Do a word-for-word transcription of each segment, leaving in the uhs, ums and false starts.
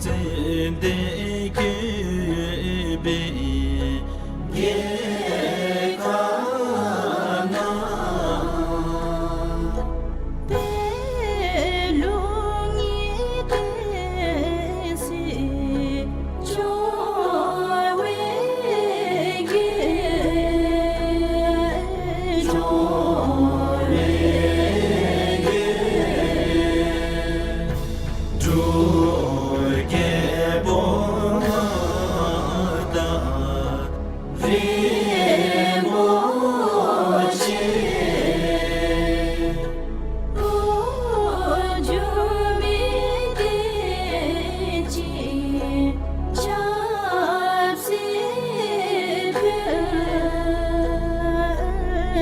ཙན་དན་བཀོད་པའི་རྒྱལ་ཁབ་ན། པད་ལུང་གི་བསྟན་སྲིད་འབྱུང་བའི་རྒྱལ། འབྱུང་བའི་རྒྱལ། འབྲུག་རྒྱལ་པོ་ང་དང་རིན་པོ་ཆེ། འགྲོ་མི་བདེ་སྐྱིད་ཆབ་སྲིད་ཕུལ།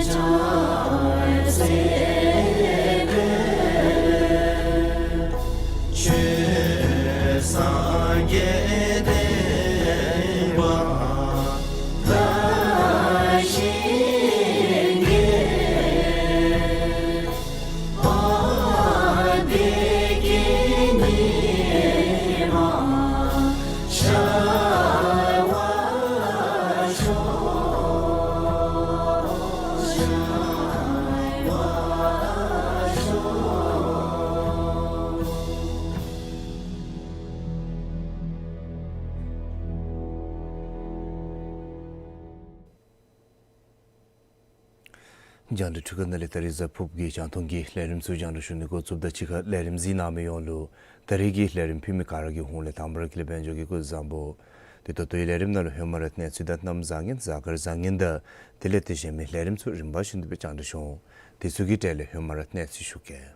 ཆབ་སྲིད་ཕུལ། ཆོས་སངས་རྒྱས་བསྟན་པ་དར་ཞིང་རྒྱས། བདེ་སྐྱིད་ཉི་མ་ཤར་བར་ཤོག། ཤར་བར་ཤོག། རྒྱང་བསྒྲགས་འཕྲུལ་ཁང་ནང་ལས་ད་རིས་གཟའ་ཕུར་བུ་གི་རྒྱང་མཐོང་གི་ལས་རིམ་ཚུ་རྒྱང་བསྒྲགས་ཞུ་ནི་འགོ་བཙུགསཔ་དང་གཅིག་ཁར་ལས་རིམ་གཟིགས་གནང་མི་ཡོངས་ལུ་ད་རིས་ཀྱི་ལས་རིམ་ཕུལ་མི་ག་ར་གི་ཧོངས་ལས་དང་པ་ར་དགེ་ལེགས་དཔལ་འབྱོར་གྱིས་སྐུ་གཟུགས་བཟང་པོ། དེ་ད་ལྟོའི་ལས་རིམ་ནང་ལུ་ཧེ་མ་ར་གནས་ཚུལ་དང་གནམ་བཟང་ངན་གཟའ་སྐར་བཟང་ངན་དང་དེ་ལས་དེ་གཞན་མི་ལས་རིམ་ཚུ་རིམ་པ་བཞིན་དུ་སྦེ་རྒྱང་བསྒྲགས་ཞུ་འོང་། དེ་ཚུ་གི་གྲས་ལས་ཧེ་མ་ར་གནས་ཚུལ་ཞུ་གེ།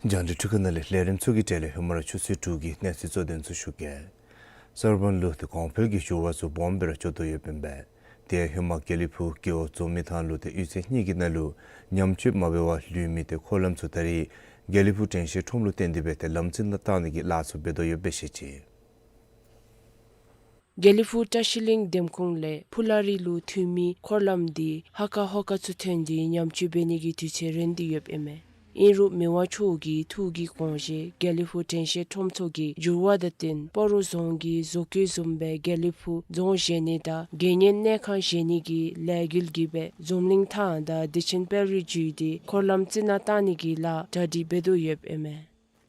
རྒྱང་བསྒྲགས་འཕྲུལ་ཁང་ནང་ལས་ལས་རིམ་ཚུ་གི་གྲས་ལས་ཧེ་མ་ར་ཆུ་ཚོད་དྲུག་གི་གནས་ཚུལ་གཙོ་དོན་ཚུ་ཞུ་གེ། གསར་སྤང་ལུ་ཏེ་གོང་འཕེལ་གྱི་འགྱུར་བ་ཚུ་སྦོམ་སྦེ་ར་འགྱོ་དོ་ཡོདཔ་ཨིན་པས། ཏེ་ཧེ་མ་དགེ་ལེགས་ཕུག་རྒེད་འོག་མཛོ་མི་ཐང་ལུ་ཏེ་གཡུས་ཚན་གཉིས་ཀྱི་ནང་ལུ་ཉམས་བཅོས་མ་འབད་བར་ལུས་མི་ཏེ་འཁོར་ལམ་ཚུ་ད་རིས་དགེ་ལེགས་ཕུག་དྲན་ཤེས་ཁྲོམ་ལུ་བརྟེན་ཏེ་སྦེ་ཏེ་ལམ་རྩི་ནང་བཏང་ནི་གི་ལཱ་ཚུ་འབད་དོ་ཡོདཔ་སྦེ་བཤད་ཅི། དགེ་ལེགས་ཕུག་བཀྲ་ཤིས་གླིང་འདེམས་ཁོངས་ལས་ཕུ་ལ་རི་ལུ་ཐོན་མི་འཁོར་ལམ་འདི་ཧ་ཀ་ཧོ་ཀ་ཚུ་ཐོན་ཏེ་ཉམས་བཅོས་འབད་ནི་གི་དུས་ཚོད་རན་ཏེ་ཡོདཔ་ཨིན་མས། ཨིན་རུང་མི་དབང་མཆོག་གི་ཐུགས་ཀྱི་དགོངས་བཞེད་དགེ་ལེགས་ཕུག་དྲན་ཤེས་ཁྲོམ་ཚོགས་ཀྱིས་འགྱུར་བ་དང་བསྟུན་སྤ་རོ་རྫོང་གི་བཟོ་བཀོད་བཟུམ་སྦེ་དགེ་ལེགས་ཕུག་རྫོང་བཞེངས་ནི་དང་དགེ་བསྙེན་གནས་ཁང་བཞེངས་ནི་གི་ལས་འགུལ་གྱིས་སྦེ་འཛམ་གླིང་ཐང་དང་བདེ་ཆེན་དཔལ་རི་བརྒྱུད་དེ་འཁོར་ལམ་རྩི་ནང་བཏང་ནི་གི་ལཱ་གྲ་སྒྲིག་འབད་དོ་ཡོདཔ་ཨིན་མས།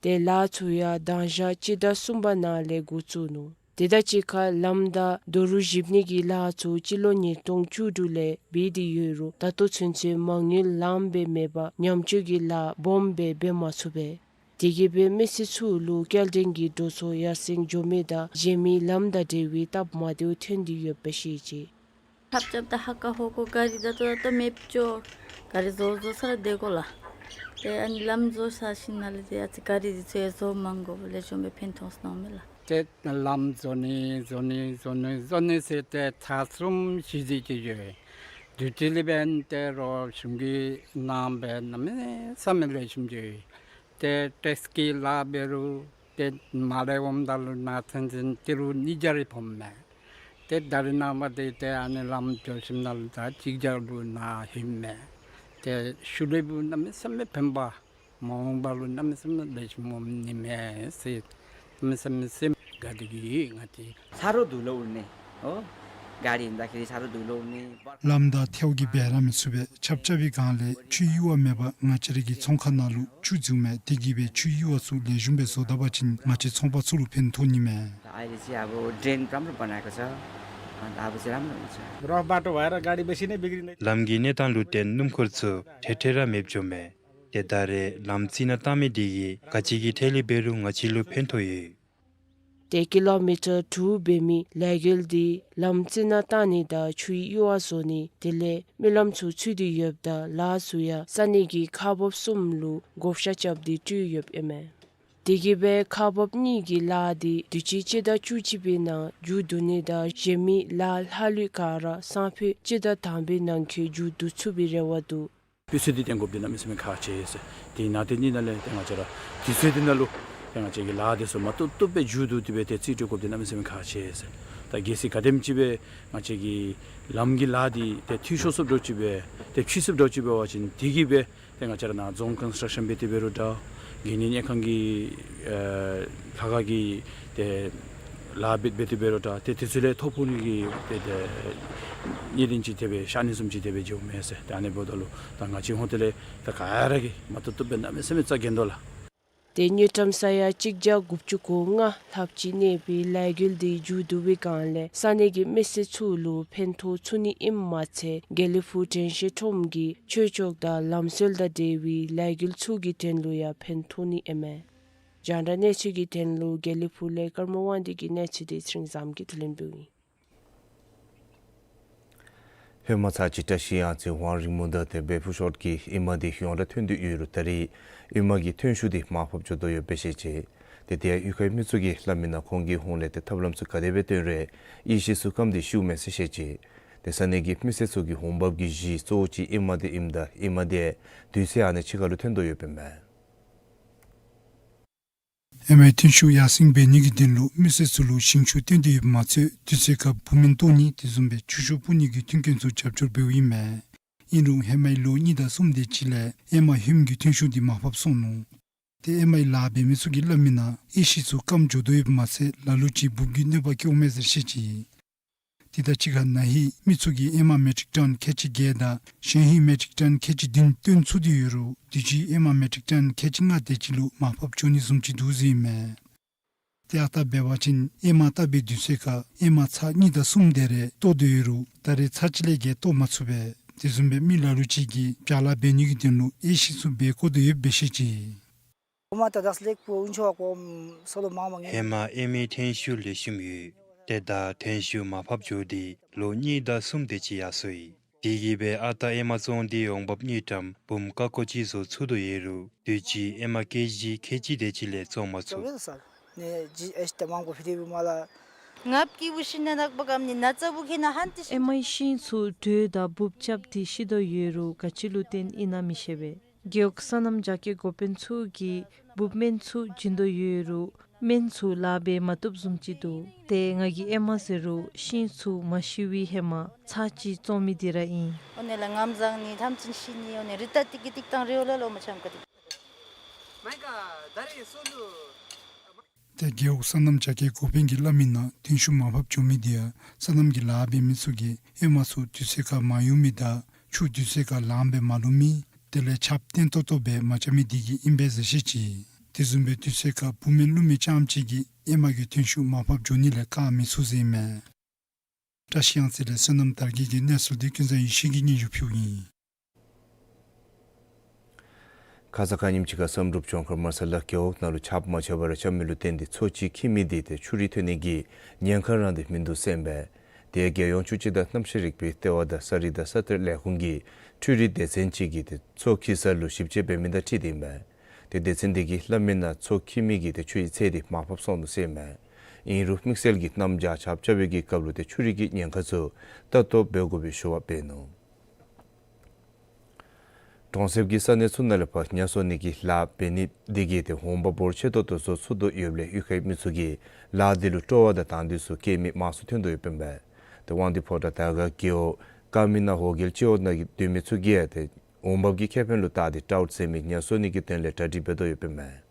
ཏེ་ལཱ་ཚུ་ཡང་མདང་ཞག་སྤྱི་ཟླ་གསུམ་པ་ནང་ལས་འགོ་བཙུགས་ནུག། དེ་དང་གཅིག་ཁར་ལམ་དང་རྡོ་རུག་གཞིབ་ནི་གི་ལཱ་ཚུ་སྤྱི་ལོ་ཉིས་སྟོང་བཅུ་དྲུག་ལས་འབད་དེ་ཡོད་རུང་ད་ལྟོ་ཚུན་ཚོད་མ་དངུལ་ལངམ་སྦེ་མེད་པར་ཉམས་བཅོས་ཀྱི་ལཱ་སྦོམ་སྦེ་འབད་མ་ཚུགས་པས། དེ་གིས་སྦེ་མི་སེར་ཚུ་ལུ་སྐྱེལ་འདྲེན་གྱི་འགྲོ་སོང་ཡར་སེང་འགྱོ་མི་དང་གཞན་མི་ལམ་དང་འབྲེལ་བའི་སྟབས་མ་བདེཝ་ཐོན་ཏེ་ཡོདཔ་སྦེ་བཤད་ཅི། ཆབ་ཆབ་ད་ཧ་ཀ་ཧོ་ཀ་ག་རི་ད་ལྟོ་ད་ལྟོ་མེདཔ་འགྱོ། ག་རི་བཟོ་བཟོ་ས་ར་སྡོད་དགོ་ལགས། ཏེ་ཨ་ནི་ལམ་བཟོ་ས་ཞིནམ་ལས་ཏེ་ཨ་ཙི་ག་རི་འདི་ཚུ་ཡང་བཟོ་མ་དགོཔ་ལས་བྱུང་སྦེ་ཕན་ཐོགས་སོང་མས་ལགས། ཏེ་ལམ་བཟོ་ནི་བཟོ་ནི་བཟོ་ནི་བཟོ་ནི་ཟེར་ཏེ་ཚར་གསུམ་བཞི་བརྩེགས་ཅིག་ཡོད། དུས་ཅི་ལས་འབདན་ཏེ་རོགས་གཞུང་གིས་གནང་སྦེ་གནམ་མེད་ས་མེད་ལེགས་ཤོམ་ཅིག་ཡོད། ཏེ་ཏེས་ཀྱི་ལཱ་འབད་རུང་ཏེ་མ་ལེགས་འོངམ་ད་ལུ་ནང་ཚན་ཚན་ཏི་རུ་ཉིས་བརྒྱ་རེ་ཕོགཔ་མས། ཏེ་ད་རེས་ནངས་པ་འདི་ཏེ་ཨ་ནི་ལམ་འགྱོ་ཞིནམ་ལས་ད་གཅིག་བརྒྱ་ལུ་ནཱ་ལྷོདཔ་མས། ཏེ་ཤུལ་ལས་འབདན་གནམ་མེད་ས་མེད་ཕན་པ། མ་འོངས་པ་ལུ་གནམ་མེད་ས་མེད་ལེགས་ཤོམ་འོང་ནི་མས་ཟེར་གནམ་མེད་ས་མེད་སེམས་དགའ་སྟེ་གི་ང་བཅས། ས་རོ་དུ་ལོ་ནི་ཨོ་ག་རི་ད་ག་རི་ས་རོ་དུ་ལོ་ནི། ལམ་དང་ཐལཝ་གིས་འབད་ར་མི་ཚུགས་པས། ཆབ་ཆབ་པའི་སྒང་ལས་ཆུའི་གཡུར་བ་མེད་པར་ང་བཅས་ར་གི་ཚོང་ཁང་ནང་ལུ་ཆུ་འཛུལཝ་མས། དེ་གིས་སྦེ་ཆུའི་གཡུར་བ་ཚུ་ལེགས་ཤོམ་སྦེ་བཟོ་ད་པ་ཅིན་ང་བཅས་ཚོང་པ་ཚུ་ལུ་ཕན་ཐོགས་ནི་མས། अहिले चाहिँ अब ड्रेन राम्रो बनाएको छ। अन्त अब चाहिँ राम्रो हुन्छ। र बाटो भएर गाडी बेसी नै बिग्रिँदै। ལམ་གྱི་གནས་སྟངས་ལུ་བརྟེན་སྣུམ་འཁོར་ཚུ་ཐད་ཐད་ར་མེདཔ་འགྱོཝ་མས། ཏེ་ད་རེས་ལམ་རྩི་ནང་བཏང་མི་འདི་གིས་ག་ཅི་གི་ཐད་ལས་འབད་རུང་ང་བཅས་ལུ་ཕན་ཐོགས་ཡོད། ཏེ་ཀི་ལོ་མི་ཊར་དྲུག་འབད་མི་ལས་འགུལ་འདི་ལམ་རྩི་ནང་བཏང་ནི་དང་ཆུའི་གཡུར་བ་བཟོ་ནི་དེ་ལས་རྨི་ལམ་ཚུ་ཚུད་དེ་ཡོདཔ་ད་ལཱ་ཚུ་ཡང་ས་གནས་ཀྱི་ཁག་འབགཔ་གསུམ་ལུ་བགོ་བཤའ་རྐྱབ་སྟེ་སྤྲོད་ཡོདཔ་ཨིན་མས། དེ་གིས་སྦེ་ཁག་འབགཔ་གཉིས་ཀྱི་ལཱ་འདི་དུས་ཅི་སྤྱི་ཟླ་བཅུ་གཅིག་པའི་ནང་མཇུག་བསྡུ་ནི་དང་གཞན་མི་ལཱ་ལྷག་ལུས་ག་ར་སང་ཕོད་སྤྱི་ཟླ་དང་པའི་ནང་འཁོད་མཇུག་བསྡུ་ཚུགས་པའི་རེ་བ་འདུག། དཔེ་ཚོད་འདི་བཏོན་དགོཔ་འདི་གནམ་མེད་ས་མེད་ཁག་ཆེ་ཟེར། དེ་ནང་དེ་གཉིས་ནང་ལས་ཏེ་ང་བཅས་ར་དུས་ཚོད་འདི་ནང་ལུ་ཏེ་ང་བཅས་ཀྱི་ལཱ་འདི་ཚུ་མ་བཏུབ་བཏུབ་སྦེ་མཇུག་བསྡུ་སྟེ་སྦེ་ཏེ་རྩིས་སྤྲོད་དགོཔ་འདི་གནམ་མེད་ས་མེད་ཁག་ཆེ་ཟེར། ད་གལ་སྲིད་ག་དེམ་ཅིག་སྦེ་ང་བཅས་ཀྱི་ལམ་གྱི་ལཱ་འདི་ཏེ་འཐུས་ཤོར་སོངམ་འདྲཝ་ཅིག་སྦེ་ཏེ་ཕྱིས་སོངམ་འདྲཝ་ཅིག་འབད་བ་ཅིན་དེ་གིས་སྦེ་ཏེ་ང་བཅས་ར་ནཱ་རྫོང་ཀོན་སི་ཊྲག་ཤཱན་འབད་དེ་འབད་རུང་འདྲ། གན་ཡིག་གནས་ཁང་གི་ཨེ་ལྷ་ཁང་གི་ཏེ་ལཱ་འབད་འབད་དེ་འབད་རུང་འདྲ། ཏེ་དེ་ཚུ་ལས་ཐོ་ཕོག་ནི་གི་ཏེ་ཏེ་གནད་དོན་ཅིག་དེ་སྦེ་ཤར་ནི་བཟུམ་ཅིག་དེ་སྦེ་འགྱོཝ་མས་ཟེར། ཏེ་ཨ་ནི་འབདཝ་ད་ལུ་ད་ང་བཅས་ཧོང་ཏེ་ལས་ད་ག་ར་གིས་མ་བཏུབ་བཏུབ་སྦེ་གནམ་མེད་ས་མེད་རྩ་འགེངས་དོ་ལགས། ཏེ་དངུལ་ཀྲམ་ས་ཡ་གཅིག་བརྒྱ་དགུ་བཅུ་གོ་ལྔ་ལྷགཔ་ཅིག་གནས་པའི་ལས་འགུལ་འདི་མཇུག་བསྡུ་བའི་སྒང་ལས་ས་གནས་ཀྱི་མི་སེར་ཚུ་ལུ་ཕན་ཐོགས་ཚུགས་ནི་ཨིནམ་མ་ཚད་དགེ་ལེགས་ཕུག་དྲན་ཤེས་ཁྲོམ་གྱི་ཆོས་ཕྱོགས་དང་ལམ་སྲོལ་དང་འབྲེལ་བའི་ལས་འགུལ་ཚུ་གི་དོན་ལུ་ཡང་ཕན་ཐོགས་ནི་ཨིན་མས། རྒྱང་བསྒྲགས་གནས་ཚུལ་གྱི་དོན་ལུ་དགེ་ལེགས་ཕུག་ལས་ཀརྨ་དབང་འདུས་ཀྱི་གནས་ཚུལ་འདི་ཚེ་རིང་བཟངམོ་གིས་ཐོ་ལེན་འབདཝ་ཨིན། ཧེ་མ་ཚར་གཅིག་བཀྲ་ཤིས་གཡང་རྩེ་ཝང་རིང་མོ་དང་ཏེ་སྦས་ཕུ་ཤོད་ཀྱི་ཨེ་མ་འདི་ཡོངས་གྲགས་ཐོན་དོ་ཡོད་རུང་ད་རེས་ཨེ་མ་གི་ཐོན་ཤུགས་འདི་མར་ཕབ་འགྱོ་དོ་ཡོདཔ་སྦེ་བཤད་ཅི། ཏེ་དེ་ཡང་གཡུས་ཁའི་མི་ཚུ་གིས་སླབ་མི་ནང་ཁོང་གི་ཧོངས་ལས་ཏེ་ཐབས་ལམ་ཚུ་ག་དེ་སྦེ་བཏོན་རུང་ཡེ་ཤེས་ཚུ་སྐམ་སྟེ་ཤིཝ་མས་ཟེར་བཤད་ཅི། ཏེ་ས་གནས་ཀྱི་མི་སེར་ཚུ་གི་འོང་འབབ་ཀྱི་གཞི་གཙོ་བོ་ཅིག་ཨེ་མ་འདི་ཨིནམ་ད་ཨེ་མ་འདི་དུས་ཚོད་ཨ་ནི་ཕྱི་ཁ་ལུ་ཐོན་དོ་ཡོདཔ་ཨིན་མས། ཨེ་མའི་ཐོན་ཤུགས་ཡར་སེང་འབད་ནི་གི་དོན་ལུ་མི་སེར་ཚུ་ལུ་ཞིང་ཆུ་བཏོན་དོ་ཡོདཔ་མ་ཚད་དུས་ཚོད་ཁར་བུ་སྨན་གཏོར་ནི་དེ་བཟུམ་སྦེ་ཆུ་ཤོག་སྤུ་ནི་གི་མཐུན་རྐྱེན་ཚུ་རྒྱབ་སྐྱོར་འབདཝ་ཨིན་མས། ཨིན་རུང་ཧེ་མའི་ལོ་གཉིས་དང་གསུམ་དེ་ཅིག་ལས་ཨེ་མ་ཧོནམ་གྱི་ཐོན་ཤུགས་འདི་མར་ཕབ་སོང་ནུག། ཏེ་ཨེ་མའི་ལཱ་འབད་མི་ཚུ་གིས་སླབ་མི་ནང་ཡེ་ཤེས་ཚུ་སྐམ་འགྱོ་དོ་ཡོདཔ་མ་ཚད་ལ་ལུ་ཅིག་འབུབ་ཀྱི་གནོད་པ་བཀལཝ་མས་ཟེར་བཤད་ཅི། དེ་དང་གཅིག་ཁར་ན་ཧིང་མི་ཚུ་གིས་ཨེ་མ་མེ་ཊིག་ཊོན་ཁལ་གཅིག་བརྒྱད་དང་གཞེས་ཧིང་མེ་ཊིག་ཊོན་ཁལ་གཅིག་བདུན་བཏོན་ཚུགས་ཏེ་ཡོད་རུང་དུས་ཅི་ཨེ་མ་མེ་ཊིག་ཊོན་ཁལ་གཅིག་ལྔ་དེ་ཅིག་ལུ་མར་ཕབ་འགྱོ་ནི་བཟུམ་ཅིག་འདུག་ཟེར་ཨིན་མས། ཏེ་ཨ་རྟག་འབད་བ་ཅིན་ཨེ་མ་བཏབ་པའི་དུས་ཚོད་ཁར་ཨེ་མ་ཚར་གཉིས་དང་གསུམ་དེ་རེ་གཏོར་དོ་ཡོད་རུང་ད་རེས་ཚར་གཅིག་ལས་བརྒལ་གཏོར་མ་ཚུགས་པས། དེ་བཟུམ་སྦེ་མི་ལ་ལུ་ཅིག་གིས་བྱ་ལཱ་འབད་ནི་གི་དོན་ལུ་ཡེ་ཤེས་ཚུ་འབད་དགོ་དོ་ཡོདཔ་སྦེ་བཤད་ཅི། ཧེ་མ་ད་དག་ལེགས་པོ་འུན་ཆོ་བ་ཀོ་སོ་ལོ་མང་མང་ཧེ་མ་ཨེ་མའི་ཐོན་ཤུགས་ལེགས་ཤོམ་ཡོད། ཏེ་ད་ཐོན་ཤུགས་མར་ཕབ་འགྱོ་སྟེ་ལོ་གཉིས་དང་གསུམ་དེ་ཅིག་ཡར་སོ་ཡི། དེ་གིས་སྦེ་ཨ་རྟག་ཨེ་མ་བཙོང་སྟེ་འོང་འབབ་དངུལ་ཀྲམ་འབུམ་ཀ་ཀོ་ཅིག་བཟོ་ཚུགས་དོ་ཡོད་རུང་དུས་ཅི་ཨེ་མ་ཀེ་ཇི་ཁལ་གཅིག་དེ་ཅིག་ལས་བཙོང་མ་ཚུགས། ཨེ་མའི་ཤིང་ཚུ་དྲོད་དང་འབུབ་རྐྱབ་སྟེ་ཤི་དོ་ཡོད་རུང་ག་ཅི་ལུ་བརྟེན་ཨིན་ན་མི་ཤེས་པས། དགེ་འོག་སོ་ནམ་བྱ་སྐྱེ་འགོ་དཔོན་ཚུ་གིས་འབུབ་སྨན་ཚུ་བྱིན་དོ་ཡོད་རུང་སྨན་ཚུ་ལཱ་འབད་མ་བཏུབ་བཟུམ་ཅིག་འདུག། ཏེ་ང་གིས་ཨེ་མ་ཟེར་རུང་ཤིང་ཚུ་མ་ཤི་བའི་ཧེ་མ་ཚར་གཅིག་བཙོང་མི་འདི་ར་ཨིན། ཏེ་རྒེད་འོག་སོ་ནམ་བྱ་སྐྱེ་འགོ་དཔོན་གྱིས་སླབ་མི་ནང་ཐོན་ཤུགས་མར་ཕབ་འགྱོ་མི་འདི་ཡང་སོ་ནམ་གྱི་ལཱ་འབད་མི་ཚུ་གིས་ཨེ་མ་ཚུ་དུས་ཚོད་ཁར་མ་གཡུག་མི་དང་ཆུ་དུས་ཚོད་ཁར་ལངམ་སྦེ་མ་བླུག་མི་དེ་ལས་ཆརཔ་བརྟན་ཏོག་ཏོ་སྦེ་མ་རྐྱབ་མི་འདི་གིས་ཨིན་པས་ཟེར་བཤད་ཅི། དེ་བཟུམ་སྦེ་དུས་ཚོད་ཁར་བུ་སྨན་བླུག་མི་རྐྱངམ་ཅིག་གིས་ཨེ་མ་གི་ཐོན་ཤུགས་མར་ཕབ་འགྱོ་ནི་ལས་བཀག་མི་ཚུགས་ཟེར་ཨིན་མས། བཀྲ་ཤིས་གཡང་རྩེ་ལས་བསོད་ནམས་དར་རྒྱས་ཀྱི་གནས་ཚུལ་འདི་ཀུན་བཟང་ཡེ་ཤེས་ཀྱིས་སྙན་ཞུ་ཕུལཝ་ཨིན། ཁ་ཙ་ཁ་ཉིནམ་ཅིག་ཁར་བསམ་གྲུབ་ལྗོངས་མཁར་དམར་ས་ལ་རྒེད་འོག་ནང་ལུ་ཆརཔ་མ་ཆག་པར་རྐྱབ་མི་ལུ་བརྟེན་ཏེ་མཚོ་གཅིག་འཁྱིལ་མི་འདི་ཏེ་ཆུ་རུད་ཐོན་ནི་གི་ཉེན་ཁ་རང་འདི་མིན་འདུག་ཟེར་ཨིན་པས། དེ་ཡང་རྒྱལ་ཡོངས་ཆུ་སྤྱི་དང་གནམ་གཤིས་རིག་པའི་ལྟེ་བ་དང་ས་རུད་དང་ས་གཏེར་ལས་ཁུངས་ཀྱིས་འཕྲུལ་རིག་སྡེ་ཚན་ཅིག་གིས་ཏེ་མཚོ་འཁྱིལ་ས་ལུ་ཞིབ་དཔྱད་འབད་མི་དང་འཁྲིལ་ཏེ་ཨིན་པས། ཏེ་སྡེ་ཚན་དེ་གིས་སླབ་མི་ནང་མཚོ་འཁྱིལ་མི་གི་ཏེ་ཆུའི་ཚད་འདི་མར་ཕབ་སོང་ནུག་ཟེར་ཨིན་མས། ཨིན་རུང་དམིགས་བསལ་གྱི་གནམ་བྱཱར་ཆརཔ་རྐྱབ་པའི་གི་སྐབས་ལུ་ཏེ་ཆུ་རུད་ཀྱི་ཉེན་ཁ་ཚུ་ལྟ་རྟོག་འབད་དགོ་པའི་ཞུ་བ་འབད་ནུག། གྲོང་གསེབ་ཀྱི་ས་གནས་ཚུ་ནང་ལས་ཕར་ཉ་གསོ་ནི་གི་ལཱ་འབད་ནི་འདི་གིས་ཏེ་འོང་འབབ་འབོར་ཆེ་ཏོག་ཏོ་བཟོ་ཚུགས་དོ་ཡོདཔ་ལས་གཡུས་ཁའི་མི་ཚུ་གིས་ལཱ་འདི་ལུ་སྤྲོ་བ་དང་དང་འདོད་ཚུ་བསྐྱེད་མི་མང་སུ་ཐོན་དོ་ཡོདཔ་ཨིན་པས། ཏེ་དབང་འདུས་ཕོ་བྲང་དར་དཀར་རྒེད་འོག་ཀ་མི་ན་ཧོ་རྒྱལ་སྤྱི་འོག་ནང་གི་སྡོད་མི་ཚུ་གིས་ཡང་ཏེ་འོང་འབབ་ཀྱི་ཁེ་ཕན་ལུ་བལྟ་སྟེ་ཊའུཊ་ཟེར་མི་ཉ་གསོ་ནི་གི་དོན་ལས་གྲ་སྒྲིག་འབད་དོ་ཡོདཔ་ཨིན་མས།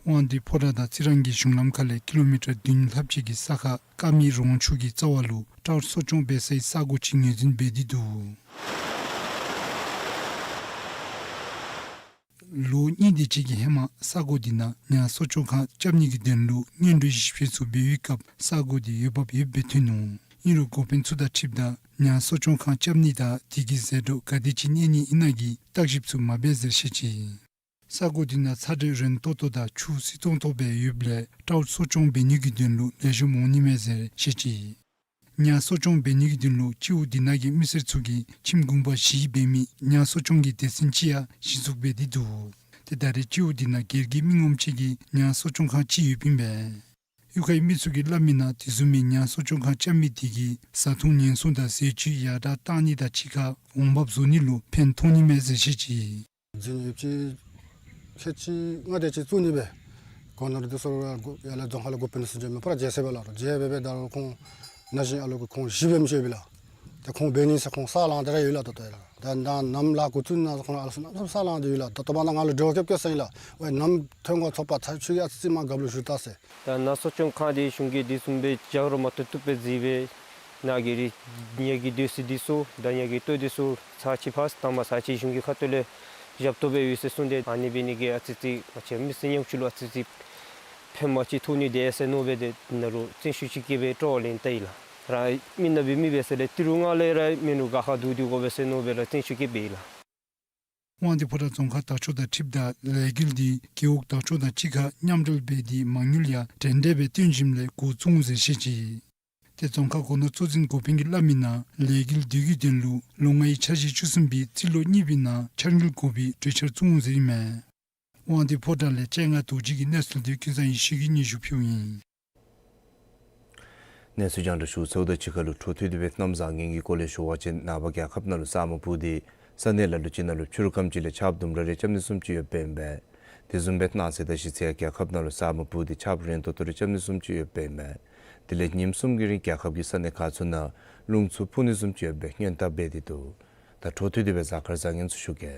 དབང་འདུས་ཕོ་བྲང་དང་རྩི་རང་གི་གཞུང་ལམ་ཁ་ལས་ཀི་ལོ་མི་ཊར་བདུན་ལྷགཔ་ཅིག་གི་ས་ཁར་ཀ་མི་རོང་ཆུ་གི་རྩ་བ་ལུ་ཊའུཊ་གསོ་སྐྱོང་འབད་སའི་ས་གོ་ཅིག་ངོས་འཛིན་འབད་དེ་འདུག། ལོ་གཉིས་དེ་ཅིག་གི་ཧེ་མ་ས་གོ་དེ་ནང་ཉ་གསོ་སྐྱོང་ཁང་རྐྱབ་ནི་གི་དོན་ལུ་སྔོན་འགྲོའི་ཞིབ་དཔྱད་ཚུ་འབད་བའི་སྐབས་ས་གོ་དེ་འོས་འབབ་ཡོདཔ་སྦེ་ཐོན་ནུག། ཨིན་རུང་འགོ་དཔོན་ཚུ་དང་འཁྲིལཝ་ད་ཉ་གསོ་སྐྱོང་ཁང་རྐྱབ་ནི་དང་དེ་གི་ཟད་འགྲོ་ག་དེ་ཅིག་གནས་ནི་ཨིན་ན་གི་བརྟག་ཞིབ་ཚུ་མ་འབད་ཟེར་བཤད་ཅི། ས་གོ་དེ་ནང་ཚ་དྲོད་རན་ཏོག་ཏོ་དང་ཆུ་བསིལ་ཏོང་ཏོ་སྦེ་ཡོདཔ་ལས་ཊའུཊ་གསོ་སྐྱོང་འབད་ནི་གི་དོན་ལུ་ལེགས་ཤོམ་འོང་ནི་མས་ཟེར་བཤད་ཅི། ཉ་གསོ་སྐྱོང་འབད་ནི་གི་དོན་ལུ་སྤྱི་འོག་དེ་ནང་གི་མི་སེར་ཚུ་གིས་ཁྱིམ་གུང་པ་བཞི་འབད་མི་ཉ་གསོ་སྐྱོང་གི་སྡེ་ཚན་ཅིག་ཡང་གཞི་བཙུགས་འབད་དེ་འདུག། ཏེ་ད་རེས་སྤྱི་འོག་དེ་ནང་སྒེར་གྱི་མི་ངོམ་ཅིག་གིས་ཉ་གསོ་སྐྱོང་ཁང་ཅིག་ཡོདཔ་ཨིན་པས། གཡུས་ཁའི་མི་ཚུ་གིས་སླབ་མིའི་ནང་དེ་བཟུམ་མའི་ཉ་གསོ་སྐྱོང་ཁང་རྐྱབ་མི་དེ་གིས་བཟའ་འཐུང་ཉེན་སྲུང་དང་ཟས་བཅུད་ཡར་དྲག་བཏང་ནི་དང་གཅིག་ཁར་འོང་འབབ་བཟོ་ནི་ལུ་ཕན་ཐོགས་ནི་མས་ཟེར་བཤད་ཅི། རྫིང་ཡོདཔ་ཅིག་ཁལ་གཅིག་ལྔ་དེ་ཅིག་བཙུགས་ནི་སྦེ་གོ་ནོར་འདི་ཚུ་ཡར་ལས་རྫོང་ཁ་ལས་འགོ་དཔོན་ཚུ་བྱོན་མི་ཕར་མཇལ་ས་སྦེ་ལགས། མཇལ་སྦེ་སྦེ་ད་རུང་ཁོང་ན་གཞོན་ཨ་ལོ་གི་ཁོང་བཞི་སྦེ་མི་ཤེས་པས་ལགས། ཏེ་ཁོང་འབད་ནི་ཟེར་ཁོང་ས་ལངས་ཏེ་ར་ཡོད་ལགས། ད་ལྟོ་ཡང་ལགས། ད་ད་ནམ་ལཱ་འགོ་བཙུགས་ནི་ཁོང་ཨ་ལོ་ཚུ་གནམ་མེད་ས་མེད་ས་ལངས་ཏེ་ཡོད་ལགས། ད་ལྟོ་མ་ན་ང་ལུ་འབྲེལ་བ་རྐྱབ་རྐྱབ་ཟེར་ཨིན་ལགས། ཝའི་ནམ་ཐོན་དགོ་ཚོགས་པ་ཚར་ཆུ་གི་ཨ་ཙི་ཙི་མར་རྒཔོ་ལུ་ཞུ་ད་ཟེར། ད་ནང་གསོ་སྐྱོང་ཁང་འདི་གཞུང་གིས་དེ་བཟུམ་སྦེ་ཇ་རོ་མ་བཏུབ་བཏུབ་སྦེ་བརྩིས་སྦེ་ནཱ་གི་རི་ཉ་གི་སྡོད་ས་འདི་ཚུ་དང་ཉ་གི་ལྟོ་འདི་ཚུ་ཚར་ཅིག་ཕར་བཏངམ་ཚར་ཅིག་གཞུང་གི་ཁ་ཐུག་ལས་ཞབས་ཏོག་སྦེ་ཡོད་ཟེར་གསུངས་ཏེ་ཨ་ནི་འབད་ནི་གིས་ཨ་ཙི་ཙི་ང་བཅས་མི་སེར་ཉམ་ཆུང་ལུ་ཨ་ཙི་ཙི་ཕན་མ་ཅིག་ཐོགས་ནི་དེ་ཟེར་མནོ་སྦེ་ཏེ་ནཱ་ལུ་བརྩོན་ཤུགས་ཅིག་བསྐྱེད་སྦེ་སྤྲོ་བ་ལེན་ད་ཡི་ལགས། ར་མི་ནག་པའི་མི་འབད་ས་ལས་ཏི་རུ་ནང་ལས་ར་མི་ནུབ་ཁ་ཁར་འདུག་སྡོད་དགོ་པས་ཟེར་མནོ་སྦེ་ར་བརྩོན་ཤུགས་བསྐྱེད་འབད་ཡི་ལགས། དབང་འདུས་ཕོ་བྲང་རྫོང་ཁག་དར་ལྕོག་དང་འཁྲིལཝ་ད་ལས་འགུལ་འདི་རྒེད་འོག་དར་ལྕོག་དང་གཅིག་ཁར་མཉམ་འབྲེལ་འབད་དེ་མ་དངུལ་ཡང་འགྲན་ཟླ་སྦེ་བཏོན་ཞིནམ་ལས་འགོ་བཙུགས་འོང་ཟེར་བཤད་ཅི། ཏེ་རྫོང་ཁག་སྒོ་ནོར་གཙོ་འཛིན་འགོ་དཔོན་གྱིས་སླབ་མིའི་ནང་ལས་འགུལ་འདི་གི་དོན་ལུ་ལོ་ལྔའི་འཆར་གཞི་བཅུ་གསུམ་པའི་རྩིས་ལོ་གཉིས་པའི་ནང་འཆར་དངུལ་དགོ་པའི་གྲོས་འཆར་བཙུགས་འོང་ཟེར་ཨིན་མས། དབང་འདུས་ཕོ་བྲང་ལས་སྤྱན་སྔ་རྡོ་རྗེ་གི་གནས་ཚུལ་འདི་ཀུན་བཟང་ཡེ་ཤེས་ཀྱིས་སྙན་ཞུ་ཕུལཝ་ཨིན། གནས་ཚུལ་རྒྱང་བསྒྲགས་ཞུ་ཚརཝ་དང་གཅིག་ཁར་ལུ་འཕྲོ་མཐུད་དེ་སྦེ་གནམ་བཟང་ངན་གྱི་སྐོར་ལས་ཞུ་བ་ཅིན་ནངས་པ་རྒྱལ་ཁབ་ནང་ལུ་ས་སྨུག་སྤུབས་ཏེ་ས་གནས་ལ་ལུ་ཅིག་ནང་ལུ་ཕྱི་རུ་ཁམས་ཅིག་ལས་ཆརཔ་དུམ་གྲ་རེ་རྐྱབ་ནི་བཟུམ་ཅིག་ཡོདཔ་ཨིན་པས། དེ་བཟུམ་སྦེ་གནངས་ཚེ་དང་གཞེས་ཚེ་ཡང་རྒྱལ་ཁབ་ནང་ལུ་ས་སྨུག་སྤུབས་ཏེ་ཆརཔ་རན་ཏོག་ཏོ་རེ་རྐྱབ་ནི་བཟུམ་ཅིག་ཡོདཔ་ཨིན་པས། དེ་ལས་ཉིནམ་གསུམ་གྱི་རིང་རྒྱལ་ཁབ་ཀྱི་ས་གནས་ཁག་ཚུ་ནང་རླུང་འཚུབ་འཕུ་ནི་བཟུམ་ཅིག་ཡོད་པའི་སྔོན་བརྡ་འབད་དེ་འདུག། ད་འཕྲོ་མཐུད་དེ་སྦེ་གཟའ་སྐར་བཟང་ངན་ཚུ་ཞུ་གེ།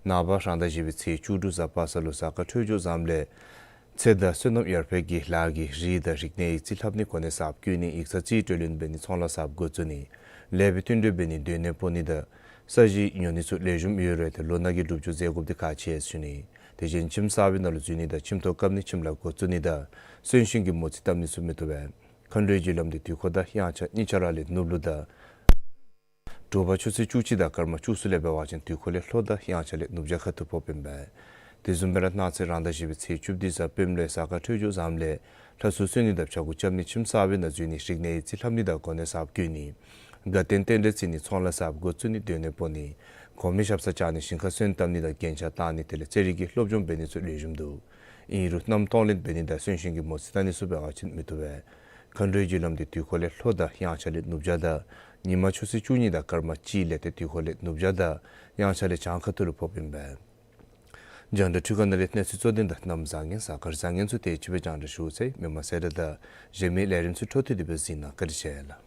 ནངས་པ་རང་ཟླ་བཞི་པའི་ཚེས་བཅུ་དྲུག་གཟའ་པ་སངས་ལུ་གཟའ་སྐར་འཕྲོད་སྦྱོར་བཟངམ་ལས་ཚེ་དང་བསོད་ནམས་ཡར་འཕེལ་གྱི་ལཱ་གིས་རིགས་དང་རིག་གནས་ཡིག་རྩིས་ལྷབ་ནི་གོ་གནས་གསརཔ་བསྐོ་ནི་ཡིག་ཚང་རྩིས་སྤྲོད་ལེན་འབད་ནི་ཚོང་ལཱ་གསརཔ་འགོ་བཙུགས་ནི་ལས་པའི་བསྟུན་གྲོས་འབད་ནི་སྡོད་གནས་སྤོ་ནི་དང་ས་གཞི་ཉོ་ནི་ཚུ་ལེགས་ཤོམ་ཡོད་རུང་ཏེ་ལོ་ནག་གི་སྒྲུབ་སྦྱོར་མཛད་དགོཔ་འདི་ཁག་ཆེ་ཟེར་ཞུ་ནི། དེ་བཞིན་ཁྱིམ་གསར་པའི་ནང་ལུ་འཛུལ་ནི་དང་ཁྱིམ་ཐོག་བཀབ་ནི་ཁྱིམ་ལཱ་འགོ་བཙུགས་ནི་དང་གསོན་གཤིན་གྱི་མོ་རྩིས་བཏབ་ནི་ཚུ་མི་བཏུབ་པས། མཁའ་འགྲོའི་རྒྱུ་ལམ་འདི་དུས་འཁོར་དང་དབྱངས་འཆར་གཉིས་ཆ་ར་ལས་ནུབ་ལུ་དང་དྲོ་པ་ཆུ་ཚོད་བཅུ་གཅིག་དང་སྐར་མ་བཅུ་གསུམ་ལས་འབད་བ་ཅིན་དུས་འཁོར་ལས་ལྷོ་དང་དབྱངས་འཆར་ལས་ནུབ་བྱང་ཁ་ཐུག་ཕོགཔ་ཨིན་པས། དེ་བཟུམ་སྦེ་ར་གནངས་ཚེ་རང་ཟླ་བཞི་པའི་ཚེས་བཅུ་བདུན་གཟའ་སྤེནམ་ལུ་གཟའ་སྐར་འཕྲོད་སྦྱོར་བཟངམ་ལས་ལྷ་གསོལ་གསོལ་ནི་དང་ཕྱྭ་འགུགས་རྐྱབ་ནི་ཁྱིམ་གསར་པའི་ནང་འཛུལ་ནི་རིག་གནས་ཡིག་རྩིས་ལྷབ་ནི་དང་གོ་གནས་གསརཔ་བསྐོ་ནི་དགའ་སྟོན་རྟེན་འབྲེལ་བརྩི་ནི་ཚོང་ལཱ་གསརཔ་འགོ་བཙུགས་ནི་སྡོད་གནས་སྤོ་ནི་གོང་མའི་ཞབས་སར་བཅར་ནི་ཞིང་ཁར་སོན་བཏབ་ནི་དང་རྒྱན་ཆ་བཏགས་ནི་དེ་ལས་རྩེད་རིགས་ཀྱི་སློབ་སྦྱོང་འབད་ནི་ཚུ་ལེགས་ཤོམ་འདུག། ཨིན་རུང་གནམ་སྟོང་ལེན་འབད་ནི་དང་གསོན་གཤིན་གྱི་མོ་རྩིས་བལྟ་ནི་ཚུ་འབད་བ་ཅིན་མི་བཏུབ་པས། མཁའ་འགྲོའི་རྒྱུ་ལམ་འདི་དུས་འཁོར་ལས་ལྷོ་དང་དབྱངས་འཆར་ལས་ནུབ་བྱང་དང་ཉིན་མ་ཆུ་ཚོད་བཅུ་གཉིས་དང་སྐར་མ་གཅིག་ལས་ཏེ་དུས་འཁོར་ལས་ནུབ་བྱང་དང་དབྱངས་འཆར་ལས་བྱང་ཁ་ཐུག་ལུ་ཕོགཔ་ཨིན་པས། རྒྱང་བསྒྲགས་འཕྲུལ་ཁང་ནང་ལས་གནས་ཚུལ་གཙོ་དོན་དང་གནམ་བཟང་ངན་གཟའ་སྐར་བཟང་ངན་ཚུ་དེ་ཅིག་སྦེ་རྒྱང་བསྒྲགས་ཞུ་ཚར་ཡི། མི་མང་གསལ་བསྒྲགས་དང་གཞན་མི་ལས་རིམ་ཚུ་འཕྲོ་མཐུད་དེ་སྦེ་གཟིགས་གནང་། བཀའ་དྲིན་ཆེ་ལགས།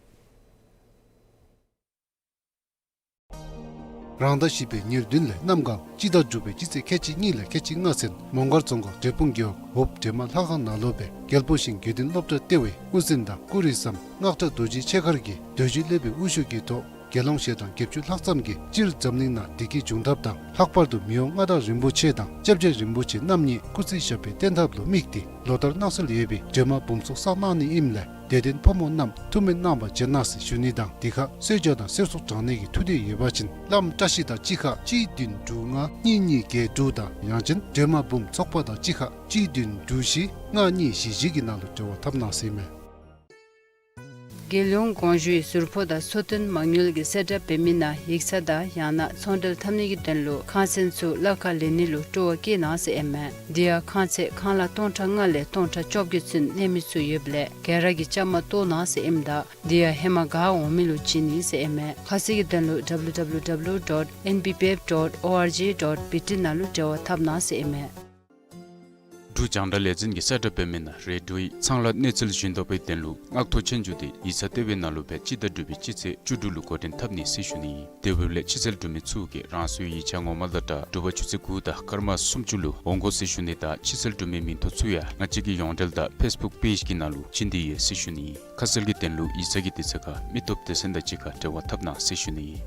རང་ཟླ་བཞི་པའི་ཉེར་བདུན་ལས་གནམ་གང་སྤྱི་ཟླ་དྲུག་པའི་སྤྱི་ཚེས་ཁལ་གཅིག་གཉིས་ལས་ཁལ་གཅིག་ལྔ་ཚུན་མོང་སྒར་རྫོང་ཁག་འབྲས་སྤུངས་རྒེད་འོག་འོབས་འདྲེ་མ་ལྷ་ཁང་ནང་ལུ་སྦེ་རྒྱལ་པོ་ཞིང་དགེ་འདུན་སློབ་གྲྭ་ལྟེ་བའི་དབུ་འཛིན་དང་སྐུ་རིམ་བཟང་སྔགས་གྲྭ་རྡོ་རྗེ་ཆོས་མཁར་གྱིས་འདོད་འཇོའི་སློབ་དཔོན་དབུ་བཞུགས་ཀྱི་ཐོག་དགེ་སློང་ཞལ་གྲངས་བརྒྱད་ཅུ་ལྷག་ཙམ་གྱིས་སྤྱིར་འཛམ་གླིང་ནང་བདེ་སྐྱིད་འབྱུང་ཐབས་དང་ལྷག་པར་དུ་མི་དབང་མངའ་བདག་རིན་པོ་ཆེ་དང་སྐྱབས་རྗེ་རིན་པོ་ཆེ་རྣམ་གཉིས་སྐུ་ཚེ་ཞབས་པད་བརྟན་ཐབས་ལུ་དམིགས་ཏེ་ལོ་ལྟར་གནང་སྲོལ་ཡོད་པའི་འདྲེ་མ་འབུམ་ཚོགས་བསགས་གནང་ནི་ཨིནམ་ལས་དད་ལྡན་ཕོ་མོ་རྣམས་ཐུགས་སྨོན་གནང་བར་བྱོན་གནང་ཟེར་ཞུ་ནི་དང་དེ་ཁར་གསོལ་ཇ་དང་གསེར་སོགས་དྲང་ནི་གི་ཐུགས་འདོད་ཡོད་པ་ཅིན་བླམ་བཀྲ་ཤིས་དང་གཅིག་ཁར་གཅིག་བདུན་དྲུག་ལྔ་གཉིས་གཉིས་བརྒྱད་དྲུག་དང་ཡང་ཅིན་འདྲེ་མ་འབུམ་ཚོགས་པ་དང་གཅིག་ཁར་གཅིག་བདུན་དྲུག་བཞི་ལྔ་གཉིས་བཞི་བཞི་གི་ནང་ལུ་འབྲེལ་བ་འཐབ་གནང་ཟེར་ཨིན་མས། རྒྱལ་ཡོངས་དགོངས་ཞུའི་ཟུར་ཕོགས་དང་འཚོ་རྟེན་མ་དངུལ་གྱི་གསལ་བསྒྲགས་འབད་མི་ནང་ཡིག་ཚང་དང་ཡང་ན་ཚོང་འབྲེལ་འཐབ་ནི་གི་དོན་ལུ་ཁང་ཚན་ཚུ་གླ་ཁར་ལེན་ནི་ལུ་སྤྲོ་བ་བསྐྱེད་གནང་ཟེར་ཨིན་མས། དེ་ཡང་ཁང་ཚན་ཁང་གླ་སྟོང་ཕྲག་ལྔ་ལས་སྟོང་ཕྲག་བཅོ་བརྒྱད་ཚུན་གནས་མི་ཚུ་ཡོདཔ་ལས་ག་ར་གིས་བཅའ་མར་གཏོགས་གནང་ཟེར་ཨིནམ་ད་དེ་ཡང་ཧེ་མ་ག་འོང་མི་ལུ་བྱིན་ནི་ཟེར་ཨིན་མས། ཁ་གསལ་གྱི་དོན་ལུ་W W W dot N B P F dot O R G dot B T ནང་ལུ་འབྲེལ་བ་འཐབ་གནང་ཟེར་ཨིན་མས། འབྲུག་རྒྱང་བསྒྲགས་ལས་འཛིན་གྱི་གསལ་བསྒྲགས་འབད་མི་ནང་རེ་ཌིའོའི་ཚང་ལཱ་གནས་ཚུལ་བཞིན་དུ་འབད་དོན་ལུ་སྔགས་ཐོག་ཆོས་རྒྱུགས་འདི་ཡིག་ཚང་ལྟེ་བའི་ནང་ལུ་སྦེ་སྤྱི་ཟླ་དྲུག་པའི་སྤྱི་ཚེས་བཅུ་དྲུག་ལུ་འགོ་འདྲེན་འཐབ་ནི་ཟེར་ཞུ་ནི། དེ་འབདཝ་ལས་ཕྱི་གསལ་འབྲུག་མི་ཚུ་གིས་རང་སོའི་ཡིག་ཆ་ངོ་མ་དང་སྦྲགས་དྲོ་པ་ཆུ་ཚོད་དགུ་དང་སྐར་མ་སུམ་ཅུ་ལུ་འོང་དགོ་ཟེར་ཞུ་ནི་དང་ཕྱི་གསལ་འབྲུག་མི་མིང་ཐོ་ཚུ་ཡང་ང་བཅས་ཀྱི་ཡོངས་འབྲེལ་དང་ཕེསི་བུཀ་པེཇ་གི་ནང་ལུ་བྱིན་ཏེ་ཡོད་ཟེར་ཞུ་ནི། ཁ་གསལ་གྱི་དོན་ལུ་ཡིག་ཚང་གི་དུས་ཚོད་ཁར་མི་སྟོབས་སྡེ་ཚན་དང་གཅིག་ཁར་འབྲེལ་བ་འཐབ་གནང་ཟེར་ཞུ་ནི།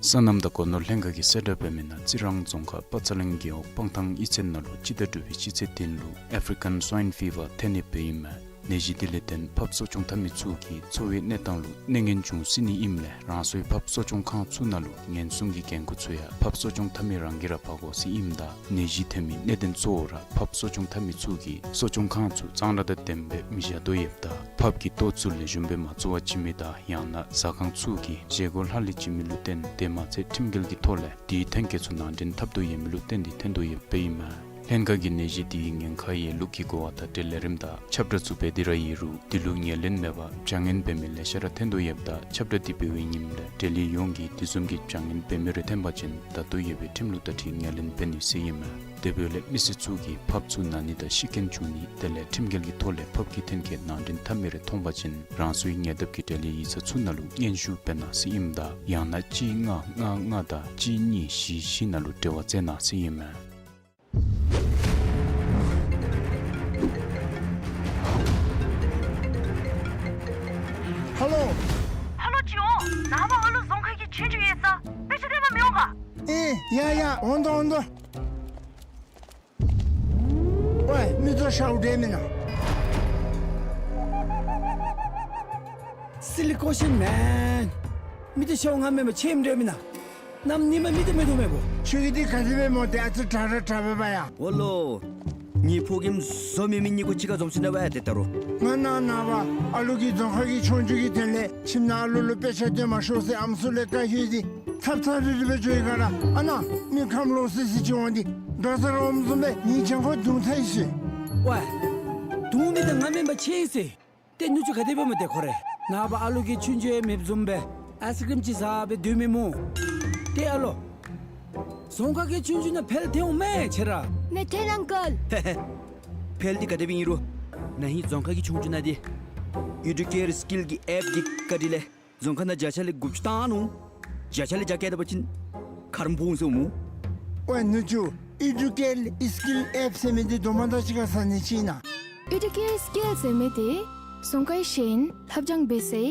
སོ་ནམ་དང་སྒོ་ནོར་ལྷན་ཁག་གི་གསལ་བསྒྲགས་འབད་མི་ནང་རྩི་རང་རྫོང་ཁག་པ་ཚ་གླིང་རྒེད་འོག་སྤང་ཐང་གཡུས་ཚན་ནང་ལུ་སྤྱི་ཟླ་དྲུག་པའི་སྤྱི་ཚེས་བདུན་ལུ་African Swine Fever ཐོན་ནི་སྦེ་ཨིན་མས། ནད་གཞི་དེ་ལས་བརྟེན་ཕགཔ་གསོ་སྐྱོང་འཐབ་མི་ཚུ་གི་འཚོ་བའི་གནས་སྟངས་ལུ་གནོད་ངན་འབྱུང་སྲིད་ནི་ཨིནམ་ལས་རང་སོའི་ཕགཔ་གསོ་སྐྱོང་ཁང་ཚུ་ནང་ལུ་ཉེན་སྲུང་གི་འགན་ཁུར་ཚུ་ཡང་ཕགཔ་གསོ་སྐྱོང་འཐབ་མི་རང་གིས་ར་འབག་དགོ་ཟེར་ཨིནམ་ད་ནད་གཞི་ཐོན་མི་གནད་དོན་གཙོ་བོ་ར་ཕགཔ་གསོ་སྐྱོང་འཐབ་མི་ཚུ་གིས་གསོ་སྐྱོང་ཁང་ཚུ་གཙང་སྦྲ་དང་ལྡནམ་སྦེ་མི་བཞག་དོ་ཡོདཔ་ད་ཕགཔ་གི་ལྟོ་ཚུ་ལེགས་ཤོམ་སྦེ་མ་བཙོ་བར་བྱིན་མི་དང་ཡང་ན་ཟ་ཁང་ཚུ་གིས་བཞེས་སྒོ་ལྷག་ལུས་བྱིན་མི་ལུ་བརྟེན་དེ་མ་ཚད་ཁྲིམས་འགལ་གྱི་ཐོག་ལས་དེའི་ཐོན་སྐྱེད་ཚུ་ནང་འདྲེན་འཐབ་དོ་ཡོད་མི་ལུ་བརྟེན་ཏེ་ཐོན་དོ་ཡོདཔ་ཨིན་མས། ལྷན་ཁག་གི་ནད་གཞི་དེའི་ཉེན་ཁ་ཡང་ལུགས་ཀྱི་གོ་བ་དང་འབྲེལ་ལས་རིམ་དང་ཁྱབ་བསྒྲགས་ཚུ་འབད་དེ་ར་ཡོད་རུང་དེ་ལུ་ངོས་ལེན་མེད་པར་བྱ་ངན་འབད་མི་ལེ་ཤ་ར་ཐོན་དོ་ཡོདཔ་ད་ཁྱབ་བསྒྲགས་དེ་འབད་བའི་ཉིནམ་ལས་འབྲེལ་ཡོད་ཡོངས་ཀྱིས་དེ་བཟུམ་གྱི་བྱ་ངན་འབད་མི་རེ་ཐོན་པ་ཅིན་ད་ལྟོ་ཡོད་པའི་ཁྲིམས་ལུགས་དང་འཁྲིལ་ངོས་ལེན་འབད་ནི་ཟེར་ཨིན་མས། དེ་འབདཝ་ལས་མི་སེར་ཚུ་གིས་ཕར་ཚུར་ན་ནི་དང་ཤི་རྐྱེན་བྱུང་ནི་དེ་ལས་ཁྲིམས་འགལ་གྱི་ཐོག་ལས་བབས་ཀྱི་ཐོན་སྐྱེད་ནང་འདྲེན་འཐབ་མི་རེ་མཐོང་པ་ཅིན་རང་སོའི་ཉེ་འདབས་ཀྱི་འབྲེལ་ཡོད་ཡིག་ཚང་ཚུ་ནང་ལུ་སྙན་ཞུ་འབད་གནང་ཟེར་ཨིནམ་ད་ཡང་ན་གཅིག་ལྔ་ལྔ་ལྔ་དང་གཅིག་གཉིས་བཞི་བཞི་ནང་ལུ་འབྲེལ་བ་མཛད་གནང་ཟེར་ཨིན་མས། ཧ་ལོ། ཧ་ལོ་ཅིག་འོང་། ནངས་པ་ཨ་ལུ་རྫོང་ཁ་གི་ཆོས་རྒྱུགས་ཡོད་ས་དཔེ་ཆ་སྟོན་པར་མི་འོང་ག། ཨེ་ཡ་ཡ་འོང་དོ་འོང་དོ། ཝའི་མི་ཚུ་ཤཝ་འདྲེ་མེན་ན། Silly question man. མི་ཚུ་ཤཝ་ང་མེན་པར་ཁྱོད་འདྲེ་མེན་ན། གནམ་ཉིནམ་མི་ཚུ་མེད་དོ་མེན་པོ། ཁྱོད་ཀྱིས་འདི་ག་དེ་སྦེ་སྨོ། ཏེ་ཨ་ཙི་དྲག་ར་དྲག་པས་པ་ཡ། འོ་ལོ། ངེའི་ཕོ་རྒནམ་བཟོ་མི་མི་གཉིས་ཀོ་གཅིག་ཁར་འཛོམས་ཞིནམ་ལས་ཝའི་ཏེ་ད་རུང་། ང་ནཱ་ནངས་པ་ཨ་ལུ་གི་རྫོང་ཁ་གི་ཆོས་རྒྱུགས་ཀྱི་དོན་ལས་ཁྱིམ་ནང་ཨ་ལུ་ལུ་དཔེ་ཆ་སྟོན་མ་ཤོག་ཟེར་ཨམ་སྲུ་ལས་བཀའ་བཞེས་ཏེ་ཚབ་ཚབ་རིལ་རི་སྦེ་འགྱོ་ཡི་ག་ར། ཨ་ནཱ་མི་ཁམས་ལོག་སི་སི་ཅིག་འོང་སྟེ་དགའ་ས་ར་འོངམ་བཟུམ་སྦེ་ངེའི་གྱང་ཁར་རྡུང་ཚར་ཡི་ཟེར། ཝའི། རྡུང་མི་འདི་ང་མེན་པར་ཁྱོད་ཨིན་ཟེར། ཏེ་ནུ་གཅུང་ག་དེ་སྦེ་སྨོ་ཏེ་ཁོ་རེ། ནངས་པ་ཨ་ལུ་གིས་ཆོས་རྒྱུགས་ཡང་མེདཔ་བཟུམ་སྦེ་ཨའིསི་ཀྲིམ་ཅིག་བཟའ་སྦེ་སྡོད་མི་སྨོ། ཏེ་ཨ་ལོ། རྫོང་ཁ་གི་ཆོས་རྒྱུགས་ནང་འཕེལ་ཐལ་འོང་མས་ཁྱོད་ར། མེད་ཐལ་ཨང་ཀལ། འཕེལ་འདི་ག་དེ་སྦེ་ཨིན་རུང་ན་ཧིང་རྫོང་ཁ་གི་ཆོས་རྒྱུགས་ནང་འདི་ཨི་ཌུ་ཀེར་སི་ཀིལ་གྱི་ཨེཔ་འདི་བཀའ་དྲིན་ལས་རྫོང་ཁ་ནང་བརྒྱ་ཆ་ལས་དགུ་བཅུ་བཏང་ནུག། བརྒྱ་ཆ་ལས་བརྒྱ་བཀལ་ད་པ་ཅིན་ཁ་རོག་འབོ་འོང་ཟེར་སྨོ། ཝའི་ནུ་གཅུང་ཨི་ཌུ་ཀེར་སི་ཀིལ་ཨེཔ་ཟེར་མི་འདི་དོ་མ་དང་གཅིག་ཁར་ཟ་ནི་ཅིག་ཨིན་ན། ཨི་ཌུ་ཀེར་སི་ཀིལ་ཟེར་མི་འདི་རྫོང་ཁའི་ཤེས་ཡོན་ལྷབ་སྦྱང་འབད་སའི་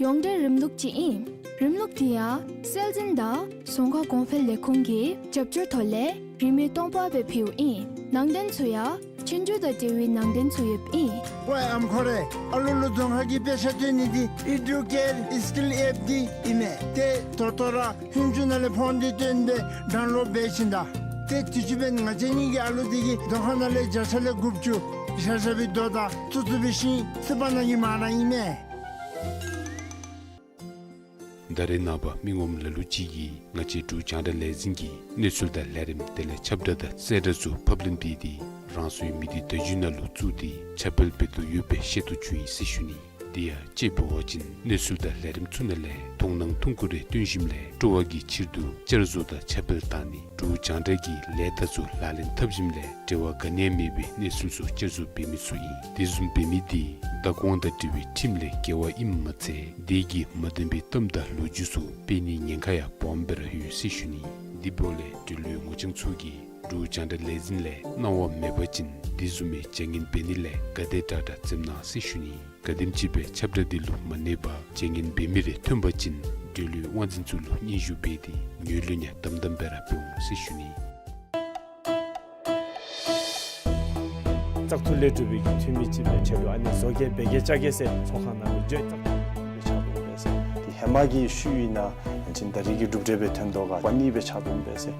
ཡོངས་འབྲེལ་རིམ་ལུགས་ཅིག་ཨིན། རིམ་ལུགས་འདི་ཡང་སྲོལ་འཛིན་དང་རྫོང་ཁ་གོང་འཕེལ་ལས་ཁུངས་ཀྱི་རྒྱབ་སྐྱོར་ཐོག་ལས་རིན་མེད་སྟོང་པ་སྦེ་ཕུལཝ་ཨིན། ནང་དོན་ཚུ་ཡང་ཆོས་རྒྱུགས་དང་འབྲེལ་བའི་ནང་དོན་ཚུ་ཡོདཔ་ཨིན། ཝའི་ཨམ་ཁོ་རེ། ཨ་ལུ་ལུ་རྫོང་ཁ་གི་དཔེ་ཆ་སྟོན་ནི་འདི་ཨི་ཌུ་ཀེར་སི་ཀིལ་ཨེཔ་འདི་ཨིན་མས། ཏེ་ད་ལྟོ་ར་ཧིན་ཇུ་ནང་ལས་ཕོན་འདི་བཏོན་སྦེ་ཌའུན་ལོཌ་འབད་ཞིནམ་ད། ཏེ་དུས་ཅི་འབདན་ང་བཅས་གཉིས་ཀྱི་ཨ་ལུ་འདི་གིས་རྫོང་ཁ་ནང་ལས་བརྒྱ་ཆ་ལས་དགུ་བཅུ་བཞག་བཞག་པའི་རྡོ་དང་བཙུགས་བཙུགས་པའི་ཤིང་སི་པ་ནང་གི་མ་ར་ཨིན་མས། ད་རེས་ནངས་པ་མི་ངོམ་ལ་ལུ་ཅིག་གིས་ང་བཅས་འབྲུག་རྒྱང་བསྒྲགས་ལས་འཛིན་གྱི་གནས་ཚུལ་དང་ལས་རིམ་དེ་ལས་ཁྱབ་བསྒྲགས་དང་གསལ་བསྒྲགས་ཚུ་ཕབ་ལེན་འབད་དེ་རང་སོའི་མི་སྡེ་བརྡ་བརྒྱུད་ནང་ལུ་བཙུགས་ཏེ་ཁྱབ་སྤེལ་འབད་དོ་ཡོད་པའི་ཤེས་རྟོགས་བྱུང་ཡི་ཟེར་ཞུ་ནི། དེ་ཡང་དཔྱེ་འབད་བ་ཅིན་གནས་ཚུལ་དང་ལས་རིམ་ཚུ་ནང་ལས་མཐོང་སྣང་ཐུང་ཀུ་རེ་སྟོན་ཞིནམ་ལས་སྤྲོ་བ་གི་ཕྱིར་དུ་བསྐྱར་བཟོ་དང་ཁྱབ་སྤེལ་བཏང་ནི། འབྲུག་རྒྱང་བསྒྲགས་ཀྱི་ལས་རྟགས་ཚུ་ལག་ལེན་འཐབ་ཞིནམ་ལས་འབྲེལ་བ་ག་ནི་ཡང་མེད་པའི་གནས་ཚུལ་ཚུ་བསྐྱར་བཟོ་འབད་མི་ཚུ་ཨིན། དེ་བཟུམ་འབད་མི་དེ་བདག་དབང་དང་འབྲེལ་བའི་ཁྲིམས་ལས་འགལ་བ་ཨིནམ་མ་ཚད་དེ་གིས་མ་བདེན་པའི་གཏམ་དང་ལོ་རྒྱུས་ཚུ་སྤེལ་ནིའི་ཉེན་ཁ་ཡང་སྦོམ་སྦེ་ར་ཡོད་ཟེར་ཞུ་ནི། དེ་འབདཝ་ལས་འབྲེལ་ཡོད་ངོ་རྐྱང་ཚུ་གིས་འབྲུག་རྒྱང་བསྒྲགས་ལས་འཛིན་ལས་གནང་བ་མེད་པ་ཅིན་དེ་བཟུམ་མའི་བྱ་ངན་འབད་ནི་ལས་ག་དེ་དྲག་དྲག་འཛེམ་གནང་ཟེར་ཞུ་ནི། ག་དེམ་ཅིག་སྦེ་ཁྱབ་བསྒྲགས་འདི་ལུ་མ་གནས་པར་བྱ་ངན་འབད་མི་རེ་ཐོན་པ་ཅིན་འབྲེལ་ཡོད་དབང་འཛིན་ཚུ་ལུ་སྙན་ཞུ་འབད་དེ་ངོས་ལེན་ཡང་དམ་དམ་སྦེ་ར་འབད་འོང་ཟེར་ཞུ་ནི། བཙག་འཐུ་ལས་གྲུབ་པའི་གི་འཐུས་མི་ཅིག་སྦེ་ཆེད་དུ་ཨ་ནི་བཟོ་གེ་འབད་གེ་བཅའ་གེ་ཟེར་ཚོགས་ཁང་ནང་ལུ་བརྗོད་བཙག་འཐུ་ལས་གྲུབ་པའི་ཕྱག་དོན་འབད་ཟེར། དེ་ཧེ་མ་གི་ཤུལ་ཨིན་ན་ཡང་ཅིན་ད་རེས་ཀྱི་གྲུབ་འབྲས་སྦེ་ཐོན་དོ་ག་པ་ནི་སྦེ་ཕྱག་དོན་འབད་ཟེར།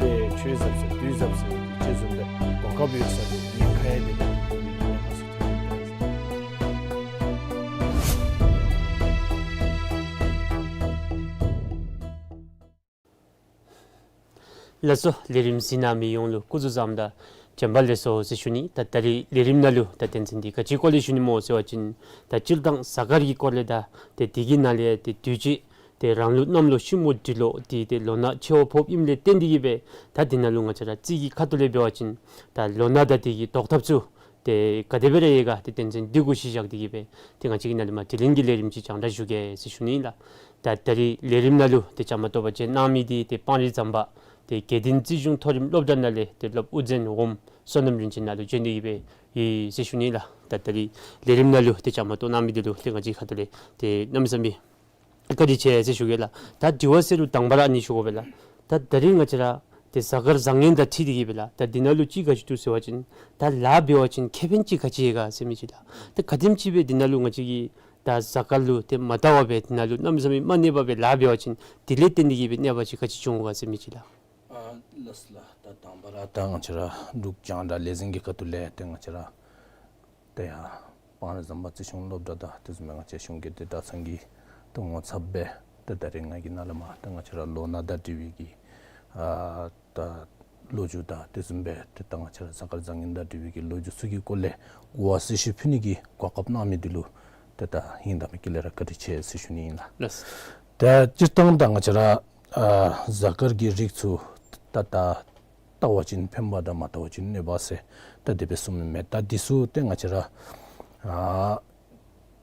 དེ་ཆོས་ཟབ་ཟེར་དུས་ཟབ་ཟེར་ཅིག་བཟུམ་སྦེ་གོ་སྐབས་ཡོད་ས་ལུ་ཉེན་ཁ་ཡང་མེད་པའི་ཉེན་ཁ་ཚུ་ཐོན་འབད་ཟེར། ལགས་སོ། ལས་རིམ་གཟིགས་གནང་མི་ཡོངས་ལུ་སྐུ་གཟུགས་བཟང་དང་བྱོན་པ་ལེགས་སོ་ཟེར་ཞུ་ནི། ད་ད་རིས་ལས་རིམ་ནང་ལུ་ད་དོན་ཚན་འདི་ག་ཅིའི་སྐོར་ལས་ཞུ་ནི་སྨོ་ཟེར་བ་ཅིན་ད་སྤྱིར་བཏང་གཟའ་སྐར་གྱི་སྐོར་ལས་དང་ཏེ་དེ་གི་ནང་ལས་ཏེ་དུས་ཅི་ཏེ་རང་ལུགས་གནམ་ལོ་ཤིང་མོ་འབྲི་ལོ་འདི་ཏེ་ལོ་ན་ཆེ་བ་ཕོགཔ་ཨིནམ་ལས་བརྟེན་ཏེ་གིས་སྦེ་ད་འདི་ནང་ལུ་ང་བཅས་ར་རྩིས་ཀྱི་ཁ་ཐུག་ལས་འབད་བ་ཅིན་ད་ལོ་ན་དང་དེ་གི་བཟློག་ཐབས་ཚུ་ཏེ་ག་དེ་སྦེ་ར་ཡོད་ག་ཏེ་དོན་ཚན་འདི་གུ་གཞི་བཞག་སྟེ་གིས་སྦེ་ཏེ་ང་བཅས་ཀྱིས་ནཱ་ལས་མར་དྲི་ལན་གྱི་ལས་རིམ་ཅིག་རྒྱང་བསྒྲགས་ཞུ་གེ་ཟེར་ཞུ་ནི་ལགས། ད་ད་རིས་ལས་རིམ་ནང་ལུ་ཏེ་བཅའ་མར་གཏོགས་པ་ཅིན་གནང་མི་འདི་ཏེ་སྤང་རི་ཟམ་པ་ཏེ་དགེ་ལྡན་རྩིས་གཞུང་མཐོ་རིམ་སློབ་གྲྭ་ནང་ལས་ཏེ་སློབ་དབུ་འཛིན་འོགམ་བསོད་ནམས་རིན་ཆེན་ནཱ་ལུ་བྱོན་ཏེ་གིས་སྦེ་ཡོད་ཟེར་ཞུ་ནི་ལགས། ད་ད་རིས་ལས་རིམ་ནང་ལུ་ཏེ་བཅའ་མར་གཏོགས་གནང་མི་འདི་ལུ་ཏེ་ང་བཅས་ཁ་ཐུག་ལས་ཏེ་གནམ་མེད་ས་མེད་བཀའ་དྲིན་ཆེ་ཟེར་ཞུ་གེ་ལགས། ད་དྲི་བ་ཟེར་རུང་དང་པ་ར་ཨ་ནི་ཞུ་དགོ་པས་ལགས། ད་ད་རིས་ང་བཅས་ར་ཏེ་གཟའ་སྐར་བཟང་ངན་དང་འཁྲིལ་ཏེ་གིས་སྦེ་ལགས། ད་འདི་ནང་ལུ་ཅིག་ག་ཅི་འདུག་ཟེར་བ་ཅིན་ད་ལཱ་འབད་བ་ཅིན་ཁེ་ཕན་ཅིག་ག་ཅི་ཡོད་ག་ཟེར་མི་ཅིག་ལགས། ད་ག་དེམ་ཅིག་སྦེ་འདི་ནང་ལུ་ང་བཅས་ཀྱིས་ད་གཟའ་སྐར་ལུ་ཏེ་མ་བལྟ་བར་སྦེ་འདི་ནང་ལུ་གནམ་མེད་ས་མེད་མ་གནས་པར་སྦེ་ལཱ་འབད་བ་ཅིན་དེ་ལས་བརྟེན་ཏེ་གིས་སྦེ་གནོད་པ་ཅིག་ག་ཅི་བྱུང་ག་ཟེར་མི་ཅིག་ལགས། ཨ་ལགས་སོ་ལགས། ད་དང་པ་ར་ད་ང་བཅས་ར་འབྲུག་རྒྱང་བསྒྲགས་ལས་འཛིན་གྱི་ཁ་ཐུག་ལས་ཏེ་ང་བཅས་ར་ཏེ་ཡར་སྤང་རི་ཟམ་པ་རྩིས་གཞུང་སློབ་གྲྭ་དང་དེ་བཟུམ་སྦེ་ང་བཅས་གཞུང་སྒེར་སྡེ་གྲྭ་ཚང་གི་ཏེ་ངོ་ཚབ་སྦེ་ཏེ་ད་རིས་ང་གིས་ནཱ་ལས་མར་ཏེ་ང་བཅས་ར་ལོ་ན་དང་འབྲེལ་བའི་གི་ཨ་ད་ ལོ་རྒྱུས་དང་དེ་བཟུམ་སྦེ་ཏེ་ད་ང་བཅས་ར་གཟའ་སྐར་བཟང་ངན་དང་འབྲེལ་བའི་གི་ལོ་རྒྱུས་ཚུ་གི་སྐོར་ལས་གོ་བ་གསལ་ཞུ་ཕུལ་ནི་གི་གོ་སྐབས་གནང་མི་འདི་ལུ་ཏེ་ད་ཧིང་དང་མི་དཀྱིལ་ལས་ར་བཀའ་དྲིན་ཆེ་ཟེར་ཞུ་ནི་ཨིན་ལགས། ལགས། ད་སྤྱིར་བཏང་ད་ང་བཅས་ར་ཨ་གཟའ་སྐར་གྱི་རིགས་ཚུ་ད་ད་བལྟ་བ་ཅིན་ཕན་པ་དང་མ་བལྟ་བ་ཅིན་གནོད་པ་ཟེར་ད་དེ་སྦེ་གསུངས་མི་མེད། ད་འདི་ཚུ་ཏེ་ང་བཅས་ར་ཨ་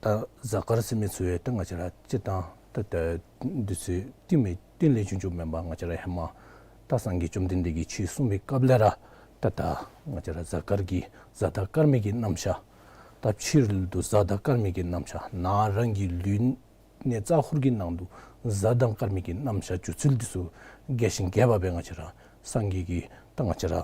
ད་གཟའ་སྐར་ཟེར་མི་ཚུ་ཡང་ད་ང་བཅས་ར་སྤྱིར་བཏང་ད་ད་འདི་ཚུ་གཏིང་མི་གཏིང་ལས་བྱུང་བྱུངམ་མེན་པར་ང་བཅས་ར་ཧེ་མ་ད་སངས་རྒྱས་བཅོམ་ལྡན་འདས་ཀྱིས་ཆོས་གསུངས་པའི་སྐབས་ལས་ར་ད་ད་ང་བཅས་ར་གཟའ་སྐར་གྱི་གཟའ་དང་སྐར་མའི་གི་རྣམ་གཞག། ད་ཕྱི་རོལ་དུ་གཟའ་དང་སྐར་མའི་གི་རྣམ་གཞག། ནང་རང་གི་ལུས་གནས་རྩ་འཁོར་གྱི་ནང་དུ་གཟའ་དང་སྐར་མའི་གི་རྣམ་གཞག་སྒྱུ་རྩལ་འདི་ཚུ་རྒྱས་ཤིང་རྒྱས་པ་སྦེ་ང་བཅས་ར་སངས་རྒྱས་ཀྱིས་ད་ང་བཅས་ར་ཨ་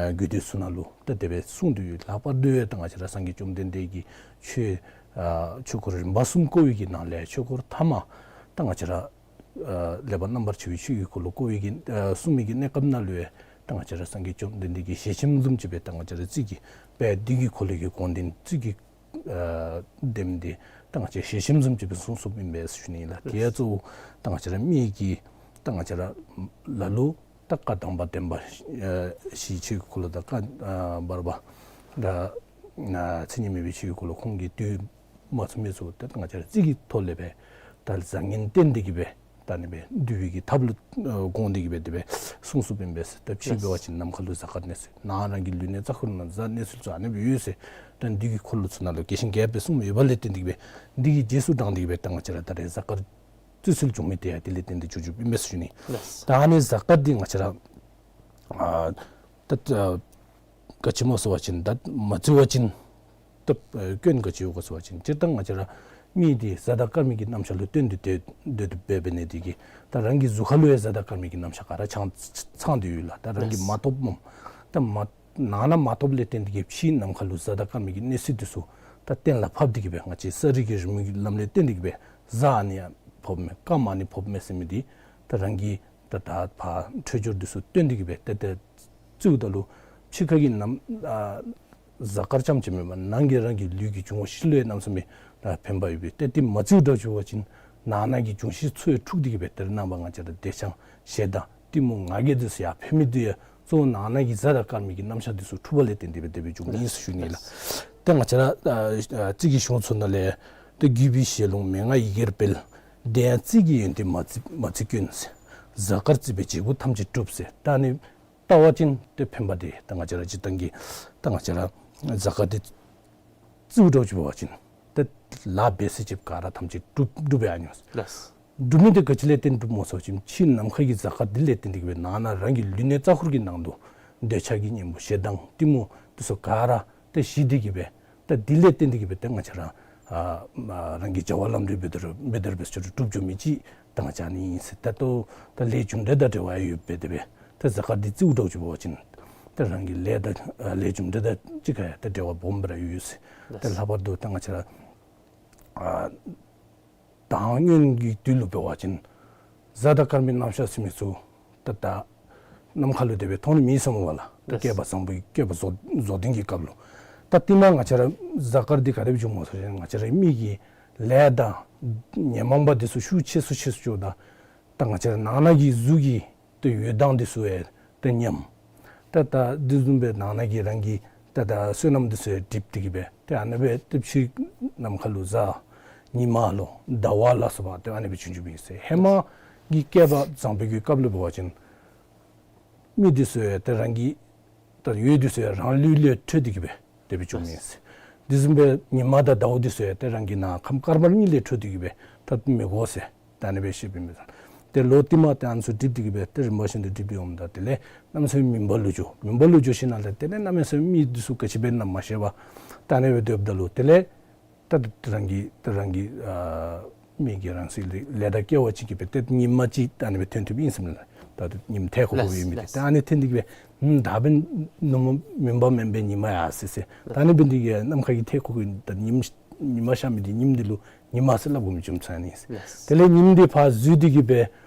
རྒྱུད་སྡེ་ཚུ་ནང་ལུ་ད་དེ་སྦེ་གསུངས་ཏེ་ཡོད། ལྷག་པར་དུ་ཡང་ད་ང་བཅས་ར་སངས་རྒྱས་བཅོམ་ལྡན་འདས་ཀྱིས་ཆོས་ཨ་ཆོས་འཁོར་རིམ་པ་གསུམ་བསྐོར་བའི་གི་ནང་ལས་ཆོས་འཁོར་ཐ་མ་ད་ང་བཅས་ར་ཨ་ལེགས་པ་རྣམ་པར་ཕྱེ་བའི་ཆོས་ཀྱི་འཁོར་ལོ་བསྐོར་བའི་གི་ཨ་གསུངས་མི་གི་གནས་སྐབས་ནང་ལུ་ཡང་ད་ང་བཅས་ར་སངས་རྒྱས་བཅོམ་ལྡན་འདས་ཀྱིས་ཞལ་ཆེམས་བཟུམ་ཅིག་སྦེ་ད་ང་བཅས་ར་རྩིས་ཀྱི་དཔལ་འདི་གི་འཁོར་ལོ་གི་དགོངས་དོན་རྩིས་ཀྱི་ཨ་དེམ་འདི་ད་ང་བཅས་ཞལ་ཆེམས་བཟུམ་ཅིག་སྦེ་གསུངས་གསུངསམ་ཨིན་པས་ཞུ་ནི་ལགས། དེ་ཡང་གཙོ་བོ་ད་ང་བཅས་ར་མི་གི་ད་ང་བཅས་ར་ལ་ལུ་ད་བཀའ་དམ་པ་བདེན་པ་ཨ་ཞི་བའི་ཆོས་ཀྱི་འཁོར་ལོ་དང་བཀའ་ཨ་བར་པ་ད་ཨ་མཚན་ཉིད་མེད་པའི་ཆོས་ཀྱི་འཁོར་ལོ་ཁོང་གིས་བསྡུ་མ་ཚུགས་མི་ཚུ་ད་ང་བཅས་ར་རྩིས་ཀྱི་ཐོག་ལས་སྦེ་ད་བཟང་ངན་བསྟན་ཏེ་གི་སྦེ་ད་ཨ་ནི་སྦེ་བསྡུ་བའི་གི་ཐབས་ལུ་ཨ་དགོངས་ཏེ་གི་སྦེ་དེ་སྦེ་གསུངས་གསུངསམ་ཨིན་པས། ད་ཕྱི་འབད་བ་ཅིན་ནམ་མཁའ་ལུ་གཟའ་སྐར་གནས་ཚུལ་ནང་རང་གི་ལུས་གནས་རྩ་འཁོར་ནང་གཟའ་གནས་ཚུལ་ཚུ་ཨ་ནི་སྦེ་ཡོད་ཟེར་ད་འདི་གི་འཁོར་ལོ་ཚུ་ནང་ལུ་རྒྱས་ཤིང་རྒྱས་པ་སྦེ་གསུངས་ཡོད་པ་ལས་བརྟེན་ཏེ་གི་སྦེ་འདི་གི་རྗེས་སུ་འབྲངས་ཏེ་གི་སྦེ་ད་ང་བཅས་ར་ད་རེས་གཟའ་སྐར་བརྩི་སྲོལ་བྱུང་མི་དེ་ཡང་དེ་ལས་བརྟེན་ཏེ་བྱུང་བྱུངམ་ཨིན་པས་ཞུ་ནི། ལགས། ད་ཨ་ནི་གཟའ་སྐར་འདི་ང་བཅས་ར་ཨ་ད་ཨ་ག་ཅི་སྨོ་ཟེར་བ་ཅིན་ད་མ་བརྩི་བ་ཅིན་ད་ཨ་སྐྱོན་ག་ཅི་ཡོད་ག་ཟེར་བ་ཅིན་སྤྱིར་བཏང་ང་བཅས་ར་མི་འདི་གཟའ་དང་སྐར་མའི་གི་རྣམ་གཞག་ལུ་བརྟེན་ཏེ་སྡོད་སྡོད་དོ་འབད་འབད་ནི་དེ་གིས་ད་རང་གི་གཟུགས་ཁ་ལུ་ཡང་གཟའ་དང་སྐར་མའི་གི་རྣམ་གཞག་ག་ར་ཚང་ཚང་སྟེ་ཡོད་ལགས། ད་རང་གིས་ལགས། མ་ཐོབ་སྨོ། ད་མ་ནང་ན་མ་ཐོབ་ལས་བརྟེན་ཏེ་གི་ཕྱི་ནམ་མཁའ་ལུ་གཟའ་དང་སྐར་མའི་གི་གནས་ཚུལ་འདི་ཚུ་ད་གཏན་ལ་ཕབ་སྟེ་གི་སྦེ་ང་བཅས་ས་རིས་ཀྱི་རིམ་གྱི་ལམ་ལས་བརྟེན་ཏེ་གི་སྦེ་གཟའ་ཨ་ནི་ཡང་ཕོགཔ་མས་སྐར་མ་ཨ་ནི་ཕོགཔ་མས་ཟེར་མི་འདི་ད་རང་གི་ད་ད་ཕར་འཕྲོད་སྦྱོར་འདི་ཚུ་བསྟུན་ཏེ་གི་སྦེ་ཏེ་ཏེ་བརྩིཝ་ད་ལུ་ཕྱི་ཁ་གི་ནམ་ཨ་གཟའ་སྐར་རྐྱངམ་ཅིག་མེན་པར་ནང་གི་རང་གི་ལུས་ཀྱི་འབྱུང་བ་བཞི་ལུ་ཡང་གནམ་མེད་ས་མེད་ཨ་ཕན་པ་ཡོད་པས། ཏེ་དེ་མ་བརྩིཝ་འདྲཝ་ཅིག་འབད་བ་ཅིན་ནང་ན་གི་འབྱུང་བཞི་ཚུ་ཡང་འཁྲུགས་ཏེ་གི་སྦེ་ཏེ་ར་ནངས་པ་ང་བཅས་ར་བདེ་འཆང་ཞེ་སྡང་གཏི་མུག་ང་རྒྱལ་འདི་ཚུ་ཡར་འཕེལ་མི་འདི་ཡང་གཙོ་བོ་ནང་ན་གི་གཟའ་དང་སྐར་མའི་གི་རྣམ་གཞག་འདི་ཚུ་འཁྲུགས་པ་ལས་བརྟེན་ཏེ་སྦེ་དེ་སྦེ་བྱུངམ་ཨིན་ཟེར་ཞུ་ནི་ལགས། ཏེ་ང་བཅས་ར་ཨ་ཨ་རྩིས་ཀྱི་གཞུང་ཚུ་ནང་ལས་ཏེ་རྒྱུད་པའི་ཞལ་ལུང་མན་ངག་ཡི་གེར་སྤེལ། དེ་ཡང་རྩིས་ཀྱི་ཡོན་ཏན་མ་བརྩི་མ་བརྩི་སྐྱོན་ཟེར། གཟའ་སྐར་བརྩིས་པས་བྱེད་པོ་ཐམས་ཅད་འགྲུབ་ཟེར། ད་ཨ་ནི་བལྟ་བ་ཅིན་ཏེ་ཕན་པ་འདི་ད་ང་བཅས་ར་སྤྱིར་བཏང་གི་ད་ང་བཅས་ར་གཟའ་སྐར་འདི་བརྩིཝ་འདྲཝ་ཅིག་འབད་བ་ཅིན་ཏེ་ལཱ་འབད་ས་ཅིག་ག་ར་ཐམས་ཅད་འགྲུབ་འགྲུབ་པའི་ཨ་ནི་ལགས། འགྲུབ་མི་འདི་ག་ཅི་ལས་བརྟེན་འགྲུབ་སྨོ་ཟེར་བ་ཅིན་ཕྱི་ནམ་མཁའ་གི་གཟའ་སྐར་འདི་ལས་བརྟེན་ཏེ་གི་སྦེ་ནང་ན་རང་གི་ལུས་གནས་རྩ་འཁོར་གྱི་ནང་དུ་འདོད་ཆགས་ཀྱི་གཉེན་པོ་ཞེ་སྡང་གཏི་མུག་འདི་ཚུ་ག་ར་ཏེ་ཞི་སྟེ་གི་སྦེ་ད་འདི་ལས་བརྟེན་ཏེ་གི་སྦེ་ད་ང་བཅས་ར་ཨ་ཨ་རང་གི་བྱ་བ་ལམ་འགྲོ་འབད་དོ་རུང་འབད་དོ་རུང་འབད་ས་ཅིག་འགྲུབ་འགྱོ་མི་ཅིག་ད་ང་བཅས་ཨ་ནི་ཨིན་ཟེར། ད་ལྟོ་ད་ལས་རྒྱུ་འབྲས་དང་འབྲེལ་བ་ཡོདཔ་སྦེ་དེ་སྦེ་ད་གཟའ་སྐར་འདི་བརྩིཝ་འདྲཝ་ཅིག་འབད་བ་ཅིན་ད་རང་གི་ལས་དང་ཨ་ལས་རྒྱུ་འབྲས་དང་གཅིག་ཁར་ཡང་ད་འབྲེལ་བ་སྦོམ་སྦེ་ར་ཡོད་ཟེར། ད་ལྷག་པར་དུ་ད་ང་བཅས་ར་ཨ་དང་སྔོན་གྱི་དུས་ལུ་འབད་བ་ཅིན་གཟའ་དང་སྐར་མའི་རྣམ་གཞག་ཟེར་མི་ཚུ་ད་ད་ནམ་མཁའ་ལུ་དེ་སྦེ་མཐོང་ནི་མེད་ཟེར་སྨོ་ལགས། ད་ལགས། བསྐལ་པ་བཟང་པོའི་བསྐལ་པ་རྫོགས་རྫོགས་ལྡན་གྱི་སྐབས་ལུ། ད་དེ་ནང་ང་བཅས་ར་གཟའ་སྐར་འདི་ག་དེ་སྦེ་བྱུངམ་སྨོ་ཟེར་བ་ཅིན་ང་བཅས་ར་མི་གི་ལས་དང་ཉོན་མོངས་པ་འདི་ཚུ་ཤུགས་ཆེ་སུ་ཆེ་སུ་འགྱོཝ་ད་ད་ང་བཅས་ར་ནང་ན་གི་གཟུགས་ཀྱི་ཏེ་འོད་མདངས་འདི་ཚུ་ཡང་ཏེ་ཉམས། ཏེ་ད་འདི་བཟུམ་སྦེ་ནང་ན་གི་རང་གི་ཏེ་ད་བསོད་ནམས་འདི་ཚུ་ཡང་འགྲིབ་སྟེ་གི་སྦེ་ཏེ་ཨ་ནི་སྦེ་ཏེ་ཕྱི་ནམ་མཁའ་ལུ་གཟའ་ཉི་མ་ལོ་ཟླ་བ་ལ་སོགས་པ་ཏེ་ཨ་ནི་སྦེ་བྱུང་བྱུངམ་ཨིན་ཟེར། ཧེ་མ་གི་བསྐལ་པ་བཟང་པོའི་གི་སྐབས་ལུ་འབད་བ་ཅིན་མི་འདི་ཚུ་ཡང་ཏེ་རང་གི་ད་འོད་འདི་ཚུ་ཡང་རང་ལུས་ལས་འཕྲོས་ཏེ་གི་སྦེ་དེ་སྦེ་བྱུངམ་ཨིན་ཟེར། འདི་བཟུམ་སྦེ་ཉི་མ་དང་ཟླཝ་འདི་ཚུ་ཡང་ཏེ་རང་གི་ནང་ཁམས་དཀར་དམར་གཉིས་ལས་འཕྲོས་ཏེ་གི་སྦེ་ད་མི་གོ་ཟེར། ད་ཨ་ནི་སྦེ་བཤདཔ་ཨིན་པས། ཏེ་ལོག་ཏེ་མ་ཏེ་ཨ་ནི་ཚུ་འགྲིབ་སྟེ་གི་སྦེ་ཏེ་རིམ་པ་བཞིན་དུ་འགྲིབ་སྟེ་འོངམ་ད་དེ་ལས་གནམ་མེད་ས་མེད་མུན་པ་ལུ་འགྱོ། མུན་པ་ལུ་འགྱོ་ཞིནམ་ལས་དེ་ལས་གནམ་མེད་ས་མེད་མི་འདི་ཚུ་ག་ཅི་འབད་ན་མ་ཤེས་པར་ད་ཨ་ནི་སྦེ་སྡོདཔ་ད་ལུ་དེ་ལས་ད་རང་གི་ད་རང་གི་ཨ་མི་གི་རང་སྲིད་ལས་ལས་དང་སྐལ་བ་ཅིག་གིས་སྦེ་ཏེ་ཉིམ་ཅིག་ད་ཨ་ནི་སྦེ་ཐོན་ཐོནམ་ཨིན་ཟེར་མས་ལགས། ད་ཉིམ་ཐལ་ཁོག་ཁོག་ལགས་ཡོད་མི་འདི་ལགས། ད་ཨ་ནི་ཐོན་ཏེ་གི་སྦེ་ཨུམ་ད་འབདན་ནུབ་མོ་མུན་པ་མེན་པའི་ཉི་མ་ཡར་སོ་ཡི་ཟེར། ད་ཨ་ནི་འབདན་འདི་གིས་ནམ་མཁའ་གི་ཐལ་ཁོག་གི་ད་ཉིམ་ཉི་མ་ཤར་མི་འདི་ཉིམ་འདི་ལུ་ཉི་མ་ཟེར་སླབ་དགོ་མི་བྱུང་ཚར་ནི་ཨིན་ཟེར། ལགས། དེ་ལས་ཉིམ་འདི་ཕར་འཛུལ་ཏེ་གི་སྦེ་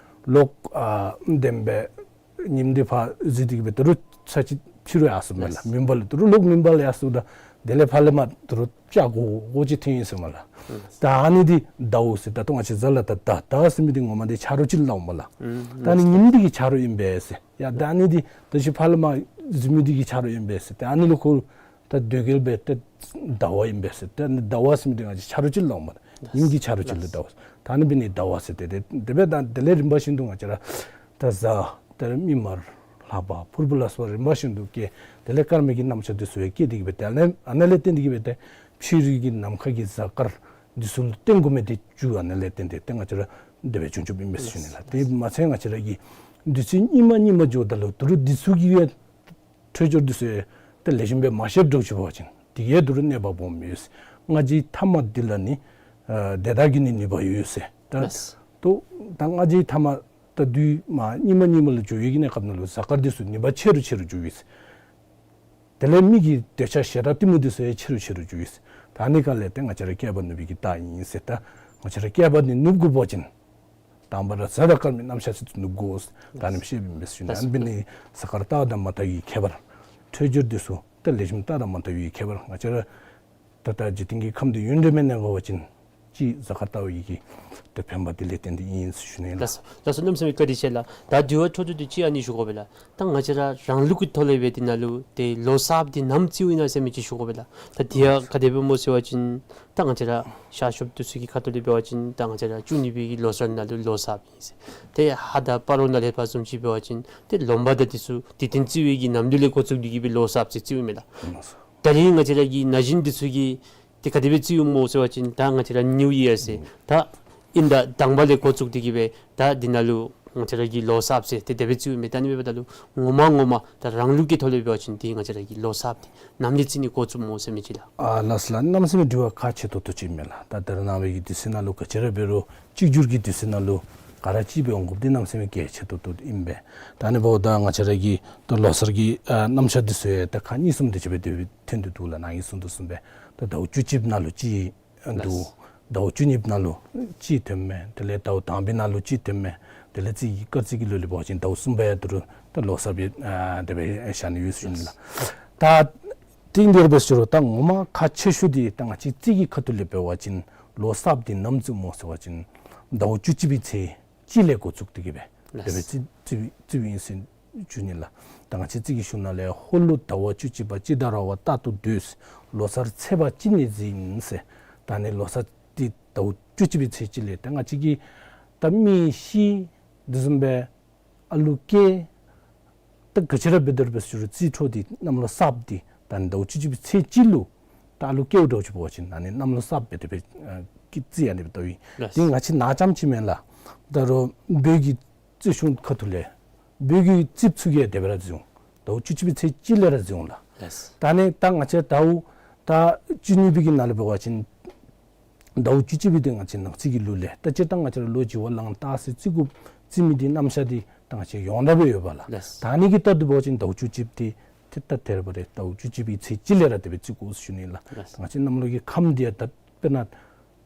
ལོག་ཨ་བདེན་པའི་ཉིམ་འདི་ཕར་འཛུལ་ཏེ་གི་སྦེ་ད་རུང་ཚར་གཅིག་ཕྱི་རུ་ཡར་སོ་མས་ལགས། ལགས། མུན་པ་ལུ་ད་རུང་ལོག་མུན་པ་ལུ་ཡར་སོཝ་ད་དེ་ལས་ཕར་ལས་མར་ད་རུང་ཆ་གོ་གོ་ཅིག་ཐོན་ཡི་ཟེར་མས་ལགས། ལགས། ད་ཨ་ནི་འདི་ཟླཝ་ཟེར། ད་ལྟོ་ང་བཅས་གཟའ་ལུ་ད་ཟླ་ཟླ་ཟེར་མི་འདི་ངོ་མ་འདི་ཆ་རོགས་ཅིག་སླབ་མས་ལགས། ཨུམ། ད་ཨ་ནི་ཉིམ་འདི་གི་ཆ་རོགས་ཨིན་པས་ཟེར། ཡ་ད་ཨ་ནི་འདི་ད་ཅི་ཕར་ལས་མར་གཟིགས་མི་འདི་གི་ཆ་རོགས་ཨིན་པས་ཟེར། ཏེ་ཨ་ནི་ལུ་ཁོ་ད་དོལ་རྒྱལ་སྦེ་ཏེ་ཟླ་བ་ཨིན་པས་ཟེར། ཏེ་ཨ་ནི་ཟླ་བ་ཟེར་མི་འདི་ང་བཅས་ཆ་རོགས་ཅིག་ལུ་འོངམ་མས། ཉིནམ་གྱི་ཆ་རོགས་ཅིག་ལུ་ཟླ་བ། ད་ཨ་ནི་འབད་ནི་ཟླ་བ་ཟེར། ཏེ་ཏེ་དེ་སྦེ་ད་དེ་ལས་རིམ་པ་བཞིན་དུ་ང་བཅས་ར་ད་གཟའ་ད་རེས་མིག་དམར་ལྷག་པ་ཕུར་བུ་ལ་སོགས་རིམ་པ་བཞིན་དུ་སྐྱེ། དེ་ལས་སྐར་མའི་གི་རྣམ་གཞག་འདི་ཚུ་ཡང་སྐྱེ་སྟེ་གི་སྦེ་ཏེ་ཨ་ནི་ཨ་ནི་ལས་བརྟེན་ཏེ་གི་སྦེ་ཏེ་ཕྱི་རོལ་གྱི་ནམ་མཁའ་གི་གཟའ་སྐར་འདི་ཚུ་ལུ་བརྟེན་དགོ་མི་འདི་རྒྱུ་ཨ་ནི་ལས་བརྟེན་ཏེ་ཏེ་ང་བཅས་ར་དེ་སྦེ་བྱུང་བྱུངམ་ཨིན་པས་ཟེར་ཞུ་ནི་ལགས། དེ་མ་ཚད་ང་བཅས་ར་གི་དུས་ཚོད་སྙིགས་མ་སྙིགས་མ་འགྱོཝ་ད་ལུ་དུས་རབས་འདི་ཚུ་གི་ཡང་འཕྲོད་སྦྱོར་འདི་ཚུ་ཡང་ཏེ་ལེགས་ཤོམ་སྦེ་མ་ཤེསཔ་འདྲཝ་ཅིག་འབད་བ་ཅིན་དེ་གིས་དུས་རབས་གནོད་པ་སྦོམ་ཡོད་ཟེར། སྔ་ཕྱིའི་མཐའ་མ་འདི་ལ་ནི་ཨ་དེ་དག་གི་ནི་ནུས་པ་ཡོད་ཟེར། ད་ལགས། ཏེ་ད་སྔ་ཕྱིའི་མཐའ་མ་ད་དུས་མ་སྙིགས་མ་སྙིགས་མ་ལུ་འགྱོ་བའི་གི་གནས་སྐབས་ནང་ལུ་གཟའ་སྐར་འདི་ཚུ་ནུས་པ་ཆེ་རུ་ཆེ་རུ་འགྱོ་ཡི་ཟེར། དེ་ལས་མི་གི་འདོད་ཆགས་ཞེ་སྡང་གཏི་མུག་འདི་ཚུ་ཡང་ཆེ་རུ་ཆེ་རུ་འགྱོ་ཡི་ཟེར། ད་ཨ་ནི་ག་ལས་ཏེ་ང་བཅས་ར་བསྐལ་པ་ནུབ་པའི་གི་རྟགས་ཨིན་ཟེར། ད་ང་བཅས་ར་བསྐལ་པ་འདི་ནུབ་དགོ་པ་ཅིན་དང་པ་ར་གཟའ་དང་སྐར་མའི་རྣམ་གཞག་འདི་ཚུ་ནུབ་དགོ་ཟེར་ད་ཨ་ནི་སྦེ་བཤདཔ་ཨིན་པས་ཟེར་ཞུ་ནི། ཨ་ནི་འབད་ནི་གཟའ་སྐར་རྟགས་དང་མ་རྟགས་ཀྱི་ཁྱད་པར་འཕྲོད་སྦྱོར་འདི་ཚུ་ཏེ་ལེགས་ཤོམ་རྟགས་དང་མ་རྟགས་ཀྱི་ཁྱད་པར་ང་བཅས་ར་ད་ལྟོ་འཇིག་རྟེན་གྱི་ཁམས་འདི་ཡུན་རིངམོ་གནས་དགོ་པ་ཅིན་གཅིག་གཟའ་སྐར་རྟགས་ཀྱི་གི་ཏེ་ཕན་པ་འདི་ལས་བརྟེན་ཏེ་ཨིན་ཟེར་ཞུ་ནི་ལགས། ལགས་སོ། ལགས་སོ། གནམ་མེད་ས་མེད་བཀའ་དྲིན་ཆེ་ལགས། ད་དྲི་བ་འཕྲོ་མཐུད་དེ་གཅིག་ཨ་ནི་ཞུ་དགོ་པས་ལགས། ད་ང་བཅས་ར་རང་ལུགས་ཀྱི་ཐོག་ལས་འབད་དེ་ནང་ལུ་ཏེ་ལོ་གསརཔ་འདི་ནམ་བརྩིཝ་ཨིན་ན་ཟེར་མི་ཅིག་ཞུ་དགོ་པས་ལགས། ད་དེ་ཡང་ག་དེ་སྦེ་སྨོ་ཟེར་བ་ཅིན་ད་ང་བཅས་ར་ཤར་ཕྱོགསཔ་འདི་ཚུ་གི་ཁ་ཐུག་ལས་འབད་བ་ཅིན་ད་ང་བཅས་ར་བཅུ་གཉིས་པའི་གི་ལོ་གསར་ནང་ལུ་ལོ་གསརཔ་ཨིན་ཟེར། ཏེ་ཧ་ད་སྤ་རོ་ནང་ལས་ཕར་བཟུམ་ཅིག་འབད་བ་ཅིན་ཏེ་ལོ་འབའ་ད་འདི་ཚུ་དེ་ཐེངས་བརྩི་བའི་གི་ནམ་དུས་ལས་འགོ་བཙུགས་ཏེ་གི་སྦེ་ལོ་གསརཔ་ཟེར་བརྩིཝ་མས་ལགས། ད་རིས་ང་བཅས་ར་གི་ན་གཞོན་འདི་ཚུ་གིས་ཏེ་ག་དེ་སྦེ་བརྩིཝ་སྨོ་ཟེར་བ་ཅིན་ད་ང་བཅས་ར་ནིའུ་ཡར་ཟེར། ཨུམ། ད་ཨིན་ད་དང་པ་ལས་འགོ་བཙུགས་ཏེ་གི་སྦེ་ད་འདི་ནང་ལུ་ང་བཅས་ར་གི་ལོ་གསརཔ་ཟེར་ཏེ་དེ་སྦེ་བརྩིཝ་མས། ད་ཨ་ནི་འབདཝ་ད་ལུ་ངོ་མ་ངོ་མ་ད་རང་ལུགས་ཀྱི་ཐོག་ལས་འབད་བ་ཅིན་ཏེ་ང་བཅས་ར་གི་ལོ་གསརཔ་འདི་ནམ་ལས་བརྩི་ནི་འགོ་བཙུགསཔ་སྨོ་ཟེར་མི་ཅིག་ལགས། ཨ་ལགས་སོ་ལགས། གནམ་མེད་ས་མེད་དྲི་བ་ཁག་ཆེ་ཏོག་ཏོ་ཅིག་མས་ལགས། ད་ད་རེས་ནངས་པའི་གི་དུས་ཚོད་ནང་ལུ་ག་ཅི་ར་འབད་རུང་གཅིག་གྱུར་གྱི་དུས་ཚོད་ནང་ལུ་ག་ར་གཅིག་སྦེ་འོང་དགོཔ་འདི་གནམ་མེད་ས་མེད་གལ་ཆེ་ཏོག་ཏོ་ཨིན་པས། ད་ཨ་ནི་འབདཝ་ད་ང་བཅས་ར་གི་ད་ལོ་གསར་གྱི་ཨ་རྣམ་གཞག་འདི་ཚུ་ཡང་ད་ཁག་གཉིས་གསུམ་དེ་ཅིག་སྦེ་དེ་སྦེ་ཐོན་ཏེ་འདུག་ལགས། ནཱ་གིས་གསུངས་དོ་བཟུམ་སྦེ་ད་ཟླཝ་བཅུ་གཅིག་ནང་ལུ་གཅིག་འདུག། ལགས། ཟླཝ་བཅུ་གཉིས་ནང་ལུ་གཅིག་ཐོནམ་མས། དེ་ལས་ཟླཝ་དང་པའི་ནང་ལུ་གཅིག་ཐོནམ་མས། དེ་ལས་རྩིས་ཀྱི་སྐར་རྩིས་ཀྱི་ལུགས་ལས་འབད་བ་ཅིན་ཟླཝ་གསུམ་པ་ཡང་ད་རུང་ད་ལོ་གསར་སྦེ་ཨ་དེ་སྦེ་བཞག་ནི་ཡོད་ཟེར་ཞུ་ནི་ལགས། ད་དེ་འདི་ར་འབད་ཟེར་རུང་ད་ངོ་མ་ཁག་ཆེ་ཤོས་འདི་ད་ང་བཅས་རྩིས་ཀྱི་ཁ་ཐུག་ལས་འབད་བ་ཅིན་ལོ་གསརཔ་འདི་ནམ་བརྩིཝ་སྨོ་ཟེར་བ་ཅིན་ཟླཝ་བཅུ་གཅིག་པའི་ཚེས་གཅིག་ལས་འགོ་བཙུགས་ཏེ་གི་སྦེ་དེ་སྦེ་ལགས། རྩིས་རྩིས་རྩིསཝ་ཨིན་ཟེར་ཞུ་ནི་ལགས། ད་ང་བཅས་རྩིས་ཀྱི་གཞུང་ནང་ལས་ཧོར་ལུ་ཟླ་བ་བཅུ་གཅིག་པ་སྤྱི་ཟླ་ར་བ་རྟག་ཏུ་སྡོད། ལོ་གསར་ཚེས་པ་གཅིག་ནས་འཛིན་ཟེར། ད་ཨ་ནི་ལོ་གསར་འདི་ཟླཝ་བཅུ་གཅིག་པའི་ཚེས་གཅིག་ལས་ད་ང་བཅས་ཀྱི་ད་མི་ཤི་དེ་བཟུམ་སྦེ་ཨ་ལུ་སྐྱེ་ད་ག་ཅི་ར་འབད་དེ་ར་འབད་ཟེར་རུང་རྩིས་འཕྲོ་འདི་གནམ་ལོ་གསརཔ་འདི་ད་ཨ་ནི་ཟླཝ་བཅུ་གཅིག་པའི་ཚེས་གཅིག་ལུ་ད་ཨ་ལུ་སྐྱེཝ་འདྲཝ་ཅིག་འབད་བ་ཅིན་ཨ་ནི་གནམ་ལོ་གསརཔ་སྦེ་དེ་སྦེ་ཨ་ཀྱི་རྩིས་ཨ་ནི་སྦེ་བལྟཝ་ཨིན། ལགས། དེ་ང་བཅས་ནཱ་རྐྱངམ་ཅིག་མེན་ལགས། ད་རུང་བོད་ཀྱི་རྩིས་གཞུང་ཁ་ཐུག་ལས་བོད་ཀྱི་རྩིསཔ་ཚུ་གིས་དེ་སྦེ་ར་བརྩི་འོང་། ཟླཝ་བཅུ་གཅིག་པའི་ཚེས་གཅིག་ལས་ར་བརྩི་འོང་ལགས། ལགས། ད་ཨ་ནི་ད་ང་བཅས་ཟླཝ་ད་བཅུ་གཉིས་པའི་གི་ནང་ལུ་འབད་བ་ཅིན་ཟླཝ་བཅུ་གཅིག་པའི་འདི་ང་བཅས་ནག་རྩིས་ཀྱི་ལུགས་ལས་ད་སྤྱིར་བཏང་ང་བཅས་ར་ལོ་བྱི་བ་ལང་སྟག་ཟེར་རྩི་དགོཔ་རྩི་མི་འདི་རྣམ་གཞག་འདི་ད་ང་བཅས་ཡོངས་གྲགས་སྦེ་ཡོད་པས་ལགས། ལགས། ད་ཨ་ནི་གི་ལྟར་དུ་འབད་བ་ཅིན་ཟླཝ་བཅུ་གཅིག་པ་འདི་ཏེ་ད་དེ་ར་འབད་རུང་ཟླཝ་བཅུ་གཅིག་པའི་ཚེས་གཅིག་ལས་ར་དེ་སྦེ་བརྩི་དགོ་ཟེར་ཞུ་ནི་ལགས། ལགས། ད་ང་བཅས་གནམ་ལོ་གི་ཁམས་འདི་ཡང་ད་དཔེར་ན་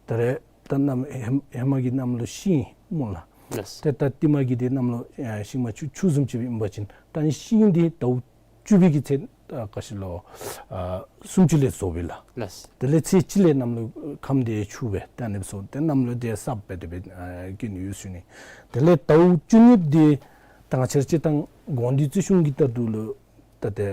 ད་རེས་ད་གནམ་ཧེ་ཧེ་མ་གི་གནམ་ལོ་ཤིང་སྨོ་ལགས། ལགས། ཏེ་ད་ལྟེ་མ་གི་འདི་གནམ་ལོ་ཨ་ཤིང་མ་ཆུ་ཆུ་བཟུམ་ཅིག་ཨིན་པ་ཅིན་ད་ཨ་ནི་ཤིང་འདི་ཟླཝ་བཅུ་པའི་གི་ཚེས་ཨ་ག་ཅི་ལོ་ཨ་སུམ་ཅུ་ལས་བཟོ་བས་ལགས། ལགས། དེ་ལས་ཚེས་གཅིག་ལས་གནམ་ལོ་ཁམས་འདི་ཆུ་སྦེ་ད་ཨ་ནི་བཟོ་ཏེ་གནམ་ལོ་འདི་གསརཔ་སྦེ་དེ་སྦེ་ཨ་བསྐྱེད་ནི་ཡོད་ཟེར་ཞུ་ནི། དེ་ལས་ཟླཝ་བཅུ་གཉིས་པ་འདི་ད་ང་བཅས་ར་སྤྱིར་བཏང་དགོན་སྡེའི་རྩིས་གཞུང་གི་ལྟར་དུ་ལུ་ད་དེ་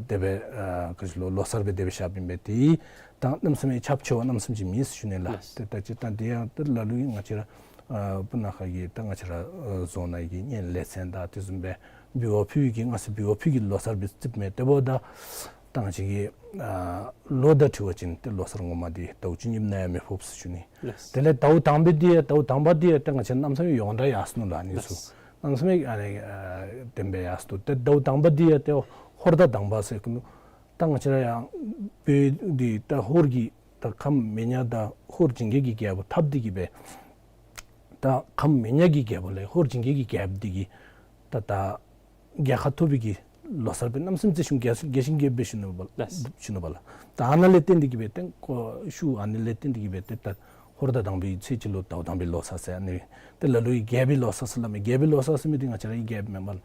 དེ་སྦེ་ཨ་ག་ཅི་ལོ་ལོ་གསར་སྦེ་དེ་སྦེ་བཞགཔ་ཨིན་པས། དེ་ད་གནམ་མེད་ས་མེད་ཁྱབ་ཆེ་བ་གནམ་མེད་ས་མེད་ཅིག་མེད་ཟེར་ཞུ་ནི་ལགས། ལགས། ཏེ་ད་སྤྱིར་བཏང་དེ་ཡང་ད་ལ་ལུ་ང་བཅས་ར་ཨ་སྤུ་ན་ཁ་གི་ད་ང་བཅས་ར་ཨ་རྫོང་ནང་གི་གཉེན་ལས་ཚན་དང་དེ་བཟུམ་སྦེ་འབུལ་བ་ཕུལ་བའི་གི་སྔ་ས་འབུལ་བ་ཕུལ་གྱི་ལོ་གསར་སྦེ་རྩིསཔ་མས། དེ་འབདཝ་ད་ད་ང་བཅས་ཀྱི་ཨ་ལོ་དང་འཁྲིལ་བ་ཅིན་ཏེ་ལོ་གསར་ངོ་མ་འདི་ཟླཝ་བཅུ་གཉིས་པ་ནང་ཡང་མི་ཕོགཔ་ཟེར་ཞུ་ནི། ལགས། དེ་ལས་ཟླཝ་དང་པ་འདི་ཡང་ཟླཝ་དང་པ་འདི་ཡང་ཏེ་ང་བཅས་གནམ་མེད་ས་མེད་ཡོངས་གྲགས་ཡར་སོ་ནུག་ལགས། ཨ་ནི་ཚུ། ལགས། གནམ་མེད་ས་མེད་ཨ་ནི་ཨ་བདེན་པའི་ཡར་སོ་ནུག། ཏེ་ཟླཝ་དང་པ་འདི་ཡང་ཏེ་ཧོར་ཟླ་དང་པ་ཟེར་གི་ནུག། ད་ང་བཅས་ར་ཡང་བོད་འདི་ད་ཧོར་གྱི་ད་ཁམས་མི་ཉག་དང་ཧོར་ཇིང་གེ་གི་རྒྱལ་པོ་འཐབ་སྟེ་གི་སྦེ་ད་ཁམས་མི་ཉག་གི་རྒྱལ་པོ་ལས་ཧོར་ཇིང་གེ་གི་རྒྱལཔོ་འདི་གིས་ད་ད་རྒྱལ་ཁ་ཐོབ་པའི་གི་ལོ་གསར་སྦེ་གནམ་མེད་ས་མེད་རྩིས་གཞུང་རྒྱས་རྒྱས་ཤིང་རྒྱསཔ་སྦེ་ཞུ་ནུག་པ་ལགས། ཞུ་ནུག་པ་ལགས། ད་ཨ་ནཱ་ལས་བརྟེན་ཏེ་གི་སྦེ་ཏེ་ཁོ་ཤུལ་ཨ་ནི་ལས་བརྟེན་ཏེ་གི་སྦེ་ཏེ་ད་ཧོར་ཟླ་དང་པའི་ཚེས་གཅིག་ལུ་ཟླཝ་དང་པའི་ལོ་གསར་ཟེར་ཨ་ནི་ཏེ་ལ་ལུ་ཡང་རྒྱལ་པོའི་ལོ་གསར་ཟེར་སླབ་མས། རྒྱལ་པོའི་ལོ་གསར་ཟེར་མི་འདི་ང་བཅས་ར་གི་རྒྱལཔོ་མེན་པ་ལགས།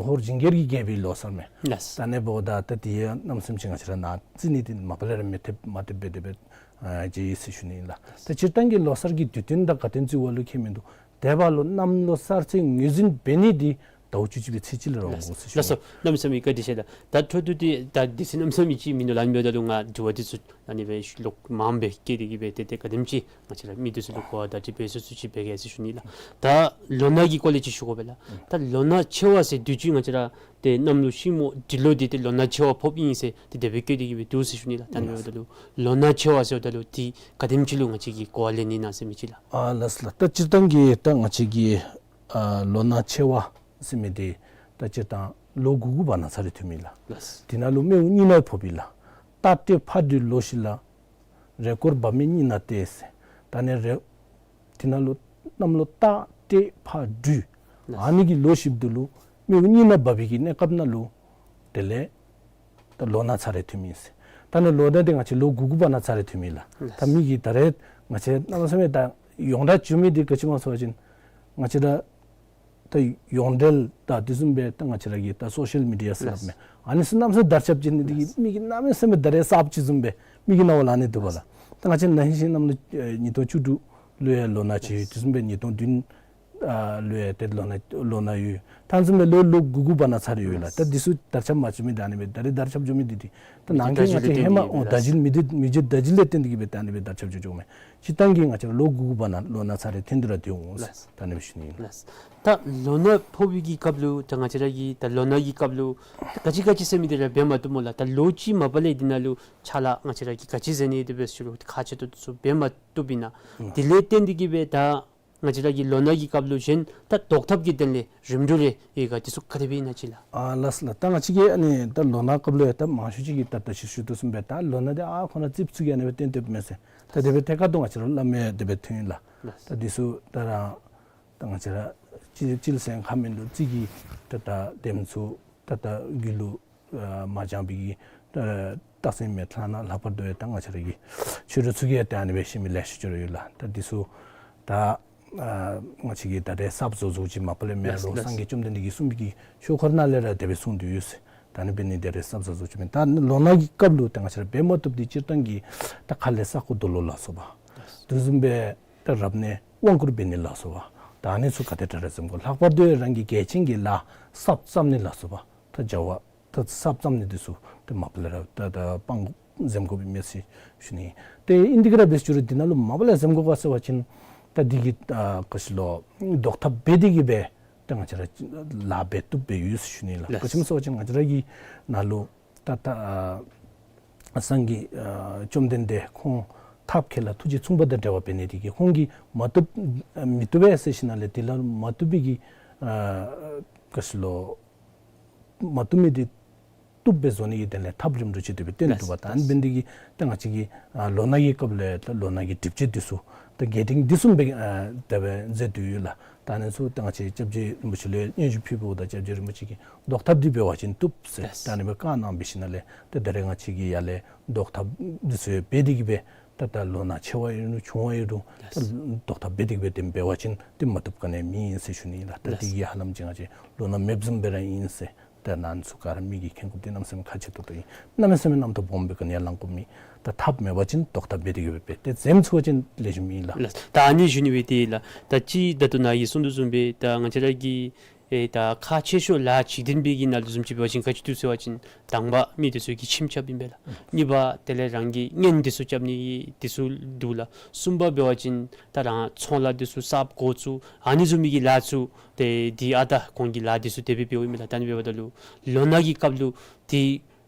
ཧོར་ཇིང་གེ་གི་རྒྱལ་པོའི་ལོ་གསར་མས། ལགས། ད་ཨ་ནི་འབདཝ་ད་ད་དེ་ཡང་གནམ་མེད་ས་མེད་ཅིག་ང་བཅས་ར་ནཱ་རྩིས་ནི་འདི་མ་པ་ལས་ར་མི་འཐདཔ་མ་འཐདཔ་སྦེ་དེ་སྦེ་ཨ་མཇལ་ཡི་ཟེར་ཞུ་ནི་ཨིན་ལགས། ད་སྤྱིར་བཏང་གི་ལོ་གསར་གྱི་དུས་སྟོན་དང་ག་དེམ་ཅིག་འབད་རུང་ཁྱད་མིན་འདུག། དེ་འབདཝ་ལུ་གནམ་ལོ་གསར་ཚེས་ངོས་འཛིན་འབད་ནི་འདི་ ཟླཝ་བཅུ་གཅིག་པའི་ཚེས་གཅིག་ལུ་ར་འོང་ཟེར་ཞུ། ལགས་སོ། གནམ་མེད་ས་མེད་བཀའ་དྲིན་ཆེ་ལགས། ད་འཕྲོ་མཐུད་དེ་ད་དུས་ཚོད་གནམ་མེད་ས་མེད་ཅིག་མིན་འདུག་ལགས། ཨ་ནི་འབདཝ་ད་ལུ་ང་དྲི་བ་འདི་ཚུ་ཨ་ནི་སྦེ་ལོག་མངམ་སྦེ་བཀོད་དེ་གི་སྦེ་ཏེ་ཏེ་ག་དེམ་ཅིག་ང་བཅས་ར་མི་འདི་ཚུ་ལུ་གོ་བ་བརྡ་སྤྲོད་འབད་ཚུགས་ཚུགས་ཅིག་འབད་གེ་ཟེར་ཞུ་ནི་ལགས། ད་ལོ་ན་གི་སྐོར་ལས་ཅིག་ཞུ་དགོ་པས་ལགས། ད་ལོ་ན་ཆེ་བ་ཟེར་དུས་ཅི་ང་བཅས་ར་ཏེ་གནམ་ལོ་ཤིང་མོ་འབྲི་ལོ་འདི་ཏེ་ལོ་ན་ཆེ་བ་ཕོགཔ་ཨིན་ཟེར་ཏེ་དེ་སྦེ་བཀོད་དེ་གི་སྦེ་འདུག་ཟེར་ཞུ་ནི་ལགས། ད་ཨ་ནི་འབདཝ་ད་ལུ་ལོ་ན་ཆེ་བ་ཟེརཝ་ད་ལུ་ཏེ་ག་དེམ་ཅིག་ལུ་ང་བཅས་ཀྱིས་གོ་བ་ལེན་ནི་ཨིན་ན་ཟེར་མི་ཅིག་ལགས། ཨ་ལགས་སོ་ལགས། ད་སྤྱིར་བཏང་གི་ད་ང་བཅས་ཀྱི་ཨ་ལོ་ན་ཆེ་བ་ཟེར་མི་འདི་ད་སྤྱིར་བཏང་ལོ་དགུ་དགུ་བར་ན་ཚར་རེ་ཐོནམ་ཨིན་ལགས། ལགས། དེ་ནང་ལུ་སྨེ་བོ་གཉིས་ནང་ཕོགཔ་ཨིན་ལགས། རྟ་སྟེ་ཕག་སྦྲུལ་ལོག་ཤིག་ལ། རེས་སྐོར་བབ་མེད་གཉིས་ནང་སྟེ་ཟེར། ད་ནི་རེས་དེ་ནང་ལུ་གནམ་ལོ་རྟ་སྟེ་ཕག་སྦྲུལ། ལགས། ཨ་ནི་གི་ལོག་ཤིགཔ་འདི་ལུ་སྨེ་བོ་གཉིས་ནང་བབ་པའི་གི་གནས་སྐབས་ནང་ལུ་དེ་ལས་ད་ལོ་ན་ཚར་རེ་ཐོནམ་ཨིན་ཟེར། ད་ནི་ལོ་ན་འདི་ང་བཅས་ལོ་དགུ་དགུ་བར་ན་ཚར་རེ་ཐོནམ་ཨིན་ལགས། ལགས། ད་མི་གིས་ད་རེས་ང་བཅས་གནམ་མེད་ས་མེད་ད་ཡོངས་གྲགས་བྱུང་མི་འདི་ག་ཅི་སྨོ་ཟེར་བ་ཅིན་ང་བཅས་ད་ད་ཡོངས་འབྲེལ་ད་དེ་བཟུམ་སྦེ་ད་ང་བཅས་ར་གི་ད་སོ་ཤལ་མི་ཌི་ཡ་ཟེར་སླབ་མས། ཨ་ནི་ཚུ་གནམ་མེད་ས་མེད་དར་ཁྱབ་ཅིག་ནི་འདི་གིས་མི་གིས་གནམ་མེད་ས་མེད་ད་རེས་གསརཔ་ཅིག་བཟུམ་སྦེ་མི་གི་རྣ་བ་ལུ་ཨ་ནི་འདུག་པ་ལགས། ད་ང་བཅས་ན་ཧིང་གཞེས་གནམ་ལོ་ཨེ་ཉིས་སྟོང་བཅུ་དྲུག་ལུ་ཡང་ལོ་ན་ཅིག་ཡོད། དེ་བཟུམ་སྦེ་ཉིས་སྟོང་བདུན་ཨ་ལུ་ཡང་ཏེ་ལོ་ན་ལོ་ན་ཡོད། ད་ཨ་ནི་བཟུམ་སྦེ་ལོ་ལོ་དགུ་དགུ་བར་ན་ཚར་རེ་ཡོད་ལགས། ད་འདི་ཚུ་དར་ཁྱབ་མ་བྱུང་མི་འདི་ཨ་ནི་སྦེ་ད་རེས་དར་ཁྱབ་བྱུང་མི་འདི་འདི་ད་ནང་གི་ང་བཅས་ཧེ་མ་ཨོ་ད་བརྗིད་མི་འདི་མི་འདི་ད་བརྗིད་ལས་བརྟེན་ཏེ་གི་སྦེ་ད་ཨ་ནི་སྦེ་དར་ཁྱབ་བྱུང་བྱུངམ་མས། སྤྱིར་བཏང་གི་ང་བཅས་ལོ་དགུ་དགུ་བར་ན་ལོ་ན་ཚར་རེ་ཐོན་ཏེ་ར་འདུག་འོང་ཟེར་ད་ཨ་ནི་སྦེ་ཞུ་ནི་ཨིན། ལགས། ད་ལོ་ན་ཕོག་པའི་གི་སྐབས་ལུ་ད་ང་བཅས་ར་གི་ད་ལོ་ན་གི་སྐབས་ལུ་ག་ཅི་ག་ཅི་ཟེར་མི་འདི་ར་འབད་མ་བཏུབ་སྨོ་ལགས། ད་ལོ་གཅིག་མ་པ་ལས་འདི་ནང་ལུ་ཕྱག་ལཱ་ང་བཅས་ར་གིས་ག་ཅི་མཛད་ནི་འདི་འབད་ཞུ་རུང་ཁག་ཆེ་ཏོག་ཏོ་ཚུ་འབད་མ་བཏུབ་ཨིན་ན། ཨུམ། དེ་ལས་བརྟེན་ཏེ་གི་སྦེ་ད་ང་བཅས་ར་གི་ལོ་ན་གི་སྐབས་ལུ་གཞན་ད་བཟློག་ཐབས་ཀྱི་དོན་ལས་རིམ་གྲོ་རེ་ཡོད་ག། དེ་ཚུ་ག་དེ་སྦེ་ཨིན་ན་ཅིག་ལགས། ཨ་ལགས་སོ་ལགས། ད་ང་བཅས་ཀྱིས་ཨ་ནི་ད་ལོ་ན་སྐབས་ལུ་ཡང་ད་མང་ཤོས་ཅིག་གིས་ད་ད་ཅི་ཞུ་དོ་བཟུམ་སྦེ་ད་ལོ་ན་འདི་ཨ་ཁོ་ན་རྩིགཔ་ཚུ་གིས་ཨ་ནི་སྦེ་བཏོན་བཏོནམ་མས་ཟེར། ད་དེ་སྦེ་ཐད་ཀར་དུ་ང་བཅས་ར་སླབ་མི་དེ་སྦེ་ཐོན་ཡི་ལགས། ལགས། ད་འདི་ཚུ་ད་ར་ད་ང་བཅས་ར་སྤྱིར་སྤྱིར་ཟེར་ཁ་མིན་འདུག། རྩིག་གི་ད་ད་དེམ་ཚུ་ད་ད་རྒྱུད་ལུ་ཨ་མ་སྦྱངས་པའི་གི་ད་རྟགས་མཚན་མེད་ལགས་ན། ལྷག་པར་དུ་ཡང་ད་ང་བཅས་ར་གི་ཆོས་གྲོགས་ཚུ་གིས་ཡང་ད་ཨ་ནི་སྦེ་ཤེས་མི་ལེ་ཤ་ཅིག་ར་ཡོད་ལགས། ད་འདི་ཚུ་ད་ཨ་ང་བཅས་ཀྱིས་ད་རེས་གསརཔ་བཟོ་བཟོཝ་ཅིག་མ་པ་ལས་མེན། ལགས། ལོ་ལགས། སངས་རྒྱས་བཅོམ་ལྡན་འདས་ཀྱིས་གསུངས་པའི་གི་ཆོས་འཁོར་ནང་ལས་ར་དེ་སྦེ་གསུངས་ཏེ་ཡོད་ཟེར། ད་ཨ་ནི་འབད་ནི་དེ་རེས་གསརཔ་བཟོ་བཟོཝ་ཅིག་མེན། ད་ལོ་ན་གི་སྐབས་ལུ་ད་ང་བཅས་ར་འབད་མ་བཏུབ་འདི་སྤྱིར་བཏང་གི་ད་ཁ་ལས་ས་རྐོ་རྡོ་སློག་ལ་སོགས་པ། ལགས། དེ་བཟུམ་སྦེ་ད་རབ་གནས་དབང་བསྐུར་འབད་ནི་ལ་སོགས་པ། ད་ཨ་ནི་ཚུ་ག་དེ་དྲག་རེ་འཛེམ་དགོ། ལྷག་པར་དུ་རང་གི་གལ་ཆེན་གྱི་ལཱ་གསརཔ་བརྩམ་ནི་ལ་སོགས་པ། ད་བྱ་བ་ད་གསརཔ་བརྩམ་ནི་འདི་ཚུ་ད་མ་པ་ལས་ར་ད་ད་སྤང་དགོ་འཛེམ་དགོཔ་ཨིན་མས་ཟེར་ཞུ་ནི། ཏེ་ཨིན་ཏེ་གི་ར་འབད་ཞུ་རུང་འདི་ནང་ལུ་མ་པ་ལས་འཛེམ་དགོ་ག་ཟེར་བ་ཅིན་ད་འདི་གི་ཨ་ག་ཅི་ལོ་བཟློག་ཐབས་འབད་དེ་གི་སྦེ་ད་ང་བཅས་ར་ལཱ་འབད་བཏུབ་སྦེ་ཡོད་ཟེར་ཞུ་ནི་ལགས། ལགས། ག་ཅི་སྨོ་ཟེར་བ་ཅིན་ང་བཅས་ར་གི་ནང་ལུ་ད་ད་ཨ་སངས་རྒྱས་ཨ་བཅོམ་ལྡན་འདས་ཁོང་ཐབས་མཁས་ལ་ཐུགས་རྗེ་མཚུངས་པ་དང་འབྲེལ་བ་འབད་ནི་དེ་གིས་ཁོང་གིས་མ་བཏུབ་ཨ་མི་བཏུབ་པས་ཟེར་ཞིནམ་ལས་དེ་ལུ་མ་བཏུབ་པའི་གི་ཨ་ག་ཅི་ལོ་མ་བཏུབ་མི་དེ་བཏུབ་སྦེ་བཟོ་ནི་གི་དོན་ལས་ཐབས་རིམ་གྲོ་ཅིག་དེ་སྦེ་སྟོན་ཏེ་འདུག་པ། ད་ཨ་ནི་འབད་ནི་དེ་གིས་ད་ང་བཅས་ཀྱིས་ཨ་ལོ་ན་གི་སྐབས་ལུ་ད་ལོ་ན་གི་སྒྲིབ་བྱེད་འདི་ཚུ་ད་དགེ་སྡིག་འདི་ཚུ་སྦེ་ཨ་དེ་སྦེ་མཛད་དེ་ཡོད་ལགས། ད་ཨ་ནི་ཚུ་ད་ང་བཅས་སྐྱབས་རྗེ་རིན་པོ་ཆེ་ལུ་སྙན་ཞུ་ཕུལཝ་ད་སྐྱབས་རྗེ་རིན་པོ་ཆེ་གིས་བཟློག་ཐབས་འདི་འབད་བ་ཅིན་བཏུབ་ཟེར། ལགས། ད་ཨ་ནི་སྦེ་བཀའ་གནང་འབད་ཞིནམ་ལས་ད་ད་རེས་ང་བཅས་ཀྱིས་ཡར་ལས་བཟློག་ཐབས་འདི་ཚུ་ཡང་འབད་དེ་གི་སྦེ་ད་ད་ལོ་ན་ཆེ་བ་ཨིན་རུང་ཆུང་བ་ཨིན་རུང་ད་ལགས། བཟློག་ཐབས་འབད་དེ་གི་སྦེ་དེ་འབད་བ་ཅིན་ཏེ་མ་བཏུབ་ག་ནི་ཡང་མེད་ཟེར་ཞུ་ནི་ལགས། ད་ལགས། དེ་གིས་ཧ་ལམ་ཅིག་ང་བཅས་ལོ་ན་མེདཔ་བཟུམ་སྦེ་ར་ཨིན་ཟེར། ད་ཨ་ནི་ཚུ་ག་ར་མི་གིས་མཁྱེན་དགོཔ་འདི་གནམ་མེད་ས་མེད་ཁག་ཆེ་ཏོག་ཏོ་ཨིན། གནམ་མེད་ས་མེད་རྣམ་རྟོག་སྦོམ་སྦེ་ག་ནི་ཡང་ལང་དགོཔ་མེད། ད་ཐབས་མེད་པ་ཅིན་བཟློག་ཐབས་འབད་དེ་གི་སྦེ་འབད་དེ་འཛེམ་ཚུགས་པ་ཅིན་ལེགས་ཤོམ་ཨིན་ལགས། ལགས། ད་ཨ་ནི་ཞུ་ནི་སྦེ་ཏེ་ལགས། ད་ཅི་ད་ལྟོ་ནཱ་གིས་གསུངས་དོ་བཟུམ་སྦེ་ད་ང་བཅས་ར་གི་ཨེ་ད་ཁག་ཆེ་ཤོས་ལཱ་འཇིག་རྟེན་པའི་གི་ནང་ལུ་བཟུམ་ཅིག་འབད་བ་ཅིན་ག་ཅི་འདུག་ཟེར་བ་ཅིན་དང་པ་མི་འདི་ཚུ་གིས་ཁྱིམ་རྐྱབ་ཨིན་པས་ལགས། གཉིས་པ་དེ་ལས་རང་གི་གཉེན་འདི་ཚུ་རྐྱབ་ནི་འདི་ཚུ་འདུག་ལགས། གསུམ་པ་འབད་བ་ཅིན་ད་རང་ཚོང་ལཱ་འདི་ཚུ་གསརཔ་འགོ་བཙུགས་ཨ་ནི་བཟུམ་མའི་གི་ལཱ་ཚུ་ཏེ་འདི་ཨ་ད་གོང་གི་ལཱ་འདི་ཚུ་དེ་སྦེ་འབདཝ་ཨིན་པས་ལགས། ད་ཨ་ནི་འབདཝ་ད་ལུ་ལོ་ན་གི་སྐབས་ལུ་འདི་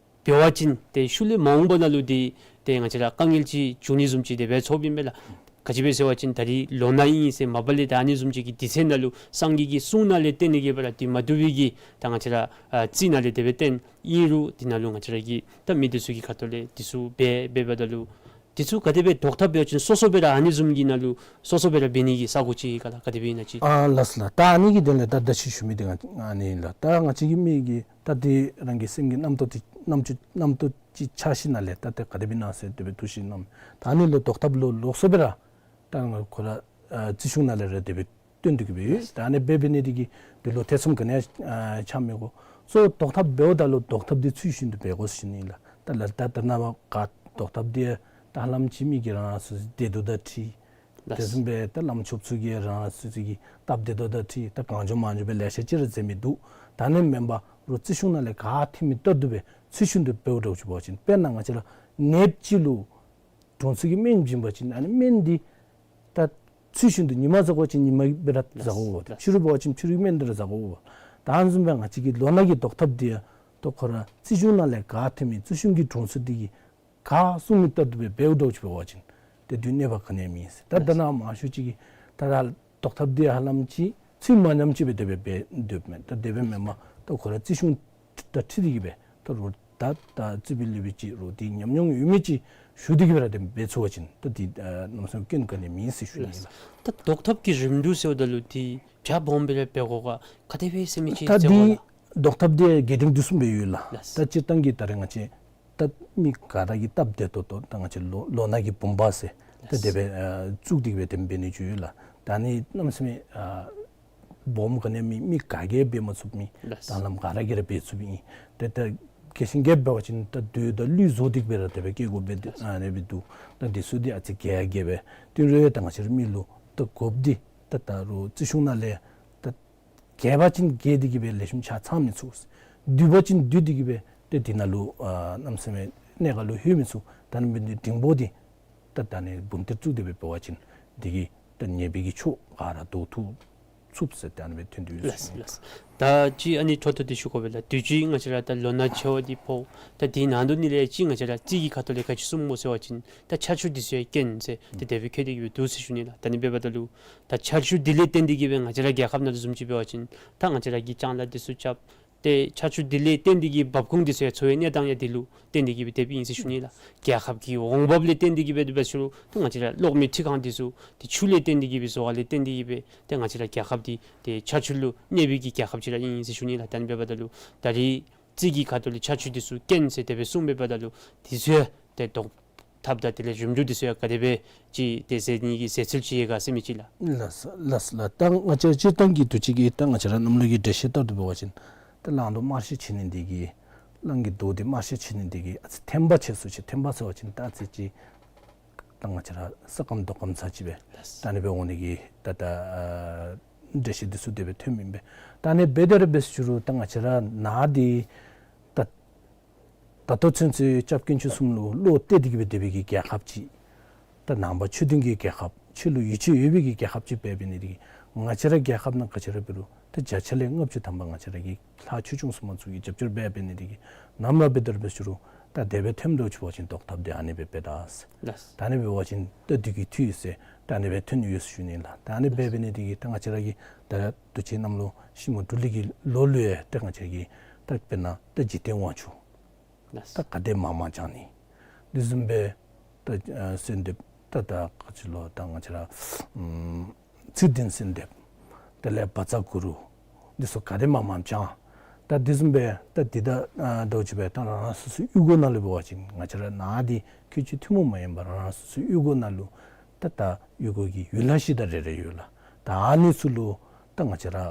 འབད་བ་ཅིན་ཏེ་ཤུལ་ལས་མ་འོངས་པ་ནང་ལུ་འདི་ཏེ་ང་བཅས་ར་དཀའ་ངལ་ཅིག་འབྱུང་ནི་བཟུམ་ཅིག་དེ་སྦེ་ཚོརཝ་ཨིན་པས་ལགས། ག་ཅི་སྦེ་ཟེར་བ་ཅིན་ད་རིས་ལོ་ན་ཨིན་ཟེར་མ་པ་ལས་ད་ཨ་ནི་བཟུམ་ཅིག་གི་དུས་ཚོད་ནང་ལུ་སངས་རྒྱས་ཀྱི་གསུང་ནང་ལས་བརྟེན་ནི་གི་སྦེ་ར་འདི་མ་བཏུབ་པའི་གི་ད་ང་བཅས་ར་ཨ་རྩིས་ནང་ལས་དེ་སྦེ་བརྟེན་ཨིན་རུང་འདི་ནང་ལུ་ང་བཅས་ར་གི་ད་མི་འདི་ཚུ་གི་ཁ་ཐུག་ལས་འདི་ཚུ་འབད་འབདཝ་ད་ལུ་འདི་ཚུ་ག་དེ་སྦེ་བཟློག་ཐབས་འབད་བ་ཅིན་སོ་སོ་སྦེ་ར་ཨ་ནི་བཟུམ་གྱི་ནང་ལུ་སོ་སོ་སྦེ་ར་འབད་ནི་གི་ས་གོ་ཅིག་ག་ལགས། ག་དེ་སྦེ་ཨིན་ན་ཅིག། ཨ་ལགས་སོ་ལགས། ད་ཨ་ནི་གི་དོན་ལས་ད་ད་ཅི་ཞུ་མི་འདི་ང་ཨ་ནི་ལགས། ད་ང་བཅས་ཀྱི་མི་གི་ད་འདི་རང་གི་སེམས་ཀྱི་རྣམ་རྟོག་འདི་རྣམ་ཅོ་རྣམ་རྟོག་ཅིག་ཆགས་ཞིནམ་ལས་ད་ཏེ་ག་དེ་སྦེ་ཨིན་ན་ཟེར་དེ་སྦེ་འདུ་ཤེས་རྣམ་ད་ཨ་ནི་ལུ་བཟློག་ཐབས་ལུ་ལོགས་སུ་སྦེ་ར་ད་ང་ཁོ་ར་ཨ་རྩིས་གཞུང་ནང་ལས་ར་དེ་སྦེ་སྟོན་ཏེ་གི་སྦེ་ཡོད། ད་ཨ་ནི་སྦེ་འབད་ནི་འདི་གིས་འདི་ལུ་ཐེ་ཚོམ་ག་ནི་ཡང་ཨ་ཆགས་མི་དགོ། གཙོ་བོ་བཟློག་ཐབས་འབདཝ་ད་ལུ་བཟློག་ཐབས་འདི་ཚུལ་བཞིན་དུ་འབད་དགོ་ཟེར་ཞུ་ནི་ལགས། ད་ལགས་ད་ད་ནཱ་བ་ག་བཟློག་ཐབས་འདི་ད་ཧ་ལམ་ཅིག་མི་གིས་རང་རང་སོ་སོའི་བདེ་སྡུག་དང་འཁྲིལ། ལགས། དེ་བཟུམ་སྦེ་ད་བླམ་ཆོསཔ་ཚུ་གིས་རང་རང་སོ་སོ་གི་སྟབས་བདེ་ཏོག་ཏོ་འཁྲིད་ད་གང་བྱུང་མང་བྱུང་སྦེ་ལེ་ཤ་ཅིག་ར་མཛད་མི་འདུག། ད་ཨ་ནི་མེན་པར་རོགས་རྩིས་གཞུང་ནང་ལས་ག་ཐོན་མི་ལྟར་དུ་སྦེ་ཚུལ་བཞིན་དུ་འབདཝ་འདྲཝ་ཅིག་འབད་བ་ཅིན་དཔེར་ན་ང་བཅས་ར་ནདཔ་ཅིག་ལུ་དྲུང་འཚོ་གིས་སྨན་བྱིན་པ་ཅིན་ཨ་ནི་སྨན་འདི་ད་ཚུལ་བཞིན་དུ་ཉི་མ་ཟ་དགོ་པ་ཅིན་ཉི་མ་སྦེ་ར་ཟ་དགོ་པས། ཕྱི་རུ་འབད་བ་ཅིན་ཕྱི་རུའི་སྨན་འདི་ར་ཟ་དགོ་པས། ད་ཨ་ནི་བཟུམ་སྦེ་ང་བཅས་ཀྱི་ལོ་ན་གི་བཟློག་ཐབས་འདི་ཡང་ད་ཁོ་ར་རྩིས་གཞུང་ནང་ལས་ག་ཐོན་མི་རྩིས་གཞུང་གི་དྲུང་འཚོ་འདི་གིས་ག་གསུང་མི་ལྟར་དུ་སྦེ་འབདཝ་འདྲཝ་ཅིག་འབད་བ་ཅིན་ཏེ་དུས་གནོད་པ་ག་ནི་ཡང་མེད་ཟེར། ད་ད་ནཱ་མང་ཤོས་ཅིག་གིས་ད་ར་བཟློག་ཐབས་འདི་ཧ་ལམ་ཅིག་ཚུལ་མ་ཉམས་ཅིག་སྦེ་དེ་སྦེ་འབད་སྡོདཔ་མས། ད་དེ་སྦེ་མེན་པར་ད་ཁོ་ར་རྩིས་གཞུང་དང་འཁྲིལ་ཏེ་གི་སྦེ་ད་རོགས་ད་ད་རྩིས་པའི་ལུགས་སྦེ་ཅིག་རོགས་འདི་ཉམས་མྱོང་ཡོད་མི་ཅིག་ཞུ་སྟེ་གི་སྦེ་ར་དེ་འབད་ཚུགས་པ་ཅིན་ད་འདི་ཨ་གནམ་མེད་ས་མེད་སྐྱོན་ག་ནི་ཡང་མེད་ཟེར་ཞུ་ནི་ལགས། ད་བཟློག་ཐབས་ཀྱི་རིམ་གྲོ་ཟེརཝ་ད་ལུ་འདི་བྱ་སྦོམ་སྦེ་ར་འབད་དགོ་ག་ག་དེ་སྦེ་ཟེར་མི་ཅིག་ད་ཟེར་འདི་བ་ལགས། བཟློག་ཐབས་འདི་རྒྱས་འབྲིང་བསྡུས་གསུམ་སྦེ་ཡོད་ལགས། ལགས། ད་སྤྱིར་བཏང་གི་ད་རེས་ང་བཅས་ད་མི་ག་ར་གིས་སྟབས་བདེ་ཏོག་ཏོ་ད་ང་བཅས་ལོ་ལོ་ན་གི་བུམ་པ་ཟེར་ད་དེ་སྦེ་ཨ་བཙུགས་ཏེ་གི་སྦེ་དེ་འབད་ནི་ཅིག་ཡོད་ལགས། ད་ཨ་ནི་གནམ་མེད་ས་མེད་ཨ་སྦོམ་ག་ནི་ཡང་མེད། མི་ག་གིས་འབད་མ་ཚུགས་མི། ལགས། ད་ལམ་ག་ར་གིས་ར་འབད་ཚུགས་མི་ཨིན། ཏེ་ད་རྒྱས་ཤིང་རྒྱསཔ་འབད་བ་ཅིན་ད་རྡོ་དང་གླུད་བཟོ་སྟེ་གི་སྦེ་ར་དེ་སྦེ་བཀལ་དགོཔ་སྦེ་ཨ་ནི་སྦེ་འདུག། ད་འདི་ཚུ་འདི་ཨ་ཙི་རྒྱས་རྒྱསཔ་སྦེ་དེ་རུང་ད་ང་བཅས་ར་མི་ལུ་ད་དགོཔ་འདི་ད་ད་རུང་རྩིས་གཞུང་ནང་ལས་ད་རྒྱས་པ་ཅིན་རྒྱས་ཏེ་གི་སྦེ་ལེགས་ཤོམ་ཆ་ཚང་མི་ཚུགས། བསྡུས་པ་ཅིན་བསྡུས་ཏེ་གི་སྦེ་ཏེ་དེ་ནང་ལུ་ཨ་གནམ་མེད་ས་མེད་གནད་འགག་ལུ་ལྷོད་མི་ཚུགས། ད་ཨ་ནི་འབད་ནི་འདི་འབྲིང་པོ་འདི་ད་ད་ཨ་ནི་འབུམ་ཐེར་བཙུགས་ཏེ་སྦེ་འབད་བ་ཅིན་འདི་གིས་ད་ཉེས་པའི་གི་ཕྱོགས་ག་ར་བཟློག་ཐུབ་ཚུགས་ཟེར་ཏེ་ཨ་ནི་སྦེ་ཐོན་ཏེ་ཡོད་ཟེར་ཞུ་ནི། ལགས། ད་ཅི་ཨ་ནི་འཕྲོ་མཐུད་དེ་ཞུ་དགོ་པས་ལགས། དུས་ཅི་ང་བཅས་ར་ད་ལོ་ན་ཆེ་བ་འདི་ཕོག། ད་དེ་ནང་དོ་ནི་ལས་ཅི་ང་བཅས་ར་རྩིས་ཀྱི་ཁ་ཐུག་ལས་ག་ཅི་གསུངམ་སྨོ་ཟེར་བ་ཅིན་ད་ཆར་ཆུ་འདི་ཚུ་ཡང་རྐྱེན་ཟེར་ཏེ་དེ་སྦེ་བཀོད་དེ་གི་སྦེ་འདུག་ཟེར་ཞུ་ནི་ལགས། ད་ཨ་ནི་འབདཝ་ད་ལུ་ད་ཆར་ཆུ་འདི་ལས་བརྟེན་ཏེ་གི་སྦེ་ང་བཅས་ར་རྒྱལ་ཁབ་ནང་ལུ་བཟུམ་ཅིག་འབད་བ་ཅིན་ད་ང་བཅས་ར་གིས་ལྕང་ལཱ་འདི་ཚུ་རྐྱབ། ཏེ་ཆར་ཆུ་འདི་ལས་བརྟེན་ཏེ་གི་འབབ་ཁུངས་འདི་ཚུ་ཡང་འཚོ་བའི་གནས་སྟངས་ཡང་འདི་ལུ་བརྟེན་ཏེ་གི་སྦེ་དེ་སྦེ་ཨིན་ཟེར་ཞུ་ནི་ལགས། རྒྱལ་ཁབ་ཀྱི་འོང་འབབ་ལས་བརྟེན་ཏེ་གི་སྦེ་དེ་སྦེ་ཞུ་རུང་ད་ང་བཅས་ར་གློག་མེ་འཕྲུལ་ཁང་འདི་ཚུ་ཏེ་ཆུ་ལས་བརྟེན་ཏེ་གི་སྦེ་བཟོ་བ་ལས་བརྟེན་ཏེ་གི་སྦེ་ཏེ་ང་བཅས་ར་རྒྱལ་ཁབ་འདི་ཏེ་ཆར་ཆུ་ལུ་གནས་པའི་གི་རྒྱལ་ཁབ་ཅིག་ར་ཨིན་ཟེར་ཞུ་ནི་ལགས། ད་ཨ་ནི་འབདཝ་ད་ལུ་ད་རེས་རྩིས་ཀྱི་ཁ་ཐུག་ལས་ཆར་ཆུ་འདི་ཚུ་རྐྱེན་ཟེར་དེ་སྦེ་གསུངམ་འབདཝ་ད་ལུ་འདི་ཚུ་ཡང་ཏེ་བཟློག་ཐབས་དང་དེ་ལས་རིམ་གྲོ་འདི་ཚུ་ཡང་ག་དེ་སྦེ་ཅིག་ཏེ་ཟེར་ནི་གི་ཟེར་ཚུལ་ཅིག་ཡོད་ག་ཟེར་མི་ཅིག་ལགས། ལགས་ལགས་ལགས། ད་ང་བཅས་སྤྱིར་བཏང་གི་དུས་ཅི་གི་ད་ང་བཅས་ར་གནམ་ལོ་གི་འགྲེལ་བཤད་ལྟར་དུ་འབད་བ་ཅིན་ད་གླང་རྡོག་དམར་ཤོས་ཆེ་ནི་འདི་གིས་གླང་གི་རྡོག་འདི་དམར་ཤོས་ཆེ་ནི་འདི་གིས་ཨ་ཙི་ཐན་པ་ཆེ་སུ་ཅིག། ཐན་པ་ཟེར་བ་ཅིན་ད་ཨ་ཙི་ཅིག་ད་ང་བཅས་ར་ས་སྐམ་རྡོ་སྐམ་ཚར་ཅིག་སྦེ། ལགས། ད་ཨ་ནི་སྦེ་འོང་ནི་གི་ད་ད་ཨ་འགྲེལ་བཤད་འདི་ཚུ་དེ་སྦེ་ཐོནམ་ཨིན་པས། ད་ཨ་ནི་སྦེ་དེ་ར་འབད་ཞུ་རུང་ད་ང་བཅས་ར་ནཱ་འདི་ད་ད་ལྟོ་ཚུན་ཚོད་སྐྱབས་དཀོན་མཆོག་གསུམ་ལུ་བློ་གཏད་དེ་གི་སྦེ་སྡོད་པའི་གི་རྒྱལ་ཁབ་ཅིག། ད་ནང་པ་ཆོས་ལྡན་གྱི་རྒྱལ་ཁབ་ཆོས་ལུ་ཡིད་ཆེས་ཡོད་པའི་གི་རྒྱལ་ཁབ་ཅིག་འབད་འབད་ནི་དེ་གིས་ང་བཅས་ར་རྒྱལ་ཁབ་ནང་ག་ཅི་ར་འབད་རུང་ད་བརྒྱ་ཆ་ལས་ལྔ་བཅུ་ཐམ་པ་ང་བཅས་ར་གི་ལྷ་ཆོས་སྐྱོང་སྲུང་མ་ཚུ་གིས་རྒྱབ་སྐྱོར་འབད་འབད་ནི་དེ་གིས་ནམ་ར་འབད་དེ་ར་འབད་ཞུ་རུང་ད་དེ་སྦེ་ཐོནམ་འདྲཝ་ཅིག་འབད་བ་ཅིན་བཟློག་ཐབས་འདི་ཨ་ནི་སྦེ་འབད་ད་ཟེར། ལགས། ད་ཨ་ནི་འབད་བ་ཅིན་ད་དུས་ཀྱི་འཐུས་ཟེར་ད་ཨ་ནི་སྦེ་ཐོན་ནི་ཡོད་ཟེར་ཞུ་ནི་ལགས། ད་ཨ་ནི་སྦེ་འབད་ནི་དེ་གིས་ད་ང་བཅས་ར་གི་ད་དུས་ཅི་གནམ་ལོ་ཤིང་མོ་འབྲུག་ལུག་གི་ལོ་ལུ་ཡང་ད་ང་བཅས་ཀྱི་ད་དཔེར་ན་ད་འཇིག་རྟེན་དབང་ཕྱུག་ད་ག་དེ་མང་མང་བྱང་ནི། དེ་བཟུམ་སྦེ་ད་ཨ་གསོལ་འདེབས་ད་ད་ག་ཅི་ལོ་ད་ང་བཅས་ར་ཨམ་ཚུལ་ལྡན་གསོལ་འདེབས་དེ་ལས་བཛྲ་གུ་རུ་འདི་ཚུ་ག་དེ་མང་མང་བྱང་། ད་དེ་བཟུམ་སྦེ་ད་འདི་ད་ཨ་ད་ཅིག་སྦེ་ད་རང་རང་སོ་སོའི་གཡུས་སྒོ་ནང་ལུ་འབད་བ་ཅིན་ང་བཅས་ར་ནཱ་འདི་ཁུལ་གཅིག་ཐུན་མོང་མ་ཡིན་པར་རང་རང་སོ་སོའི་གཡུས་སྒོ་ནང་ལུ་ད་ད་གཡུས་སྒོ་གི་ཡུལ་ལྷ་གཞི་བདག་རེ་རེ་ཡོད་ལགས། ད་ཨ་ནི་ཚུ་ལུ་ད་ང་བཅས་ར་ཨ་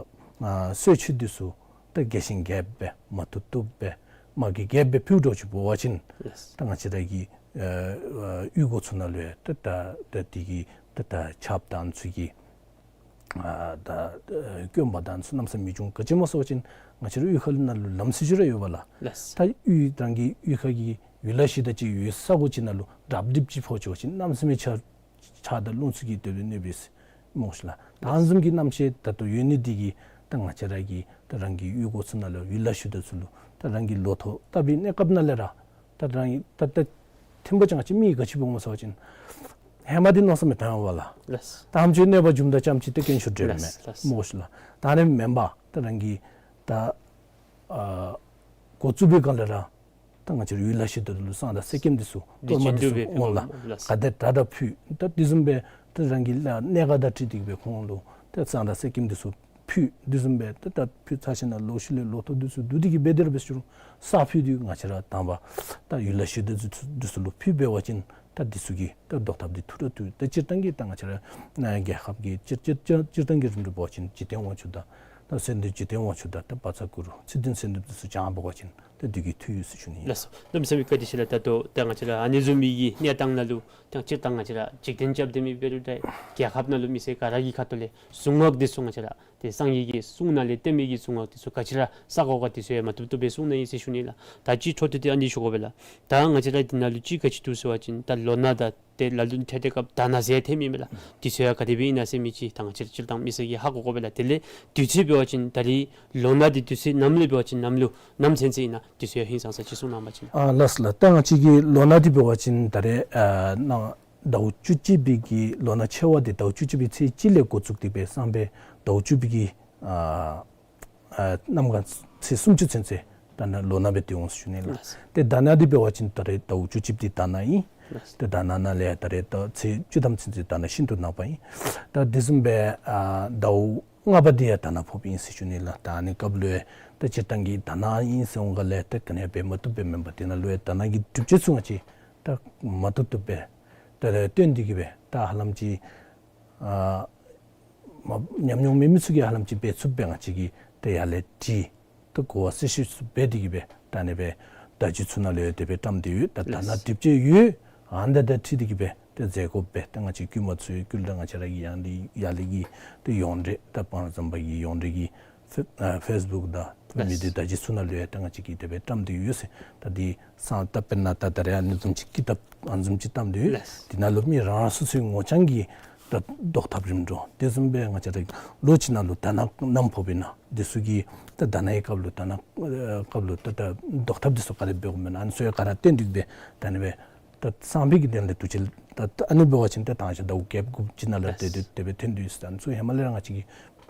གསོལ་མཆོད་འདི་ཚུ་ད་རྒྱས་ཤིང་རྒྱསཔ་སྦེ་མ་བཏུབ་བཏུབ་སྦེ་མ་གི་རྒྱསཔ་སྦེ་ཕུལ་འདྲཝ་ཅིག་འབད་བ་ཅིན་ལགས། ད་ང་བཅས་ར་གི་ཨ་ཨ་གཡུས་སྒོ་ཚུ་ནང་ལུ་ཡང་ད་ད་ད་དེ་གི་ད་ད་ཆརཔ་དང་ཚུ་གི་ཨ་ད་ཨ་དཀོན་པ་དང་ཚུ་གནམ་མེད་ས་མེད་མི་འབྱུང་། ག་ཅི་སྨོ་ཟེར་བ་ཅིན་ང་བཅས་ར་གཡུས་ཁ་ལུ་ནང་ལུ་ལམ་སྲོལ་ཅིག་ར་ཡོད་པས་ལགས། ལགས། ད་གཡུས་རང་གི་གཡུས་ཁ་གི་ཡུལ་ལྷ་གཞི་བདག་ཅིག་ཡོད་ས་གོ་ཅིག་ནང་ལུ་རབ་རྡིབ་ཅིག་ཕོག་ཅི་བ་ཅིན་གནམ་མེད་ས་མེད་ཆར་ཆར་དང་རླུང་ཚུ་གིས་དེ་སྦེ་གནོད་པས་ཟེར་སྨོ་ཤིག་ལགས། ད་ཨ་ནི་བཟུམ་གྱི་རྣམ་ཤེས་ད་ལྟོ་ཡོད་ནི་འདི་གིས་ད་ང་བཅས་ར་གི་ད་རང་གི་གཡུས་སྒོ་ཚུ་ནང་ལུ་ཡུལ་ལྷ་གཞི་བདག་ཚུ་ལུ་ད་རང་གི་ལོ་ཐོག་བཏབ་པའི་གནས་སྐབས་ནང་ལས་ར་ད་རང་གི་ད་ད་ཐེམ་པ་ཅང་ཅིག་མི་ག་ཅི་འབད་འོང་ཟེར་བ་ཅིན་ཧེ་མ་འདི་མནོ་བསམ་མི་བཏང་བས་ལགས། ལགས། ད་ཨམ་ཅིག་གནོད་པ་འབྱུངམ་ད་ཙམ་ཅིག་ཏེ་དཀོན་མཆོག་འདྲེན་མས། ལགས་ལགས། སྨོ་ཤིག་ལགས། ད་ཨ་ནི་མེན་པར་ད་རང་གི་ད་ཨ་འགོ་བཙུགས་པའི་སྒང་ལས་ར་ད་ང་བཅས་ར་ཡུལ་ལྷ་གཞི་བདག་ལུ་བསང་དང་གསེར་སྐྱེམས་འདི་ཚུ་གཏོར་མ་འདི་ཚུ་འོང་ལགས། ལགས། ག་དེ་དྲག་དྲག་ཕུལ། ད་དེ་བཟུམ་སྦེ་ད་རང་གི་ལཱ་གནད་འགག་དང་འཁྲིལ་ཏེ་གི་སྦེ་ཁོང་ལུ་ད་བསང་དང་གསེར་སྐྱེམས་འདི་ཚུ་ཕུལ། དེ་བཟུམ་སྦེ་ད་ད་ཕུལ་ཚར་ཞིནམ་ལས་ལོག་ཤུལ་ལས་ལོ་ཐོག་འདི་ཚུ་བསྡུ་སྟེ་གི་སྦེ་དེ་ར་འབད་ཞུ་རུང་ས་ཕུལ་ཏེ་ང་བཅས་ར་དང་པ་ད་ཡུལ་ལྷ་གཞི་བདག་འདི་ཚུ་ལུ་ཕུལ་འབད་བ་ཅིན་ད་འདི་ཚུ་གིས་ད་བཟློག་ཐབས་འདི་ཐུགས་ར་ཐུག། ད་སྤྱིར་བཏང་གི་ད་ང་བཅས་ར་ཨ་རྒྱལ་ཁབ་ཀྱི་སྤྱིར་སྤྱིར་སྤྱིར་སྤྱིར་བཏང་གི་རིམ་གྲོ་འབད་བ་ཅིན་འཇིག་རྟེན་དབང་ཕྱུག་དང་ ད་གསོལ་འདེབས་འཇིག་རྟེན་དབང་ཕྱུག་དང་ད་བཛྲ་གུ་རུ་ཚུལ་ཁྲིམས་གསོལ་འདེབས་འདི་ཚུ་བགྱང་བ་ཅིན་ད་དེ་གིས་འཐུས་ཡོད་ཟེར་ཞུ་ནི་ཨིན། ལགས་སོ། གནམ་མེད་ས་མེད་བཀའ་དྲིན་ཆེ་ལགས། ད་ལྟོ་ད་ང་བཅས་ར་ཨ་ནི་བཟུམ་མའི་གི་གནས་སྟངས་ནང་ལུ་ད་སྤྱིར་བཏང་ང་བཅས་ར་འཇིག་རྟེན་རྐྱབ་སྡོད་མི་འབད་རུང་ད་རྒྱལ་ཁབ་ནང་ལུ་མི་སེར་ག་ར་གི་ཁ་ཐུག་ལས་གཟུངས་སྔགས་འདི་ཚུ་ང་བཅས་ར་ཏེ་སངས་རྒྱས་ཀྱི་གསུང་ནང་ལས་བསྟན་མི་གི་གཟུངས་སྔགས་འདི་ཚུ་ག་ཅི་ར་བསག་དགོ་ག་འདི་ཚུ་ཡང་མ་བཏུབ་བཏུབ་སྦེ་གསུངས་ནི་ཨིན་ཟེར་ཞུ་ནི་ལགས། ད་ཅི་འཕྲོ་མཐུད་དེ་ཨ་ནི་ཞུ་དགོ་པས་ལགས། ད་ང་བཅས་ར་འདི་ནང་ལུ་ཅིག་ག་ཅི་འདུག་ཟེར་བ་ཅིན་ད་ལོ་ན་དང་ཏེ་ལ་ལུ་འཕྲལ་འཕྲལ་སྐབས་དར་ནག་ཟེར་ཐོན་མི་མས་ལགས། དེ་ཚུ་ཡང་ག་དེ་སྦེ་ཨིན་ན་ཟེར་མི་ཅིག་ད་ང་བཅས་ར་སྤྱིར་བཏང་མི་སེར་གྱིས་ཧ་གོ་དགོ་པས་ལགས། དེ་ལས་དུས་ཚོད་འབད་བ་ཅིན་ད་རེས་ལོ་ན་འདི་དུས་ཚོད་ནམ་ལུ་འབད་བ་ཅིན་ནམ་ལུ་ནམ་ཚུན་ཚོད་ཨིན་ན་དེ་ཚུ་ཡང་ཧིང་སངས་ས་ཅིག་གསུང་གནང་བ་ཅིན། ཨ་ལགས་སོ་ལགས། ད་ང་བཅས་ཀྱི་ལོ་ན་འདི་འབད་བ་ཅིན་ད་རེས་ཨ་ནཱ་ཟླཝ་བཅུ་གཅིག་པའི་གི་ལོ་ན་ཆེ་བ་འདི་ཟླཝ་བཅུ་གཅིག་པའི་ཚེས་གཅིག་ལས་འགོ་བཙུགས་ཏེ་སྦེ་སང་ཕོད་ཟླཝ་བཅུ་པའི་གི་ཨ་ཨ་གནམ་གང་ཚེས་སུམ་ཅུ་ཚུན་ཚོད་ད་ནཱ་ལོ་ན་སྦེ་སྡོད་འོང་ཟེར་ཞུ་ནི་ལགས། ལགས། ཏེ་དར་ནག་འདི་འབད་བ་ཅིན་ད་རེས་ཟླཝ་བཅུ་གཅིག་འདི་དར་ནག་ཨིན། ལགས། ཏེ་དར་ནག་ནང་ལས་ད་རེས་ད་ཚེས་བཅུ་ཐམ་ཚུན་ཚོད་དར་ནག་ཤིན་ཏུ་ནག་པ་ཨིན། ད་དེ་བཟུམ་སྦེ་ཨ་ཟླཝ་ལྔ་པ་འདི་ཡང་དར་ནག་ཕོགཔ་ཨིན་ཟེར་ཞུ་ནི་ལགས། ད་ཨ་ནི་སྐབས་ལུ་ཡང་ད་སྤྱིར་བཏང་གི་དར་ནག་ཨིན་ཟེར་འོང་ག་ལས་ད་ག་ནི་འབད་མ་བཏུབ་སྦེ་མེན་པར་དེ་ནང་ལུ་ཡང་དར་ནག་གི་གྲུབ་ཆ་ཚུ་ང་བཅས་ད་མ་བཏུབ་བཏུབ་སྦེ་ད་རེས་སྟོན་ཏེ་གི་སྦེ་ད་ཧ་ལམ་ཅིག་ཨ་མ་ཉམས་མྱོང་མེད་མི་ཚུ་གིས་ཧ་ལམ་ཅིག་འབད་ཚུགསཔ་སྦེ་ང་བཅས་ཀྱིས་ད་ཡར་ལས་བྲིས་ད་གོ་བ་གསལ་བཤད་ཚུ་འབད་དེ་གི་སྦེ་ད་ཨ་ནི་སྦེ་བརྡ་བརྒྱུད་ཚུ་ནང་ལུ་ཡང་དེ་སྦེ་བཀྲམ་སྟེ་ཡོད། ད་ད་ནཱ་ལགས། གྲུབ་ཆ་ཡོད། ཨ་ནི་དང་འཁྲིལ་ཏེ་གི་སྦེ་ད་མཛད་སྒོ་འབད་ད་ང་བཅས་བཀོད་མ་ཚུ་ཡང་བཀོད་ད་ང་བཅས་ར་གི་ཡང་ལས་ཡར་ལས་ཀྱི་ད་ཡོངས་འབྲེལ་ད་སྤང་ར་ཟམ་པ་གི་ཡོངས་འབྲེལ་གྱི་ཕེ་ཨ་ཕེསི་བུཀ་དང་མི་སྡེ་བརྡ་བརྒྱུད་ཚུ་ནང་ལུ་ཡང་ད་ང་བཅས་ཀྱིས་དེ་སྦེ་བཀྲམ་སྟེ་ཡོད་ཟེར། ད་འདི་སང་ད་དཔེར་ན་ད་ད་རེས་ཨ་ནི་བཟུམ་ཅིག་ཀི་དེབ་ཨ་ནི་བཟུམ་ཅིག་བཀྲམ་སྟེ་ཡོད། ལགས། དེ་ནང་ལུ་མི་རང་རང་སོ་སོའི་ངོ་རྐྱང་གི་ད་བཟློག་ཐབས་རིམ་གྲོ་དེ་བཟུམ་སྦེ་ང་བཅས་ར་ལོ་གཅིག་ནང་ལུ་དར་ནག་ནམ་ཕོགཔ་ཨིན་ན་དེ་ཚུ་གི་ད་དར་ནག་གི་སྐབས་ལུ་དར་ནག་ཨ་སྐབས་ལུ་ད་ད་བཟློག་ཐབས་དེ་ཚུ་ག་དེ་འབད་དགོཔ་ཨིན་ན་ཨ་ནི་ཚུ་ཡང་ག་ར་བསྟན་ཏེ་གི་སྦེ་ད་ཨ་ནི་སྦེ་ད་སང་ཕོད་ཀྱི་དོན་ལས་དུས་ཆེན་ད་ད་ཨ་ནི་འབད་བ་ཅིན་ད་དང་ཞག་ཟླཝ་བརྒྱད་དགུ་ཅིག་ནང་ལུ་ལགས། དེ་དེ་དེ་སྦེ་ཐོན་ཏེ་ཡོད་ཟེར། ཨ་ནི་ཚུ་ཧེ་མ་ལས་ར་ང་བཅས་ཀྱིས་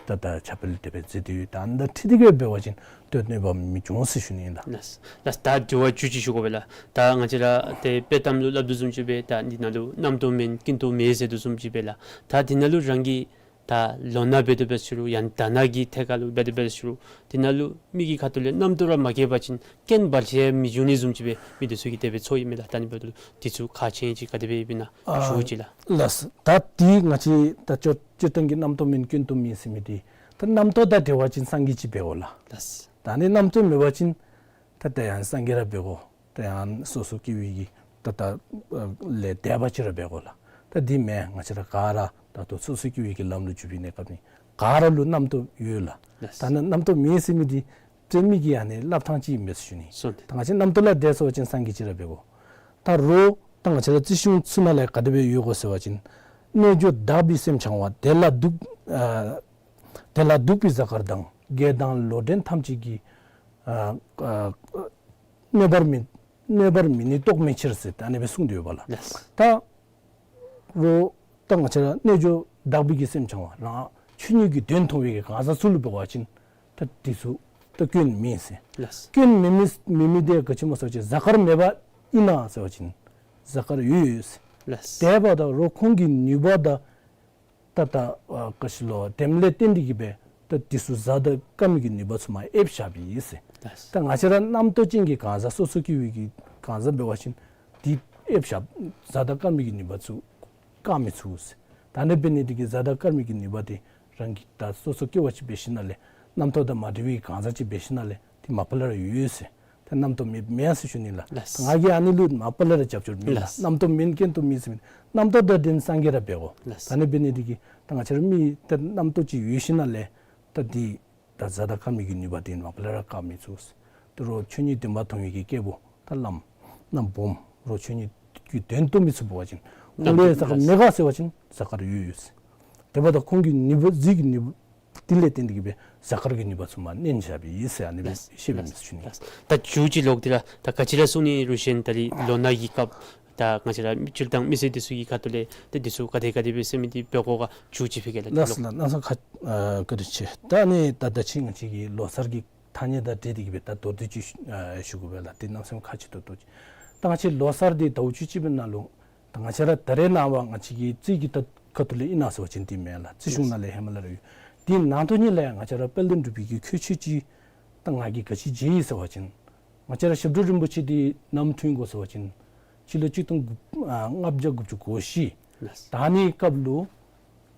ད་ད་ཁྱབ་སྤེལ་དེ་སྦེ་མཛད་དེ་ཡོད། ད་ཨ་ནི་དང་འཁྲིལ་ཏེ་གི་འབད་བ་ཅིན་ད་གནོད་པ་མི་འབྱུང་ཟེར་ཞུ་ནི་ཨིན་ལགས། ལགས། ལགས། ད་དྲི་བ་བཅུ་གཅིག་ཞུ་དགོ་པས་ལགས། ད་ང་བཅས་ར་ཏེ་དཔྱེ་གཏམ་ལུ་སླབ་དོ་བཟུམ་ཅིག་སྦེ་ད་འདི་ནང་ལུ་རྣམ་རྟོག་མེད་ཀུན་རྟོག་མེད་ཟེར་དོ་བཟུམ་ཅིག་སྦེ་ལགས། ད་འདི་ནང་ལུ་རང་གིས་ད་ལོ་ན་འབད་དོ་འབད་ཟེར་རུང་ཡང་དར་ནག་གི་ཐད་ཁར་ལུ་འབད་དོ་འབད་ཟེར་རུང་འདི་ནང་ལུ་མི་གི་ཁ་ཐུག་ལས་རྣམ་རྟོག་ར་མ་སྐྱེས་པ་ཅིན་རྐྱེན་བར་ཆད་མི་འབྱུང་ནི་བཟུམ་ཅིག་སྦེ་མི་འདི་ཚུ་གིས་དེ་སྦེ་ཚོར་ཡི་མས་ལགས། ད་ཨ་ནི་འབདཝ་ད་ལུ་འདི་ཚུ་ཁག་ཆེ་ཅིག་ག་དེ་སྦེ་ཡོདཔ་ཨིན་ན་ཨ་ཞུ་ཅིག་ལགས། ལགས། ད་འདི་ང་བཅས་ད་སྤྱིར་སྤྱིར་བཏང་གི་རྣམ་རྟོག་མེད་ཀུན་རྟོག་མེད་ཟེར་མི་འདི་ད་རྣམ་རྟོག་དང་འབྲེལ་བ་ཅིན་སངས་རྒྱས་ཅིག་འབད་དགོ་ལགས། ལགས། ད་ཨ་ནི་རྣམ་རྟོག་མེད་པ་ཅིན་ད་ད་ཡང་སངས་རྒྱས་ར་འབད་དགོ། ད་ཡང་སོ་སོ་སྐྱེ་བོའི་གི་ད་ད་ལས་འདས་པ་ཅིག་ར་འབད་དགོ་ལགས། ད་འདི་མེན། ང་བཅས་ར་ག་ར་ད་ལྟོ་སོ་སོ་སྐྱེ་བོའི་གི་ལམ་ལུ་འཇུག་པའི་གནས་སྐབས་ནི་ག་ར་ལུ་རྣམ་རྟོག་ཡོད་ལགས། ལགས། ད་ནི་རྣམ་རྟོག་མེད་ཟེར་མི་འདི་ཏེ་མི་གི་ཨ་ནི་སླབ་ཐངས་ཅིག་མེན་ཟེར་ཞུ་ནི། སོ་ད་ང་བཅས་རྣམ་རྟོག་ལས་འདས་སོང་པ་ཅིན་སངས་རྒྱས་ཅིག་ར་འབད་དགོ། ད་རོགས་ད་ང་བཅས་ར་རྩིས་གཞུང་ཚུ་ནང་ལས་ག་དེ་སྦེ་ཡོད་གོ་ཟེར་བ་ཅིན་རྣལ་འབྱོར་དག་པའི་སེམས་འཆང་བ། དེ་ལ་འདུག་ཨ་དེ་ལ་འདུག་པའི་གཟའ་སྐར་དང་། བགེགས་དང་ལོག་འདྲེན་ཐམས་ཅད་ཀྱིས་ཨ་ཨ་གནོད་པར་མི་གནོད་པར་མི་ནུས་རྟོག་མེད་ཕྱིར་ཟེར་ད་ཨ་ནི་སྦེ་གསུངས་ཏེ་ཡོད་པ་ལགས། ལགས། ད་རོགས་ད་ང་བཅས་ར་རྣལ་འབྱོར་དག་པའི་གི་སེམས་འཆང་བ་རང་ཆོས་ཉིད་ཀྱི་དོན་མཐོང་བའི་གི་གང་ཟག་ཚུ་ལུ་འབད་བ་ཅིན་ད་འདི་ཚུ་ད་སྐྱོན་མེད་ཟེར། ལགས། སྐྱོན་མེད་མི་མེད་མི་འདི་ག་ཅི་སྨོ་ཟེར་བ་ཅིན་གཟའ་སྐར་མེད་པ་ཨིན་ན་ཟེར་བ་ཅིན་གཟའ་སྐར་ཡོད་ཡོད་ཟེར། ལགས། དེ་འབདཝ་ད་རོགས་ཁོང་གི་ནུས་པ་དང་ད་ད་ཨ་ག་ཅི་ལོ་དེམ་ལས་བརྟེན་ཏེ་གི་སྦེ་ད་འདི་ཚུ་གཟའ་དང་སྐར་མའི་གི་ནུས་པ་ཚུ་མར་ཨེབ་བཞགཔ་ཨིན་ཟེར། ལགས། ད་ང་བཅས་ར་རྣམ་རྟོག་ཅན་གྱི་གང་ཟག་སོ་སོ་སྐྱེ་བོའི་གི་གང་ཟག་འབད་བ་ཅིན་འདི་ཨེབ་བཞག་གཟའ་དང་སྐར་མའི་གི་ནུས་པ་ཚུ་བཀག་མི་ཚུགས་ཟེར། ད་ཨ་ནི་འབད་ནི་འདི་གིས་གཟའ་དང་སྐར་མའི་གི་ནུས་པ་འདི་རང་གི་ད་སོ་སོ་སྐྱེ་བ་ཅིག་འབད་ཞིནམ་ལས་རྣམ་རྟོག་དང་མ་བྲལ་བའི་གང་ཟག་ཅིག་འབད་ཞིནམ་ལས་འདི་མ་པ་ལས་ར་ཡོད་ཟེར། ད་རྣམ་རྟོག་མེད་མེན་ཟེར་ཞུ་ནི་ལགས། ལགས། ང་གིས་ཨ་ནི་ལུ་མ་པ་ལས་ར་རྒྱབ་སྐྱོར་མེད་ལགས། ལགས། རྣམ་རྟོག་མེད་ཀུན་རྟོག་མེད་ཟེར་མི་རྣམ་རྟོག་དང་ལྡན་སངས་རྒྱས་ར་འབད་དགོ། ལགས། ད་ཨ་ནི་འབད་ནི་འདི་གིས་ད་ང་བཅས་ར་མི་ད་རྣམ་རྟོག་ཅིག་ཡོད་ཞིནམ་ལས་ད་འདི་ད་གཟའ་དང་སྐར་མའི་གི་ནུས་པ་འདི་མ་པ་ལས་ར་བཀག་མི་ཚུགས་ཟེར། ད་རོགས་ཆོས་ཉིད་བདེན་པ་མཐོང་བའི་གི་སྐྱེས་བུ་ད་བླམ་ན་སྦོམ་རོགས་ཆོས་ཉིད་ཀྱི་དོན་རྟོགས་མི་ཚུགས་པ་ཅིན་ཁོང་ལས་གཟའ་སྐར་མེད་ག་ཟེར་བ་ཅིན་གཟའ་སྐར་ཡོད་ཡོད་ཟེར། དེ་འབདཝ་ད་ཁོང་གི་ནུས་པ་གཟིགས་ཀྱི་ནུས་པ་འདི་ལས་བརྟེན་ཏེ་གི་སྦེ་གཟའ་སྐར་གྱི་ནུས་པ་ཚུ་མར་མནན་བཞགཔ་ཨིན་ཟེར་ཨ་ནི་སྦེ་ལགས། ཤེས་པའི་ལགས། མི་ཚུ་ནི། ལགས། ད་མཇུག་ཅིག་ལོག་སྟེ་ར་ད་ག་ཅི་ར་གསུང་ནི་རུང་གཞན་ད་རེས་ལོ་ན་གི་སྐབས་ད་ང་བཅས་ར་སྤྱིར་བཏང་མི་སེར་འདི་ཚུ་གི་ཁ་ཐུག་ལས་ད་འདི་ཚུ་ག་དེ་ག་དེ་སྦེ་ཟེར་མི་འདི་འབད་དགོ་ག་མཇུག་ཅིག་ཕུལ་གེ་ལགས། ལགས་ལགས། གནམ་མེད་ས་མེད་ཁ་ཨ་བཀའ་དྲིན་ཆེ། ད་ཨ་ནི་ད་ད་ཅི་ང་བཅས་ཀྱི་ལོ་གསར་གྱི་ཐ་སྙད་དང་འབྲེལ་ཏེ་གི་སྦེ་ད་མདོར་བསྡུས་ཅིག་ཨ་ཞུ་དགོ་པས་ལགས། འདི་གནམ་མེད་ས་མེད་ཁག་ཆེ་ཏོག་ཏོ་ཅིག། ད་ང་བཅས་ལོ་གསར་འདི་ཟླཝ་བཅུ་གཅིག་པའི་ནང་ལུ་ད་ང་བཅས་ར་ད་རེས་ནངས་པ་ང་བཅས་ཀྱི་རྩིས་ཀྱི་ད་ཁ་ཐུག་ལས་ཨིན་ན་ཟེར་བ་ཅིན་འདི་མེན་ལགས། རྩིས་གཞུང་ནང་ལས་ཧེ་མ་ལས་ར་ཡོད། འདི་ནང་དོན་ཉིད་ལས་ང་བཅས་ར་དཔལ་ལྡན་འབྲུག་པའི་གི་ཁྱད་ཆོས་ཅིག་ད་ང་གིས་ག་ཅི་མཇལ་ཡི་ཟེར་བ་ཅིན་ང་བཅས་ར་ཞབས་དྲུང་རིན་པོ་ཆེ་འདི་ནམ་འཁྲུངས་གོ་ཟེར་བ་ཅིན་སྤྱི་ལོ་གཅིག་སྟོང་དགུ་ཨ་ལྔ་བརྒྱ་དགུ་བཅུ་གོ་བཞི། ལགས། ད་ཨ་ནི་སྐབས་ལུ་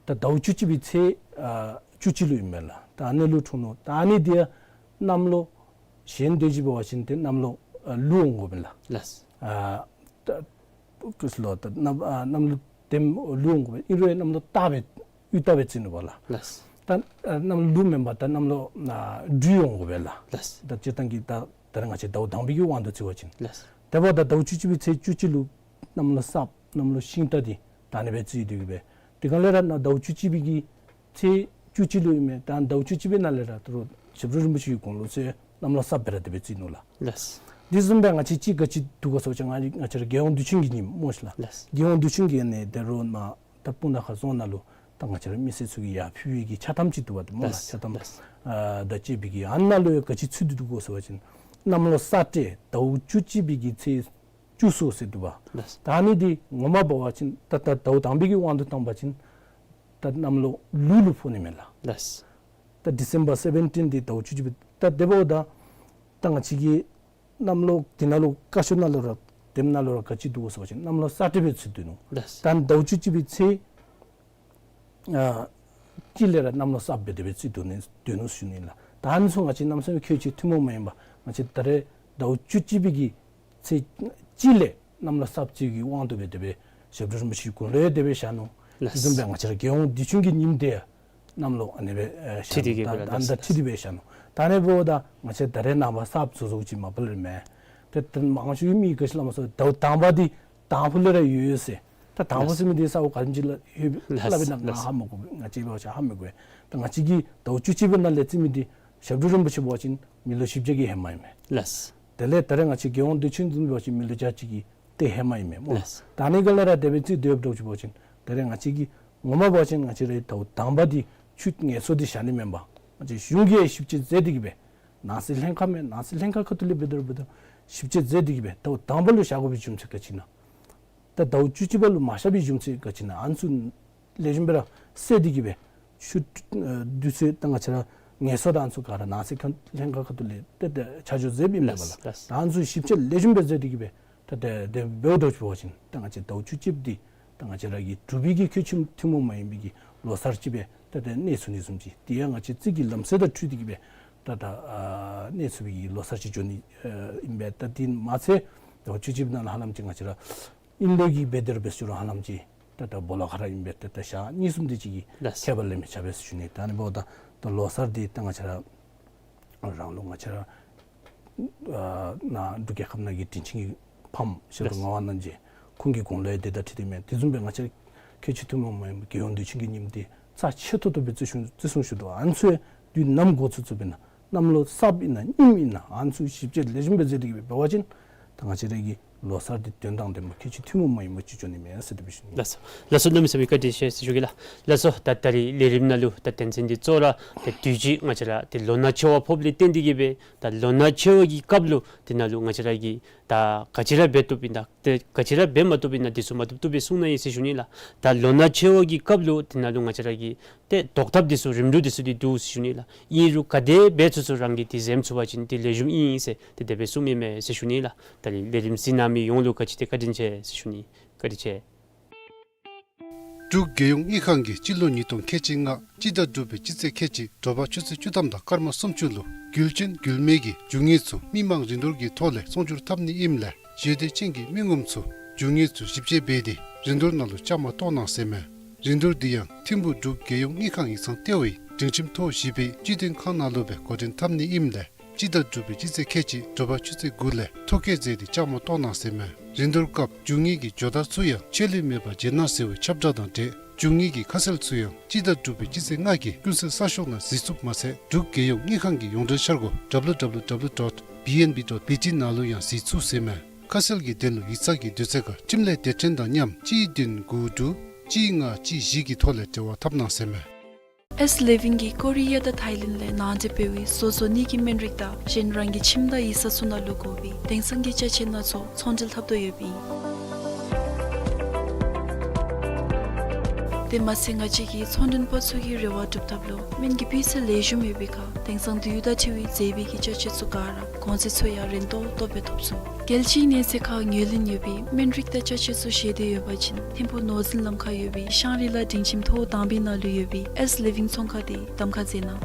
ད་ཟླཝ་བཅུ་གཅིག་པའི་ཚེས་ཨ་ བཅུ་གཅིག་ལུ་ཨིན་མས་ལགས། ད་ཨ་ནི་ལུ་འཁྲུངས་ནུག། ད་ཨ་ནི་འདི་ཡང་གནམ་ལོ་གཞན་དེ་ཅིག་འབད་བ་ཅིན་ཏེ་གནམ་ལོ་ཨ་ལུག་འོང་དགོ་པས་ལགས། ལགས། ཨ་ད་ཀུ་སི་ལོ་ད་གནམ་ཨ་གནམ་ལོ་དེམ་ལུག་འོང་དགོ་པས། ཨིན་རུང་གནམ་ལོ་སྟག་སྦེ་དབུས་སྟག་སྦེ་བརྩི་ནུག་པ་ལགས། ལགས། ད་ཨ་གནམ་ལོ་ལུག་མེན་པར་ད་གནམ་ལོ་ཨ་སྦྲུལ་འོང་དགོ་པས་ལགས། ལགས། ད་སྤྱིར་བཏང་གི་ད་ད་རེས་ང་བཅས་ཟླཝ་དང་པའི་གི་དབང་དུ་བརྩི་བ་ཅིན། ལགས། དེ་འབདཝ་ད་ཟླཝ་བཅུ་གཅིག་པའི་ཚེས་བཅུ་གཅིག་ལུ་གནམ་ལོ་སྲབ་གནམ་ལོ་ཤིང་སྟག་འདི་ད་ཨ་ནི་སྦེ་བརྩི་དོ་གི་སྦེ། དེ་གང་ལས་ར་ནཱ་ཟླཝ་བཅུ་གཅིག་པའི་གི་ཚེས་བཅུ་གཅིག་ལུ་ཨིན་མས། ད་ཟླཝ་བཅུ་གཅིག་པའི་ནང་ལས་ར་ད་རུང་ཞབས་དྲུང་རིན་པོ་ཆེ་གི་དགུང་ལོ་ཚུ་གནམ་ལོ་སྲབ་སྦེ་ར་དེ་སྦེ་བརྩི་ནུག་ལགས། ལགས། དེ་བཟུམ་སྦེ་ང་བཅས་ཅིག་ག་ཅི་འདུག་གོ་ཟེར་བ་ཅིན་ང་ང་བཅས་ར་རྒྱལ་ཡོངས་དུས་ཆེན་གྱི་ཉིནམ་སྨོ་ཤིག་ལགས། ལགས། རྒྱལ་ཡོངས་དུས་ཆེན་གྱི་ཨ་ནི་དེ་རུང་མར་ད་སྤུངས་ཐང་ཁ་རྫོང་ནང་ལུ་ད་ང་བཅས་ར་མི་སེར་ཚུ་གིས་ཡར་ཕུལ་བའི་གི་ཕྱག་ཐམ་ཅིག་འདུག་པ་ཏེ་སྨོ་ལགས། ལགས། ཕྱག་ཐམ། ལགས། ཨ་ད་ཅིག་སྦེ་གི་ཨ་ནཱ་ལུ་ཡང་ག་ཅི་ཚུད་དེ་འདུག་གོ་ཟེར་བ་ཅིན་གནམ་ལོ་ས་སྤྲེལ་ཟླཝ་བཅུ་གཅིག་པའི་གི་ཚེས་བཅུ་གསུམ་ཟེར་འདུག་པ། ལགས། ད་ཨ་ནི་འདི་ངོ་མ་འབད་བ་ཅིན་ད་ད་ཟླཝ་དང་པའི་གི་དབང་དུ་བཏང་བ་ཅིན་ད་གནམ་ལོ་ལུག་ལུ་ཕོག་ནི་མས་ལགས། ལགས། ད་ཌི་སེམ་བར་སེ་བེན་ཊིན་འདི་ཟླཝ་བཅུ་གཅིག་པའི་ད་དེ་འབདཝ་ད་ད་ང་བཅས་ཀྱི་གནམ་ལོ་འདི་ནང་ལུ་བཀའ་ཤོག་ནང་ལུ་ར་དེམ་ནང་ལུ་ར་ག་ཅི་འདུག་གོ་ཟེར་བ་ཅིན་གནམ་ལོ་ས་སྤྲེལ་སྦེ་བརྩི་དོ་ནུག། ལགས། ད་ཟླཝ་བཅུ་གཅིག་པའི་ཚེས་ཨ་གཅིག་ལས་ར་གནམ་ལོ་སྲབ་སྦེ་དེ་སྦེ་བརྩི་དོ་ནི་དོ་ནུག་ཟེར་ཞུ་ནི་ལགས། ད་ཨ་ནི་ཚུ་ང་བཅས་གནམ་ས་བའི་ཁྱད་ཆོས་ཐུན་མོང་མ་ཡིན་པ་ང་བཅས་ད་རེས་ཟླཝ་བཅུ་གཅིག་པའི་གི་ཚེས་གཅིག་ལས་གནམ་ལོ་སྲབ་བརྩི་བའི་དབང་དུ་སྦེ་དེ་སྦེ་ཞབས་དྲུང་རིན་པོ་ཆེའི་དགུང་ལོ་ཡང་དེ་སྦེ་བཞག་ནུག། ལགས། དེ་བཟུམ་སྦེ་ང་བཅས་ར་རྒྱལ་ཡོངས་དུས་ཆེན་གྱི་ཉིནམ་དེ་ཡང་གནམ་ལོ་ཨ་ནི་སྦེ་ཨེ་བཞག་ནུག། ཆིག་སྒྲིལ་གྱི་ད་ཨ་ནི་ད་ཆིག་སྒྲིལ་སྦེ་བཞག་ནུག། ད་ཨ་ནི་འབདཝ་ད་ང་བཅས་ད་རེས་ནངས་པ་གསརཔ་བཟོ་བཟོཝ་ཅིག་མ་པ་ལས་མེད། ཏེ་ཏེ་མང་ཤོས་ཀྱི་མི་ག་ཅི་སླབ་མས་ཟེར་བ་ཅིན་ཟླཝ་དང་པ་འདི་དང་ཕུ་ལས་ར་ཡོད་ཟེར། ད་དང་ཕུ་ཟེར་མི་འདི་ས་འོག་ག་ཅི་ལུ་ཡོད་སླབ་ཨིན་ན་ང་ཧ་མ་གོ། ང་བཅས་འབད་བ་ཅིན་ཧ་མི་གོ། ད་ང་བཅས་ཀྱིས་ཟླཝ་བཅུ་གཅིག་པའི་ནང་ལས་བརྩི་མི་འདི་ཞབས་དྲུང་རིན་པོ་ཆེ་འབད་བ་ཅིན་མི་ལོ་བཞི་བརྒྱ་གི་ཧེ་མ་ཨིན་མས། ལགས། དེ་ལས་ད་རེས་ང་བཅས་རྒྱལ་ཡོངས་དུས་ཆེན་བཟུམ་འབད་བ་ཅིན་མི་ལོ་བརྒྱ་གཅིག་གི་ཏེ་ཧེ་མ་ཨིན་མས་སྨོ། ལགས། ད་ཨ་ནི་ག་ལས་ར་དེ་སྦེ་བརྩི་དོ་ཡོདཔ་འདྲཝ་ཅིག་འབད་བ་ཅིན་ད་རེས་ང་བཅས་ཀྱིས་ངོ་མ་འབད་བ་ཅིན་ང་བཅས་རའི་ཟླཝ་དང་པ་འདི་ཆུ་ངལ་གསོ་འདི་བཞག་ནི་མེན་པར་ང་བཅས་གཞུང་གིས་ཞིབ་དཔྱད་མཛད་དེ་གི་སྦེ་ནང་སྲིད་ལྷན་ཁག་མས། ནང་སྲིད་ལྷན་ཁག་ཁ་ཐུག་ལས་འབད་དོ་རུང་འབད་དོ་རུང་ཞིབ་དཔྱད་མཛད་དེ་གི་སྦེ་ཟླཝ་དང་པ་ལུ་བཞག་དགོ་པའི་རྒྱུ་མཚན་ག་ཅི་ཨིན་ན། ད་ཟླཝ་བཅུ་གཅིག་པ་ལུ་མ་བཞག་པའི་རྒྱུ་མཚན་ག་ཅི་ཨིན་ན། ཨ་ནི་ཚུ་ལེགས་ཤོམ་སྦེ་ར་སེལ་ཏེ་གི་སྦེ་ཆུ་ཨ་དུས་ཚོད་ད་ང་བཅས་ར་ངལ་གསོ་དང་ཨ་ནི་ཚུ་ག་ར་ནང་སྲིད་ཁ་ལྷན་ཁག་ཁ་ཐུག་ལས་ཏེ་ཏེ་ཆ་འཇོག་མཛད་པའི་ཨིན་པས་ལགས། ལགས། ད་ཨ་ནི་ཚུ་ཞིབ་དཔྱད་ལེགས་ཤོམ་སྦེ་མཛད་དེ་གི་སྦེ་ད་ཏེ་དེ་འབདཝ་འདྲཝ་ཅིག་འབད་བ་ཅིན་ད་ང་བཅས་ཟླཝ་བཅུ་གཅིག་འདི་ད་ང་བཅས་ར་གི་འབྲུག་པའི་གི་ཁྱད་ཆོས་ཐུན་མོང་མ་ཡིན་པའི་གི་ལོ་གསར་ཅིག་སྦེ་ད་ཏེ་གནས་ཚུགས་ནི་བཟུམ་ཅིག་དེ་ཡང་ང་བཅས་རྩིས་ཀྱི་ལམ་སྲོལ་དང་འཁྲིལ་ཏེ་གི་སྦེ་ད་ད་ཨ་གནས་ཚུགས་པའི་གི་ལོ་གསར་ཅིག་འགྱོ་ནི་ཨ་ཨིན་པས། ད་དེ་མ་ཚད་ཟླཝ་བཅུ་གཅིག་ནང་ལུ་ཧ་ལམ་ཅིག་ང་བཅས་ར་ཨིན་ལུགས་ཀྱི་སྦེ་དེ་ར་འབད་ཟེར་རུང་ཧ་ལམ་ཅིག་ད་ད་སྦོ་ལོགས་ཁར་ཨིན་པས། ད་ད་ཞག་གཉིས་གསུམ་དེ་ཅིག་གི་ལགས། ཁྱད་པར་ལས་མི་ཆགས་པས་ཟེར་ཞུ་ནི། ད་ཨ་ནི་འབདཝ་ད་ད་ལོ་གསར་འདི་ད་ང་བཅས་ར་རང་ལུགས་ང་བཅས་ར་ཨ་ནཱ་འབྲུག་རྒྱལ་ཁབ་ནང་གི་དྲིན་ཅན་གྱི་ཕམ་ཞབས་དྲུང་ངག་དབང་རྣམ་རྒྱལ་ཁོང་གི་དགུང་ལོ་ཡང་དེ་དང་འཁྲིལ་ཏེ་མས། དེ་བཟུམ་སྦེ་ང་བཅས་ཁྱད་ཆོས་ཐུན་མོང་མ་ཡིན་པའི་རྒྱལ་ཡོངས་དུས་ཆེན་གྱི་ཉིནམ་འདི་རྩ་ཆེ་ཏོག་ཏོ་སྦེ་བརྩི་སྲུང་བརྩི་སྲུང་ཞུ་དོ། ཨ་ནི་ཚུ་དུས་ནམ་འགོ་བཙུགས་བཙུགསཔ་ཨིན་ན་གནམ་ལོ་གསརཔ་ཨིན་ན་རྙིངམ་ཨིན་ན་ཨ་ནི་ཚུ་ཞིབ་དཔྱད་ལེགས་ཤོམ་སྦེ་མཛད་དེ་གི་སྦེ་འབད་བ་ཅིན་ད་ང་བཅས་ར་གི་ལོ་གསར་འདི་དོན་དང་ལྡནམ་ཁྱད་ཆོས་ཐུན་མོང་མ་ཡིན་པ་ཅིག་འགྱོ་ནི་མས་ཟེར་དེ་སྦེ་ཞུ་ནི། ལགས་སོ། ལགས་སོ། གནམ་མེད་ས་མེད་བཀའ་དྲིན་ཆེ་ཟེར་ཞུ་གེ་ལགས། ལགས་སོ། ད་ད་རིས་ལས་རིམ་ནང་ལུ་ད་དོན་ཚན་འདི་གཙོ་བོ་ར་ད་དུས་ཅི་ང་བཅས་ར་ཏེ་ལོ་ན་ཆེ་བ་ཕོགཔ་ལས་བརྟེན་ཏེ་གི་སྦེ་ད་ལོ་ན་ཆེ་བ་གི་སྐབས་ལུ་དེ་ནང་ལུ་ང་བཅས་ར་གིས་ད་ག་ཅི་ར་འབད་བཏུབ་ཨིན་ན་ཏེ་ག་ཅི་ར་འབད་མ་བཏུབ་ཨིན་ན་དེ་ཚུ་མ་བཏུབ་བཏུབ་སྦེ་གསུང་གནང་ཡི་ཟེར་ཞུ་ནི་ལགས། ད་ལོ་ན་ཆེ་བ་གི་སྐབས་ལུ་དེ་ནང་ལུ་ང་བཅས་ར་གིས་ཏེ་བཟློག་ཐབས་དེ་ཚུ་རིམ་གྲོ་དེ་ཚུ་འདི་འདུག་ཟེར་ཞུ་ནི་ལགས། ཨིན་རུང་ག་དེ་འབད་ཚུགས་ཚུགས་རང་གིས་དེ་འཛེམ་ཚུགས་པ་ཅིན་དེ་ལེགས་ཤོམ་ཨིན་ཟེར་ཏེ་དེ་སྦེ་གསུངམ་ཨིན་མས་ཟེར་ཞུ་ནི་ལགས། ད་རིས་ལས་རིམ་གཟིགས་གནང་མི་ཡོངས་ལུ་ག་ཅི་ཏེ་བཀའ་དྲིན་ཆེ་ཟེར་ཞུ་ནི། བཀའ་དྲིན་ཆེ། འབྲུག་རྒྱལ་ཡོངས་དངུལ་ཁང་གིས་སྤྱི་ལོ་ཉིས་སྟོང་ཁལ་གཅིག་ལྔ་སྤྱི་ཟླ་དྲུག་པའི་སྤྱི་ཚེས་ཁལ་གཅིག་དྲོ་པ་ཆུ་ཚོད་བཅུ་ཐམ་དང་སྐར་མ་སུམ་ཅུ་ལུ་རྒྱུ་ཅན་རྒྱུ་མེད་ཀྱི་རྒྱུ་དངོས་ཚུ་མི་མང་རིན་བསྡུར་གྱི་ཐོག་ལས་ཚོང་སྒྱུར་འཐབ་ནི་ཨིནམ་ལས་ཞེ་འདོད་ཅན་གྱི་མི་ངོམ་ཚུ་རྒྱུ་དངོས་ཚུ་ཞིབ་དཔྱད་འབད་དེ་རིན་བསྡུར་ནང་ལུ་བཅའ་མར་གཏོགས་གནང་ཟེར་མས། རིན་བསྡུར་འདི་ཡང་ཐིམ་ཕུག་འབྲུག་རྒྱལ་ཡོངས་དངུལ་ཁང་ཡིག་ཚང་ལྟེ་བའི་སྒྲིང་ཁྱིམ་ཐོག་བཞི་པའི་སྤྱི་མཐུན་ཁང་ནང་ལུ་སྦེ་འགོ་འདྲེན་འཐབ་ནི་ཨིནམ་ལས་སྤྱི་ཟླ་དྲུག་པའི་སྤྱི་ཚེས་ཁལ་གཅིག་དྲོ་པ་ཆུ་ཚོད་དགུ་ལས་ཐོ་བཀོད་མཛད་དེ་བཅའ་མར་གཏོགས་གནང་ཟེར་མས། རིན་བསྡུར་སྐབས་རྒྱུ་དངོས་ཀྱི་ཇོ་དར་ཚུ་ཡང་ཆད་ལུས་མེད་པར་བརྗེ་གནང་ཟེར་བའི་ཁྱབ་བསྒྲགས་དང་འབྲེལ་རྒྱུ་དངོས་ཀྱི་ཁ་གསལ་ཚུ་ཡང་སྤྱི་ཟླ་དྲུག་པའི་སྤྱི་ཚེས་ལྔ་གི་ཀུན་གསལ་གསར་ཤོག་ནང་གཟིགས་ཚུགསཔ་མ་ཚད་འབྲུག་རྒྱལ་ཡོངས་དངུལ་ཁང་གི་ཡོངས་འབྲེལ་འཆར་སྒོ་W W W dot B N B dot B T ནང་ལུ་ཡང་གཟིགས་ཚུགས་ཟེར་མས། ཁ་གསལ་གྱི་དོན་ལུ་ཡིག་ཚང་གི་དུས་ཚོད་ཁར་འཕྲིན་ལས་སྡེ་ཕྲན་དང་མཉམ་གཅིག་བདུན་དགུ་དྲུག་གཅིག་ལྔ་གཅིག་བཞི་གི་ཐོག་ལས་འབྲེལ་བ་འཐབ་གནང་ཟེར་མས། ཨེས་ལེ་ཝིན་གྱིས་ཀོ་རི་ཡ་དང་ཐའི་ལེནཌ་ལས་ནང་འདྲེན་འབད་བའི་བཟོ་བཟོ་ནི་གི་སྨན་རིགས་དང་གཞན་རང་གི་ཁྱིམ་དང་ཡིག་ཚང་ཚུ་ནང་ལུ་དགོ་པའི་དེང་སང་གི་ཅ་ཆས་སྣ་ཚོགས་ཚོང་འབྲེལ་འཐབ་དོ་ཡོདཔ་ཨིན། དེ་མ་ཚད་ང་བཅས་ཀྱི་ཚོང་མགྲོན་པ་ཚུ་གི་རེ་བ་སྒྲུབ་ཐབས་ལུ་སྨན་གྱི་སྤུས་ཚད་ལེགས་ཤོམ་ཡོད་པའི་ཁར་དེང་སང་དུས་དང་འཁྲིལ་བའི་མཛེས་པའི་གི་ཅ་ཆས་ཚུ་ག་ར་གོང་ཚད་ཚུ་ཡང་རན་ཏོག་ཏོ་སྦེ་ཐོབ་ཚུགས། རྒྱལ་སྤྱིའི་གནས་ཚད་ཁར་ངོས་ལེན་ཡོད་པའི་སྨན་རིགས་དང་ཅ་ཆས་ཚུ་བཞེས་ཏེ་ཡོད་པ་ཅིན་ཐིམ་ཕུག་ནོར་འཛིན་ལམ་ཁར་ཡོད་པའི་ཤང་རི་ལ་སྒྲིང་ཁྱིམ་ཐོག་དང་པའི་ནང་ལུ་ཡོད་པའི་ཨེས་ལི་ཝིང་ཚོང་ཁང་དེ་གདམ་ཁ་མཛད་གནང་།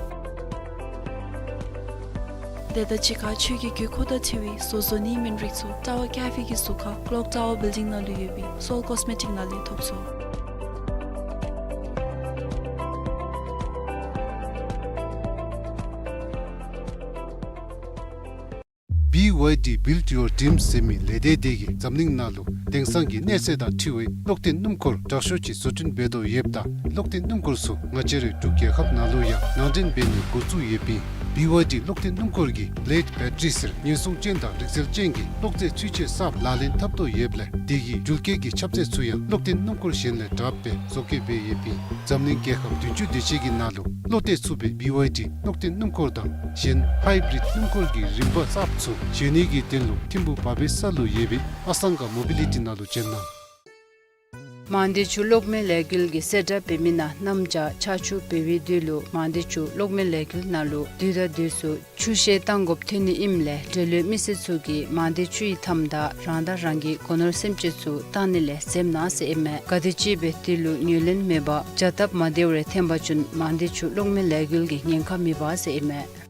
དེ་དང་གཅིག་ཁར་ཆོས་ཀྱི་དགོས་མཁོ་དང་འཁྲིལ་བའི་བཟོ་བཟོ་ནིའི་སྨན་རིགས་ཚུ་ཊ་ཝར་ཀེ་ཕེ་གི་ཟུར་ཁར་ཀློག་ཊ་ཝར་བིལ་ཌིང་ནང་ལུ་ཡོད་པའི་སོལ་ཀོས་མེ་ཊིཀ་ནང་ལས་ཐོབ་ཚུགས། བི་ཝའི་ཌི་Build Your Dreams ཟེར་མི་ལས་སྡེ་དེ་གིས་འཛམ་གླིང་ནང་ལུ་དེང་སང་གི་གནས་ཚད་དང་འཁྲིལ་བའི་གློག་འཐེན་སྣུམ་འཁོར་དྲག་ཤོས་ཅིག་བཟོ་སྐྲུན་འབད་དོ་ཡོདཔ་ད་གློག་འཐེན་སྣུམ་འཁོར་ཚུ་ང་བཅས་རའི་འབྲུག་རྒྱལ་ཁབ་ནང་ལུ་ཡང་ནང་འདྲེན་འབད་ནི་འགོ་བཙུགས་ཡོདཔ་ཨིན། བི་ཝའི་ཌི་གློག་འཐེན་སྣུམ་འཁོར་གྱིས་བི་ལེཌ་བེ་ཊ་རི་ཟེར་ཉེན་སྲུང་ཅན་དང་རིག་རྩལ་ཅན་གྱི་གློག་རྫས་ཚུན་ཆད་གསརཔ་ལག་ལེན་འཐབ་དོ་ཡོདཔ་ལས་དེ་གི་འགྲུལ་སྐྱེལ་གྱི་ཁྱབ་ཚད་ཚུ་ཡང་གློག་འཐེན་སྣུམ་འཁོར་གཞན་ལས་དྲགཔ་སྦེ་བཟོ་བཀོད་འབད་ཡོདཔ་ཨིན། འཛམ་གླིང་རྒྱལ་ཁབ་བདུན་ཅུ་དེ་ཅིག་གི་ནང་ལུ་བློ་གཏད་ཚུགས་པའི་བི་ཝའི་ཌི་གློག་འཐེན་སྣུམ་འཁོར་དང་གཞན་ཧའི་བི་རིཌ་སྣུམ་འཁོར་གྱི་རིམ་པ་གསརཔ་ཚུ་བཟོ་ནི་གི་དོན་ལུ་ཐིམ་ཕུག་བ་བེ་ས་ལུ་ཡོད་པའི་ཨ་སང་ག་མོ་བི་ལི་ཊི་ནང་ལུ་བྱོན་གནང་། མང་སྡེ་ཆུ་གློག་མེ་ལས་འགུལ་གྱིས་གསལ་བསྒྲགས་འབད་མི་ནང་གནམ་བྱཱར་ཆར་ཆུ་འབབ་པའི་དུས་ལུ་མང་སྡེ་ཆུ་གློག་མེ་ལས་འགུལ་ནང་ལུ་དུས་དང་དུས་སུ་ཆུ་བཤལ་བཏང་དགོཔ་ཐོན་ནི་ཨིནམ་ལས་འབྲེལ་ཡོད་མི་སེར་ཚུ་གིས་མང་སྡེ་ཆུ་ཡི་མཐའམ་དང་རང་དང་རང་གི་སྒོ་ནོར་སེམས་ཅན་ཚུ་བཏང་ནི་ལས་འཛེམ་གནང་ཟེར་ཨིན་མས། ག་དེམ་ཅིག་སྦེ་དེ་ལུ་ངོས་ལེན་མེད་པར་བྱ་སྟབས་མ་བདེཝ་རེ་འཐོན་པ་ཅིན་མང་སྡེ་ཆུ་གློག་མེ་ལས་འགུལ་གྱིས་ཉེན་ཁ་མི་འབག་ཟེར་ཨིན་མས།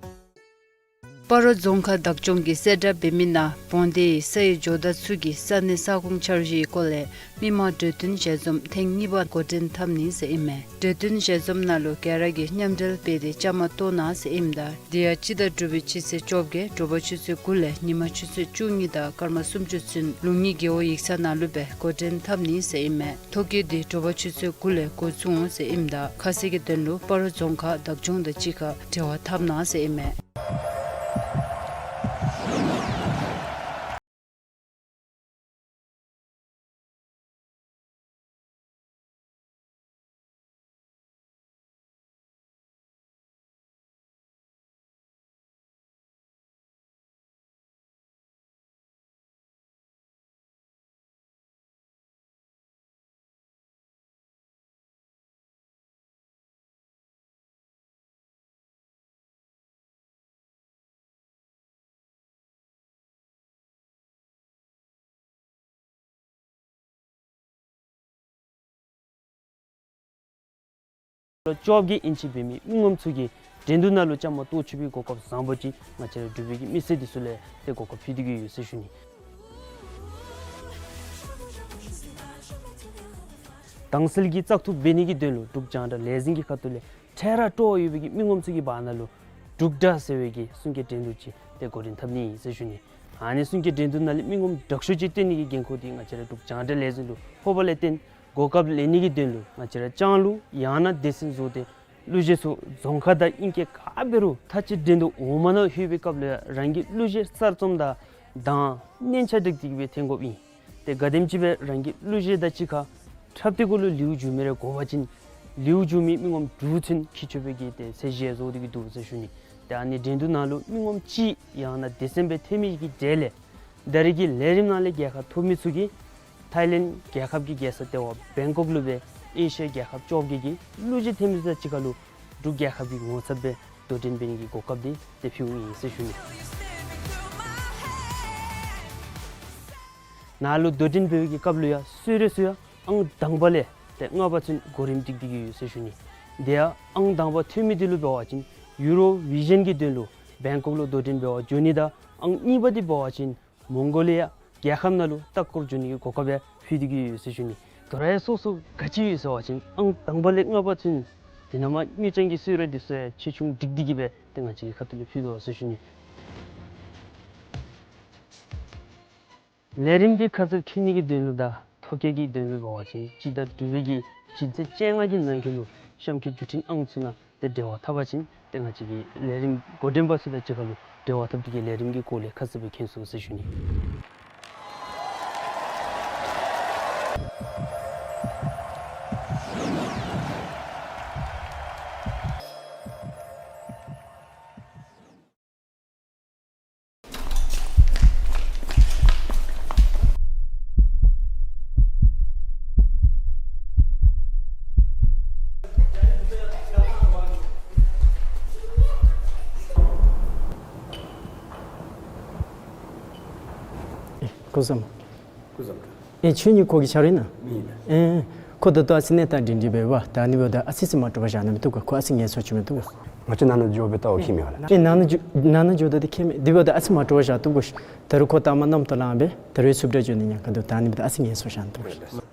སྤ་རོ་རྫོང་ཁག་བདག་སྐྱོང་གིས་གསལ་བསྒྲགས་འབད་མི་ནང་བོང་སྡེ་ཡི་ས་ཡི་ཇོ་བདག་ཚུ་གི་ས་གནས་ས་ཁོངས་འཆར་གཞིའི་སྐོར་ལས་མི་མང་གྲོས་བསྟུན་ཞལ་འཛོམས་ཐེངས་གཉིས་པ་འགོ་འདྲེན་འཐབ་ནི་ཟེར་ཨིན་མས། གྲོས་བསྟུན་ཞལ་འཛོམས་ནང་ལུ་ག་ར་གིས་མཉམ་འབྲེལ་འབད་དེ་བཅའ་མར་གཏོགས་གནང་ཟེར་ཨིནམ་ད་དེ་ཡང་སྤྱི་ཟླ་དྲུག་པའི་སྤྱི་ཚེས་བཅོ་བརྒྱད་དྲོ་པ་ཆུ་ཚོད་དགུ་ལས་ཉིན་མ་ཆུ་ཚོད་བཅུ་གཉིས་དང་སྐར་མ་སུམ་ཅུ་ཚུན་ལུང་གཉིས་རྒེད་འོག་ཡིག་ཚང་ནང་ལུ་སྦེ་འགོ་འདྲེན་འཐབ་ནི་ཟེར་ཨིན་མས། ཐོ་བཀོད་འདི་དྲོ་པ་ཆུ་ཚོད་དགུ་ལས་འགོ་བཙུགས་འོང་ཟེར་ཨིནམ་ད་ཁ་གསལ་གྱི་དོན་ལུ་སྤ་རོ་རྫོང་ཁག་བདག་སྐྱོང་དང་གཅིག་ཁར་འབྲེལ་བ་འཐབ་གནང་ཟེར་ཨིན་མས། ལོ་བཅོ་བརྒྱད་ཨིན་ཅི་འབད་མི་མི་ངོམ་ཚུ་གིས་འགྲན་བསྡུར་ནང་ལུ་བཅའ་མར་གཏོགས་ཚུགས་པའི་གོ་སྐབས་བཟང་པོ་ཅིག་ང་བཅས་ར་འབྲུག་པའི་གི་མི་སེར་འདི་ཚུ་ལུ་ཏེ་གོ་སྐབས་ཕུལ་ཏེ་གི་ཡོད་ཟེར་ཞུ་ནི། དྭངས་གསལ་གྱི་བཙག་འཐུ་འབད་ནི་གི་དོན་ལུ་འབྲུག་རྒྱང་བསྒྲགས་ལས་འཛིན་གྱི་ཁ་ཐུག་ལས་འཕྲལ་ར་སྤྲོ་བ་ཡོད་པའི་གི་མི་ངོམ་ཚུ་གི་བར་ན་ལུ་འབྲུག་སྒྲ་ཟེར་བའི་གི་གསུང་སྐད་འགྲན་བསྡུར་ཅིག་ཏེ་འགོ་འདྲེན་འཐབ་ནི་ཨིན་ཟེར་ཞུ་ནི། ཨ་ནི་གསུང་སྐད་འགྲན་བསྡུར་ནང་ལས་མི་ངོམ་དྲག་ཤོས་ཅིག་བཏོན་ནི་གི་འགན་ཁུར་འདི་ང་བཅས་ར་འབྲུག་རྒྱང་བསྒྲགས་ལས་འཛིན་ལུ་ཕོགཔ་ལས་བརྟེན་གོ་སྐབས་ལེན་ནི་གི་དོན་ལུ་ང་བཅས་ར་ལྕང་ལུ་ཡང་ན་སྡེ་ཚན་བཟོ་སྟེ་གླུ་གཞས་ཚུ་རྫོང་ཁ་དང་ཨིང་སྐད་ག་འབད་རུང་མཐའ་དཔྱད་འགྲན་བསྡུར་འོག་མ་ནང་ལྷོད་པའི་སྐབས་ལུ་ཡང་རང་གི་གླུ་གཞས་གསར་རྩོམ་དང་གདངས་སྙན་ཆ་སྒྲིག་སྟེ་གི་སྦེ་འཐོན་དགོཔ་ཨིན། ཏེ་ག་དེམ་ཅིག་སྦེ་རང་གི་གླུ་གཞས་དང་གཅིག་ཁར་འཁྲབ་སྟེ་གུ་ལུ་ལེའུ་མཇུག་མི་རེ་གོ་བ་ཅིན་ལེའུ་མཇུག་མི་མི་ངོམ་དྲུག་ཚུན་འཁྱིད་ཆོག་པའི་གི་ཏེ་ཚད་གཞི་བཟོ་སྟེ་གི་འདུག་ཟེར་ཞུ་ནི། ཏེ་ཨ་ནི་འགྲན་བསྡུར་ནང་ལུ་མི་ངོམ་གཅིག་ཡང་ན་སྡེ་ཚན་སྦེ་ཐོན་མི་གི་གྲས་ལས་ད་རེས་ཀྱི་ལས་རིམ་ནང་ལས་རྒྱལ་ཁ་ཐོབ་མི་ཚུ་གིས་ཐའི་ལེནཌ་རྒྱལ་ཁབ་ཀྱི་རྒྱལ་ས་ལྟེ་བ་བེང་ཀོག་ལུ་སྦེ་ཨེ་ཤི་ཡ་རྒྱལ་ཁབ་བཅོ་བརྒྱད་ཀྱི་གླུ་གཞས་འཐེན་མི་དང་གཅིག་ཁར་ལུ་འབྲུག་རྒྱལ་ཁབ་ཀྱི་ངོ་ཚབ་སྦེ་དོ་འགྲན་འབད་ནི་གི་གོ་སྐབས་འདི་ཏེ་ཕུལཝ་ཨིན་ཟེར་ཞུ་ནི། ནཱ་ལུ་དོ་འགྲན་འབད་བའི་གི་སྐབས་ལུ་ཡང་གསོལ་རས་ཚུ་ཡང་ཨང་དང་པ་ལས་ཏེ་ལྔ་པ་ཚུན་གོ་རིམ་སྒྲིག་སྟེ་གི་ཡོད་ཟེར་ཞུ་ནི། དེ་ཡང་ཨང་དང་པ་ཐོན་མི་འདི་ལུ་འབད་བ་ཅིན་ཡུ་རོ་བི་ཞཱན་གྱི་དོན་ལུ་བེང་ཀོག་ལུ་དོ་འགྲན་འབད་བར་འགྱོ་ནི་དང་ཨང་གཉིས་པ་འདི་འབད་བ་ཅིན་མོང་གོ་ལི་ཡ་རྒྱལ་ཁབ་ནང་ལུ་ལྟ་སྐོར་འགྱོ་ནི་གི་གོ་སྐབས་ཡང་ཕུལ་ཏེ་གི་ཡོད་ཟེར་ཞུ་ནི། དོ་རུང་ཡང་སོ་སོ་ག་ཅི་ཡོད་ཟེར་བ་ཅིན་ཨང་དང་པ་ལས་ལྔ་པ་ཚུན་དེ་ནང་མ་དངུལ་ཀྲམ་གྱི་གསོལ་རས་འདི་ཚུ་ཡང་ཆེ་ཆུང་སྒྲིག་སྟེ་གི་སྦེ་ཏེ་ང་བཅས་ཀྱི་ཁ་ཐུག་ལས་ཕུལ་དོ་ཟེར་ཞུ་ནི། ལས་རིམ་འདི་ཁ་གསལ་མཁྱེན་ནི་གི་དོན་ལུ་དང་ཐོ་བཀོད་ཀྱི་དོན་ལུ་འབད་བ་ཅིན་སྤྱི་ཟླ་དྲུག་པའི་གི་སྤྱི་ཚེས་བཅོ་ལྔ་གི་ནང་འཁོད་ལུ་གཤམ་གྱི་བརྒྱུད་འཕྲིན་ཨང་ཚུ་ནང་ཏེ་འབྲེལ་བ་འཐབ་པ་ཅིན་ཏེ་ང་བཅས་ཀྱི་ལས་རིམ་འགོ་འདྲེན་པ་ཚུ་དང་གཅིག་ཁར་ལུ་འབྲེལ་བ་འཐབ་སྟེ་གི་ལས་རིམ་གྱི་སྐོར་ལས་ཁ་གསལ་སྦེ་མཁྱེན་ཚུགས་ཟེར་ཞུ་ནི། སྐུ་བཟང་། སྐུ་བཟང་། ཨེ་ཁྱོད་གཉིས་ཁོ་གི་ཆ་རོགས་ཨིན་ན། ཨིན། ཨེ་ཁོ་ད་ལྟོ་ཨ་ཙི་གནས་སྟངས་སྒྲིང་སྒྲིང་སྦེ་ཡོདཔ། ད་ཨ་ནི་འབདཝ་ད་ཨ་ཙི་ཙི་མ་སྤྲོ་བ་བཞག་ན་མི་བཏུབ་ག། ཁོ་ཨ་ཙི་ངལ་གསོ་བྱིན་མི་བཏུབ་ག། ང་བཅས་ནང་ན་འགྱོ་སྦེ་ལྟ་བ་ཁྱད་མེད་ག་ལགས། ཨེ་ནང་ན་འགྱོ་ནང་ན་འགྱོཝ་ད་འདི་ཁྱད་མེད། དེ་འབདཝ་ད་ཨ་ཙི་མ་སྤྲོ་བ་བཞག་བཏུབ་ག། ད་རུང་ཁོ་ལྟ་མ་རྣམ་རྟོག་ལངམ་སྦེ་ད་རུང་སུབ་ད་འགྱོ་ནི་ཉེན་ཁ་འདུག། ད་ཨ་ནི་འབདཝ་ད་ཨ་ཙི་ངལ་གསོ་བཞག་ན་བཏུབ་ག།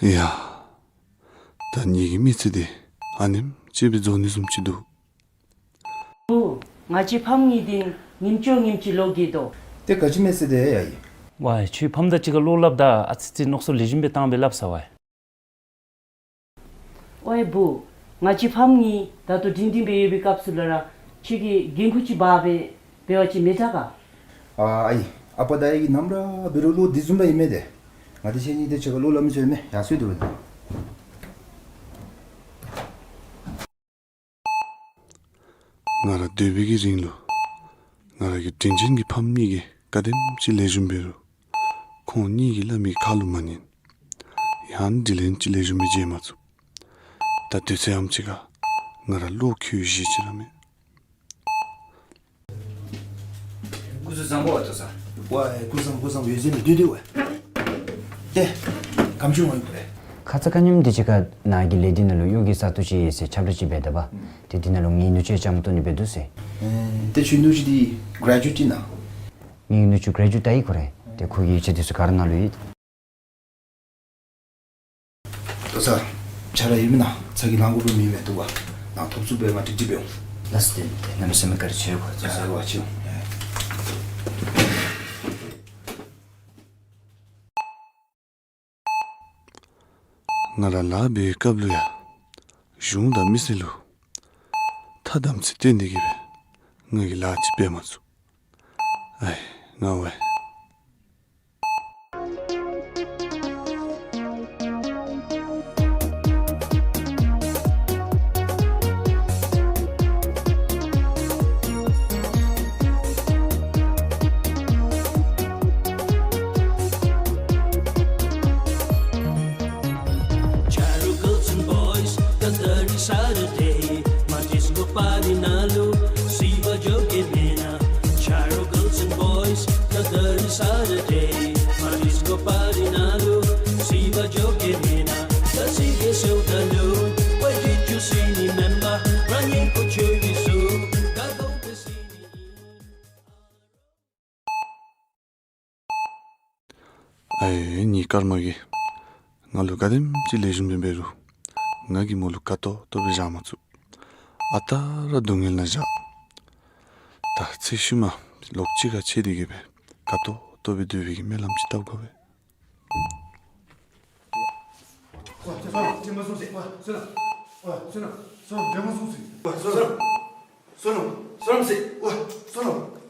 ཡ། ད་ངེ་གི་མི་ཚེ་འདི་ཨ་ནེམ་ཅིག་སྦེ་རྫོགས་ནི་བཟུམ་ཅིག་འདུག། བུ། ང་བཅས་ཕམ་གཉིས་འདི་ཉིནམ་གཅིག་ཉིནམ་གཅིག་ལོག་གི་དོ། ཏེ་ག་ཅི་མེད་ཟེར་དེ་ཡ་ཡི། ཝའེ་ཁྱོད་ཕམ་དང་གཅིག་ཁར་ལོག་སླབ་ད་ཨ་ཙི་ཙི་མནོ་བསམ་ལེགས་ཤོམ་སྦེ་བཏང་སྦེ་སླབ་ས་ཝའེ། ཝའེ་བུ། ང་བཅས་ཕམ་གཉིས་ད་ལྟོ་སྒྲིང་སྒྲིང་སྦེ་ཡོད་པའི་སྐབས་སུ་ལུ་ར་ཁྱོད་ཀྱིས་འགན་ཁུར་ཅིག་འབག་སྦེ་འབད་བ་ཅིན་མི་དྲག་ག། ཨ་ཨའི། ཨ་པ་དང་ཨའི་གིས་ནམ་ར་འབད་རུང་ལོག་འདི་བཟུམ་ར་ཨིན་མས་ཏེ། ང་བཅས་ཁྱེད་གཉིས་ཏེ་གཅིག་ཁར་ལོག་སླབ་མི་ཚུགས་མས། ཡར་སོང་སྡོད་པ་ད། ང་ར་སྡོད་པའི་གི་རིང་ལུ་ང་ར་གི་དྲིན་ཅན་གྱི་ཕམ་གཉིས་ཀྱིས་ག་དེམ་ཅིག་ལེགས་ཤོམ་འབད་རུང་ཁོང་གཉིས་ཀྱིས་སླབ་མི་ཁ་ལུ་མ་ཉན། ཡང་དྲིན་ལན་ཅིག་ལེགས་ཤོམ་སྦེ་འཇལ་མ་ཚུགས། ད་དུས་ཚོད་ཨམ་ཅིག་ཁར་ང་ར་བློ་འགྱོད་གཞི་ཅིག་ར་མེད། སྐུ་གཟུགས་བཟང་པོ་བ་ཏོ་ས། ཝའེ་སྐུ་བཟང་སྐུ་བཟང་འོད་ཟེར་མི་བདུད་དེ་ཝའེ། ཏེ་གམ་ཆུང་ངོ་ཡིན་པ་རེད། ཁ་ཙ་ཁ་ཉིནམ་འདི་ཅིག་ཁར་ནཱ་གི་ལས་སྡེ་ནང་ལུ་གཡོག་གི་ས་སྟོང་ཅིག་ཡོད་ཟེར་ཁྱབ་བསྒྲགས་ཅིག་འབད་ད་པ། ཏེ་འདི་ནང་ལུ་ངེའི་ནུ་གཅུང་བཅའ་མར་གཏོགས་ནི་འབད་འདུག་ཟེར། ཨེ་ཏེ་ཁྱོད་ནུ་གཅུང་འདི་གྲེ་ཇུ་ཨེཊ་ཨིན་ན། ངེའི་ནུ་གཅུང་གྲེ་ཇུ་ཨེཊ་ཨིན་ཁོ་རེ། ཏེ་ཁོ་གི་ཡིག་ཆ་འདི་ཚུ་ག་ར་ནཱ་ལུ་ཡོད། ཏོ་ས། ཆ་ར་ཡོད་མེན་ན། ཚ་གྱང་ལང་དགོ་པའི་མི་མེད་འདུག་པ། ནཱ་ཐོབ་ཚུགས་པའི་ང་ཀྲིག་ཀྲི་འབད་འོང་། ལགས་སོ། ཏེ་ཏེ་གནམ་མེད་ས་མེད་བཀའ་དྲིན་ཆེ་གོ། ལགས་སོ། ལགས་སོ། ང་ར་ལཱ་འབད་བའི་སྐབས་ལུ་ཡང་གཞུང་དང་མི་སེར་ལུ་ཐ་དམ་ཚིག་བསྟེན་ཏེ་གི་སྦེ་ང་གིས་ལཱ་ཅིག་འབད་མ་ཚུགས། ཨའི་ང་ཝའེ། Charo girls and boys, the dirty Saturday. My disco party ནང་ལུ་སི་བ་འགྱོ་གེ་མེན་ན། Charo girls and boys, the dirty Saturday. My disco party ནང་ལུ་སི་བ་འགྱོ་གེ་མེན་ན། ད་སི་གེ་སོ་ད་ལུ་ཝའི་ཌི་ཡུ་སི་མི་མེན་པ་ར་ཉེ་ཁོ་ཆོས་བི་སུ་ག་གོ་པེ་སི་ནི། ཨའི་ངེའི་སྐར་མ་གིས་ང་ལུ་ག་དེམ་ཅིག་ལེགས་ཤོམ་སྦེ་འབད་རུང་ང་གིས་མོ་ལུ་དགའ་ཏོག་ཏོ་སྦེ་བཞག་མ་ཚུགས། ཨ་རྟག་ར་སྡུག་བསྔལ་ནང་བཞག། ད་ཚེ་ཤུལ་མ་ལོག་གཅིག་ཁར་ཕྱད་དེ་གི་སྦེ་དགའ་ཏོག་ཏོ་སྦེ་སྡོད་པའི་གི་སྨོན་ལམ་ཅིག་བཏབ་དགོ་པས། ཝའེ་བསོད་ནམས་བསོད་ནམས་བསོད་ནམས་བསོད་ནམས་བསོད་ནམས་བསོད་ནམས་བསོད་ནམས་བསོད་ནམས་བསོད་ནམས་བསོད་ནམས་བསོད་ནམས་བསོད་ནམས་ཟེར། ཝའེ་བསོད་ནམས།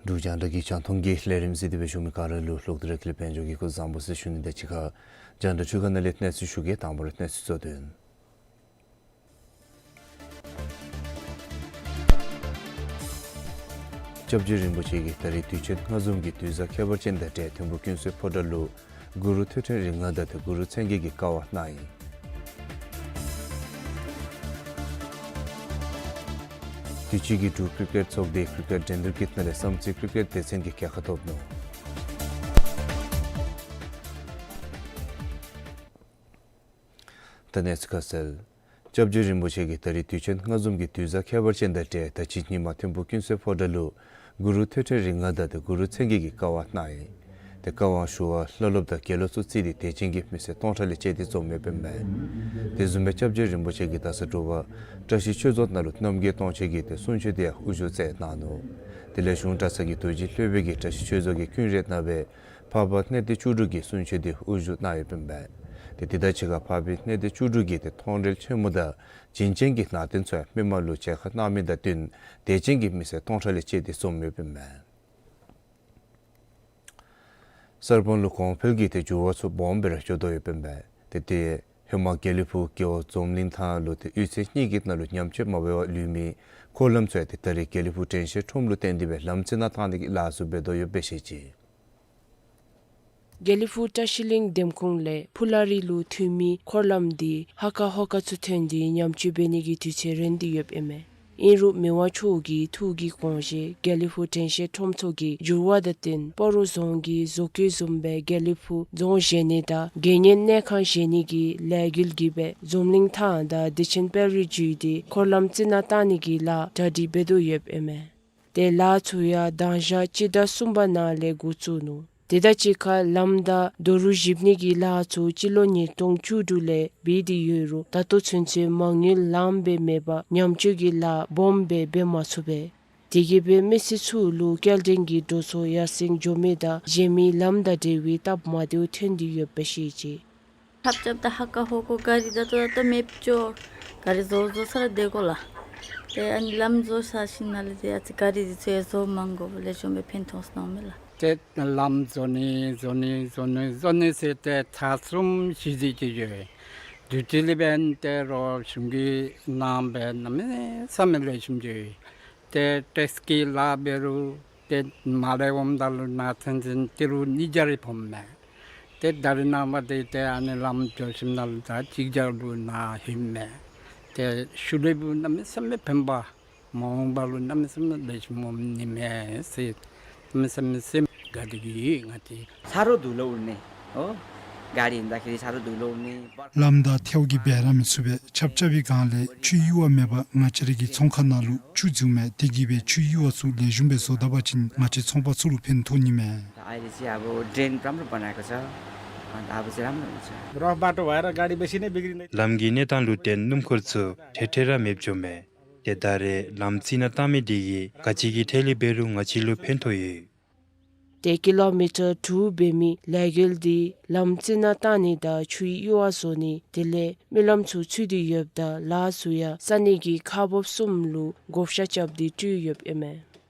འབྲུག་རྒྱང་བསྒྲགས་ཀྱི་རྒྱང་མཐོང་གི་ལས་རིམ་གཟིགས་ཏེ་འབད་བཞུགས་མི་ག་ར་ལུ་ལྷུག་ཏུ་རེ་ཁེ་ལེ་ཕན་འབྱུང་གི་སྐུ་གཟུགས་བཟང་པོ་ཟེར་ཞུ་ནི་དང་གཅིག་ཁར་རྒྱང་བསྒྲགས་ཚུ་ཁ་ནང་ལས་གནས་ཚུལ་ཞུ་གེ། དང་པ་ར་གནས་ཚུལ་གཙོ་དོན། སྐྱབས་རྗེ་རིན་པོ་ཆེ་གིས་ད་རིས་དུས་ཆེན་ལྔ་འཛོམས་ཀྱི་དུས་བཟང་ཁྱད་པར་ཅན་དང་འབྲེལ་ཐིམ་ཕུག་ཀུན་གསལ་ཕོ་བྲང་ལུ་གུ་རུ་ཐོད་ཕྲེང་རིགས་ལྔ་དང་གུ་རུ་མཚན་བརྒྱད་ཀྱི་བཀའ་དབང་གནང་ཡི། དུས་ཅི་གི་འབྲུག་ཀྲིག་ཀེཊ་ཚོགས་སྡེ་ཀྲིག་ཀེཊ་འགྲན་བསྡུར་གྱི་ནང་ལས་བསམ་རྩེ་ཀྲིག་ཀེཊ་སྡེ་ཚན་གྱིས་རྒྱལ་ཁ་ཐོབ་ནུག། ད་གནས་ཚུལ་ཁ་གསལ། སྐྱབས་རྗེ་རིན་པོ་ཆེ་གིས་ད་རིས་དུས་ཆེན་ལྔ་འཛོམས་ཀྱི་དུས་བཟང་ཁྱད་པར་ཅན་དང་འབྲེལ་ད་ཅི་ཉིན་མ་ཐིམ་ཕུག་ཀུན་གསལ་ཕོ་བྲང་ལུ་གུ་རུ་ཐོད་ཕྲེང་རིགས་ལྔ་དང་གུ་རུ་མཚན་བརྒྱད་ཀྱི་བཀའ་དབང་གནང་ཡི། ཏེ་བཀའ་དབང་ཞུ་བར་བླ་སློབ་དང་དགེ་སློབ་ཚུ་བརྩིས་ཏེ་དད་ཅན་གྱི་མི་སེར་སྟོང་ཕྲག་ལས་བཅད་དེ་འཛོམས་ཡོདཔ་ཨིན་མས། དེ་བཟུམ་སྦེ་སྐྱབས་རྗེ་རིན་པོ་ཆེ་གིས་ད་ས་དྲོ་པ་བཀྲ་ཤིས་ཆོས་རྫོང་ནང་ལུ་རྣམ་རྒྱལ་སྟོང་མཆོད་ཀྱི་ཏེ་གསུང་ཆོག་དེ་ཡང་དབུ་བཞུགས་མཛད་གནང་ནུག། དེ་ལས་གཞུང་གྲྭ་ཚང་གི་རྡོ་རྗེ་སློབ་དཔོན་གྱིས་བཀྲ་ཤིས་ཆོས་རྫོང་གི་ཀུན་ར་ནང་སྦེ་འཕགས་པ་གནས་བརྟན་བཅུ་དྲུག་གི་གསུང་ཆོག་དེ་དབུ་བཞུགས་གནང་ཡོདཔ་ཨིན་མས། ཏེ་དེ་དང་གཅིག་ཁར་འཕགས་པའི་གནས་བརྟན་བཅུ་དྲུག་གི་ཏེ་མཐོང་གྲོལ་ཆེན་མོ་དང་བྱིན་ཅན་གྱི་ནང་རྟེན་ཚུ་ཡང་མི་མང་ལུ་མཇལ་ཁ་གནང་མི་དང་བསྟུན་དད་ཅན་གྱི་མི་སེར་སྟོང་ཕྲག་ལས་བཅད་དེ་འཛོམས་ཡོདཔ་ཨིན་མས། གསར་སྤང་ལུ་གོང་འཕེལ་གྱི་ཏེ་འགྱུར་བ་ཚུ་སྦོམ་སྦེ་ར་འགྱོ་དོ་ཡོདཔ་ཨིན་མས། ཏེ་ཏེ་ཧེ་མ་དགེ་ལེགས་ཕུག་རྒེད་འོག་འཛོམས་གླིང་ཐང་ལུ་ཏེ་གཡུས་ཚན་གཉིས་ཀྱི་ནང་ལུ་ཉམས་བཅོས་མ་འབད་བར་ལུས་མི་འཁོར་ལམ་ཚུ་ཡང་ཏེ་ད་རིས་དགེ་ལེགས་ཕུག་དྲན་ཤེས་ཁྲོམ་ལུ་བརྟེན་ཏེ་སྦེ་ལམ་རྩི་ནག་བཏང་ནི་གི་ལཱ་ཚུ་འབད་དོ་ཡོདཔ་སྦེ་བཤད་ཅི། དགེ་ལེགས་ཕུག་བཀྲ་ཤིས་གླིང་འདེམས་ཁོངས་ལས་ཕུ་ལ་རི་ལུ་ཐོན་མི་འཁོར་ལམ་འདི་ཧ་ཀ་ཧོ་ཀ་ཚུ་ཐོན་ཏེ་ཉམས་བཅོས་འབད་ནི་གི་དུས་ཚོད་རན་ཏེ་ཡོདཔ་ཨིན་མས། ཨིན་རུང་མི་དབང་མཆོག་གི་ཐུགས་ཀྱི་དགོངས་བཞེད་དགེ་ལེགས་ཕུག་དྲན་ཤེས་ཁྲོམ་ཚོགས་ཀྱི་འགྱུར་བ་དང་བསྟུན་སྤ་རོ་རྫོང་གི་བཟོ་བཀོད་བཟུམ་སྦེ་དགེ་ལེགས་ཕུག་རྫོང་བཞེངས་ནི་དང་དགེ་བསྙེན་གནས་ཁང་བཞེངས་ནི་གི་ལས་འགུལ་གྱིས་སྦེ་འཛོམས་གླིང་ཐང་དང་བདེ་ཆེན་དཔལ་རི་བརྒྱུད་དེ་འཁོར་ལམ་རྩི་ནག་བཏང་ནི་གི་ལཱ་གྲ་སྒྲིག་འབད་དོ་ཡོདཔ་ཨིན་མས། ཏེ་ལཱ་ཚུ་ཡང་མདང་ཞག་སྤྱི་ཟླ་གསུམ་པ་ནང་ལས་འགོ་བཙུགས་ནུག། དེ་དང་གཅིག་ཁར་ལམ་དང་རྡོ་རུག་བཞིབ་ནི་གི་ལཱ་ཚུ་སྤྱི་ལོ་ཉིས་སྟོང་བཅུ་དྲུག་ལས་འབད་དེ་ཡོད་རུང་ད་ལྟོ་ཚུན་ཚོད་མ་དངུལ་ལངམ་སྦེ་མེད་པར་ཉམས་བཅོས་ཀྱི་ལཱ་སྦོམ་སྦེ་འབད་མ་ཚུགས་པས། དེ་གིས་སྦེ་མི་སེར་ཚུ་ལུ་སྐྱེལ་འདྲེན་གྱི་འགྲོ་སོང་ཡར་སེང་འགྱོ་མི་དང་གཞན་མི་ལམ་དང་འབྲེལ་བའི་སྟབས་མ་བདེཝ་ཐོན་ཏེ་ཡོདཔ་སྦེ་བཤད་ཅི། ཁབ་ཆབ་ད་ཧ་ཀ་ཧོ་ཀ་ག་རི་ད་ལྟོ་ད་ལྟོ་མེདཔ་ཅོ། ག་རི་བཟོ་བཟོ་ས་ར་དེ་གོ་ལ། ཏེ་ཨ་ནི་ལམ་བཟོ་ས་ཞིནམ་ལས་ཏེ་ཨ་ཙི་ག་རི་འདི་ཚུ་ཡང་བཟོ་མ་དགོ་པ་ལེགས་ཤོམ་སྦེ་ཕན་ཐོགས་སོང་མས་ལགས། ཏེ་ལམ་བཟོ་ནི་བཟོ་ནི་བཟོ་ནི་བཟོ་ནི་ཟེར་ཏེ་ཚར་གསུམ་བཞི་བརྩིས་ཏེ་ཡོད། དུས་ཅི་ལས་འབདན་ཏེ་རོགས་གཞུང་གི་ནང་སྦེ་གནམ་མེད་ས་མེད་ལེགས་ཤོམ་ཡོད། ཏེ་ཊེགསི་ཀྱི་ལཱ་འབད་རུང་ཏེ་མ་ལས་འོངམ་ད་ལུ་ནཱ་ཚུན་ཚོད་ཏི་རུ་ཉིས་བརྒྱ་རེ་ཕོགཔ་མས། ཏེ་ད་རིས་ནངས་པ་འདི་ཏེ་ཨ་ནི་ལམ་འགྱོ་ཞིནམ་ལས་ད་གཅིག་བརྒྱ་ལུ་ནཱ་ལྷོདཔ་མས། ཏེ་ཤུལ་ལས་འབདན་གནམ་མེད་ས་མེད་ཕན་པ་མ་འོངས་པ་ལུ་གནམ་མེད་ས་མེད་ལེགས་ཤོམ་འོང་ནི་མས་ཟེར་གནམ་མེད་ས་མེད་སེམས་དགའ་སྟེ་གི་ང་བཅས། ས་རོ་དུ་ལོ་ཨུར་ནི། ཨོ། ག་རི་ཨིནམ་ད་ཁི་རི་ས་རོ་དུ་ལོ་ཨུར་ནི། ལམ་དང་ཐལཝ་གིས་འབད་ར་མི་ཚུགས་པས། ཆབ་ཆབ་པའི་སྒང་ལས་ཆུའི་གཡུར་བ་མེད་པར་ང་བཅས་ར་གི་ཚོང་ཁང་ནང་ལུ་ཆུ་འཛུལཝ་མས། དེ་གིས་སྦེ་ཆུའི་གཡུར་བ་ཚུ་ལེགས་ཤོམ་སྦེ་བཟོ་ད་པ་ཅིན་ང་བཅས་ཚོང་པ་ཚུ་ལུ་ཕན་ཐོགས་ནི་མས། ད་ཨའི་རི་ཅིག་ཨ་བུ་ཌེན་རམ་རུ་པ་ན་ཁ་ཆ། ཨ་ད་ཨ་བུ་ཅིག་རམ་རུ་པ་ཆ། རོགས་བ་ཏོ་བ་ར་ག་རི་འབད་ཞིནམ་ལས་བི་ཀི་རི་ནི། ལམ་གྱི་གནས་སྟངས་ལུ་བརྟེན་སྣུམ་འཁོར་ཚུ་ཐེ་ཐེ་ར་མེདཔ་འགྱོཝ་མས། ཏེ་ད་རེས་ལམ་རྩི་ནག་བཏང་མི་འདི་གིས་ག་ཅི་གི་ཐད་ལས་འབད་རུང་ང་བཅས་ལུ་ཕན་ཐོགས་ཡོད། ཏེ་ཀི་ལོ་མི་ཊར་དྲུག་འབད་མི་ལས་འགུལ་འདི་ལམ་རྩི་ནག་བཏང་ནི་དང་ཆུའི་གཡུར་བ་བཟོ་ནི་དེ་ལས་མི་ལམ་ཚུ་ཚུད་དེ་ཡོདཔ་ད་ལཱ་ཚུ་ཡང་ས་གནས་ཀྱི་ཁག་འབགཔ་གསུམ་ལུ་བགོ་བཤའ་རྐྱབ་སྟེ་སྤྲོད་ཡོདཔ་ཨིན་མས།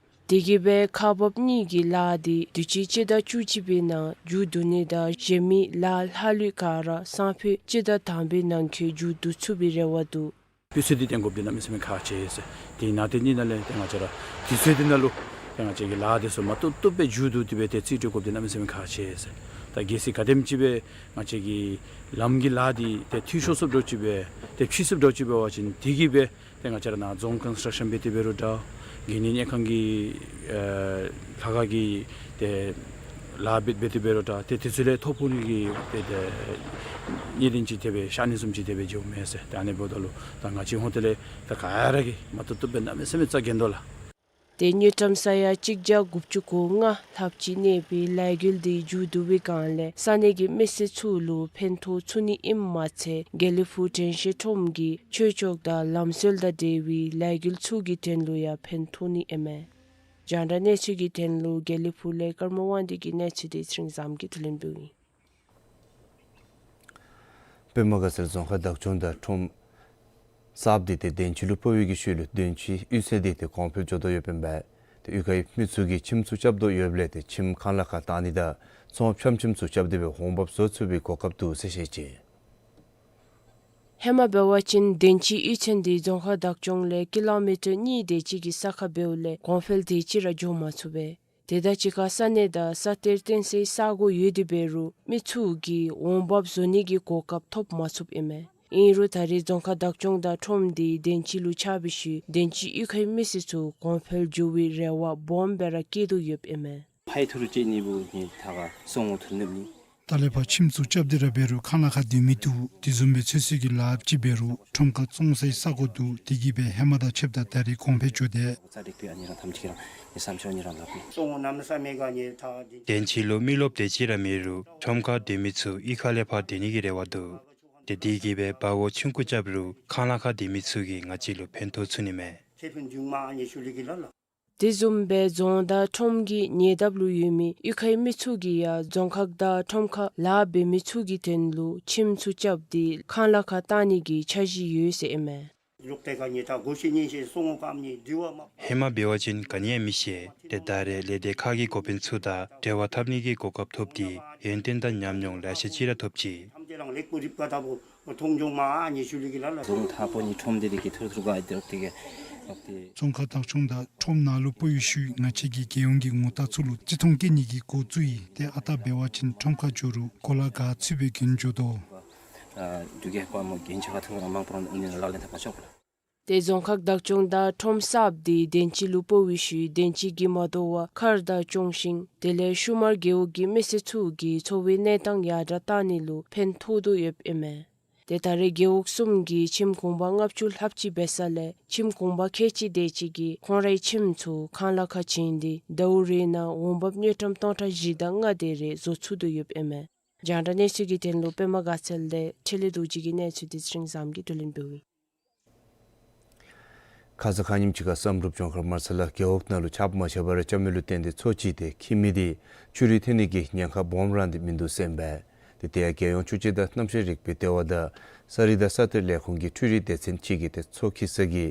དེ་གིས་སྦེ་ཁག་འབགཔ་གཉིས་ཀྱི་ལཱ་འདི་དུས་ཅི་སྤྱི་ཟླ་བཅུ་གཅིག་པའི་ནང་མཇུག་བསྡུ་ནི་དང་གཞན་མི་ལཱ་ལྷག་ལུས་ག་ར་སང་ཕོད་སྤྱི་ཟླ་དང་པའི་ནང་འཁོད་མཇུག་བསྡུ་ཚུགས་པའི་རེ་བ་འདུག། དུས་ཚོད་འདི་བརྟན་དགོཔ་འདི་གནམ་མེད་ས་མེད་ཁག་ཆེ་ཟེར། དེ་ནང་དེ་གཉིས་ནང་ལས་ཏེ་ང་བཅས་ར་དུས་ཚོད་འདི་ནང་ལུ་ཏེ་ང་བཅས་ཀྱི་ལཱ་འདི་ཚུ་མ་བཏུབ་བཏུབ་སྦེ་མཇུག་བསྡུ་སྟེ་སྦེ་ཏེ་རྩིས་སྤྲོད་དགོཔ་འདི་གནམ་མེད་ས་མེད་ཁག་ཆེ་ཟེར། ད་གལ་སྲིད་ག་དེམ་ཅིག་སྦེ་ང་བཅས་ཀྱི་ལམ་གྱི་ལཱ་འདི་ཏེ་འཐུས་ཤོར་སོངམ་འདྲཝ་ཅིག་སྦེ་ཏེ་ཕྱིས་སོངམ་འདྲཝ་ཅིག་འབད་བ་ཅིན་དེ་གིས་སྦེ་ཏེ་ང་བཅས་ར་ནཱ་རྫོང་ཀོན་སི་ཊྲག་ཤཱན་འབད་དེ་འབད་རུང་འདྲ། དགེ་བསྙེན་གནས་ཁང་གི་ཨེ་ལྷ་ཁང་གི་ཏེ་ལཱ་འབད་འབད་དེ་འབད་རུང་འདྲ། ཏེ་དེ་ཚུ་ལས་ཐོ་ཕོག་ནི་གི་ཏེ་ཏེ་གནད་དོན་ཅིག་དེ་སྦེ་ཤར་ནི་བཟུམ་ཅིག་དེ་སྦེ་འགྱོཝ་མས་ཟེར། ཏེ་ཨ་ནི་འབདཝ་ད་ལུ་ད་ང་བཅས་ཧོང་ཏེ་ལས་ད་ག་ར་གིས་མ་བཏུབ་བཏུབ་སྦེ་གནམ་མེད་ས་མེད་རྩ་འགེངས་དོ་ལགས། ཏེ་དངུལ་ཀྲམ་ས་ཡ་གཅིག་བརྒྱ་དགུ་བཅུ་གོ་ལྔ་ལྷགཔ་ཅིག་གནས་པའི་ལས་འགུལ་འདི་མཇུག་བསྡུ་བའི་སྒང་ལས་ས་གནས་ཀྱི་མི་སེར་ཚུ་ལུ་ཕན་ཐོགས་ཚུགས་ནི་ཨིནམ་མ་ཚད་དགེ་ལེགས་ཕུག་དྲན་ཤེས་ཁྲོམ་གྱི་ཆོས་ཕྱོགས་དང་ལམ་སྲོལ་དང་འབྲེལ་བའི་ལས་འགུལ་ཚུ་གི་དོན་ལུ་ཡང་ཕན་ཐོགས་ནི་ཨིན་མས། རྒྱང་བསྒྲགས་གནས་ཚུལ་གྱི་དོན་ལུ་དགེ་ལེགས་ཕུག་ལས་ཀརྨ་དབང་འདུས་ཀྱི་གནས་ཚུལ་འདི་ཚེ་རིང་བཟངམོ་གིས་བསྡུ་ལེན་འབདཝ་ཨིན། པདྨ་དགའ་ཚལ་རྫོང་ཁག་བདག་སྐྱོང་དང་ཁྲོམ་གསརཔ་འདི་ཏེ་དོན་ཆེན་ལུ་སྤོ་བའི་གི་ཤུལ་ལུ་དོན་ཆེན་གཡུས་ཚན་འདི་ཏེ་གོང་འཕེལ་འགྱོ་དོ་ཡོདཔ་ཨིན་པས། ཏེ་གཡུས་ཁའི་མི་ཚུ་གིས་ཁྱིམ་ཚུ་རྐྱབ་དོ་ཡོདཔ་ལས་ཏེ་ཁྱིམ་ཁང་གླ་ཁར་བཏང་ནི་དང་ཚོང་ཕྱམ་ཁྱིམ་ཚུ་རྐྱབ་སྟེ་སྦེ་འོང་འབབ་བཟོ་ཚུགས་པའི་གོ་སྐབས་འདུག་ཟེར་བཤད་ཅི། ཧེ་མ་འབད་བ་ཅིན་དན་ཅི་གཡུས་ཚན་འདི་རྫོང་ཁག་བདག་སྐྱོང་ལས་ཀི་ལོ་མི་ཊར་གཉིས་དེ་ཅིག་གི་ས་ཁར་འབདཝ་ལས་གོང་འཕེལ་དེ་ཅིག་ར་འགྱོ་མ་ཚུགས་པས། དེ་དང་གཅིག་ཁར་ས་གནས་དང་ས་གཏེར་བཏོན་སའི་ས་གོ་ཡོད་དེ་འབད་རུང་མི་ཚུ་གིས་འོང་འབབ་བཟོ་ནི་གི་གོ་སྐབས་ཐོབ་མ་ཚུགསཔ་ཨིན་མས། ཨིན་རུང་ད་རེས་རྫོང་ཁག་བདག་སྐྱོང་དང་ཁྲོམ་འདི་དན་ཅི་ལུ་ཆགས་པའི་ཤུལ་དན་ཅི་གཡུས་ཁའི་མི་སེར་ཚུ་གོང་འཕེལ་འགྱོ་བའི་རེ་བ་སྦོམ་སྦེ་ར་བསྐྱེད་དོ་ཡོདཔ་ཨིན་མས། ཕའི་ཐུར་ཅིག་ནི་བུ་ནི་ཐ་ག་སོང་ངོ་ཐུར་ནུབ་ནི། ད་ལས་ཕར་ཁྱིམ་ཚུ་རྐྱབ་སྟེ་ར་འབད་རུང་ཁང་གླ་ཁར་སྡོད་མི་འདུག། དེ་བཟུམ་སྦེ་ཚོད་བསྲེ་གི་ལཱ་ཅིག་འབད་རུང་ཁྲོམ་ཁར་བཙོང་སའི་ས་གོ་འདུག། དེ་གིས་སྦེ་ཧེ་མ་དང་ཕྱདཔ་ད་ད་རེས་གོང་འཕེལ་འགྱོ་དེས། ཙ་དྲག་པའི་ཨ་ནི་རང་ཐམས་ཅད་རང་ཡེ་བསམ་ཤོ་ནི་རང་ལགཔ་ནི། སོང་ངོ་ནམ་ས་མེད་ག་ནི་ཐ་ག་འདི། དན་ཅི་ལུ་མི་རློབས་དེ་ཅིག་ར་མེད་རུང་ཁྲོམ་ཁར་སྡོད་མི་ཚུ་གཡུས་ཁ་ལས་ཕར་སྡོད་ནི་གི་རེ་བ་འདུག། ཏེ་དེ་གིས་སྦེ་སྦ་སྒོར་ཆུང་ཀུ་རྐྱབ་རུང་ཁང་གླ་ཁར་སྡོད་མི་ཚུ་གིས་ང་བཅས་ལུ་ཕན་ཐོགས་ཚུགས་ནི་མས། ཁེ་ཕན་བྱུང་མ་ཨ་ནི་ཤུལ་ལས་ཀྱི་ལ་ལ། དེ་བཟུམ་སྦེ་རྫོང་དང་ཁྲོམ་གྱི་ཉེ་འདབས་ལུ་ཡོད་མི་གཡུས་ཁའི་མི་ཚུ་གིས་ཡང་རྫོང་ཁག་དང་ཁྲོམ་ཁར་ལཱ་འབད་མི་ཚུ་གི་དོན་ལུ་ཁྱིམ་ཚུ་རྐྱབ་སྟེ་ཁང་གླ་ཁར་བཏང་ནི་གི་འཆར་གཞི་ཡོད་ཟེར་ཨིན་མས། ལོག་སྟེ་ག་ནི་ད་གོ་ཤེས་ཉན་ཤེས་སོང་ངོ་གམ་ནི་དྲི་བ་མ། ཧེ་མ་འབད་བ་ཅིན་ག་ནི་ཡང་མི་ཤེས། ཏེ་ད་རེས་ལས་སྡེ་ཁག་གི་འགོ་དཔོན་ཚུ་དང་འབྲེལ་བ་འཐབ་ནི་གི་གོ་སྐབས་ཐོབ་སྟེ་ཡོན་ཏན་དང་ཉམས་མྱོང་ལེ་ཤ་ཅིག་ར་ཐོབ་ཅི། ཐམས་ཅད་རང་ལེགས་པོ་རིག་པ་ལྟ་བུ་མཐོང་འཇོག་མ་ཨ་ནི་ཤུལ་ལས་ཀྱི་ལ་ལ། རྫོང་ཐ་པོ་ནི་ཁྲོམ་སྡེ་འདི་གིས་ཐུར་ཐུར་ག་ཨི་དེ་རོགས་དེ་གིས་རོགས་དེ། རྫོང་ཁག་བདག་སྐྱོང་དང་ཁྲོམ་ནང་ལུ་སྤོ་བའི་ཤུལ་ང་བཅས་ཀྱིས་རྒྱལ་ཡོངས་ཀྱི་ངོ་རྟགས་ཚུ་ལུ་བརྩི་མཐོང་བསྐྱེད་ནི་གི་འགོ་བཙུགས་ཡི། ཏེ་ཨ་རྟག་འབད་བ་ཅིན་ཁྲོམ་ཁར་འགྱོ་རུང་གོ་ལ་ག་ཚུད་སྦེ་གྱོན་འགྱོ་དོ། ཨ་འབྲུག་རྒྱལ་ཁབ་མོ་རྒྱན་ཆ་ག་ཐུག་རང་མང་པོ་རང་ཨ་ནི་ལག་ལེན་འཐབ་པར་ཤོག་ལགས། ཏེ་རྫོང་ཁག་བདག་སྐྱོང་དང་ཁྲོམ་གསརཔ་འདི་དན་ཅི་ལུ་སྤོ་བའི་ཤུལ་དན་ཅི་གིས་མ་དོ་བར་མཁར་དང་ཅོང་ཞིང་དེ་ལས་ཤུ་མར་རྒེད་འོག་གི་མི་སེར་ཚུ་གི་འཚོ་བའི་གནས་སྟངས་ཡར་དྲག་བཏང་ནི་ལུ་ཕན་ཐོགས་དོ་ཡོདཔ་ཨིན་མས། ཏེ་ད་རེས་རྒེད་འོག་གསུམ་གྱི་ཁྱིམ་གུང་པ་ལྔ་བཅུ་ལྷགཔ་ཅིག་འབད་ས་ལས་ཁྱིམ་གུང་པ་ཁལ་གཅིག་དེ་ཅིག་གིས་ཁོང་རའི་ཁྱིམ་ཚུ་ཁང་གླ་ཁར་བྱིན་ཏེ་ཟླཝ་རེ་ནང་འོང་འབབ་དངུལ་ཀྲམ་སྟོང་ཕྲག་བཞི་དང་ལྔ་དེ་རེ་བཟོ་ཚུགས་དོ་ཡོདཔ་ཨིན་མས། རྒྱང་བསྒྲགས་གནས་ཚུལ་གྱི་དོན་ལུ་པདྨ་དགའ་ཚལ་ལས་འཕྲིན་ལས་རྡོ་རྗེ་གི་གནས་ཚུལ་དེ་ཚེ་རིང་བཟངམོ་གིས་བསྡུ་ལེན་འབདཝ་ཨིན། ཁ་ཙ་ཁ་ཉིནམ་ཅིག་ཁར་བསམ་གྲུབ་ལྗོངས་མཁར་དམར་ས་ལ་རྒེད་འོག་ནང་ལུ་ཆརཔ་མ་ཆགས་པར་ལྕང་མ་ལུ་བརྟེན་ཏེ་མཚོ་ཆད་དེ་ཁྱིམ་མི་དེ་ཆུ་རུད་ཐོན་ནི་གི་ཉེན་ཁ་སྦོམ་རང་དེ་མིན་འདུག་ཟེར་ཨིན་པས། ཏེ་དེ་ཡང་རྒྱལ་ཡོངས་ཆུ་དཔྱད་དང་གནམ་གཤིས་རིག་པའི་ལྟེ་བ་དང་ས་རིག་དང་ས་གཏེར་ལས་ཁུངས་ཀྱི་འཕྲུལ་རིག་སྡེ་ཚན་ཅིག་གིས་ཏེ་མཚོ་འཁྱིལ་ས་གི་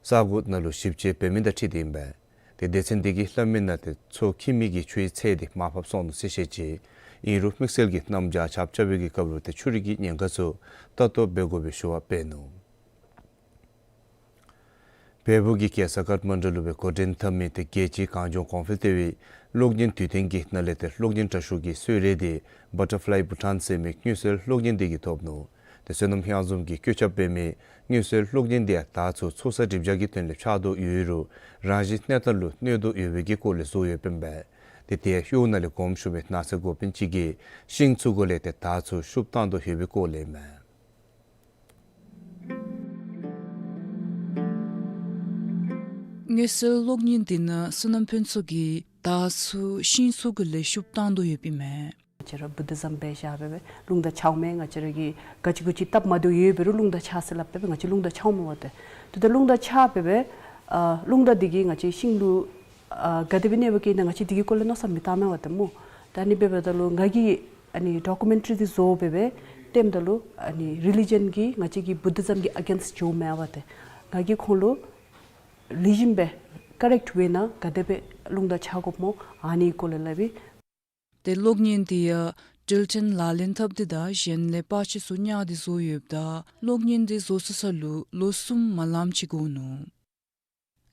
ས་གོ་ནང་ལུ་ཞིབ་དཔྱད་འབད་མི་དང་འཁྲིལ་ཏེ་ཨིན་པས། ཏེ་སྡེ་ཚན་དེ་གིས་སླབ་མི་ནང་ཏེ་མཚོ་འཁྱིལ་མི་གི་ཆུའི་ཚད་དེ་མར་ཕབ་སོང་ནུག་ཟེར་བཤད་ཅི། ཨིན་རུང་དམིགས་བསལ་གྱི་གནམ་བྱཱར་ཆརཔ་རྐྱབ་པའི་གི་སྐབས་ལུ་ཏེ་ཆུ་རུད་ཀྱི་ཉེན་ཁ་ཚུ་ལྟ་རྟོག་འབད་དགོ་པའི་ཞུ་བ་སྤེལ་ནུག། བལ་པོ་གི་རྒྱལ་ས་ཀཏ་མན་ཌུ་ལུ་སྦེ་འགོ་འདྲེན་འཐབ་མི་ཏེ་རྒྱལ་སྤྱིའི་གངས་ལྗོངས་གོང་འཕེལ་ལྟེ་བའི་གློག་བརྙན་དུས་སྟོན་གྱི་ནང་ལས་ཏེ་གློག་བརྙན་དྲག་ཤོས་ཀྱི་གསོལ་རས་དེ་བ་ཊར་ཕ་ལའི་བྷུ་ཊཱན་ཟེར་མི་དངུལ་གསོལ་གློག་བརྙན་དེ་གིས་ཐོབ་ནུག། ཏེ་བསོད་ནམས་དབྱངས་འཛོམས་ཀྱིས་བཀོད་ཁྱབ་འབད་མི་དངུལ་གསོལ་གློག་བརྙན་དེ་ཡང་དར་ཚུ་ཚུགས་ས་སྒྲིབ་སྦྱང་གི་དོན་ལས་ཕྱག་དོ་ཡོད་རུང་རང་བཞིན་གནས་སྟངས་ལུ་གནོད་དོ་ཡོད་པའི་གི་སྐོར་ལས་བཟོ་ཡོདཔ་ཨིན་པས། ཏེ་དེ་ཡང་གཡུས་ནང་ལས་དགོངསམ་ཞུ་མི་ནགས་ཚལ་འགོ་དཔོན་ཅིག་གིས་ཤིང་ཚུ་གུ་ལས་ཏེ་དར་ཚུ་ཤུབས་བཏང་དོ་ཡོད་པའི་སྐོར་ལས་ཨིན་མས། དངུལ་གསོལ་གློག་བརྙན་དེ་ནང་བསོད་ནམས་ཕུན་ཚོགས་ཀྱིས་དར་ཚུ་ཤིང་ཚུ་གུ་ལས་ཤུབས་བཏང་དོ་ཡོདཔ་ཨིན་མས། ང་བཅས་ར་བུདྡྷི་ཛམ་འབད་བཞག་སྦེ་སྦེ་རླུང་རྟ་འཕྱརཝ་མས། ང་བཅས་ར་གིས་ག་ཅི་གུ་ཅི་སྟབས་མ་བདེཝ་ཡོད་འབད་རུང་རླུང་རྟ་འཕྱར་ཟེར་སླབ་སྦེ་སྦེ་ང་བཅས་རླུང་རྟ་འཕྱརཝ་མས་པ་ཏེ། ཏེ་ད་རླུང་རྟ་འཕྱར་སྦེ་སྦེ་ཨ་རླུང་རྟ་འདི་གིས་ང་བཅས་ཤིང་ལུ་ཨ་ག་དེ་སྦེ་གནོད་པ་བཀལ་ན་ང་བཅས་འདི་གི་སྐོར་ལས་མནོ་བསམ་མི་བཏང་མས་པ་ཏེ་སྨོ། ད་ཨ་ནི་འབདཝ་ད་ལུ་ང་གིས་ཨ་ནི་ཌོ་ཀུ་མེན་ཊ་རི་འདི་བཟོ་སྦེ་སྦེ་སྟོནམ་ད་ལུ་ཨ་ནི་རི་ལི་ཇཱན་གྱི་ང་བཅས་ཀྱི་བུདྡྷི་ཛམ་གྱི་ཨ་གེན་སིཊ་འགྱོཝ་མས་པ་ཏེ། ང་གིས་ཁོང་ལུ་ལེགས་ཤོམ་སྦེ་ཀ་རེཀཊ་འབད་ན་ག་དེ་སྦེ་རླུང་རྟ་འཕྱར་དགོཔ་སྨོ་ཨ་ནི་སྐོར་ལས་སླབ་ཨིན། ཏེ་གློག་བརྙན་དེ་ཡང་འགྲུལ་འཕྲིན་ལག་ལེན་འཐབ་སྟེ་དང་གཞན་ལས་པར་ཆས་ཚུ་བརྙ་སྟེ་བཟོ་ཡོདཔ་ད་གློག་བརྙན་དེ་བཟོ་ཚུགས་ས་ལུ་ལོ་གསུམ་མ་ལངམ་ཅིག་འགོར་ནུག།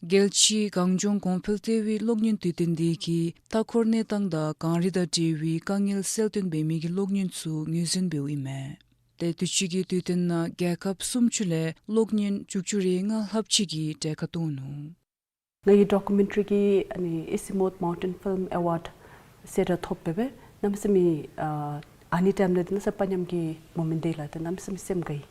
རྒྱལ་སྤྱིའི་གངས་ལྗོངས་གོང་འཕེལ་ལྟེ་བའི་གློག་བརྙན་དུས་སྟོན་དེ་གིས་མཐའ་འཁོར་གནས་སྟངས་དང་གངས་རི་དང་འབྲེལ་བའི་དཀའ་ངལ་གསལ་སྟོན་འབད་མི་གི་གློག་བརྙན་ཚུ་ངོས་འཛིན་འབདཝ་ཨིན་མས། ཏེ་དུས་ཅི་གི་དུས་སྟོན་ནང་རྒྱལ་ཁབ་སུམ་ཅུ་ལས་གློག་བརྙན་དྲུག་ཅུ་རེ་ལྔ་ལྷགཔ་ཅིག་གིས་གྲལ་ཁར་གཏོགས་ནུག། ང་གི་ཌོ་ཀུ་མེན་ཊ་རི་གིས་ཨ་ནི་ཨེ་ཟི་མུཐ་མའུན་ཊེན་ཕིལམ་ཨེ་ཝཱཌ་ཟེར་ར་ཐོབ་སྦེ་སྦེ་གནམ་མེད་ས་མེད་ཨ་ཨ་ནི་ཊའིམ་ལས་འདི་ནང་ས་པ་ཉམས་ཀྱི་མོ་མེནཊ་དེ་ལགས། ཏེ་གནམ་མེད་ས་མེད་སེམས་དགའ་ཡི།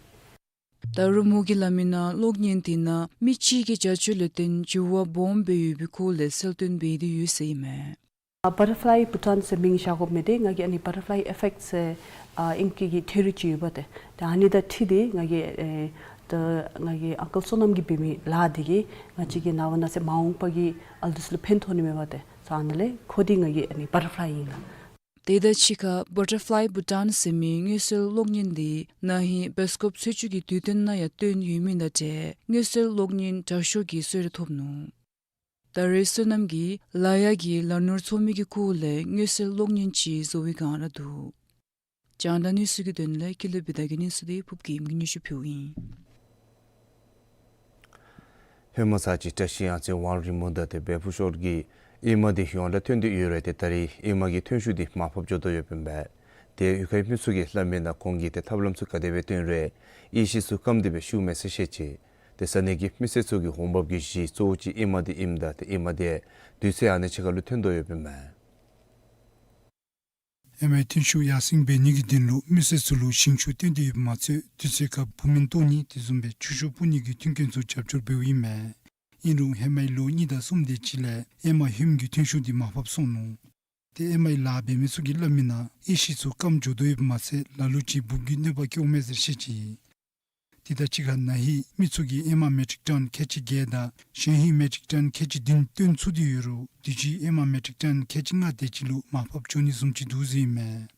ད་རུང་མོ་གིས་སླབ་མི་ནང་གློག་བརྙན་དེ་ནང་མི་གཅིག་གི་བྱ་སྤྱོད་ལུ་བརྟེན་འགྱུར་བ་སྦོམ་སྦེ་ཡོད་པའི་སྐོར་ལས་གསལ་སྟོན་འབད་དེ་ཡོད་ཟེར་ཨིན་མས། བ་ཊར་ཕ་ལའི་བྷུ་ཊཱན་ཟེར་མིང་བཞག་དགོ་མི་དེ་ང་གིས་ཨ་ནི་བ་ཊར་ཕ་ལའི་ཨི་ཕེཀཊ་ཟེར་ཨ་ཨིང་སྐད་ཀྱི་ཐིའོ་རི་ཅིག་ཡོདཔ་ཏེ། ཏེ་ཨ་ནི་དང་འཁྲིལ་ཏེ་ང་གིས་ཨེ་ད་ང་གི་ཨང་ཀལ་བསོད་ནམས་ཀྱིས་འབད་མི་ལཱ་འདི་གིས་ང་བཅས་ཀྱི་ནངས་པ་གནངས་ཚེ་མ་འོངས་པ་གི་ཨ་ལུ་འདི་ཚུ་ལུ་ཕན་ཐོགས་ནི་མས་པ་ཏེ། སོ་ཨ་ནི་ལས་ཁོ་འདི་ང་གིས་ཨ་ནི་བ་ཊར་ཕ་ལའི་ཨིན་ལགས། དེ་དང་གཅིག་ཁར་བ་ཊར་ཕ་ལའི་བྷུ་ཊཱན་ཟེར་མི་དངུལ་གསོལ་གློག་བརྙན་འདི་ན་ཧིང་བཱའི་སི་ཀོབ་ཚེས་བཅུ་གི་དུས་སྟོན་ནང་ཡང་སྟོན་ཡོད་མི་དང་འབྲེལ་དངུལ་གསོལ་གློག་བརྙན་དྲག་ཤོས་ཀྱི་གསོལ་རས་ཐོབ་ནུག། ད་རེས་སོ་ནམ་གྱིས་ལ་ཡ་གི་ལ་ནོར་ཚོང་མི་གི་ཁོངས་ལས་མངོན་གསལ་གློག་བརྙན་ཅིག་བཟོ་བའི་བསྒང་ར་འདུག། རྒྱང་བསྒྲགས་གནས་ཚུལ་གྱི་དོན་ལས་ཀུན་ལེགས་བི་དྷ་གིས་གནས་ཚུལ་འདི་ཕུབ་ཀྱིས་ཉན་ཞུ་ཕུལཝ་ཨིན། ཧེ་མ་ཚར་གཅིག་བཀྲིས་གཡང་རྩེ་ཝང་རི་མོ་དང་ཏེ་བལ་ཕུ་ཤོར་གྱི་ཨེ་མ་འདི་ཡོངས་གྲགས་ཐོན་ཏེ་ཡོད་རུང་ཏེ་ད་རེས་ཨེ་མ་གི་ཐོན་ཤུགས་འདི་མར་ཕབ་འགྱོ་དོ་ཡོདཔ་ཨིན་པས། ཏེ་གཡུས་ཁའི་མི་ཚུ་གིས་སླབ་མི་ནང་ཁོང་གིས་ཏེ་ཐབས་ལམ་ཚུ་ག་དེ་སྦེ་བཏོན་རུང་ཨེ་ཤེད་ཚུ་སྐམ་སྟེ་སྦེ་ཤུགས་མེད་ཟེར་བཤད་ཅི། ཏེ་ས་གནས་ཀྱི་མི་སེར་ཚུ་གིས་འོང་འབབ་ཀྱི་གཞི་གཙོ་བོ་ཅིག་ཨེ་མ་འདི་ཨིནམ་ད་ཏེ་ཨེ་མ་འདི་དུས་ཚོད་ཨ་ནི་ཅིག་ཁར་ལུ་ཐོན་དོ་ཡོདཔ་ཨིན་པས། ཨེ་མའི་ཐོན་ཤུགས་ཡར་སེང་འབད་ནི་གི་དོན་ལུ་མི་སེར་ཚུ་ལུ་ཞིང་ཆུ་བཏོན་ཏེ་ཡོདཔ་མ་ཚད་དུས་ཚོད་ཁར་བུ་སྨན་བཏོག་ནི་དེ་བཟུམ་སྦེ་ཆུ་ཤོག་སྤུ་ནི་གི་མཐུན་རྐྱེན་ཚུ་རྒྱབ་སྐྱོར་འབདཝ་ཨིན་མས། ཨིན་རུང་ཧེ་མའི་ལོ་གཉིས་དང་གསུམ་དེ་ཅིག་ལས་ཨེ་མ་ཧོནམ་གི་ཐོན་ཤུགས་འདི་མར་ཕབ་སོང་ནུག། ཏེ་ཨེ་མའི་ལཱ་འབད་མི་ཚུ་གིས་སླབ་མི་ནང་ཨེ་ཤེད་ཚུ་སྐམ་འགྱོ་དོ་ཡོདཔ་མ་ཚད་ལ་ལུ་ཅིག་འབུབ་ཀྱི་གནོད་པ་བཀལཝ་མས་ཟེར་བཤད་ཅི། དེ་དང་གཅིག་ཁར་ན་ཧིང་མི་ཚུ་གིས་ཨེ་མ་མེ་ཊིག་ཊོན་ཁལ་གཅིག་བརྒྱད་དང་གཞེས་ཧིང་མེ་ཊིག་ཊོན་ཁལ་གཅིག་བདུན་བཏོན་ཚུགས་ཏེ་ཡོད་རུང་དུས་ཅི་ཨེ་མ་མེ་ཊིག་ཊོན་ཁལ་གཅིག་ལྔ་དེ་ཅིག་ལུ་མར་ཕབ་འགྱོ་ནི་བཟུམ་ཅིག་འདུག་ཟེར་ཨིན་མས།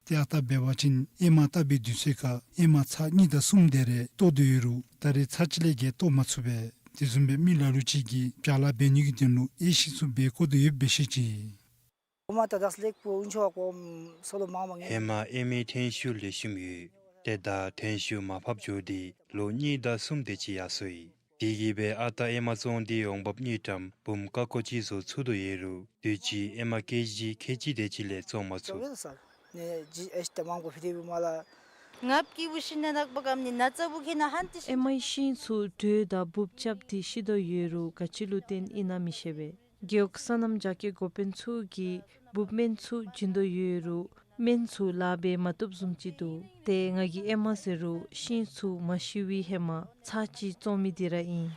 ཏེ་ཨ་རྟག་འབད་བ་ཅིན་ཨེ་མ་བཏབ་པའི་དུས་ཚོད་ཁར་ཨེ་མ་ཚར་གཉིས་དང་གསུམ་དེ་རེ་བཏོག་དོ་ཡོད་རུང་ད་རེས་ཚར་གཅིག་ལས་བརྒལ་བཏོག་མ་ཚུགས་པས། དེ་བཟུམ་སྦེ་མི་ལ་ལུ་ཅིག་གིས་བྱཱ་ལཱ་འབད་ནི་གི་དོན་ལུ་ཨེ་ཤེད་ཚུ་འབད་དགོ་དོ་ཡོདཔ་སྦེ་བཤད་ཅི། ཧེ་མ་ཨེ་མའི་ཐོན་ཤུགས་ལེགས་ཤོམ་ཡོད། ཏེ་ད་ཐོན་ཤུགས་མར་ཕབ་འགྱོ་སྟེ་ལོ་གཉིས་དང་གསུམ་དེ་ཅིག་ཡར་སོ་ཡི། དེ་གིས་སྦེ་ཨ་རྟག་ཨེ་མ་བཙོང་སྟེ་འོང་འབབ་དངུལ་ཀྲམ་འབུམ་ཀ་ཀོ་ཅིག་བཟོ་ཚུགས་དོ་ཡོད་རུང་དུས་ཅི་ཨེ་མ་ཀེ་ཇི་ཁལ་གཅིག་དེ་ཅིག་ལས་བཙོང་མ་ཚུགས། ཨེ་མའི་ཤིང་ཚུ་དྲོད་དང་འབུབ་རྐྱབ་སྟེ་ཤི་དོ་ཡོད་རུང་ག་ཅི་ལུ་བརྟེན་ཨིན་ན་མི་ཤེས་པས། རྒེད་འོག་སོ་ནམ་རྒྱ་སྐྱེད་འགོ་དཔོན་ཚུ་གིས་འབུབ་སྨན་ཚུ་བྱིན་དོ་ཡོད་རུང་སྨན་ཚུ་ལཱ་འབད་མ་བཏུབ་བཟུམ་ཅིག་འདུག། ཏེ་ང་གིས་ཨེ་མ་ཟེར་རུང་ཤིང་ཚུ་མ་ཤི་བའི་ཧེ་མ་ཚར་གཅིག་བཙོང་མི་འདི་ར་ཨིན།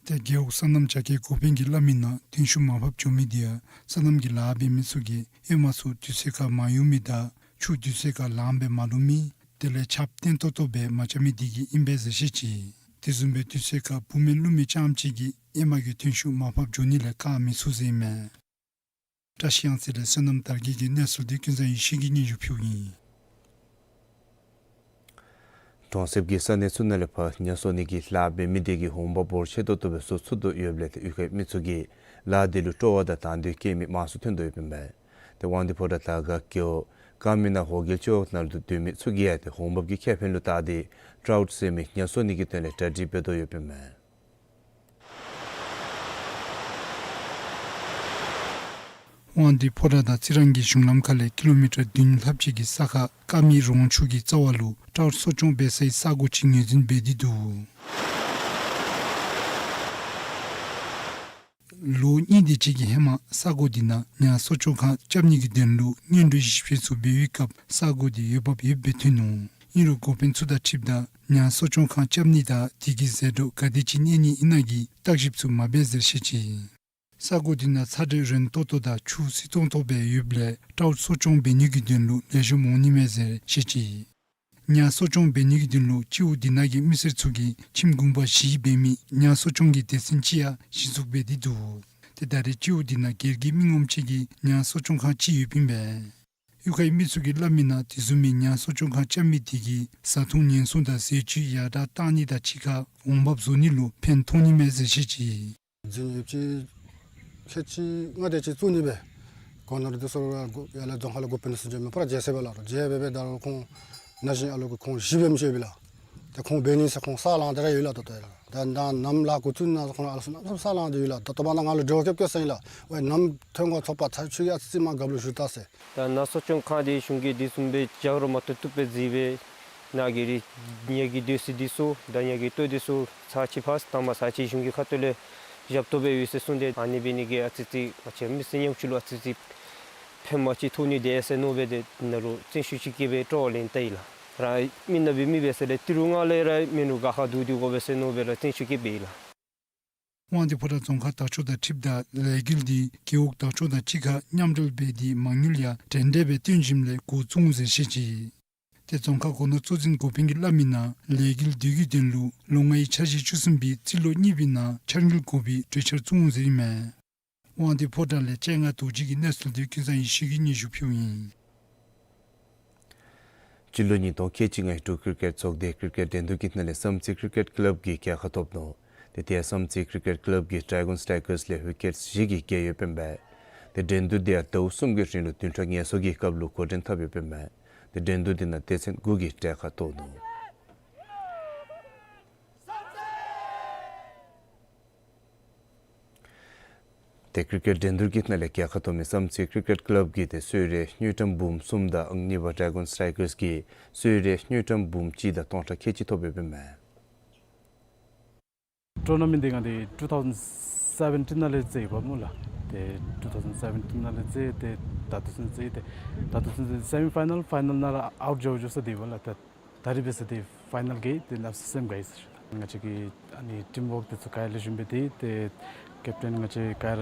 ཏེ་རྒེད་འོག་སོ་ནམ་རྒྱ་སྐྱེད་འགོ་དཔོན་གྱིས་སླབ་མི་ནང་ཐོན་ཤུགས་མར་ཕབ་འགྱོ་མི་འདི་ཡང་སོ་ནམ་གྱི་ལཱ་འབད་མི་ཚུ་གིས་ཨེ་མ་ཚུ་དུས་ཚོད་ཁར་མ་གཡུག་མི་དང་ཆུ་དུས་ཚོད་ཁར་ལངམ་སྦེ་མ་བླུག་མི་དེ་ལས་ཆརཔ་བརྟན་ཏོག་ཏོ་སྦེ་མ་རྐྱབ་མི་འདི་གིས་ཨིན་པས་ཟེར་བཤད་ཅི། དེ་བཟུམ་སྦེ་དུས་ཚོད་ཁར་བུ་སྨན་བླུག་མི་རྐྱངམ་ཅིག་གིས་ཨེ་མ་གི་ཐོན་ཤུགས་མར་ཕབ་འགྱོ་ནི་ལས་བཀག་མི་ཚུགས་ཟེར་ཨིན་མས། བཀྲིས་གཡང་རྩེ་ལས་བསོད་ནམས་དར་རྒྱས་ཀྱི་གནས་ཚུལ་འདི་ཀུན་བཟང་ཡེ་ཤེས་ཀྱིས་སྙན་ཞུ་ཕུལཝ་ཨིན། གྲོང་གསེབ་ཀྱི་ས་གནས་ཚུ་ནང་ལས་ཕར་ཉ་གསོ་ནི་གི་ལཱ་འབད་མི་དེ་གིས་འོང་འབབ་འབོར་ཆེ་ཏོག་ཏོ་སྦེ་བཟོ་ཚུགས་དོ་ཡོདཔ་ལས་ཏེ་གཡུས་ཁའི་མི་ཚུ་གིས་ལཱ་དེ་ལུ་སྤྲོ་བ་དང་དང་འདོད་བསྐྱེད་མི་མང་སུ་ཐོན་དོ་ཡོདཔ་ཨིན་པས། ཏེ་དབང་འདུས་ཕོ་བྲང་དར་དཀར་རྒེད་འོག་ཀ་མི་ན་ཧོ་གེལ་ཅོག་ནང་ལུ་སྡོད་མི་ཚུ་གིས་ཡང་ཏེ་འོང་འབབ་ཀྱི་ཁེ་ཕན་ལུ་བལྟ་སྟེ་ཊའུཊ་ཟེར་མི་ཉ་གསོ་ནི་གི་དོན་ལས་གྲ་སྒྲིག་འབད་དོ་ཡོདཔ་ཨིན་མས། དབང་འདུས་ཕོ་བྲང་དང་རྩི་རང་གི་གཞུང་ལམ་ཁ་ལས་ཀི་ལོ་མི་ཊར་བདུན་ལྷགཔ་ཅིག་གི་ས་ཁར་ཀ་མི་རོང་ཆུ་གི་རྩ་བ་ལུ་ཊའུཊ་གསོ་སྐྱོང་འབད་སའི་ས་གོ་ཅིག་ངོས་འཛིན་འབད་དེ་འདུག། ལོ་གཉིས་དེ་ཅིག་གི་ཧེ་མ་ས་གོ་འདི་ནང་ཉ་གསོ་སྐྱོང་ཁང་རྐྱབ་ནི་གི་དོན་ལུ་སྔོན་འགྲོའི་ཞིབ་དཔྱད་ཚུ་འབད་བའི་སྐབས་ས་གོ་འདི་འོས་འབབ་ཡོདཔ་སྦེ་ཐོན་ནུག། ཨིན་རུང་འགོ་དཔོན་ཚུ་དང་འཁྲིལཝ་ད་ཉ་གསོ་སྐྱོང་ཁང་རྐྱབ་ནི་དང་དེ་གི་ཟད་འགྲོ་ག་དེ་ཅིག་གནས་ནི་ཨིན་ན་གི་བརྟག་ཞིབ་ཚུ་མ་འབད་ཟེར་བཤད་ཅི། ས་གོ་འདི་ནང་ཚ་དྲོད་རན་ཏོག་ཏོ་དང་ཆུ་བསིལ་ཏོང་ཏོ་སྦེ་ཡོདཔ་ལས་ཊའུཊ་གསོ་སྐྱོང་འབད་ནི་གི་དོན་ལུ་ལེགས་ཤོམ་འོང་ནི་མས་ཟེར་བཤད་ཅི། ཉ་གསོ་སྐྱོང་འབད་ནི་གི་དོན་ལུ་སྤྱི་འོག་འདི་ནང་གི་མི་སེར་ཚུ་གིས་ཁྱིམ་གུང་པ་བཞི་འབད་མི་ཉ་གསོ་སྐྱོང་གི་སྡེ་ཚན་ཅིག་ཡང་གཞི་བཙུགས་འབད་དེ་འདུག། ཏེ་ད་རེས་སྤྱི་འོག་འདི་ནང་སྒེར་གྱི་མི་ངོམ་ཅིག་གི་ཉ་གསོ་སྐྱོང་ཁང་ཅིག་ཡོདཔ་ཨིན་པས། གཡུས་ཁའི་མི་ཚུ་གིས་སླབ་མི་ནང་དེ་བཟུམ་མའི་ཉ་གསོ་སྐྱོང་ཁང་རྐྱབ་མི་དེ་གིས་བཟའ་འཐུང་ཉེན་སྲུང་དང་ཟས་བཅུད་ཡར་དྲག་བཏང་ནི་དང་གཅིག་ཁར་འོང་འབབ་བཟོ་ནི་ལུ་ཕན་ཐོགས་ནི་མས་ཟེར་བཤད་ཅི། རྫིང་ཡོདཔ་ཅིག་ཁལ་གཅིག་ལྔ་དེ་ཅིག་བཙུགས་ནི་སྦེ་གོ་ནོར་དེ་ཚུ་ཡར་ལས་རྫོང་ཁག་ལས་འགོ་དཔོན་ཚུ་མཇལ་མི་ཕར་མཇལ་ཟེར་བ་ལ་རུང་མཇལ་སྦེ་སྦེ་ད་རུང་ཁོང་ན་གཞོན་ཨ་ལུ་གུ་ཁོང་བཞི་སྦེ་མི་ཤེས་པས་ལགས། ཏེ་ཁོང་འབད་ནི་ཟེར་ཁོང་ས་ལང་སྟེ་ར་ཡོད་ལགས། ད་ལྟོ་ཡང་ལགས་ད་ནམ་ལཱ་འགོ་བཙུགས་ནི་ཟེར་ཁོང་ཨ་ལུ་ཚུ་ནམ་ས་ལང་སྟེ་ཡོད་ལགས། ད་ལྟོ་མ་ན་ང་ལུ་འབྲེལ་བ་རྐྱབ་རྐྱབ་ཟེར་ཨིན་ལགས། ཝའེ་ནམ་ཐོན་གོ་ཚོགས་པ་ཚར་ཆུ་ཡ་ཙི་ཙི་མ་རྒཔོ་ལུ་ཞུ་ད་ཟེར། ད་ཉ་གསོ་སྐྱོང་ཁང་འདི་གཞུང་གིས་དེ་བཟུམ་སྦེ་འཇགས་རོགས་མ་བཏུབ་བཏུབ་སྦེ་བཟོ་སྦེ་ནཱ་གི་རི་ཉ་གི་སྡོད་ས་འདི་ཚུ་དང་ཉ་གི་ལྟོ་འདི་ཚུ་ཚར་གཅིག་ཕར་དང་མ་ཚར་གཅིག་གཞུང་གི་ཁ་ཐུག་ལས་རྒྱབ་ཏོ་སྦེ་ཡོད་ཟེར་གསུངས་ཏེ་ཨ་ནི་འབད་ནི་གིས་ཨ་ཙི་ཙི་ང་བཅས་མི་སེར་ཉམ་ཆུང་ལུ་ཨ་ཙི་ཙི་ཕན་མ་ཅིག་ཐོགས་ནི་དེ་ཟེར་མནོ་སྦེ་ཏེ་ནཱ་ལུ་བརྩོན་ཤུགས་ཅིག་བསྐྱེད་སྦེ་སྤྲོ་བ་ལེན་ད་ཡི་ལགས། ར་མི་ནཱ་འབད་མི་འབད་ས་ལས་ཏི་རུ་ང་ལས་ར་མི་ནུ་ག་ཁ་བསྡུ་སྡུ་དགོ་པས་ཟེར་མནོ་སྦེ་ར་བརྩོན་ཤུགས་བསྐྱེད་སྦེ་ཡི་ལགས། དབང་འདུས་ཕོ་བྲང་རྫོང་ཁག་དར་ལྕོག་དང་འཁྲིལཝ་ད་ལས་འགུལ་འདི་རྒེད་འོག་དར་ལྕོག་དང་གཅིག་ཁར་མཉམ་འབྲེལ་འབད་དེ་མ་དངུལ་ཡང་འགྲན་བསྡུར་སྦེ་བཏོན་ཞིནམ་ལས་འགོ་བཙུགས་འོང་ཟེར་བཤད་ཅི། ཏེ་རྫོང་ཁག་སྒོ་ནོར་གཙོ་འཛིན་འགོ་དཔོན་གྱིས་སླབ་མི་ནང་ལས་འགུལ་འདི་གི་དོན་ལུ་ལོ་ལྔའི་འཆར་གཞི་བཅུ་གསུམ་པའི་རྩིས་ལོ་གཉིས་པའི་ནང་འཆར་དངུལ་དགོ་པའི་གྲོས་འཆར་བཙུགས་འོང་ཟེར་ཨིན་མས། དབང་འདུས་ཕོ་བྲང་ལས་སྤྱན་སྔ་རྡོ་རྗེ་གི་གནས་ཚུལ་འདི་ཀུན་བཟང་ཡེ་ཤེས་ཀྱིས་སྙན་ཞུ་ཕུལཝ་ཨིན། སྤྱི་ལོ་ཉིས་སྟོང་ཁལ་གཅིག་ལྔའི་འབྲུག་ཀིར་ཀེཊ་ཚོགས་སྡེ་ཀིར་ཀེཊ་འགྲན་བསྡུར་གྱི་ནང་ལས་བསམ་རྩེ་ཀིར་ཀེཊ་ཀི་ལབ་ཀྱིས་རྒྱལ་ཁ་ཐོབ་ནུག། ཏེ་དེ་བསམ་རྩེ་ཀིར་ཀེཊ་ཀི་ལབ་ཀྱིས་ཌེ་གཱོན་སི་ཊའི་གར་སི་ལས་ཝི་ཀེཊ་བཞི་གིས་རྒྱལ་ཡོདཔ་ཨིན་པས། ཏེ་འགྲན་བསྡུར་དེ་ཡང་ཟླཝ་གསུམ་གྱི་རིང་ལུ་བདུན་ཕྲག་ངལ་གསོ་གི་སྐབས་ལུ་འགོ་འདྲེན་འཐབ་ཡོདཔ་ཨིན་པས། ཏེ་འགྲན་བསྡུར་དེ་ནང་སྡེ་ཚན་དགུ་གིས་གྲལ་ཁར་གཏོགས་ནུག། ཏེ་ཀིར་ཀེཊ་འགྲན་བསྡུར་གྱི་ནང་ལས་རྒྱལ་ཁ་ཐོབ་མི་བསམ་རྩེ་ཀིར་ཀེཊ་ཀི་ལབ་ཀྱིས་ཏེ་གསོལ་རས་དངུལ་ཀྲམ་འབུམ་གསུམ་དང་ཨང་གཉིས་པ་ཌེ་གཱོན་སི་ཊའི་གར་སི་གིས་གསོལ་རས་དངུལ་ཀྲམ་འབུམ་གཅིག་དང་སྟོང་ཕྲག་ཁལ་གཅིག་ཐོབ་ཡོདཔ་ཨིན་པས། ཊུར་ན་མེནཊ་འདི་ང་འདི་ཊུ་ཐའུ་ཟེན་སེ་བེན་ཊིན་ནང་ལས་རྩེདཔ་སྨོ་ལགས། ཏེ་ཊུ་ཐའུ་ཟེན་སེ་བེན་ཊིན་ནང་ལས་རྩེད་དེ་ད་ལྟོ་ཚུན་རྩེད་དེ་ད་ལྟོ་ཚུན་རྩེད་སེ་མི་ཕའི་ནཱལ་ཕའི་ནཱལ་ནང་ལས་ཨའུཊ་འགྱོ་འགྱོ་ས་འདི་སྦེ་ལགས། ད་ད་རིས་འབད་ས་འདི་ཕའི་ནཱལ་གི་ཏེ་ནབ་སེམས་དགའ་ཡི་ཟེར་ཞུ་ལགས། ང་བཅས་ཀྱི་ཨ་ནི་ཊིམ་ཝརཀ་དེ་ཚུ་ག་ཡ་ལེགས་ཤོམ་སྦེ་དེ་ཏེ་ཀེབ་ཊེན་ང་བཅས་ག་ཡ་ར་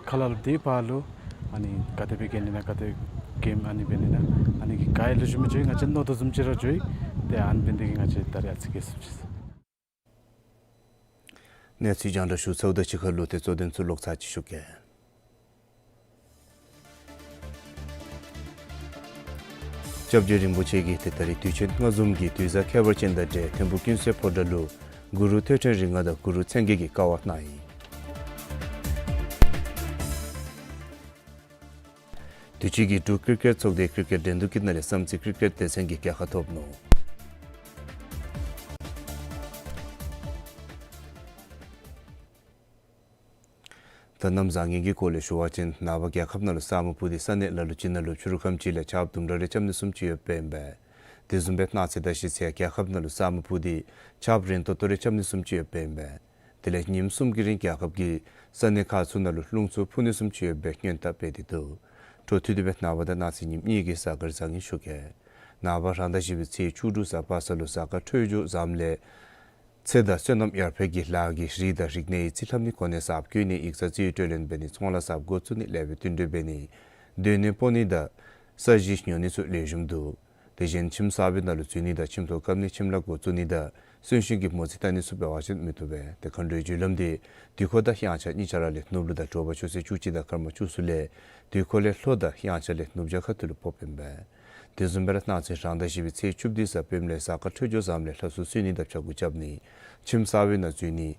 ཁ་ལ་ལུ་དེ་ཕར་ལུ་ཨ་ནི་ག་དེ་སྦེ་གི་ཨ་ནི་ན་ག་དེ་གེམ་ཨ་ནི་འབད་ནི་ན་ཨ་ནི་གི་ག་ཡ་ལེགས་ཤོམ་སྦེ་འགྱོ་ཡི་ང་བཅས་མནོ་དོ་བཟུམ་ཅིག་ར་འགྱོ་ཡི། ཏེ་ཨ་ནི་འབད་ནི་དེ་གིས་ང་བཅས་ད་རིས་ཨ་ཙི་གི་སུབ་ཅི་ཟེར། གནས་ཚུལ་རྒྱང་བསྒྲགས་ཞུ་ཚརཝ་དང་གཅིག་ཁར་ལུ་ཏེ་གཙོ་དོན་ཚུ་ལོག་ཚར་ཅིག་ཞུ་གེ། སྐྱབས་རྗེ་རིན་པོ་ཆེ་གིས་ཏེ་ད་རིས་དུས་ཆེན་ལྔ་འཛོམས་ཀྱི་དུས་བཟང་ཁྱད་པར་ཅན་དང་འབྲེལ་ཐིམ་ཕུག་ཀུན་གསལ་ཕོ་བྲང་ལུ་གུ་རུ་ཐོད་ཕྲེང་རིགས་ལྔ་དང་གུ་རུ་མཚན་བརྒྱད་ཀྱི་དཀའ་བ་གནང་ཡི། དུས་ཅི་གི་འབྲུག་ཀིར་ཀེཊ་ཚོགས་སྡེ་ཀིར་ཀེཊ་འགྲན་བསྡུར་གྱི་ནང་ལས་བསམ་རྩེ་ཀིར་ཀེཊ་སྡེ་ཚན་གྱིས་རྒྱལ་ཁ་ཐོབ་ནུག། ད་གནམ་བཟང་ངན་གྱི་སྐོར་ལས་ཞུ་བ་ཅིན་ནངས་པ་རྒྱལ་ཁབ་ནང་ལུ་ས་སྨུག་སྤུབས་ཏེ་ས་གནས་ལ་ལུ་ཅིག་ནང་ལུ་ཕྱི་རུ་ཁམས་ཅིག་ལས་ཆརཔ་དུམ་གྲ་རེ་རྐྱབ་ནི་བཟུམ་ཅིག་ཡོདཔ་ཨིན་པས། དེ་བཟུམ་སྦེ་གནངས་ཚེ་ད་གཞེས་ཚེ་རྒྱལ་ཁབ་ནང་ལུ་ས་སྨུག་སྤུབས་ཏེ་ཆརཔ་རན་ཏོག་ཏོ་རེ་རྐྱབ་ནི་བཟུམ་ཅིག་ཡོདཔ་ཨིན་པས། དེ་ལས་ཉིནམ་གསུམ་གྱི་རིང་རྒྱལ་ཁབ་ཀྱི་ས་གནས་ཁག་ཚུ་ནང་ལུ་རླུང་འཚུབ་འཕུ་ནི་བཟུམ་ཅིག་ཡོད་པའི་སྔོན་བརྡ་སྤེལ་ཏེ་འདུག། འཕྲོ་མཐུད་དེ་སྦེ་ནངས་པ་དང་གནངས་ཚེ་ཉིནམ་གཉིས་ཀྱི་གཟའ་སྐར་བཟང་ངན་ཞུ་གེ། ནངས་པ་རང་ཟླ་བཞི་པའི་ཚེས་བཅུ་དྲུག་གཟའ་པ་སངས་ལུ་གཟའ་སྐར་འཕྲོད་སྦྱོར་བཟངམ་ལས་ཚེ་དང་བསོད་ནམས་ཡར་འཕེལ་གྱི་ལཱ་གིས་རིགས་དང་རིག་གནས་ཡིག་རྩིས་ལྷབ་ནི་གོ་གནས་གསརཔ་བསྐོ་ནི་ཡིག་ཚང་རྩིས་སྤྲོད་ལེན་འབད་ནི་ཚོང་ལཱ་གསརཔ་འགོ་བཙུགས་ནི་ལེགས་པའི་བསྟུན་གྲོས་འབད་ནི་སྡོད་གནས་སྤོ་ནི་དང་ས་གཞི་ཉོ་ནི་ཚུ་ལེགས་ཤོམ་འདུག། དེ་བཞིན་ཁྱིམ་གསར་པའི་ནང་ལུ་འཛུལ་ནི་དང་ཁྱིམ་ཐོག་བཀབ་ནི་ཁྱིམ་ལཱ་འགོ་བཙུགས་ནི་དང་གསོན་གཤིན་གྱི་མོ་རྩིས་བལྟ་ནི་ཚུ་འབད་བ་ཅིན་མི་བཏུབ་པས། ཏེ་མཁའ་འགྲོའི་རྒྱུ་ལམ་དེ་དུས་འཁོར་དང་དབྱངས་འཆར་གཉིས་ཆ་ར་ལས་ནུབ་ལུ་དང་དྲོ་པ་ཆུ་ཚོད་བཅུ་གཅིག་དང་སྐར་མ་བཅུ་གསུམ་ལས་དུས་འཁོར་ལས་ལྷོ་དང་དབྱངས་འཆར་ལས་ནུབ་བྱང་ཁ་ཐུག་ལུ་ཕོགཔ་ཨིན་པས། དེ་བཟུམ་སྦེ་ར་གནངས་ཚེ་རང་ཟླ་བཞི་པའི་ཚེས་བཅུ་བདུན་གཟའ་སྤེནམ་ལས་གཟའ་སྐར་འཕྲོད་སྦྱོར་བཟངམ་ལས་ལྷ་སྲུང་གསོལ་ནི་དང་ཕྱྭ་འགུགས་རྐྱབ་ནི་ཁྱིམ་གསར་པའི་ནང་འཛུལ་ནི་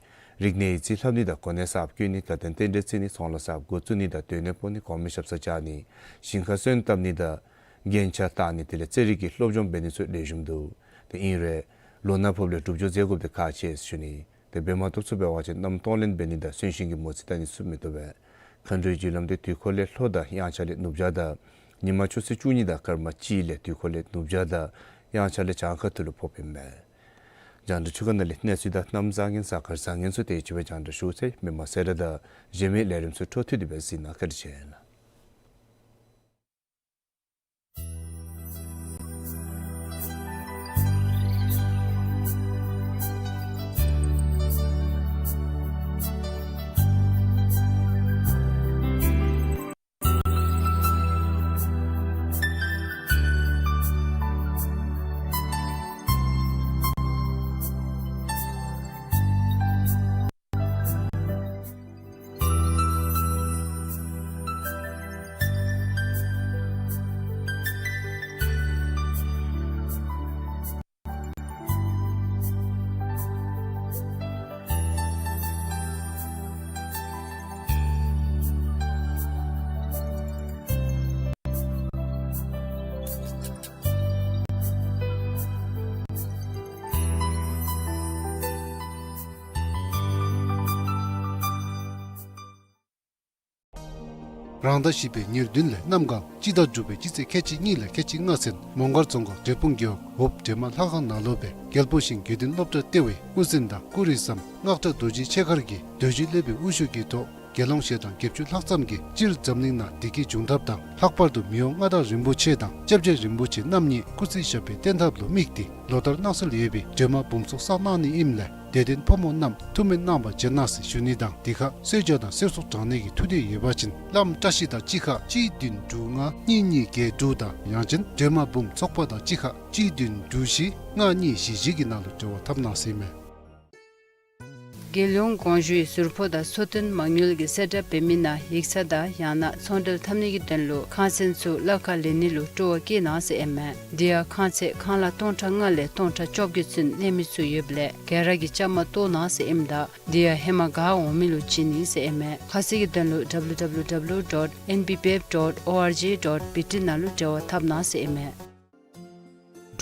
རིག་གནས་ཡིག་རྩིས་ལྷབ་ནི་དང་གོ་གནས་གསརཔ་བསྐོ་ནི་དགའ་སྟོན་རྟེན་འབྲེལ་བརྩི་ནི་ཚོང་ལཱ་གསརཔ་འགོ་བཙུགས་ནི་དང་སྡོད་གནས་སྤོ་ནི་གོང་མའི་ཞབས་སར་བཅར་ནི་ཞིང་ཁར་སོན་བཏབ་ནི་དང་རྒྱན་ཆ་བཏགས་ནི་དེ་ལས་རྩེད་རིགས་ཀྱི་སློབ་སྦྱོང་འབད་ནི་ཚུ་ལེགས་ཤོམ་འདུག། ཏེ་ཨིན་རུང་ལོ་ན་ཕོགཔ་ལས་སྒྲུབ་སྦྱོར་མཛད་དགོཔ་དེ་ཁག་ཆེ་ཟེར་ཞུ་ནི། དེ་འབད་མ་བཏུབ་ཚུ་འབད་བ་ཅིན་མནའམ་གཏོང་ལེན་འབད་ནི་དང་གསོན་གཤིན་གྱི་མོ་རྩིས་བལྟ་ནི་ཚུ་མི་བཏུབ་པས། མཁའ་འགྲོའི་རྒྱུ་ལམ་དེ་དུས་འཁོར་ལས་ལྷོ་དང་དབྱངས་འཆར་ལས་ནུབ་བྱང་དང་ཉིན་མ་ཆུ་ཚོད་བཅུ་གཉིས་དང་སྐར་མ་གཅིག་ལས་དུས་འཁོར་ལས་ནུབ་བྱང་དང་དབྱངས་འཆར་ལས་བྱང་ཁ་ཐུག་ལུ་ཕོགཔ་ཨིན་པས། རྒྱང་བསྒྲགས་ཚུ་གི་ནང་ལས་གནས་ཚུལ་དང་གནམ་བཟང་ངན་གཟའ་སྐར་བཟང་ངན་ཚུ་དེ་ཅིག་སྦེ་རྒྱང་བསྒྲགས་ཞུ་ཚར་ཡི། མི་མང་གསལ་བསྒྲགས་དང་གཞན་མི་ལས་རིམ་ཚུ་འཕྲོ་མཐུད་དེ་སྦེ་གཟིགས་གནང་། བཀའ་དྲིན་ཆེ་ལགས། རང་ཟླ་བཞི་པའི་ཉེར་བདུན་ལས་གནམ་གང་སྤྱི་ཟླ་དྲུག་པའི་སྤྱི་ཚེས་ཁལ་གཅིག་གཉིས་ལས་ཁལ་གཅིག་ལྔ་ཚུན་མོང་སྒར་རྫོང་ཁག་འབྲས་སྤུངས་རྒེད་འོག་འོབས་འདྲེ་མ་ལྷ་ཁང་ནང་ལུ་སྦེ་རྒྱལ་པོ་ཞིང་དགེ་འདུན་སློབ་གྲྭ་ལྟེ་བའི་དབུ་འཛིན་དང་སྐུ་རིམ་ཟམ་སྔགས་གྲྭ་རྡོ་རྗེ་ཆེ་མཁར་གྱིས་རྡོ་རྗེ་སློབ་དཔོན་དབུ་བཞུགས་ཀྱི་ཐོག་དགེ་སློང་ཞལ་གྲངས་བརྒྱད་ཅུ་ལྷག་ཙམ་གྱིས་སྤྱིར་འཛམ་གླིང་ནང་བདེ་སྐྱིད་འབྱུང་ཐབས་དང་ལྷག་པར་དུ་མི་དབང་མངའ་བདག་རིན་པོ་ཆེ་དང་སྐྱབས་རྗེ་རིན་པོ་ཆེ་རྣམ་གཉིས་སྐུ་ཚེ་ཞབས་པད་བརྟན་ཐབས་ལུ་དམིགས་ཏེ་ལོ་ལྟར་གནང་སྲོལ་ཡོད་པའི་འདྲེ་མ་འབུམ་ཚོགས་བསགས་གནང་ནི་ཨིནམ་ལས་དད་ལྡན་ཕོ་མོ་རྣམས་ཐུགས་སྨོན་གནང་བར་བྱོན་གནང་ཟེར་ཞུ་ནི་དང་དེ་ཁར་གསོལ་ཇ་དང་གསེར་གཟུགས་དྲང་ནི་གི་ཐུགས་འདོད་ཡོད་པ་ཅིན་བླམ་བཀྲ་ཤིས་དང་གཅིག་ཁར་གཅིག་བདུན་དྲུག་ལྔ་གཉིས་གཉིས་བརྒྱད་དྲུག་དང་ཡང་ཅིན་འདྲེ་མ་འབུམ་ཚོགས་པ་དང་གཅིག་ཁར་གཅིག་བདུན་དྲུག་བཞི་ལྔ་གཉིས་བཞི་བཞི་གི་ནང་ལུ་འབྲེལ་བ་འཐབ་གནང་ཟེར་ཨིན་མས། རྒྱལ་ཡོངས་དགོངས་ཞུའི་ཟུར་ཕོགས་དང་གསོལ་སྟོན་མ་དངུལ་གྱི་གསལ་བསྒྲགས་འབད་མི་ནང་ཡིག་ཚང་དང་ཡང་ན་ཚོང་འབྲེལ་འཐབ་ནི་གི་དོན་ལུ་ཁང་ཚན་ཚུ་གླ་ཁར་ལེན་ནི་ལུ་སྤྲོ་བ་བསྐྱེད་གནང་ཟེར་ཨིན་མས། དེ་ཡང་ཁང་ཚན་ཁང་གླ་སྟོང་ཕྲག་ལྔ་ལས་སྟོང་ཕྲག་བཅོ་བརྒྱད་ཚུན་ལེན་མི་ཚུ་ཡོདཔ་ལས་ག་ར་གིས་བཅའ་མར་གཏོགས་གནང་ཟེར་ཨིནམ་ད་དེ་ཡང་ཧེ་མ་ག་འོང་མི་ལུ་བྱིན་ནི་ཟེར་ཨིན་མས། ཁ་གསལ་གྱི་དོན་ལུ་W W W dot N B P F dot O R G dot B T ནང་ལུ་འབྲེལ་བ་འཐབ་གནང་ཟེར་ཨིན་མས།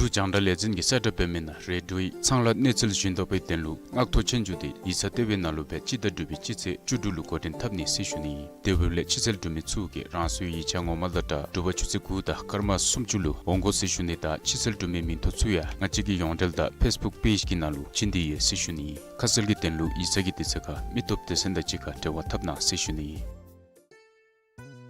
འབྲུག་རྒྱང་བསྒྲགས་ལས་འཛིན་གྱིས་གསལ་བསྒྲགས་འབད་མི་ནང་རེ་ཌིའོའི་ཚང་ལཱ་གནས་ཚུལ་བཞིན་དུ་སྤེལ་དོན་ལུ་མངགས་ཐོ་ཆོས་རྒྱུགས་དེ་ཡིག་ཚང་ལྟེ་བའི་ནང་ལུ་སྦེ་སྤྱི་ཟླ་དྲུག་པའི་སྤྱི་ཚེས་བཅུ་དྲུག་ལུ་འགོ་འདྲེན་འཐབ་ནི་ཟེར་ཞུ་ནི། དེ་འབདཝ་ལས་ཕྱི་ཚུལ་འབྲུག་མི་ཚུ་གིས་རང་སོའི་ཡིག་ཆ་ངོ་མ་དང་སྦྲགས་དྲོ་པ་ཆུ་ཚོད་དགུ་དང་སྐར་མ་སུམ་ཅུ་ལུ་འོང་དགོ་ཟེར་ཞུ་ནི་དང་ཕྱི་ཚུལ་འབྲུག་མིའི་མིང་ཐོ་ཚུ་ཡང་ང་བཅས་ཀྱི་ཡོངས་འབྲེལ་དང་ཕེསི་བུཀ་པེཇ་གྱི་ནང་ལུ་བྱིན་ཏེ་ཡོད་ཟེར་ཞུ་ནི། ཁ་གསལ་གྱི་དོན་ལུ་ཡིག་ཚང་གི་དུས་ཚོད་ཁར་མི་སྟོབས་སྡེ་ཚན་དང་གཅིག་ཁར་འབྲེལ་བ་འཐབ་གནང་ཟེར་ཞུ་ནི།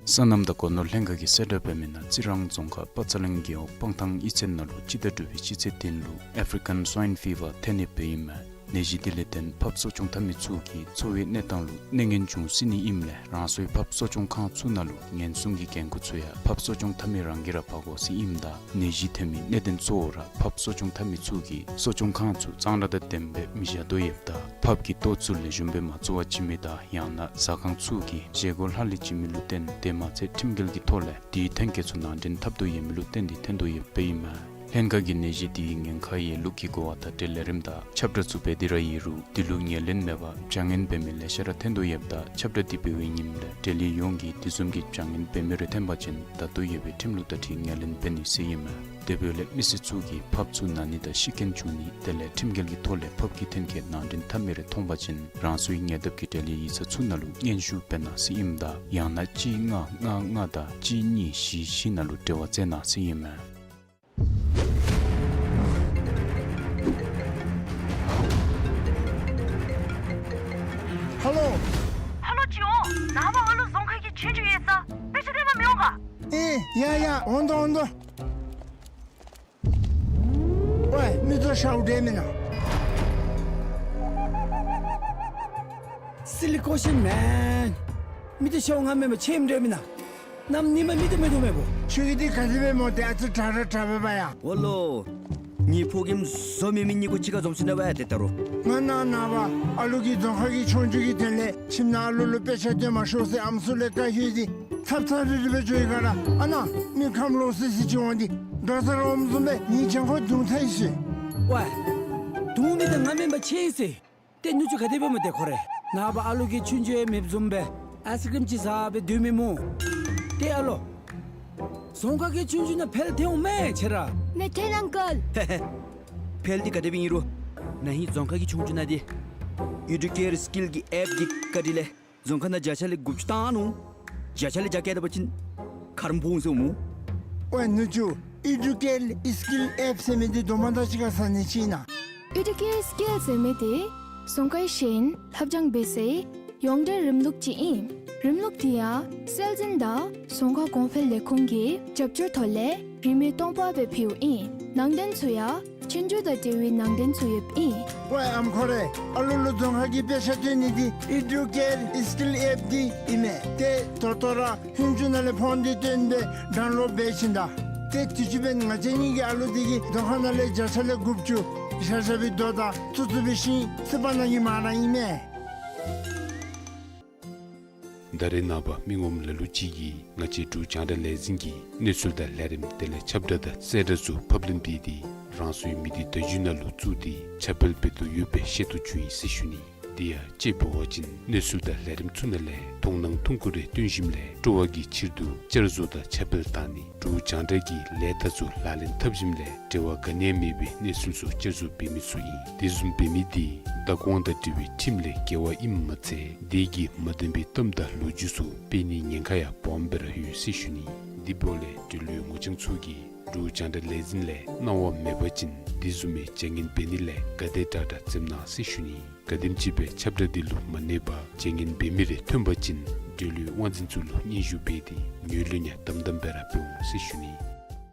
སོ་ནམ་དང་སྒོ་ནོར་ལྷན་ཁག་གིས་གསལ་བསྒྲགས་འབད་མི་ནང་རྩི་རང་རྫོང་ཁག་པ་ཚ་གླིང་རྒེད་འོག་སྤང་ཐང་གཡུས་ཚན་ནང་ལུ་སྤྱི་ཟླ་དྲུག་པའི་སྤྱི་ཚེས་བདུན་ལུ་ཨེཕ་རི་ཀན་སུའིན་ཕི་བར་ཐོན་ནི་སྦེ་ཨིན་མས། ནད་གཞི་དེ་ལས་བརྟེན་ཕར་གསོ་སྐྱོང་འཐབ་མི་ཚུ་གི་འཚོ་བའི་གནས་སྟངས་ལུ་གནོད་ངན་འབྱུང་སྲིད་ནི་ཨིནམ་ལས་རང་སོའི་ཕར་གསོ་སྐྱོང་ཁང་ཚུ་ནང་ལུ་ཉེན་སྲུང་གི་འགན་ཁུར་ཚུ་ཡང་ཕར་གསོ་སྐྱོང་འཐབ་མི་རང་གིས་ར་འབག་དགོ་ཟེར་ཨིནམ་ད་ནད་གཞི་ཐོན་མི་གནད་དོན་གཙོ་བོ་ར་ཕར་གསོ་སྐྱོང་འཐབ་མི་ཚུ་གིས་གསོ་སྐྱོང་ཁང་ཚུ་གཙང་སྦྲ་དང་ལྡནམ་སྦེ་མི་བཞག་དོ་ཡོདཔ་ད་ཕར་གྱི་ལྟོ་ཚུ་ལེགས་ཤོམ་སྦེ་མ་བཙོ་བར་བྱིན་མི་དང་ཡང་ན་ཟ་ཁང་ཚུ་གི་བཞེས་སྒོ་ལྷག་ལུས་བྱིན་མི་ལུ་བརྟེན་དེ་མ་ཚད་ཁྲིམས་འགལ་གྱི་ཐོག་ལས་དེའི་ཐོན་སྐྱེད་ཚུ་ནང་འདྲེན་འཐབ་དོ་ཡོད་མི་ལུ་བརྟེན་ཏེ་ཐོན་དོ་ཡོདཔ་ཨིན་མས། ལྷན་ཁག་གིས་ནད་གཞི་དེའི་ཉེན་ཁ་ཡོད་ལུགས་ཀྱི་གོ་བ་དང་འབྲེལ་ལས་རིམ་དང་ཁྱབ་བསྒྲགས་ཚུ་འབད་དེ་ར་ཡོད་རུང་དེ་ལུ་ངོས་ལེན་མེད་པར་བྱ་ངན་འབད་མི་ལེ་ཤ་ར་ཐོན་དོ་ཡོདཔ་ད་ཁྱབ་བསྒྲགས་དེ་འབད་བའི་ཉིནམ་ལས་འབྲེལ་ཡོད་ཡོངས་ཀྱིས་དེ་བཟུམ་གྱི་བྱ་ངན་འབད་མི་རེ་ཐོན་པ་ཅིན་ད་ལྟོ་ཡོད་པའི་ཁྲིམས་ལུགས་དང་འཁྲིལ་ངོས་ལེན་འབད་ནི་ཟེར་ཨིན་མས། དེ་འབདཝ་ལས་མི་སེར་ཚུ་གིས་ཕར་ཚུ་ན་ནི་དང་ཤི་རྐྱེན་བྱུང་ནི་དེ་ལས་ཁྲིམས་འགལ་གྱི་ཐོག་ལས་ཕར་གྱི་ཐོན་སྐྱེད་ནང་འདྲེན་འཐབ་མི་རེ་མཐོང་པ་ཅིན་རང་སོའི་ཉེ་འདབས་ཀྱི་འབྲེལ་ཡོད་ཡིག་ཚང་ཚུ་ནང་ལུ་སྙན་ཞུ་འབད་གནང་ཟེར་ཨིནམ་ད་ཡང་ན་གཅིག་ལྔ་ལྔ་ལྔ་དང་གཅིག་གཉིས་བཞི་བཞི་ནང་ལུ་འབྲེལ་བ་མཛད་གནང་ཟེར་ཨིན་མས། ཧ་ལོ། ཧ་ལོ་ཅིག་འོང་། ནངས་པ་ཨ་ལུ་རྫོང་ཁ་གི་ཆོས་རྒྱུགས་ཡོད་ས་དཔེ་ཆ་སྟོན་པར་མི་འོང་ག། ཨེ་ཡ་ཡ་འོང་དོ་འོང་དོ། ཝའེ་མི་ཚུ་ཤཝ་འདྲ་མེན་ན། Silly question man. མི་ཚུ་ཤཝ་ང་མེན་པར་ཁྱོད་འདྲ་མེན་ན། གནམ་ཉིནམ་མི་ཚུ་མི་ཐུབ་མེན་པོ། ཁྱོད་ཀྱིས་འདི་ག་དེ་སྦེ་སྨོ། ཏེ་ཨ་ཙི་དྲག་ར་དྲག་པས་པ་ཡ། འོ་ལོ། ངེའི་ཕོ་རྒནམ་བཟོ་མེད་མི་གཉིས་ཀོ་གཅིག་ཁར་འཛོམས་ཞིནམ་ལས་འབད་ཡ་ཏེ་ད་རུང་། ང་ནངས་པ་ཨ་ལུ་གི་རྫོང་ཁ་གི་ཆོས་རྒྱུགས་ཀྱི་དོན་ལས་ཁྱིམ་ནང་ཨ་ལུ་ལུ་དཔེ་ཆ་སྟོན་མ་ཤོག་ཟེར་ཨམ་སྲུ་ལས་བཀའ་ཞུ་ཡི། ཚབ་ཚབ་རིལ་རི་སྦེ་འགྱོ་ཡི་ག་ར། ཨ་ནཱ་མི་ཁམས་ལོག་སི་སི་ཅིག་འོང་སྟེ་འདྲོག་ས་ར་འོངམ་བཟུམ་སྦེ་ངེའི་གྱང་ཁར་རྡུང་ཚར་ཡི་ཟེར། ཝའེ། རྡུང་མི་འདི་ང་མེན་པར་ཁྱོད་ཨིན་ཟེར། ཏེ་ནུ་གཅུང་ག་དེ་སྦེ་སྨོ་ཏེ་ཁོ་རེ། ནངས་པ་ཨ་ལུ་གི་ཆོས་རྒྱུགས་ཡང་མེདཔ་བཟུམ་སྦེ་ཨའིསི་ཀྲིམ་ཅིག་བཟའ་སྦེ་སྡོད་མི་སྨོ། ཏེ་ཨ་ལོ། རྫོང་ཁ་གི་ཆོས་རྒྱུགས་ནང་འཕེལ་ཐོན་འོང་མས་ཁྱོད་ར། མི་ཐོན་ཨང་ཀལ། འཕེལ་འདི་ག་དེ་སྦེ་ཨིན་རུང་ན་ཧིང་རྫོང་ཁ་གི་ཆོས་རྒྱུགས་ནང་འདི་ཨེ་ཌུ་ཀེར་སི་ཀིལ་གྱི་ཨེཔ་འདི་བཀའ་དྲིན་ལས་རྫོང་ཁ་ནང་བརྒྱ་ཆ་ལས་དགུ་བཅུ་བཏང་ནུག། བརྒྱ་ཆ་ལས་བརྒྱ་བཀལ་ད་པ་ཅིན་ཁ་རོག་ཕོག་འོང་ཟེར་སྨོ། ཝའེ་ནུ་གཅུང་ཨེ་ཌུ་ཀེར་སི་ཀིལ་ཨེཔ་ཟེར་མི་འདི་དོ་མ་དང་གཅིག་ཁར་ཟ་ནི་ཅིག་ཨིན་ན། ཨེ་ཌུ་ཀེར་སི་ཀིལ་ཟེར་མི་འདི་རྫོང་ཁའི་ཤེས་ཡོན་ལྷབ་སྦྱང་འབད་སའི་ཡོངས་འབྲེལ་རིམ་ལུགས་ཅིག་ཨིན། རིམ་ལུགས་འདི་ཡང་སྲོལ་འཛིན་དང་རྫོང་ཁ་གོང་འཕེལ་ལས་ཁུངས་ཀྱི་རྒྱབ་སྐྱོར་ཐོག་ལས་རིན་མེད་སྟོང་པ་སྦེ་ཕུལཝ་ཨིན། ནང་དོན་ཚུ་ཡང་ཆོས་རྒྱུགས་དང་འབྲེལ་བའི་ནང་དོན་ཚུ་ཡོདཔ་ཨིན། ཝའེ་ཨམ་ཁོ་རེ། ཨ་ལུ་ལུ་རྫོང་ཁ་གི་དཔེ་ཆ་སྟོན་ནི་འདི་ཨེ་ཌུ་ཀེར་སི་ཀིལ་ཨེཔ་འདི་ཨིན་མས། ཏེ་ད་ལྟོ་ར་ཧིན་ཇུ་ནང་ལས་ཕོན་འདི་བཏོན་སྦེ་ཌའུན་ལོཌ་འབད་ཞིནམ་ད། ཏེ་དུས་ཅི་འབདན་ང་བཅས་གཉིས་ཀྱི་ཨ་ལུ་འདི་གིས་རྫོང་ཁ་ནང་ལས་བརྒྱ་ཆ་ལས་དགུ་བཅུ་ཤ་ཤ་བའི་རྡོ་དང་ཙུ་ཙུ་བའི་ཤིང་སི་པ་ནང་གི་མ་ར་ཨིན་མས། ད་རེས་ནངས་པ་མི་ངོམ་ལ་ལུ་ཅིག་གིས་ང་བཅས་འབྲུག་རྒྱང་བསྒྲགས་ལས་འཛིན་གྱི་གནས་ཚུལ་དང་ལས་རིམ་དེ་ལས་ཁྱབ་བསྒྲགས་དང་གསལ་བསྒྲགས་ཚུ་ཕབ་ལེན་འབད་དེ་རང་སོའི་མི་སྡེ་བརྡ་བརྒྱུད་ནང་ལུ་བཙུགས་ཏེ་ཁྱབ་སྤེལ་འབད་དོ་ཡོདཔ་སྦེ་ཤེས་རྟོགས་བྱུང་ཡི་ཟེར་ཞུ་ནི། དེ་ཡང་དཔྱེ་འབད་བ་ཅིན་གནས་ཚུལ་དང་ལས་རིམ་ཚུ་ནང་ལས་མཐོང་སྣང་ཐུང་ཀུ་རེ་སྟོན་ཞིནམ་ལས་སྤྲོ་བ་གི་ཕྱིར་དུ་བསྐྱར་བཟོ་དང་ཁྱབ་སྤེལ་བཏང་ནི། འབྲུག་རྒྱང་བསྒྲགས་ཀྱིས་ལས་ད་ཚུ་ལག་ལེན་འཐབ་ཞིནམ་ལས་འབྲེལ་བ་ག་ནི་ཡང་མེད་པའི་གནས་ཚུལ་ཚུ་བསྐྱར་བཟོ་འབད་མི་ཚུ་ཨིན། དེ་བཟུམ་འབད་མི་འདི་བདག་དབང་དང་འབྲེལ་བའི་ཁྲིམས་ལས་འགལ་བ་ཨིནམ་མ་ཚད་དེ་གིས་མ་བདེན་པའི་གཏམ་དང་ལོ་རྒྱུས་ཚུ་སྤེལ་ནིའི་ཉེན་ཁ་ཡང་སྦོམ་སྦེ་ར་ཡོད་ཟེར་ཞུ་ནི། དེ་འབདཝ་ལས་འབྲེལ་ཡོད་ངོ་རྐྱང་ཚུ་གིས་འབྲུག་རྒྱང་བསྒྲགས་ལས་འཛིན་ལས་གནང་བ་མེད་པ་ཅིན་དེ་བཟུམ་མའི་བྱ་ངན་འབད་ནི་ལས་ག་དེ་དྲག་དྲག་འཛེམ་གནང་ཟེར་ཞུ་ནི། ག་དེམ་ཅིག་སྦེ་ཁྱབ་བསྒྲགས་འདི་ལུ་མ་གནས་པར་བྱ་ངན་འབད་མི་རེ་ཐོན་པ་ཅིན་འབྲེལ་ཡོད་དབང་འཛིན་ཚུ་ལུ་སྙན་ཞུ་འབད་དེ་ངོས་ལེན་ཡང་དམ་དམ་སྦེ་ར་འབད་འོང་ཟེར་ཞུ་ནི།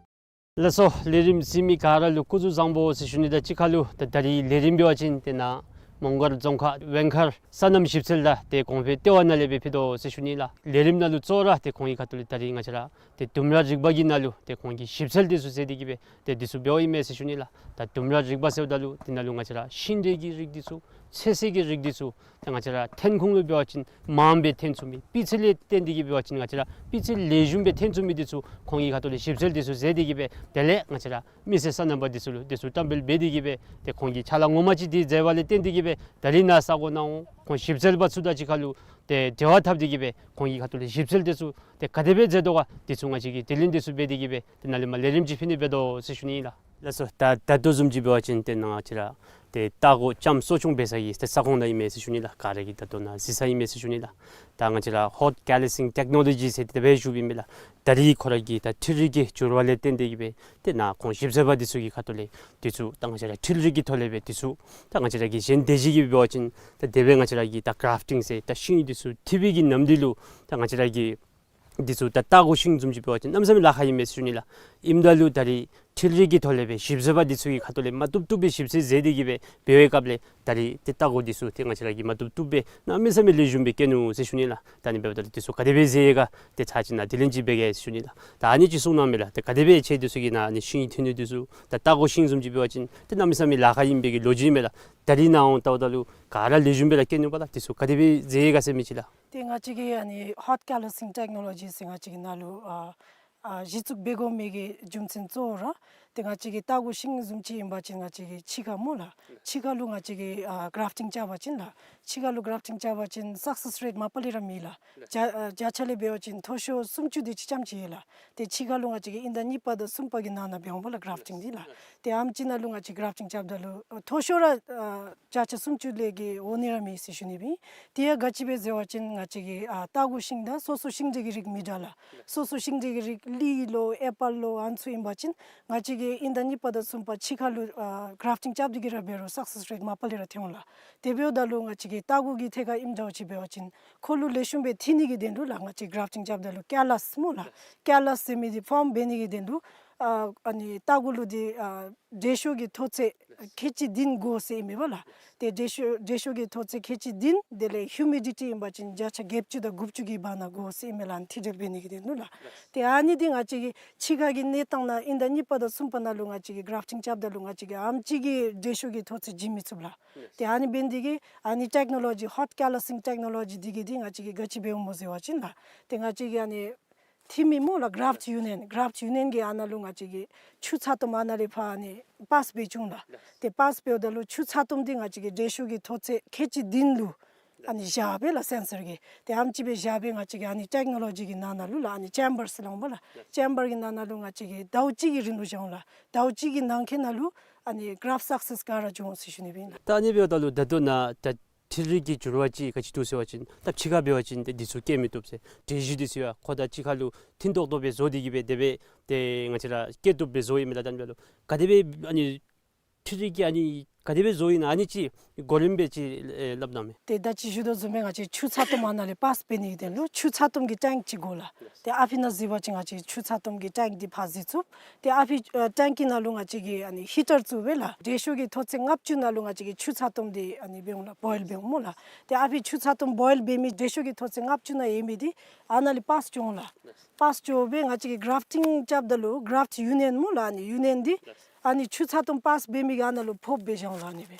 ལགས་སོ། ལས་རིམ་གཟིགས་མི་ག་ར་ལུ་སྐུ་གཟུགས་བཟང་པོ་ཟེར་ཞུ་ནི་དང་གཅིག་ཁར་ལུ་ད་ད་རིས་ལས་རིམ་འབད་བ་ཅིན་ཏེ་ནཱ་མོང་སྒར་རྫོང་ཁག་ཝེང་མཁར་སོ་ནམ་ཞིབ་འཚོལ་དང་ཏེ་གོང་འཕེལ་ལྟེ་བ་ནང་ལས་སྦེ་ཕུལ་དོ་ཟེར་ཞུ་ནི་ལགས། ལས་རིམ་ནང་ལུ་གཙོ་བོ་ར་ཏེ་ཁོང་གི་ཁ་ཐུག་ལས་ད་རིས་ང་བཅས་ར་ཏེ་ལྡུམ་ར་རིག་པ་གི་ནང་ལུ་ཏེ་ཁོང་གི་ཞིབ་འཚོལ་འདི་ཚུ་མཛད་དེ་གི་སྦེ་ཏེ་འདི་ཚུ་འབདཝ་ཨིན་མས་ཟེར་ཞུ་ནི་ལགས། ད་ལྡུམ་ར་རིག་པ་ཟེརཝ་ད་ལུ་དེ་ནང་ལུ་ང་བཅས་ར་ཤིང་འབྲས་ཀྱི་རིགས་འདི་ཚུ་ ཚོད་བསྲེ་གི་རིགས་འདི་ཚུ་ཏེ་ང་བཅས་ར་ཐོན་ཁུངས་ལུ་འབད་བ་ཅིན་མངམ་སྦེ་ཐོན་ཚུགས་མི། སྤུས་ཚད་ལས་བརྟེན་ཏེ་གིས་འབད་བ་ཅིན་ང་བཅས་ར་སྤུས་ཚད་ལེགས་ཤོམ་སྦེ་ཐོན་ཚུགས་མི་འདི་ཚུ་ཁོང་གི་ཁ་ཐུག་ལས་ཞིབ་འཚོལ་འདི་ཚུ་མཛད་དེ་གིས་སྦེ་དེ་ལས་ང་བཅས་ར་མི་སེར་སོ་ནམ་པ་འདི་ཚུ་ལུ་འདི་ཚུ་བཀྲམ་སྤེལ་འབད་དེ་གིས་སྦེ་ཏེ་ཁོང་གིས་ཕྱག་ལཱ་ངོ་མ་ཅིག་འདི་མཛད་པ་ལས་བརྟེན་ཏེ་གིས་སྦེ་ད་རིས་ནཱ་ས་གོ་ནང་འོང་ཁོང་ཞིབ་འཚོལ་པ་ཚུ་དང་གཅིག་ཁར་ལུ་ཏེ་འབྲེལ་བ་འཐབ་སྟེ་གིས་སྦེ་ཁོང་གི་ཁ་ཐུག་ལས་ཞིབ་འཚོལ་འདི་ཚུ་ཏེ་ག་དེ་སྦེ་མཛད་དོ་ག་འདི་ཚུ་ང་བཅས་ཀྱིས་དྲི་ལན་འདི་ཚུ་འབད་དེ་གིས་སྦེ་ཏེ་ནཱ་ལས་མར་ལས་རིམ་ཅིག་ཕུལ་ནི་འབད་དོ་ཟེར་ཞུ་ནི་ཨིན་ལགས། ལགས་སོ། ད་ད་ལྟོ་བཟུམ་ཅིག་འབད་བ་ཅིན་ཏེ་ནཱ་ང་བཅས་ར་ཏེ་ལྟ་སྒོ་ལྕམ་གསོ་སྐྱོང་འབད་ས་གི་ཏེ་ས་ཁོངས་ནང་ཨིན་མས་ཟེར་ཞུ་ནི་ལགས། ག་ར་གིས་ད་ལྟོ་ནཱ་གཟིགས་ས་ཨིན་མས་ཟེར་ཞུ་ནི་ལགས། ད་ང་བཅས་ར་ཧོཊ་ཀེ་ལི་སིང་ཊེཀ་ནོ་ལོ་ཇི་ཟེར་དེ་སྦེ་ཞུཝ་ཨིན་མས་ལགས། ད་རིས་ཁོ་ར་གི་ད་འཕྲུལ་རིག་གི་འགྱུར་བ་ལས་བརྟེན་ཏེ་གིས་སྦེ་ཏེ་ནཱ་ཁོང་ཞིབ་འཚོལ་པ་འདི་ཚུ་གི་ཁ་ཐུག་ལས་འདི་ཚུ་ད་ང་བཅས་ར་འཕྲུལ་རིག་གི་ཐོག་ལས་སྦེ་འདི་ཚུ་ད་ང་བཅས་ར་གི་གཞན་སྡེ་བཞི་གིས་འབད་བ་ཅིན་ད་དེ་སྦེ་ང་བཅས་ར་གི་ད་གརཱཕ་ཊིང་ཟེར་ད་ཤིང་འདི་ཚུ་འཐུ་བའི་གི་ནམ་དུས་ལུ་ད་ང་བཅས་ར་གི་འདི་ཚུ་ད་ལྟ་སྒོ་ཤིང་བཟུམ་ཅིག་འབད་བ་ཅིན་གནམ་མེད་ས་མེད་ལཱ་ཁག་ཨིན་མས་ཟེར་ཞུ་ནི་ལགས། ཨིནམ་ད་ལུ་ད་རིས་འཕྲུལ་རིག་གི་ཐོག་ལས་སྦེ་ཞིབ་འཚོལ་པ་འདི་ཚུ་གི་ཁ་ཐུག་ལས་མ་བཏུབ་བཏུབ་སྦེ་ཞིབ་འཚོལ་མཛད་དེ་གིས་སྦེ་འབད་བའི་སྐབས་ལས་ད་རིས་ཏེ་ལྟ་སྒོ་འདི་ཚུ་ཏེ་ང་བཅས་ར་གིས་མ་བཏུབ་བཏུབ་སྦེ་གནམ་མེད་ས་མེད་ལེགས་ཤོམ་སྦེ་སྐྱེས་ནུག་ཟེར་ཞུ་ནི་ལགས། ད་ཨ་ནི་འབདཝ་ད་ལུ་འདི་ཚུ་ག་དེ་སྦེ་མཛད་ཡི་ག་ཏེ་ཚར་གཅིག་ནཱ་དྲི་ལན་ཅིག་འབད་གེ་ཟེར་ཞུ་ནི་ལགས། ད་ཨ་ནི་ཅིག་གསུང་གནང་མས་ལགས། ཏེ་ག་དེ་སྦེ་ཁྱེད་འདི་ཚུ་གིས་ནཱ་ཨ་ནི་ཤིང་འཐུ་ནི་འདི་ཚུ་ད་ལྟ་སྒོ་ཤིང་བཟུམ་ཅིག་འབད་བ་ཅིན་ཏེ་གནམ་མེད་ས་མེད་ལཱ་ཁག་ཨིན་པའི་གི་ལོ་རྒྱུས་མས་ལགས། ད་རིས་ནཱ་འོང་ལྟཝ་ད་ལུ་ག་ར་ལེགས་ཤོམ་སྦེ་ར་སྐྱེས་ནུག་པ་ལགས། འདི་ཚུ་ག་དེ་སྦེ་མཛད་ཡི་ག་ཟེར་མི་ཅིག་ལགས། ཏེ་ང་བཅས་ཀྱི་ཨ་ནི་ཧོཊ་ཀེ་ལི་སིང་ཊེཀ་ནོ་ལོ་ཇི་ཟེར་ང་བཅས་ཀྱི་ནང་ལུ་ཨ་ཨ་གཞི་བཙུགས་འབད་དགོ་མི་གི་རྒྱུ་མཚན་གཙོ་བོ་ར་ཏེ་ང་བཅས་ཀྱི་ལྟ་སྒོ་ཤིང་བཟུམ་ཅིག་ཨིན་པ་ཅིན་ང་བཅས་ཀྱི་ཕྱི་ཁར་སྨོ་ལགས། ཕྱི་ཁར་ལུ་ང་བཅས་ཀྱིས་ཨ་གརཱཕ་ཊིང་རྐྱབ་པ་ཅིན་ལགས། ཕྱི་ཁར་ལུ་གརཱཕ་ཊིང་རྐྱབ་པ་ཅིན་སག་སེསི་རེཊ་མ་པ་ལས་ར་མེད་ལགས། བརྒྱ་ཨ་བརྒྱ་ཆ་ལས་འབད་བ་ཅིན་མཐོ་ཤོས་སུམ་ཅུ་དེ་ཅིག་ཙམ་ཅིག་ཡོད་ལགས། ཏེ་ཕྱི་ཁར་ལུ་ང་བཅས་ཀྱིས་དབྱིན་ཟླ་གཉིས་པ་དང་གསུམ་པ་གི་ནང་ན་འབད་འོང་པ་ལགས་གརཱཕ་ཊིང་འདི་ལགས། ཏེ་ཨ་ནེམ་ཅིག་ནང་ལུ་ང་བཅས་གརཱཕ་ཊིང་རྐྱབ་ད་ལུ་ཨ་མཐོ་ཤོས་ར་ཨ་བརྒྱ་ཆ་སུམ་ཅུ་ལས་བརྒལ་འོང་ནི་ར་མེད་ཟེར་ཞུ་ནི་སྦེ་ཨིན། དེ་ཡང་ག་ཅི་སྦེ་ཟེར་བ་ཅིན་ང་བཅས་ཀྱི་ཨ་ལྟ་སྒོ་ཤིང་དང་སོ་སོ་ཤིང་འབྲས་ཀྱི་རིགས་མི་འདྲ་ལགས། སོ་སོ་ཤིང་འབྲས་ཀྱི་རིགས་ལི་ལོ་ཨེ་པཱལ་ལོ་ཨ་ནི་ཚུ་ཨིན་པ་ཅིན་ང་བཅས་ཀྱིས་དབྱིན་ཟླ་གཉིས་པ་དང་གསུམ་པ་ཕྱི་ཁར་ལུ་ཨ་གརཱཕ་ཊིང་རྐྱབ་སྟེ་གིས་ར་འབད་རུང་སག་སེསི་རེཊ་མ་པ་ལས་ར་ཐོན་འོང་ལགས། དེ་འབདཝ་ད་ལུ་ང་བཅས་ཀྱི་ལྟ་སྒོ་གི་ཐད་ཁར་ཨིནམ་འདྲཝ་ཅིག་འབད་བ་ཅིན་ཁོ་ལུ་ལེགས་ཤོམ་སྦེ་འཐུ་ནི་གི་དོན་ལུ་ལགས་ང་བཅས་གརཱཕ་ཊིང་རྐྱབ་ད་ལུ་ཀེ་ལཱས་སྨོ་ལགས། ཀེ་ལཱས་ཟེར་མི་འདི་ཕོརམ་འབད་ནི་གི་དོན་ལུ་ཨ་ཨ་ནི་ལྟ་སྒོ་ལུ་འདི་ཨ་དྲོད་ཤུགས་ཀྱི་མཐོ་ཚད་ཁལ་གཅིག་བདུན་དགོ་ཟེར་ཨིན་མས་པ་ལགས། ཏེ་དྲོད་ཤུགས་དྲོད་ཤུགས་ཀྱི་མཐོ་ཚད་ཁལ་གཅིག་བདུན་དེ་ལས་ཧིའུ་མི་ཌི་ཊི་ཨིན་པ་ཅིན་བརྒྱ་ཆ་བརྒྱད་ཅུ་དང་དགུ་བཅུ་གི་བར་ན་དགོ་ཟེར་ཨིན་མས་ལགས། ཨ་ནི་འཐུ་སྦྲག་འབད་ནི་གི་དོན་ལུ་ལགས། ཏེ་ཨ་ནི་འདི་ང་བཅས་ཀྱི་ཕྱི་ཁ་གི་གནས་སྟངས་ནང་དབྱིན་ཟླ་གཉིས་པ་དང་གསུམ་པ་ནང་ལུ་ང་བཅས་ཀྱིས་གརཱཕ་ཊིང་རྐྱབ་ད་ལུ་ང་བཅས་ཀྱིས་ཨ་ནེམ་ཅིག་གི་དྲོད་ཤུགས་ཀྱི་མཐོ་ཚད་བྱིན་མི་ཚུགས་ལགས། ཏེ་ཨ་ནི་འབད་ནི་འདི་གིས་ཨ་ནི་ཊེཀ་ནོ་ལོ་ཇི་ཧོཊ་ཀེ་ལཱ་སིང་ཊེཀ་ནོ་ལོ་ཇི་འདི་གིས་འདི་ང་བཅས་ཀྱིས་ག་ཅི་འབདཝ་སྨོ་ཟེར་བ་ཅིན་ལགས། ཏེ་ང་བཅས་ཀྱི་ཨ་ནི་འཐུ་མི་སྨོ་ལགས་གརཱཕཊ་ཡུ་ནི་ཡཱན། གརཱཕཊ་ཡུ་ནི་ཡཱན་གྱི་ཨ་ནཱ་ལུ་ང་བཅས་ཀྱིས་ཆུ་ཚ་ཏོམ་ཨ་ནཱ་ལས་ཕར་ཨ་ནི་པཱསི་འབད་བཅུག་ལགས། ཏེ་པཱསི་འབདཝ་ད་ལུ་ཆུ་ཚ་ཏོམ་འདི་ང་བཅས་ཀྱིས་དྲོད་ཤུགས་ཀྱི་མཐོ་ཚད་ཁལ་གཅིག་བདུན་ལུ་ཨ་ནི་བཞག་སྦེ་ལགས་སེན་སར་གྱིས། ཏེ་ཨ་ནེམ་ཅིག་སྦེ་བཞག་སྦེ་ང་བཅས་ཀྱིས་ཨ་ནི་ཊེཀ་ནོ་ལོ་ཇི་གི་ནང་ན་ལུ་ལགས་ཨ་ནི་ཅེམ་བར་ཟེར་སླབ་འོང་པ་ལགས། ཅེམ་བར་གྱི་ནང་ན་ལུ་ང་བཅས་ཀྱིས་ཟླཝ་གཅིག་གི་རིང་ལུ་བཞག་འོང་ལགས། ཟླཝ་གཅིག་གི་ནང་འཁོད་ནང་ལུ་ཨ་ནི་གརཱཕཊ་སག་སེསི་ག་ར་འབྱུང་འོང་ཟེར་ཞུ་ནི་སྦེ་ཨིན་ལགས། ད་ཨ་ནི་འབདཝ་ད་ལུ་ད་ལྟོ་ནཱ་ད་འཕྲུལ་རིག་གི་འགྱུར་བ་ཅིག་ག་ཅི་འདུག་ཟེར་བ་ཅིན་ད་ཕྱི་ཁར་འབད་བ་ཅིན་ཏེ་འདི་ཚུ་སྐྱེ་མི་བཏུབ་ཟེར། དྲོད་གཞི་འདི་ཚུ་ཡང་ཁོ་དང་གཅིག་ཁར་ལུ་མཐུན་ཏོག་ཏོ་སྦེ་བཟོ་སྟེ་གིས་སྦེ་དེ་སྦེ་ཏེ་ང་བཅས་ར་སྐྱེ་བཏུབ་སྦེ་བཟོ་ཡི་མས་ལགས། ད་ཨ་ནི་འབདཝ་ད་ལུ་ག་དེ་སྦེ་ཨ་ནི་འཕྲུལ་རིག་གིས་ཨ་ནི་ག་དེ་སྦེ་བཟོ་ཡི་ན་ཨ་ནི་ཅིག་གོ་རིམ་སྦེ་ཅིག་ཨེ་སླབ་གནང་མས། ཏེ་ད་ཅི་ཞུ་དོ་བཟུམ་སྦེ་ང་བཅས་ཆུ་ཚ་ཏོམ་ཨ་ནཱ་ལས་པཱསི་འབད་ནི་གི་དོན་ལུ་ཆུ་ཚ་ཏོམ་གྱི་ཊེངཀ་ཅིག་དགོ་ལགས། ཏེ་ཨ་ཕི་ནང་གཟིགས་པ་ཅིན་ང་བཅས་ཆུ་ཚ་ཏོམ་གྱི་ཊེངཀ་འདི་ཕར་གཟིགས་ཚུགས། ཏེ་ཨ་ཕི་ཨ་ཊེངཀ་གི་ནང་ལུ་ང་བཅས་ཀྱིས་ཨ་ནི་ཧི་ཊར་བཙུགས་སྦེ་ལགས་དྲོད་ཤུགས་ཀྱི་མཐོ་ཚད་ལྔ་བཅུ་ནང་ལུ་ང་བཅས་ཀྱིས་ཆུ་ཚ་ཏོམ་འདི་ཨ་ནི་འབད་འོང་ལགས། བོའིལ་འབད་འོང་སྨོ་ལགས། ཏེ་ཨ་ཕི་ཆུ་ཚ་ཏོམ་བོའིལ་འབད་མི་དྲོད་ཤུགས་ཀྱི་མཐོ་ཚད་ལྔ་བཅུ་ནང་ཡོད་མི་འདི་ཨ་ནཱ་ལས་པཱསི་འགྱོ་འོང་ལགས། པཱསི་འགྱོ་སྦེ་ང་བཅས་ཀྱིས་གརཱཕཊིང་རྐྱབ་ད་ལུ་གརཱཕཊ་ཡུ་ནི་ཡཱན་སྨོ་ལགས་ཨ་ནི་ཡུ་ནི་ཡཱན་འདི་ཨ་ནི་ཆུ་ཚ་ཏོམ་པཱསི་འབད་མི་གི་ཨ་ནཱ་ལུ་ཕོགཔ་སྦེ་བཞག་འོང་ལགས་ཨ་ནི་སྦེ།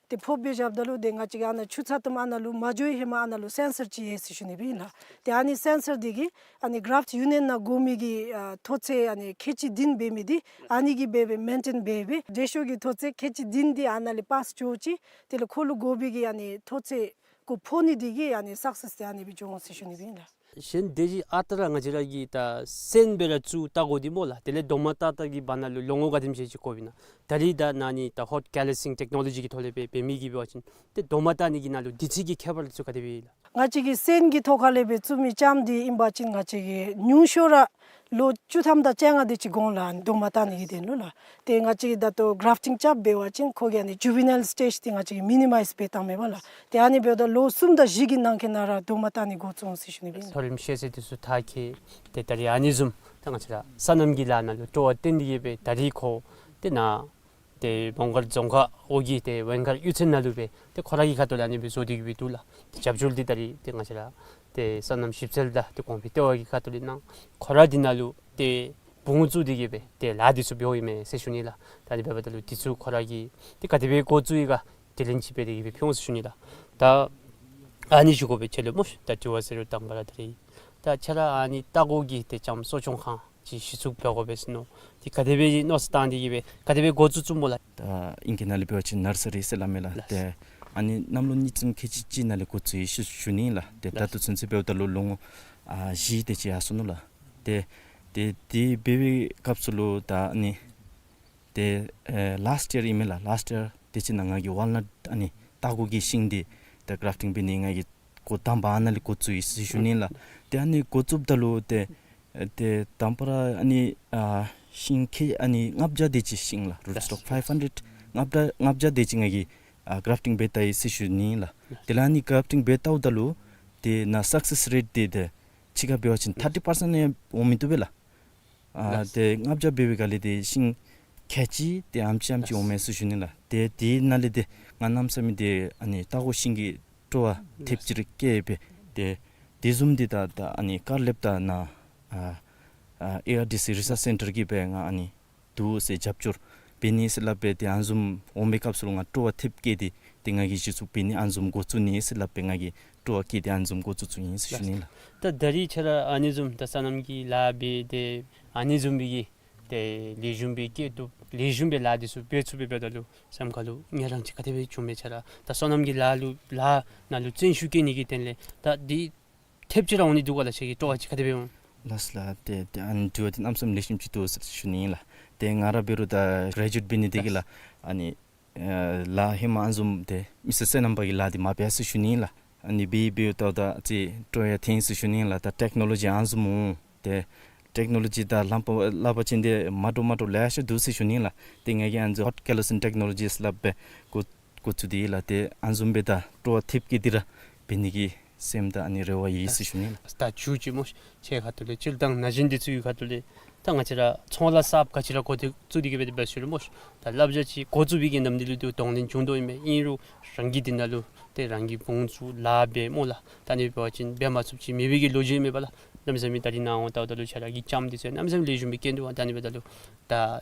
ཏེ་ཕོགཔ་སྦེ་བཞགཔ་ད་ལུ་ཏེ་ང་བཅས་ཀྱིས་ཨ་ནཱ་ཆུ་ཚ་ཏོམ་ཨ་ནཱ་ལུ་མ་འགྱོ་བའི་ཧེ་མ་ཨ་ནཱ་ལུ་སེན་སར་ཅིག་ཡོད་ཟེར་ཞུ་ནི་སྦེ་ཨིན་ལགས། ཏེ་ཨ་ནི་སེན་སར་འདི་གིས་ཨ་ནི་གརཱཕཊ་ཡུ་ནི་ཡཱན་ནང་དགོ་མི་གི་ཨ་མཐོ་ཚད་ཨ་ནི་ཁལ་གཅིག་བདུན་འབད་མི་འདི་ཨ་ནི་གིས་འབད་སྦེ་མེན་ཊེན་འབད་སྦེ་དྲོད་ཤུགས་ཀྱི་མཐོ་ཚད་ཁལ་གཅིག་བདུན་འདི་ཨ་ནཱ་ལས་པཱསི་འགྱོ་ཅི། དེ་ལས་ཁོ་ལུ་དགོ་པའི་གི་ཨ་ནི་མཐོ་ཚད་གུ་ཕོག་ནི་འདི་གིས་ཨ་ནི་སག་སེསི་འདི་ཨ་ནི་སྦེ་འགྱོ་འོང་ཟེར་ཞུ་ནི་སྦེ་ཨིན་ལགས། གཞན་སྡེ་བཞི་ཨ་རྟག་ར་ང་བཅས་ར་གི་ད་སོན་སྦེ་ར་བཙུགས་ལྟ་དགོ་འདི་སྨོ་ལགས། དེ་ལས་རྡོག་མ་བཏགས་བཏགས་ཀྱི་བར་ན་ལུ་ལོ་ངོ་ག་དེམ་ཅིག་ཅིག་འགོརཝ་ཨིན་ན། ད་རིས་ད་ནཱ་ནི་ད་ཧོཊ་ཀེ་ལི་སིང་ཊེཀ་ནོ་ལོ་ཇི་གི་ཐོག་ལས་སྦེ་འབད་མི་གིས་འབད་བ་ཅིན་ཏེ་རྡོག་མ་བཏགས་ནི་གི་ནང་ལུ་དུས་ཚོད་ཀྱི་ཁྱད་པར་ཚུ་ག་དེ་སྦེ་ཨིན་ལགས། ང་བཅས་ཀྱིས་སོན་གྱི་ཐོག་ཁ་ལས་སྦེ་བཙུགས་མི་ལྕངམ་འདི་ཨིན་པ་ཅིན་ང་བཅས་ཀྱིས་ཉུང་ཤོས་ར་ལོ་བཅུ་ཐམ་དང་བཅོ་ལྔ་དེ་ཅིག་འགོར་འོང་ལགས་རྡོག་མ་བཏགས་ནི་གི་དོན་ལུ་ལགས། ཏེ་ང་བཅས་ཀྱིས་ད་ལྟོ་གརཱཕཊིང་རྐྱབ་འབད་བ་ཅིན་ཁོ་གི་ཨ་ནི་ཇུ་ཝི་ནཱའིལ་སི་ཊེཇ་འདི་ང་བཅས་ཀྱིས་མི་ནི་མའིཛ་འབད་བཏངམ་མས་པ་ལགས། ཏེ་ཨ་ནི་འབདཝ་ད་ལོ་གསུམ་དང་བཞི་གི་ནང་འཁོད་ནང་ར་རྡོག་མ་བཏགས་ནི་འགོ་བཙུགས་འོང་ཟེར་ཞུ་ནི་སྦེ་ཨིན་ལགས། མཐོ་རིམ་ཤེས་ཚད་འདི་ཚུ་མཐར་འཁྱོལ། ཏེ་ད་རིས་ཨ་ནི་བཟུམ་ད་ང་བཅས་ར་སོ་ནམ་གྱི་ལཱ་ནང་ལུ་སྤྲོ་བ་བཏོན་ཏེ་གིས་སྦེ་ད་རིས་ཁོ་ཏེ་ནཱ་ཏེ་མོང་སྒར་རྫོང་ཁག་འོག་གི་ཏེ་ཝེང་མཁར་གཡུས་ཚན་ནང་ལུ་སྦེ་ཏེ་ཁོ་ར་གི་ཁ་ཐུག་ལས་ཨ་ནི་སྦེ་བཟོ་སྟེ་གིས་སྦེ་འདུག་ལགས། ཏེ་རྒྱབ་སྐྱོར་འདི་ད་རིས་ཏེ་ང་བཅས་ར་ཏེ་སོ་ནམ་ཞིབ་འཚོལ་དང་ཏེ་གོང་འཕེལ་ལྟེ་བ་གི་ཁ་ཐུག་ལས་གནང་། ཁོ་ར་འདི་ནང་ལུ་ཏེ་བུ་ངོ་བཙུགས་ཏེ་གིས་སྦེ་ཏེ་ལཱ་འདི་ཚུ་འབདཝ་ཨིན་མས་ཟེར་ཞུ་ནི་ལགས། ད་ཨ་ནི་འབདཝ་ད་ལུ་འདི་ཚུ་ཁོ་ར་གིས་ཏེ་ག་དེ་སྦེ་འགོ་བཙུགས་ཡི་ག། དྲི་ལན་ཅིག་འབད་དེ་གི་སྦེ་ཕུལ་འོང་ཟེར་ཞུ་ནི་ལགས། ད་ཨ་ནི་ཞུ་དགོ་པས། ཁྱོད་ལུ་སྨོ་ཤིག། ད་དྲི་བ་ཟེར་རུང་དང་པ་ར་ད་རིས་ད་ཁྱོད་ར་ཨ་ནི་ལྟ་སྐོར་གྱི་ཏེ་ལྕངམ་གསོ་སྐྱོང་ཁང་ཅིག་གཞི་བཙུགས་འབད་དགོ་པས་ཟེར་མནོ། ཏེ་ག་དེ་སྦེ་མནོ་བསམ་བཏང་སྟེ་གི་སྦེ་ག་དེ་སྦེ་འགོ་བཙུགས་བཙུགསཔ་སྨོ་ལགས། ད་ཨིང་སྐད་ནང་ལས་འབད་བ་ཅིན་ནར་སི་རི་ཟེར་སླབ་མས་ལགས། ལགས། ཏེ་ཨ་ནི་གནམ་ལོ་གཉིས་ཙམ་ཁལ་གཅིག་གཅིག་ནང་ལས་འགོ་བཙུགས་ཡི་ཟེར་ཞུ་ནི་ལགས། ཏེ་ད་ལགས། ལྟོ་ཚུན་ཚོད་འབདཝ་ད་ལུ་ལོ་ངོ་ཨ་བཞི་དེ་ཅིག་ཡར་སོ་ནུག་ལགས། ཏེ་ཏེ་དེ་འབད་བའི་སྐབས་སུ་ལུ་ད་ཨ་ནི་ཏེ་ཨེ་ལཱསཊ་ཡར་ཨིན་མས་ལགས། ལཱསཊ་ཡར་དེ་ཅིག་ནང་ང་གིས་ཝཱལ་ནཊ་ཨ་ནི་ལྟ་སྐོར་གྱི་ཤིང་འདི་ད་གརཱཕ་ཊིང་འབད་ནི་ང་གིས་འགོ་དང་པ་ཨ་ནཱ་ལས་འགོ་བཙུགས་ཡི་ཟེར་ཞུ་ནི་ལགས། ཏེ་ཨ་ནི་འགོ་བཙུགསཔ་ད་ལུ་ཏེ་ཨེ་ཏེ་དང་པ་ར་ཨ་ནི་ཨ་ཤིང་ཁལ་ཨ་ནི་ལྔ་བརྒྱ་དེ་ཅིག་ཤིང་ལགས། རུཊ་སི་ཊོག་ཕའིབ་ཧན་ཌེཌ་ལྔ་བརྒྱ་ལྔ་བརྒྱ་དེ་ཅིག་ང་གིས་ཨ་གརཱཕ་ཊིང་འབད་བལྟ་ཡི་ཟེར་ཞུ་ནི་ལགས། ཏེ་ལགས་ཨ་ནི་གརཱཕ་ཊིང་འབད་བལྟཝ་ད་ལུ་ཏེ་ནཱ་སག་སེསི་རེཊ་འདི་ཏེ་ཕྱི་ཁར་འབད་བ་ཅིན་ཐར་ཊི་པར་སེནཊ་ཡང་འོང་མི་བཏུབ་པས་ལགས། ཨ་ལགས། ཏེ་ལྔ་བརྒྱ་འབད་བའི་སྒང་ལས་ཏེ་ཤིང་ཁལ་གཅིག་ཏེ་ཨ་ནེམ་ཅིག་ཨ་ནེམ་ཅིག་ལགས། འོང་མས་ཟེར་ཞུ་ནི་ལགས། ཏེ་དེ་ནང་ལས་ཏེ་ང་གནམ་མེད་ས་མེད་ཏེ་ཨ་ནི་ལྟ་སྐོར་ཤིང་གི་སྤྲོ་བ་ཐེབས་ཅིག་ར་སྐྱེས་པས། ཏེ་དེ་བཟུམ་འདི་ད་ད་ཨ་ནི་དཀར་ལེབ་ད་ནཱ་ཨ་ཨ་ཨེ་ཨར་ཌི་སི་རི་སརཆ་སེན་ཊར་གྱིས་སྦེ་ང་ཨ་ནི་འདུག་ཟེར་རྒྱབ་སྐྱོར་འབད་ནི་ཟེར་སླབ་སྦེ་ཏེ་ཨ་ནི་བཟུམ་འོང་པའི་སྐབས་སུ་ལུ་ང་སྤྲོ་བ་ཐེབས་སྐྱེས་ཏེ་ཏེ་ང་གིས་གཞི་བཙུགས་འབད་ནི་ཨ་ནི་བཟུམ་འགོ་བཙུགས་ནི་ཟེར་སླབ་སྦེ་ང་གིས་སྤྲོ་བ་སྐྱེས་ཏེ་ཨ་ནི་བཟུམ་འགོ་བཙུགས་བཙུགསཔ་ཨིན་ཟེར་ཞུ་ནི་ལགས། ད་ད་རིས་ཁྱོད་ར་ཨ་ནི་བཟུམ་ད་སོ་ནམ་གྱི་ལཱ་འབད་དེ་ཨ་ནི་བཟུམ་སྦེ་གི་ཏེ་ལེགས་ཤོམ་སྦེ་སྐྱེ་བཏུབ་ལེགས་ཤོམ་སྦེ་ལཱ་འདི་ཚུ་འབད་ཚུགས་པས་འབདཝ་ད་ལུ་སེམས་ཁ་ལུ་ངལ་རངས་ཅིག་ག་དེ་སྦེ་བྱུངམ་མས། ཁྱོད་ར་ད་སོ་ནམ་གྱི་ལཱ་ལུ་ལཱ་ནང་ལུ་བརྩོན་ཤུགས་བསྐྱེད་ནི་གི་དོན་ལས་ད་འདི་ཐེབས་ཅིག་ར་འོང་ནི་འདུག་ག་ལགས། ཁྱོད་ཀྱི་སྤྲོ་བ་ཅིག་ག་དེ་སྦེ་འོང་། ལགས་ལགས། ཏེ་ཏེ་ཨ་ནི་དྲི་བ་འདི་གནམ་མེད་ས་མེད་ལེགས་ཤོམ་ཅིག་འདུག་ཟེར་ཞུ་ནི་ལགས། ཏེ་ང་ར་འབད་རུང་ད་གྲེ་ཇུ་ཨེཊ་འབད་ནི་དེ་གིས་ལགས་ཨ་ནི་ཨེ་ལཱ་ཧེ་མ་ཨ་ནི་བཟུམ་ཏེ་མི་སེར་སོ་ནམ་པ་གི་ལཱ་འདི་མ་འབད་ཟེར་ཞུ་ནི་ལགས། ཨ་ནི་འབད་འབདཝ་ད་ད་ཅིག་སྤྲོ་ཡང་ཐོན་ཟེར་ཞུ་ནི་ལགས། ད་ཊེཀ་ནོ་ལོ་ཇི་ཨ་ནི་བཟུམ་འོང་ཏེ་ཊེཀ་ནོ་ལོ་ཇི་ད་ལམ་པ་སླབ་པ་ཅིན་ཏེ་མ་འདྲཝ་མ་འདྲཝ་ལེ་ཤ་འདུག་ཟེར་ཞུ་ནི་ལགས། ཏེ་ང་གིས་ཨ་ནི་ཧོཊ་ཀེ་ལོ་སིན་ཊེཀ་ནོ་ལོ་ཇི་ཟེར་སླབ་སྦེ་འགོ་འགོ་བཙུགས་ཏེ་ལགས། ཏེ་ཨ་ནི་བཟུམ་སྦེ་ད་སྤྲོ་བ་ཐེབས་སྐྱེས་ཏེ་ར་འབད་ནི་གི་སེམས་དང་ཨ་ནི་རེ་བ་ཡོད་ཟེར་ཞུ་ནི་ལགས། ད་མཇུག་ཅིག་སྨོ་ཤིག། ཁྱོད་ཁ་ཐུག་ལས་སྤྱིར་བཏང་ན་གཞོན་འདི་ཚུ་གི་ཁ་ཐུག་ལས་ད་ང་བཅས་ར་ཚོང་ལཱ་གསརཔ་ག་ཅི་ར་འགོ་འདི་བཙུགས་ཏེ་གི་སྦེ་འབད་ཞུ་རུང་སྨོ་ཤིག། ད་བསླབ་བྱ་ཅིག་འགོ་བཙུགས་པའི་གི་ནམ་དུས་ལུ་ཏེ་གདོང་ལེན་བྱུང་དོ་ཨིན་མས། ཨིན་རུང་རང་གིས་འདི་ནང་ལུ་ཏེ་རང་གིས་དཔུང་བཙུགས་ལཱ་འབད་སྨོ་ལགས། ད་ཨ་ནི་འབད་བ་ཅིན་འབད་མ་ཚུགསཔ་ཅིག་མེད་པའི་གི་ལོ་རྒྱུས་མེད་པ་ལགས། གནམ་མེད་ས་མེད་ད་རིས་ནཱ་འོང་ལྟཝ་ད་ལུ་ཁྱོད་ར་གི་ལྕངམ་འདི་ཚུ་གནམ་མེད་ས་མེད་ལེགས་ཤོམ་སྦེ་སྐྱེ་འདུག་པ། ད་ཨ་ནི་འབདཝ་ད་ལུ་ད་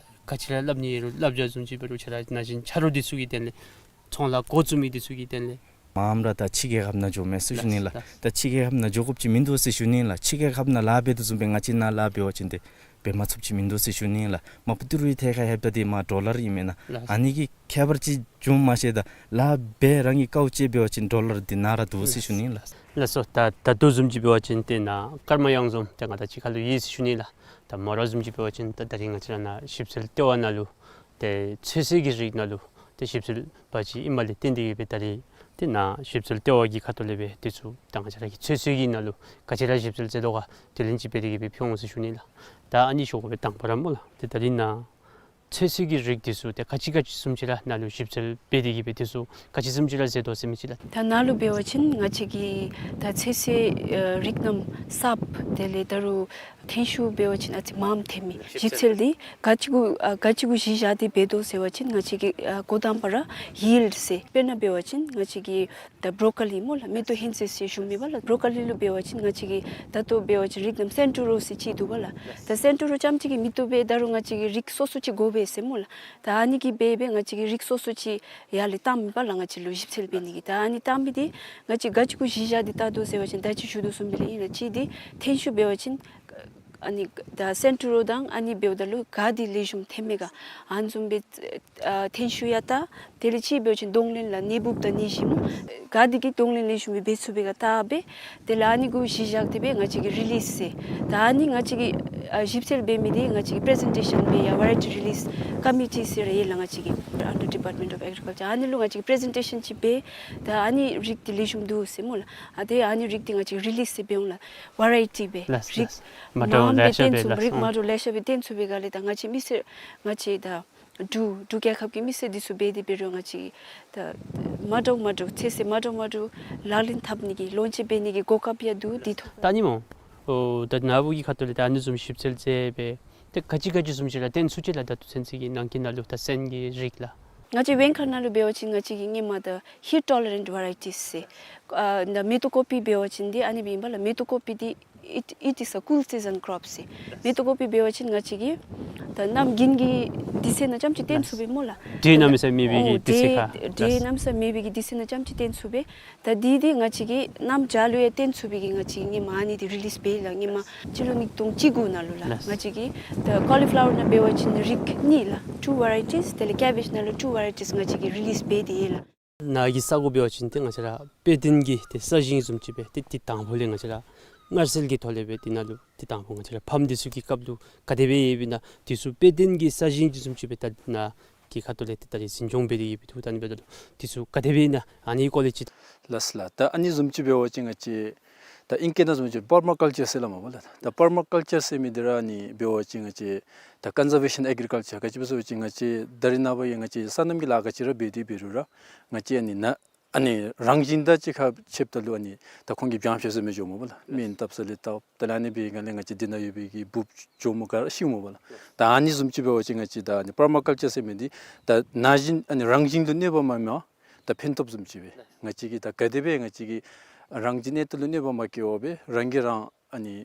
ག་ཅི་ར་སླབ་ནི་ཡོད་རུང་བསླབ་བྱ་བཟུམ་ཅིག་འབད་རུང་ཁྱོད་ར་ན་གཞོན་ཆ་རོགས་འདི་ཚུ་གི་དོན་ལས་ཚོང་ལཱ་འགོ་བཙུགས་མི་འདི་ཚུ་གི་དོན་ལས། མངམ་ར་ད་ཕྱི་རྒྱལ་ཁབ་ནང་འགྱོ་མས་ཟེར་ཞུ་ནི་ལགས། ལགས། ད་ཕྱི་རྒྱལ་ཁབ་ནང་འགྱོ་དགོཔ་ཅིག་མིན་འདུག་ཟེར་ཞུ་ནི་ལགས། ཕྱི་རྒྱལ་ཁབ་ནང་ལཱ་འབད་དོ་བཟུམ་སྦེ་ང་བཅས་ནཱ་ལཱ་འབད་བ་ཅིན་ཏེ་འབད་མ་ཚུགསཔ་ཅིག་མིན་འདུག་ཟེར་ཞུ་ནི་ལགས། མ་པ་ཏི་རུའི་ཐད་ཁར་ལྷོདཔ་ད་འདི་མར་ཌོ་ལར་ཨིན་མས་ན། ལགས། ཨ་ནི་གི་ཁྱད་པར་ཅིག་འབྱུངམ་མ་ཤེས། ད་ལཱ་འབད་རང་གི་དཀའཝ་སྤྱད་འབད་བ་ཅིན་ཌོ་ལར་འདི་ནཱ་ར་འདུག་ཟེར་ཞུ་ནི་ལགས། ལགས་སོ། ད་ད་ལྟོ་བཟུམ་ཅིག་འབད་བ་ཅིན་ཏེ་ནཱ་ཀརྨ་གཡང་འཛོམས་ཏེ་ང་དང་གཅིག་ཁར་ལུ་ཡོད་ཟེར་ཞུ་ནི་ལགས། ད་མོ་ར་བཟུམ་ཅིག་འབད་བ་ཅིན་ད་ད་རིས་ང་བཅས་ར་ནཱ་ཞིབ་འཚོལ་ལྟེ་བ་ནང་ལུ་ཏེ་ཚོད་བསྲེ་གི་རིགས་ནང་ལུ་ཏེ་ཞིབ་འཚོལ་པ་ཅིག་ཨིནམ་ལས་བརྟེན་ཏེ་གི་སྦེ་ད་རིས་ཏེ་ནཱ་ཞིབ་འཚོལ་ལྟེ་བ་གི་ཁ་ཐུག་ལས་སྦེ་འདི་ཚུ་ད་ང་བཅས་ར་གི་ཚོད་བསྲེ་གི་ནང་ལུ་ག་ཅི་ར་ཞིབ་འཚོལ་མཛད་དོ་ག་དྲི་ལན་ཅིག་འབད་དེ་གི་སྦེ་ཕུལ་འོང་ཟེར་ཞུ་ནི་ལགས། ད་ཨ་ནི་ཞུ་དགོ་པས་དང་པ་ར་སྨོ་ལགས། ཏེ་ད་རིས་ནཱ་ཚོད་བསྲེ་གི་རིགས་འདི་ཚུ་ཏེ་ག་ཅི་ག་ཅི་བཟུམ་ཅིག་ར་ནཱ་ལུ་ཞིབ་འཚོལ་འབད་དེ་གི་སྦེ་འདི་ཚུ་ག་ཅི་བཟུམ་ཅིག་ར་མཛད་དོ་ཟེར་མི་ཅིག་ལགས། ད་ནཱ་ལུ་འབད་བ་ཅིན་ང་བཅས་ཀྱིས་ད་ཚོད་བསྲེ་ཨ་རིགས་རྣམ་གསརཔ་དེ་ལས་ད་རུང་ཐོན་ཤུགས་འབད་བ་ཅིན་ཨ་ཙི་མངམ་ཐོན་མི་ཞིབ་འཚོལ་འདི་ག་ཅི་གུ་ཨ་ག་ཅི་གུ་གཞི་བཞག་སྟེ་འབད་དོ་ཟེར་བ་ཅིན་ང་བཅས་ཀྱིས་ཨ་འགོ་དང་པ་ར་ཡིལཌ་ཟེར་དཔེར་ན་འབད་བ་ཅིན་ང་བཅས་ཀྱིས་ད་བོ་རོ་ཀོ་ལི་སྨོ་ལགས། མེ་ཏོག་ཧོན་ཚོད་ཟེར་ཞུ་མི་པ་ལགས། བོ་རོ་ཀོ་ལི་ལུ་འབད་བ་ཅིན་ང་བཅས་ཀྱིས་ད་ལྟོ་འབད་བ་ཅིན་རིགས་རྣམ་སེན་ཊོ་རོ་ཟེར་ཅིག་འདུག་པ་ལགས། ད་སེན་ཊོ་རོ་རྐྱངམ་གཅིག་གིས་མི་བཏུབ་པས། ད་རུང་ང་བཅས་ཀྱིས་རིགས་སོ་སོ་ཅིག་དགོ་པས་ཟེར་སྨོ་ལགས། ད་ཨ་ནི་གིས་འབད་འབད་ང་བཅས་ཀྱིས་རིགས་སོ་སོ་ཅིག་ཡར་ལས་བཏང་མི་པ་ལགས། ང་བཅས་ལུ་ཞིབ་འཚོལ་འབད་ནི་གི་ད་ཨ་ནི་བཏང་མི་འདི་ང་བཅས་ག་ཅི་གུ་གཞི་བཞག་སྟེ་བལྟ་དོ་ཟེར་བ་ཅིན་ད་ཅི་ཞུ་དོ་བཟུམ་སྦེ་ལགས། ཨིན་ལགས། གཅིག་འདི་ཐོན་ཤུགས་འབད་བ་ཅིན་ཨ་ནི་ད་སེན་ཊོ་རོ་དང་ཨ་ནི་འབདཝ་ད་ལུ་ག་འདི་ལེགས་ཤོམ་ཐོན་མས་ག་ཨ་ནི་བཟུམ་སྦེ་ཨ་ཐོན་ཤུགས་ཡང་བལྟ། དེ་ལས་གཅིག་འབད་བ་ཅིན་གདོང་ལེན་ལགས་ནད་འབུཔ་དང་ནད་གཞི་སྨོ་ག་འདི་གིས་གདོང་ལེན་ལེགས་ཤོམ་སྦེ་འབད་ཚུགས་པས་ག་བལྟ་སྦེ། དེ་ལས་ཨ་ནི་གུ་གཞི་བཞག་སྟེ་སྦེ་ང་བཅས་ཀྱིས་རི་ལིསི་ཟེར་ད་ཨ་ནི་ང་བཅས་ཀྱིས་ཨ་ཞིབ་འཚོལ་འབད་མི་འདི་ང་བཅས་ཀྱིས་པི་རི་ཛེན་ཊེ་ཤཱན་འབད་ཡང་ཝེ་རའི་ཊི་རི་ལིསི་ཀོ་མི་ཊི་ཟེར་ར་ཡོད་ལགས། ང་བཅས་ཀྱི་ཨན་ཌར་ཌི་པཱརཊ་མེནཊ་ཨོཕ་ཨེག་རི་ཀལ་ཅར། ཨ་ནི་ལུ་ང་བཅས་ཀྱིས་པི་རི་ཛེན་ཊེ་ཤཱན་ཅིག་འབད། ད་ཨ་ནི་རིགས་འདི་ལེགས་ཤོམ་འདུག་ཟེར་སྨོ་ལགས། ཨ་ཏེ་ཨ་ནི་རིགས་འདི་ང་བཅས་ཀྱིས་རི་ལིསི་ཟེར་འབད་འོང་ལགས། ཝེ་རའི་ཊི་སྦེ་ལགས། རིགས་ལགས། མ་འདྲཝ་མངམ་ལེ་སྦེ་ཤ་སྟོན་སྦེ་ཚུགས། ལགས། རིགས་མ་འདྲཝ་ལེ་ཤ་སྦེ་སྟོན་ཚུགས་པའི་སྒང་ལས་ད་ང་བཅས་མི་སེར་ང་བཅས་ད་འབྲུག་འབྲུག་རྒྱལ་ཁབ་ཀྱི་མི་སེར་འདི་ཚུ་འབད་དེ་འབད་རུང་ང་བཅས་ད་མ་འདྲཝ་མ་འདྲཝ་ཚོད་བསྲེ་མ་འདྲཝ་མ་འདྲཝ་ལག་ལེན་འཐབ་ནི་གི་ལོན་ཅིང་འབད་ནི་གི་གོ་སྐབས་ཡང་འདུག། འདི་ཐོབ། ད་ཨ་ནི་སྨོ། ཨོ་ད་ནཱ་བུ་གི་ཁ་ཐུག་ལས་ད་ཨ་ནི་བཟུམ་ཞིབ་འཚོལ་མཛད་སྦེ་ཏེ་ག་ཅི་ག་ཅི་བཟུམ་ཅིག་ར་སྟོན་ཚུགས་ཅི་ལགས། ད་ལྟོ་ཚུན་ཚོད་ཀྱི་ནང་འཁོད་ནང་ལུ་ད་སོན་གྱི་རིགས་ལགས། ང་བཅས་བེང་ཁ་ནང་ལུ་འབད་བ་ཅིན་ང་བཅས་ཀྱིས་སྔོན་མ་ད་ཧིཊ་ཊོ་ལེ་རེནཊ་ཝེ་རའི་ཊིས་ཟེར་ཨ་ད་མེ་ཏོག་ཀོ་པི་འབད་བ་ཅིན་འདི་ཨ་ནི་སྦེ་ཨིན་པ་ལགས། མེ་ཏོག་ཀོ་པི་འདི་ It, it is a cool season crop ཟེར། མེན་ཏེ་ཀོ་པི་འབད་བ་ཅིན་ང་བཅས་ཀྱིས་ད་གནམ་དགུན་གྱི་དུས་ཚོད་ནང་རྐྱངམ་ཅིག་བཏོན་ཚུགས་པས་སྨོ་ལགས། འདྲེ་གནམ་མེད་ས་མེད་མེད་པའི་གི་དུས་ཚོད་ཁར། འདྲེ་གནམ་མེད་ས་མེད་མེད་པའི་གི་དུས་ཚོད་ནང་རྐྱངམ་ཅིག་བཏོན་ཚུགས་པས། ད་འདི་འདི་ང་བཅས་ཀྱིས་གནམ་བྱཱར་ལུ་ཡང་བཏོན་ཚུགས་པའི་གི་ང་བཅས་ཀྱིས་སྔོན་མ་ཨ་ནི་འདི་རི་ལིསི་འབད་ལགས། སྔོན་མ་སྤྱི་ལོ་ཉིས་སྟོང་བཅུ་དགུ་ནང་ལུ་ལགས། ལགས། ང་བཅས་ཀྱིས་ད་ཀོ་ལི་ཕ་ལ་ཝར་ནང་འབད་བ་ཅིན་རིགས་གཉིས་ལགས། two varieties། དེ་ལས་ཀེ་བེཇ་ནང་ལུ་two varieties ང་བཅས་ཀྱིས་རི་ལིསི་འབད་དེ་ཡོད་ལགས། ནཱ་གི་ས་གོ་འབད་བ་ཅིན་ཏེ་ང་བཅས་ར་དཔེ་སྟོན་གྱི་ཏེ་ས་ཞིང་བཟུམ་ཅིག་སྦེ་ཏེ་ཏེ་དང་ཕུ་ལས་ང་བཅས་ར་མངར་ཟས་ཀྱི་ཐོག་ལས་སྦེ་ཏེ་ནཱ་ལུ་ཏེ་དང་ཕུ་ང་བཅས་ར་ཕམ་འདི་ཚུ་གི་སྐབས་ལུ་ག་དེ་སྦེ་ཡོདཔ་ཨིན་ན་འདི་ཚུ་དཔེ་སྟོན་གྱི་ས་ཞིང་བཟུམ་ཅིག་སྦེ་ད་ནཱ་གི་ཁ་ཐུག་ལས་ཏེ་ད་རིས་འཛིན་སྐྱོང་འབད་དེ་ཡོད་པའི་འདུག། ད་ཨ་ནི་འབདཝ་ད་ལུ་འདི་ཚུ་ག་དེ་སྦེ་ཨིན་ན་ཨ་ནི་སྐོར་ལས་ཅིག། ལགས་ལགས། ད་ཨ་ནི་བཟུམ་ཅིག་འབད་བ་ཅིན་ང་བཅས་ད་ཨིང་སྐད་ནང་བཟུམ་ཅིག་པར་མ་ཀཱལ་ཅར་ཟེར་སླབ་མས་པ་ལགས། ད་པར་མ་ཀཱལ་ཅར་ཟེར་མི་འདི་ར་ཨ་ནི་འབད་བ་ཅིན་ང་བཅས་ད་ཀོན་ཛར་བེ་ཤཱན་ཨེག་རི་ཀཱལ་ཅར། ག་ཅི་སྦེ་ཟེར་བ་ཅིན་ང་བཅས་ད་རིས་ནངས་པ་ཡང་ང་བཅས་སོ་ནམ་གྱི་ལཱ་ག་ཅི་ར་འབད་དེ་འབད་རུང་ར་ང་བཅས་ཨ་ནི་ནཱ་ཨ་ནི་རང་བཞིན་དང་གཅིག་ཁར་ཕྱདཔ་ད་ལུ་ཨ་ནི་ད་ཁོང་གིས་བྱང་ཤེས་ཟེར་མི་འགྱོཝ་མས་པ་ལགས། སྨན་བཏབ་ས་ལས་བཏབ་དེ་ལས་ཨ་ནི་འབད་བའི་སྒང་ལས་ང་བཅས་འདི་ནང་ཡོད་པའི་གི་འབུཔ་གྱོགམོ་ག་ར་ཤིཝ་མས་པ་ལགས། ད་ཨ་ནི་བཟུམ་ཅིག་འབད་བ་ཅིན་ང་བཅས་ད་ཨ་ནི་པར་མ་ཀཱལ་ཅར་ཟེར་མི་འདི་ད་ན་གཞོན་ཨ་ནི་རང་བཞིན་དུ་གནོད་པ་མ་མེད་པར་ད་ཕན་ཐོགས་བཟུམ་ཅིག་སྦེ་ང་བཅས་ཀྱིས་ད་ག་དེ་སྦེ་ང་བཅས་ཀྱིས་རང་གི་གནས་སྟངས་ལུ་གནོད་པ་མ་བཀལ་བར་སྦེ་རང་གིས་རང་ཨ་ནི་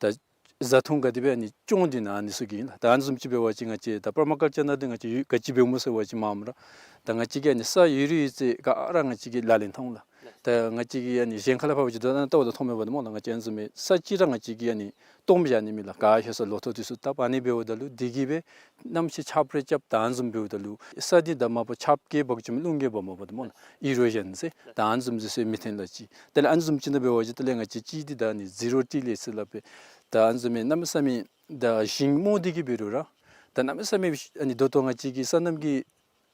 ད་བཟའ་འཐུང་ག་དེ་སྦེ་ཨ་ནི་སྐྱོང་སྟེ་ཨ་ནི་ཚུ་གི་ཨིན་ལགས། ད་ཨ་ནི་བཟུམ་ཅིག་འབད་བ་ཅིན་ང་བཅས་ད་པར་མ་ཀཱལ་ཅར་ནང་འདི་ང་བཅས་ཡོད་ག་ཅི་འབདཝ་སྨོ་ཟེར་བ་ཅིན་མ་མ་ར་ད་ང་བཅས་ཀྱིས་ཨ་ནི་ས་ཡོད་རིགས་ཡོད་ཚད་ག་ར་ང་བཅས་ཀྱིས་ལག་ལེན་འཐབ་འོང་ལགས། ད་ང་བཅས་ཀྱིས་ཨ་ནི་གཞན་ཁ་ལས་ཕར་འབད་བ་ཅིན་ད་ལྟོ་བ་ད་མཐོང་མེད་པ་འདི་སྨོ་ལགས། ང་བཅས་ཨ་ནི་བཟུམ་མའི་ས་ཅིག་ར་ང་བཅས་ཀྱིས་ཨ་ནི་སྟོངམ་བཞག་ནི་མེད་ལགས། ག་ཧེ་ས་ལོ་ཐོག་འདི་ཚུ་བཏབ། ཨ་ནི་འབདཝ་ད་ལུ་འདི་གིས་སྦེ་གནམ་གཤིས་ཆརཔ་རེ་རྐྱབ་ད་ཨ་ནི་བཟུམ་འབདཝ་ད་ལུ་ས་འདི་ད་མ་པ་ཆརཔ་བཀལ་འབག་བཅུག་མི་རླུང་གིས་འབག་མ་འབག་འདི་སྨོ་ལགས། ཨི་རོ་ཞཱན་ཟེར་ད་ཨ་ནི་བཟུམ་འདི་ཚུ་མི་ཐོན་ལགས་ཅིག། དེ་ལས་ཨ་ནི་བཟུམ་ཅིག་ནང་འབད་བ་ཅིན་དེ་ལས་ང་བཅས་ཅིག་འདི་ད་ཨ་ནི་ཟི་རོ་ཊི་ལེ་ཟེར་སླབ་པས། ད་ཨ་ནི་བཟུམ་མའི་གནམ་མེད་ས་མེད་ད་ཞིང་རྨོ་སྟེ་གི་འབད་རུང་ར་ད་གནམ་མེད་ས་མེད་ཨ་ནི་ད་ལྟོ་ང་བཅས་ཀྱིས་སོ་ནམ་གྱི་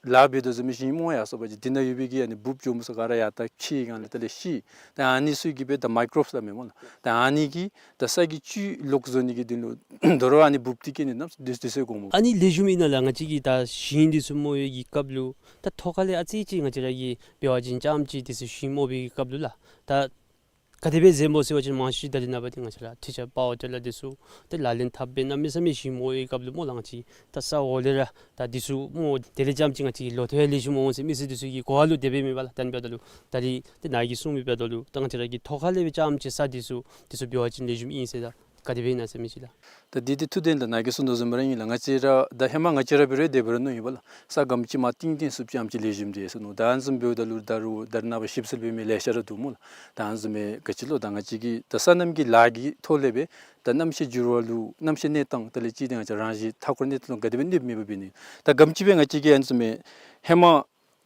ལཱ་འབད་དོ་བཟུམ་མའི་ཞིང་རྨོ་ཡར་སོང་པ་ཅིན་འདི་ནང་ཡོད་པའི་གི་ཨ་ནི་འབུཔ་གྱོགམོ་ཚུ་ག་ར་ཡར་ལྟ་ཁྱིད་སྒང་ལས་དེ་ལས་ཤི། ད་ཨ་ནི་ཚུ་གིས་སྦེ་ད་མའི་ཀོ་རོབསི་སླབ་མས་སྨོ་ལགས། ད་ཨ་ནི་གིས་ད་ས་གི་བཅུད་ལོག་བཟོ་ནི་གི་དོན་ལུ་དོ་རུང་ཨ་ནི་འབུཔ་འདི་བཀལ་ནི་ནམ་འདི་འདི་ཚུ་གོངམ་ཨ་ནི་ལེགས་ཤོམ་ཨིན་ན་ལགས། ང་བཅས་ཀྱིས་ད་ཞིང་འདི་ཚུ་རྨོ་བའི་གི་སྐབས་ལུ་ད་ཐོག་ཁ་ལས་ཨ་ཙི་ཅིག་ང་བཅས་ར་གིས་འབད་བ་ཅིན་རྐྱངམ་ཅིག་འདི་ཚུ་ཞིང་རྨོ་བའི་གི་སྐབས་ལུ་ལགས་ད་ག་དེ་སྦེ་མཛད་སྨོ་ཟེར་བ་ཅིན་མང་ཤོས་ད་རིས་ནངས་པ་འདི་ང་བཅས་ར་ཊི་ཅར་པ་ཝར་ཊི་ལར་འདི་ཚུ་ཏེ་ལག་ལེན་འཐབ་སྦེ་གནམ་མེད་ས་མེད་ཞིང་རྨོ་བའི་སྐབས་ལུ་སྨོ་ལགས། ང་བཅས་ད་ས་འོག་ལས་ར་ད་འདི་ཚུ་རྨོ་དེ་ལས་རྐྱངམ་ཅིག་ང་བཅས་ཀྱི་ལོ་ཐོག་ཡང་ལེགས་ཤོམ་འོང་ཟེར་མི་སེར་འདི་ཚུ་གི་གོ་བ་ལུ་དེ་སྦེ་མེད་པ་ལགས། ད་ཨ་ནི་འབདཝ་ད་ལུ་ད་རིས་ཏེ་ནཱ་གིས་གསུངས་མི་འབདཝ་ད་ལུ་ད་ང་བཅས་ར་གིས་ཐོག་ཁ་ལས་སྦེ་རྐྱངམ་ཅིག་ས་འདི་ཚུ་འདི་ཚུ་འབད་བ་ཅིན་ལེགས་ཤོམ་ཨིན་ཟེར་ད་ག་དེ་སྦེ་ཨིན་ན་ཟེར་མི་ཅིག་ལགས། ད་འདི་འདི་ཐུགས་བདེན་ལགས། ནཱ་གིས་གསུངས་དོ་བཟུམ་ར་ཨིན་ལགས། ང་བཅས་ར་ད་ཧེ་མ་ང་བཅས་ར་འབད་རུང་དེ་འབད་རུང་མནོ་ཡི་པ་ལགས། ས་ག་དེམ་ཅིག་མར་གཏིང་གཏིང་བཙུགས་ཅི་ཨ་ཙི་ལེགས་ཤོམ་འདི་ཟེར་མནོ། ད་ཨ་ནི་བཟུམ་འབདཝ་ད་ལུ་ད་རུང་ད་རིས་ནངས་པ་ཞིབ་འཚོལ་འབད་མི་ལེ་ཤ་ར་འདུག་སྨོ་ལགས། ད་ཨ་ནི་བཟུམ་མའི་ག་ཅི་ལོ་ད་ང་བཅས་ཀྱིས་ད་སོ་ནམ་གྱི་ལཱ་གི་ཐོག་ལས་སྦེ་ད་གནམ་གཤིས་འགྱུར་བ་ལུ་གནམ་གཤིས་གནས་སྟངས་དེ་ལས་ཅིག་འདི་ང་བཅས་རང་བཞིན་མཐའ་འཁོར་གནས་སྟངས་ལུ་ག་དེ་སྦེ་གནོདཔ་མེད་པར་འབད་ནི། ད་ག་དེམ་ཅིག་སྦེ་ང་བཅས་ཀྱིས་ཨ་ནི་བཟུམ་མའི་ཧེ་མ་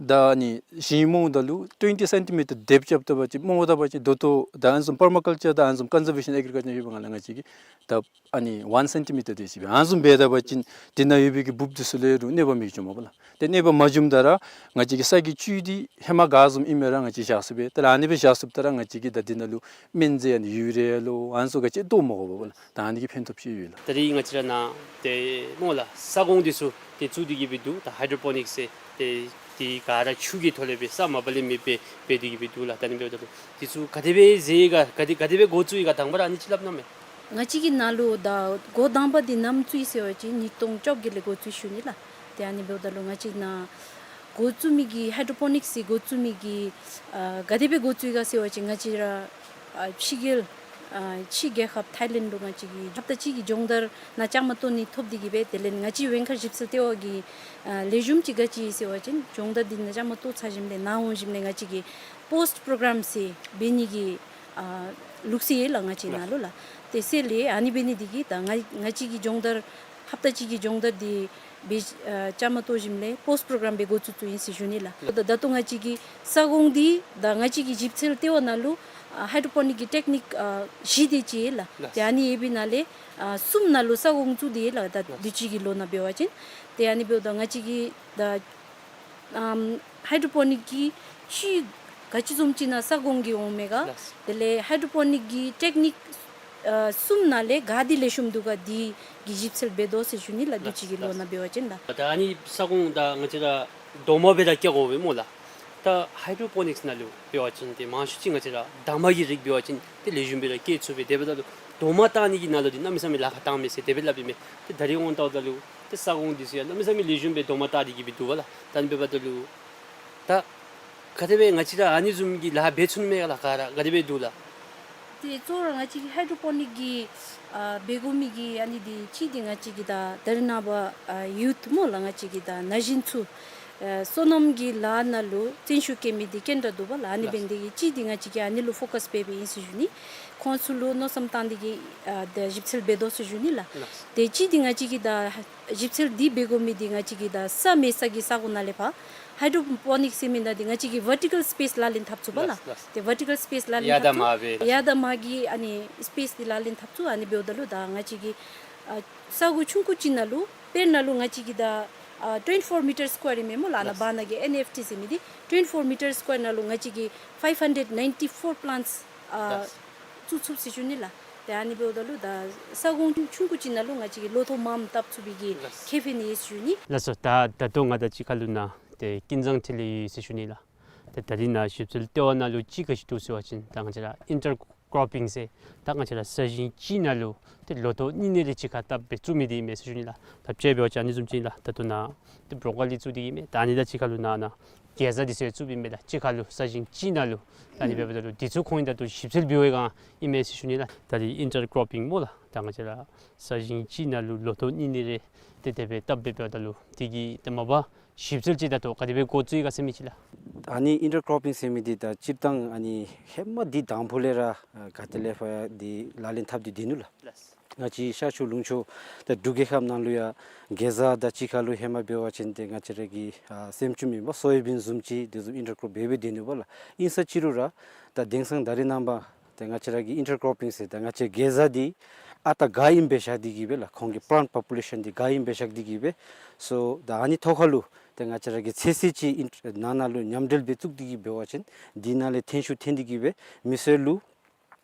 ད་ཨ་ནི་ཞིང་རྨོཝ་ད་ལུ་ཊུ་ཝེན་ཊི་སེན་ཊི་མི་ཊར་དེབ་རྐྱབ་ད་པ་ཅིན་རྨོཝ་ད་པ་ཅིན་ད་ལྟོ་ད་ཨ་ནི་བཟུམ་པར་མ་ཀཱལ་ཅར་དང་ཨ་ནི་བཟུམ་ཀོན་ཛར་བེ་ཤཱན་ཨེག་རི་ཀཱལ་ཅར་ཡོད་པའི་སྒང་ལས་ང་བཅས་ཀྱིས་ད་ཨ་ནི་ཝན་སེན་ཊི་མི་ཊར་དེ་ཅིག་སྦེ་ཨ་ནི་བཟུམ་འབད་ད་པ་ཅིན་འདི་ནང་ཡོད་པའི་གི་འབུཔ་འདི་ཚུ་ལུ་རུང་གནོད་པ་མི་འབྱུངམ་པ་ལགས། ཏེ་གནོད་པ་མ་འབྱུངམ་ད་ར་ང་བཅས་ཀྱི་ས་གི་བཅུད་འདི་ཧེ་མ་ག་བཟུམ་ཨིན་མི་ར་ང་བཅས་བཞག་ཚུགས་པས། ད་ཨ་ནི་སྦེ་བཞག་ཚུགསཔ་ད་ར་ང་བཅས་ཀྱིས་ད་འདི་ནང་ལུ་སྨན་རྫས་ཨ་ནི་ཡུ་རི་ཡ་ལོ་ཨ་ནི་ཚུ་ག་ཅི་བཏོག་མི་དགོ་པས་ལགས། ད་ཨ་ནི་གི་ཕན་ཐོགས་ཅིག་ཡོད་ལགས། ད་རིས་ང་བཅས་ར་ནཱ་ཏེ་སྨོ་ལགས་ས་གོང་འདི་ཚུ་ཏེ་བཙུགས་ཏེ་གི་སྦེ་འདུག། ད་ཧའི་ཌྲོ་པོ་ནིཀསི་ཟེར་ཏེ་འདི་ག་ར་ཆུ་གི་ཐོག་ལས་སྦེ་ས་མ་པ་ལས་མེད་པར་འབད་དེ་གི་སྦེ་འདུག་ལགས། ད་ཨ་ནི་འབདཝ་ད་ལུ་འདི་ཚུ་ག་དེ་སྦེ་མཛད་ཡི་ག་ག་དེ་ག་དེ་སྦེ་འགོ་བཙུགས་ཡི་ག་དང་པ་ར་ཨ་ནི་ཅིག་སླབ་གནང་མས། ང་བཅས་ཀྱིས་ནཱ་ལུ་ད་འགོ་དང་པ་འདི་ནམ་བཙུགས་ཡི་ཟེར་བ་ཅིན་ཉིས་སྟོང་བཅོ་བརྒྱད་ལས་འགོ་བཙུགས་ཞུ་ནི་ལགས། ཏེ་ཨ་ནི་འབདཝ་ད་ལུ་ང་བཅས་ནཱ་འགོ་བཙུགས་མི་གི་ཧའི་ཌྲོ་པོ་ནིཀསི་འགོ་བཙུགས་མི་གི་ཨ་ག་དེ་སྦེ་འགོ་བཙུགས་ཡི་ག་ཟེར་བ་ཅིན་ང་བཅས་ར་ཨ་ཕྱི་རྒྱལ་ཨ་ཕྱི་རྒྱལ་ཁབ་ཐཱའི་ལེནཌ་ལུ་ང་བཅས་ཀྱིས་ཧབ་ཏ་གཅིག་གི་སྦྱོང་བརྡར་ནང་བཅའ་མར་གཏོགས་ནི་ཐོབ་སྟེ་གི་སྦེ་དེ་ལས་ང་བཅས་བེང་ཁ་ཞིབ་འཚོལ་ལྟེ་བ་གི་ཨ་ལེགས་ཤོམ་ཅིག་ག་ཅི་ཟེར་བ་ཅིན་སྦྱོང་བརྡར་འདི་ནང་བཅའ་མར་གཏོགས་ཚར་ཞིནམ་ལས་ནཱ་འོང་ཞིནམ་ལས་ང་བཅས་ཀྱིས་པོསཊ་པོརོ་གརམ་ཟེར་འབད་ནི་གི་ཨ་ལུགས་སྲོལ་ཡོད་ལགས། ང་བཅས་ནཱ་ལུ་ལགས། དེ་ཟེར་ལས་ཨ་ནི་འབད་ནི་འདི་གིས་ད་ང་ང་བཅས་ཀྱི་སྦྱོང་བརྡར་ཧབ་ཏ་གཅིག་གི་སྦྱོང་བརྡར་འདི་སྦེ་ཨ་བཅའ་མར་གཏོགས་ཞིནམ་ལས་པོསཊ་པོརོ་གརམ་སྦེ་འགོ་བཙུགས་བཙུགསཔ་ཨིན་ཟེར་ཞུ་ནི་ལགས། ད་ད་ལྟོ་ང་བཅས་ཀྱི་ས་གོང་འདི་ད་ང་བཅས་ཀྱི་ཞིབ་འཚོལ་ལྟེ་བ་ནང་ལུ་ཨ་ཧའི་ཌྲོ་པོ་ནིཀ་གི་ཊེཀ་ནིཀ་ཨ་བཞི་དེ་ཅིག་ཡོད་ལགས། ལགས། ཏེ་ཨ་ནི་ཡོད་པའི་ནང་ལས་ཨ་གསུམ་ནང་ལུ་ས་གོང་བཙུགས་ཏེ་ཡོད་ལགས། ད་ལགས། དུས་ཅི་གི་ལོ་ནང་འབད་བ་ཅིན། ཏེ་ཨ་ནི་འབདཝ་ད་ང་བཅས་ཀྱིས་ད་ཨམ་ཧའི་ཌྲོ་པོ་ནིཀ་གི་ཆུ་ག་ཅི་བཟུམ་ཅིག་ནང་ས་གོང་གི་འོང་མས་ག། ལགས། དེ་ལས་ཧའི་ཌྲོ་པོ་ནིཀ་གི་ཊེཀ་ནིཀ་ཨ་གསུམ་ནང་ལས་ག་འདི་ལེགས་ཤོམ་འདུག་ག་འདི་གི་ཞིབ་འཚོལ་འབད་དོ་ཟེར་ཞུ་ནི་ལགས། ལགས། དུས་ཅི་གི་ལོ་ནང་འབད་བ་ཅིན་ལགས། ད་ཨ་ནི་ས་གོང་ད་ང་བཅས་ར་རྡོག་མ་སྦེ་ར་བཀལ་དགོ་པས་སྨོ་ལགས། ད་ཧའི་ཌྲོ་པོ་ནིཀསི་ནང་ལུ་འབད་བ་ཅིན་ཏེ་མང་ཤོས་ཅིག་ང་བཅས་ར་འདབ་མ་གི་རིགས་འབད་བ་ཅིན་ཏེ་ལེགས་ཤོམ་སྦེ་ར་བཀལ་ཚུགས་པས། དེ་འབདཝ་ད་ལུ་རྡོག་མ་བཏགས་ནི་གི་ནང་ལུ་འདི་གནམ་མེད་ས་མེད་ལཱ་ཁག་བཏང་མས་ཟེར་དེ་སྦེ་སླབ་ཨིན་མས། ཏེ་ད་རིས་འོང་ལྟཝ་ད་ལུ་ཏེ་ས་གོང་འདི་ཚུ་ཡང་གནམ་མེད་ས་མེད་ལེགས་ཤོམ་སྦེ་རྡོག་མ་བཏགས་ཏེ་གི་སྦེ་འདུག་པ་ལགས། ད་ཨ་ནི་འབདཝ་ད་ལུ་ད་ག་དེ་སྦེ་ང་བཅས་ར་ཨ་ནི་བཟུམ་གྱི་ལཱ་འབད་ཚུགས་ནི་མས་ག་ལགས། ག་ར་ག་དེ་སྦེ་འདུག་ལགས། ཏེ་གཙོ་བོ་ར་ང་བཅས་ཀྱི་ཧའི་ཌྲོ་པོ་ནིཀ་གི་ཨ་འབད་དགོ་མི་གི་ཨ་ནི་འདི་གཅིག་འདི་ང་བཅས་ཀྱི་ད་ད་རེས་ནངས་པ་ཨ་ཡུཐ་སྨོ་ལགས། ང་བཅས་ཀྱི་ད་ན་གཞོན་ཚུ་ཨ་སོ་ནམ་གྱི་ལཱ་ནང་ལུ་བརྩོན་ཤུགས་བསྐྱེད་མི་འདི་ག་དེ་དྲག་འདུག་པ་ལགས། ཨ་ནི་འབད་ནི་དེ་གིས་གཅིག་འདི་ང་བཅས་ཀྱིས་ཨ་ནི་ལུ་ཕོ་ཀཱས་འབད་འབདཝ་ཨིན་ཟེར་ཞུ་ནི། ཁོང་ཚུ་ལུ་མནོ་བསམ་བཏང་སྟེ་གིས་ཨ་ད་ཞིབ་འཚོལ་འབད་དོ་ཟེར་ཞུ་ནི་ལགས། ཏེ་གཅིག་འདི་ང་བཅས་ཀྱིས་ད་ཞིབ་འཚོལ་འདི་འབད་དགོ་མི་འདི་ང་བཅས་ཀྱིས་ད་ས་མེད་ས་གི་ས་གོ་ནང་ལས་ཕར་ཧའི་ཌྲོ་པོ་ནིཀ་ཟེར་མི་ནང་འདི་ང་བཅས་ཀྱིས་ཝར་ཊི་ཀཱལ་སི་པེསི་ལག་ལེན་འཐབ་ཚུགས་པ་ལགས། ལགས་ལགས། ཏེ་ཝར་ཊི་ཀཱལ་སི་པེསི་ལག་ལེན་ཡར་དང་འཐབ་ཚུགས། མར་སྦེ། ཡར་དང་མར་གྱི་ཨ་ནི་སི་པེསི་འདི་ལག་ལེན་འཐབ་ཚུགས། ཨ་ནི་འབདཝ་ད་ལུ་ད་ང་བཅས་ཀྱིས་ཨ་ས་གོ་ཆུང་ཀུ་ཅིག་ནང་ལུ་དཔེར་ན་ལུ་ང་བཅས་ཀྱིས་ད་ཨ་ཊུ་ཝེན་ཊི་ཕོར་མི་ཊར་སི་ཀུ་ཝེར་ཨིན་མས་སྨོ་ལགས། ཨ་ནཱ་ལགས། བར་ན་གི་ཨེན་ཨེཕ་ཊི་ཟེར་མི་འདི་ཊུ་ཝེན་ཊི་ཕོར་མི་ཊར་སི་ཀུ་ཝེར་ནང་ལུ་ང་བཅས་ཀྱིས་ཕའིབ་ཧན་ཌེཌ་ནའིན་ཊི་ཕོར་པི་ལཱནཊསི་ཨ་ལགས། བཙུགས་ཚུགས་ཟེར་ཞུ་ནི་ལགས། ཏེ་ཨ་ནི་འབདཝ་ད་ལུ་ད་ས་གོ་ཆུང་ཆུང་ཀུ་ཅིག་ནང་ལུ་ང་བཅས་ཀྱིས་ལོ་ཐོག་མངམ་བཏབ་ཚུགས་པའི་གི་ལགས། ཁེ་ཕན་ཡོད་ཟེར་ཞུ་ནི། ལགས་སོ། ད་ད་ལྟོ་ང་དང་གཅིག་ཁར་ལུ་ནཱ་ཏེ་ཀུན་བཟང་འཕྲིན་ལས་ཡོད་ཟེར་ཞུ་ནི་ལགས། ཏེ་ད་རིས་ནཱ་ཞིབ་འཚོལ་ལྟེ་བ་ནང་ལུ་ཅིག་ག་ཅི་འདུག་ཟེར་བ་ཅིན་ད་ང་བཅས་ར་ཨིན་ཊར་ཀོར་པིང་ཟེར་ད་ང་བཅས་ར་ས་ཞིང་གཅིག་ནང་ལུ་ཏེ་ལོ་ཐོག་གཉིས་གཉིས་རེ་གཅིག་ཁར་བཏབ་སྦེ་བཙུགས་མི་འདི་ཨིན་མས་ཟེར་ཞུ་ནི་ལགས། ད་དཔྱེ་འབད་བ་ཅིན་ཨ་ནི་བཟུམ་ཅིག་ལགས། ད་ལྟོ་ནཱ་ཏེ་བོ་རོ་ཀོ་ལི་བཙུགས་ཏེ་ཨིན་མས། ད་ཨ་ནི་དང་གཅིག་ཁར་ལུ་ནཱ་ནཱ་གེ་ཛ་འདི་ཚུ་ཡང་བཙུགས་ཏེ་ཨིན་མས་ལགས། གཅིག་ཁར་ལུ་ས་ཞིང་གཅིག་ནང་ལུ། ད་ཨ་ནི་འབདཝ་ད་ལུ་འདི་ཚུ་ཁོང་གིས་ད་ལྟོ་ཞིབ་འཚོལ་འབད་བའི་སྒང་ཨིན་མས་ཟེར་ཞུ་ནི་ལགས། ད་རིས་ཨིན་ཊར་ཀོར་པིང་སྨོ་ལགས། ད་ང་བཅས་ར་ས་ཞིང་གཅིག་ནང་ལུ་ལོ་ཐོག་གཉིས་གཉིས་རེ་ཏེ་དེ་སྦེ་བཏབ་སྦེ་འབདཝ་ད་ལུ་དེ་གི་ཏེ་མ་པ་ཞིབ་འཚོལ་ཅིག་ད་ལྟོ་ག་དེ་སྦེ་འགོ་བཙུགས་ཡི་ག་ཟེར་མི་ཅིག་ལགས། ཨ་ནི་ཨིན་ཊར་ཀོར་པིང་ཟེར་མི་འདི་ད་སྤྱིར་བཏང་ཨ་ནི་ཧེ་མ་འདི་དང་ཕུ་ལས་ར་ཨ་ག་ཏེ་ལས་ཕར་འདི་ལག་ལེན་འཐབ་སྟེ་སྡོད་ནུག་ལགས། ལགས། ང་བཅས་ཤར་ཕྱོགས་ལུང་ཕྱོགས་ད་འབྲུག་རྒྱལ་ཁབ་ནང་ལུ་ཡང་གེ་ཛ་དང་གཅིག་ཁར་ལུ་ཧེ་མ་འབད་བ་ཅིན་ཏེ་ང་བཅས་ར་གི་ཨ་སེམ་ཅུམ་ཨིན་པ་སོ་ཡ་བིན་བཟུམ་ཅིག་དེ་བཟུམ་ཨིན་ཊར་ཀོར་འབད་སྦེ་སྡོད་ནུག་པ་ལགས། ཨིན་ས་ཅི་རུང་ར་ད་དེང་སང་ད་རིས་ནངས་པ་ཏེ་ང་བཅས་ར་གི་ཨིན་ཊར་ཀོར་པིང་ཟེར་ད་ང་བཅས་གེ་ཛ་འདི་ཨ་རྟག་ག་ཨིནམ་སྦེ་བཞག་སྟེ་གིས་སྦེ་ལགས། ཁོང་གི་པ་ལཱནཊ་པོ་པུ་ལེ་ཤཱན་འདི་ག་ཨིནམ་སྦེ་བཞག་སྟེ་གིས་སྦེ་སོ་ད་ཨ་ནི་ཐོག་ཁར་ལུ་ཏེ་ང་བཅས་ར་གི་ཚོད་བསྲེ་ཅིག་ཨིན་ནང་ན་ལུ་མཉམ་འབྲེལ་སྦེ་བཙུགས་ཏེ་གིས་འབད་བ་ཅིན་འདི་ནང་ལས་ཐོན་ཤུགས་ཐོན་ཏེ་གིས་སྦེ་མི་སེར་ལུ་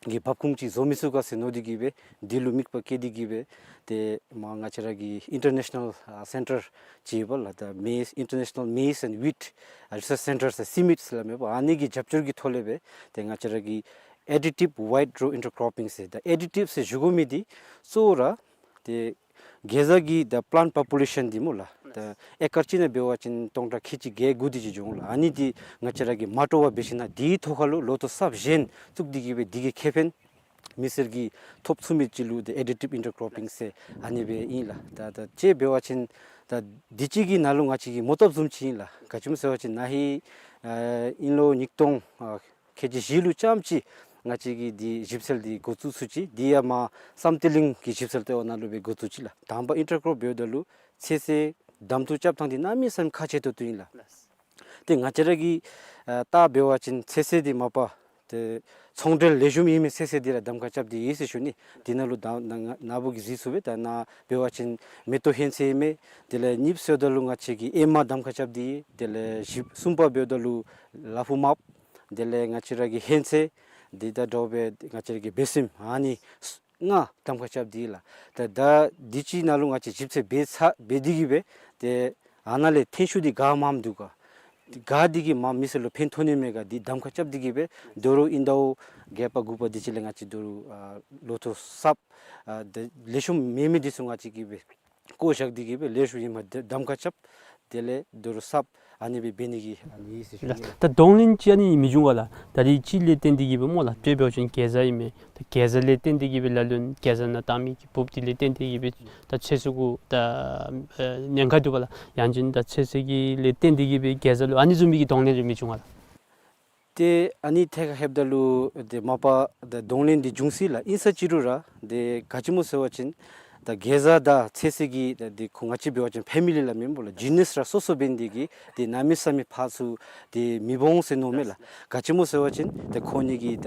གི་འབབ་ཁུངས་ཅིག་བཟོ་མི་ཚུགས་ག་ཟེར་མནོ་སྟེ་གིས་སྦེ་འདི་ལུ་དམིགས་པ་བསྐྱེད་དེ་གིས་སྦེ་ཏེ་མ་ང་བཅས་ར་གི་ཨིན་ཊར་ནེ་ཤ་ནཱལ་ཨ་སེན་ཊར་ཅིག་ཡོད་པ་ལགས། ད་མེ་ཨིན་ཊར་ནེ་ཤ་ནཱལ་མེ་ཛ་ཨེནཌ་ཝིཊ་ཨ་རི་སརཆ་སེན་ཊར་ཟེར་སི་མིཊ་ཟེར་སླབ་མས་པ། ཨ་ནི་གི་རྒྱབ་སྐྱོར་གྱི་ཐོག་ལས་སྦེ་ཏེ་ང་བཅས་ར་གི་ཨེ་ཌི་ཊིབ་ཝའིཌ་རོ་ཨིན་ཊར་ཀོར་པིང་ཟེར་ད་ཨེ་ཌི་ཊིབ་ཟེར་ཞུ་དགོ་མི་འདི་གཙོ་བོ་ར་ཏེ་གེ་ཛ་གི་ད་པ་ལཱནཊ་པོ་པུ་ལེ་ཤཱན་འདི་སྨོ་ལགས། ད་ཨེ་ཀར་གཅིག་ནང་འབད་བ་ཅིན་སྟོང་ཕྲག་ཁལ་གཅིག་བརྒྱད་དགུ་དེ་ཅིག་འགྱོ་འོང་ལགས། ཨ་ནི་འདི་ང་བཅས་ར་གིས་མ་སྤྲོ་བར་འབད་ཞིན་ན་དེའི་ཐོག་ཁར་ལུ་ལོ་ཐོག་གསརཔ་གཞན་བཙུགས་ཏེ་གིས་སྦེ་དེ་གི་ཁེ་ཕན་མི་སེར་གྱིས་ཐོབ་ཚུགས་མི་ཅིག་ལུ་ཏེ་ཨེ་ཌི་ཊིབ་ཨིན་ཊར་ཀོར་པིང་ཟེར་ཨ་ནི་སྦེ་ཨིན་ལགས། ད་ད་དཔྱེ་འབད་བ་ཅིན་ད་འདི་ཅིག་གི་ནང་ལུ་ང་བཅས་ཀྱིས་མོ་བཏབ་བཟུམ་ཅིག་ཨིན་ལགས། ག་ཅི་སྨོ་ཟེར་བ་ཅིན་ན་ཧིང་ཨ་དབྱིན་ལོ་ཉིས་སྟོང་ཨ་ཁལ་གཅིག་བཞི་ལུ་ཙམ་ཅིག་ང་བཅས་ཀྱིས་འདི་ཞིབ་འཚོལ་འདི་འགོ་བཙུགས་ཚུགས་ཅི། འདི་ཡང་མར་བསམ་གཏན་གླིང་གི་ཞིབ་འཚོལ་ལྟེ་བ་ནང་ལུ་སྦེ་འགོ་བཙུགས་ཅི་ལགས། དང་པ་ཨིན་ཊར་ཀོར་འབདཝ་ད་ལུ་ཚོད་བསྲེ་གདམ་འཐུ་རྐྱབ་ཐངས་འདི་གནམ་མེད་ས་མེད་ཁག་ཆེ་ཏོག་ཏོ་ཨིན་ལགས། ཏེ་ང་བཅས་ར་གིས་ཨ་བལྟ་འབད་བ་ཅིན་ཚོད་བསྲེ་འདི་མ་པ་ཏེ་ཚོང་འབྲེལ་ལེགས་ཤོམ་ཨིན་མི་ཚོད་བསྲེ་འདི་ར་གདམ་ཁ་རྐྱབ་སྟེ་ཡོད་ཟེར་ཞུ་ནི། འདི་ནང་ལུ་ད་ན་ན་ན་བུ་གིས་གཟིགས་ཚུགས་པས། ད་ནཱ་འབད་བ་ཅིན་མེ་ཏོག་ཧོན་ཚོད་ཨིན་མས། དེ་ལས་གཉིས་པ་ཟེརཝ་ད་ལུ་ང་བཅས་ཀྱིས་ཨེ་མ་གདམ་ཁ་རྐྱབ་སྟེ་ཡོད། དེ་ལས་བཞི་གསུམ་པ་འབདཝ་ད་ལུ་ལ་ཕུག་མརཔ། དེ་ལས་ང་བཅས་ར་གི་ཧོན་ཚོད། དེ་དང་འདྲཝ་སྦེ་ང་བཅས་ར་གི་སྦས་སྲིནམ། ཨ་ནི་ལྔ་གདམ་ཁ་རྐྱབ་སྟེ་ཡོད་ལགས། ད་ད་འདི་ཅིག་ནང་ལུ་ང་བཅས་ཞིབ་འཚོལ་འབད་ཚར་འབད་དེ་གིས་སྦེ་ཏེ་ཨ་ནཱ་ལས་ཐོན་ཤུགས་འདི་ག་མངམ་འདུག་ག། ག་འདི་གིས་མ་མི་སེར་ལུ་ཕན་ཐོགས་ནི་མས་ག་འདི་གདམ་ཁ་རྐྱབ་སྟེ་གིས་སྦེ་དོ་རུང་ཨིན་ཟླཝ་བརྒྱད་པ་དགུ་པ་འདི་ཅིག་ལས་ང་བཅས་དོ་རུང་ཨ་ལོ་ཐོག་གསརཔ་ཨ་ཏེ་ལེགས་ཤོམ་མེད་མི་འདི་ཚུ་ང་བཅས་ཀྱིས་སྦེ་བཀོ་བཞག་སྟེ་གིས་སྦེ་ལེགས་ཤོམ་ཨིནམ་གདམ་ཁ་རྐྱབ། དེ་ལས་དོ་རུང་གསརཔ་ཨ་ནི་སྦེ་འབད་ནི་གི་ཨ་ནི་ཨིན་ཟེར་ཞུ་ནི་ལགས། ད་གདོང་ལེན་ཅིག་ཨ་ནི་མི་འབྱུང་ག་ལགས། ད་རིས་ཅིག་ལས་བརྟེན་ཏེ་གིས་སྦེ་སྨོ་ལགས། དཔེ་འབད་བ་ཅིན་གེ་ཛ་ཨིན་མས། ད་གེ་ཛ་ལས་བརྟེན་ཏེ་གིས་སྦེ་ལ་ལུ་ཨིན་གེ་ཛ་ནང་བཏང་མི་གི་འབུཔ་འདི་ལས་བརྟེན་ཏེ་གིས་སྦེ་ད་ཚོད་བསྲེ་གུ་ད་ཨ་ཉེན་ཁ་འདུག་པ་ལགས། ཡང་ཅིན་ད་ཚོད་བསྲེ་གི་ལས་བརྟེན་ཏེ་གིས་སྦེ་གེ་ཛ་ལུ་ཨ་ནི་བཟུམ་མའི་གི་གདོང་ལེན་རེ་མི་འབྱུང་ག་ལགས། ཏེ་ཨ་ནི་ཐད་ཁར་ལྷོདཔ་ད་ལུ་ཏེ་མ་པ་ད་གདོང་ལེན་འདི་འབྱུང་སྲིད་ལགས། ཨིན་ས་ཅི་རུང་ར་ཏེ་ག་ཅི་སྨོ་ཟེར་བ་ཅིན་ད་གེ་ཛ་དང་ཚོད་བསྲེ་གི་ད་ཏེ་ཁོང་ང་བཅས་འབད་བ་ཅིན་ཕེ་མི་ལི་སླབ་མས་སྨོ་ལགས། ཇི་ནསི་ར་སོ་སོ་འབད་ནི་དེ་གིས་ཏེ་གནམ་མེད་ས་མེད་ཕར་ཚུར་ཏེ་མི་འོང་ཟེར་མནོཝ་མས་ལགས། ག་ཅི་སྨོ་ཟེར་བ་ཅིན་ཏེ་ཁོང་གཉིས་ཀྱི་ད་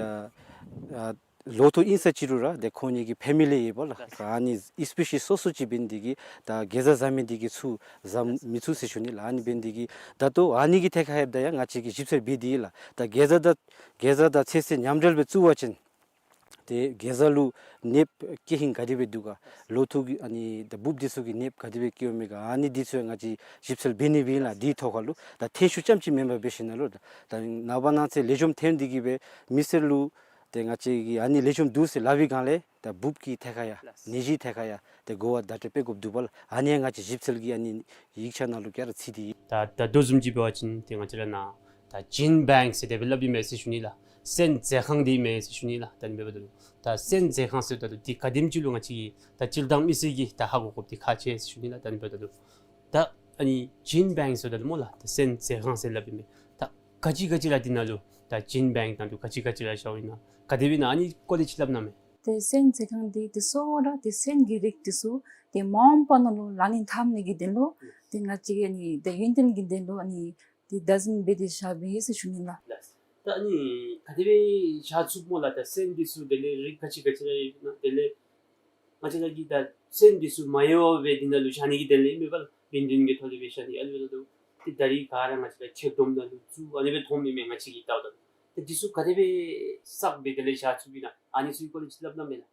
ཨ་ལོ་ཐོག་ཨིན་ས་ཅི་རུང་ར་ཏེ་ཁོང་གཉིས་ཀྱི་ཕེ་མི་ལི་ཡོད་པ་ལགས། ཨ་ནི་སི་པེ་ཤིས་སོ་སོ་ཅིག་འབད་ནི་དེ་གིས་ད་གེ་ཛ་བཟའ་མི་དེ་གིས་ཚུར་བཟའ་མི་ཚུགས་ཟེར་ཞུ་ནི་ལགས། ཨ་ནི་འབད་ནི་དེ་གིས་ད་ལྟོ་ཨ་ནི་གི་ཐད་ཁར་ལྷོདཔ་ད་ཡང་ང་བཅས་ཀྱིས་ཞིབ་འཚོལ་འབད་དེ་ཡོད་ལགས། ད་གེ་ཛ་དང་གེ་ཛ་དང་ཚོད་བསྲེ་མཉམ་འབྲེལ་སྦེ་བཙུགས་པ་ཅིན་ཏེ་གེ་ཛ་ལུ་ནདཔ་སྐྱེ་ཧིང་ག་དེ་སྦེ་འདུག་ག། ལོ་ཐོག་གི་ཨ་ནི་ད་འབུཔ་འདི་ཚུ་གི་ནདཔ་ག་དེ་སྦེ་སྐྱེཝ་མས་ག། ཨ་ནི་འདི་ཚུ་ཡང་ང་བཅས་ཞིབ་འཚོལ་འབད་ནི་སྦེ་ཨིན་ལགས། དེའི་ཐོག་ཁར་ལུ་ད་ཐོན་ཤུགས་རྐྱངམ་ཅིག་མེན་པར་འབད་ཞིན་ན་ལུ་ད་ནངས་པ་གནངས་ཚེ་ལེགས་ཤོམ་ཐོན་ཏེ་གིས་སྦེ་མི་སེར་ལུ་ཏེ་ང་བཅས་ཀྱིས་ཨ་ནི་ལེགས་ཤོམ་འདུག་ཟེར་སླབ་པའི་སྒང་ལས་ད་འབུཔ་གི་ཐད་ཁར་ཡང་ནད་གཞི་ཐད་ཁར་ཡང་ཏེ་གོ་བ་བརྡ་སྤྲོད་འབད་དགོཔ་འདུག་པ་ལགས། ཨ་ནི་ཡང་ང་བཅས་ཞིབ་འཚོལ་གྱི་ཨ་ནི་ཡིག་ཆ་ནང་ལུ་ག་ར་ཚུད་དེ་ཡོད། ད་ད་ལྟོ་བཟུམ་ཅིག་འབད་བ་ཅིན་ཏེ་ང་བཅས་ར་ནཱ་ ད་ཇིན་བེངཀ་ཟེར་དེ་སྦེ་སླབ་ཨིན་མས་ཟེར་ཞུ་ནི་ལགས། སོན་མཛོད་ཁང་འདི་ཨིན་མས་ཟེར་ཞུ་ནི་ལགས། ད་ཨ་ནི་འབདཝ་ད་ལུ་ད་སོན་མཛོད་ཁང་ཟེརཝ་ད་ལུ་འདི་ག་དེམ་ཅིག་ལུ་ང་བཅས་ཀྱི་ད་སྤྱིར་བཏང་མི་སེར་གྱིས་ད་ཧ་གོ་དགོཔ་འདི་ཁག་ཆེ་ཟེར་ཞུ་ནི་ལགས། ད་ཨ་ནི་འབདཝ་ད་ལུ་ད་ཨ་ནི་ཇིན་བེངཀ་ཟེརཝ་ད་ལུ་སྨོ་ལགས། ད་སོན་མཛོད་ཁང་ཟེར་སླབ་ཨིན་མས། ད་ག་ཅི་ག་ཅི་ར་འདི་ནང་ལུ་ད་ཇིན་བེངཀ་ནང་ལུ་ག་ཅི་ག་ཅི་ར་བཞགཔ་ཨིན་ན་ག་དེ་སྦེ་ཨིན་ན་ཨ་ནི་སྐོར་ལས་ཅིག་སླབ་གནང་མས། ཏེ་སོན་མཛོད་ཁང་འདི་ཏེ་གཙོ་བོ་ར་ཏེ་སོན་གྱི་རིགས་འདི་ཚུ་ཏེ་མ་འོངས་པ་ནང་ལུ་ལག་ལེན་འཐབ་ནི་གི་དོན་ལུ་ཏེ་ང་བཅས་ཀྱིས་ཨ་ནི་ཏེ་ཡུན་བརྟན་གྱི་དོན་ལུ་ཨ་ནི་ཏེ་བདག་འཛིན་འབད་དེ་བཞགཔ་ཨིན་ཟེར་ཞུ་ནི་ལགས། ལགས། ད་ཨ་ནི་ག་དེ་སྦེ་བཞག་ཚུགས་སྨོ་ལགས། ད་སོན་འདི་ཚུ་དེ་ལས་རིགས་ག་ཅི་ག་ཅི་ར་ཡོད་ན་དེ་ལས་ང་བཅས་ར་གིས་ད་སོན་འདི་ཚུ་མ་ཡལ་བར་སྦེ་འདི་ནང་ལུ་བཞག་ནི་གི་དོན་ལས་ཨིན་མས་པ་ལགས། ཡུན་བརྟན་གྱི་ཐོག་ལས་སྦེ་བཞག་ནི། ཨ་ནི་འབདཝ་ད་ལུ་ཏེ་ད་རིས་ག་ར་ང་བཅས་ར་ཁྱེག་སྡོམ་ནང་ལུ་བཙུགས་ཨ་ནི་སྦེ་མཐོངམ་ཨིན་མས་ང་བཅས་ཀྱིས་བལྟཝ་ད་ལུ། ཏེ་འདི་ཚུ་ག་དེ་སྦེ་བསགས་སྦེ་དེ་ལས་བཞག་ཚུགསཔ་ཨིན་ན་ཨ་ནི་ཚུ་གི་སྐོར་ལས་ཅིག་སླབ་གནང་མས་ལགས།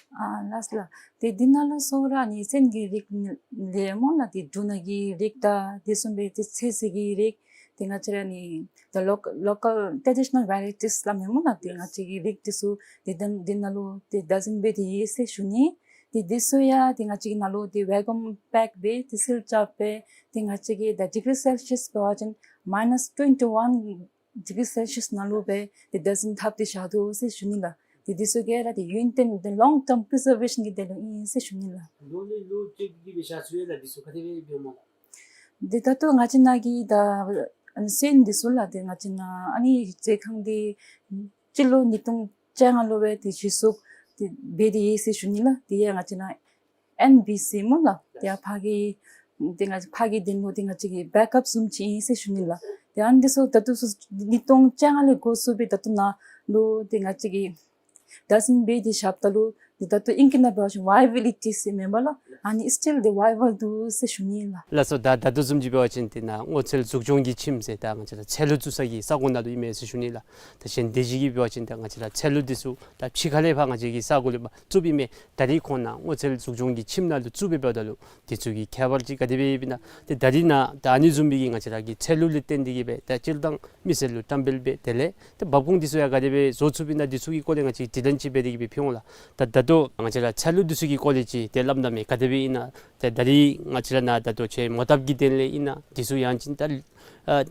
ཨ་ལགས་ལགས། ཏེ་འདི་ནང་ལུ་གཙོ་བོ་ར་ཨ་ནི་སོན་གྱི་རིགས་ལས་སྨོ་ལགས། ཏེ་འབྲུ་སྣ་གི་རིགས་དང་དེ་བཟུམ་སྦེ་ཏེ་ཚོད་བསྲེ་གི་རིགས་ཏེ་ང་བཅས་ར་ཨ་ནི་the local, local traditional varieties སླབ་མས་སྨོ་ལགས། ཏེ་ང་བཅས་ཀྱི་རིགས་འདི་ཚུ་ཏེ་ད་འདི་ནང་ལུ་ཏེ་བདག་འཛིན་འབད་དེ་ཡོད་ཟེར་ཞུ་ནི། ཏེ་འདི་ཚུ་ཡང་ཏེ་ང་བཅས་ཀྱི་ནང་ལུ་ཏེ་ཝེ་ཀུམ་པེཀ་སྦེ་ཏེ་སིལ་རྐྱབ་སྦེ་ཏེ་ང་བཅས་ཀྱི་ད་ཌིག་རི་སེལ་ཤི་ཡཱས་འབད་བ་ཅིན་མའི་ནཱས་ཊུ་ཝེན་ཊི་ཝན་ཌིག་རི་སེལ་ཤི་ཡཱས་ནང་ལུ་སྦེ་ཏེ་བདག་འཛིན་འཐབ་སྟེ་བཞག་དོ་ཟེར་ཞུ་ནི་ལགས། ཏེ་འདི་ཚུ་ག་ར་ཏེ་ཡུན་བརྟན་ཏེ་ལོང་ཊརམ་པི་རི་ཛར་ཝེ་ཤཱན་གྱི་དོན་ལུ་ཨིན་ཟེར་ཞུ་ནི་ལགས། ལོ་ལས་ལོ་ཅིག་གི་སྦེ་བཞག་ཚུགས་ཡོད་ལགས། འདི་ཚུ་ག་དེ་སྦེ་འབདཝ་སྨོ་ལགས། ཏེ་ད་ལྟོ་ང་བཅས་ནང་གི་ད་ཨ་ནི་སོན་འདི་ཚུ་ལགས་ཏེ་ང་བཅས་ནང་ཨ་ནི་མཛོད་ཁང་འདི་སྤྱི་ལོ་ཉིས་སྟོང་བཅོ་ལྔ་ལུ་སྦེ་ཏེ་གཞི་བཙུགས་ཏེ་འབད་དེ་ཡོད་ཟེར་ཞུ་ནི་ལགས། དེ་ཡང་ང་བཅས་ནང་ཨེན་བི་སི་སྨོ་ལགས། ཏེ་ཡར་ཕར་གྱི་ཏེ་ང་ཕར་གྱི་དོན་ལུ་ཏེ་ང་བཅས་ཀྱི་བེཀ་ཨཔ་བཟུམ་ཅིག་ཨིན་ཟེར་ཞུ་ནི་ལགས། ཏེ་ཨ་ནི་འདི་ཚུ་ད་ལྟོ་ཚུ་ཉིས་སྟོང་བཅོ་ལྔ་ལས་འགོ་བཙུགས་སྦེ་ད་ལྟོ་ནཱ་ལུ་ཏེ་ང་བཅས་ཀྱིས་བདག་འཛིན་འབད་དེ་བཞགཔ་ད་ལུ་ཏེ་ད་ལྟོ་ཨིང་སྐད་ནང་འབད་བ་ཅིན་ཝའི་བི་ལི་ཊི་ཟེར་མེན་པ་ལགས། ཨ་ནི་སི་ཊིལ་ཏེ་ཝའི་བཱལ་འདུག་ཟེར་ཞུ་ནི་ལགས། ལགས་སོ། ད་ད་ལྟོ་བཟུམ་ཅིག་འབད་བ་ཅིན་ཏེ་ནཱ་སྔོ་ཚལ་འཛུགས་སྐྱོང་གི་ཁྱིམ་ཟེར་ད་ང་བཅས་ར་ཚལ་ལུ་བཙུགས་ས་གི་ས་གོ་ནང་ལུ་ཨིན་མས་ཟེར་ཞུ་ནི་ལགས། ད་གཞན་སྡེ་བཞི་གིས་འབད་བ་ཅིན་ད་ང་བཅས་ར་ཚལ་ལུ་འདི་ཚུ་ད་ཕྱི་ཁ་ལས་ཕར་ང་བཅས་ཀྱི་ས་གོ་ལུ་མར་བཙུགསཔ་ཨིན་མས། ད་རིས་ཁོང་ནཱ་སྔོ་ཚལ་འཛུགས་སྐྱོང་གི་ཁྱིམ་ནང་ལུ་བཙུགས་སྦེ་འབདཝ་ད་ལུ་འདི་ཚུ་གི་ཁྱད་པར་ཅིག་ག་དེ་སྦེ་ཡོདཔ་ཨིན་ན། ཏེ་ད་རིས་ནཱ་ད་ཨ་ནི་བཟུམ་སྦེ་གི་ང་བཅས་ར་གི་ཚལ་ལུ་ལས་བརྟེན་ཏེ་གི་སྦེ་ད་སྤྱིར་བཏང་མི་སེར་ལུ་བཀྲམ་སྤེལ་འབད་དེ་ལས་ཏེ་འབབ་ཁུངས་འདི་ཚུ་ཡང་ག་དེ་སྦེ་བཟོ་ཚུགསཔ་ཨིན་ན་འདི་ཚུ་གི་སྐོར་ལས་ང་བཅས་དྲི་ལན་ཅིག་འབད་དེ་གི་སྦེ་ཕུལ་འོང་ལགས། ད་ད་ལྟོ་ང་བཅས་ར་ཚལ་ལུ་འདི་ཚུ་གི་སྐོར་ལས་ཅིག་ཏེ་སླབ་གནང་མས། ག་དེ་སྦེ་ཨིན་ན། ཏེ་ད་རིས་ང་བཅས་ར་ནཱ་ད་ལྟོ་ཁྱེད་མོ་བཏབ་ཀྱི་དོན་ལས་ཨིན་ན་འདི་ཚུ་ཡང་ཅིན་ད་ཨ་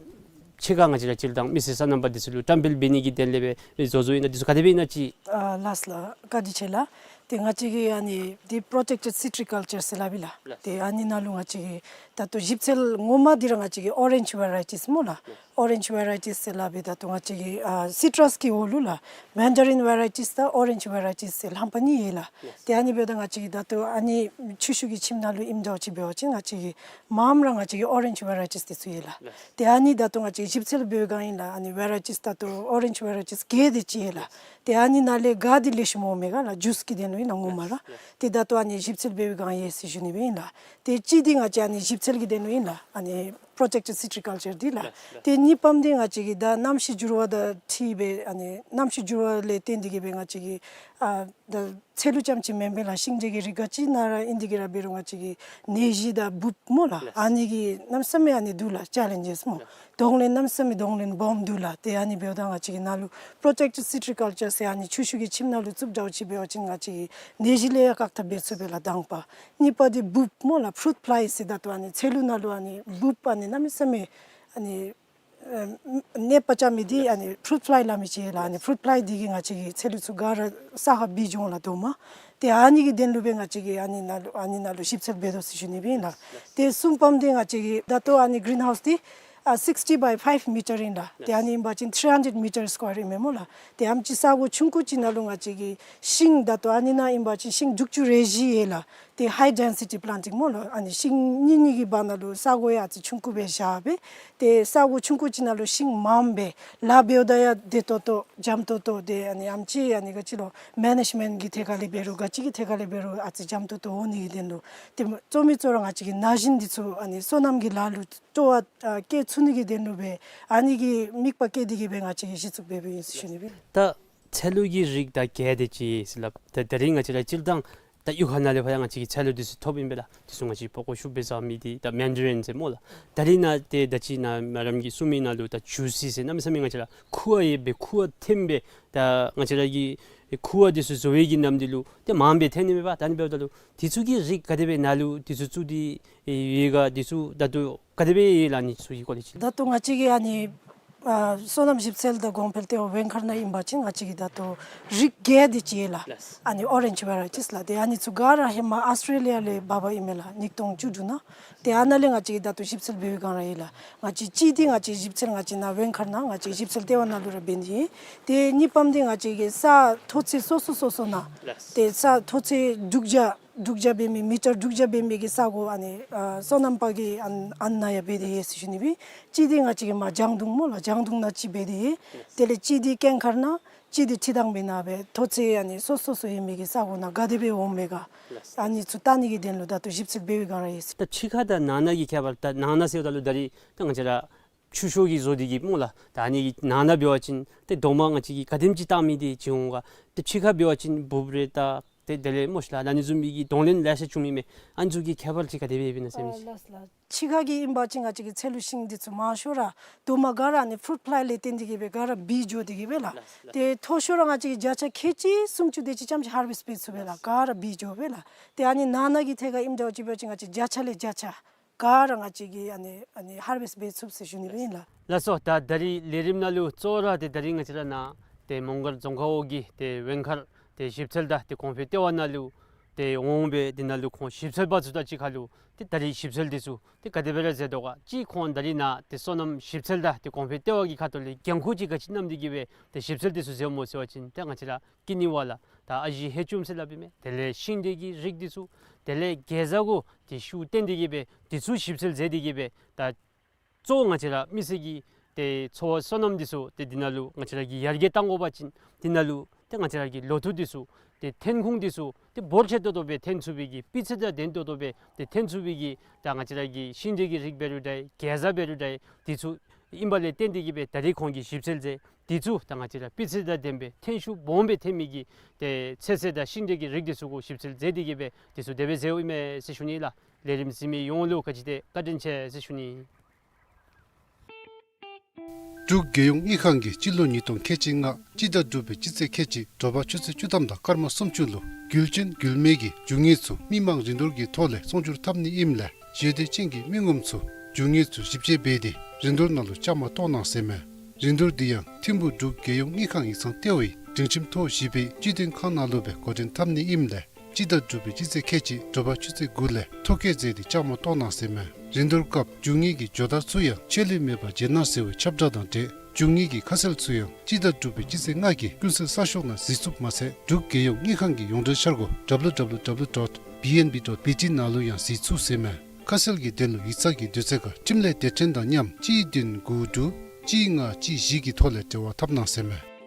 ཕྱི་ཁར་ང་བཅས་ར་སྤྱིར་བཏང་མི་སེར་སོ་ནམ་པ་འདི་ཚུ་ལུ་བཀྲམ་སྤེལ་འབད་ནི་གི་དོན་ལས་སྦེ་བཟོ་བཟོཝ་ཨིན་ན་འདི་ཚུ་ག་དེ་སྦེ་ཨིན་ན་ཅིག། ཨ་ལགས་ལགས། བཀའ་དྲིན་ཆེ་ལགས། ཏེ་ང་བཅས་ཀྱི་ཨ་ནི་འདི་པྲོ་ཊེཀ་ཊེཌ་སི་ཊི་རི་ཀཱལ་ཅར་ཟེར་སླབ་ཨིན་ལགས། ལགས། ཏེ་ཨ་ནི་ནང་ལུ་ང་བཅས་ཀྱི་ད་ལྟོ་ཞིབ་འཚོལ་ངོ་མ་འདི་ར་ང་བཅས་ཀྱི་ཨོ་རེནཇ་ཝེ་རའི་ཊིས་སྨོ་ལགས། ལགས། ཨོ་རེནཇ་ཝེ་རའི་ཊིས་ཟེར་སླབ་སྦེ་ད་ལྟོ་ང་བཅས་ཀྱི་ཨ་སི་ཊྲས་ཀྱི་འོག་ལུ་ལགས་མེན་ཌ་རིན་ཝེ་རའི་ཊིས་དང་ཨོ་རེནཇ་ཝེ་རའི་ཊིས་ཟེར་ལྷམ་པ་གཉིས་ཡོད་ལགས། ལགས། ཏེ་ཨ་ནི་འབདཝ་ད་ང་བཅས་ཀྱི་ད་ལྟོ་ཨ་ནི་ཆུ་ཤུགས་ཀྱི་ཁྱིམ་ནང་ལུ་ཨིནམ་འདྲཝ་ཅིག་འབད་བ་ཅིན་ང་བཅས་ཀྱི་མངམ་ར་ང་བཅས་ཀྱི་ཨོ་རེནཇ་ཝེ་རའི་ཊིས་འདི་ཚུ་ཡོད་ལགས། ལགས། ཏེ་ཨ་ནི་ད་ལྟོ་ང་བཅས་ཀྱིས་ཞིབ་འཚོལ་འབད་བའི་སྒང་ཨིན་ལགས། ཨ་ནི་ཝེ་རའི་ཊིས་ད་ལྟོ་ཨོ་རེནཇ་ཝེ་རའི་ཊིས་བརྒྱད་དེ་ཅིག་ཡོད་ལགས། ཏེ་ཨ་ནི་ནང་ལས་ག་འདི་ལེགས་ཤོམ་འོང་མས་ག་ལགས། ཇུས་ཀྱི་དོན་ལུ་ཨིན་ལགས་ངོ་མ་ར། ཏེ་ད་ལྟོ་ཨ་ནི་ཞིབ་འཚོལ་འབད་བའི་སྒང་ཡོད་ཟེར་ཞུ་ནི་སྦེ་ཨིན་ལགས། ཏེ་གཅིག་འདི་ང་བཅས་ཨ་ནི་ཞིབ་འཚོལ་གྱི་དོན་ལུ་ཨིན་ལགས། ཨ་ནི་པྲོ་ཊེཀ་ཊེཌ་སི་ཊི་རི་ཀཱལ་ཅར་འདི་ལགས། ཏེ་གཉིས་པམ་འདི་ང་བཅས་ཀྱི་ད་གནམ་གཤིས་འགྱུར་བ་དང་འཁྲིལ་སྦེ་ཨ་ནི་གནམ་གཤིས་འགྱུར་བ་ལས་བརྟེན་ཏེ་གི་སྦེ་ང་བཅས་ཀྱི་ཨ་ད་ཚལ་ལུ་རྐྱངམ་ཅིག་མེན་པར་ལགས་ཤིང་འབྲས་ཀྱི་རིགས་ག་ཅི་ནང་ར་ཨིན་ཏེ་གི་ར་འབད་རུང་ང་བཅས་ཀྱི་ནད་གཞི་དང་འབུཔ་སྨོ་ལགས། ལགས། ཨ་ནི་གི་གནམ་མེད་ས་མེད་ཨ་ནི་འདུག་ལགས་ཅེ་ལེནཇེས་སྨོ། ལགས། གདོང་ལེན་གནམ་མེད་ས་མེད་གདོང་ལེན་སྦོམ་འདུག་ལགས། ཏེ་ཨ་ནི་འབདཝ་ད་ང་བཅས་ཀྱི་ནཱ་ལུ་པྲོ་ཊེཀ་ཊེཌ་སི་ཊི་རི་ཀཱལ་ཅར་ཟེར་ཨ་ནི་ཆུ་ཤུགས་ཀྱི་ཁྱིམ་ནང་ལུ་བཙུགསཔ་འདྲཝ་ཅིག་འབད་བ་ཅིན་ང་བཅས་ཀྱི་ནད་གཞི་ལས་ཡང་བཀག་ཐབས་འབད་ཚུགས་པས་ལགས་དང་པ། གཉིས་པ་འདི་འབུཔ་སྨོ་ལགས་ཕུ་རུཊ་ཕླའི་ཟེར་ད་ལྟོ་ཨ་ནི་ཚལ་ལུ་ནང་ལུ་ཨ་ནི་འབུཔ་ཨ་ནི་གནམ་མེད་ས་མེད་ཨ་ནི་ཨ་ནད་པ་རྐྱབ་མི་འདི་ཨ་ནི་ཕུ་རུཊ་ཕླའི་སླབ་མི་ཅིག་ཡོད་ལགས། ཨ་ནི་ཕུ་རུཊ་ཕླའི་འདི་གིས་ང་བཅས་ཀྱི་ཚལ་ལུ་ཚུ་ག་ར་ས་ཁར་སྦེ་འགྱོ་འོང་ལགས་དོ་མ། ཏེ་ཨ་ནི་གི་དོན་ལུ་སྦེ་ང་བཅས་ཀྱིས་ཨ་ནི་ནང་ལུ་ཨ་ནི་ནང་ལུ་ཞིབ་འཚོལ་འབད་དོ་ཟེར་ཞུ་ནི་སྦེ་ཨིན་ལགས། ཏེ་གསུམ་པམ་འདི་ང་བཅས་ཀྱི་ད་ལྟོ་ཨ་ནི་གི་རིན་ཧའུསི་འདི་ཨ་སིགསི་ཊི་བའི་ཕའིབ་མི་ཊར་ཨིན་ལགས། ཏེ་ཨ་ནི་ཨིན་པ་ཅིན་ཐིརི་ཧན་ཌེཌ་མི་ཊར་སི་ཀོ་ཡར་ཨིན་མས་སྨོ་ལགས། ཏེ་ཨ་ནེམ་ཅིག་ས་གོ་ཆུང་ཀུ་ཅིག་ནང་ལུ་ང་བཅས་ཀྱི་ཤིང་ད་ལྟོ་ཨ་ནི་ནང་ཨིན་པ་ཅིན་ཤིང་དྲུག་ཅུ་རེ་བཞི་ཡོད་ལགས། ཏེ་ཧའི་ཌེན་སི་ཊི་པི་ལཱན་ཊིང་སྨོ་ལགས། ཨ་ནི་ཤིང་གཉིས་གཉིས་ཀྱི་བར་ན་ལུ་ས་གོ་ཡང་ཨ་ཙི་ཆུང་ཀུ་སྦེ་བཞག་སྦེ་ཏེ་ས་གོ་ཆུང་ཀུ་ཅིག་ནང་ལུ་ཤིང་མངམ་སྦེ་ལཱ་འབདཝ་ད་ཡང་བདེ་ཏོག་ཏོ་འཇམ་ཏོག་ཏོ་ཏེ་ཨ་ནི་ཨ་ནེམ་ཅིག་ཨ་ནི་ག་ཅི་ལོ་མེ་ནེཇ་མེནཊ་ཀྱི་ཐད་ཁར་ལས་འབད་རུང་ག་ཅི་གི་ཐད་ཁར་ལས་འབད་རུང་ཨ་ཙི་འཇམ་ཏོག་ཏོ་འོང་ནི་གི་དོན་ལུ་ཏེ་གཙོ་མི་གཙོ་བོ་ར་ང་བཅས་ཀྱི་ན་གཞོན་འདི་ཚུ་ཨ་ནི་སོ་ནམ་གྱི་ལཱ་ལུ་སྤྲོ་བ་ཨ་བསྐྱེད་ཚུགས་ནི་གི་དོན་ལུ་སྦེ་ཨ་ནི་གི་དམིགས་པ་བསྐྱེད་དེ་གི་སྦེ་ང་བཅས་ཀྱིས་གཞི་བཙུགས་འབད་འབདཝ་ཨིན་ཟེར་ཞུ་ནི་སྦེ། ད་ཚལ་ལུ་གི་རིགས་ད་བརྒྱད་དེ་ཅིག་ཟེར་སླབ། ད་ད་རིས་ང་བཅས་ར་སྤྱིར་བཏང་ད་གཡུས་ཁ་ནང་ལས་ཕར་ཡང་ང་བཅས་ཀྱིས་ཚལ་ལུ་འདི་ཚུ་ཐོབ་ཨིན་པས་ལགས། འདི་ཚུ་ང་བཅས་པགས་ཀོ་ཤུགས་སྦེ་བཟའ་མི་འདི་ད་མེན་ཌ་རིན་ཟེར་སྨོ་ལགས། ད་རིས་ནཱ་ཏེ་ད་ཅི་ནཱ་མེ་ཌམ་གྱིས་གསུངས་མི་ནང་ལུ་ད་ཇུ་སི་ཟེར་གནམ་མེད་ས་མེད་ང་བཅས་ར་ཁུ་བ་ཡོད་པའི་ཁུ་བ་ཐོན་པའི་ད་ང་བཅས་ར་གི་ཁུ་བ་འདི་ཚུ་བཟོ་བའི་གི་ནམ་འདི་ལུ་ཏེ་མངམ་སྦེ་ཐོན་ནི་མས་པ། ད་ཨ་ནི་འབདཝ་ད་ལུ་འདི་ཚུ་གི་རིགས་ག་དེ་སྦེ་ནཱ་ལུ་འདི་ཚུ་བཙུགས་ཏེ་ཡོད་ག། འདི་ཚུ་ད་ལྟོ་ག་དེ་སྦེ་ཡོད་ལགས། ཨ་ནི་ཚུ་གི་སྐོར་ལས་ཅིག། ད་ལྟོ་ང་བཅས་ཀྱིས་ཨ་ནི་ ཨ་སོ་ནམ་ཞིབ་འཚོལ་དང་གོང་འཕེལ་ལྟེ་བ་ཝེང་མཁར་ནང་ཨིན་པ་ཅིན་ང་བཅས་ཀྱིས་ད་ལྟོ་རིགས་བརྒྱད་དེ་ཅིག་ཡོད་ལགས། ལགས། ཨ་ནི་ཨོ་རེནཇ་ཝེ་རའི་ཊིས་ལགས། ཏེ་ཨ་ནི་ཚུ་ག་ར་ཧེ་མ་ཨཱོས་ཊྲེ་ལི་ཡ་ལས་འབག་འབག་ཨིན་མས་ལགས། ཉིས་སྟོང་བཅུ་དྲུག་ནང་། ཏེ་ཨ་ནཱ་ལས་ང་བཅས་ཀྱིས་ད་ལྟོ་ཞིབ་འཚོལ་འབད་བའི་སྒང་ར་ཨིན་ལགས། ང་བཅས་གཅིག་འདི་ང་བཅས་ཞིབ་འཚོལ་ང་བཅས་ནཱ་ཝེང་མཁར་ནང་ང་བཅས་ཞིབ་འཚོལ་ལྟེ་བ་ནང་ལུ་ར་འབད་ནི་ཨིན། ཏེ་གཉིས་པམ་འདི་ང་བཅས་ཀྱི་ས་མཐོ་ཚད་སོ་སོ་སོ་སོ་ནང་། ལགས། ཏེ་ས་མཐོ་ཚད་དྲུག་བརྒྱ་དྲུག་བརྒྱ་འབད་མི་མི་ཊར་དྲུག་བརྒྱ་འབད་མི་གི་ས་གོ་ཨ་ནི་ཨ་སོ་ནམ་པ་གི་ཨ་ནི་ཨ་ནཱ་ཡང་འབད་དེ་ཡོད་ཟེར་ཞུ་ནི་སྦེ། གཅིག་འདི་ང་བཅས་ཀྱི་མར་ལྗང་དུང་སྨོ་ལགས། ལྗང་དུང་ནང་གཅིག་འབད་དེ་ཡོད། དེ་ལས་གཅིག་འདི་སྐྱེངས་མཁར་ནང་། གཅིག་འདི་ཁྲི་ཐང་པའི་ནང་སྦེ་མཐོ་ཚད་ཨ་ནི་སོ་སོ་སོ་ཡོད་མི་གི་ས་གོ་ནང་ག་དེ་སྦེ་འོང་མས་ག། ལགས། ཨ་ནི་ཚུ་བལྟ་ནི་གི་དོན་ལུ་ད་ལྟོ་ཞིབ་འཚོལ་འབད་བའི་སྒང་ར་ཨིན། ད་ཕྱི་ཁ་དང་ནང་ན་གི་ཁྱད་པར། ད་ནང་ན་ཟེརཝ་ད་ལུ་ད་རིས་ད་ང་བཅས་ར་ཆུ་ཤོག་གིས་བཟོ་སྟེ་གི་སྨོ་ལགས། ད་ཨ་ནི་གི་ནང་ན་འབད་བ་ཅིན་ཏེ་རྡོག་མ་ང་བཅས་ཀྱིས་ག་དེམ་ཅིག་བཏང་མི་འདི་ཅིག་འོང་ག། ཏེ་ཕྱི་ཁ་འབད་བ་ཅིན་འབུཔ་རེ་ད་ཏེ་དེ་ལས་སྨོ་ཤ་ལགས་ད་ཨ་ནི་བཟུམ་མའི་གི་གདོང་ལེན་ལེ་ཤ་བྱུང་མི་མས། ཨ་ནི་ཚུ་གི་ཁྱད་པར་ཅིག་ག་དེ་སྦེ་ཡོདཔ་ཨིན་ན་ཟེར་མི་ཅིག། ལགས་ལགས། ཕྱི་ཁ་གི་ཨིན་པ་ཅིན་ང་བཅས་ཀྱི་ཚལ་ལུ་ཤིང་འདི་ཚུ་མང་ཤོས་ར་རྡོག་མ་ག་ར་ཨ་ནི་ཕུཊ་ཕླའི་ལས་བརྟེན་ཏེ་གི་སྦེ་ག་ར་བུད་འགྱོ་སྟེ་གི་སྦེ་ལགས། ལགས་ལགས། ཏེ་མཐོ་ཤོས་ར་ང་བཅས་ཀྱིས་བརྒྱ་ཆ་ཁལ་གཅིག་སུམ་ཅུ་དེ་ཅིག་ཙམ་ཅིག་ཧར་ཝེསཊ་འབད་ཚུགས་པས་ལགས། ལགས། ག་ར་བུད་འགྱོ་བས་ལགས། ཏེ་ཨ་ནི་ནང་ན་གི་ཐད་ཁར་ཨིནམ་འདྲཝ་ཅིག་འབད་བ་ཅིན་ང་བཅས་བརྒྱ་ཆ་ལས་བརྒྱ་ཆ་ག་ར་ང་བཅས་ཀྱིས་ཨ་ནི་ཨ་ནི་ཧར་ཝེསཊ་འབད་ཚུགས་ཟེར་ཞུ་ནི་སྦེ་ཨིན་ལགས། ལགས་སོ། ད་ད་རིས་ལས་རིམ་ནང་ལུ་གཙོ་བོ་ར་ཏེ་ད་རིས་ང་བཅས་ར་ནཱ་ཏེ་མོང་སྒར་རྫོང་ཁག་འོག་གི་ཏེ་ཝེང་མཁར་ཏེ་ཞིབ་འཚོལ་དང་ཏེ་གོང་འཕེལ་ལྟེ་བ་ནང་ལུ་ཏེ་འོང་སྦེ་དེ་ནང་ལུ་ཁོང་ཞིབ་འཚོལ་པ་ཚུ་དང་གཅིག་ཁར་ལུ་ཏེ་ད་རིས་ཞིབ་འཚོལ་འདི་ཚུ་ཏེ་ག་དེ་སྦེ་ར་མཛད་དོ་ག། གཅིག་ཁོང་ད་རིས་ནཱ་ཏེ་སོ་ནམ་ཞིབ་འཚོལ་དང་ཏེ་གོང་འཕེལ་ལྟེ་བ་གི་ཁ་ཐུག་ལས་འགན་ཁུར་ཅིག་ག་ཅི་བསྣམས་ཏེ་གི་སྦེ་ཏེ་ཞིབ་འཚོལ་འདི་ཚུ་མཛདཔ་སྨོ་ཟེར་བ་ཅིན་ཏེ་ང་བཅས་ར་ཀི་ནི་བ་ལ་ད་ཨ་ཞེ་ཧེ་ཅུམ་ཟེར་སླབ་ཨིན་མས། དེ་ལས་ཤིང་འབྲས་ཀྱི་རིགས་འདི་ཚུ། དེ་ལས་གེ་ཛ་གུ་ཏེ་ཤུགས་བཏོན་ཏེ་གི་སྦེ་འདི་ཚུ་ཞིབ་འཚོལ་མཛད་དེ་གི་སྦེ་ད་གཙོ་བོ་ང་བཅས་ར་མི་སེར་གྱི་ཏེ་འཚོ་བ་སོ་ནམ་འདི་ཚུ་ཏེ་འདི་ནང་ལུ་ང་བཅས་ར་གིས་ཡར་རྒྱས་གཏང་དགོ་པ་ཅིན་འདི་ནང་ལུ་ཏེ་ང་བཅས་ར་གི་ལོ་ཐོག་འདི་ཚུ་ཏེ་ཐོན་ཁུངས་འདི་ཚུ་ཏེ་འབོར་ཆེ་ཏོག་ཏོ་སྦེ་ཐོན་ཚུགས་པའི་གི་སྤུས་ཚད་དང་ལྡན་ཏོག་ཏོ་སྦེ་ཏེ་ཐོན་ཚུགས་པའི་གི་ད་ང་བཅས་ར་གི་ཤིང་འབྲས་ཀྱི་རིགས་འབད་རུང་འདྲ་གེ་ཛ་འབད་རུང་འདྲ་འདི་ཚུ་ཨིན་པ་ལས་བརྟེན་ཏེ་གི་སྦེ་ད་རིས་ཁོང་གིས་ཞིབ་འཚོལ་མཛད། འདི་ཚུ་ད་ང་བཅས་ར་སྤུས་ཚད་དང་ལྡན་པའི་ཐོན་ཤུགས་སྦོམ་སྦེ་ཐོན་མི་གི་ཏེ་ཚོད་བསྲེ་དང་ཤིང་འབྲས་ཀྱི་རིགས་འདི་ཚུ་གུ་ཞིབ་འཚོལ་མཛད་དེ་གི་སྦེ་འདི་ཚུ་དེ་སྦེ་མཛདཔ་ཨིན་མས་ཟེར་ཞུ་ནི་ལགས། ལས་རིམ་གཟིགས་མི་ཡོངས་ལུ་ག་ཅི་ཏེ་བཀའ་དྲིན་ཆེ་ཟེར་ཞུ་ནི། འབྲུག་རྒྱལ་ཡོངས་དངུལ་ཁང་གིས་སྤྱི་ལོ་ཉིས་སྟོང་ཁལ་གཅིག་ལྔ་སྤྱི་ཟླ་དྲུག་པའི་སྤྱི་ཚེས་ཁལ་གཅིག་དྲོ་པ་ཆུ་ཚོད་བཅུ་ཐམ་དང་སྐར་མ་སུམ་ཅུ་ལུ་རྒྱུན་ཅན་རྒྱུན་མེད་ཀྱི་རྒྱུ་དངོས་ཚུ་མི་མང་རིན་བསྡུར་གྱི་ཐོག་ལས་ཚོང་སྒྱུར་འཐབ་ནི་ཨིནམ་ལས་ཞེ་འདོད་ཅན་གྱི་མི་ངོམ་ཚུ་རྒྱུ་དངོས་ཚུ་ཞིབ་དཔྱད་འབད་དེ་རིན་བསྡུར་ནང་ལུ་བཅའ་མར་གཏོགས་གནང་ཟེར་མས། རིན་བསྡུར་འདི་ཡང་ཐིམ་ཕུག་འབྲུག་རྒྱལ་ཡོངས་དངུལ་ཁང་ཡིག་ཚང་ལྟེ་བའི་སྒྲིང་ཁྱིམ་ཐོག་བཞི་པའི་སྤྱི་དོན་ཁང་ནང་ལུ་སྦེ་འགོ་འདྲེན་འཐབ་ནི་ཨིནམ་ལས་སྤྱི་ཟླ་དྲུག་པའི་སྤྱི་ཚེས་ཁལ་གཅིག་དྲོ་པ་ཆུ་ཚོད་དགུ་ལས་ཐོ་བཀོད་མཛད་དེ་བཅའ་མར་གཏོགས་གནང་ཟེར་མས། རིན་བསྡུར་སྐབས་རྒྱུ་དངོས་ཀྱི་ཇོ་དར་ཚུ་ཡང་ཆད་ལུས་མེད་པར་བརྗེ་གནང་ཟེར་བའི་ཁྱབ་བསྒྲགས་དང་འབྲེལ་རྒྱུ་དངོས་ཀྱི་ཁ་གསལ་ཚུ་ཡང་སྤྱི་ཟླ་དྲུག་པའི་སྤྱི་ཚེས་ལྔ་གི་ཀུན་གསལ་གསར་ཤོག་ནང་གཟིགས་ཚུགསཔ་མ་ཚད་འབྲུག་རྒྱལ་ཡོངས་དངུལ་ཁང་གི་ཡོངས་འབྲེལ་འཆར་སྒོ་W W W dot B N B dot B T ནང་ལུ་ཡང་གཟིགས་ཚུགས་ཟེར་མས། ཁ་གསལ་གྱི་དོན་ལུ་ཡིག་ཚང་གི་དུས་ཚོད་ཁར་འཕྲིན་ལས་སྡེ་ཚན་དང་མཉམ་གཅིག་བདུན་དགུ་དྲུག་གཅིག་ལྔ་གཅིག་བཞི་གི་ཐོག་ལས་འབྲེལ་བ་འཐབ་གནང་ཟེར་མས།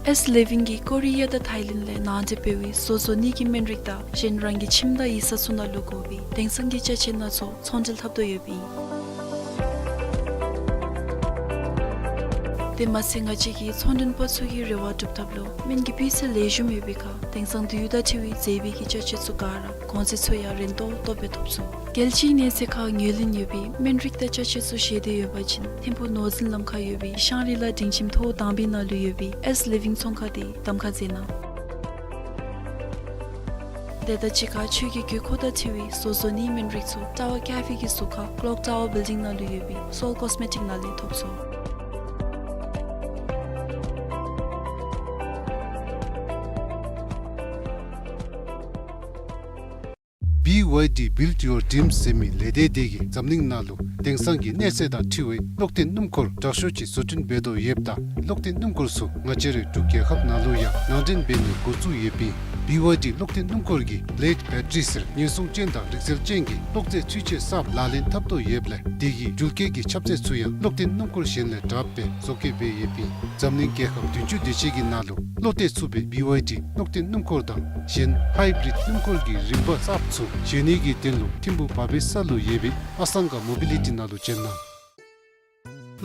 ཨེས་ལི་ཝིང་གིས་ཀོ་རི་ཡ་དང་ཐའི་ལེནཌ་ལས་ནང་འདྲེན་འབད་བའི་བཟོ་བཟོ་ནི་གི་སྨན་རིགས་དང་གཞན་རང་གི་ཁྱིམ་དང་ཡིག་ཚང་ཚུ་ནང་ལུ་དགོ་པའི་དེང་སང་གི་ཅ་ཆས་སྣ་ཚོགས་ཚོང་འབྲེལ་འཐབ་དོ་ཡོདཔ་ཨིན། དེ་མ་ཚད་ང་བཅས་ཀྱི་ཚོང་མགྲོན་པ་ཚུ་གི་རེ་བ་སྒྲུབ་ཐབས་ལུ་སྨན་གྱི་སྤུས་ཚད་ལེགས་ཤོམ་ཡོད་པའི་ཁར་དེང་སང་དུས་དང་འཁྲིལ་བའི་མཛེས་པའི་གི་ཅ་ཆས་ཚུ་ག་ར་གོང་ཚད་ཚུ་ཡང་རན་ཏོག་ཏོ་སྦེ་ཐོབ་ཚུགས། རྒྱལ་སྤྱིའི་གནས་ཚད་ཁར་ངོས་ལེན་ཡོད་པའི་སྨན་རིགས་དང་ཅ་ཆས་ཚུ་བཞེས་འདོད་ཡོད་པ་ཅིན་ཐིམ་ཕུག་ནོར་འཛིན་ལམ་ཁར་ཡོད་པའི་ཤང་རི་ལ་སྒྲིང་ཁྱིམ་ཐོག་དང་པའི་ནང་ལུ་ཡོད་པའི་ཨེས་ལི་ཝིང་ཚོང་ཁང་དེ་གདམ་ཁ་མཛད་གནང་། དེ་དང་གཅིག་ཁར་ཆོས་ཀྱི་དགོས་མཁོ་དང་འཁྲིལ་བའི་བཟོ་བཟོ་ནིའི་སྨན་རིགས་ཚུ་ཊ་ཝར་ཀེ་ཕེ་གི་ཟུར་ཁར་ཀློག་ཊ་ཝར་བིལ་ཌིང་ནང་ལུ་ཡོད་པའི་སོལ་ཀོས་མེ་ཊིཀ་ནང་ལས་ཐོབ་ཚུགས། B Y D Build Your Dreams ཟེར་མི་ལས་སྡེ་དེ་གིས་འཛམ་གླིང་ནང་ལུ་དེང་སང་གི་གནས་ཚད་དང་འཁྲིལ་བའི་གློག་ལྡན་སྣུམ་འཁོར་དྲག་ཤོས་ཅིག་བཟོ་སྐྲུན་འབད་དོ་ཡོདཔ་ད་གློག་ལྡན་སྣུམ་འཁོར་ཚུ་ང་བཅས་རའི་འབྲུག་རྒྱལ་ཁབ་ནང་ལུ་ཡང་ནང་འདྲེན་འབད་ནི་འགོ་བཙུགས་ཡོདཔ་ཨིན། B Y D གློག་ལྡན་སྣུམ་འཁོར་གྱི་ལེཌ་བེ་ཊ་རི་ཟེར་ཉེན་སྲུང་ཅན་དང་རིག་རྩལ་ཅན་གྱི་གློག་རྫས་འཕྲུལ་ཆས་གསརཔ་ལག་ལེན་འཐབ་དོ་ཡོདཔ་ལས་དེ་གི་འགྲུལ་སྐྱེལ་གྱི་ཁྱབ་ཚད་ཚུ་ཡང་གློག་ལྡན་སྣུམ་འཁོར་གཞན་ལས་དྲགཔ་སྦེ་བཟོ་བཀོད་འབད་ཡོདཔ་ཨིན། འཛམ་གླིང་རྒྱལ་ཁབ་བདུན་ཅུ་དེ་ཅིག་གི་ནང་ལུ་བློ་གཏད་ཚུགས་པའི་B Y D གློག་ལྡན་སྣུམ་འཁོར་དང་གཞན་ཧའི་བི་རིཌ་སྣུམ་འཁོར་གྱི་རིམ་པ་གསརཔ་ཚུ་བཞེས་ནི་གི་དོན་ལུ་ཐིམ་ཕུག་བ་བེ་ས་ལུ་ཡོད་པའི་ཨ་སང་ག་མོ་བི་ལི་ཊི་ནང་ལུ་བྱོན་གནང་།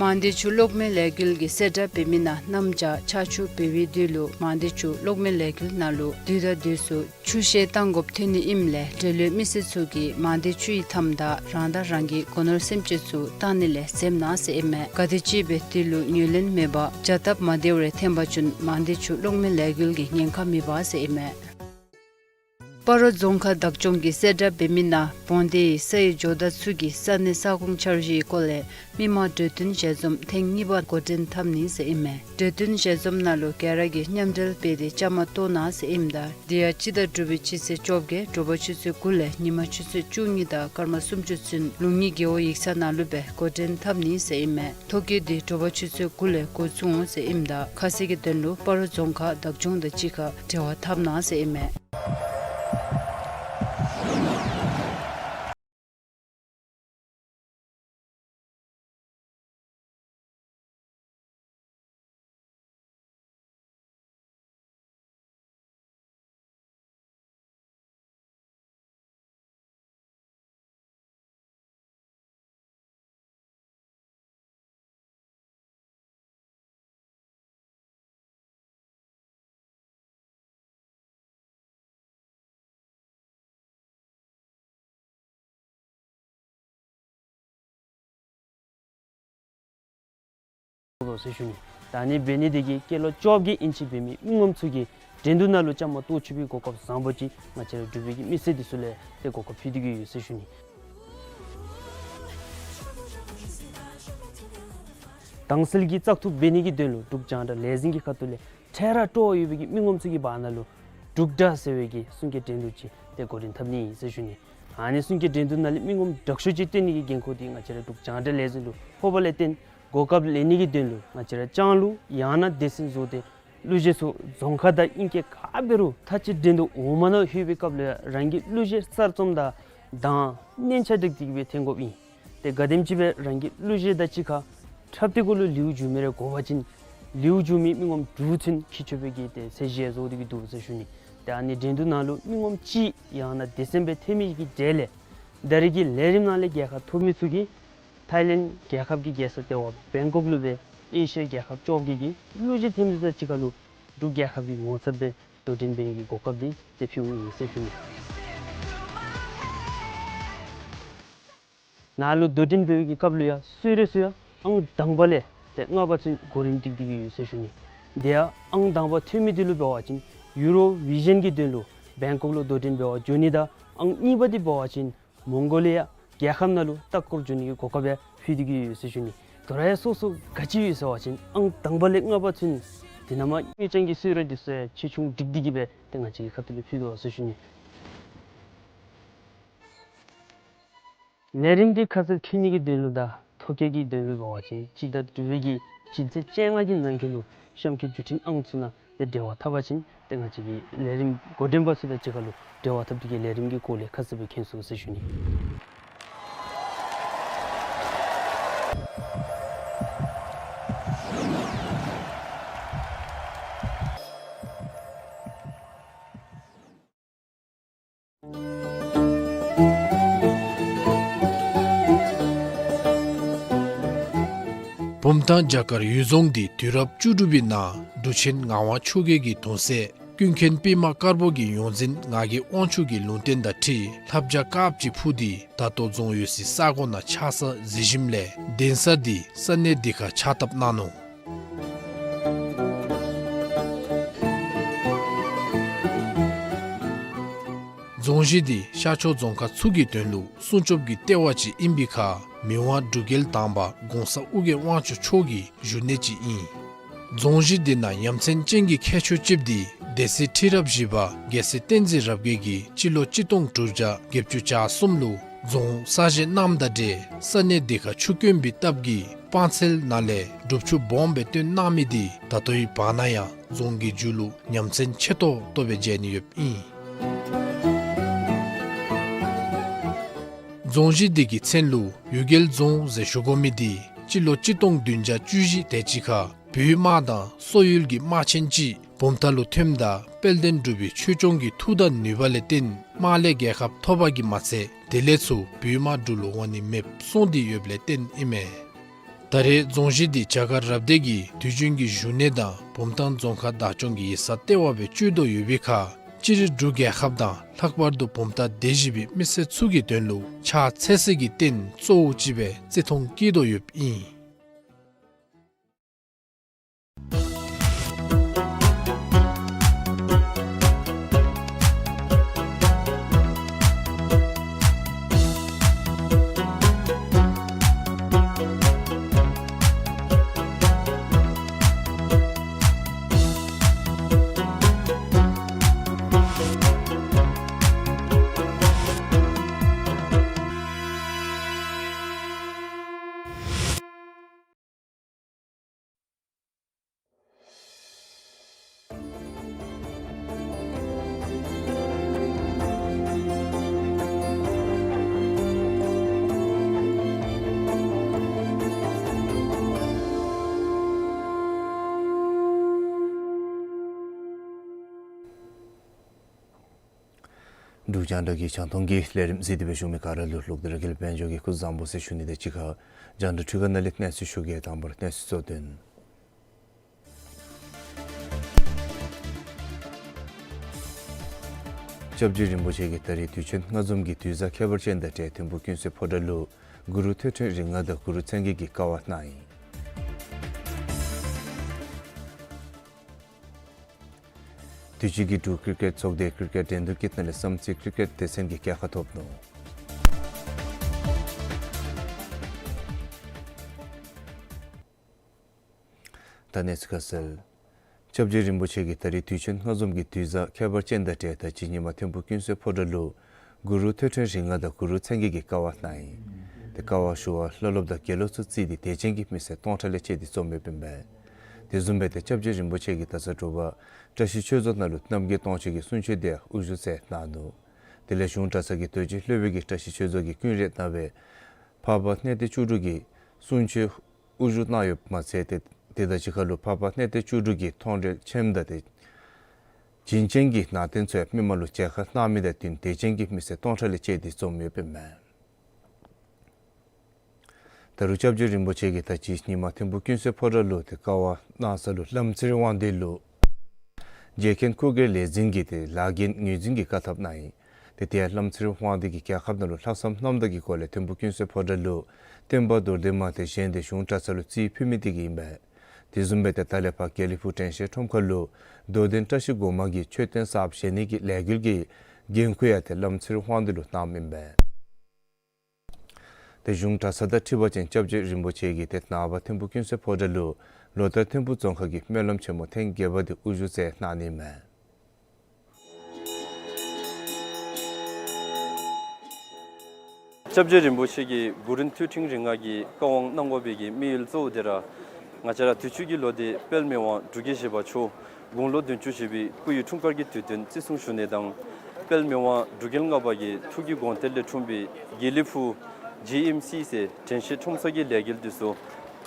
མང་སྡེ་ཆུ་གློག་མེ་ལས་འགུལ་གྱིས་གསལ་བསྒྲགས་འབད་མི་ནང་གནམ་བྱཱར་ཆར་ཆུ་འབབ་པའི་དུས་ལུ་མང་སྡེ་ཆུ་གློག་མེ་ལས་འགུལ་ནང་ལུ་དུས་དང་དུས་སུ་ཆུ་བཤལ་བཏང་དགོཔ་ཐོན་ནི་ཨིནམ་ལས་འབྲེལ་ཡོད་མི་སེར་ཚུ་གིས་མང་སྡེ་ཆུའི་མཐའམ་དང་རང་དང་རང་གི་སྒོ་ནོར་སེམས་ཅན་ཚུ་བཏང་ནི་ལས་འཛེམ་གནང་ཟེར་ཨིན་མས། ག་དེམ་ཅིག་སྦེ་དེ་ལུ་ངོས་ལེན་མེད་པར་བྱ་སྟབས་མ་བདེཝ་རེ་ཐོན་པ་ཅིན་མང་སྡེ་ཆུ་གློག་མེ་ལས་འགུལ་གྱིས་ཉེན་ཁ་མི་འབག་ཟེར་ཨིན་མས། སྤ་རོ་རྫོང་ཁག་བདག་སྐྱོང་གིས་གསལ་བསྒྲགས་འབད་མི་ནང་བོང་སྡེ་ཡི་ས་ཡི་ཇོ་བདག་ཚུ་གིས་ས་གནས་ས་ཁོངས་འཆར་གཞིའི་སྐོར་ལས་མི་མང་གྲོས་བསྟུན་ཞལ་འཛོམས་ཐེངས་གཉིས་པ་འགོ་འདྲེན་འཐབ་ནི་ཟེར་ཨིན་མས། གྲོས་བསྟུན་ཞལ་འཛོམས་ནང་ལུ་ག་ར་གིས་མཉམ་འབྲེལ་འབད་དེ་བཅའ་མར་གཏོགས་གནང་ཟེར་ཨིནམ་ད་དེ་ཡང་སྤྱི་ཟླ་དྲུག་པའི་སྤྱི་ཚེས་བཅོ་བརྒྱད་དྲོ་པ་ཆུ་ཚོད་དགུ་ལས་ཉིན་མ་ཆུ་ཚོད་བཅུ་གཉིས་དང་སྐར་མ་སུམ་ཅུ་ཚུན་ལུང་གཉིས་རྒེད་འོག་ཡིག་ཚང་ནང་ལུ་སྦེ་འགོ་འདྲེན་འཐབ་ནི་ཟེར་ཨིན་མས། ཐོ་བཀོད་འདི་དྲོ་པ་ཆུ་ཚོད་དགུ་ལས་འགོ་བཙུགས་འོང་ཟེར་ཨིནམ་ད་ཁ་གསལ་གྱི་དོན་ལུ་སྤ་རོ་རྫོང་ཁག་བདག་སྐྱོང་དང་གཅིག་ཁར་འབྲེལ་བ་འཐབ་གནང་ཟེར་ཨིན་མས། ཟེར་ཞུ་ནི། ད་ཨ་ནི་འབད་ནི་དེ་གིས་སྐྱེས་ལོ་བཅོ་བརྒྱད་ཨིན་ཅི་འབད་མི་མི་ངོམ་ཚུ་གིས་འགྲན་བསྡུར་ནང་ལུ་བཅའ་མར་གཏོགས་ཚུགས་པའི་གོ་སྐབས་བཟང་པོ་ཅིག་ང་བཅས་ར་འབྲུག་པའི་གི་མི་སེར་འདི་ཚུ་ལུ་ཏེ་གོ་སྐབས་ཕུལ་ཏེ་གི་ཡོད་ཟེར་ཞུ་ནི། དྭངས་གསལ་གྱི་བཙག་འཐུ་འབད་ནི་གི་དོན་ལུ་འབྲུག་རྒྱང་བསྒྲགས་ལས་འཛིན་གྱི་ཁ་ཐུག་ལས་འཕྲལ་ར་སྤྲོ་བ་ཡོད་པའི་གི་མི་ངོམ་ཚུ་གི་བར་ན་ལུ་འབྲུག་སྒྲ་ཟེར་བའི་གི་གསུང་སྐད་འགྲན་བསྡུར་ཅིག་ཏེ་འགོ་འདྲེན་འཐབ་ནི་ཨིན་ཟེར་ཞུ་ནི། ཨ་ནི་གསུང་སྐད་འགྲན་བསྡུར་ནང་ལས་མི་ངོམ་དྲག་ཤོས་ཅིག་བཏོན་ནི་གི་འགན་ཁུར་འདི་ང་བཅས་ར་འབྲུག་རྒྱང་བསྒྲགས་ལས་འཛིན་ལུ་ཕོགཔ་ལས་བརྟེན་གོ་སྐབས་ལེན་ནི་གི་དོན་ལུ་ང་བཅས་ར་ལྕང་ལུང་ཡང་ན་སྡེ་ཚན་བཟོ་སྟེ་གླུ་གཞས་ཚུ་རྫོང་ཁག་དང་ཨིང་སྐད་ག་འབད་རུང་མཐའ་དཔྱད་འགྲན་བསྡུར་འོག་མ་ནང་ལྷོད་པའི་སྐབས་ལུ་ཡང་རང་གི་གླུ་གཞས་གསར་རྩོམ་དང་གདངས་སྙན་ཆ་སྒྲིག་སྟེ་གི་སྦེ་འཐེན་དགོཔ་ཨིན། ཏེ་ག་དེམ་ཅིག་སྦེ་རང་གི་གླུ་གཞས་དང་གཅིག་ཁར་འཁྲབ་སྟེ་གུ་ལུ་ལེའུ་མཇུག་མི་རེ་གོ་བ་ཅིན་ལེའུ་མཇུག་མི་མི་ངོམ་དྲུག་ཚུན་འཁྱིད་ཆོག་པའི་གི་ཏེ་ཚད་གཞི་ཡང་བཟོ་སྟེ་གི་འདུག་ཟེར་ཞུ་ནི། ཏེ་ཨ་ནི་འགྲན་བསྡུར་ནང་ལུ་མི་ངོམ་གཅིག་ཡང་ན་སྡེ་ཚན་སྦེ་ཐོན་མི་གི་གྲས་ལས་ད་རེས་ཀྱི་ལས་རིམ་ནང་ལས་རྒྱལ་ཁ་ཐོབ་མི་ཚུ་གིས་ཐའི་ལེནཌ་རྒྱལ་ཁབ་ཀྱི་རྒྱལ་ས་ལྟེ་བ་བེང་ཀོག་ལུ་སྦེ་ཨེ་ཤི་ཡ་རྒྱལ་ཁབ་བཅོ་བརྒྱད་ཀྱི་གླུ་གཞས་ཐོན་མི་དང་གཅིག་ཁར་ལུ་འབྲུག་རྒྱལ་ཁབ་ཀྱི་ངོ་ཚབ་སྦེ་དོ་འགྲན་འབད་ནི་གི་གོ་སྐབས་འདི་ཏེ་ཕུལཝ་ཨིན་ཟེར་ཞུ་ནི། ནཱ་ལུ་དོ་འགྲན་འབད་བའི་གི་སྐབས་ལུ་ཡང་གསོལ་རས་ཚུ་ཡང་ཨང་དང་པ་ལས་ཏེ་ལྔ་པ་ཚུན་གོ་རིམ་སྒྲིག་སྟེ་གི་ཡོད་ཟེར་ཞུ་ནི། དེ་ཡང་ཨང་དང་པ་ཐོན་མི་འདི་ལུ་འབད་བ་ཅིན་ཡུ་རོ་བི་ཞཱན་གྱི་དོན་ལུ་བེང་ཀོག་ལུ་དོ་འགྲན་འབད་བར་འགྱོ་ནི་དང་ཨང་གཉིས་པ་འདི་འབད་བ་ཅིན་མོང་གོ་ལི་ཡ་རྒྱལ་ཁབ་ནང་ལུ་ལྟ་སྐོར་འགྱོ་ནི་གི་གོ་སྐབས་ཡང་ཕུལ་ཏེ་གི་ཡོད་ཟེར་ཞུ་ནི། དོ་རུང་ཡང་སོ་སོ་ག་ཅི་ཡོད་ཟེར་བ་ཅིན་ཨང་དང་པ་ལས་ལྔ་པ་ཚུན་དེ་ནང་མ་དངུལ་རྐྱང་གི་གསོལ་རས་འདི་ཚུ་ཡང་ཆེ་ཆུང་སྒྲིག་སྟེ་གི་སྦེ་ཏེ་ང་བཅས་ཀྱི་ཁ་ཐུག་ལས་ཕུལ་དོ་ཟེར་ཞུ་ནི། ལས་རིམ་འདི་ཁ་གསལ་མཁྱེན་ནི་གི་དོན་ལུ་དང་ཐོ་བཀོད་ཀྱི་དོན་ལུ་འབད་བ་ཅིན་སྤྱི་ཟླ་དྲུག་པའི་གི་སྤྱི་ཚེས་བཅོ་ལྔ་གི་ནང་འཁོད་ལུ་གཤམ་གྱི་བརྒྱུད་འཕྲིན་ཨང་ཚུ་ནང་ཏེ་འབྲེལ་བ་འཐབ་པ་ཅིན་ཏེ་ང་བཅས་ཀྱི་ལས་རིམ་འགོ་འདྲེན་པ་ཚུ་དང་གཅིག་ཁར་ལུ་འབྲེལ་བ་འཐབ་སྟེ་གི་ལས་རིམ་གྱི་སྐོར་ལས་ཁ་གསལ་སྦེ་མཁྱེན་ཚུགས་ཟེར་ཞུ་ནི། བུམ་ཐང་བྱ་དཀར་གཡུལ་རྫོང་འདི་དུས་རབས་བཅུ་དྲུག་པའི་ནང་འབྲུག་ཆེན་ངག་དབང་ཆོས་རྒྱལ་གྱི་གདུང་སྲས་ཀུན་མཁྱེན་པདྨ་དཀར་པོ་གི་ཡོངས་འཛིན་ངག་གི་དབང་ཕྱུག་གི་ལུང་བསྟན་དང་འཁྲིལ་ལྷ་བྱ་དཀརཔོ་ཅིག་འཕུར་ཏེ་ད་ལྟོ་རྫོང་ཡོད་སའི་ས་གོ་ནང་ཆགས་ས་གཟིགས་ཞིནམ་ལས་གདན་ས་འདི་ས་གནས་འདི་ཁར་ཕྱག་བཏབ་གནང་ནུག། རྫོང་གཞི་འདི་ཤར་ཕྱོགས་རྫོང་ཁག་ཚུ་གི་དོན་ལུ་སྲུང་སྐྱོབ་ཀྱི་ལྟེ་བ་ཅིག་ཨིན་པའི་ཁར་མི་དབང་འབྲུག་རྒྱལ་དང་པ་གོང་ས་ཨོ་རྒྱན་དབང་ཕྱུག་མཆོག་གི་བཞུགས་གནས་ཅིག་ཨིན། རྫོང་གཞི་འདི་ནང་ཡ་མཚན་ཅན་གྱི་ཁྱད་ཆོས་ཅིག་འདི་སྡེ་སྲིད་ཁྲི་རབས་བཞི་པ་རྒྱལ་སྲས་བསྟན་འཛིན་རབ་རྒྱས་ཀྱིས་སྤྱི་ལོ་གཅིག་སྟོང་དྲུག་བརྒྱ་བརྒྱད་ཅུ་གྱ་གསུམ་ལུ་རྫོང་གསར་བཞེངས་གནངམ་དང་འབྲེལ་ས་གནས་འདི་ཁར་ཆུ་དཀོན་པའི་སྟབས་ཀྱིས་སྤང་ཚལ་ནང་ལས་སྒྲུབ་ཆུ་སྦོམ་སྦེ་བཏོན་གནང་མི་འདི་ད་ལྟོའི་བར་ན་ཡང་རྫོང་གི་མཇུག་ལུ་ཡ་མཚན་ཆེ་ཏོག་ཏོ་སྦེ་མཇལ་ནི་ཡོདཔ་ཨིན། རྫོང་གཞི་འདི་གི་མཚན་ལུ་གཡུལ་རྒྱལ་རྫོང་ཟེར་ཞུ་དགོ་མི་འདི་སྤྱི་ལོ་གཅིག་སྟོང་བདུན་བརྒྱ་བཅུ་བཞི་དེ་ཅིག་ཁར་བོད་དམག་དང་སོག་ཡུལ་གྱི་དམག་ཆེན་ཅིག་བུམ་ཐང་ལུ་ཐོནམ་ད་དཔལ་ལྡན་འབྲུག་པའི་ཆོས་སྐྱོང་གི་མཐུ་དང་ནུས་པ་ལས་བརྟེན་དམག་ལས་རྒྱལ་ཁ་ཐོབ་པ་གིས་མ་ཚད་དེ་ལས་ཚུར་བོད་དམག་འབྲུག་ལུ་འོང་ནི་མེདཔ་སོང་སྟེ་ཡོདཔ་ལས་བརྟེན་ཨིན་མས། ད་རེས་རྫོང་གཞི་འདི་བྱ་དཀར་རབ་སྡེ་གི་དུས་རྒྱུན་གྱི་བཞུགས་གནས་དང་བུམ་ཐང་རྫོང་ཁག་བདག་སྐྱོང་གི་ཡིག་ཚང་ལྟེ་བ་སྦེ་སྤྱོད་དོ་ཡོད་པའི་ཁར་སྤྱིར་འབྲུག་རྒྱལ་ཁབ་དང་ལྷག་པར་དུ་བུམ་ཐང་སྡེ་བཞི་པའི་མི་སེར་ཚུ་གི་དོན་ལུ་ཕྱག་འཚལ་སའི་གི་རྟེན་གཙོ་བོ་ཅིག་སྦེ་བརྩི་མཐོང་བསྐྱེད་དོ་ཡོདཔ་ཨིན། འབྲུག་རྒྱང་བསྒྲགས་ཀྱི་རྒྱང་མཐོང་གི་ལས་རིམ་གཟིགས་ཏེ་སྦེ་བཞུགས་མི་ག་ར་ལུ་ལོག་སྟེ་ར་རྒྱལ་དཔལ་འབྱོར་གྱིས་སྐུ་གཟུགས་བཟང་པོ་ཟེར་ཞུ་ནི་དང་གཅིག་ཁར་རྒྱང་བསྒྲགས་འཕྲུལ་ཁང་ནང་ལས་གནས་ཚུལ་ཞུ་གེ། དང་པ་ར་གནས་ཚུལ་གཙོ་དོན། སྐྱབས་རྗེ་རིན་པོ་ཆེ་གིས་ད་རིས་དུས་ཆེན་ལྔ་འཛོམས་ཀྱི་དུས་བཟང་ཁྱད་པར་ཅན་དང་འབྲེལ་ཐིམ་ཕུག་ཀུན་གསལ་ཕོ་བྲང་ལུ་གུ་རུ་ཐོད་ཕྲེང་རིགས་ལྔ་དང་གུ་རུ་མཚན་བརྒྱད་ཀྱི་ཀ་བ་གནང་ཡི། དུས་ཅི་གི་འབྲུག་ཀིར་ཀེཊ་ཚོགས་སྡེ་ཀིར་ཀེཊ་འགྲན་བསྡུར་གྱི་ཐད་ལས་བསམ་རྩེ་ཀིར་ཀེཊ་སྡེ་ཚན་གྱིས་རྒྱལ་ཁ་ཐོབ་ནུག། ད་གནས་ཚུལ་ཁ་གསལ། སྐྱབས་རྗེ་རིན་པོ་ཆེ་གིས་ད་རིས་དུས་ཆེན་ལྔ་འཛོམས་ཀྱི་དུས་བཟང་ཁྱད་པར་ཅན་དང་འབྲེལ་ད་ཅི་ཉིན་མ་ཐིམ་ཕུག་ཀུན་གསལ་ཕོ་བྲང་ལུ་གུ་རུ་ཐོད་ཕྲེང་རིགས་ལྔ་དང་གུ་རུ་མཚན་བརྒྱད་ཀྱི་ཀ་བ་གནང་ཡི། ཏེ་ཀ་བ་ཞུ་བར་བླ་སློབ་དང་དགེ་སློབ་ཚུ་བརྩིས་ཏེ་དད་ཅན་གྱི་མི་སེར་སྟོང་ཕྲག་ལས་བཅད་དེ་འཛོམས་ཡོདཔ་ཨིན་པས། དེ་བཟུམ་སྦེ་ཏེ་སྐྱབས་རྗེ་རིན་པོ་ཆེ་གིས་ད་ས་དྲོ་པ་བཀྲ་ཤིས་ཆོས་རྫོང་ནང་ལུ་རྣམ་རྒྱལ་སྟོང་མཆོད་ཀྱི་གསུང་ཆོག་དེ་དབུ་བཞུགས་མཛད་གནང་ནུག། དེ་ལས་གཞུང་གྲྭ་ཚང་གི་དོལ་གཅིག་སློབ་དཔོན་གྱིས་བཀྲ་ཤིས་ཆོས་རྫོང་གི་ཀུན་རིག་གནང་བའི་འཕགས་པ་གནས་བརྟན་བཅུ་དྲུག་གི་གསུང་ཆོག་དབུ་བཞུགས་གནང་ཡོདཔ་མ་ཚད་ཏེ་དེ་དང་གཅིག་ཁར་ལུ་འཕགས་པ་གནས་བརྟན་བཅུ་དྲུག་གི་མཐོང་གྲོལ་ཆེན་མོ་དང་ཏེ་བྱིན་ཅན་གྱི་ནང་རྟེན་ཚུ་ཡང་མི་མང་ལུ་མཇལ་ཁ་གནང་མི་དང་བསྟུན་དད་ཅན་གྱི་མི་སེར་སྟོང་ཕྲག་ལས་བཅད་དེ་འཛོམས་ཡོདཔ་ཨིན་མས། ད་རུང་སྐྱབས་རྗེ་རིན་པོ་ཆེ་གིས་ད་ཅི་ཉིན་མ་ཐིམ་ཕུག་ཀུན་གསལ་ཕོ་བྲང་ལུ་ཏེ་ཀ་བ་གནང་ས་ལུ་ལམ་ཕྱིར་དབང་འདུས་ལུ་རྗེ་མཁན་སྐུ་སྒེར་ལས་འཛིན་གྱིས་ཏེ་ལཱ་འགན་ངོས་འཛིན་གྱི་བཀའ་ཐམ་གནང་ཡི། ཏེ་དེ་ཡང་ལམ་ཕྱིར་དབང་འདུས་ཀྱིས་རྒྱལ་ཁབ་ནང་ལུ་ལྷག་བསམ་རྣམ་དག་གི་སྒོ་ལས་ཐིམ་ཕུག་ཀུན་གསལ་ཕོ་བྲང་ལུ་བསྟན་པ་མདོར་བསྡུས་མ་ཚད་གཞན་ཏེ་གཞུང་གྲྭ་ཚང་ལུ་རྩིས་ཕུལ་མི་དེ་གིས་ཨིན་པས། དེ་བཟུམ་སྦེ་ཏེ་ད་ལས་ཕར་དགེ་ལེགས་ཕུག་དྲན་ཤེས་ཁྲོམ་ཁ་ལུ་རྡོར་གདན་བཀྲ་ཤིས་སྒོ་མང་གི་མཆོད་རྟེན་གསརཔ་བཞེངས་ནི་གི་ལས་འགུལ་གྱི་འགན་ཁུར་ཡང་ཏེ་ལམ་ཕྱིར་དབང་འདུས་ལུ་གནངམ་ཨིན་པས། ཏེ་གཞུང་གྲྭ་ཚང་དང་འཁྲིལ་བ་ཅིན་སྐྱབས་རྗེ་རིན་པོ་ཆེ་གིས་ཏེ་ནངས་པ་ཐིམ་ཕུག་ཀུན་གསལ་ཕོ་བྲང་ལུ་ལོ་ལྟར་ཐིམ་ཕུག་རྫོང་ཁག་གི་སྨོན་ལམ་ཆེན་མོ་ཐེངས་བརྒྱད་པ་དེ་དབུ་བཞུགས་མཛད་གནང་ནི་མས། སྐྱབས་རྗེ་རིན་པོ་ཆེ་གིས་གུ་རུ་ཐོད་ཕྲེང་རིགས་ལྔ་གི་བཀའ་དབང་གནང་དགོ་པའི་གི་དམིགས་ཡུལ་གཙོ་བོ་དེ་ར་ང་བཅས་ར་དུས་ཅི་གི་ལོ་དེ་དཔལ་མི་དབང་འབྲུག་རྒྱལ་བཞི་པ་མཆོག་དགུང་ལོ་བདུན་ཅུ་བཞེས་པའི་སྐུ་ཡི་འཁྲུངས་སྐར་གྱི་དུས་སྟོན་བརྩི་སྲུང་ཞུ་ནི་དང་། དཔལ་མི་དབང་འབྲུག་རྒྱལ་ལྔ་པ་གི་ཐུགས་ཀྱི་དགོངས་གཏེར་ལས་འཁྲུངས་པའི་དགེ་ལེགས་ཕུག་ཇི་ཨེམ་སི་ཟེར་དྲན་ཤེས་ཁྲོམ་ས་གི་ལས་འགུལ་དེ་ཚུ་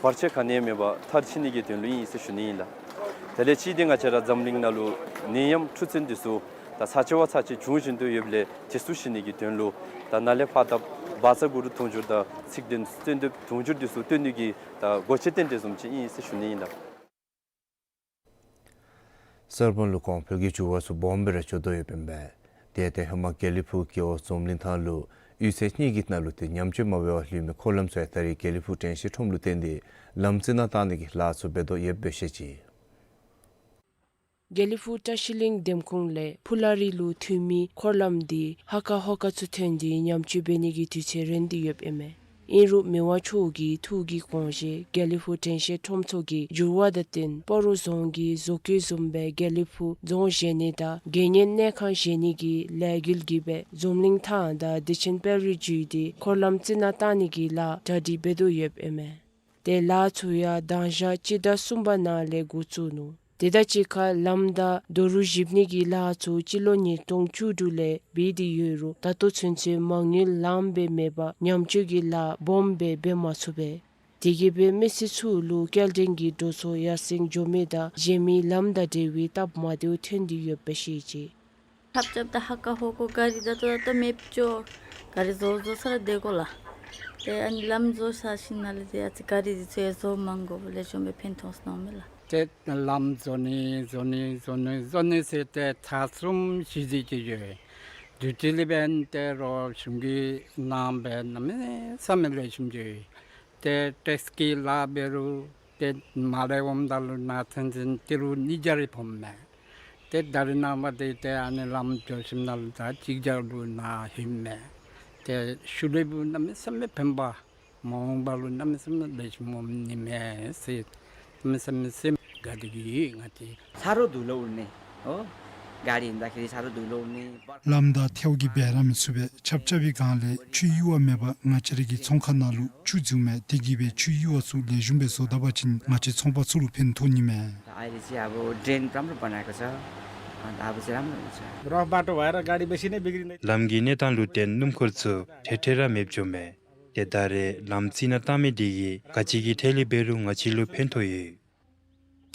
བར་ཆད་ག་ནི་ཡང་མེད་པར་མཐར་ཕྱིན་ནི་གི་དོན་ལུ་ཨིན་ཟེར་ཞུ་ནི་ཨིན་ལགས། དེ་ལས་གཅིག་དེ་ང་བཅས་ར་འཛམ་གླིང་ནང་ལུ་ནད་ཡམས་འཁྲུག་རྩོད་དེ་ཚུ་ད་ཚར་གཅིག་བ་ཚར་གཅིག་འབྱུང་བཞིན་དུ་ཡོདཔ་ལས་དེ་ཚུ་ཞི་ནི་གི་དོན་ལུ་ད་ནཱ་ལས་ཕར་ད་བཛྲ་གུ་རུ་དུང་ཕྱུར་དང་ཚིག་བདུན་གསོལ་འདེབས་དུང་ཕྱུར་དེ་ཚུ་བཏོན་ནི་གི་ད་དགོས་ཆེད་རྟེན་འབྲེལ་བཟུམ་ཅིག་ཨིན་ཟེར་ཞུ་ནི་ཨིན་ལགས། གསར་སྤང་ལུ་གོང་འཕེལ་གྱི་འགྱུར་བ་ཚུ་སྦོམ་སྦེ་ར་འགྱོ་དོ་ཡོདཔ་ཨིན་པས། དེ་ཡང་ཏེ་ཧེ་མ་དགེ་ལེགས་ཕུག་རྒེད་འོག་འཛམ་གླིང་ཐང་ལུ་གཡུས་ཚན་གཉིས་ཀྱི་ནང་ལུ་ཏེ་ཉམས་བཅོས་མ་འབད་བར་ལུས་མི་འཁོར་ལམ་ཚུ་ཡང་ད་རིས་དགེ་ལེགས་ཕུག་དྲན་ཤེས་ཁྲོམ་ལུ་བཏོན་ཏེ་ལམ་རྩི་ནག་བཏང་ནི་གི་ལཱ་ཚུ་འབད་དོ་ཡོདཔ་སྦེ་བཤད་ཅི། དགེ་ལེགས་ཕུག་བཀྲ་ཤིས་གླིང་འདེམས་ཁོངས་ལས་ཕུ་ལ་རི་ལུ་ཐོན་མི་འཁོར་ལམ་དེ་ཧ་ཀ་ཧོ་ཀ་ཚུ་ཐོན་ཏེ་ཉམས་བཅོས་འབད་ནི་གི་དུས་ཚོད་རན་ཏེ་ཡོདཔ་ཨིན་མས། ཨིན་རུང་མི་དབང་མཆོག་གི་ཐུགས་ཀྱི་དགོངས་བཞེད་དགེ་ལེགས་ཕུག་དྲན་ཤེས་ཁྲོམ་ཚོགས་ཀྱི་འགྱུར་བ་དང་བསྟུན་སྤ་རོ་རྫོང་གི་བཟོ་བཀོད་བཟུམ་སྦེ་དགེ་ལེགས་ཕུག་རྫོང་བཞེངས་ནི་དང་དགེ་བསྙེན་གནས་ཁང་བཞེངས་ནི་གི་ལས་འགུལ་གྱིས་སྦེ་འཛམ་གླིང་ཐང་དང་བདེ་ཆེན་དཔལ་རི་བརྒྱུད་དེ་འཁོར་ལམ་རྩི་ནག་བཏང་ནི་གི་ལཱ་གྲ་སྒྲིག་འབད་དོ་ཡོདཔ་ཨིན་མས། ཏེ་ལཱ་ཚུ་ཡང་མདང་ཞག་སྤྱི་ཟླ་གསུམ་པ་ནང་ལས་འགོ་བཙུགས་ནུག། དེ་དང་གཅིག་ཁར་ལམ་དང་རྡོ་རུག་གཞིབ་ནི་གི་ལཱ་ཚུ་སྤྱི་ལོ་ཉིས་སྟོང་བཅུ་དྲུག་ལས་འབད་དེ་ཡོད་རུང་ད་ལྟོ་ཚུན་ཚོད་མ་དངུལ་ལངམ་སྦེ་མེད་པར་ཉམས་བཅོས་ཀྱི་ལཱ་སྦོམ་སྦེ་འབད་མ་ཚུགས་པས། དེ་གིས་སྦེ་མི་སེར་ཚུ་ལུ་སྐྱེལ་འདྲེན་གྱི་འགྲོ་སོང་ཡར་སེང་འགྱོ་མི་དང་གཞན་མི་ལམ་དང་འབྲེལ་བའི་སྟབས་མ་བདེཝ་ཐོན་ཏེ་ཡོདཔ་སྦེ་བཤད་ཅི། ཆབ་ཆབ་ད་ཧ་ཀ་ཧོ་ཀ་ག་རི་ད་ལྟོ་ད་ལྟོ་མེདཔ་འགྱོ། ག་རི་བཟོ་བཟོ་ས་ར་དེ་གོ་ལགས། ཏེ་ཨ་ནི་ལམ་བཟོ་ས་ཞིནམ་ལས་ཏེ་ཨ་ཙི་ག་རི་འདི་ཚུ་ཡང་བཟོ་མ་དགོཔ་ལས་བྱུང་སྦེ་ཕན་ཐོགས་སོང་མས་ལགས། ཏེ་ལམ་བཟོ་ནི་བཟོ་ནི་བཟོ་ནི་བཟོ་ནི་ཟེར་ཏེ་ཚར་གསུམ་བཞི་བཞི་ཅིག་འགྱོ་ཡི། དུས་ཅི་ལས་འབདན་ཏེ་རོགས་གཞུང་གིས་གནང་སྦེ་གནམ་མེད་ས་མེད་ལེགས་ཤོམ་འགྱོ་ཡི། ཏེ་ཊེཀསི་གི་ལཱ་འབད་རུང་ཏེ་མ་ལས་འོངམ་ད་ལུ་ནང་ཚན་ཚན་ཏི་རུ་ཉིས་བརྒྱ་རེ་ཕོགཔ་མས། ཏེ་ད་རེས་ནངས་པ་འདི་ཏེ་ཨ་ནི་ལམ་འགྱོ་ཞིནམ་ལས་ད་གཅིག་བརྒྱ་ལུ་ནཱ་ལྷོདཔ་མས། ཏེ་ཤུལ་ལས་འབདན་གནམ་མེད་ས་མེད་ཕན་པ་མ་འོངས་པ་ལུ་གནམ་མེད་ས་མེད་ལེགས་ཤོམ་འོང་ནི་མས་ཟེར་གནམ་མེད་ས་མེད་སེམས་དགའ་སྟེ་གི་ང་བཅས་ས་རོ་དུ་ལོ་ཨུ་ནི་ཨོ་ག་རི་ད་ཁི་རི་ས་རོ་དུ་ལོ་ཨུ་ནི། ལམ་དང་ཐལཝ་གིས་འབད་ར་མི་ཚུགས་པས། ཆབ་ཆབ་པའི་སྒང་ལས་ཆུ་གཡུར་བ་མེད་པར་ང་བཅས་ར་གི་ཚོང་ཁང་ནང་ལུ་ཆུ་འཛུལཝ་མས། དེ་གིས་སྦེ་ཆུ་གཡུར་བ་ཚུ་ལེགས་ཤོམ་སྦེ་བཟོ་ད་པ་ཅིན་ང་བཅས་ཚོང་པ་ཚུ་ལུ་ཕན་ཐོགས་ནི་མས། ཨའི་རི་ཅི་ཨ་བོ་ཌྲེན་རམ་རུ་པ་ན་ཀ་ས་ཨ་ད་ཨ་བོ་ཅི་རམ་རུ་ནི་ས། རོགས་བ་ཏོ་བ་ར་ག་རི་བེ་ཤི་ནེ་བི་གི་རི་ནེ། ལམ་གྱི་གནས་སྟངས་ལུ་བརྟེན་སྣུམ་འཁོར་ཚུ་ཐེ་ཐེ་ར་མེདཔ་འགྱོཝ་མས། ཏེ་ད་རེས་ལམ་རྩི་ནག་བཏང་མི་འདི་གིས་ག་ཅི་གི་ཐད་ལས་འབད་རུང་ང་བཅས་ལུ་ཕན་ཐོགས་ཡོད།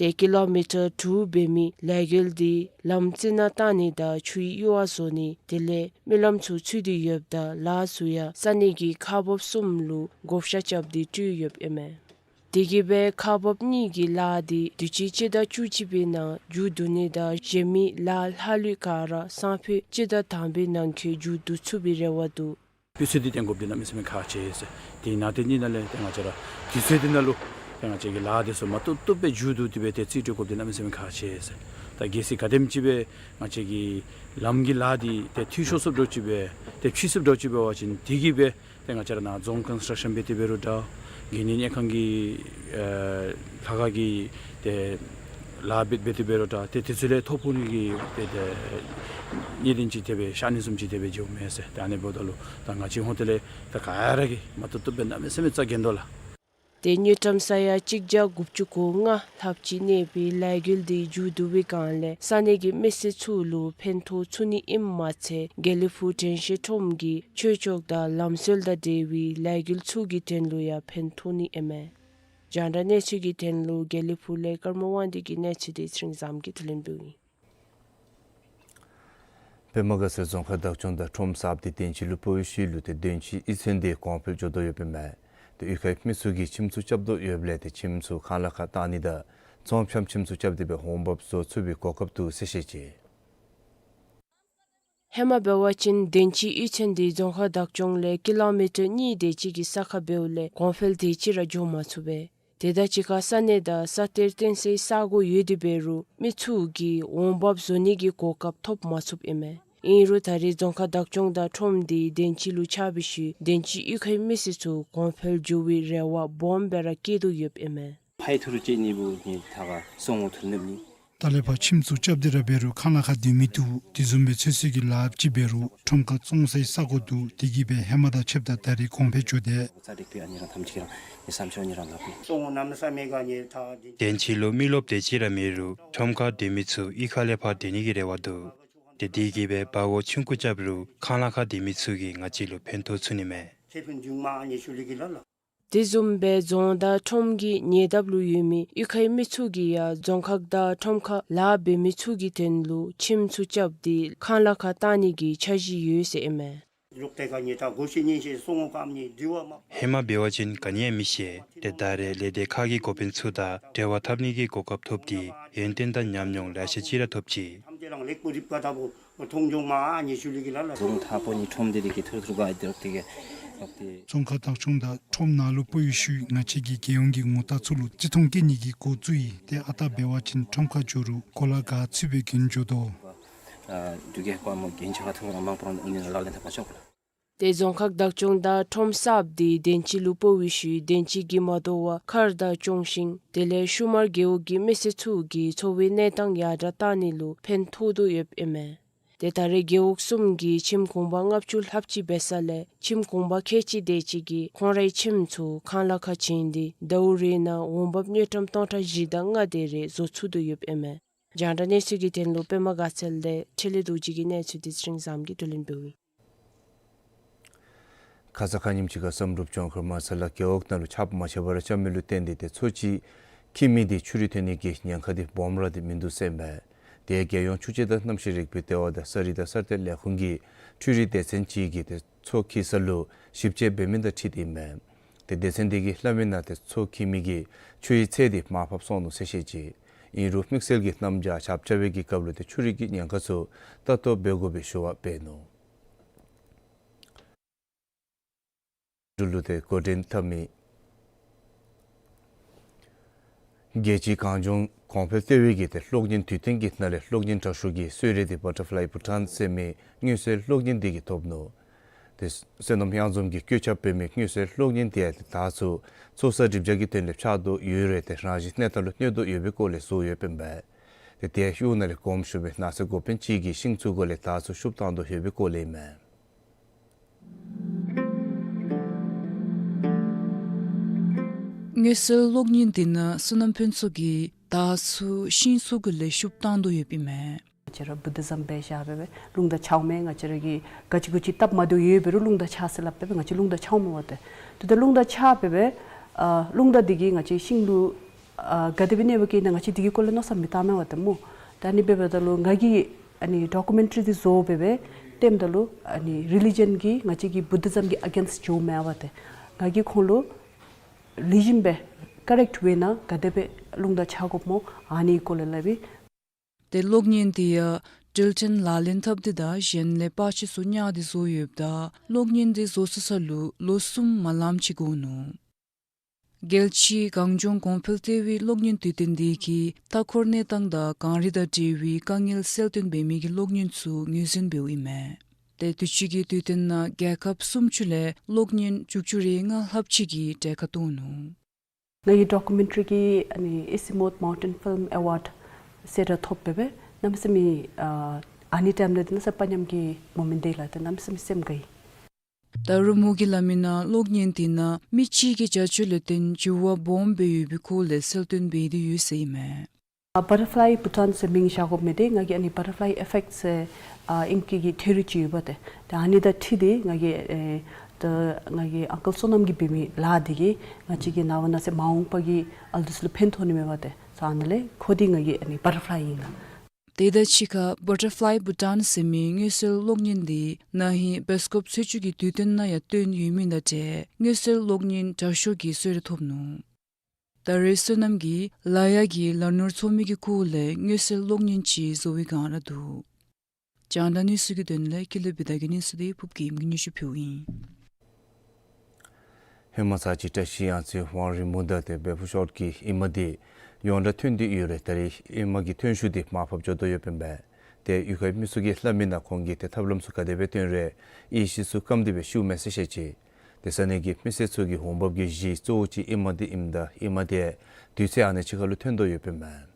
ཏེ་ཀི་ལོ་མི་ཊར་དྲུག་འབད་མི་ལས་འགུལ་འདི་ལམ་རྩི་ནག་བཏང་ནི་དང་ཆུའི་གཡུར་བ་བཟོ་ནི་དེ་ལས་མི་ལམ་ཚུ་ཚུད་དེ་ཡོདཔ་ད་ལཱ་ཚུ་ཡང་ས་གནས་ཀྱི་ཁག་འབགཔ་གསུམ་ལུ་བགོ་བཤའ་རྐྱབ་སྟེ་སྤྲོད་ཡོདཔ་ཨིན་མས། དེ་གིས་སྦེ་ཁག་འབགཔ་གཉིས་ཀྱི་ལཱ་འདི་དུས་ཅི་སྤྱི་ཟླ་བཅུ་གཅིག་པའི་ནང་མཇུག་བསྡུ་ནི་དང་གཞན་མི་ལཱ་ལྷག་ལུས་ག་ར་སང་ཕོད་སྤྱི་ཟླ་དང་པའི་ནང་འཁོད་མཇུག་བསྡུ་ཚུགས་པའི་རེ་བ་འདུག། དུས་ཚོད་འདི་བརྟན་དགོཔ་འདི་གནམ་མེད་ས་མེད་ཁག་ཆེ་ཟེར། དེ་ནང་དེ་གཉིས་ནང་ལས་ཏེ་ང་བཅས་ར་དུས་ཚོད་འདི་ནང་ལུ་ཏེ་ང་བཅས་ཀྱི་ལཱ་འདི་ཚུ་མ་བཏུབ་བཏུབ་སྦེ་མཇུག་བསྡུ་སྟེ་སྦེ་རྩིས་སྤྲོད་དགོཔ་འདི་གནམ་མེད་ས་མེད་ཁག་ཆེ་ཟེར། ད་གལ་སྲིད་ག་དེམ་ཅིག་སྦེ་ང་བཅས་ཀྱི་ལམ་གྱི་ལཱ་འདི་ཏེ་འཐུས་ཤོར་སོངམ་འདྲཝ་ཅིག་སྦེ་ཏེ་ཕྱིས་སོངམ་འདྲཝ་ཅིག་འབད་བ་ཅིན་དེ་གིས་སྦེ་ཏེ་ང་བཅས་ར་ནཱ་རྫོང་ཀོན་སི་ཊྲག་ཤཱན་འབད་དེ་འབད་རུང་འདྲ། གན་ཡིག་གནས་ཁང་གི་ཨེ་ལྷ་ཁང་གི་ཏེ་ལཱ་འབད་འབད་དེ་འབད་རུང་འདྲ། ཏེ་དེ་ཚུ་ལས་ཐོ་ཕོག་ནི་གི་ཏེ་ཏེ་གནད་དོན་ཅིག་དེ་སྦེ་ཤར་ནི་བཟུམ་ཅིག་དེ་སྦེ་འགྱོཝ་མས་ཟེར། ཏེ་ཨ་ནི་འབདཝ་ད་ལུ་ད་ང་བཅས་ཧོང་ཏེ་ལས་ད་ག་ར་གིས་མ་བཏུབ་བཏུབ་སྦེ་གནམ་མེད་ས་མེད་རྩ་འགེངས་དོ་ལགས། ཏེ་དངུལ་ཀྲམ་ས་ཡ་གཅིག་བརྒྱ་དགུ་བཅུ་གོ་ལྔ་ལྷགཔ་ཅིག་གནས་པའི་ལས་འགུལ་འདི་མཇུག་བསྡུ་བའི་སྒང་ལས་ས་གནས་ཀྱི་མི་སེར་ཚུ་ལུ་ཕན་ཐོགས་ཚུགས་ནི་ཨིནམ་མ་ཚད་དགེ་ལེགས་ཕུག་དྲན་ཤེས་ཁྲོམ་གྱི་ཆོས་ཕྱོགས་དང་ལམ་སྲོལ་དང་འབྲེལ་བའི་ལས་འགུལ་ཚུ་གི་དོན་ལུ་ཡང་ཕན་ཐོགས་ནི་ཨིན་མས། རྒྱང་བསྒྲགས་གནས་ཚུལ་གྱི་དོན་ལུ་དགེ་ལེགས་ཕུག་ལས་ཀརྨ་དབང་འདུས་ཀྱི་གནས་ཚུལ་འདི་ཚེ་རིང་བཟངམོ་གིས་བསྡུ་ལེན་འབདཝ་ཨིན། པདྨ་དགའ་ཚལ་རྫོང་ཁག་བདག་སྐྱོང་དང་ཁྲོམ་གསརཔ་འདི་དོན་གཅིག་ལུ་སྤོ་བའི་ཤུལ་ལུ་ཏེ་དོན་གཅིག་གཡུས་ཚན་འདི་གོང་འཕེལ་འགྱོ་དོ་ཡོདཔ་ཨིན་མས། ཏེ་གཡུས་ཁའི་མི་ཚུ་གིས་ཁྱིམ་ཚུ་རྐྱབ་དོ་ཡོདཔ་ལས་ཏེ་ཁྱིམ་ཚུ་ཁང་གླ་ཁར་བཏང་ནི་དང་ཚོང་འཕྱམ་ཁྱིམ་ཚུ་རྐྱབ་སྟེ་སྦེ་འོང་འབབ་བཟོ་ཚུགས་པའི་གོ་སྐབས་འདུག་ཟེར་བཤད་ཅི། ཧེ་མ་འབད་བ་ཅིན་དོན་གཅིག་གཡུས་ཚན་འདི་རྫོང་ཁག་བདག་སྐྱོང་ལས་ཀི་ལོ་མི་ཊར་གཉིས་དེ་ཅིག་གི་ས་ཁར་འབདཝ་ལས་གོང་འཕེལ་དེ་ཅིག་ར་འགྱོ་མ་ཚུགས་པས། དེ་དང་གཅིག་ཁར་ས་གནས་དང་ས་གཏེར་བརྟེན་སའི་ས་གོ་ཡོད་དེ་འབད་རུང་མི་ཚུ་གིས་འོང་འབབ་བཟོ་ནི་གི་གོ་སྐབས་ཐོབ་མ་ཚུགསཔ་ཨིན་མས། ཨིན་རུང་ད་རེས་རྫོང་ཁག་བདག་སྐྱོང་དང་ཁྲོམ་འདི་དོན་གཅིག་ལུ་ཆགས་པའི་ཤུལ་དོན་གཅིག་གཡུས་ཁའི་མི་སེར་ཚུ་གོང་འཕེལ་འགྱོ་བའི་རེ་བ་སྦོམ་སྦེ་ར་བསྐྱེད་དོ་ཡོདཔ་ཨིན་མས། ཕའི་ཐུ་རུ་ཅིག་ནི་བུ་ནི་ཐ་ག་སོང་ངོ་ཐུར་ནུབ་ནི། ད་ལས་ཕར་ཁྱིམ་ཚུ་རྐྱབ་སྟེ་ར་འབད་རུང་ཁང་གླ་ཁར་སྡོད་མི་འདུག། དེ་བཟུམ་སྦེ་ཚོད་བསྲེ་གི་ལཱ་ཅིག་འབད་རུང་ཁྲོམ་ཁར་བཙོང་སའི་ས་གོ་འདུག། དེ་གིས་སྦེ་ཧེ་མ་དང་ཕྱདཔ་ད་ད་རེས་གོང་འཕེལ་འགྱོ་དེས། དོན་གཅིག་ལུ་མི་རློབས་དེ་ཅིག་ར་མེད་རུང་ཁྲོམ་ཁར་སྡོད་མི་ཚུ་གཡུས་ཁ་ལས་ཕར་སྡོད་ནི་གི་རེ་བ་འདུག། ཏེ་དེ་གིས་སྦེ་སྦ་བོ་ཆུང་ཀུ་རྐྱབ་རུང་ཁང་གླ་ཁར་སྡོད་མི་ཚུ་གིས་ང་བཅས་ལུ་ཕན་ཐོགས་ཚུགས་ནི་མས། དེ་བཟུམ་སྦེ་རྫོང་དང་ཁྲོམ་གྱི་ཉེ་འདབས་ལུ་ཡོད་མི་གཡུས་ཁའི་མི་ཚུ་གིས་ཡང་རྫོང་ཁག་དང་ཁྲོམ་ཁར་ལཱ་འབད་མི་ཚུ་གི་དོན་ལུ་ཁྱིམ་ཚུ་རྐྱབ་སྟེ་ཁང་གླ་ཁར་བཏང་ནི་གི་འཆར་གཞི་ཡོད་ཟེར་ཨིན་མས། ཧེ་མ་འབད་བ་ཅིན་ག་ནི་ཡང་མི་ཤེས། ཏེ་ད་རེས་ལས་སྡེ་ཁག་གི་འགོ་དཔོན་ཚུ་དང་འབྲེལ་བ་འཐབ་ནི་གི་གོ་སྐབས་ཐོབ་སྟེ་ཡོན་ཏན་དང་ཉམས་མྱོང་ལེ་ཤ་ཅིག་ར་ཐོབ་ཅི། རྫོང་ཁག་བདག་སྐྱོང་དང་ཁྲོམ་སྡེ་འདི་གིས་ཐུར་ཐུར་ག་དེ་རོགས་དེ་གིས་རོགས་ཏེ། རྫོང་ཁག་བདག་སྐྱོང་དང་ཁྲོམ་ནང་ལུ་སྤོ་བའི་ཤུལ་ང་བཅས་ཀྱིས་རྒྱལ་ཡོངས་ཀྱི་ངོ་རྟགས་ཚུ་ལུ་བརྩི་མཐོང་བསྐྱེད་ནི་གི་འགོ་བཙུགས་ཡི། ཏེ་ཨ་རྟག་འབད་བ་ཅིན་ཁྲོམ་ཁར་འགྱོ་རུང་གོ་ལ་ག་ཚུད་སྦེ་གྱོན་འགྱོ་དོ། ཨ་དུས་ཀྱི་ཧེ་མ་གྱོན་ཆས་ཁ་ཐུག་ར་མང་པོ་ར་ཨ་ནི་ལག་ལེན་འཐབ་པ་ཆོག་གོ་ལགས། ཏེ་རྫོང་ཁག་བདག་སྐྱོང་དང་ཁྲོམ་གསརཔ་འདི་དོན་གཅིག་ལུ་སྤོ་བའི་ཤུལ་དོན་གཅིག་གིས་མ་དོ་བར་མཁར་དང་ཅོང་ཞིང་དེ་ལས་ཤུ་མར་རྒེད་འོག་གི་མི་སེར་ཚུ་གི་འཚོ་བའི་གནས་སྟངས་ཡར་དྲག་བཏང་ནི་ལུ་ཕན་ཐོགས་དོ་ཡོདཔ་ཨིན་མས། ཏེ་ད་རེས་རྒེད་འོག་གསུམ་གྱི་ཁྱིམ་གུང་པ་ལྔ་བཅུ་ལྷགཔ་ཅིག་འབད་ས་ལས་ཁྱིམ་གུང་པ་ཁལ་གཅིག་དེ་ཅིག་གིས་ཁོང་རའི་ཁྱིམ་ཚུ་ཁང་གླ་ཁར་བྱིན་ཏེ་ཟླཝ་རེ་ནང་འོང་འབབ་དངུལ་ཀྲམ་སྟོང་ཕྲག་བཞི་དང་ལྔ་དེ་རེ་བཟོ་ཚུགས་དོ་ཡོདཔ་ཨིན་མས། རྒྱང་བསྒྲགས་གནས་ཚུལ་གྱི་དོན་ལུ་པདྨ་དགའ་ཚལ་ལས་འཕྲིན་ལས་རྡོ་རྗེ་གི་གནས་ཚུལ་འདི་ཚེ་རིང་བཟངམོ་གིས་བསྡུ་ལེན་འབདཝ་ཨིན། ཁ་ཙ་ཁ་ཉིནམ་ཅིག་ཁར་བསམ་གྲུབ་ལྗོངས་མཁར་དམར་ཚ་ལ་རྒེད་འོག་ནང་ལུ་ཆརཔ་མ་ཆད་པར་རྐྱབ་མི་ལུ་བརྟེན་ཏེ་ཏེ་མཚོ་ཅིག་འཁྱིལ་མི་འདི་ཆུ་རུད་ཐོན་ནི་གི་ཉེན་ཁ་འདི་སྦོམ་ར་འདི་མིན་འདུག་ཟེར་ཨིན་པས། དེ་ཡང་རྒྱལ་ཡོངས་ཆུ་དཔྱད་དང་གནམ་གཤིས་རིག་པའི་ལྟེ་བ་དང་ས་རིག་དང་ས་གཏེར་ལས་ཁུངས་ཀྱི་འཕྲུལ་རིག་སྡེ་ཚན་ཅིག་གིས་ཏེ་མཚོ་འཁྱིལ་ས་ལུ་ཞིབ་དཔྱད་འབད་མི་དང་འཁྲིལ་ཏེ་ཨིན་མས། ཏེ་སྡེ་ཚན་འདི་གིས་སླབ་མི་ནང་ཏེ་མཚོ་འཁྱིལ་མི་གི་ཆུའི་ཚད་འདི་མར་ཕབ་སོང་ནུག་ཟེར་བཤད་ཅི། ཨིན་རུང་དམིགས་བསལ་གྱི་གནམ་བྱཱར་ཆརཔ་རྐྱབ་པའི་གི་སྐབས་ལུ་ཏེ་ཆུ་རུད་ཀྱི་ཉེན་ཁ་ཚུ་ལྟ་རྟོག་འབད་དགོ་པའི་ཞུ་བ་འབད་ནུག། འབྲུག་ལུ་ཏེ་འགོ་འདྲེན་འཐབ་མི་རྒྱལ་སྤྱིའི་གངས་ལྗོངས་གོང་འཕེལ་ལྟེ་བའི་གི་ཏེ་གློག་བརྙན་དུས་སྟོན་གྱི་ནང་ལས་གློག་བརྙན་དྲག་ཤོས་ཀྱི་གསོལ་རས་འདི་Butterfly Bhutan ཟེར་མི་མངོན་གསལ་གློག་བརྙན་འདི་གིས་ཐོབ་ནུག། ཏེ་བསོད་ནམས་དབྱངས་འཛོམས་ཀྱིས་བཀོད་ཁྱབ་འབད་མི་མངོན་གསལ་གློག་བརྙན་འདི་ཡང་ཏེ་ད་ཚུ་ཚོགས་བསགས་སྒྲིབ་སྦྱང་གི་དོན་ལས་འཕྱག་དོ་ཡོད་རུང་ཏེ་རང་བཞིན་གནས་སྟངས་ལུ་གནོད་དོ་ཡོད་པའི་སྐོར་ལས་བཟོ་ཡོདཔ་ཨིན་པས། ཏེ་དེ་ཡང་གཡུས་ནང་ལས་གོངམ་ཞུ་བའི་ནགས་ཚལ་འགོ་དཔོན་ཅིག་གིས་ཤིང་ཚུ་གུ་ལས་ད་ཚུ་ཤུབས་བཏང་དོ་ཡོད་པའི་སྐོར་ལས་ཨིན་མས། མངོན་གསལ་གློག་བརྙན་འདི་ནང་བསོད་ནམས་ཕུན་ཚོགས་ཀྱིས་ད་ཚུ་ཤིང་ཚུ་གུ་ལས་ཤུབས་བཏང་དོ་ཡོདཔ་ཨིན་མས། ང་བཅས་ར་བུདྡྷིཛམ་འབད་བཞག་སྦེ་སྦེ་རླུང་དང་ཆ་འོང་མས། ང་བཅས་ར་གིས་ག་ཅི་གུ་ཅི་སྟབས་མ་བདེཝ་ཡོད་འབད་རུང་རླུང་དང་ཆ་ཟེར་སླབ་སྦེ་སྦེ་ང་བཅས་རླུང་དང་ཆ་འོང་མས་པ་ཏེ། དེ་ལྟར་རླུང་དང་ཆ་སྦེ་སྦེ་ཨ་རླུང་དང་འདི་གིས་ང་བཅས་ཤིང་ལུ་ ཨ་ག་དེ་སྦེ་གནས་པ་ཅིན་ང་བཅས་འདི་གི་སྐོར་ལས་མནོ་བསམ་མི་བཏངམ་མས་པ་ཏེ་སྨོ། ད་ཨ་ནི་འབདཝ་ད་ལུ་ང་གིས་ཨ་ནི་ཌོ་ཀུ་མེན་ཊ་རི་འདི་བཟོ་སྦེ་སྦེ་སྟོནམ་ད་ལུ་ཨ་ནི་རི་ལི་ཇཱན་གྱི་ང་བཅས་ཀྱི་བུད་དྷི་ཛམ་གྱི་ཨ་གེནསཊ་འགྱོཝ་མེན་པ་ཏེ། ང་གིས་ཁོང་ལུ་ལེགས་ཤོམ་སྦེ་ཀོ་རེཀཊ་འབད་ན་ག་དེ་སྦེ་ལུང་དང་འཆར་དགོཔ་སྨོ་ཨ་ནི་སྐོར་ལས་སླབ་ཨིན། ཏེ་གློག་བརྙན་འདི་ཡང་འགྲུལ་འཕྲིན་ལག་ལེན་འཐབ་སྟེ་དང་གཞན་ལས་པར་ཆས་ཚུ་བརྙ་སྟེ་བཟོ་ཡོདཔ་ད་གློག་བརྙན་འདི་བཟོ་ཚར་ཚར་ལུ་ལོ་གསུམ་མ་ལངམ་ཅིག་འགོར་ནུག། རྒྱལ་སྤྱིའི་གངས་ལྗོངས་གོང་འཕེལ་ལྟེ་བའི་གློག་བརྙན་དུས་སྟོན་འདི་གིས་མཐའ་འཁོར་གནས་སྟངས་དང་གངས་རི་དང་འབྲེལ་བའི་དཀའ་ངལ་གསལ་སྟོན་འབད་མི་གི་གློག་བརྙན་ཚུ་ངོས་འཛིན་འབདཝ་ཨིན་མས། ཏེ་དུས་ཅི་གི་དུས་སྟོན་ནང་རྒྱལ་ཁབ་སུམ་ཅུ་ལས་གློག་བརྙན་དྲུག་ཅུ་རེ་ལྔ་ལྷགཔ་ཅིག་གིས་གྲལ་ཁར་གཏོགས་ནུག། ང་གི་ཌོ་ཀུ་མེན་ཊ་རི་གིས་ཨ་ནི་ཨེ་སི་མོཊ་མའུན་ཊེན་ཕིལམ་ཨེ་ཝཱཌ་གསལ་བསྒྲགས་ཐོབ་སྦེ་སྦེ་གནམ་མེད་ས་མེད་ཨ་ཨ་ནི་ཊའིམ་ལས་འདི་གནམ་མེད་ས་མེད་དཔའ་ཉམས་ཀྱི་མོ་མེནཊ་དེ་ལགས། ཏེ་གནམ་མེད་ས་མེད་སེམས་དགའ་ཡི། ད་རུང་མོ་གིས་སླབ་མི་ནང་གློག་བརྙན་འདི་ནང་མི་གཅིག་གི་བྱ་སྤྱོད་ལས་བརྟེན་འགྱུར་བ་སྦོམ་སྦེ་ཡོད་པའི་སྐོར་ལས་གསལ་སྟོན་འབད་དེ་ཡོད་ཟེར་ཨིན་མས། ཨ་བ་ཊར་ཕ་ལའི་བུ་ཊཱན་ཟེར་མིང་བཞག་དགོ་མི་འདི་ང་གིས་ཨ་ནི་བ་ཊར་ཕ་ལའི་ཨི་ཕེཀཊ་ཟེར་ཨ་ཨིང་སྐད་ཀྱི་ཐོ་རེ་ཅིག་ཡོདཔ་ཏེ། ཏེ་ཨ་ནི་དང་འཁྲིལ་ཏེ་ང་གིས་ཨེ་ད་ང་གི་ཨང་ཀལ་བསོད་ནམས་ཀྱིས་འབད་མི་ལཱ་འདི་གིས་ང་བཅས་ཀྱི་ནངས་པ་གནངས་ཚེ་མ་འོངས་པ་གི་ཨ་ལུ་འདི་ཚུ་ལུ་ཕན་ཐོགས་ནི་མས་པ་ཏེ། ས་ཨ་ནཱ་ལས་ཁོ་འདི་ང་གིས་ཨ་ནི་བ་ཊར་ཕ་ལའི་ཨིན་ལགས། དེ་དང་གཅིག་ཁར་བ་ཊར་ཕ་ལའི་བུ་ཊཱན་ཟེར་མི་མངོན་གསལ་གློག་བརྙན་འདི་ན་ཧིང་བཱ་སི་ཀོབ་ཚེས་བཅུ་གི་དུས་སྟོན་ནང་ཡང་སྟོན་ཡོད་མི་དང་འབྲེལ་མངོན་གསལ་གློག་བརྙན་དྲག་ཤོས་ཀྱི་གསོལ་རས་ཐོབ་ནུག། ད་རེས་བསོད་ནམས་ཀྱིས་ལ་ཡག་གི་ལ་ནོར་འཚོ་མི་གི་སྐོར་ལས་མངོན་གསལ་གློག་བརྙན་ཅིག་བཟོ་བའི་བསྒང་ར་འདུག། རྒྱང་བསྒྲགས་གནས་ཚུལ་གྱི་དོན་ལས་ཀུན་ལེགས་བི་དྷ་གི་གནས་ཚུལ་འདི་ཕུབ་ཀྱིས་ཉན་ཞུ་ཕུལཝ་ཨིན། ཧེ་མ་ཚར་གཅིག་བཀྲ་ཤིས་གཡང་རྩེ་ཝང་རི་མུ་ད་ཏེ་བལ་ཕུ་ཤོར་གྱི་ཨེ་མ་འདི་ཡོངས་གྲགས་ཐོན་ཏེ་ཡོད་རུང་ད་རེས་ཨེ་མ་གི་ཐོན་ཤུགས་འདི་མར་ཕབ་འགྱོ་དོ་ཡོདཔ་ཨིན་པས། ཏེ་གཡུས་ཁའི་མི་ཚུ་གིས་སླབ་མི་ནང་ཁོང་གིས་ཏེ་ཐབས་ལམ་ཚུ་ག་དེ་སྦེ་བཏོན་རུང་ཨེ་ཤི་ཚུ་སྐམ་སྟེ་སྦེ་ཤིཝ་མས་ཟེར་བཤད་ཅི། ཏེ་ས་གནས་ཀྱི་མི་སེར་ཚུ་གིས་འོང་འབབ་ཀྱི་གཞི་གཙོ་བོ་ཅིག་ཨེ་མ་འདི་ཨིནམ་ད་ཨེ་མ་འདི་དུས་ཚོད་ཨ་ནི་ཅིག་ཁར་ལུ་ཐོན་དོ་ཡོདཔ་ཨིན་པས།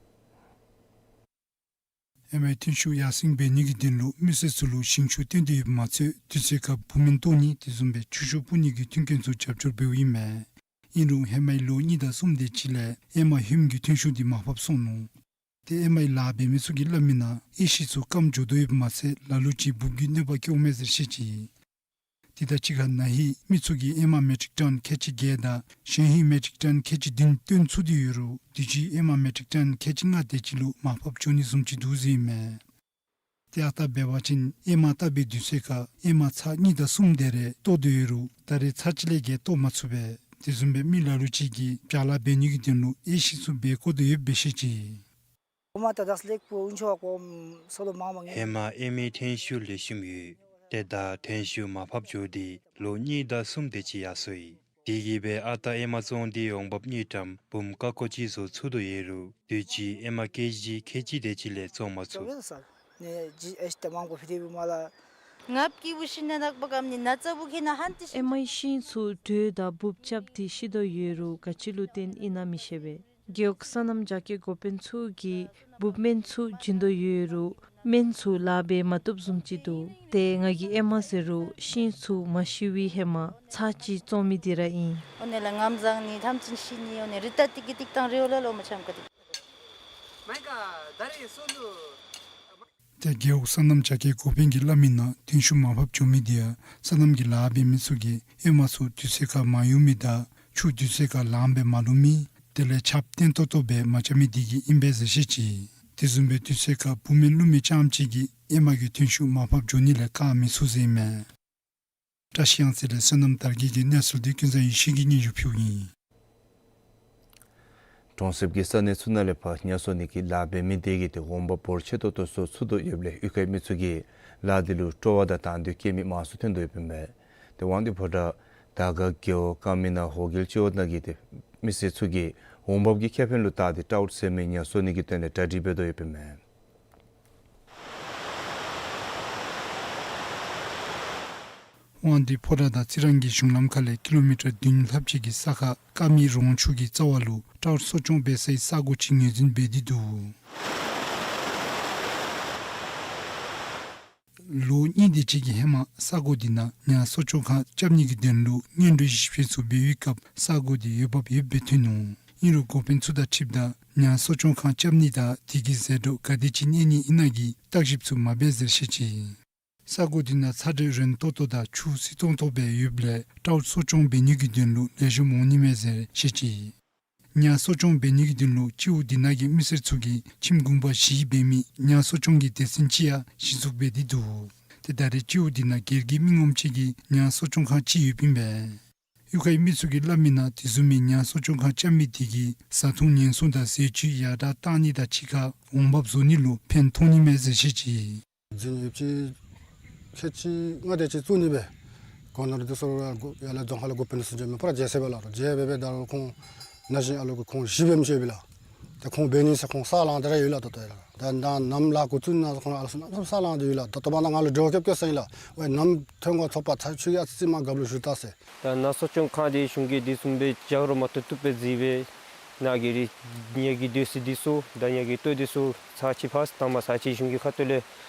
ཨེ་མའི་ཐོན་ཤུགས་ཡར་སེང་འབད་ནི་གི་དོན་ལུ་མི་སེར་ཚུ་ལུ་ཞིང་ཆུ་བཏོན་ཏེ་ཡོདཔ་མ་ཚད་དུས་ཚོད་ཁར་བུ་སྨན་གཏོར་ནི་དེ་བཟུམ་སྦེ་ཆུ་ཤོག་སྤུ་ནི་གི་མཐུན་རྐྱེན་ཚུ་རྒྱབ་སྐྱོར་འབདཝ་ཨིན་མས། ཨིན་རུང་ཧེ་མའི་ལོ་གཉིས་དང་གསུམ་དེ་ཅིག་ལས་ཨེ་མ་ཧོནམ་གྱི་ཐོན་ཤུགས་འདི་མར་ཕབ་སོང་ནུག། ཏེ་ཨེ་མའི་ལཱ་འབད་མི་ཚུ་གིས་སླབ་མི་ནང་ཨེ་ཤི་ཚུ་སྐམ་འགྱོ་དོ་ཡོདཔ་མ་ཚད་ལ་ལུ་ཅིག་འབུབ་ཀྱི་གནོད་པ་བཀལཝ་མས་ཟེར་བཤད་ཅི། དེ་དང་གཅིག་ཁར་ན་ཧིང་མི་ཚུ་གིས་ཨེ་མ་མེ་ཊིག་ཊཱན་ཁལ་གཅིག་བརྒྱད་དང་གཞན་ཧིང་མེ་ཊིག་ཊཱན་ཁལ་གཅིག་བདུན་བཏོན་ཚུགས་ཏེ་ཡོད་རུང་དུས་ཅི་ཨེ་མ་མེ་ཊིག་ཊཱན་ཁལ་གཅིག་ལྔ་དེ་ཅིག་ལུ་མར་ཕབ་འགྱོ་ནི་བཟུམ་ཅིག་འདུག་ཟེར་ཨིན་མས། ཏེ་ཨ་རྟག་འབད་བ་ཅིན་ཨེ་མ་བཏབ་པའི་དུས་ཚོད་ཁར་ཨེ་མ་ཚར་གཉིས་དང་གསུམ་དེ་རེ་གཏོར་དོ་ཡོད་རུང་ད་རེས་ཚར་གཅིག་ལས་བརྒལ་གཏོར་མ་ཚུགས་པས། དེ་བཟུམ་སྦེ་མི་ལ་ལུ་ཅིག་གིས་བྱཱ་ལཱ་འབད་ནི་གི་དོན་ལུ་ཨེ་ཤི་ཚུ་འབད་དགོ་དོ་ཡོདཔ་སྦེ་བཤད་ཅི། ཧེ་མ་ད་དག་ས་ལེགས་པོ་འུན་ཆོ་བ་ཀོམ་སོ་ལོ་མང་མང་ཨིན། ཧེ་མ་ཨེ་མའི་ཐོན་ཤུགས་ལེགས་ཤོམ་ཡོད། ཏེ་ད་ཐོན་ཤུགས་མར་ཕབ་འགྱོ་སྟེ་ལོ་གཉིས་དང་གསུམ་དེ་ཅིག་ཡར་སོ་ཡི། དེ་གིས་སྦེ་ཨ་རྟག་ཨེ་མ་བཙོང་སྟེ་འོང་འབབ་གཉིས་ཀྲམ་འབུམ་ཀ་ཀོ་གཅིག་བཟོ་ཚུགས་དོ་ཡོད་རུང་དུས་ཅི་ཨེ་མ་ཀེ་ཇི་ཁལ་གཅིག་དེ་ཅིག་ལས་བཙོང་མ་ཚུགས། ཨེ་མའི་ཤིང་ཚུ་དྲོད་དང་འབུབ་རྐྱབ་སྟེ་ཤི་དོ་ཡོད་རུང་ག་ཅི་ལུ་བརྟེན་ཨིན་ན་མི་ཤེས་པས། རྒེད་འོག་སོ་ནམ་རྒྱ་སྐྱེད་འགོ་དཔོན་ཚུ་གིས་འབུབ་སྨན་ཚུ་བྱིན་དོ་ཡོད་རུང་སྨན་ཚུ་ལཱ་འབད་མ་བཏུབ་བཟུམ་ཅིག་འདུག། ཏེ་ང་གིས་ཨེ་མ་ཟེར་རུང་ཤིང་ཚུ་མ་ཤི་བའི་ཧེ་མ་ཚར་གཅིག་བཙོང་མི་འདི་ར་ཨིན། ཨོ་ནི་ལགས་ངམ་བཟང་ནི་ཐམས་ཅད་ཤི་ནི་ཨོ་ནི་རི་ཏ་ཏི་གི་ཏིག་ཏང་རེ་ཨོ་ལ་ལོ་མ་ཆམ་ཀ་ཏི། ཏེ་རྒེད་འོག་སོ་ནམ་རྒྱ་སྐྱེད་འགོ་དཔོན་གྱིས་སླབ་མི་ནང་ཐོན་ཤུགས་མར་ཕབ་འགྱོ་མི་འདི་ཡང་སོ་ནམ་གྱི་ལཱ་འབད་མི་ཚུ་གིས་ཨེ་མ་ཚུ་དུས་ཚོད་ཁར་མ་གཡུག་མི་དང་ཆུ་དུས་ཚོད་ཁར་ལངམ་སྦེ་མ་བླུག་མི་དེ་ལས་ཆརཔ་བརྟན་ཏོག་ཏོ་སྦེ་མ་རྐྱབ་མི་འདི་གིས་ཨིན་པས་ཟེར་བཤད་ཅི། དེ་བཟུམ་སྦེ་དུས་ཚོད་ཁར་བུ་སྨན་བླུག་མི་རྐྱངམ་ཅིག་གིས་ཨེ་མ་གི་ཐོན་ཤུགས་མར་ཕབ་འགྱོ་ནི་ལས་བཀག་མི་ཚུགས་ཟེར་ཨིན་མས། བཀྲ་ཤིས་གཡང་རྩེ་ལས་བསོད་ནམས་དར་རྒྱས་ཀྱི་གནས་ཚུལ་འདི་ཀུན་བཟང་ཡེ་ཤེས་ཀྱིས་སྙན་ཞུ་ཕུལཝ་ཨིན། གྲོང་གསེབ་ཀྱི་ས་གནས་ཚུ་ནང་ལས་ཕར་ཉ་གསོ་ནི་གི་ལཱ་འབད་མི་དེ་གིས་ཏེ་འོང་འབབ་འབོར་ཆེ་ཏོག་ཏོ་བཟོ་ཚུགས་དོ་ཡོདཔ་ལས་གཡུས་ཁའི་མི་ཚུ་གིས་ལཱ་འདི་ལུ་སྤྲོ་བ་དང་དང་འདོད་བསྐྱེད་མི་མང་སུ་ཐོན་དོ་ཡོདཔ་ཨིན་པས། ཏེ་དབང་འདུས་ཕོ་བྲང་དར་དཀར་རྒེད་འོག་ཀ་མི་ན་ཧོ་གིལ་སྤྱི་འོག་ནང་གི་ཏེ་མི་སེར་ཚུ་གིས་འོང་འབབ་ཀྱི་ཁེ་ཕན་ལུ་བལྟ་སྟེ་ཊའུཊ་ཟེར་མི་ཉ་གསོ་ནི་གི་དོན་ལས་གྲ་སྒྲིག་འབད་དོ་ཡོདཔ་ཨིན་མས། དབང་འདུས་ཕོ་བྲང་དང་རྩི་རང་གི་གཞུང་ལམ་ཁ་ལས་ཀི་ལོ་མི་ཊར་བདུན་ལྷགཔ་ཅིག་གི་ས་ཁར་ཀ་མི་རོང་ཆུ་གི་རྩ་བ་ལུ་ཊའུཊ་གསོ་སྐྱོང་འབད་སའི་ས་གོ་ཅིག་ངོས་འཛིན་འབད་དེ་འདུག། ལོ་གཉིས་དེ་ཅིག་གི་ཧེ་མ་ས་གོ་འདི་ནང་ཉ་གསོ་སྐྱོང་ཁང་རྐྱབ་ནི་གི་དོན་ལུ་སྔོན་འགྲོའི་ཞིབ་དཔྱད་ཚུ་འབད་བའི་སྐབས་ས་གོ་འདི་འོས་འབབ་ཡོདཔ་སྦེ་ཐོན་ནུག། ཨིན་རུང་འགོ་དཔོན་ཚུ་དང་འཁྲིལཝ་ད་ཉ་གསོ་སྐྱོང་ཁང་རྐྱབ་ནི་དང་དེ་གི་ཟད་འགྲོ་ག་དེ་ཅིག་གནས་ནི་ཨིན་ན་གི་བརྟག་ཞིབ་ཚུ་མ་འབད་ཟེར་བཤད་ཅི། ས་གོ་འདི་ནང་ཚ་དྲོད་རན་ཏོག་ཏོ་དང་ཆུ་བསིལ་ཏོང་ཏོ་སྦེ་ཡོདཔ་ལས་ཊའུཊ་གསོ་སྐྱོང་འབད་ནི་གི་དོན་ལུ་ལེགས་ཤོམ་འོང་ནི་མས་ཟེར་བཤད་ཅི། ཉ་གསོ་སྐྱོང་འབད་ནི་གི་དོན་ལུ་སྤྱི་འོག་འདི་ནང་གི་མི་སེར་ཚུ་གིས་ཁྱིམ་གུང་པ་བཞི་འབད་མི་ཉ་གསོ་སྐྱོང་གི་སྡེ་ཚན་ཅིག་ཡང་གཞི་བཙུགས་འབད་དེ་འདུག། ཏེ་ད་རེས་སྤྱི་འོག་འདི་ནང་སྒེར་གྱི་མི་ངོམ་ཅིག་གི་ཉ་གསོ་སྐྱོང་ཁང་ཅིག་ཡོདཔ་ཨིན་པས། གཡུས་ཁའི་མི་ཚུ་གིས་སླབ་མིའི་ནང་དེ་བཟུམ་མའི་ཉ་གསོ་སྐྱོང་ཁང་བཅའ་མི་དེ་གིས་བཟའ་འཐུང་ཉེན་སྲུང་དང་ཟས་བཅུད་ཡར་དྲག་བཏང་ནི་དང་གཅིག་ཁར་འོང་འབབ་བཟོ་ནི་ལུ་ཕན་ཐོགས་ནི་མས་ཟེར་བཤད་ཅི། རྫིང་ཡོདཔ་ཅིག་ཁལ་གཅིག་ལྔ་དེ་ཅིག་བཙུགས་ནི་སྦེ་གོ་ནོར་དེ་ཚུ་ཡར་ལས་རྫོང་ཁག་ལུ་འགོ་དཔོན་ཚུ་འབྱོན་མི་ཕར་མཇལ་ས་སྦེ་ལགས། མཇལ་སྦེ་སྦེ་ད་རུང་ཁོང་ན་གཞོན་ཨ་ལུ་གུ་ཁོང་བཞི་འབད་མི་ཅིག་ཡོད་པས་ལགས། ད་ཁོང་འབད་ནི་ཟེར་ཁོང་ས་ལང་སྟེ་ར་ཡོད་ལགས། ད་ལྟོ་ཡང་ལགས། ད་ད་ནམ་ལཱ་འགོ་བཙུགས་ནི་ན་ཁོང་ཨ་ལུ་ཚུ་གནམ་མེད་ས་མེད་ས་ལང་སྟེ་ཡོད་ལགས། ད་ལྟོ་མ་ན་ང་ལུ་འབྲེལ་བ་རྐྱབ་རྐྱབ་ས་ཨིན་ལགས། ཝའེ་ནམ་ཐོན་དགོ་ཚོགས་པ་ཚར་ཆུ་ཡ་ཙི་ཙི་མ་རྒཔོ་ལུ་ཞུ་ད་ཟེར། ད་ཉ་གསོ་སྐྱོང་ཁང་འདི་གཞུང་གིས་དེ་བཟུམ་སྦེ་ཇ་རོ་མ་བཏུབ་བཏུབ་སྦེ་བརྩིས་སྦེ་ནཱ་གི་རི་ཉ་གི་སྡོད་ས་འདི་ཚུ་དང་ཉ་གི་ལྟོ་འདི་ཚུ་ཚར་ཅིག་ཕར་ད་མ་ཚར་ཅིག་གཞུང་གི་ཁ་ཐུག་ལས་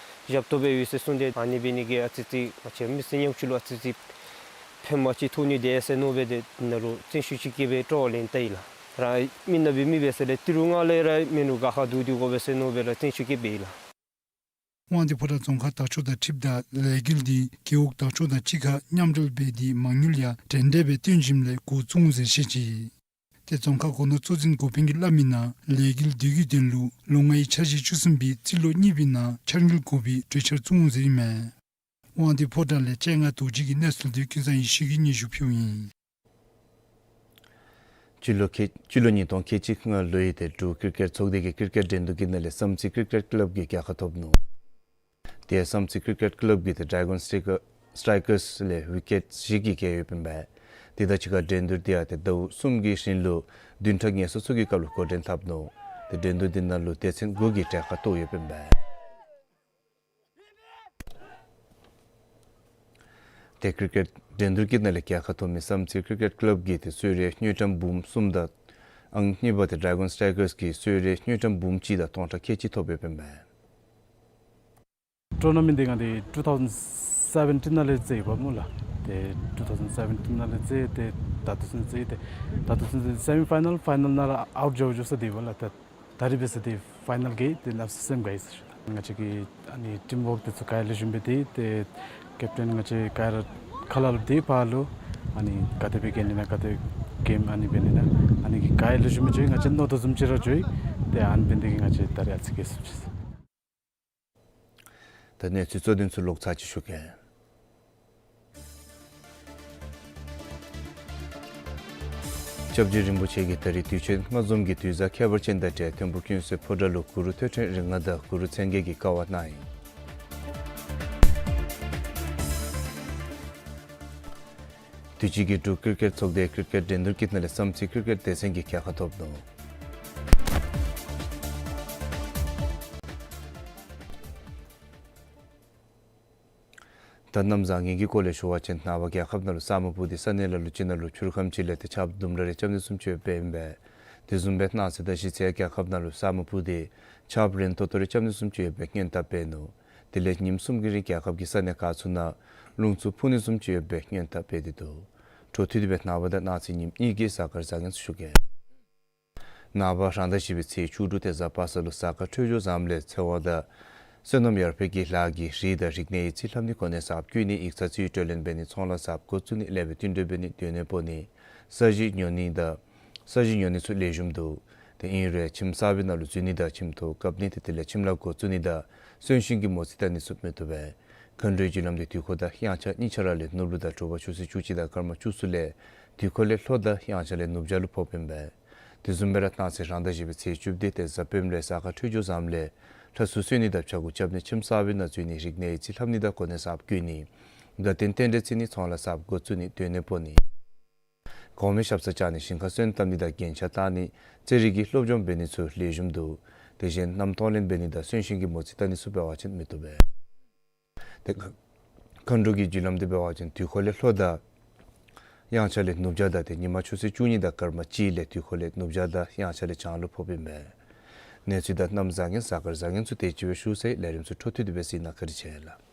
ཞབས་ཏོག་འབད་ཡོད་ཟེར་གསུངས་ཏེ་ཨ་ནི་འབད་ནི་གིས་ཨ་ཙི་ཙི་ང་བཅས་མི་སེར་ཉམ་ཆུང་ལུ་ཨ་ཙི་ཙི་ཕན་མ་ཅིག་ཐོགས་ནི་དེ་ཟེར་མནོ་སྦེ་དེ་ནང་ལུ་བརྩོན་ཤུགས་ཅིག་བསྐྱེད་སྦེ་སྤྲོ་བ་ལེན་ད་ཡི་ལགས། རང་མི་ནང་འབད་མི་འབད་ས་ལས་ཏི་རུ་ང་ལས་ར་མེན་ནུ་ག་ཁ་འདུག་སྟེ་དགོ་པས་ཟེར་མནོ་སྦེ་ར་བརྩོན་ཤུགས་བསྐྱེད་སྦེ་ཡི་ལགས། དབང་འདུས་ཕོ་བྲང་རྫོང་ཁག་དར་ལྕོག་དང་འཁྲིལཝ་ད་ལས་འགུལ་འདི་རྒེད་འོག་དར་ལྕོག་དང་གཅིག་ཁར་མཉམ་འབྲེལ་འབད་དེ་མ་དངུལ་ཡང་འགྲན་ཟླ་སྦེ་བཏོན་ཞིནམ་ལས་འགོ་བཙུགས་འོང་ཟེར་བཤད་ཅི། ཏེ་རྫོང་ཁག་སྒོ་ནོར་གཙོ་འཛིན་འགོ་དཔོན་གྱིས་སླབ་མིའི་ནང་ལས་འགུལ་འདི་གི་དོན་ལུ་ལོ་ལྔའི་འཆར་གཞི་བཅུ་གསུམ་པའི་རྩིས་ལོ་གཉིས་པའི་ནང་འཆར་དངུལ་དགོ་པའི་གྲོས་འཆར་བཙུགས་འོང་ཟེར་ཨིན་མས། དབང་འདུས་ཕོ་བྲང་ལས་སྤྱན་སྔ་རྡོ་རྗེ་གི་གནས་ཚུལ་འདི་ཀུན་བཟང་ཡེ་ཤེས་ཀྱིས་སྙན་ཞུ་ཕུལཝ་ཨིན། སྤྱི་ལོ་ཁལ་སྤྱི་ལོ་ཉིས་སྟོང་ཁལ་གཅིག་ལྔ་ལོའི་ཏེ་འབྲུག་ཀིར་ཀེཊ་ཚོགས་སྡེ་གི་ཀིར་ཀེཊ་འགྲན་བསྡུར་གྱི་ནང་ལས་བསམ་རྩེ་ཀིར་ཀེཊ་ཀི་ལབ་ཀྱིས་རྒྱལ་ཁ་ཐོབ་ནུག། ཏེ་བསམ་རྩེ་ཀིར་ཀེཊ་ཀི་ལབ་ཀྱིས་ཏེ་ཌེ་གཱོན་སི་ཊའི་ཀར་སི་ཊའི་ཀར་སི་ལས་ཝི་ཀེཊ་བཞི་གིས་རྒྱལ་ཡོདཔ་ཨིན་པས། དེ་དང་གཅིག་ཁར་འགྲན་བསྡུར་འདི་ཡང་ཏེ་ཟླཝ་གསུམ་གྱི་རིང་ལུ་བདུན་ཕྲག་ངལ་གསོ་ཚུ་གི་སྐབས་ལུ་འགོ་འདྲེན་འཐབ་ནུག། ཏེ་འགྲན་བསྡུར་འདི་ནང་ལུ་སྡེ་ཚན་དགུ་གིས་གྲལ་ཁར་གཏོགས་ཡོདཔ་ཨིན་པས། ཏེ་ཀིར་ཀེཊ་འགྲན་བསྡུར་གྱི་ནང་ལས་རྒྱལ་ཁ་ཐོབ་མི་བསམ་རྩེ་ཀིར་ཀེཊ་ཀི་ལབ་ཀྱིས་ཏེ་གསོལ་རས་དངུལ་ཀྲམ་འབུམ་གསུམ་དང་ཨང་གཉིས་པ་ཏེ་ཌེ་གཱོན་སི་ཊའི་ཀར་སི་གིས་གསོལ་རས་དངུལ་ཀྲམ་འབུམ་གཅིག་དང་སྟོང་ཕྲག་ཁལ་གཅིག་ཐོབ་ཡོདཔ་ཨིན་པས། ཊོར་ན་མེནཊ་འདི་ང་འདི་ཊུ་ཐའུ་ཟེན་སེ་བེན་ཊིན་ནང་ལས་རྩེཝ་ཨིན་པས་སྨོ་ལགས། ཏེ་ཊུ་ཐའུ་ཟེན་སེ་བེན་ཊིན་ནང་ལས་རྩེ་ཏེ་ད་ལྟོ་ཚུན་རྩེ་ཏེ་ད་ལྟོ་ཚུན་རྩེ་སེ་མི་ཕའི་ནཱལ་ཕའི་ནཱལ་ནང་ར་ཨའུཊ་འགྱོ་འགྱོ་ས་འདི་ཨིན་པས་ལགས། ད་ད་རིས་འབད་ས་འདི་ཕའི་ནཱལ་གི་ཏེ་ནབ་སེམས་དགའ་ཡི་ཟེར་ཞུ་ལགས། ང་བཅས་ཀྱི་ཨ་ནི་ཊིམ་ཝརཀ་འདི་ཚུ་ག་ཡ་ལེགས་ཤོམ་སྦེ་འདི་ཏེ་ཀེབ་ཊེན་ང་བཅས་ག་ཡ་ར་ཁ་ལ་ལུ་འདི་ཕར་ལུ་ཨ་ནི་ག་དེ་སྦེ་རྐྱབ་ནི་ན་ག་དེ་གེམ་ཨ་ནི་འབད་ནི་ན་ཨ་ནི་གི་ག་ཡ་ལེགས་ཤོམ་སྦེ་འགྱོ་ཡི། ང་བཅས་མནོ་དོ་བཟུམ་ཅིག་ར་འགྱོ་ཡི། ཏེ་ཨ་ནི་འབད་ནི་འདི་གིས་ང་བཅས་ད་རིས་ཨ་ཙི་རྒྱལ་སོང་ཅི་ཟེར། ད་གནས་ཚུལ་གཙོ་དོན་ཚུ་ལོག་ཚར་ཅིག་ཞུ་གེ། སྐྱབས་རྗེ་རིན་པོ་ཆེ་གིས་ད་རིས་དུས་ཆེན་ལྔ་འཛོམས་ཀྱི་དུས་བཟང་ཁྱད་པར་ཅན་དང་འབྲེལ་ཐིམ་ཕུག་ཀུན་གསལ་ཕོ་བྲང་ལུ་གུ་རུ་ཐོད་ཕྲེང་རིགས་ལྔ་དང་གུ་རུ་མཚན་བརྒྱད་ཀྱིས་དཀའ་བ་གནང་ཡི། དུས་ཅི་གི་འབྲུག་ཀིར་ཀེཊ་ཚོགས་སྡེའི་ཀིར་ཀེཊ་འགྲན་བསྡུར་གྱི་ནང་ལས་བསམ་རྩེ་ཀིར་ཀེཊ་སྡེ་ཚན་གྱིས་རྒྱལ་ཁ་ཐོབ་ནུག། ད་གནམ་བཟང་ངན་གྱི་སྐོར་ལས་ཞུ་བ་ཅིན་ནངས་པ་རྒྱལ་ཁབ་ནང་ལུ་ས་སྨུག་སྤུབས་ཏེ་ས་གནས་ལ་ལུ་ཅིག་ནང་ལུ་ཆུ་རུད་ཁམ་ཅིག་ལས་ཏེ་ཆརཔ་དུམ་གྲ་རེ་རྐྱབ་ནི་བཟུམ་ཅིག་ཡོདཔ་ཨིན་པས། དེ་བཟུམ་སྦེ་གནངས་ཚེ་དང་གཞེས་ཚེ་རྒྱལ་ཁབ་ནང་ལུ་ས་སྨུག་སྤུབས་ཏེ་ཆརཔ་རན་ཏོག་ཏོ་རེ་རྐྱབ་ནི་བཟུམ་ཅིག་ཡོདཔ་སྦེ་སྔོན་དཔག་འབད་ནུག། དེ་ལས་ཉིནམ་གསུམ་གྱི་རིང་རྒྱལ་ཁབ་ཀྱི་ས་གནས་ཁག་ཚུ་ནང་རླུང་འཚུབ་འཕུ་ནི་བཟུམ་ཅིག་ཡོདཔ་སྦེ་སྔོན་དཔག་འབད་དེ་འདུག། འཕྲོ་མཐུད་དེ་སྦེ་ནངས་པ་དང་གནངས་ཚེ་ཉིནམ་གཉིས་ཀྱི་གཟའ་སྐར་བཟང་ངན་ཚུ་ཞུ་གེ། ནངས་པ་རང་ཟླ་བཞི་པའི་ཚེས་བཅུ་དྲུག་ཏེ་གཟའ་པ་སངས་ལུ་གཟའ་སྐར་འཕྲོད་སྦྱོར་བཟངམ་ལས་འཚེར་དབང་དང་བསོད་ནམས་ཡར་འཕེལ་གྱི་ལཱ་གིས་རིགས་དང་རིག་གནས་ཡིད་ཚིམ་ལྷབ་ནི་གོ་གནས་གསརཔ་བཀོད་ནི་ཡིག་ཚང་རྩིས་སྤྲོད་ལེན་འབད་ནི་ཚོང་ལཱ་གསརཔ་འགོ་བཙུགས་ནི་ལེགས་པའི་བསྟུན་གྲོས་འབད་ནི་སྡོད་གནས་སྤོ་ནི་ས་གཞི་ཉོ་ནི་དང་ས་གཞི་ཉོ་ནི་ཚུ་ལེགས་ཤོམ་འདུག། ཏེ་ཨིན་རུང་ཁྱིམ་གསར་པའི་ནང་ལུ་འཛུལ་ནི་དང་ཁྱིམ་ཐོག་བཀབ་ནི་ཏེ་དེ་ལས་ཁྱིམ་ལཱ་འགོ་བཙུགས་ནི་དང་གསོན་གཤིན་གྱི་མོ་རྩིས་བལྟ་ནི་ཚུ་མི་བཏུབ་པས། མཁའ་འགྲོའི་རྒྱུ་ལམ་འདི་དུས་འཁོར་དང་དབྱངས་འཆར་གཉིས་ཆ་ར་ལས་ནུབ་ལུ་དང་དྲོ་པ་ཆུ་ཚོད་བཅུ་གཅིག་དང་སྐར་མ་བཅུ་གསུམ་ལས་དུས་འཁོར་ལས་ལྷོ་དང་དབྱངས་འཆར་ལས་ནུབ་བྱང་ལུ་ཕོགཔ་ཨིན་པས། དེ་བཟུམ་སྦེ་ར་གནངས་ཚེ་རང་ཟླ་བཞི་པའི་ཚེས་བཅུ་བདུན་ཏེ་གཟའ་སྤེནམ་ལས་གཟའ་སྐར་འཕྲོད་སྦྱོར་བཟངམ་ལས་ལྷ་གསོལ་གསོལ་ནི་དང་ཕྱྭ་འགུགས་རྐྱབ་ནི་ཁྱིམ་གསར་པའི་ནང་འཛུལ་ནི་རིག་གནས་ཡིད་ཚིམ་ལྷབ་ནི་དང་གོ་གནས་གསརཔ་བཀོད་ནི་དགའ་སྟོན་རྟེན་འབྲེལ་བརྩི་ནི་ཚོང་ལཱ་གསརཔ་འགོ་བཙུགས་ནི་སྡོད་གནས་སྤོ་ནི། གོང་མའི་ཞབས་སར་བཅར་ནི་ཞིང་ཁར་སོན་བཏབ་ནི་དང་རྒྱན་ཆ་བཏགས་ནི་རྩེད་རིགས་ཀྱི་སློབ་སྦྱོང་འབད་ནི་ཚུ་ལེགས་ཤོམ་འདུག། དེ་བཞིན་མནའམ་གཏོང་ལེན་འབད་ནི་དང་གསོན་གཤིན་གྱི་མོ་རྩིས་བལྟ་ནི་ཚུ་འབད་བ་ཅིན་མི་བཏུབ་པས། ཏེ་མཁའ་འགྲོ་གི་རྒྱུ་ལམ་འདི་འབད་བ་ཅིན་དུས་འཁོར་ལས་ལྷོ་དང་དབྱངས་འཆར་ལས་ནུབ་བྱང་དང་ཏེ་ཉིན་མ་ཆུ་ཚོད་བཅུ་གཉིས་དང་སྐར་མ་གཅིག་ལས་དུས་འཁོར་ལས་ནུབ་བྱང་དང་དབྱངས་འཆར་ལས་བྱང་ལུ་ཕོགཔ་ཨིན་པས། གནས་ཚུལ་དང་གནམ་བཟང་ངན་གཟའ་སྐར་བཟང་ངན་ཚུ་དེ་ཅིག་སྦེ་ཞུ་ཚར་ཡི། ལས་རིམ་ཚུ་འཕྲོ་མཐུད་དེ་སྦེ་གཟིགས་གནང་། བཀའ་དྲིན་ཆེ་ལགས།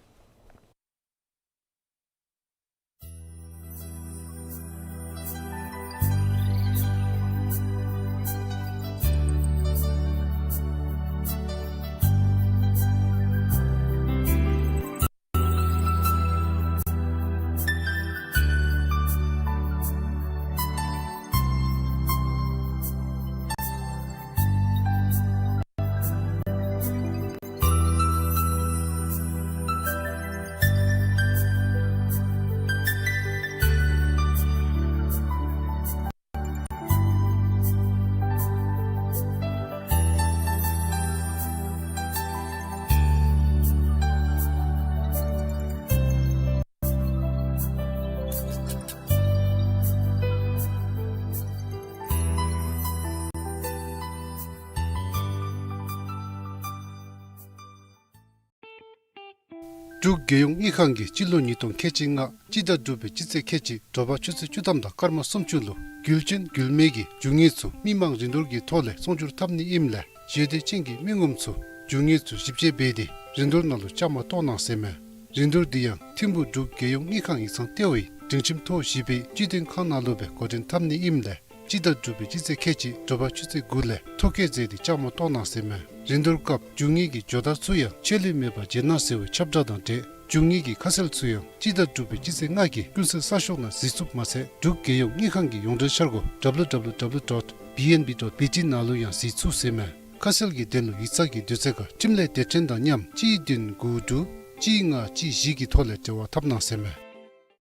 འབྲུག་རྒྱལ་ཡོངས་དངུལ་ཁང་གིས་སྤྱི་ལོ་ཉིས་སྟོང་ཁལ་གཅིག་ལྔ་སྤྱི་ཟླ་དྲུག་པའི་སྤྱི་ཚེས་ཁལ་གཅིག་དྲོ་པ་ཆུ་ཚོད་བཅུ་ཐམ་དང་སྐར་མ་སུམ་ཅུ་ལུ་རྒྱུ་ཆེན་རྒྱུ་མེད་ཀྱི་རྒྱུ་དངོས་ཚུ་མི་མང་རིན་བསྡུར་གྱི་ཐོག་ལས་ཚོང་སྒྱུར་འཐབ་ནི་ཨིནམ་ལས་ཞེ་འདོད་ཅན་གྱི་མི་ངོམ་ཚུ་རྒྱུ་དངོས་ཚུ་ཞིབ་དཔྱད་འབད་དེ་རིན་བསྡུར་ནང་ལུ་བཅའ་མར་གཏོགས་གནང་ཟེར་མས། རིན་བསྡུར་འདི་ཡང་ཐིམ་ཕུག་འབྲུག་རྒྱལ་ཡོངས་དངུལ་ཁང་ཡིག་ཚང་ལྟེ་བའི་སྒྲིང་ཁྱིམ་ཐོག་བཞི་པའི་སྤྱི་དོན་ཁང་ནང་ལུ་སྦེ་འགོ་འདྲེན་འཐབ་ནི་ཨིནམ་ལས་སྤྱི་ཟླ་དྲུག་པའི་སྤྱི་ཚེས་ཁལ་གཅིག་དྲོ་པ་ཆུ་ཚོད་དགུ་ལས་ཐོ་བཀོད་མཛད་དེ་བཅའ་མར་གཏོགས་གནང་ཟེར་མས། རིན་བསྡུར་སྐབས་རྒྱུ་དངོས་ཀྱི་ཇོ་བདག་ཚུ་ཡང་ཆད་ལུས་མེད་པར་བརྗེད་གནང་ཟེར་བའི་ཁྱབ་བསྒྲགས་དང་འབྲེལ་རྒྱུ་དངོས་ཀྱི་ཁ་གསལ་ཚུ་ཡང་སྤྱི་ཟླ་དྲུག་པའི་སྤྱི་ཚེས་ལྔ་གི་ཀུན་གསལ་གསར་ཤོག་ནང་གཟིགས་ཚུགསཔ་མ་ཚད་འབྲུག་རྒྱལ་ཡོངས་དངུལ་ཁང་གི་ཡོངས་འབྲེལ་འཆར་སྒོ་W W W dot B N B dot B T ནང་ལུ་ཡང་གཟིགས་ཚུགས་ཟེར་མས། ཁ་གསལ་གྱི་དོན་ལུ་ཡིག་ཚང་གི་དུས་ཚོད་ཁར་འཕྲིན་ལས་སྡེ་ཕྲན་དང་མཉམ་གཅིག་བདུན་དགུ་དྲུག་གཅིག་ལྔ་གཅིག་བཞི་གི་ཐོག་ལས་འབྲེལ་བ་འཐབ་གནང་ཟེར་མས།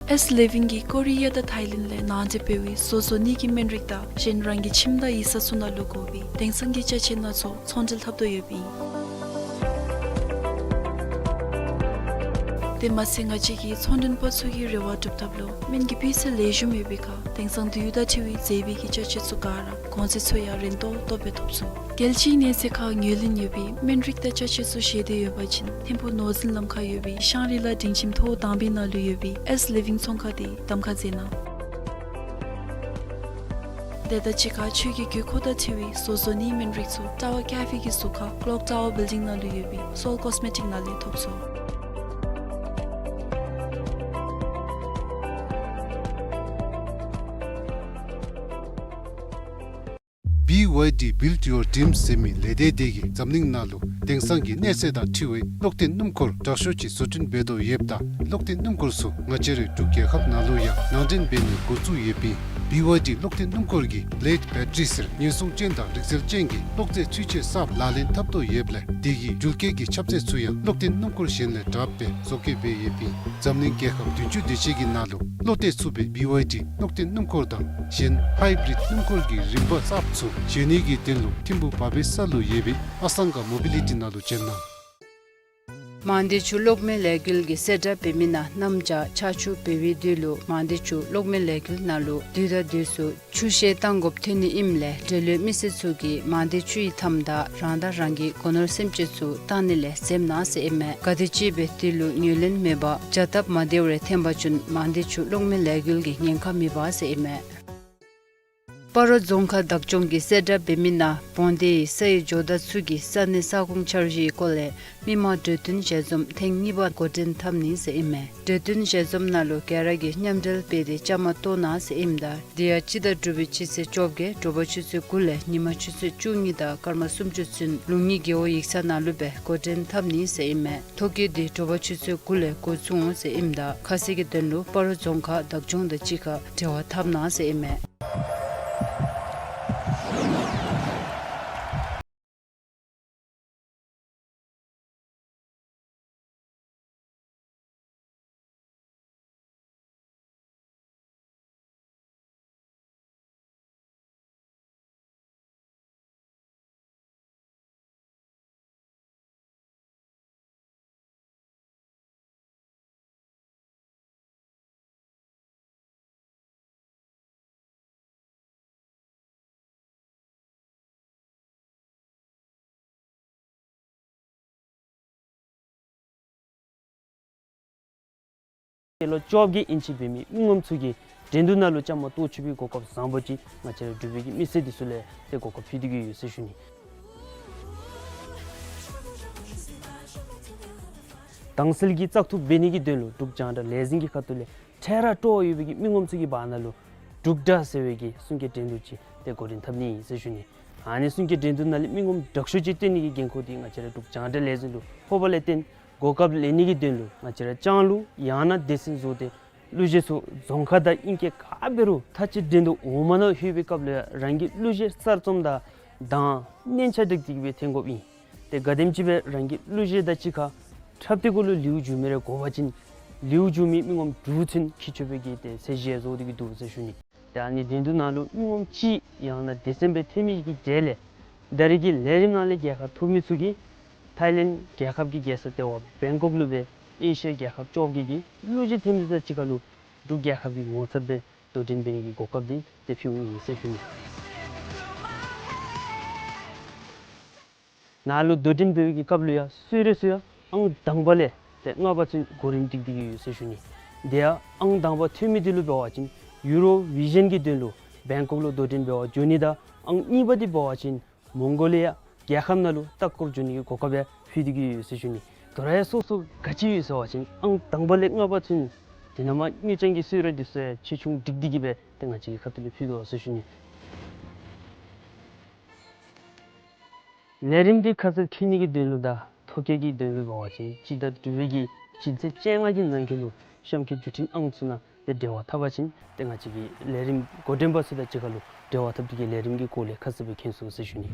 S Living གིས་ཀོ་རི་ཡ་དང་ཐའི་ལེནཌ་ལས་ནང་འདྲེན་འབད་བའི་བཟོ་བཟོ་ནི་གི་སྨན་རིགས་དང་གཞན་རང་གི་ཁྱིམ་དང་ཡིག་ཚང་ཚུ་ནང་ལུ་དགོ་པའི་དེང་སང་གི་ཅ་ཆས་སྣ་ཚོགས་ཚོང་འབྲེལ་འཐབ་དོ་ཡོདཔ་ཨིན། དེ་མ་ཚད་ང་བཅས་ཀྱི་ཚོང་མགྲོན་པ་ཚུ་གི་རེ་བ་སྒྲུབ་ཐབས་ལུ་སྨན་གྱི་སྤུས་ཚད་ལེགས་ཤོམ་ཡོད་པའི་ཁར་དེང་སང་དུས་ཡུན་དང་འཁྲིལ་བའི་མཛེས་པའི་གི་ཅ་ཆས་ཚུ་ག་ར་གོང་ཚད་ཚུ་ཡང་རན་ཏོག་ཏོ་སྦེ་ཐོབ་ཚུགས། རྒྱལ་སྤྱིའི་གནས་ཚད་ཁར་ངོས་ལེན་ཡོད་པའི་སྨན་རིགས་དང་ཅ་ཆས་ཚུ་བཞེས་འདོད་ཡོད་པ་ཅིན་ཐིམ་ཕུག་ནོར་འཛིན་ལམ་ཁར་ཡོད་པའི་ཤང་རི་ལ་སྒྲིང་ཁྱིམ་ཐོག་དང་པའི་ནང་ལུ་ཡོད་པའི་S Living ཚོང་ཁང་དེ་གདམ་ཁ་མཛད་གནང་། དེ་དང་གཅིག་ཁར་ཆོས་ཀྱི་དགོས་མཁོ་དང་འཁྲིལ་བའི་བཟོ་བཟོ་ནིའི་སྨན་རིགས་ཚུ་ཊ་ཝར་ཀེ་ཕེ་གི་ཟུར་ཁར་ཀློག་ཊ་ཝར་བིལ་ཌིང་ནང་ལུ་ཡོད་པའི་སོལ་ཀོས་མེ་ཊིཀ་ནང་ལས་ཐོབ་ཚུགས། B Y D Build Your Dreams ཟེར་མི་ལས་སྡེ་དེ་གིས་འཛམ་གླིང་ནང་ལུ་དེང་སང་གི་གནས་ཚད་དང་འཁྲིལ་བའི་གློག་བརྟེན་སྣུམ་འཁོར་དྲག་ཤོས་ཅིག་བཟོ་སྐྲུན་འབད་དོ་ཡོདཔ་ད་གློག་བརྟེན་སྣུམ་འཁོར་ཚུ་ང་བཅས་རའི་འབྲུག་རྒྱལ་ཁབ་ནང་ལུ་ཡང་ནང་འདྲེན་འབད་ནི་འགོ་བཙུགས་ཡོདཔ་ཨིན། B Y D གློག་བརྟེན་སྣུམ་འཁོར་གྱིས་Blade Battery ཟེར་ཉེན་སྲུང་ཅན་དང་རིག་རྩལ་ཅན་གྱི་གློག་རྫས་ཚུན་ཆད་གསརཔ་ལག་ལེན་འཐབ་དོ་ཡོདཔ་ལས་དེ་གི་འགྲུལ་སྐྱེལ་གྱི་ཁྱབ་ཚད་ཚུ་ཡང་གློག་བརྟེན་སྣུམ་འཁོར་གཞན་ལས་དྲགཔ་སྦེ་བཟོ་བཀོད་འབད་ཡོདཔ་ཨིན། འཛམ་གླིང་རྒྱལ་ཁབ་བདུན་ཅུ་དེ་ཅིག་གི་ནང་ལུ་བློ་གཏད་ཚུགས་པའི་B Y D གློག་བརྟེན་སྣུམ་འཁོར་དང་གཞན་ཧའི་བི་རིཌ་སྣུམ་འཁོར་གྱི་རིམ་པ་གསརཔ་ཚུ་བཞེངས་ནི་གི་དོན་ལུ་ཐིམ་ཕུག་བ་བེ་ས་ལུ་ཡོད་པའི་ཨ་སང་ག་མོ་བི་ལི་ཊི་ནང་ལུ་བྱོན་གནང་། མང་སྡེ་ཆུ་གློག་མེ་ལས་འགུལ་གྱིས་གསལ་བསྒྲགས་འབད་མི་ནང་གནམ་བྱཱར་ཆར་ཆུ་འབབ་པའི་དུས་ལུ་མང་སྡེ་ཆུ་གློག་མེ་ལས་འགུལ་ནང་ལུ་དུས་དང་དུས་སུ་ཆུ་བཤལ་བཏང་དགོཔ་ཐོན་ནི་ཨིནམ་ལས་འབྲེལ་ཡོད་མི་སེར་ཚུ་གིས་མང་སྡེ་ཆུ་ཡི་མཐའམ་དང་རང་དང་རང་གི་སྒོ་ནོར་སེམས་ཅན་ཚུ་བཏང་ནི་ལས་འཛེམ་གནང་ཟེར་ཨིན་མས། ག་དེམ་ཅིག་འབད་དེ་ལུ་ངོས་ལེན་མེད་པར་བྱ་སྟབས་མ་བདེཝ་རེ་འཐོན་པ་ཅིན་མང་སྡེ་ཆུ་གློག་མེ་ལས་འགུལ་གྱིས་ཉེན་ཁ་མི་འབག་ཟེར་ཨིན་མས། སྤ་རོ་རྫོང་ཁག་བདག་སྐྱོང་གིས་གསལ་བསྒྲགས་འབད་མི་ནང་བོང་སྡེ་ཡི་ས་ཡི་ཇོ་བདག་ཚུ་གི་ས་གནས་ས་ཁོངས་འཆར་གཞིའི་སྐོར་ལས་མི་མང་གྲོས་བསྟུན་ཞལ་འཛོམས་ཐེངས་གཉིས་པ་འགོ་འདྲེན་འཐབ་ནི་ཟེར་ཨིན་མས། གྲོས་བསྟུན་ཞལ་འཛོམས་ནང་ལུ་ག་ར་གིས་མཉམ་འབྲེལ་འབད་དེ་བཅའ་མར་གཏོགས་གནང་ཟེར་ཨིནམ་ད་དེ་ཡང་སྤྱི་ཟླ་དྲུག་པའི་སྤྱི་ཚེས་བཅོ་བརྒྱད་དྲོ་པ་ཆུ་ཚོད་དགུ་ལས་ཉིན་མ་ཆུ་ཚོད་བཅུ་གཉིས་དང་སྐར་མ་སུམ་ཅུ་ཚུན་ལུང་གཉིས་རྒེད་འོག་ཡིག་ཚང་ནང་ལུ་སྦེ་འགོ་འདྲེན་འཐབ་ནི་ཟེར་ཨིན་མས། ཐོ་བཀོད་དེ་དྲོ་པ་ཆུ་ཚོད་དགུ་ལས་འགོ་བཙུགས་འོང་ཟེར་ཨིནམ་ད་ཁ་གསལ་གྱི་དོན་ལུ་སྤ་རོ་རྫོང་ཁག་བདག་སྐྱོང་དང་གཅིག་ཁར་འབྲེལ་བ་འཐབ་གནང་ཟེར་ཨིན་མས། ལོ་བཅོ་བརྒྱད་ཨིན་ཅི་འབད་མི་མི་ངོམ་ཚུ་གིས་འགྲན་བསྡུར་ནང་ལུ་བཅའ་མར་གཏོགས་ཚུགས་པའི་གོ་སྐབས་བཟང་པོ་ཅིག་ང་བཅས་ར་འབྲུག་པའི་གི་མི་སེར་འདི་ཚུ་ལུ་ཏེ་གོ་སྐབས་ཕུལ་ཏེ་གི་ཡོད་ཟེར་ཞུ་ནི། དྭངས་གསལ་གྱི་བཙག་འཐུ་འབད་ནི་གི་དོན་ལུ་འབྲུག་རྒྱང་བསྒྲགས་ལས་འཛིན་གྱི་ཁ་ཐུག་ལས་འཕྲལ་ར་སྤྲོ་བ་ཡོད་པའི་གི་མི་ངོམ་ཚུ་གི་བར་ན་ལུ་འབྲུག་སྒྲ་ཟེར་བའི་གི་གསུང་སྐད་འགྲན་བསྡུར་ཅིག་ཏེ་འགོ་འདྲེན་འཐབ་ནི་ཨིན་ཟེར་ཞུ་ནི། ཨ་ནི་གསུང་སྐད་འགྲན་བསྡུར་ནང་ལས་མི་ངོམ་དྲག་ཤོས་ཅིག་བཏོན་ནི་གི་འགན་ཁུར་འདི་ང་བཅས་ར་འབྲུག་རྒྱང་བསྒྲགས་ལས་འཛིན་ལུ་ཕོགཔ་ལས་བརྟེན་གོ་སྐབས་ལེན་ནི་གི་དོན་ལུ་ང་བཅས་ར་ལྕང་ལུ་ཡང་ན་སྡེ་ཚན་བཟོ་སྟེ་གླུ་གཞས་ཚུ་རྫོང་ཁ་དང་ཨིན་སྐད་ག་འབད་རུང་ཐ་ཅི་འགྲན་བསྡུར་འོག་མ་ནང་ལྷོད་པའི་སྐབས་ལུ་ཡང་རང་གི་གླུ་གཞས་གསར་རྩོམ་དང་གདངས་སྙན་ཆ་འདི་གིས་སྦེ་འཐེན་དགོཔ་ཨིན། ཏེ་ག་དེམ་ཅིག་སྦེ་རང་གི་གླུ་གཞས་དང་གཅིག་ཁར་འཁྲབ་སྟེ་གུ་ལུ་ལེའུ་བཅུ་མི་རེ་དགོ་པ་ཅིན་ལེའུ་བཅུ་མི་མི་ངོམ་དྲུག་ཚུན་འཁྱིད་ཆོག་པའི་གི་ཏེ་ཚད་གཞི་བཟོ་སྟེ་གི་འདུག་ཟེར་ཞུ་ནི། ཏེ་ཨ་ནི་འགྲན་བསྡུར་ནང་ལུ་མི་ངོམ་གཅིག་ཡང་ན་སྡེ་ཚན་སྦེ་ཐོན་མི་གི་གྲས་ལས་ད་རེས་ཀྱི་ལས་རིམ་ནང་ལས་རྒྱལ་ཁ་ཐོབ་མི་ཚུ་གིས་ཐའི་ལེནཌ་རྒྱལ་ཁབ་ཀྱི་རྒྱལ་ས་ལྟེ་བ་བེང་ཀོག་ལུ་སྦེ་ཨེ་ཤི་ཡ་རྒྱལ་ཁབ་བཅོ་བརྒྱད་ཀྱི་གླུ་གཞས་འཐེན་མི་དང་གཅིག་ཁར་ལུ་འབྲུག་རྒྱལ་ཁབ་ཀྱི་ངོ་ཚབ་སྦེ་དོ་འགྲན་འབད་ནི་གི་གོ་སྐབས་འདི་ཏེ་ཕུལཝ་ཨིན་ཟེར་ཞུ་ནི། ནཱ་ལུ་དོ་འགྲན་འབད་བའི་གི་སྐབས་ལུ་ཡང་གསོལ་རས་ཚུ་ཡང་ཨང་དང་པ་ལས་ ཏེ་ལྔ་པ་ཚུན་གོ་རིམ་སྒྲིག་སྟེ་གི་ཡོད་ཟེར་ཞུ་ནི། དེ་ཡང་ཨང་དང་པ་ཐོན་མི་འདི་ལུ་འབད་བ་ཅིན་ཡུ་རོ་བི་ཞཱན་གྱི་དོན་ལུ་བེང་ཀོག་ལུ་དོ་འགྲན་འབད་བར་འགྱོ་ནི་དང་ཨང་གཉིས་པ་འདི་འབད་བ་ཅིན་མོང་གོ་ལི་ཡ་རྒྱལ་ཁབ་ནང་ལུ་ལྟ་སྐོར་འགྱོ་ནི་གི་གོ་སྐབས་ཡང་ཕུལ་ཏེ་གི་ཡོད་ཟེར་ཞུ་ནི། དོ་རུང་ཡང་སོ་སོ་ག་ཅི་ཡོད་ཟེར་བ་ཅིན་ཨང་དང་པ་ལས་ལྔ་པ་ཚུན་དེ་ནང་མ་དངུལ་ཅན་གྱི་གསོལ་རས་འདི་ཚུ་ཡང་ཆེ་ཆུང་སྒྲིག་སྟེ་གི་སྦེ་ཏེ་ང་བཅས་ཀྱི་ཁ་ཐུག་ལས་ཕུལ་དོ་ཟེར་ཞུ་ནི། ལས་རིམ་འདི་ཁ་གསལ་མཁྱེན་ནི་གི་དོན་ལུ་དང་ཐོ་བཀོད་ཀྱི་དོན་ལུ་འབད་བ་ཅིན་སྤྱི་ཟླ་དྲུག་པའི་གི་སྤྱི་ཚེས་བཅོ་ལྔ་གི་ནང་འཁོད་ལུ་གཤམ་འཁོད་བརྒྱུད་འཕྲིན་ཨང་ཚུ་ནང་ཏེ་འབྲེལ་བ་འཐབ་པ་ཅིན་ཏེ་ང་བཅས་ཀྱི་ལས་རིམ་འགོ་འདྲེན་པ་ཚུ་དང་གཅིག་ཁར་ལུ་འབྲེལ་བ་འཐབ་སྟེ་གི་ལས་རིམ་གྱི་སྐོར་ལས་ཁ་གསལ་སྦེ་མཁྱེན་ཚུགས་ཟེར་ཞུ་ནི།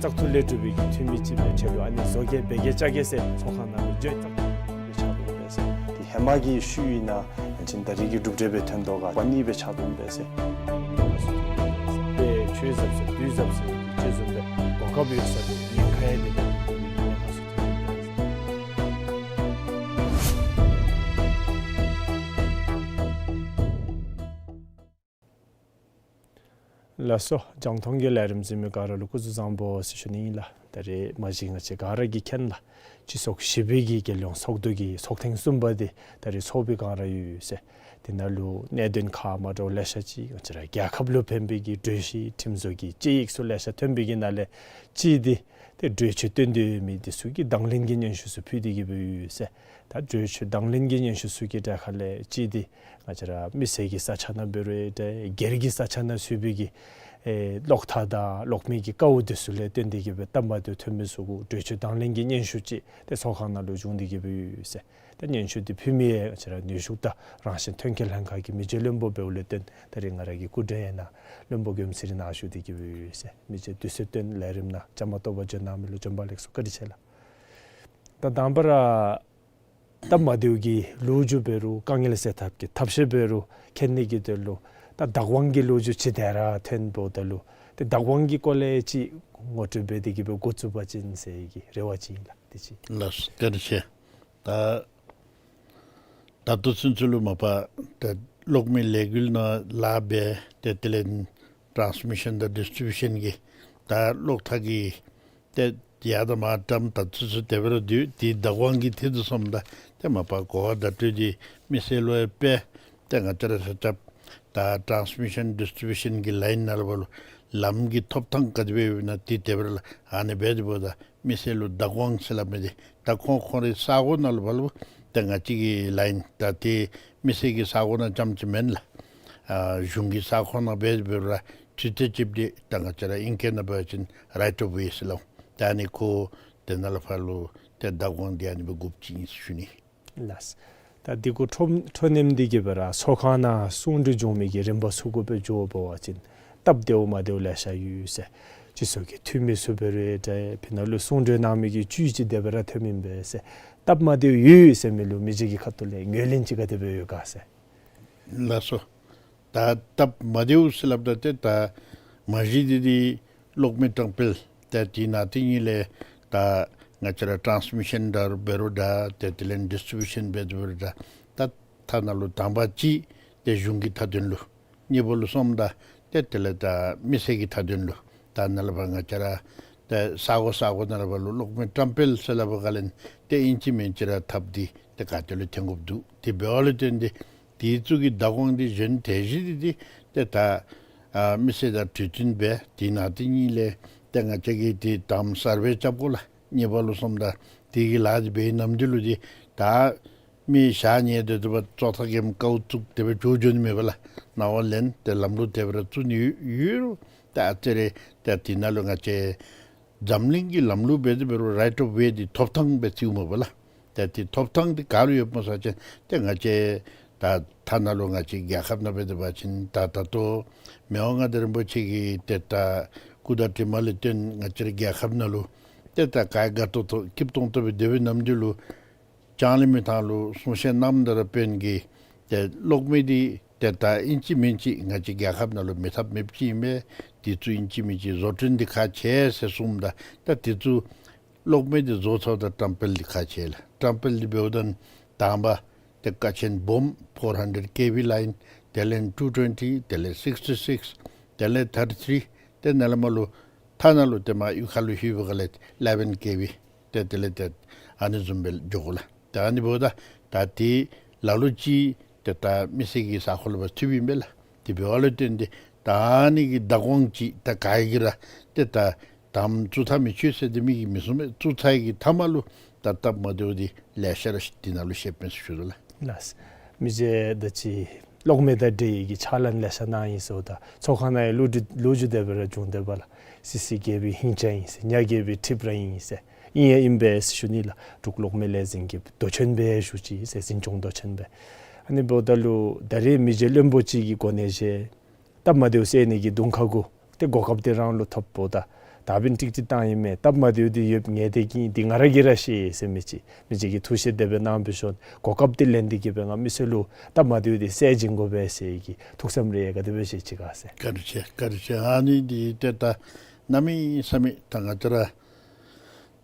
བཙག་འཐུ་ལས་གྲུབ་པའི་གི་འཐུས་མི་ཅིག་སྦེ་ཁྲིད་དོ། ཨ་ནི་བཟོ་གེ་སྦེ་གེ་བཅའ་གེ་ཟེར་ཚོགས་ཁང་ནང་ལུ་བརྗོད་བཙག་འཐུ་སྦེ་ཆགས་དོ་སྦེ་ཟེར། ཏེ་ཧེ་མ་གི་ཤུལ་ཨིན་ན་ཨ་ནི་ད་རིས་ཀྱི་གྲུབ་འབྲས་སྦེ་ཐོན་དོ་ག་པ་ནི་སྦེ་ཆགས་དོ་སྦེ་ཟེར། ཏེ་ཆོས་ཟབ་ཟེར་དུས་ཟབ་ཟེར་ཅིག་བཟུམ་སྦེ་གོ་སྐབས་ཡོད་ས་ལུ་ཉེན་ཁ་ཡང་དེ་ལས་ཁ་སོ་ཐོན་སྦེ་ཟེར། ལགས་སོ། རྒྱང་མཐོང་གི་ལས་རིམ་གཟིགས་མི་ག་ར་ལུ་སྐུ་གཟུགས་བཟང་པོ་ཟེར་ཞུ་ནི་ཨིན་ལགས། ད་རེས་མ་གཞི་ང་བཅས་ག་ར་གིས་མཁྱེན་ལགས། སྤྱི་ཚོགས་བཞི་པའི་གི་རྒྱལ་ཡོངས་ཚོགས་འདུ་གི་ཚོགས་ཐེངས་གསུམ་པ་འདི་ད་རེས་ཚོགས་པའི་སྒང་ར་ཡོད་ཟེར། དེ་ནང་ལུ་གནད་དོན་ཁག་མ་འདྲཝ་ལེ་ཤ་ཅིག་ང་བཅས་ར་རྒྱལ་ཁབ་ལུ་ཕན་པའི་གི་གྲོས་གཞི་ཁྲིམས་བཟོ་གི་དཔྱད་ཡིག་ཚུ་ལེ་ཤ་ཐོན་པའི་གི་ནང་ལས་གཅིག་འདི་ཏེ་གྲོས་ཆོད་བཏོན་ཏེ་ཡོད་མི་འདི་ཚུ་གི་དང་ལེན་གྱི་སྙན་ཞུ་ཚུ་ཕུལ་ཏེ་གི་སྦེ་ཡོད་ཟེར། ད་གྲོས་ཆོད་དང་ལེན་གྱི་སྙན་ཞུ་ཚུ་གི་གྲས་ཁ་ལས་གཅིག་འདི་ང་བཅས་ར་མི་སེར་གྱི་ས་ཆ་ནང་འབད་རུང་འདྲ་སྒེར་གྱི་ས་ཆ་ནང་ཚུད་པའི་གི་ཨེ་གློག་ཐག་དང་གློག་མེ་གི་དཀའཝ་འདི་ཚུ་ལས་བརྟེན་ཏེ་གི་སྦེ་སྟབས་མ་བདེཝ་ཐོན་མི་ཚུ་གུ་གྲོས་ཆོད་དང་ལེན་གྱི་སྙན་ཞུ་ཅིག་ཏེ་ཚོགས་ཁང་ནང་ལུ་བྱུང་སྟེ་གི་སྦེ་ཡོད་ཟེར། ད་སྙན་ཞུ་འདི་ཕུལ་མི་ཡང་ང་བཅས་ར་ནུས་ཤུགས་དང་རང་བཞིན་ཐོན་སྐྱེད་ལྷན་ཁག་གི་མི་རྗེ་བློན་པོ་འབདཝ་ལས་བརྟེན་ད་རིས་ང་ར་གི་སྐུ་མགྲོན་ཡང་ན་བློན་པོ་མགོནམ་ཚེ་རིང་ནཱ་བཞུགས་ཏེ་གི་སྦེ་ཡོད་ཟེར། མི་རྗེ་དུས་ཚོད་བཏོན་ལས་རིམ་ནང་བཅའ་མར་གཏོགས་པར་འབྱོན་གནང་མི་ལུ་བྱོན་པ་ལེགས་སོ། བཀའ་དྲིན་ཆེ་ལགས། ད་དང་པ་ར་སྟབས་མ་བདེཝ་གི་ལོ་རྒྱུས་འབད་རུང་དཀའ་ངལ་སེལ་ཐབས་ཀྱི་ཐབས་ཤེས་འབད་རུང་མཁྱེན་ནི་གི་དོན་ལུ་ད་བདག་དབང་གི་ལོ་རྒྱུས་ཅིག་དེ་ར་ཐོན་འབདཝ་ད་ལུ་ཏེ་བདག་དབང་གི་སྐོར་ལས་ཅིག་ངོ་སྤྲོད་འབད་དེ་གི་སྦེ་འགོ་བཙུགས་པ་ཅིན་ཟེར་གྱི་རེ་བ་ཅིག་ཨིན་ལགས། དེ་ཅིག། ལགས་སོ། བཀའ་དྲིན་ཆེ། ད་ད་ལྟོ་ཚུན་ཚོད་ལུ་མ་པ་ཏེ་གློག་མེ་ལས་འགུལ་ནང་ལཱ་འབད་ཏེ་དེ་ལས་ཊཱནསི་མི་ཤཱན་དང་ཌིསི་ཊི་བིའུ་ཤཱན་གྱི་ད་གློག་ཐག་གི་ཏེ་ཡར་དང་མར་བཀྲམ་ད་ཚུན་ཚོད་དེ་སྦེ་ར་སྡོད། དེའི་བདག་དབང་གི་ཐད་དུ་སོངམ་ད་ཏེ་མ་པ་གོ་བ་བརྡ་སྤྲོད་འདི་མི་སེར་ལུ་ཡང་སྤེལ། ཏེ་ང་བཅས་ར་ཆ་ཁྱབ་ད་ཊཱནསི་མི་ཤཱན་ཌིསི་ཊི་བིའུ་ཤཱན་གྱི་ལའིན་ནང་ལུ་འབད་རུང་ལམ་གྱི་ཐོབ་ཐང་ག་དེ་སྦེ་ཡོདཔ་ཨིན་ན་དེ་དེ་སྦེ་ར་ལགས། ཨ་ནི་འབད་དེ་འབདཝ་ད་མི་སེར་ལུ་བདག་དབང་ཟེར་སླབ་མི་འདི་ད་ཁོང་ཁོང་རའི་ས་གོ་ནང་ལུ་འབད་རུང་ཏེ་ང་བཅས་ཀྱི་ལའིན་ད་ཏེ་མི་སེར་གྱི་ས་གོ་ནང་རྐྱངམ་ཅིག་མེན་ལགས། ཨ་གཞུང་གི་ས་ཁོངས་ནང་འབད་དེ་འབད་རུང་ར་དུས་ཚོད་ཅིག་འདི་ད་ང་བཅས་ར་ཨིང་སྐད་ནང་འབད་བ་ཅིན་རའིཊ་ཨོཕ་ཝེ་ཟེར་སླབ་འོང་། ད་ཨ་ནི་ཁོ་དེ་ནང་ལུ་འབད་རུང་ཏེ་བདག་དབང་འདི་ཨ་ནི་སྦེ་དགོཔ་ཅིག་ཨིན་ཟེར་ཞུ་ནི། ལགས། ད་འདི་གུ་འཕྲོ་འཕྲོ་མཉམ་འདི་གིས་འབད་ར་ཚོགས་ཁང་ནང་གསུང་གྲོས་འབྱུང་མི་གི་རིམ་པ་ཚུ་གུ་སྦེ་འགྱོ་བ་ཅིན་སྟབས་བདེཝ་མ་བདེཝ་ལེ་ཤ་ཡོད་ཟེར། སྤྱི་ཚོགས་ཀྱི་འཐུས་མི་ཚུ་འབད་རུང་ཏེ་ཕི་ནང་ལུ་གསུང་གྲོས་གནང་མི་གི་བཅུད་ཅིག་དེ་སྦེ་ར་ཐོནམ་ཨིན་པས་ཟེར། སྟབས་མ་བདེཝ་ཡོད་ཟེར་མི་ལུ་མི་རྗེ་གི་ཁ་ཐུག་ལས་ངོས་ལེན་ཅིག་ག་དེ་སྦེ་ཡོད་ག་ཟེར། ལགས་སོ། ད་སྟབས་མ་བདེཝ་ཟེར་སླབ་ད་ཏེ་ད་མ་གཞི་འདི་འདི་གློག་མེ་དྲང་འཕེལ་ཏེ་དེ་ནང་དེ་གཉིས་ལས་ད་ང་བཅས་ར་ཊཱནསི་མི་ཤཱན་འདྲ་འབད་རུང་འདྲ་ཏེ་དེ་ལས་ཌིསི་ཊི་བིའུ་ཤཱན་འབད་རུང་འདྲ་ད་ཐ་ན་ལུ་དང་པ་ཅིག་ཏེ་གཞུང་གི་མཐའ་དོན་ལུ་གཉིས་པ་ལུ་སོངམ་ད་ཏེ་དེ་ལས་ད་མི་སེར་གྱི་མཐའ་དོན་ལུ་ད་ནཱ་ལས་འབད་ང་བཅས་ར་ཏེ་ས་གོ་ས་གོ་ནང་ལས་འབད་ལུ་གློག་མེ་དྲང་འཕེལ་ཟེར་སླབ་པའི་སྒང་ལས་ཏེ་ཨིན་ཅི་མིན་ཅི་ར་ཐབས་འདི་ཏེ་ག་ཏེ་ལུ་ཐོན་དགོཔ་འདུག། དེ་འབདཝ་ལས་བརྟེན་ཏེ་དེ་ཚུ་གི་བདག་དབང་འདི་གཞན་དེ་བཞིན་དེ་འདི་ཏེ་ད་ཨ་མི་སེར་དང་གྲོས་བསྟུན་འབད་དེ་ནང་དེ་གཉིས་ལས་ཏེ་ང་བཅས་ཀྱིས་ཏེ་དང་པ་སར་ཝེ་རྐྱབ་དགོ་ལགས། གཉིས་པ་ལུ་སོངམ་ད་དེ་གི་ལཱ་འདི་འབད་ནམ་དེ་ལུ་འདི་ད་མི་ཞག་ཉལ་ཏེ་དེ་སྦེ་བཙོག་ཐག་གེམ་ཀཝ་བཙུགས་དེ་སྦེ་འགྱོ་འགྱོ་ནི་མེད་པས་ལགས། ནངས་པ་ལེན་ཏེ་ལམ་ལུགས་དེ་སྦེ་ར་བཙུགས་ནི་ཡོད་ཡོད་རུང་ད་ཨ་ཙི་རེ་ད་དེ་ནང་ལུ་ང་བཅས་འཛམ་གླིང་གི་ལམ་ལུགས་འབད་དེ་འབད་རུང་རའིཊ་ཨོཕ་ཝེ་འདི་ཐོབ་ཐང་སྦེ་བརྩིཝ་མས་པ་ལགས། ད་དེ་ཐོབ་ཐང་འདི་ག་ལུ་ཡོདཔ་སྨོ་ཟེར་བ་ཅིན་ཏེ་ང་བཅས་ད་ཐ་ན་ལུ་ང་བཅས་རྒྱལ་ཁབ་ནང་འབད་དེ་འབད་བ་ཅིན་ད་ད་ལྟོ་མི་དབང་མངའ་བདག་རིན་པོ་ཆེ་གི་ཏེ་ད་སྐུ་དྲིན་དྲི་མ་ལས་བརྟེན་ང་བཅས་ར་རྒྱལ་ཁབ་ནང་ལུ་ཏེ་ད་ག་དགའ་ཏོག་ཏོ་སྐྱིདཔ་ཏོང་ཏོ་སྦེ་སྡོད་པའི་ནམ་དུས་ལུ་ལྕང་གླིང་མི་ཐང་ལུ་གསུང་བཤད་གནངམ་ད་ར་དཔོན་གྱིས་ཏེ་གློག་མེ་འདི་ཏེ་ད་ཨིན་ཅི་མིན་ཅི་ང་བཅས་རྒྱལ་ཁབ་ནང་ལུ་མེད་ཐབས་མེདཔ་ཅིག་ཨིན་པས། དེ་ཚུ་ཨིན་ཅི་མིན་ཅི་བཟོ་སྐྲུན་འདི་ཁག་ཆེ་ཟེར་གསུངམ་ད་ད་དེ་ཚུ་གློག་མེ་འདི་བཟོ་ཚརཝ་ད་དྲང་འཕེལ་འདི་ཁག་ཆེ་ལགས། དྲང་འཕེལ་འདི་འབདཝ་ད་ དང་པ་ཏེ་ཀ་ཆེན་སྦོམ་ཕོར་ཧན་ཌེཌ་ཀེ་བི་ལའིན། དེ་ལས་ཊུ་ཊུ་ཝེན་ཊི། དེ་ལས་སིགསི་ཊི་སིགསི། དེ་ལས་ཐར་ཊི་ཐི་རི། ཏེ་ནཱ་ལས་མར་ལུ་མཐའ་ནང་ལུ་ཏེ་མར་གཡུས་ཁ་ལུ་ལྷོད་པའི་སྒང་ལས་ཨི་ལེ་བེན་ཀེ་བི། ཏེ་དེ་ལས་ཏེ་ཨ་ནི་བཟུམ་སྦེ་འགྱོ་དགོ་ལགས། ཏེ་ཨ་ནི་འབདཝ་ད་ད་ཏེ་ལ་ལུ་ཅིག་ཏེ་ད་མི་སེར་གྱི་ས་ཁོངས་ལུ་ཕར་ཚུདཔ་ཨིན་པས་ལགས། དེ་འབདཝ་ལས་བརྟེན་ཏེ་ད་ཨ་ནི་གི་བདག་དབང་ཅིག་ད་ག་གིས་ར་ཏེ་ད་དམ་བཙུགས་ཐག་མི་ཆོད་ཟེར་ཏེ་མི་གིས་མི་གསུང་པས། བཙུགས་ཚར་བའི་གི་མཐའ་མ་ལུ་ད་སྟབས་མ་བདེཝ་འདི་ལེ་ཤ་ར་དེ་ནང་ལུ་བཤདཔ་ཨིན་ཟེར་ཞུ་དོ་ལགས། ལགས། མི་རྗེ་ད་ཅི་གློག་མེ་དང་འབྲེལ་བའི་གི་ཕྱག་ལཱ་ལེ་ཤ་གནང་ཡི་ཟེརཝ་ད་ཚོགས་ཁང་ནང་ཡང་ལོ་རྒྱུས་ལོ་རྒྱུས་དེ་སྦེ་ར་བྱུང་དེ་སྦེ་ལགས། སི་སི་རྒྱལ་པོའི་ཧིང་ཆ་ཨིན་ཟེར། ཉ་རྒྱལ་པོའི་ཁྲིབ་ར་ཨིན་ཟེར། ཨིན་ཡང་ཨིན་པས་ཟེར་ཞུ་ནི་ལགས། འབྲུག་གློག་མེ་ལས་འཛིན་གྱི་མདོ་ཆེན་སྦེ་ཞུ་ཅི་ཟེར། འཛིན་སྐྱོང་མདོ་ཆེན་སྦེ། ཨ་ནི་འབདཝ་ད་ལུ་ད་རེས་མི་རྗེ་བློན་པོ་ཅིག་གི་གོ་གནས་བཞེས། སྟབས་མ་བདེཝ་སེལ་ནི་གི་དུང་ཁ་གུ་ཏེ་གོ་སྐབས་འདི་རང་ལུ་ཐོབ་པ་ད་ད་འབདན་ཀྲིག་ཀྲི་བཏང་ཡི་མས། སྟབས་མ་བདེཝ་འདི་ཡོདཔ་ངེས་ཏེ་གི་འདི་ང་ར་གིས་ར་ཤེས་ཟེར་མི་ཅིག་མི་རྗེ་གིས་ཐུགས་བཞེད་དེ་སྦེ་གནང་བའི་ཤུལ་གོ་སྐབས་འདི་ལེན་ཏེ་གི་སྦེ་ང་མི་སེར་ལུ་སྟབས་མ་བདེཝ་འདི་སེལ་བྱིན་དགོ་པས་ཟེར་གྱི་ཐུགས་བསམ་རེ་ག་དེ་སྦེ་བཞེས་ཅི་ག་ཟེར། བཀའ་དྲིན་ཆེ། བཀའ་དྲིན་ཆེ། ཨ་ནི་འདི་ཏེ་ད་གནམ་མེད་ས་མེད་ད་ང་བཅས་ར་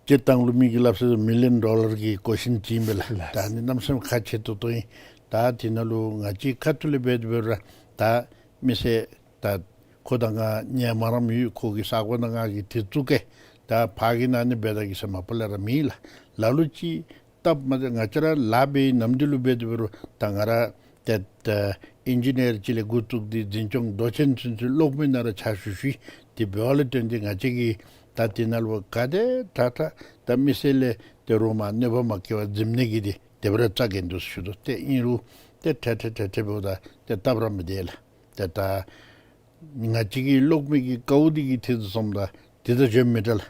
སྤྱིར་བཏང་ལུ་མི་གིས་སླབ་ས་མི་ལི་ཡོན་ཌོ་ལར་གྱི་ཀོ་ཤཱན་ཅིག་ཨིན་པས་ལགས། ལགས། ད་ཨ་ནི་གནམ་མེད་ས་མེད་ཁག་ཆེ་ཏོག་ཏོ་ཨིན། ད་དེ་ནང་ལུ་ང་བཅས་ཁ་ཐུག་ལས་འབད་དེ་འབད་རུང་ར་ད་མི་སེར་ད་ཁོ་དང་ང་ཉེ་མ་ར་མི་ཡོད། ཁོ་གི་ས་གོ་ནང་ང་གིས་དེ་བཙུགས་གེ། ད་ཕར་གི་ནང་ནི་འབད་ད་གེ་ཟེར་མ་པ་ལས་ར་མེད་ལགས། ལ་ལུ་ཅིག་སྟབས་མ་བདེ་ང་བཅས་ར་ལཱ་འབད་བའི་ནམ་དུས་ལུ་འབད་དེ་འབད་རུང་ད་ང་ར་ཏེ་ཨིན་ཇི་ནི་ཡར་ཅིག་ལས་འགོ་བཙུགས་ཏེ་འཛིན་སྐྱོང་མདོ་ཆེན་ཚུན་ཚོད་གློག་མེ་ནང་ར་ཕྱག་ཞུ་ཞུ་ཡི། དེ་འབདཝ་ལས་བརྟེན་ཏེ་ང་བཅས་ཀྱིས་ད་དེ་ནང་ལུ་ག་དེ་དྲག་དྲག་ད་མི་སེར་ལས་ཏེ་རོགས་མར་གནོད་པ་མ་བཀལ་བར་འཛེམ་ནི་གི་འདི་དེ་སྦེ་ར་བཅའ་གེ་འདུག་ཞུ་དོ། ཏེ་ཨིན་རུང་ཏེ་ཐད་ཐད་ཐད་ཐད་འབདཝ་ད་ཏེ་སྟབས་ར་མི་བདེ་ལགས། ཏེ་ད་ང་བཅས་ཀྱི་གློག་མེ་གི་དཀའཝ་འདི་གི་ཐད་དུ་སོངམ་ད་དེ་དང་གཞན་མི་འདྲ་ལགས།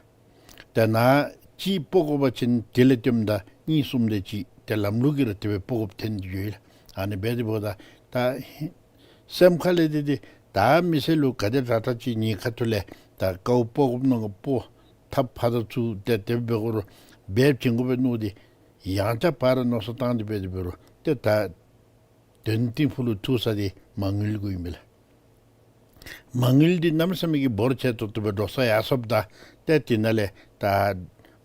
ད་ནཱ་གཅིག་སྤོ་དགོ་པ་ཅིན་དེ་ལས་ལྟོ་ད་གཉིས་གསུམ་དེ་ཅིག་ཏེ་ལམ་ལུགས་ཀྱིས་ར་དེ་སྦེ་སྤོ་དགོཔ་ཐོན་ཏེ་ཡོད་ལགས། ཨ་ནི་འབད་དེ་འབདཝ་ད་ད་སེམས་ཁ་ལས་དེ་དེ་ད་མི་སེར་ལུ་ག་དེ་དྲག་དྲག་ཅིག་ངེའི་ཁ་ཐུག་ལས་ད་དཀའཝ་སྤོ་དགོཔ་མནོ་ག་སྤོ་ཐབས་ཕར་དང་ཚུར་ཏེ་དེ་འབད་དགོ་རུང་འབད་བྱིན་དགོ་པས་མནོ་སྟེ་ཡང་ཅིན་ཕར་མནོ་བསམ་བཏང་སྟེ་འབད་དེ་འབད་རུང་ཏེ་ད་དོན་ཏིང་ཕུ་ལུ་ཐུག་ས་འདི་མ་དངུལ་གུ་ཨིན་པས་ལགས། མ་དངུལ་འདི་གནམ་མེད་ས་མེད་ཀྱི་འབོར་ཆེ་ཏོག་ཏོ་སྦེ་འགྲོ་ས་ཡར་སོངམ་ད་ཏེ་དེ་ནང་ལས་ད་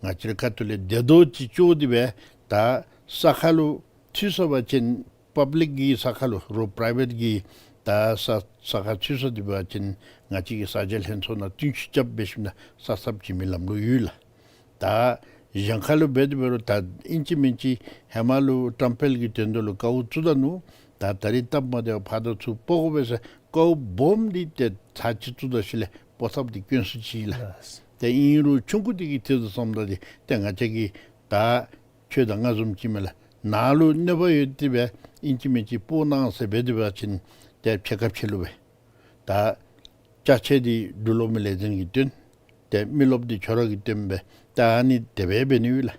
ང་བཅས་རའི་ཁ་ཐུག་ལས་བདེ་ཏོག་ཅིག་ཅོག་འདི་སྦེ་ད་ས་ཁ་ལུ་ཚུད་སོང་པ་ཅིན་པབ་ལིཀ་གི་ས་ཁ་ལུ་རོགས་པ་རའི་བེཊ་གི་ད་ས་ས་ཁ་ཚུད་སོང་སྟེ་འབད་བ་ཅིན་ང་བཅས་ཀྱིས་ས་ཆ་ལྷན་ཚོགས་ནང་བརྟུན་ཞུ་རྐྱབ་འབད་ཞིནམ་ལས་ས་ཚབ་བྱིན་མི་ལམ་ལུགས་ཡོད་ལགས། ད་གཞན་ཁ་ལུ་འབད་དེ་འབད་རུང་ད་ཨིན་ཅི་མིན་ཅི་ཧེ་མ་ལུ་བཀྲམ་སྤེལ་གྱི་དོན་དུ་ལུ་དཀའཝ་བཙུགས་ད་ནུག། ད་ད་རིས་སྟབས་མ་བདེཝ་ཕར་དང་ཚུར་སྤོ་དགོ་པས་ཟེར་དཀའཝ་སྦོམ་འདི་ཏེ་ཚར་གཅིག་བཙུགས་ད་ཞིནམ་ལས་སྤོ་ཐབས་འདི་དཀོན་སུ་ཅིག་ལགས། ལགས། ཏེ་ཨིན་རུང་ཆུང་ཀུ་འདི་གི་ཐད་དུ་སོངམ་ད་འདི་ཏེ་ང་བཅས་ཀྱིས་ད་ཁྱོད་དང་ང་བཟུམ་ཅིག་མས་ལགས། ནཱ་ལུ་གནོད་པ་ཡོད་དེ་སྦེ་ཨིན་ཅི་མིན་ཅི་སྤོ་གནང་ཟེར་འབད་དེ་འབད་བ་ཅིན་ཏེ་ཕྱེད་ཀ་ཕྱེད་ལུ་སྦེ་ད་ཅ་ཆས་འདི་འབྲུག་གློག་མེ་ལས་འཛིན་གྱིས་སྟོན། ཏེ་མི་རློབས་འདི་ཁྱོད་ར་གིས་སྟོན་སྦེ་ད་ཨ་ནི་དེ་སྦེ་འབད་ནི་ཡོད་ལགས།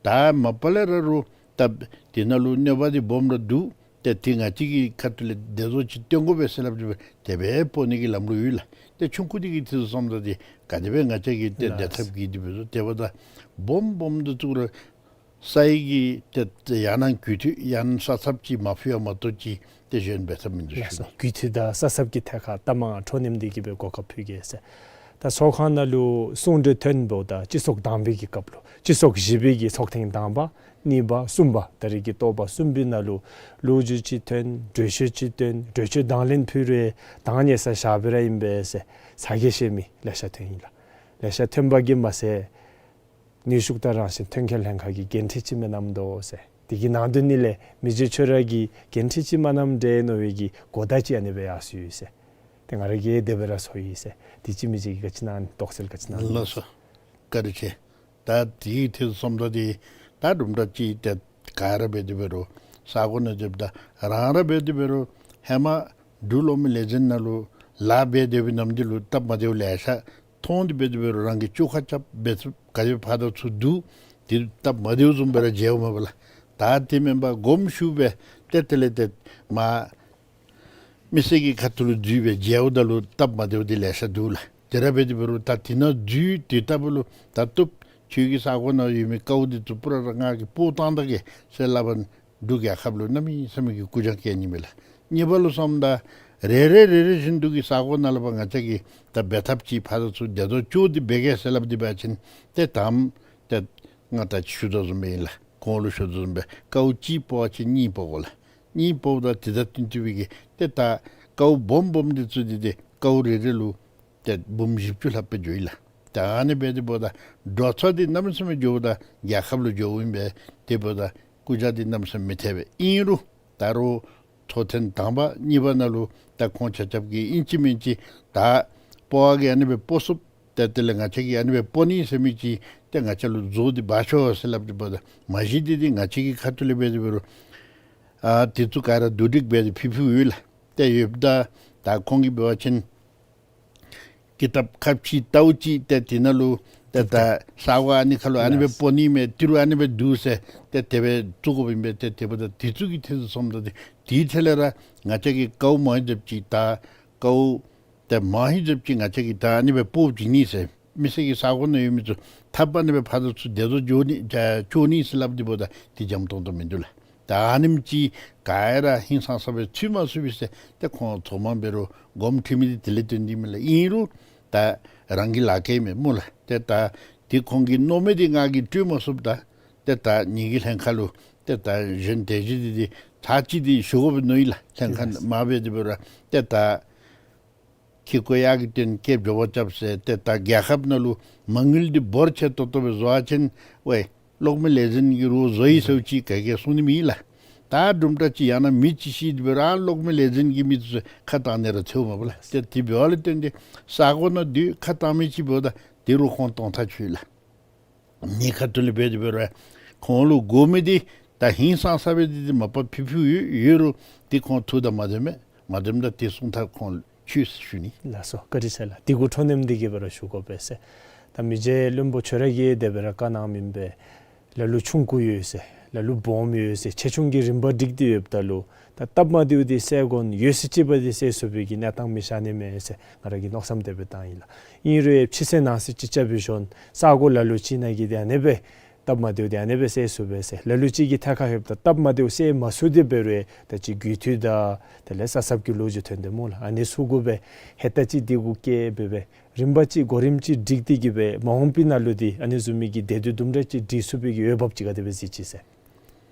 ད་མ་པ་ལས་ར་རུང་ད་དེ་ནང་ལུ་གནོད་པ་འདི་སྦོམ་ར་འདུག། ཏེ་དེ་ང་བཅས་ཀྱི་ཁ་ཐུག་ལས་བདེ་ཏོག་ཅིག་སྟོན་དགོ་པས་ཟེར་སླབ་སྟེ་སྦེ་དེ་སྦེ་སྤོ་ནི་གི་ལམ་ལུགས་ཡོད་ལགས། ཏེ་ཆུང་ཀུ་འདི་གི་ཐད་དུ་སོངམ་ད་འདི་ག་དེ་སྦེ་ང་བཅས་ཀྱིས་ཏེ་བདེ་ཐབས་ཀྱིས་འདི་འབད་དོ། དེ་འབདཝ་ད་སྦོམ་སྦོམ་འདི་བཙུགས་རུང་ས་ཡི་གི་ཏེ་ཡང་ན་རྒུད་འཐུས་ཡང་ན་ས་ཚབ་ཅིག་མ་ཕུལ་བ་མ་གཏོགས་ཅིག་ཏེ་གཞན་འབད་ཐབས་མིན་འདུག་ཞུ་ནི། རྒུད་འཐུས་དང་ས་ཚབ་ཀྱི་ཐད་ཁར་ད་མ་ཁྲོ་ནེམ་འདི་གིས་སྦེ་གོ་སྐབས་ཕུལ་གེ་ཟེར། ད་ཚོགས་ཁང་ནང་ལུ་གསུང་གྲོས་ཐོན་འབདཝ་ད་སྤྱི་ཚོགས་དང་པའི་གི་སྐབས་ལུ་སྤྱི་ཚོགས་བཞི་པའི་གི་ཚོགས་ཐེངས་དང་པ་གཉིས་པ་གསུམ་པ་ད་རེས་ཀྱི་ཐོག་པ་གསུམ་པའི་ནང་ལུ་ལོ་རྒྱུས་ཅིག་ཐོན། གྲོས་ཆོད་ཅིག་ཐོན། གྲོས་ཆོད་དང་ལེན་ཕུལ་རུང་དང་ཉེ་ས་བཞག་སྦེ་ར་ཨིན་པས་ཟེར་ཚ་གྱང་བཤད་མི་ལེ་ཤ་ཐོན་ཡི་ལགས། ལེ་ཤ་ཐོན་པ་གིས་མ་ཚད་ནུས་ཤུགས་དང་རང་བཞིན་ཐོན་ཁུངས་ལྷན་ཁག་གི་འགན་འཁྲི་ཅིག་མེན་ནམ་དོ་ཟེར། དེ་གི་ནང་དོན་ནི་ལས་མི་རྗེ་ཁྱོད་ར་གི་འགན་འཁྲི་ཅིག་མེན་ནམ་འདྲས་མནོ་བའི་གི་གོ་བརྡ་ཅིག་ཨ་ནི་སྦེ་ཡར་སོང་ཡི་ཟེར། ཏེ་ང་ར་གིས་དེ་སྦེ་ར་ཚོར་ཡི་ཟེར། དེ་ཅིག་མི་རྗེ་གིས་ག་ཅི་གནང་དོགས་སེལ་ག་ཅི་གནང་ལགས་སོ། བཀའ་དྲིན་ཆེ། ད་དེའི་ཐད་སོངམ་ད་འདི་ད་དུམ་གྲ་ཅིག་ཏེ་ག་ར་འབད་དེ་འབད་རུང་ས་གོ་ནང་སྡོདཔ་ད་རང་ར་འབད་དེ་འབད་རུང་ཧེ་མ་འབྲུག་གློག་མེ་ལས་འཛིན་ནང་ལུ་ལཱ་འབད་སྡོད་པའི་ནམ་དུས་ལུ་སྟབས་མ་བདེཝ་ལེ་ཤ་མཐོང་སྟེ་འབད་དེ་འབད་རུང་རང་གིས་བཅོ་ཁ་རྐྱབ་འབད་ཚུགས་ག་དེ་ཕར་དང་ཚུར་འདུག། དེ་སྟབས་མ་བདེཝ་བཟུམ་སྦེ་ར་མཇལཝ་མས་པ་ལགས། ད་དེ་མེན་པར་དགོངསམ་ཞུ་སྦེ་ཏེ་དེ་ལས་ཏེ་མ་མི་སེར་གྱི་ཁ་ཐུག་ལུ་འཛུལ་སྦེ་མཇལཝ་ད་ལུ་སྟབས་མ་བདེཝ་འདི་ལེ་ཤ་འདུག་ལགས། དེ་ར་འབད་དེ་འབད་རུང་ད་དེ་ནང་འཛུལ་དེ་ལྟ་བུ་ལུ་ད་བཏུབ། ཁྱོད་ཀྱི་ས་གོ་ནང་ཡོད་མི་དཀའཝ་འདི་ཚུ་པུ་ར་ར་ང་གིས་སྤོ་བཏང་ད་གེ་ཟེར་སླབ་པ་འབྲུག་རྒྱལ་ཁབ་ལུ་གནམ་མེད་ས་མེད་ཀྱི་ཀུ་ཅང་བཀལ་ནི་མས་ལགས། གཉིས་པ་ལུ་སོངམ་ད་རེ་རེ་རེ་རེ་བཞིན་དུ་གི་ས་གོ་ནང་ལུ་ཕར་ང་བཅས་ཀྱིས་ད་འབད་ཐབས་ཅིག་ཕར་དང་ཚུར་བདེ་ཏོག་ཅོག་འདི་འབད་གེ་ཟེར་སླབ་སྟེ་འབད་བ་ཅིན་ཏེ་དམ་ཏེ་ང་ད་ཅི་ཞུ་དོ་བཟུམ་སྦེ་ཨིན་ལགས། གོང་ལུ་ཞུ་དོ་བཟུམ་སྦེ་ཀཝ་གཅིག་སྤོ་བ་ཅིན་གཉིས་སྤོ་དགོ་ལགས། གཉིས་སྤོཝ་ད་དེ་དང་བསྟུན་ཏེ་སྦེ་གི་ཏེ་ད་ཀཝ་སྦོམ་སྦོམ་འདི་ཚུ་འདི་ཏེ་ཀཝ་རེ་རེ་ལུ་ཏེ་འབུམ་བཞི་བཅུ་ལྷགཔ་སྦེ་འགྱོ་ཡི་ལགས། ད་ཨ་ནི་སྦེ་དེ་འབདཝ་ད་འགྲོ་སོང་འདི་གནམ་མེད་ས་མེད་འགྱོཝ་ད་རྒྱལ་ཁབ་ལུ་འགྱོཝ་ཨིན་པས། དེ་འབདཝ་ད་རྐུ་ཇ་འདི་གནམ་མེད་ས་མེད་མི་ཐེག་པས། ཨིན་རུང་ད་རུང་ཚོགས་ཐེངས་དང་པ་གཉིས་པ་ནང་ལུ་ད་ཁོང་ཆ་ཁྱབ་ཀྱིས་ཨིན་ཅི་མིན་ཅི་ད་སྤོ་བ་གིས་ཨ་ནི་སྦེ་སྤོ་ཚུགས། ཏེ་དེ་ལས་ང་བཅས་ཀྱིས་ཨ་ནི་སྦེ་སྤོ་ནི་ཟེར་མི་ཅིག་ཏེ་ང་བཅས་ལུ་བཟོ་སྟེ་འབག་ཤོག་ཟེར་སླབ་སྟེ་འབདཝ་ད་མ་གཞི་འདི་འདི་ང་བཅས་ཀྱི་ཁ་ཐུག་ལས་འབད་དེ་འབད་རུང་ཨ་དེ་ཚུ་ག་ར་བསྡུ་སྒྲིག་འབད་དེ་ཕུལ་ཕུལཝ་ཡོད་ལགས། ཏེ་ཡོདཔ་ད་ད་ཁོང་གིས་འབད་བ་ཅིན་ཀི་ཏབ་ཁ་ཕྱེ་ཏའུ་ཅིག་ཏེ་དེ་ནང་ལུ་ཏེ་ད་ས་གོ་ཨ་ནི་ཁར་ལུ་ཨ་ནི་སྦེ་སྤོ་ནི་མས། ཏི་རུ་ཨ་ནི་སྦེ་འདུག་ཟེར་ཏེ་དེ་སྦེ་བཙུགས་དགོཔ་ཨིན་པས། ཏེ་དེ་འབདཝ་ད་དེ་ཚུ་གི་ཐད་དུ་སོངམ་ད་ཏེ་དེའི་ཐད་ལས་ར་ང་བཅས་ཀྱིས་ཀཝ་མང་ཧེང་ཙམ་ཅིག་ད་ཀཝ་ཏེ་མང་ཧེང་ཙམ་ཅིག་ང་བཅས་ཀྱིས་ད་ཨ་ནི་སྦེ་སྤོ་བྱིན་ནི་ཟེར་མི་སེར་གྱི་ས་གོ་ནང་ཡོད་མི་ཚུ་ཐབ་ཨ་ནི་སྦེ་ཕར་དང་ཚུར་བདེ་ཏོག་འགྱོ་ནི་ཨ་འགྱོ་ནི་ཟེར་སླབ་སྟེ་འབདཝ་ད་དེ་འཇམ་ཏོང་ཏོ་མིན་འདུག་ལགས། ད་ཨ་ནེམ་ཅིག་ག་ར་ཧིང་སངས་ས་སྦེ་ཚུད་མ་ཚུགས་པས་ཟེར་ཏེ་ཁོང་ཚང་མ་འབད་རུང་དགོངསམ་ཁྲེལ་མི་འདི་དེ་ལས་བརྟེན་ཏེ་མས་ལགས། ཨིན་རུང་ད་རང་གི་ལཱ་ཁག་མས་སྨོ་ལགས། ཏེ་ད་དེ་ཁོང་གིས་མནོ་མི་འདི་ང་གིས་སྤྲོད་མ་ཚུགསཔ་ད་ཏེ་ད་ངེ་གི་ལྷན་ཁག་ལུ་ཏེ་ད་གཞན་དེ་ཅིག་འདི་འདི་ཚར་གཅིག་འདི་ཞུ་དགོ་པས་མནོ་ཡི་ལགས། ལྷན་ཁག་མ་འབད་དེ་འབད་རུང་ཏེ་ད་ཁྱི་ཀོ་གཡག་གི་སྟེང་སྐེདཔ་འགྱོ་བ་རྐྱབ་ཟེར་ཏེ་ད་རྒྱལ་ཁབ་ནང་ལུ་མ་དངུལ་འདི་འབོར་ཆེ་ཏོག་ཏོ་སྦེ་བཟོ་བ་ཅིན་ཝའི་གློག་མེ་ལས་འཛིན་གྱི་རོགས་བཟོ་ཡི་ཟེར་ཅིག་ག་གིས་གསུང་ནི་མེད་ལགས། ད་དུམ་གྲ་ཅིག་ཡང་ན་མི་ཅིག་ཤི་སྟེ་འབད་རུང་གློག་མེ་ལས་འཛིན་གྱི་མི་ཚུ་ཁ་བཏང་ནི་ར་ཐོནམ་མས་ལགས། ཏེ་དེ་འབདཝ་ལས་བརྟེན་ཏེ་ས་གོ་ནང་སྡོད་ཁ་བཏང་མི་ཅིག་འབདཝ་ད་དེ་རུང་ཁོང་གཏོང་ཐག་ཆོད་ལགས། ངེའི་ཁ་ཐུག་ལས་འབད་དེ་འབད་རུང་ཁོང་ལུ་དགོ་མི་འདི་ད་ཧིང་སངས་ས་སྦེ་འདི་འདི་མ་པ་ཕུལ་ཕུལཝ་ཡོད་ཡོད་རུང་འདི་ཁོང་ཐུགས་དང་མ་ལྡནམ་མས། མ་ལྡནམ་ད་འདི་གསུང་ཐག་ཁོང་ལུ་ཆོད་ཟེར་ཞུ་ནི། ལགས་སོ། བཀའ་དྲིན་ཆེ་ལགས། དེ་གུ་འཕྲོ་མཉམ་འདི་གིས་འབད་རུང་ཞུ་དགོ་པས་ཟེར། ད་མི་རྗེ་བློན་པོ་ཁྱོད་ར་གིས་དེ་སྦེ་ར་བཀའ་གནང་མི་ཨིན་པས། ལ་ལུ་ཆུང་ཀུ་ཡོད་ཟེར་ལ་ལུ་སྦོམ་ཡོད་ཟེར་ཆེ་ཆུང་གི་རིམ་པ་སྒྲིག་སྟེ་ཡོདཔ་ད་ལུ་ད་སྟབས་མ་བདེཝ་འདི་སེལ་དགོ་ན་ཡོད་ཚད་ཅིག་འབད་དེ་སེལ་ཚུགས་པའི་གི་གནས་སྟངས་མི་ཤར་ནི་མས་ཟེར་ང་ར་གིས་མནོ་བསམ་དེ་སྦེ་བཏང་ཡི་ལགས། ཨིན་རུང་ཡང་ཕྱི་སེལ་ནང་སེལ་ཅིག་རྐྱབ་པའི་ཤུལ་ས་གོ་ལ་ལུ་ཅིག་ནང་གི་འདི་ཨ་ནི་སྦེ་སྟབས་མ་བདེཝ་འདི་ཨ་ནི་སྦེ་སེལ་ཚུགས་པས་ཟེར། ལ་ལུ་ཅིག་གི་ཐད་ཁར་ཡོདཔ་ད་སྟབས་མ་བདེཝ་སེལ་མ་ཚུགས་ཏེ་འབད་རུང་ད་ཅི་རྒུད་འཐུས་དང་དེ་ལས་ས་ཚབ་ཀྱི་ལོ་རྒྱུས་ཐོན་ཏེ་སྨོ་ལགས། ཨ་ནི་ཚུ་གུ་སྦེ་ཧེ་ད་ཅིག་འདི་གུ་བཀལ་སྦེ་སྦེ་རིམ་པ་ཅིག་གོ་རིམ་ཅིག་སྒྲིག་སྟེ་གི་སྦེ་མ་འོངས་པའི་ནང་ལུ་འདི་ཨ་ནི་བཟུམ་མའི་གི་བདེ་སྡུག་དུམ་གྲ་ཅིག་སྒྲིག་ཚུགས་པའི་གི་འོས་འབབ་ཅིག་ག་དེ་སྦེ་གཟིགས་ཅི་ཟེར།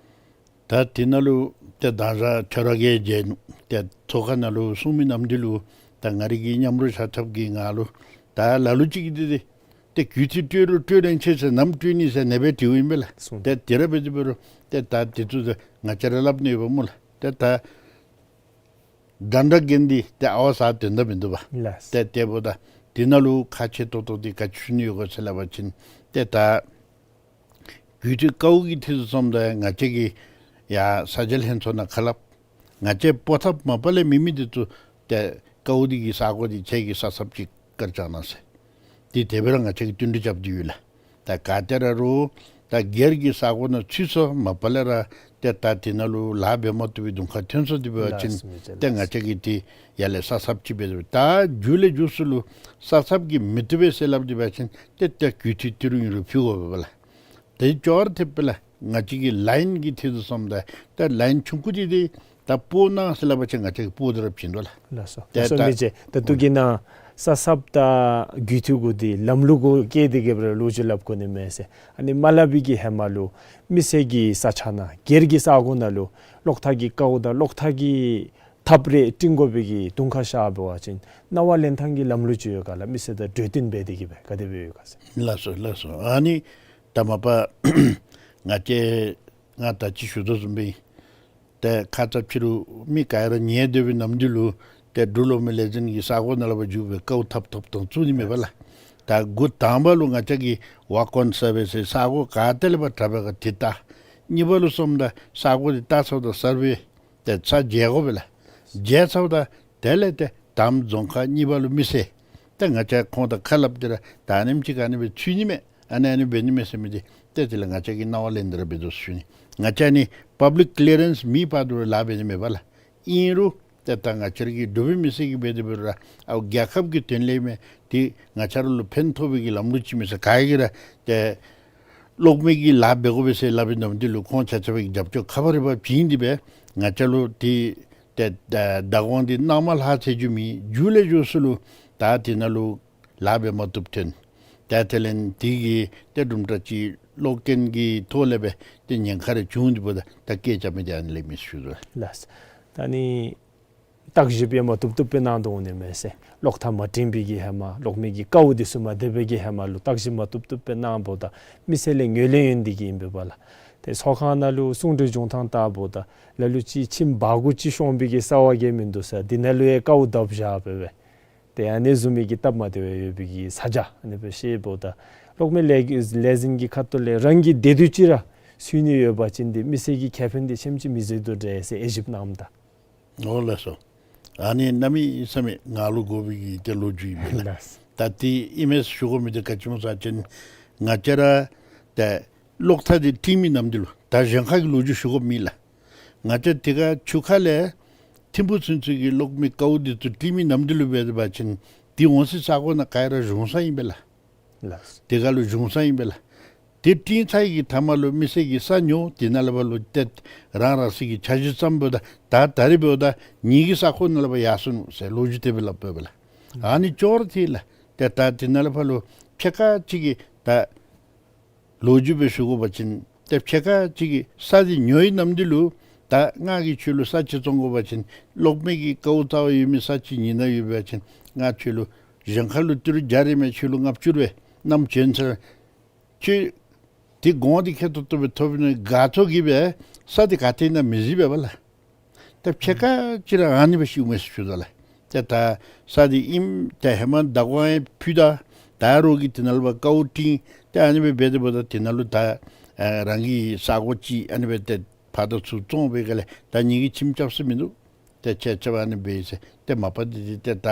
ད་དེ་ནང་ལུ་ཏེ་མདང་ཞག་ཁྱོད་ར་གིས་མཇལ་ནུག། ཏེ་ཚོགས་ཁང་ནང་ལུ་གསུང་མི་རྣམས་འདི་ལུ་ད་ང་རའི་གི་མཉམ་རོགས་ཆ་ཁྱབ་ཀྱིས་ང་ལུ་ད་ལ་ལུ་ཅིག་གིས་འདི་འདི་ཏེ་རྒུད་འཐུས་སྤྲོད་རུང་སྤྲོད་རན་ཆི་ཟེར་ནམ་སྤྲོད་ནི་ཟེར་ཨ་ནི་སྦེ་དྲིཝ་ཨིན་པས་ལགས། གསུང་། ཏེ་དེ་ར་འབད་དེ་འབད་རུང་ཏེ་ད་དེ་ཚུ་ད་ང་བཅས་ར་སླབ་ནི་ཡོདཔ་སྨོ་ལགས། ཏེ་ད་འདྲ་འདྲ་གི་འདི་ཏེ་ཨ་ཝ་ཟ་དོན་དག་མིན་འདུག་པ། ལགས། ཏེ་དེ་འབདཝ་ད་དེ་ནང་ལུ་ཁག་ཆེ་ཏོག་ཏོ་འདི་ག་ཅི་ཞུ་ནི་ཡོད་ག་ཟེར་སླབ་པ་ཅིན་ཏེ་ད་རྒུད་འཐུས་ཀཝ་གི་ཐད་དུ་སོངམ་ད་ང་བཅས་ཀྱིས་ཡར་ས་ཆ་ལྷན་ཚོགས་ནང་ཁ་སླབ། ང་བཅས་སྤོ་ཐབས་མ་པ་ལས་མེད་མི་འདི་ཚུ་ཏེ་ཀཝ་འདི་གི་ས་གོ་འདི་ཁྱེད་ཀྱིས་ས་ཚབ་ཅིག་བཀར་བཞག་གནང་ཟེར། འདི་དེ་སྦེ་ར་ང་བཅས་ཀྱིས་བསྟུན་གྲོས་རྐྱབ་སྟེ་ཡོད་ལགས། ད་ག་ཏེ་ར་རུང་ད་སྒེར་གྱི་ས་གོ་ནང་ཚུད་སོངམ་མ་པ་ལས་ར་ཏེ་ད་དེ་ནང་ལུ་ལཱ་འབད་མ་བཏུབ་པའི་གདོང་ཁ་ཐོན་སོང་སྟེ་འབད་བ་ཅིན་ལགས་སོ། ཏེ་ང་བཅས་ཀྱིས་འདི་ཡར་ལས་ས་ཚབ་ཅིག་འབད་དེ་ད་མཇུག་ལས་མཇུག་སུ་ལུ་ས་ཚབ་ཀྱིས་མི་བཏུབ་པས་ཟེར་སླབ་སྟེ་འབད་བ་ཅིན་ཏེ་ཏེ་རྒུད་འཐུས་ཏི་རུ་ཨིན་རུང་ཕུལ་དགོ་པས་ལགས། དེ་ཅོག་ར་འཐདཔ་སྦེ་ལགས། ང་བཅས་ཀྱི་ལའིན་གྱི་ཐད་དུ་སོངམ་ད་ད་ལའིན་ཆུང་ཀུ་འདི་འདི་ད་སྤོ་གནང་ཟེར་སླབ་པ་ཅིན་ང་བཅས་ཀྱིས་སྤོ་སྟེ་ར་བྱིན་དོ་ལགས། ལགས་སོ། ཏེ་ལགས་སོ། ད་མི་རྗེ་ད་ལྟོ་གི་ནང་ས་ཚབ་དང་རྒུད་འཐུས་གུ་འདི་ལམ་ལུགས་གུ་བཀལ་ཏེ་གི་སྦེ་ར་ལོ་རྒྱུས་སླབ་དགོ་ནི་མས་ཟེར། ཨ་ནི་མ་སླབ་པའི་གི་ཧེ་མ་ལུ་མི་སེར་གྱི་ས་ཆ་ནང་སྒེར་གྱི་ས་གོ་ནང་ལུ་གློག་ཐག་གི་ཀཝ་དང་གློག་ཐག་གི་ཐགཔ་རེ་བཏིང་དགོ་པའི་གི་གདོང་ཁ་ཤར་འབད་བ་ཅིན་གནང་བ་ལེན་ཐངས་ཀྱི་ལམ་ལུགས་ཅིག་ཡོད་ག་ལགས། མི་སེར་དང་གྲོས་བསྟུན་འབད་དེ་གི་སྦེ་ག་དེ་སྦེ་ཡོད་ག་ཟེར། ལགས་སོ་ལགས་སོ། ཨ་ནི་ད་མ་པ་ང་བཅས་ང་ད་ཅི་ཞུ་དོ་བཟུམ་སྦེ་ཏེ་ཁ་ཙ་ཕྱི་རུ་མི་ག་ར་ཉན་སྡོད་པའི་ནམ་དུས་ལུ་ཏེ་འབྲུག་གློག་མེ་ལས་འཛིན་གྱི་ས་གོ་ནང་ལས་ཕར་འགྱོ་སྦེ་ཀཝ་ཐབ་ཐབ་ཐབ་བཙུགས་ནི་མས་པ་ལགས། ད་འགོ་དང་པ་ལུ་ང་བཅས་ཀྱིས་ཝརཀ་ཨོན་སར་ཝེ་ཟེར་ས་གོ་ག་ཏེ་ལས་ཕར་དྲག་པས་ག་དེ་བལྟ། གཉིས་པ་ལུ་སོངམ་ད་ས་གོ་འདི་བལྟ་ཚརཝ་ད་སར་ཝེ་ཏེ་ཚར་མཇལ་དགོ་པས་ལགས། མཇལ་ཚརཝ་ད་དེ་ལས་ཏེ་དང་པ་རྫོང་ཁག་གཉིས་པ་ལུ་མི་སེར། ཏེ་ང་བཅས་ཁོང་དང་ཁ་སླབ་སྟེ་ར་ད་ཨ་ནེམ་ཅིག་ཨ་ནི་སྦེ་ཚུད་ནི་མས། ཨ་ནི་ཨ་ནི་འབད་ནི་མས་ཟེར་མི་འདི་ཏེ་དེ་ལས་ང་བཅས་ཀྱིས་གནང་བ་ལེན་ཏེ་ར་འབད་དོ་ཟེར་ཞུ་ནི། ང་བཅས་ནི་པབ་ལིཀ་ཀི་ལི་ཡར་རེནསི་མེད་པར་དུ་ལཱ་འབད་ནི་མེད་པ་ལགས། ཨིན་རུང་ཏེ་ད་ང་བཅས་ར་གི་འབྲུག་པའི་མི་སེར་གྱིས་འབད་དེ་འབད་རུང་ར་ཨའུ་རྒྱལ་ཁབ་ཀྱི་དོན་ལས་མས། ཏེ་ང་བཅས་ར་ལུ་ཕན་ཐོགས་པའི་གི་ལམ་ལུགས་ཅིག་མེད་ཟེར། ག་གིས་ར་ཏེ་གློག་མེ་གི་ལཱ་འབད་དགོ་པས་ཟེར་སླབ་པའི་ནམ་དུས་ལུ་ཁོང་ཆ་ཁྱབ་ཀྱིས་རྒྱབ་སྐྱོར་ཁ་པར་རེ་ཕར་བྱིན་ཏེ་སྦེ་ང་བཅས་ལུ་ཏེ་ཏེ་ད་བདག་དབང་འདི་གནངམ་ལྷག་ཚེ་རྒྱུ་མེད། མཇུག་ལས་མཇུག་སུ་ལུ་ད་དེ་ནང་ལུ་ལཱ་འབད་མ་བཏུབ་ཐོན། ད་དེ་ལས་དེ་གིས་ཏེ་དུམ་གྲ་ཅིག་ གློག་འཕྲིན་གྱི་ཐོག་ལས་སྦེ་ཏེ་ཉེན་ཁ་རེ་བྱུང་འདི་འབདཝ་ད་ད་སྐད་རྐྱབ་མི་འདི་ཨ་ནི་ལས་མི་ཞུ་དོ། ལགས། ད་ནི་བརྟག་ཞིབ་ཡང་མ་བཏུབ་བཏུབ་སྦེ་གནང་དོ་འོང་ནི་མས་ཟེར། གློག་ཐག་མ་བཏིང་པའི་གི་ཧེ་མ་གློག་མེ་གི་ཀཝ་འདི་ཚུ་མ་བཏབ་པའི་གི་ཧེ་མ་ལུ་བརྟག་ཞིབ་མ་བཏུབ་བཏུབ་སྦེ་གནངམ་ད་མི་སེར་ལས་ངོས་ལེན་ཡོད་ནི་འདི་གིས་ཨིན་པས་ལགས། ཏེ་ཚོགས་ཁང་ནང་ལུ་གསུང་གྲོས་བྱུང་ཐངས་ལྟཝ་ད་ལ་ལུ་ཅིག་ཁྱིམ་བར་གུ་ཅིག་ཤོང་པའི་གི་ས་གོ་གི་མིན་འདུག་ཟེར། འདི་ནང་ལུ་ཡང་ཀཝ་བཏབ་བཞག་པས་སྦེ། ཏེ་ཨ་ནི་བཟུམ་མའི་གི་སྟབས་མ་བདེཝ་ཡོད་པའི་གི་ས་ཆ་ཨ་ནི་སྦེ་ཤེས་འབདཝ་ད་གློག་མེ་ལས་ལས་འཛིན་གྱི་ཁ་ཐུག་ལས་རང་གི་བདེ་སྡུག་ཅིག་ར་སུན་ནི་ཡོད་པ་ཅིན་ཏེ་མི་སེར་གྱི་ཁེ་ཕན་འདི་ཆེམ་ཅིག་མི་བཟོ་དོ་འདྲས་ཟེར་དབྱེ་ཞིབ་གནངམ་ད། འོ་ལགས་སོ། ཨ་ནི་གནམ་མེད་ས་མེད་ངག་ལུ་དགོ་པའི་གི་ཏེ་ལོ་རྒྱུས་ཨིན་པས་ལགས། ལགས། ད་དེ་ཨིན་མས་ཞུ་དགོ་མི་འདི་ག་ཅི་སྨོ་ཟེར་བ་ཅིན་ང་བཅས་ར་ཏེ་གློག་ཐག་འདི་བཏིང་མི་ནམ་འདི་ལུ་ད་གཞན་ཁ་གི་ལོ་རྒྱུས་ཞུ་དགོཔ་མེད་ལགས། ང་བཅས་དེ་ཁར་ཆུ་ཁ་ལས་ཐིམ་ཕུག་ཚུན་ཚོད་ཀྱི་གློག་མེ་ཀཝ་འདི་ཚུ་བཏིང་མི་ནམ་འདི་ལུ་འབད་བ་ཅིན་དེ་འོང་སའི་ས་གོ་ནང་ག་ར་གཞུང་ས་ཨིན་པས་ལགས། ལགས། དེ་ཁར་ལུ་གཞུང་ས་ཨིན་པས་ལགས། དེ་བཏིང་ཚར་བའི་གི་མཐའ་མ་ལུ་མི་སེར་གྱིས་ས་ཉོ་དེ་ནང་ལས་ཕར་ལུ་ཏེ་རང་རང་སོའི་གི་འཆར་གཞི་བརྩམ་འབདཝ་ད་ད་ད་རིས་འབདཝ་ད་ངེ་གི་ས་ཁོངས་ནང་ལས་ཕར་ཡར་སོ་ནུག་ཟེར་ལོ་རྒྱུས་དེ་སྦེ་སླབ་པས་ལགས། ཨ་ནི་ཅོག་ར་འཐད་ལགས། ཏེ་ད་དེ་ནང་ལས་ཕར་ལུ་ཕྱེད་ཀ་ཅིག་གིས་ད་ལོ་རྒྱུས་སྦེ་ཞུ་དགོ་པ་ཅིན་ཏེ་ཕྱེད་ཀ་ཅིག་གིས་ས་འདི་ཉོ་བའི་ནམ་འདི་ལུ་ད་ང་གིས་ཁྱོད་ལུ་ས་ཅིག་བཙོང་དགོ་པ་ཅིན་གློག་མེ་གི་ཀཝ་རྩ་བ་ཡོད་མི་ས་ཅིག་ཉོ་ནི་ཡོད་པ་ཅིན་ང་ཁྱོད་ལུ་གཞན་ཁ་ལུ་ཏི་རུ་བརྒྱ་རེ་མས། ཁྱོད་ལུ་ལྔ་བཅུ་རེ་བསྣམས་བྱོན་ཟེར། ཁྱོད་དེ་གོང་དེ་ཁེ་ཏོག་ཏོ་སྦེ་ཐོབ་ནི་དགའ་ཚོར་གྱིས་སྦེ་ས་འདི་ག་ཏེ་ཨིན་ན་མི་གཟིགས་པས་ལགས། ད་ཕྱེད་ཀ་ཅིག་ར་ཨ་ནི་སྦེ་ཤུལ་མས་ཞུ་དོ་ལགས། ཏེ་ད་ས་འདི་ཨིནམ་ཏེ་ཧེ་མ་བདག་དབང་ཕུལ་ད་ད་རོགས་ཀྱིས་དེ་ནང་ལུ་ཕར་ཀཝ་བཏིང་ཏེ་ཨ་ནི་སྦེ་འབད་དེ་འབདཝ་ད་དེ་ནང་ལུ་ད་ཨ་རང་གི་ས་གོ་ཅིག་ཨ་ནི་སྦེ་ཏེ་ཕར་དང་ཚུར་བཙོང་བའི་སྒང་ལས་ད་ངེ་གི་ཁྱིམ་རྐྱབ་ས་མིན་འདུག། ཏེ་ཁྱེད་རྐྱབ་ཨ་ནི་སྦེ་ཟེར་ཏེ་མ་པ་འདི་འདི་ཏེ་ད་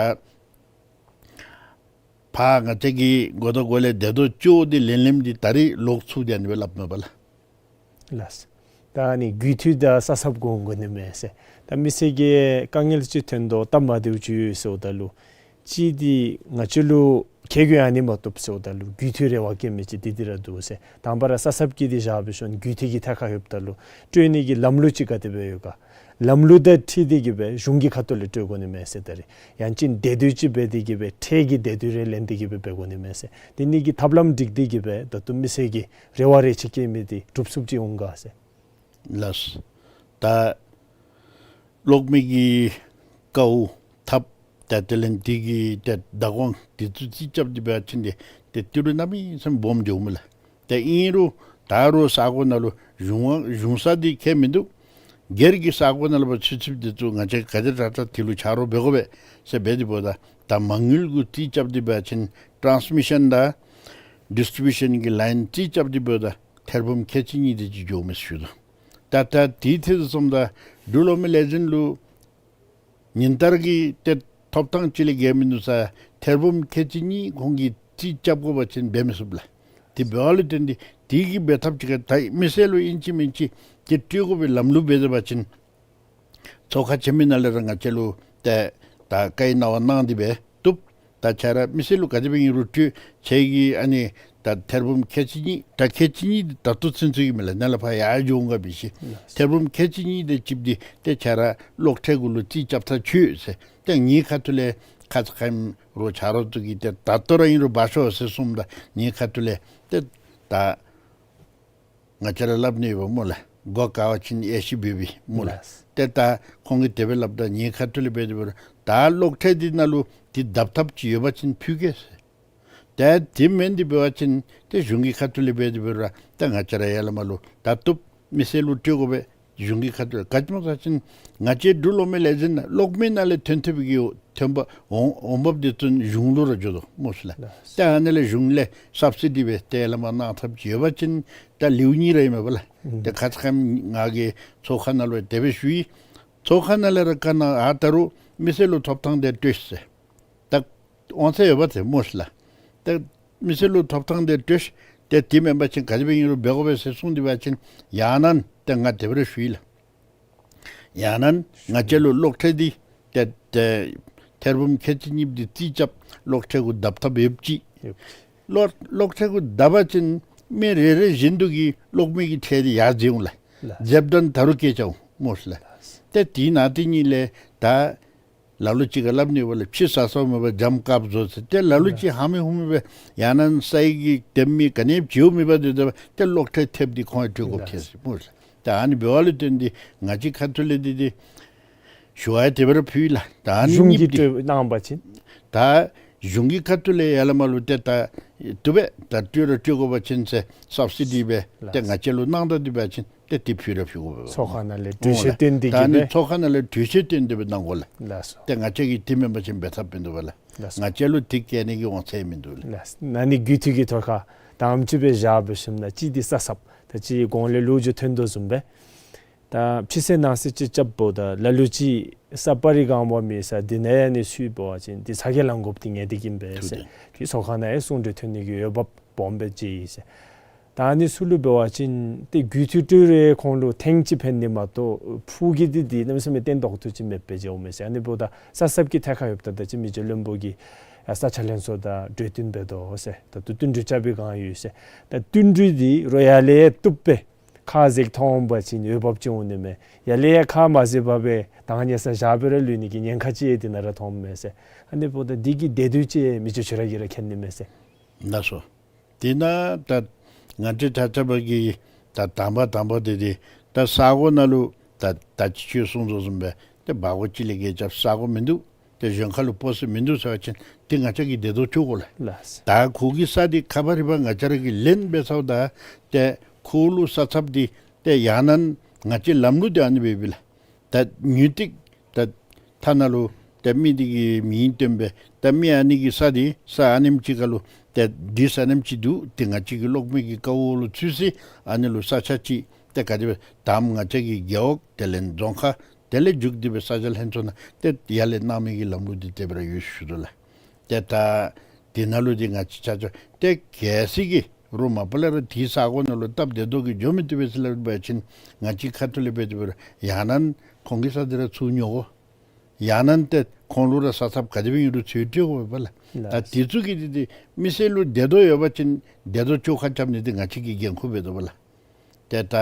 ཕར་ང་བཅས་ཀྱི་མགུ་ཏོ་གུ་ལས་སྡོད་དོ་ཅོག་འདི་ལེན་ལེནམ་འདི་ད་རིས་ལོག་ཚུར་ཏེ་ཨ་ནི་སྦེ་སླབ་མས་པ་ལགས། ལགས། ད་ཨ་ནི་རྒུད་འཐུས་དང་ས་སྲབ་དགོ་དགོ་ནི་མས་ཟེར། ད་མི་སེར་གྱིས་དཀའ་ངལ་ཅིག་ཐོན་དོ་སྟབས་མ་བདེཝ་ཅིག་ཡོད་ཟེརཝ་ད་ལུ་ཅིག་འདི་ང་བཅས་ལུ་ཁེ་གྱོང་ཨ་ནི་མ་ཐོབ་ཟེརཝ་ད་ལུ་རྒུད་འཐུས་རེ་བ་བསྐྱེད་མི་ཅིག་འདི་འདི་ར་འདུག་ཟེར། དང་པ་ར་ས་སྲབ་ཀྱི་འདི་བཞག་སྦེ་ཞིནམ་རྒུད་འཐུས་ཀྱི་ཐད་ཁར་ལྷོདཔ་ད་ལུ་སྤྲོད་ནི་གི་ལམ་ལུགས་ཅིག་ག་དེ་སྦེ་ཡོད་ག། ལམ་ལུགས་དང་འཁྲིལ་ཏེ་གིས་སྦེ་གཞུང་གི་ཁ་ཐུག་ལས་སྤྲོད་དགོ་ནི་མས་ཟེར། ད་རིས་ཡང་ཅིན་སྡེ་སྡོད་ཅིག་འབད་དེ་གིས་སྦེ་ཁྲལ་གྱི་སྡེ་སྡོད་རེ་ལེན་ཏེ་གིས་སྦེ་འབད་དགོ་ནི་མས་ཟེར། དེ་ནི་གི་ཐབས་ལམ་སྒྲིག་སྟེ་གིས་སྦེ་ད་ལྟོ་མི་སེར་གྱི་རེ་བ་རེ་ཅིག་བསྐྱེད་མི་འདི་གྲུབ་ཚུགསཔ་ཅིག་འོང་ག་ཟེར། ལགས། ད་གློག་མེ་གི་ཀཝ་ཐགཔ་ད་དེ་ལས་དེ་གི་ཏེ་བདག་དབང་འདི་ཚུ་རྩིས་རྐྱབ་སྟེ་འབད་བ་ཅིན་ཏེ་ཏི་རུ་གནམ་མེད་ས་མེད་སྦོམ་འགྱོཝ་མས་ལགས། ཏེ་ཨིན་རུང་ད་རུང་ས་གོ་ནང་ལུ་གཞུང་གཞུང་ས་འདི་ཁྱད་མིན་འདུག། སྒེར་གྱི་ས་གོ་ནང་ལུ་ཕར་ཚུད་ཚུདཔ་འདི་ཚུ་ང་བཅས་ག་དེ་དྲག་དྲག་དེ་ལུ་ཆ་རོགས་འབད་དགོ་པས་ཟེར་འབད་དེ་འབདཝ་ད་ད་མ་དངུལ་གུ་རྩིས་རྐྱབ་སྟེ་འབད་བ་ཅིན་ཊཱནསི་མི་ཤཱན་དང་ཌིསི་ཊི་རི་བིའུ་ཤཱན་གྱི་ལའིན་རྩིས་རྐྱབ་སྟེ་འབདཝ་ད་ཐེར་འབུམ་ཁལ་གཅིག་གཉིས་དེ་ཅིག་འགྱོཝ་མས་ཞུ་དོ། ད་ད་དེའི་ཐད་དུ་སོངམ་ད་འབྲུག་གློག་མེ་ལས་འཛིན་ལུ་ཉིན་ལྟར་གྱི་ཏེ་ཐོབ་ཐངས་ཅིག་ལས་བརྒལ་མིན་འདུག་ཟེར། ཐེར་འབུམ་ཁལ་གཅིག་གཉིས་ཁོང་གིས་རྩིས་རྐྱབ་དགོ་པ་ཅིན་འབད་མི་ཚུགས་ལགས། དེ་འབདཝ་ལས་བརྟེན་ཏེ་དེ་གི་འབད་ཐབས་ཅིག་ག་ད་མི་སེར་ལུ་ཨིན་ཅི་མིན་ཅི་ཏེ་སྤྲོད་དགོ་པའི་ལམ་ལུགས་འབད་དེ་འབད་བ་ཅིན་ཚོགས་ཁང་ཆེན་མོའི་ནང་ལས་ར་ང་བཅས་ལུ་ཏེ་ད་བཀའ་ཡི་གནང་བ་གནང་སྟེ་འབད་བཏུབ། ད་ཁྱེད་ར་མི་སེར་ལུ་ག་དེ་སྦེ་ཨིན་རུང་སྤྲོད། ཁྱེད་ཀྱིས་ཨ་ནི་ད་ཐེར་འབུམ་ཁལ་གཅིག་གཉིས་ད་ཁལ་གཅིག་གཉིས་འདི་ད་ལྟོ་ཚུན་ཚོད་ཀྱི་མས་ལགས། ནཱ་ལས་ཕར་ཡར་འགྱོ་འོང་ག་མི་ཤེས། ཐེར་འབུམ་ཁལ་གཅིག་གཉིས་དེ་ཅིག་འདི་ཏེ་ཁྱེད་ར་གློག་ཁྲལ་གུ་ལུ་རྩིས་རྐྱབ་ཐག་ཆོད་ཟེར། ཏེ་ངེའི་ཁ་ཐུག་ལས་ཁ་ཙ་ཁ་ཉིནམ་རོགས་ཆ་རོགས་ཚུ་གིས་ཏེ་ད་ལྟོ་ར་ཨིན་རུང་འབག་ཤོག་ཟེར་གསུངམ་ད་ངེའི་ཁ་ཐུག་ལས་ཏེ་ད་ང་བཅས་ར་སླབ་ནི་ཡོདཔ་སྨོ་ལགས། མགོ་དཀར་བ་ཅིན་ཡེ་ཤེས་འབུད་པས་སྨོ་ལགས། ལགས། ཏེ་ད་ཁོང་གིས་དེ་སྦེ་སླབ་ད་ངེའི་ཁ་ཐུག་ལས་འབད་དེ་འབད་རུང་ད་གློག་ཁྲལ་འདི་ནང་ལུ་འདི་བརྡབ་ཐབས་ཅིག་ཡོད་པ་ཅིན་ཕུལ་གེ་ཟེར། ཏེ་དེ་མེན་ཏེ་འབད་བ་ཅིན་ཏེ་གཞུང་གི་ཁ་ཐུག་ལས་འབད་དེ་འབད་རུང་ཏེ་ང་བཅས་ར་ཡར་ལས་མར་ལུ་ད་བཏུབ། མི་སེར་ལུ་སྤྲོད་དགོ་པས། གཞུང་གི་ཁ་ཐུག་ག་ཅི་སྨོ་ཟེར་བ་ཅིན་ང་བཅས་འབྲུག་གློག་མེ་ལས་འཛིན་ནང་གློག་མེ་ནང་ལས་ཐོན་ཐོན་པའི་གི་ཐོན་པ་འོང་འོང་འབབ་འདི་ཚུ་གཞུང་ལུ་ར་འགྱོ་དོ་སྨོ་ཟེར་ལགས། ལགས། ཏེ་ཨ་ནི་ལས་གཞུང་ལས་སབ་སི་ཌི་འབད་དེ་ལས་མར་གནང་ཐབས་ཅིག་ཡོད་པ་ཅིན་ད་ལེའུ་གཉིས་ར་ཨིན་མས་པ་ལགས། ཨུམ། ཏེ་ཁ་ཙ་ཁ་ཉིནམ་ང་གིས་ཚོགས་ཁང་ནང་ལུ་དེ་སྦེ་ཞུ་ཡི། ཚོགས་ཁང་ནང་ལས་ར་བཀའ་གནང་ཨ་ད་རུང་མི་སེར་ལུ་ཐོབ་ཐངས་དེ་སྤྲོད་ཟེར། ད་དབང་ཚད་ཡོད་པ་ཏེ་སྨོ་ཟེར་ལགས། ཏེ་མི་སེར་ལུ་ཐོབ་ཐངས་དེ་སྤྲོད། ཏེ་དེ་མེན་པ་ཅིན་ག་དེ་སྦེ་ཨིན་རུང་འབད་དགོ་པས་ཟེར་གསུངས་ཏེ་འབད་བ་ཅིན་ཡང་ན་ཏེ་ང་དེ་སྦེ་ར་ཞུ་ཡི་ལགས། ཡང་ན་ང་བཅས་ལུ་གློག་ཁྲལ་འདི་ཏེ་ཏེ་ཐེར་འབུམ་ཁལ་གཅིག་གཉིས་འདི་རྩིས་རྐྱབ་གློག་ཁྲལ་གུ་བརྡབ་ཐབས་ཡོདཔ་ཅིག། ཡོད། གློག་གློག་ཁྲལ་གུ་བརྡབ་པ་ཅིན་མི་རེ་རེ་བཞིན་དུ་གིས་གློག་མེ་གི་ཁྲལ་འདི་ཡར་འཛེགས་འོང་ལགས། ལགས། འཛེགསཔ་ད་ད་རུང་བཀལ་བཅུག་འོང་སྨོ་ཟེར་ལགས། ལགས། ཏེ་དེ་ནང་དེ་གཉིས་ལས་ད་ ལ་ལུ་ཅིག་ག་སླབ་ནི་འབད་ལགས། ཕྱེ་ཟ་ཟཝ་མེད་པར་འཇམ་བཀབ་བཟོ་ཟེར། ཏེ་ལ་ལུ་ཅིག་ཧ་མི་ཧུ་མི་སྦེ་ཡང་ན་ས་ཡི་གི་དེམ་མི་ག་ནི་བྱིའུ་མེད་པར་སྡོད་སྡོདཔ་ཏེ་གློག་ཁྲལ་ཐེབས་ཏེ་ཁོང་ཡང་སྤྲོད་དགོཔ་ཐལ་ཟེར་སྨོ་ལགས། ད་ཨ་ནི་འབདཝ་ལུ་བརྟེན་ཏེ་ང་བཅས་ཁ་ཐུག་ལས་འདི་འདི་ཞུ་ཡང་དེ་སྦེ་ར་ཕུལ་ལགས། ད་ཨ་ནི་གཞུང་གིས་གཉིས་ཏེ་སྤྲོད་གནང་བ་ཅིན། ད་གཞུང་གི་ཁ་ཐུག་ལས་ཡར་ལས་མར་ལུ་ཏེ་ད་དེ་སྦེ་ད་སྤྲོད་ར་སྤྲོད་དགོ་པ་ཅིན་ཟེར་སབ་སི་ཌི་སྦེ་ཏེ་ལགས། ང་བཅས་ལུ་གནང་ད་འདི་འབད་བ་ཅིན་ཏེ་དེ་ཕུལ་ར་ཕུལ་དགོ་པས། ཚོགས་ཁང་ནང་ལས་གྲོས་ཆོད་བཏོན་ཏེ་ད་ཨ་ནི་གི་སྦེ་ཚོགས་ཁང་ནང་ལས་གྲོས་ཆོད་བཏོན་ཏེ་སྦེ་གནང་དགོ་ལགས། ལགས་སོ། ཏེ་ང་བཅས་ཀྱིས་དེ་མེན་པ་ཅིན་འབད་ཐབས་མིན་འདུག་པ་ལགས། ལགས་སོ། ང་བཅས་ལུ་དེ་བཀལ་ནི་གི་དབང་ཚད་མིན་འདུག་ལགས། ལགས་སོ། ཨ་ནི་རྒུད་འཐུས་ཀྱི་ཐོག་ཁར་དང་པ་ཅིག་སྦེ་བཞག་འབད་ཞིནམ་ལས་གཅིག་འདི་ས་ཚབ་ད་ཅི་གོང་ལས་ལོ་རྒྱུས་ཐོན་དོ་བཟུམ་སྦེ་ད་ཕྱི་གསལ་ནང་གསལ་ཅིག་རྐྱབ་འབདཝ་ད་ལ་ལུ་ཅིག་ས་པ་རི་གང་བ་མེད་ས་འདི་ནང་ཡང་ཨ་ནི་ཚུ་འབད་བ་ཅིན་འདི་ཚ་གྱང་ལང་དགོཔ་འདི་ངེས་ཏིག་ཨིན་པས་ཟེར། ཐུགས་རྗེ། འདི་ཚོགས་ཁང་ནང་ཡང་གསུང་གྲོས་ཐོན་ནི་གི་འོས་འབབ་སྦོམ་སྦེ་མཇལ་ཡི་ཟེར། ད་ཨ་ནི་ཚུ་ལུ་འབད་བ་ཅིན་ཏེ་རྒུད་འཐུས་སྤྲོད་རུང་ཁོང་ལུ་ཐེངས་གཅིག་ཕན་ནི་མ་གཏོགས་ཕུགས་ཀྱི་འདི་འདི་གནམ་མེད་ས་མེད་བརྟན་ཏོག་ཏོ་ཅིག་མེདཔ་སྦེ་མཇལཝ་མས་ཟེར། ཨ་ནི་འབདཝ་ད་ས་ཚབ་ཀྱི་ཐད་ཁར་ཡོདཔ་ད་ད་ཅི་མི་རྗེ་བློན་པོ་གིས་ཡང་ས་ཆ་ལྷན་ཚོགས་དང་གྲོས་བསྟུན་འབད་དོ་ཟེར། ད་ལྟོ་བསྟུན་གྲོས་རྐྱབ་པའི་བསྒང་ཡོད་ཟེར། ད་བསྟུན་གྲོས་འདི་རོགས་ཡར་ལས་ཡར་བཏུབ་སྦེ་ཁ་འཛེགས་མཐོང་པ་ཅིན་འོས་འབབ་ཅིག་འོང་ནི་མས། ཡར་ལས་ཡར་ཁ་མ་འཛེགས་པར་སྦེ་དང་ཉེ་ས་བཞག་སྦེ་ར་ལུས་ནི་གི་ཉེན་ཁ་ཅིག་འདི་ནང་ར་མཐོངམ་མས་ཟེར། ཨ་ནི་འབདཝ་ད་འདི་གི་བདེ་སྡུག་ཅིག་མི་རྗེ་ཁྱོད་ར་གིས་ར་མཁྱེན་ནི་མས་ཟེར། ལགས་སོ། དེ་ནང་ད་ང་བཅས་ཆ་ཁྱབ་ཀྱིས་ད་དང་པ་དང་པ་འདི་འདི་ད་ས་གོ་ནང་ལུ་ད་ད་ཅི་ཁྱོད་གསུངས་དོ་བཟུམ་སྦེ་ཏེ་སྦ་སྒོར་གཅིག་ལས་བརྒལ་རྐྱབ་ས་གོ་མིན་འདུག། ཏེ་གཞན་ཁ་ལུ་སྤོ་ས་མིན་འདུག་ཟེར་བ་ཅིན་ཏེ་ང་བཅས་ཀྱིས་བདེ་སྡུག་ཅིག་གོ་ལགས། ལགས། ད་ཁོ་གི་ས་འདི་ཁ་བ་རི་བ་ང་བཅས་ར་གིས་ལེན་འབད་ཚརཝ་ད་ཏེ་ཁོ་ལུ་ས་ཚབ་འདི་ཏེ་ཡང་ན་ང་བཅས་ལམ་ལུགས་འདི་ཨ་ནི་སྦེ་ཡོད་པས་ལགས། ད་ཉུང་ཏིག་ད་ཐ་ན་ལུ་ད་མི་འདི་གི་མིང་བཏོན་སྦེ་ད་མི་ཨ་ནི་གི་ས་འདི་ས་ཨ་ནེམ་ཅིག་ཁ་ལུ་ད་འདི་ས་ཨ་ནེམ་ཅིག་འདུག། ཏེ་ང་བཅས་ཀྱི་གློག་མེ་གི་ཀ་འོག་ལུ་ཚུད་ཅི། ཨ་ནི་ལུ་ས་ཆ་ཅིག་ཏེ་ག་དེ་སྦེ་དང་པ་ང་བཅས་ཀྱི་རྒེད་འོག་དེ་ལས་རྫོང་ཁག་དེ་ལས་མཇུག་བསྡུ་སྦེ་ས་ཆ་ལྷན་ཚོགས་ནང་ཏེ་ཡར་ལས་གནང་མི་གི་ལམ་ལུགས་འདི་དེ་སྦེ་ར་ཡོད་ཞུ་དོ་ལགས། ཏེ་ད་དེ་ནང་ལུ་འདི་ང་བཅས་ཆ་ཁྱབ་ཏེ་གལ་སྲིད་ཀྱི་རོགས་མ་པ་ལས་ར་དེ་ས་གོ་ནང་ལུ་སྟབས་བདེ་ཏོག་ཏོ་གི་འགྱོ་མི་བཏུབ་པས་ཟེར་སླབ་པ་ཅིན་ང་བཅས་ཁ་ཐུག་ལས་འབད་དེ་སྦེ་ར་ཡང་ན་ཁོང་གི་ས་འདི་ར་ཚུར་ཉོ་དགོ། ཡང་ན་ཏེ་ཁོང་ལུ་ར་ས་ཚབ་ག་དེ་སྦེ་ཨིན་རུང་ཚུར་སྤྲོད་དགོ་པས་ལགས། ད་ལགས། དེ་ཚུ་གི་འདི་འདི་མི་སེར་ལུ་བདེ་ཏོག་ཡོད་པ་ཅིན་བདེ་ཏོག་བཅོ་ཁ་རྐྱབ་ནི་འདི་ང་བཅས་ཀྱི་འགན་ཁུར་འབད་དོ་པས་ལགས། ཏེ་ད་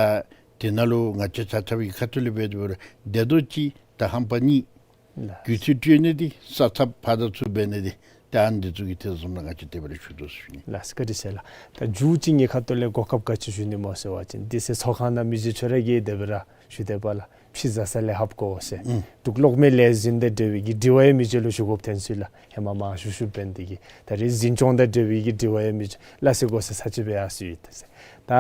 དེ་ནང་ལུ་ང་བཅས་ཆ་ཁྱབ་ཀྱི་ཁ་ཐུག་ལས་འབད་དེ་སྦེ་ར་བདེ་ཏོག་གཅིག་དང་ཧམ་པ་གཉིས་ལགས། རྒུད་འཐུས་སྤྲོད་ནི་འདི་ས་ཚབ་ཕར་དང་ཚུར་འབད་ནི་འདི་ཏེ་ཨ་ནི་འདི་ཚུ་གི་ཐད་སོང་ན་ང་བཅས་དེ་སྦེ་ར་ཞུ་དོ་ཟེར་ཞུ་ནི། ལགས་སོ་བཀའ་དྲིན་ཆེ་ལགས། ད་མཇུག་ཅིག་ངེའི་ཁ་ཐུག་ལས་གོ་སྐབས་ག་ཅི་ཞུ་ནི་སྨོ་ཟེར་བ་ཅིན་འདི་ཚེ་ཚོགས་ཁང་ནང་མི་རྗེ་ཁྱོད་ར་གིས་དེ་སྦེ་ར་ཞུ་དེས་པ་ལགས། ཕྱེ་ཟ་ས་ལས་ལྷབ་དགོ་ཟེར། ཨུམ། འབྲུག་གློག་མེ་ལས་འཛིན་དང་འབྲེལ་བའི་གི་དྲི་བ་ཡང་མི་རྗེ་ལུ་ཞུ་དགོཔ་ཐོན་སོ་ཡི་ལགས། ཧེ་མ་མང་ཤོས་ཤོས་འབད་ནི་དེ་གིས་ད་རེས་འཛིན་སྐྱོང་དང་འབྲེལ་བའི་གི་དྲི་བ་ཡང་མི་རྗེ་ལགས་སེ་གོ་ས་ས་ཅིག་སྦེ་ཡར་སོ་ཡི་ད་ཟེར། ད་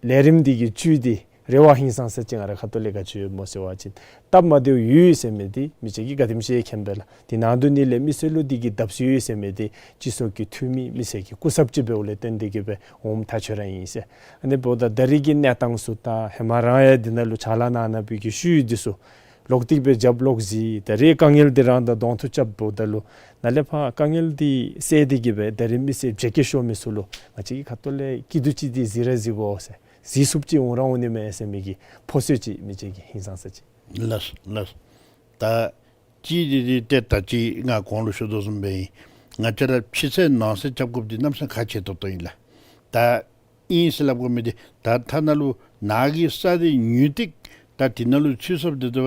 ལས་རིམ་འདི་གི་བཅུད་འདི་རེ་བ་ཧིང་སངས་ས་ཅིག་ང་རའི་ཁ་ཐུག་ལས་ག་ཅི་ཡོད་སྨོ་ཟེར་བ་ཅིན་སྟབས་མ་བདེཝ་ཡོད་ཟེར་མི་འདི་མི་རྗེ་གིས་ག་དེམ་ཅིག་མཁྱེན་པས་ལགས། དེ་ནང་དོན་ནི་ལས་མི་སེར་ལུ་འདི་གི་བརྡབ་གསིག་ཡོད་ཟེར་མི་འདི་སྤྱི་ཚོགས་ཀྱི་འཐུས་མི་མི་སེར་གྱི་སྐུ་ཚབ་ཅིག་འབདཝ་ལས་བརྟེན་ཏེ་གིས་སྦེ་འོངམ་ཐག་ཆོད་ར་ཨིན་ཟེར། ཨ་ནི་འབདཝ་ད་ད་རེས་ཀྱི་གནས་སྟངས་ཚུ་དང་ཧེ་མ་རང་ཡང་འདི་ནང་ལུ་ཕྱག་ལཱ་གནང་གནང་བའི་གི་ཤུལ་འདི་ཚུ་ལོག་སྟེ་སྦེ་རྒྱབ་ལོག་གཟིགས། ད་རེས་དཀའ་ངལ་འདི་རང་དང་གདོང་ཐུག་རྐྱབ་འབདཝ་ད་ལུ་ནཱ་ལས་ཕར་དཀའ་ངལ་འདི་བསལ་ཏེ་གིས་སྦེ་ད་རེས་མི་སེར་བརྗེ་སྐྱེད་ཤོར་མི་ཚུ་ལུ་ང་བཅས་ཀྱི་ཁ་ཐུག་ལས་སྐྱིད་སྡུག་ཅིག་འདི་གཟིགས་ར་གཟིགས་དགོ་ཟེར། གཟིགས་ཚུགསཔ་ཅིག་འོང་ར་འོང་ནི་མས་ཟེར་མི་གི་ཕོ་ཚོད་ཅིག་མི་རྗེ་གིས་ཧིང་སངས་ས་ཅིག། ལགས་ལགས། ད་གཅིག་འདི་འདི་ཏེ་ད་ཅི་ང་གོང་ལུ་ཞུ་དོ་བཟུམ་སྦེ་ཨིན། ང་བཅས་ར་ཕྱི་གསལ་ནང་གསལ་རྐྱབ་དགོཔ་འདི་གནམ་མེད་ས་མེད་ཁག་ཆེ་ཏོག་ཏོ་ཨིན་ལགས། ད་ཨིན་ཟེར་སླབ་དགོ་མི་འདི་ད་ཐ་ན་ལུ་ནཱ་གི་ས་འདི་ཉུང་ཏིག་ད་དེ་ནང་ལུ་ཚུད་སོངམ་འདི་ད་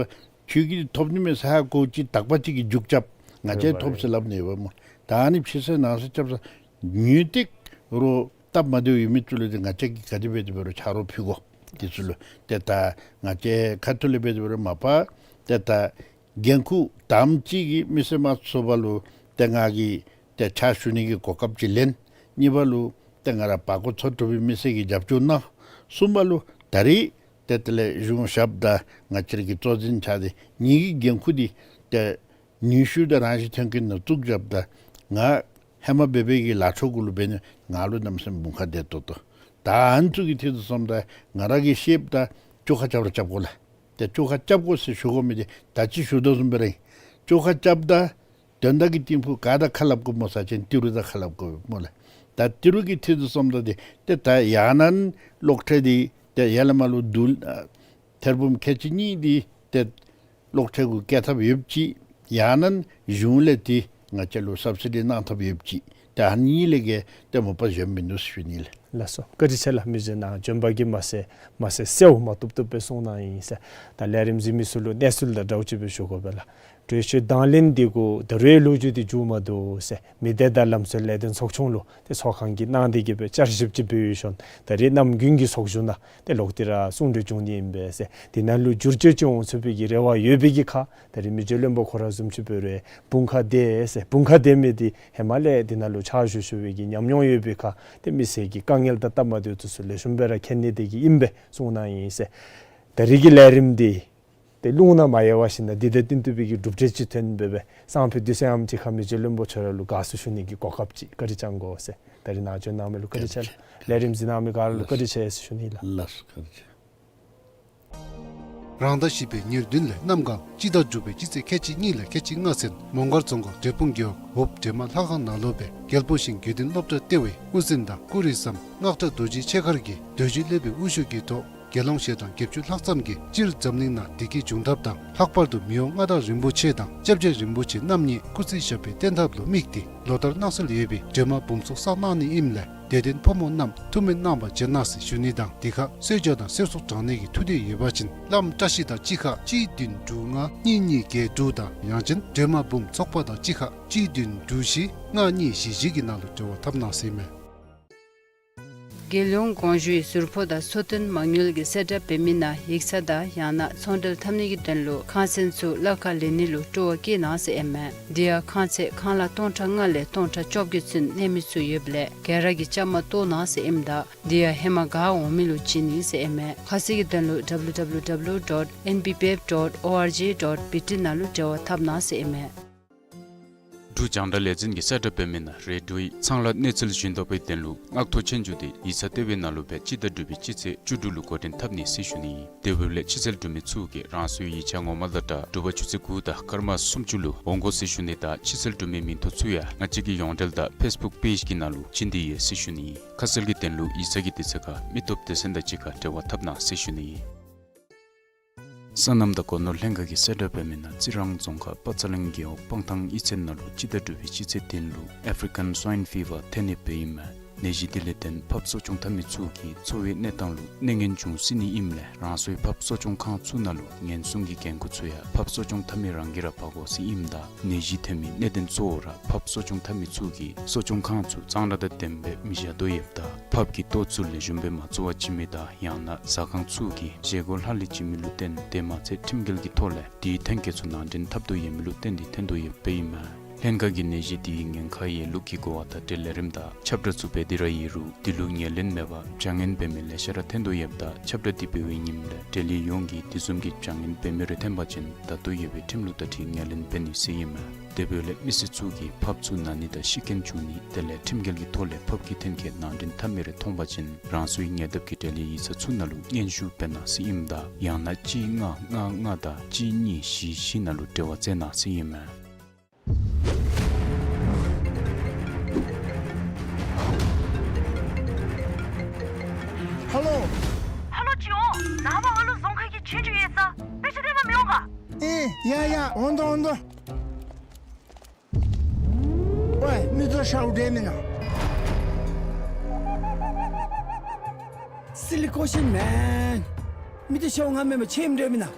ཁྱོད་ཀྱིས་ཐོབ་ནི་མས་ཟེར་ཧ་གོ་ཅིག་དག་པ་ཅིག་གི་རྒྱུག་རྐྱབ་ང་བཅས་ཐོབ་ཟེར་སླབ་ནི་ཡོདཔ་སྨོ། ད་ཨ་ནི་ཕྱི་གསལ་ནང་གསལ་རྐྱབ་ས་ཉུང་ཏིག་རོགས་སྟབས་མ་བདེཝ་ཡོད་མི་ཚུ་ལུ་འདི་ང་བཅས་ཀྱིས་ག་དེ་འབད་དེ་འབད་རུང་ཆ་རོགས་ཕུལ་དགོ། དེ་ཚུ་ལུ་ཏེ་ད་ང་བཅས་ཁ་ཐུག་ལས་འབད་དེ་འབད་རུང་མ་པ་ཏེ་ད་འགན་ཁུར་དང་པ་ཅིག་གིས་མི་སེར་དམངས་གཙོའི་ཚོགས་པ་ལུ་ཏེ་ང་གིས་ཏེ་ཕྱག་ཞུ་ནི་གི་གོ་སྐབས་ཅིག་ལེན། གཉིས་པ་ལུ་ཏེ་ང་ར་བར་སྐོར་ཚུ་གྲུབ་པའི་མི་སེར་གྱིས་རྒྱབ་སྐྱོར་གནང་། གསུམ་པ་ལུ་ད་རེས་ཏེ་དེ་ལས་གཞུང་ཞབས་དང་ང་བཅས་ར་གི་གཙོ་འཛིན་ཆ་འདི་གཉིས་ཀྱི་འགན་ཁུར་འདི་ཏེ་ནུས་ཤུགས་དང་རང་བཞིན་ཐོན་སྐྱེད་ནང་བཙུགས་རྐྱབ་ད་ང་ཧེ་མ་འབད་བའི་གི་ལཱ་ཕྱོགས་གུ་ལུ་འབད་ནི་ང་ལུ་གནམ་མེད་ས་མེད་འབུམ་ཁ་བདེ་ཏོག་ཏོ། ད་ཨ་ནི་ཚུ་གི་ཐད་དུ་སོངམ་ད་ང་ར་གིས་ཤེསཔ་ད་བཅོ་ཁ་རྐྱབ་ར་རྐྱབ་དགོ་ལགས། ཏེ་བཅོ་ཁ་རྐྱབ་དགོ་ཟེར་ཞུ་དགོ་མི་འདི་ད་ཅི་ཞུ་དོ་བཟུམ་སྦེ་ར་ཨིན། བཅོ་ཁ་རྐྱབ་ད་དོན་དག་གི་གཏིང་ཕུ་ག་དང་ཁ་སླབ་དགོཔ་སྨོ་ཟེར་བ་ཅིན་ཏི་རུ་དང་ཁ་སླབ་དགོཔ་སྨོ་ལགས། ད་ཏི་རུ་གི་ཐད་དུ་སོངམ་ད་འདི་ཏེ་ད་ཡང་ན་གློག་ཁྲལ་འདི་ཏེ་ཡར་ལས་མར་ལུ་བསྡུ་ཨ་ཐེར་འབུམ་ཁལ་གཅིག་གཉིས་འདི་ཏེ་གློག་ཁྲལ་གུ་བཀལ་ཐབས་ཡོདཔ་ཅིག། ཡང་ན་གཞུང་ལས་འདི་ང་བཅས་ལུ་སབ་སི་ཌི་གནང་ཐབས་ཡོདཔ་ཅིག། ཏེ་ཨ་ནི་གཉིས་ལས་བརྒལ་ཏེ་མ་པ་གཞན་མིན་འདུག་ཟེར་ཞུ་ནི་ལགས། ལགས་སོ། བཀའ་དྲིན་ཆེ་ལགས། མི་རྗེ་ནཱ་བྱོན་པ་གིས་མ་ཚད་མ་ཚད་གསལཝ་མ་བཏུབ་བཏུབ་སྦེ་གསུངས་གནང་ཡི་ཟེར། ད་ལས་རིམ་གཟིགས་མི་ཚུ་ལུ་གནས་ཚུལ་དང་འདྲཝ་ཅིག་སྦེ་ཞུ་དགོ་པས་ལགས། གྲོས་ཆོད་དང་ལེན་འདི་གུ་ད་རུང་ལོ་རྒྱུས་འདི་མཇུག་མ་བསྡུ་ཟེར། མི་སྡེ་དང་ལམ་སྲོལ་ལས་དོན་ཚོགས་ཆུང་ལུ་ཏེ་ཚོགས་ཁང་གི་ནང་འདི་གི་སྦེ་བསྐྱར་ཞིབ་ཅིག་འབད་ཞིནམ་ད་རེས་གནམ་དགུན་གྱི་ཚོགས་བཞུགས་ནང་ཏེ་ལོག་སྟེ་ར་གསུང་གྲོས་བྱུང་ནི་ཨིན་པས་ཟེར། འདི་ནང་ལུ་བསྒྱུར་བཅོས་ཅིག་འོང་ཚུགས་པའི་གི་རེ་བ་ཡོད་པའི་གི་ཁར་ད་རེས་མི་རྗེ་བློན་པོ་ཁོ་ར་བཟུམ་ཅིག་འབད་རུང་དཔུང་ཁག་འདི་ཟེར་དཔུང་ཁག་འདི་མི་འདི་ཧེ་མ་ལས་འདི་ནང་ལུ་ཕྱག་ཞུ་ཞུ་བའི་གི་ཉམས་མྱོང་ཡོད་པའི་ཁར་ཏེ་མི་སེར་གྱི་དཀའ་ངལ་དང་སྟབས་མ་བདེཝ་ཚུ་ལེགས་ཤོམ་སྦེ་ར་མཁྱེན་ནི་དེ་གིས་ཨིན་པས་གསུངས་གནང་ཡི་ཟེར། ད་རེས་ཀྱི་ལས་རིམ་འདི་ཏེ་རླུང་ནང་མ་ཡལ་བ་ཞིནམ་ད་འདི་དང་བསྟུན་ཏེ་སྦེ་གི་གྲུབ་འབྲས་ཅིག་ཐོན་སྦེ་སྦེ་སང་ཕོད་དུས་ཙམ་ཅིག་ཁར་མི་རྗེ་བློན་པོ་ཁྱོད་ར་ལུ་དགའ་བསུ་ཞུ་ནི་གི་གོ་སྐབས་ཅིག་བཀའ་དྲིན་བསྐྱང་དགོ་ཟེར། ད་རེས་ནཱ་བྱོན་གནང་མི་ལུ་བཀའ་དྲིན་ཆེ་ལགས། ལས་རིམ་གཟིགས་གནང་མི་ག་ར་ལུ་བཀའ་དྲིན་ཆེ་ཟེར་ཞུ་ནི་ལགས། ལགས་བཀའ་དྲིན་ཆེ། རང་ཟླ་བཞི་པའི་ཉེར་བདུན་ལས་གནམ་གང་སྤྱི་ཟླ་དྲུག་པའི་སྤྱི་ཚེས་ཁལ་གཅིག་གཉིས་ལས་ཁལ་གཅིག་ལྔ་ཚུན་མོང་སྒར་རྫོང་ཁག་འབྲས་སྤུངས་རྒེད་འོག་འོབས་འདྲེ་དམག་ལྷ་ཁང་ནང་ལུ་སྦེ་རྒྱལ་པོ་ཞིང་དགེ་འདུན་སློབ་གྲྭ་ལྟེ་བའི་དབུ་འཛིན་དང་སྐུ་རིམ་བསམ་སྔགས་གྲྭ་རྡོ་རྗེ་ཆེ་མཁར་གྱིས་འདོད་འཇོའི་ཀླད་པའི་དབུ་བཞུགས་ཀྱི་ཐོག་དགེ་སློང་ཞལ་གྲངས་བརྒྱད་ཅུ་ལྷག་ཙམ་གྱིས་སྤྱིར་འཛམ་གླིང་ནང་བདེ་སྐྱིད་འབྱུང་ཐབས་དང་ལྷག་པར་དུ་མི་དབང་མངའ་བདག་རིན་པོ་ཆེ་དང་སྐྱབས་རྗེ་རིན་པོ་ཆེ་རྣམ་གཉིས་སྐུ་ཚེ་ཞབས་པད་བརྟན་ཐབས་ལུ་དམིགས་ཏེ་ལོ་ལྟར་གནང་སྲོལ་ཡོད་པའི་འདྲེ་དམག་འབུམ་ཚོགས་བསགས་གནང་ནི་ཨིནམ་ལས་དད་ལྡན་ཕོ་མོ་རྣམས་ཐུགས་སྨོན་གནང་བར་བྱོན་གནང་ཟེར་ཞུ་ནི་དང་དེ་ཁར་གསོལ་ཇ་དང་གསོལ་ཚོགས་དྲང་གནས་ཀྱི་ཐུགས་འདོད་ཡོད་པ་ཅིན་བླམ་བཀྲ་ཤིས་དང་གཅིག་ཁར་གཅིག་བདུན་དྲུག་ལྔ་གཉིས་གཉིས་བརྒྱད་དྲུག་དང་ཡང་ཅིན་འདྲེ་དམག་འབུམ་ཚོགས་པ་དང་གཅིག་ཁར་གཅིག་བདུན་དྲུག་བཞི་ལྔ་གཉིས་བཞི་བཞི་གི་ནང་ལུ་འབྲེལ་བ་འཐབ་གནང་ཟེར་ཨིན་མས། རྒྱལ་ཡོངས་དགོངས་ཞུའི་ཟུར་ཕོགས་དང་གསོལ་སྟོན་མ་དངུལ་གྱི་གསལ་བསྒྲགས་འབད་མི་ནང་ཡིག་ཚང་དང་ཡང་ན་ཚོང་འབྲེལ་འཐབ་ནི་གི་དོན་ལུ་ཁང་ཚན་ཚུ་གླ་ཁར་ལེན་ནི་ལུ་སྤྲོ་བ་བསྐྱེད་གནང་ཟེར་ཨིན་མས། དེ་ཡང་ཁང་ཚན་ཁང་གླ་སྟོང་ཕྲག་ལྔ་ལས་སྟོང་ཕྲག་བཅོ་བརྒྱད་ཚུན་གནས་མི་ཚུ་ཡོདཔ་ལས་ག་ར་གིས་བཅའ་མར་གཏོགས་གནང་ཟེར་ཨིནམ་ད་དེ་ཡང་ཧེ་མ་ག་འོང་མི་ལུ་བྱིན་ནི་ཟེར་ཨིན་མས། ཁ་གསལ་གྱི་དོན་ལུ་W W W dot N B P F dot O R G dot B T ནང་ལུ་འབྲེལ་བ་འཐབ་གནང་ཟེར་ཨིན་མས། འབྲུག་རྒྱང་བསྒྲགས་ལས་འཛིན་གྱིས་གསལ་བསྒྲགས་འབད་མི་ནང་རེ་ཌིའོའི་ཚང་ལག་གནས་ཚུལ་ཞུན་དག་པའི་དོན་ལུ་སྔགས་ཐོག་ཆོས་རྒྱུགས་འདི་ཡིག་ཚང་ལྟེ་བའི་ནང་ལུ་སྦེ་སྤྱི་ཟླ་དྲུག་པའི་སྤྱི་ཚེས་བཅུ་དྲུག་ལུ་འགོ་འདྲེན་འཐབ་ནི་ཟེར་ཞུ་ནི་ཨིན། དེ་འབདཝ་ལས་ཕྱི་ཚུལ་འབྲུག་མི་ཚུ་གིས་རང་སོའི་ཡིག་ཆ་ངོ་མ་དང་སྦྲགས་དྲོ་པ་ཆུ་ཚོད་དགུ་དང་སྐར་མ་སུམ་ཅུ་ལུ་འོང་དགོ་ཟེར་ཞུ་ནི་དང་ཕྱི་ཚུལ་འབྲུག་མིའི་མིང་ཐོ་ཚུ་ཡང་ང་བཅས་ཀྱི་ཡོངས་འབྲེལ་དང་ཕེསི་བུཀ་པེཇ་གྱི་ནང་ལུ་བྱིན་ཏེ་ཡོད་ཟེར་ཞུ་ནི་ཨིན། ཁ་གསལ་གྱི་དོན་ལུ་ཡིག་ཚང་གི་དུས་ཚོད་ཁར་མི་སྟོབས་སྡེ་ཚན་དང་གཅིག་ཁར་འབྲེལ་བ་འཐབ་གནང་ཟེར་ཞུ་ནི་ཨིན། སོ་ནམ་དང་སྒོ་ནོར་ལྷན་ཁག་གིས་གསལ་བསྒྲགས་འབད་མི་ནང་རྩི་རང་རྫོང་ཁག་པ་ཚ་གླིང་རྒེད་འོག་སྤང་ཐང་གཡུས་ཚན་ནང་ལུ་སྤྱི་ཟླ་དྲུག་པའི་སྤྱི་ཚེས་བདུན་ལུ་ཨེཕ་རི་ཀན་སུའིན་ཕི་ཝར་ཐོན་ནི་སྦེ་ཨིན་མས། ནད་གཞི་དེ་ལས་བརྟེན་ཕགཔ་གསོ་སྐྱོང་འཐབ་མི་ཚུ་གི་འཚོ་བའི་གནས་སྟངས་ལུ་གནོད་ངན་འབྱུང་སྲིད་ནི་ཨིནམ་ལས་རང་སོའི་ཕགཔ་གསོ་སྐྱོང་ཁང་ཚུ་ནང་ལུ་ཉེན་སྲུང་གི་འགན་ཁུར་ཚུ་ཡང་ཕགཔ་གསོ་སྐྱོང་འཐབ་མི་རང་གིས་ར་འབག་དགོ་ཟེར་ཨིནམ་ད་ནད་གཞི་ཐོན་མི་གནད་དོན་གཙོ་བོ་ར་ཕགཔ་གསོ་སྐྱོང་འཐབ་མི་ཚུ་གིས་གསོ་སྐྱོང་ཁང་ཚུ་གཙང་སྦྲ་དང་ལྡནམ་སྦེ་མི་བཞག་དོ་ཡོདཔ་ད་ཕགཔ་གི་ལྟོ་ཚུ་ལེགས་ཤོམ་སྦེ་མ་བཙོ་བར་བྱིན་མི་དང་ཡང་ན་ཟ་ཁང་ཚུ་གིས་བཞེས་སྒོ་ལྷག་ལུས་བྱིན་མི་ལུ་བརྟེན་དེ་མ་ཚད་ཁྲིམས་འགལ་གྱི་ཐོག་ལས་དེའི་ཐོན་སྐྱེད་ཚུ་ནང་འདྲེན་འཐབ་དོ་ཡོད་མི་ལུ་བརྟེན་ཏེ་ཐོན་དོ་ཡོདཔ་ཨིན་མས། ལྷན་ཁག་གིས་ནད་གཞི་དེའི་ཉེན་ཁ་ཡོད་ལུགས་ཀྱི་གོ་བ་དང་འབྲེལ་ལས་རིམ་དང་ཁྱབ་བསྒྲགས་ཚུ་འབད་དེ་ར་ཡོད་རུང་དེ་ལུ་ངོས་ལེན་མེད་པར་བྱ་ངན་འབད་མི་ལེ་ཤ་ར་ཐོན་དོ་ཡོདཔ་ད་ཁྱབ་བསྒྲགས་དེ་འབད་བའི་ཉིནམ་ལས་འབྲེལ་ཡོད་ཡོངས་ཀྱིས་དེ་བཟུམ་གྱི་བྱ་ངན་འབད་མི་རེ་ཐོན་པ་ཅིན་ད་ལྟོ་ཡོད་པའི་ཁྲིམས་ལུགས་དང་འཁྲིལ་ངོས་ལེན་འབད་ནི་ཟེར་ཨིན་མས། དེ་འབདཝ་ལས་མི་སེར་ཚུ་གིས་ཕགཔ་ཚུ་ན་ནི་དང་ཤི་རྐྱེན་བྱུང་ནི་དེ་ལས་ཁྲིམས་འགལ་གྱི་ཐོག་ལས་ཕགཔ་གི་ཐོན་སྐྱེད་ནང་འདྲེན་འཐབ་མི་རེ་མཐོང་པ་ཅིན་རང་སོའི་ཉེ་འདབས་ཀྱི་འབྲེལ་ཡོད་ཡིག་ཚང་ཚུ་ནང་ལུ་སྙན་ཞུ་འབད་གནང་ཟེར་ཨིནམ་ད་ཡང་ན་གཅིག་ལྔ་ལྔ་ལྔ་དང་གཅིག་གཉིས་བཞི་བཞི་ནང་ལུ་འབྲེལ་བ་མཛད་གནང་ཟེར་ཨིན་མས། ཧ་ལོ། ཧ་ལོ་ཅིག་འོང་། ནངས་པ་ཨ་ལུ་རྫོང་ཁ་གི་ཆོས་རྒྱུགས་ཡོད་ས། དཔེ་ཆ་སྟོན་པར་མི་འོང་ག། ཨེ་ཡ་ཡ་འོང་དོ་འོང་དོ། ཝའེ་མི་ཚུ་ཤཝ་འདྲ་མེན་ན། Silly question man། མི་ཚུ་ཤཝ་ང་མེན་པར་ཁྱེད་འདྲ་མེན་ན།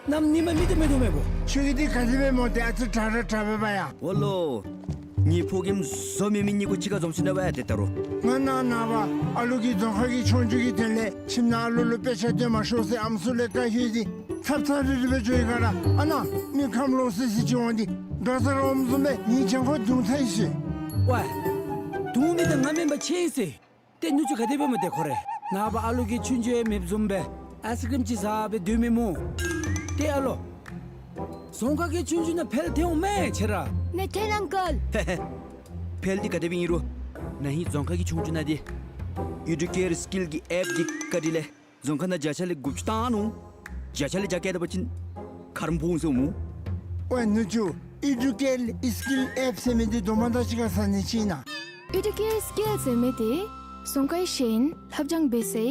གནམ་ཉིནམ་མི་ཚུ་མེད་དོ་མེད་པོ། ཁྱོད་ཀྱིས་འདི་ག་དེ་སྦེ་སྨོ། ཏེ་ཨ་ཙི་དྲག་ར་དྲག་པས་པ་ཡ། ཨོ་ལོ། ངེའི་ཕོ་རྒནམ་བཟོ་མེད་མི་གཉིས་ཀོ་གཅིག་ཁར་འཛོམས་ཅི་ན་པ་ཡ། ཏེ་ད་རུང་ང་ནཱ་ནངས་པ་ཨ་ལུ་གི་རྫོང་ཁ་གི་ཆོས་རྒྱུགས་ཀྱི་དོན་ལས་ཁྱིམ་ནང་ཨ་ལུ་ལུ་དཔེ་ཆ་སྟོན་མ་ཤོག་ཟེར་ཨམ་སྲུ་ལས་བཀའ་ཞུ་སྟེ་ཚབ་ཚབ་རིལ་རི་སྦེ་འགྱོ་ཡི་ག་ར། ཨ་ནཱ་མི་ཁམས་ལོག་སི་སི་ཅིག་འོང་སྟེ་འགྲོ་ས་ར་འོངམ་བཟུམ་སྦེ་ངེའི་གྱང་ཁར་རྡུང་ཚར་ཡི་ཟེར། ཝའེ། རྡུང་མི་འདི་ང་མེན་པར་ཁྱེད་ཨིན་ཟེར། ཏེ་ནུ་གཅུང་ག་དེ་སྦེ་སྨོ་ཏེ་ཁོ་རེ། ནངས་པ་ཨ་ལུ་གི་ཆོས་རྒྱུགས་ཡང་མེདཔ་བཟུམ་སྦེ་ཨའི་སི་ཀྲིམ་ཅིག་ཟ་སྦེ་སྡོད་མི་སྨོ། ཏེ་ཨ་ལོ། རྫོང་ཁ་གི་ཆོས་རྒྱུགས་ནང་འཕེལ་ཐལ་འོང་མས་ཁྱེད་ར། ནེ་ཐེན་ཨང་ཀལ། ཧེ་ཧེ། འཕེལ་འདི་ག་དེ་སྦེ་ཨིན་རུང་ན་ཧིང་རྫོང་ཁ་གི་ཆོས་རྒྱུགས་ནང་འདི་ཨེ་ཌུ་ཀེར་སི་ཀིལ་གྱི་ཨེཔ་འདི་བཀའ་དྲིན་ལས་རྫོང་ཁ་ནང་བརྒྱ་ཆ་ལས་དགུ་བཅུ་བཏང་ནུག། བརྒྱ་ཆ་ལས་བརྒྱ་བཀལ་ད་པ་ཅིན་ཁ་རོག་ཕོག་འོང་ཟེར་སྨོ། ཝའེ་ནུ་གཅུང་ཨེ་ཌུ་ཀེར་སི་ཀིལ་ཨེཔ་ཟེར་མི་འདི་དོ་མ་དང་གཅིག་ཁར་ཟ་ནི་ཅིག་ཨིན་ན། ཨེ་ཌུ་ཀེར་སི་ཀིལ་ཟེར་མི་འདི་རྫོང་ཁའི་ཤེས་ཡོན་ལྷབ་སྦྱང་འབད་སའི་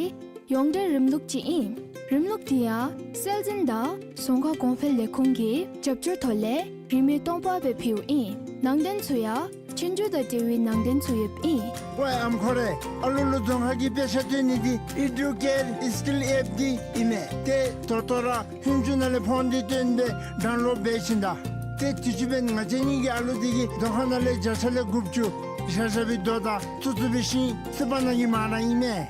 ཡོངས་འབྲེལ་རིམ་ལུགས་ཅིག་ཨིན། རིམ་ལུགས་འདི་ཡང་སྲོལ་འཛིན་དང་རྫོང་ཁ་གོང་འཕེལ་ལས་ཁུངས་ཀྱི་རྒྱབ་སྐྱོར་ཐོག་ལས་རིན་མེད་སྟོང་པ་སྦེ་ཕུལཝ་ཨིན། ནང་དོན་ཚུ་ཡང་ཆོས་རྒྱུགས་དང་འབྲེལ་བའི་ནང་དོན་ཚུ་ཡོདཔ་ཨིན། ཝའེ་ཨམ་ཁོ་རེ། ཨ་ལུ་ལུ་རྫོང་ཁ་གི་དཔེ་ཆ་སྟོན་ནི་འདི་ཨེ་ཌུ་ཀེར་སི་ཀིལ་ཨེཔ་འདི་ཨིན་མས། ཏེ་ད་ལྟོ་ར་ཧུན་ཅུ་ནང་ལས་ཕོན་འདི་བཏོན་སྦེ་ཌའུན་ལོཌ་འབད་ཞིནམ་ད། ཏེ་དུས་ཅི་འབདན་ང་བཅས་གཉིས་ཀྱི་ཨ་ལོ་འདི་གིས་རྫོང་ཁ་ནང་ལས་བརྒྱ་ཆ་ལས་དགུ་བཅུ་བཞག་བཞག་པའི་རྡོ་དང་བཙུགས་བཙུགས་པའི་ཤིང་རྩིག་པ་ནང་གི་མར་ནང་ཨིན་མས།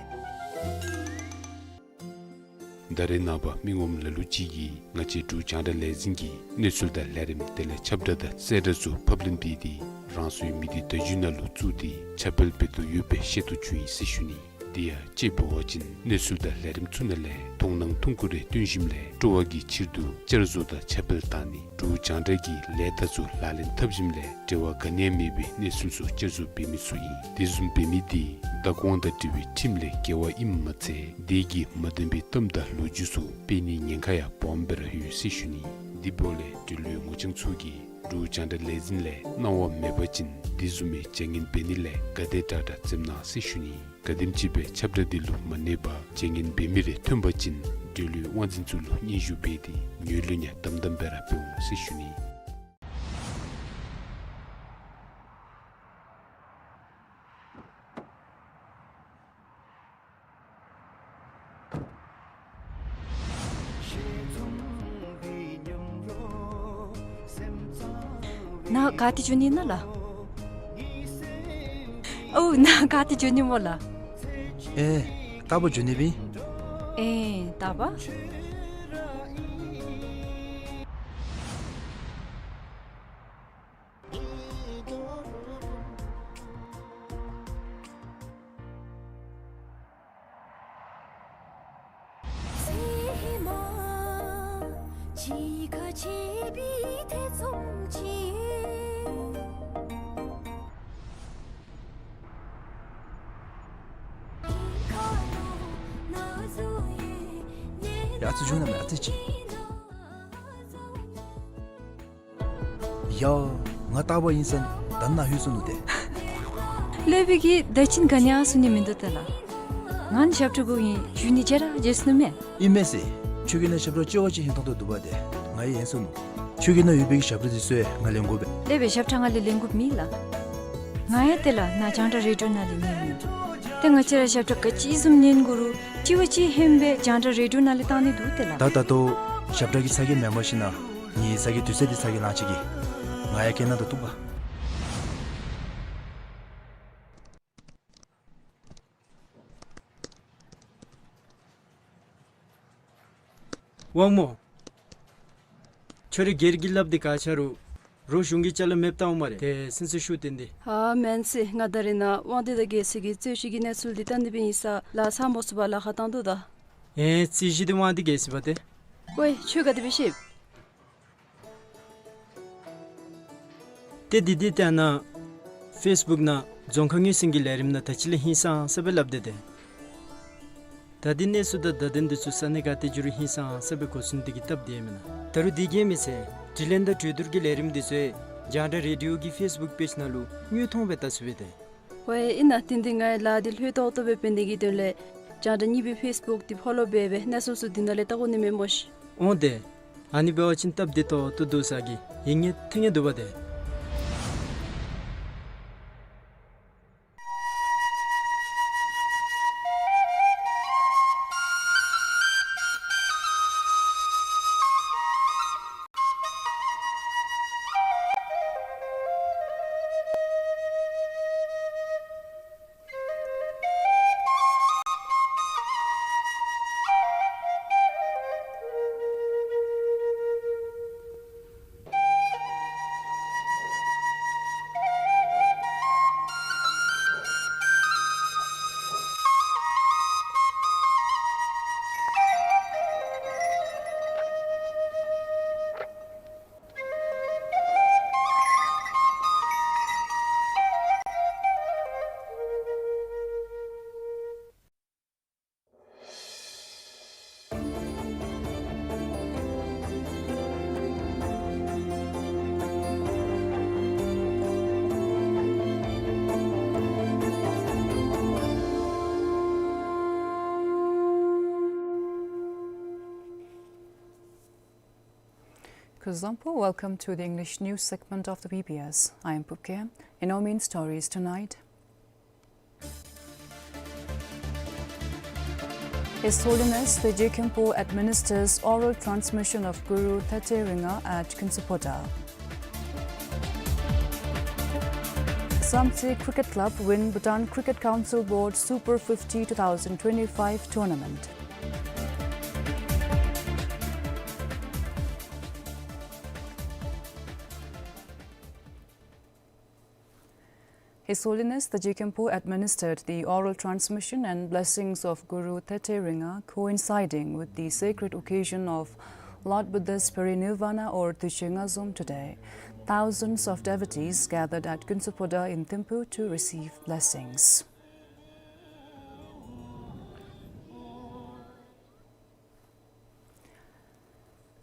ད་རེས་ནངས་པ་མི་ངོམ་ལ་ལུ་ཅིག་གིས་ང་བཅས་འབྲུག་རྒྱང་བསྒྲགས་ལས་འཛིན་གྱི་གནས་ཚུལ་དང་ལས་རིམ་དེ་ལས་ཁྱབ་བསྒྲགས་དང་གསལ་བསྒྲགས་ཚུ་ཕབ་ལེན་འབད་དེ་རང་སོའི་མི་སྡེ་བརྡ་བརྒྱུད་ནང་ལུ་བཙུགས་ཏེ་ཁྱབ་སྤེལ་འབད་དོ་ཡོདཔ་སྦེ་ཤེས་རྟོགས་བྱུང་ཡི་ཟེར་ཞུ་ནི། དེ་ཡང་དཔྱེ་འབད་བ་ཅིན་གནས་ཚུལ་དང་ལས་རིམ་ཚུ་ནང་ལས་མཐོང་སྣང་ཐུང་ཀུ་རེ་སྟོན་ཞིནམ་ལས་སྤྲོ་བ་གི་ཕྱིར་དུ་བསྐྱར་བཟོ་དང་ཁྱབ་སྤེལ་བཏང་ནི་འབྲུག་རྒྱང་བསྒྲགས་ཀྱི་ལས་རྟགས་ཚུ་ལག་ལེན་འཐབ་ཞིནམ་ལས་འབྲེལ་བ་ག་ནི་ཡང་མེད་པའི་གནས་ཚུལ་ཚུ་བསྐྱར་བཟོ་འབད་མི་ཚུ་ཨིན། དེ་བཟུམ་འབད་མི་དེ་བདག་དབང་དང་འབྲེལ་བའི་ཁྲིམས་ལས་འགལ་བ་ཨིནམ་མ་ཚད་དེ་གིས་མ་བདེན་པའི་གཏམ་དང་ལོ་རྒྱུས་ཚུ་སྤེལ་ནིའི་ཉེན་ཁ་ཡང་སྦོམ་སྦེ་ར་ཡོད་ཟེར་ཞུ་ནི། དེ་འབདཝ་ལས་འབྲེལ་ཡོད་ངོ་རྐྱང་ཚུ་གིས་འབྲུག་རྒྱང་བསྒྲགས་ལས་འཛིན་ལས་གནང་བ་མེད་པ་ཅིན་དེ་བཟུམ་མའི་བྱ་ངན་འབད་ནི་ལས་ག་དེ་དྲག་དྲག་འཛེམ་གནང་ཟེར་ཞུ་ནི། ག་དེམ་ཅིག་སྦེ་ཁྱབ་བསྒྲགས་འདི་ལུ་མ་གནས་པར་བྱ་ངན་འབད་མི་རེ་ཐོན་པ་ཅིན་འབྲེལ་ཡོད་དབང་འཛིན་ཚུ་ལུ་སྙན་ཞུ་འབད་དེ་ངོས་ལེན་ཡང་དམ་དམ་སྦེ་ར་འབད་འོང་ཟེར་ཞུ་ནི། ནཱ་ག་ཏེ་འགྱོ་ནི་ཨིན་ན་ལགས། ཨོ་ནཱ་ག་ཏེ་འགྱོ་ནི་སྨོ་ལགས། ཨེ་རྟག་པར་འགྱོ་ནི་སྦེ་ཨིན། ཨེ་རྟག་པར། ཡ་ཙི་བྱུང་ན་མེད་ཨ་ཙི་ཅིག། ཡ། ང་རྟག་པར་ཨིན་ཟེར་ད་ནཱ་ལྷོད་སོ་ནུག་ཏེ། ལྷོད་པའི་གི་ད་ཅི་ག་ནི་ཡང་གསུང་ནི་མིན་འདུག་ཏེ་ལགས། ང་ནི་ཞབས་ཁྲ་དགོ་ཨིན་ཞུ་ནི་བརྗེད་ར་བརྗེད་སོ་ནུག་མས། ཨིན་མས་ཟེར། ཁྱོད་ཀྱིས་ནཱ་ཞབས་ཁྲ་ཅོག་ཅིག་ཧན་ཏོང་ཏོ་འདུག་པ་ཏེ། ང་ཡང་ཧན་སོ་ནུག། ཁྱོད་ཀྱིས་ནཱ་ཡོད་པའི་གི་ཞབས་ཁྲ་འདི་ཚུ་ཡང་ང་ལེན་དགོ་པས། ལེགས་པའི་ཞབས་ཁྲ་ང་ལས་ལེན་དགོཔ་མེད་ལགས། ང་ཡང་ཏེ་ལགས་ནཱ་རྒྱང་བསྒྲགས་རེ་ཌི་ཡོ་ནང་ལས་ཉན་ནི། ཏེ་ང་བཅས་ར་ཞབས་ཁྲ་ག་ཅི་བཟུམ་ཉན་དགོ་རུང་དྲི་བ་ཅིག་ཧན་སྦེ་རྒྱང་བསྒྲགས་རེ་ཌི་ཡོ་ནང་ལས་བཏང་ནི་འདུག་ཏེ་ལགས། ད་ད་ལྟོ་ཞབས་ཁྲ་གི་ཚ་གྱང་མེན་པར་ཞིན་ན་ངེའི་ཚ་གྱང་དུས་ཚོད་འདི་ཚ་གྱང་ལང་ཅི་གི། ང་ཡང་སྐད་ནང་ད་བཏུབ་པ། དབང་མོ། ཁྱོད་རའི་སྒེར་གྱི་ལགཔ་འདི་ག་ཆ་རུང་རོགས་གཞུང་གི་ཅ་ལ་མེདཔ་བཏང་འོང་སྨ་རེ། ཏེ་སེམས་གསོ་ཞུ་སྟེ་འདི། ཨ་མེན་ཟེར། ང་ད་རེས་ནཱ་དབང་འདུས་དང་རྒྱལ་སྲས་ཀྱི་རྩོད་གཞི་གི་གནས་ཚུལ་འདི་བལྟ་ནི་སྦེ་ཨིན་ས་ལགས། ཚ་མོ་སུ་བ་ལཱ་ཁག་བཏང་དོ་ད། ཨེ་རྩོད་གཞི་འདི་དབང་འདུས་རྒྱལ་སྲས་པ་ཏེ། ཝའེ་ཁྱོད་ག་དེ་སྦེ་ཤེས། ཏེ་འདི་འདི་ཏེ་ཨ་ནཱ་ཕེསི་བུཀ་ནང་རྫོང་ཁ་ངོས་ཟིན་གྱི་ལས་རིམ་ནང་ད་ཅི་ལས་ཧིང་སངས་ས་སྦེ་སླབ་སྟེ་ཏེ། ད་འདི་གནས་ཚུལ་དང་བརྡ་དོན་འདི་ཚུ་ས་གནས་ག་ཏེ་འགྱོ་རུང་ཧིང་སངས་ས་སྦེ་གོ་ཚུགས་ནི་འདི་གིས་སྟབས་བདེ་མེན་ན། ད་རུང་འདི་གིས་མི་ཚད་དྲི་ལན་དང་གྲོས་བསྡུར་གྱི་ལས་རིམ་འདི་ཚུ་རྒྱང་བསྒྲགས་རེ་ཌི་ཡོ་གི་ཕེསི་བུཀ་པེཇ་ནང་ལུ་དངོས་མཐོང་སྦེ་བལྟ་ཚུགས་པས་ཏེ། ཝའེ་ཨིན་ན། དེ་འདི་ངེའི་ལཱ་འདི་ལྷོད་ཏོག་ཏོ་སྦེ་འབད་ནི་གི་དོན་ལས་རྒྱང་བསྒྲགས་གཉིས་པའི་ཕེསི་བུཀ་འདི་ཕོ་ལོ་འབད་སྦེ་གནས་ཚུལ་ཚུ་འདི་ནང་ལས་བལྟ་དགོ་ནི་མས་སྨོ་ཤིག། འོང་ཏེ། ཨ་ནི་འབད་བ་ཅིན་སྟབས་བདེ་ཏོག་ཏོ་འདུག་ས་གི་ཡིད་ངེས་ཐིང་ངེས་འདུག་པ་ཏེ། Kuzuzangpo, welcome to the English news segment of the B B S. I am Pupke. In our main stories tonight, His Holiness the Je Khenpo administers oral transmission of Guru Thathering Ringa at Kinsupoda. Samtse Cricket Club win Bhutan Cricket Council Board Super fifty two thousand twenty-five tournament. His Holiness the Jikhempo administered the oral transmission and blessings of Guru Thete Ringa, coinciding with the sacred occasion of Lord Buddha's parinirvana or Tuichhe Ngazom today. Thousands of devotees gathered at Kunsuphoda in Thimphu to receive blessings.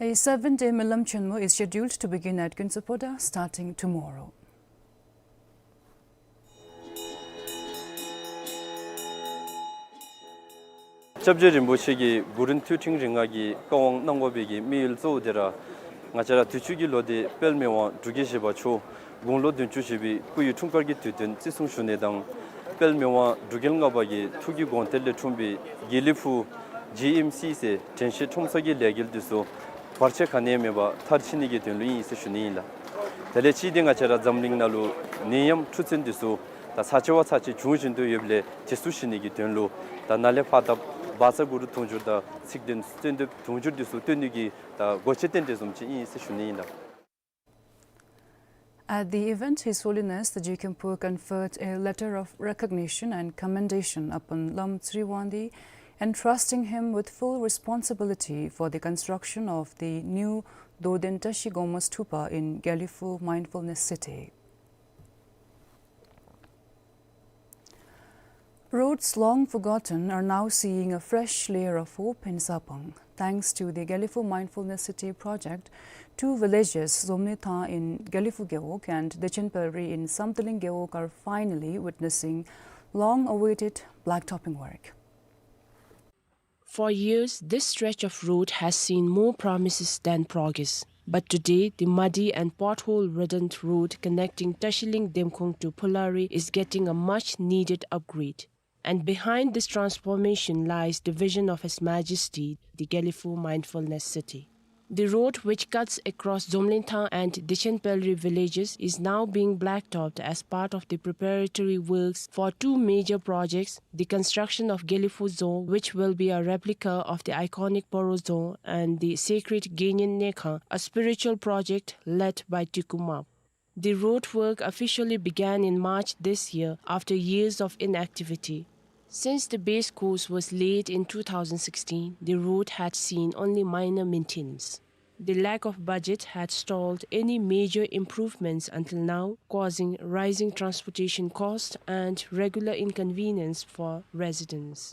A seven-day Melam Chenmo is scheduled to begin at Kunsuphoda starting tomorrow. སྐྱབས་རྗེ་རིན་པོ་ཆེ་གིས་གུ་རུ་ཐོད་ཕྲེང་རིགས་ལྔ་གི་བཀའ་དབང་གནང་དགོ་པའི་གི་དམིགས་ཡུལ་གཙོ་བོ་དེ་ར་ང་བཅས་ར་དུས་ཅི་གི་ལོ་དེ་དཔལ་མི་དབང་འབྲུག་རྒྱལ་བཞི་པ་མཆོག་དགུང་ལོ་བདུན་ཅུ་བཞེས་པའི་སྐུ་ཡི་འཁྲུངས་སྐར་གྱི་དུས་སྟོན་བརྩི་སྲུང་ཞུ་ནི་དང་། དཔལ་མི་དབང་འབྲུག་རྒྱལ་ལྔ་པ་གི་ཐུགས་ཀྱི་དགོངས་གཏེར་ལས་འཁྲུངས་པའི་དགེ་ལེགས་ཕུག་ཇི་ཨེམ་སི་ཟེར་དྲན་ཤེས་ཁྲོམ་ས་གི་ལས་འགུལ་དེ་ཚུ་བར་ཆད་ག་ནི་ཡང་མེད་པར་མཐར་ཕྱིན་ནི་གི་དོན་ལུ་ཨིན་ཟེར་ཞུ་ནི་ཨིན་ལགས། དེ་ལས་ཅིག་དེ་ང་བཅས་ར་འཛམ་གླིང་ནང་ལུ་ནད་ཡམས་འཁྲུག་རྩོད་དེ་ཚུ་ད་ཚར་གཅིག་བ་ཚར་གཅིག་འབྱུང་བཞིན་དུ་ཡོདཔ་ལས་དེ་ཚུ་ཞི་ནི་གི་དོན་ལུ་ད་ནཱ་ལས་ཕར་ད་བཛྲ་གུ་རུ་དུང་ཕྱུར་དང་ཚིག་བདུན་གསོལ་འདེབས་དུང་ཕྱུར་དེ་ཚུ་བཏོན་ནི་གི་ད་དགོས་ཆེད་རྟེན་འབྲེལ་བཟུམ་ཅིག་ཨིན་ཟེར་ཞུ་ནི་ཨིན་ལགས། At the event, His Holiness the Jikhempo conferred a letter of recognition and commendation upon Lam Tsriwandi, entrusting him with full responsibility for the construction of the new Doden Tashi Goma Stupa in Gelephu Mindfulness City. Roads long forgotten are now seeing a fresh layer of hope in Tsapang. Thanks to the Gelephu Mindfulness City project, two villages, Zomlitha in Gelephu Gewog and Dechenpelri in Samthiling Gewog, are finally witnessing long-awaited blacktopping work. For years, this stretch of road has seen more promises than progress. But today, the muddy and pothole-ridden road connecting Tashiling Demkhong to Phulari is getting a much-needed upgrade. And behind this transformation lies the vision of His Majesty, the Gelephu Mindfulness City. The road, which cuts across Zomlintha and Dechenpelri villages, is now being blacktopped as part of the preparatory works for two major projects, the construction of Gelephu Dzong, which will be a replica of the iconic Poro Dzong, and the sacred Genyen Nekhang, a spiritual project led by Tiku Mab. The road work officially began in March this year after years of inactivity. Since the base course was laid in two thousand sixteen, the road had seen only minor maintenance. The lack of budget had stalled any major improvements until now, causing rising transportation costs and regular inconvenience for residents.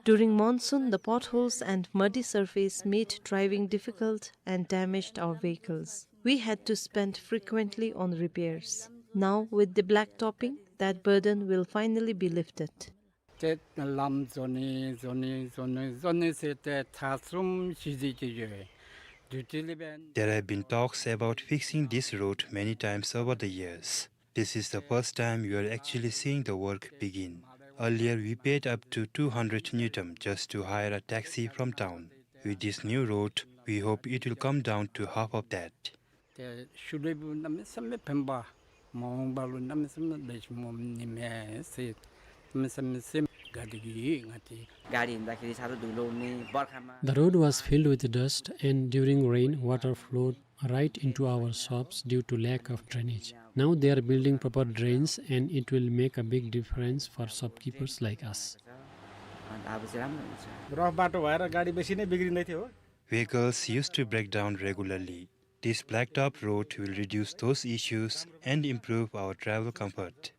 During monsoon, the potholes and muddy surface made driving difficult and damaged our vehicles. We had to spend frequently on repairs. Now, with the blacktopping, that burden will finally be lifted. ཏེ་ལམ་བཟོ་ནི་བཟོ་ནི་བཟོ་ནི་བཟོ་ནི་ཟེར་ཏེ་ཐ་གསུམ་བཞི་བཞི་ཅིག་ཡོད། དུས་ཅི་ལས་འབད། There have been talks about fixing this road many times over the years. This is the first time we are actually seeing the work begin. Earlier, we paid up to two hundred ngultrum just to hire a taxi from town. With this new road, we hope it will come down to half of that. ཏེ་ཤུལ་ལས་འབད་གནམ་མེད་ས་མེད་ཕན་པ་མ་འོངས་པ་ལུ་གནམ་མེད་ས་མེད་ལེགས་ཤོམ་འོང་ནི་མས་ཟེར་གནམ་མེད་ས་མེད་སེམས་དགའ་སྟེ་གི་ང་ཏེ། The road was filled with dust and during rain, water flowed right into our shops due to lack of drainage. Now they are building proper drains and it will make a big difference for shopkeepers like us. Rough बाटो भएर गाडी बेसी नै बिग्रिँदै थियो। Vehicles used to break down regularly. This blacktop road will reduce those issues and improve our travel comfort.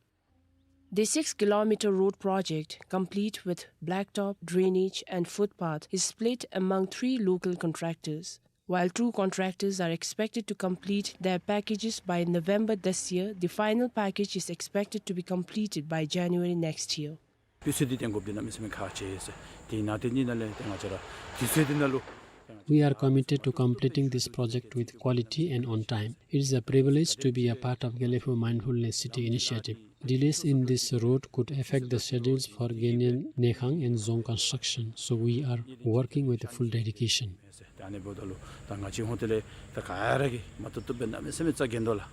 The six-kilometer road project, complete with blacktop, drainage and footpath, is split among three local contractors. While two contractors are expected to complete their packages by November this year, the final package is expected to be completed by January next year. དུས་ཚོད་འདི་བརྟན་དགོཔ་འདི་གནམ་མེད་ས་མེད་ཁག་ཆེ་ཟེར། དེ་ནང་དེ་གཉིས་ནང་ལས་ཏེ་ང་བཅས་ར་དུས་ཚོད་འདི་ནང་ལུ། We are committed to completing this project with quality and on time. It is a privilege to be a part of Gelephu Mindfulness City initiative. Delays in this road could affect the schedules for Genyen Nekhang and Dzong construction, so we are working with full dedication. ད་ཨ་ནི་འབདཝ་ད་ལུ་ད་ང་བཅས་ཧོང་ཏེ་ལས་ད་ག་ར་གིས་མ་བཏུབ་བཏུབ་སྦེ་གནམ་མེད་ས་མེད་རྩ་འགེངས་དོ་ལགས།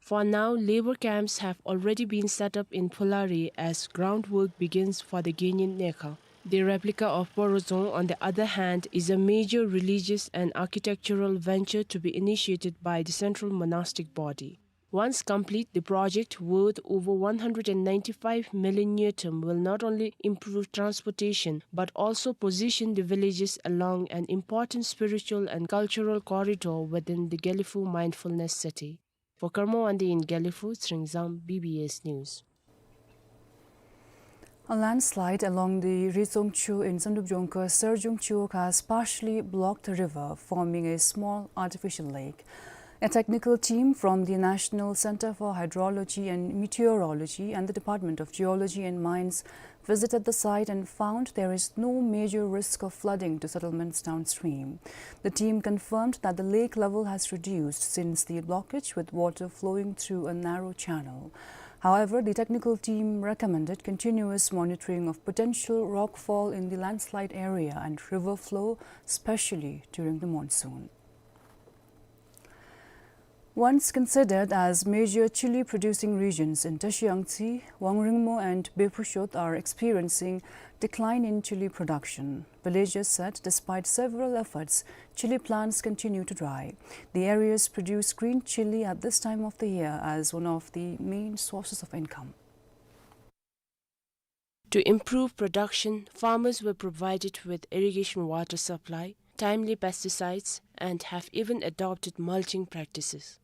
For now, labor camps have already been set up in Phulari as groundwork begins for the Genyin Nekha. The replica of Porodzong, on the other hand, is a major religious and architectural venture to be initiated by the central monastic body. Once complete, the project, worth over one hundred and ninety-five million ngultrum, will not only improve transportation but also position the villages along an important spiritual and cultural corridor within the Gelephu mindfulness city. For Karma Wangdi in Gelephu, Tshering Zam, B B S News. A landslide along the Rizong Chiwog in Sandupjongkha Sarjung Chiwog has partially blocked the river, forming a small artificial lake. A technical team from the National Center for Hydrology and Meteorology and the Department of Geology and Mines visited the site and found there is no major risk of flooding to settlements downstream. The team confirmed that the lake level has reduced since the blockage, with water flowing through a narrow channel. However, the technical team recommended continuous monitoring of potential rockfall in the landslide area and river flow, especially during the monsoon. Once considered as major chili producing regions in Tashiyangtse, Wangringmo and Bephushot are experiencing decline in chili production. Villagers said despite several efforts, chili plants continue to dry. The areas produce green chili at this time of the year as one of the main sources of income. To improve production, farmers were provided with irrigation water supply, timely pesticides, and have even adopted mulching practices.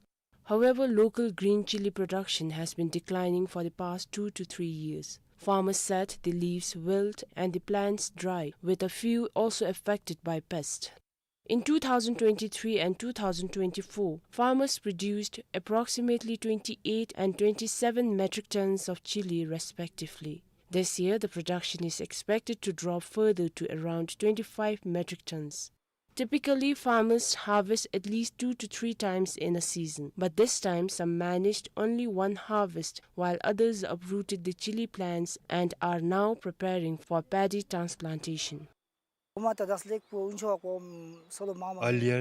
However, local green chili production has been declining for the past two to three years. Farmers said the leaves wilt and the plants dry, with a few also affected by pest. In two thousand twenty-three and two thousand twenty-four, farmers produced approximately twenty-eight and twenty-seven metric tons of chili, respectively. This year, the production is expected to drop further to around twenty-five metric tons. Typically, farmers harvest at least two to three times in a season, but this time some managed only one harvest, while others uprooted the chili plants and are now preparing for paddy transplantation. Earlier,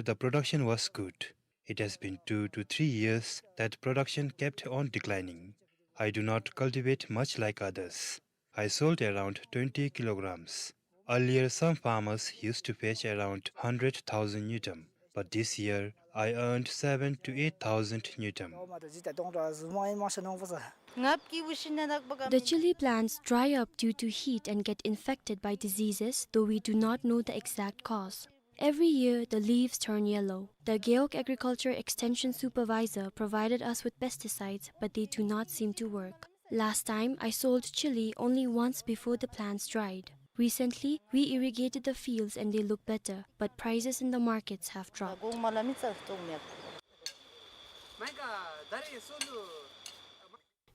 the production was good. It has been two to three years that production kept on declining. I do not cultivate much like others. I sold around twenty kilograms. Earlier, some farmers used to fetch around hundred thousand ngultrum, but this year I earned seven to eight thousand ngultrum. The chili plants dry up due to heat and get infected by diseases, though we do not know the exact cause. Every year, the leaves turn yellow. The Gewog Agriculture Extension Supervisor provided us with pesticides, but they do not seem to work. Last time, I sold chili only once before the plants dried. Recently, we irrigated the fields and they look better, but prices in the markets have dropped.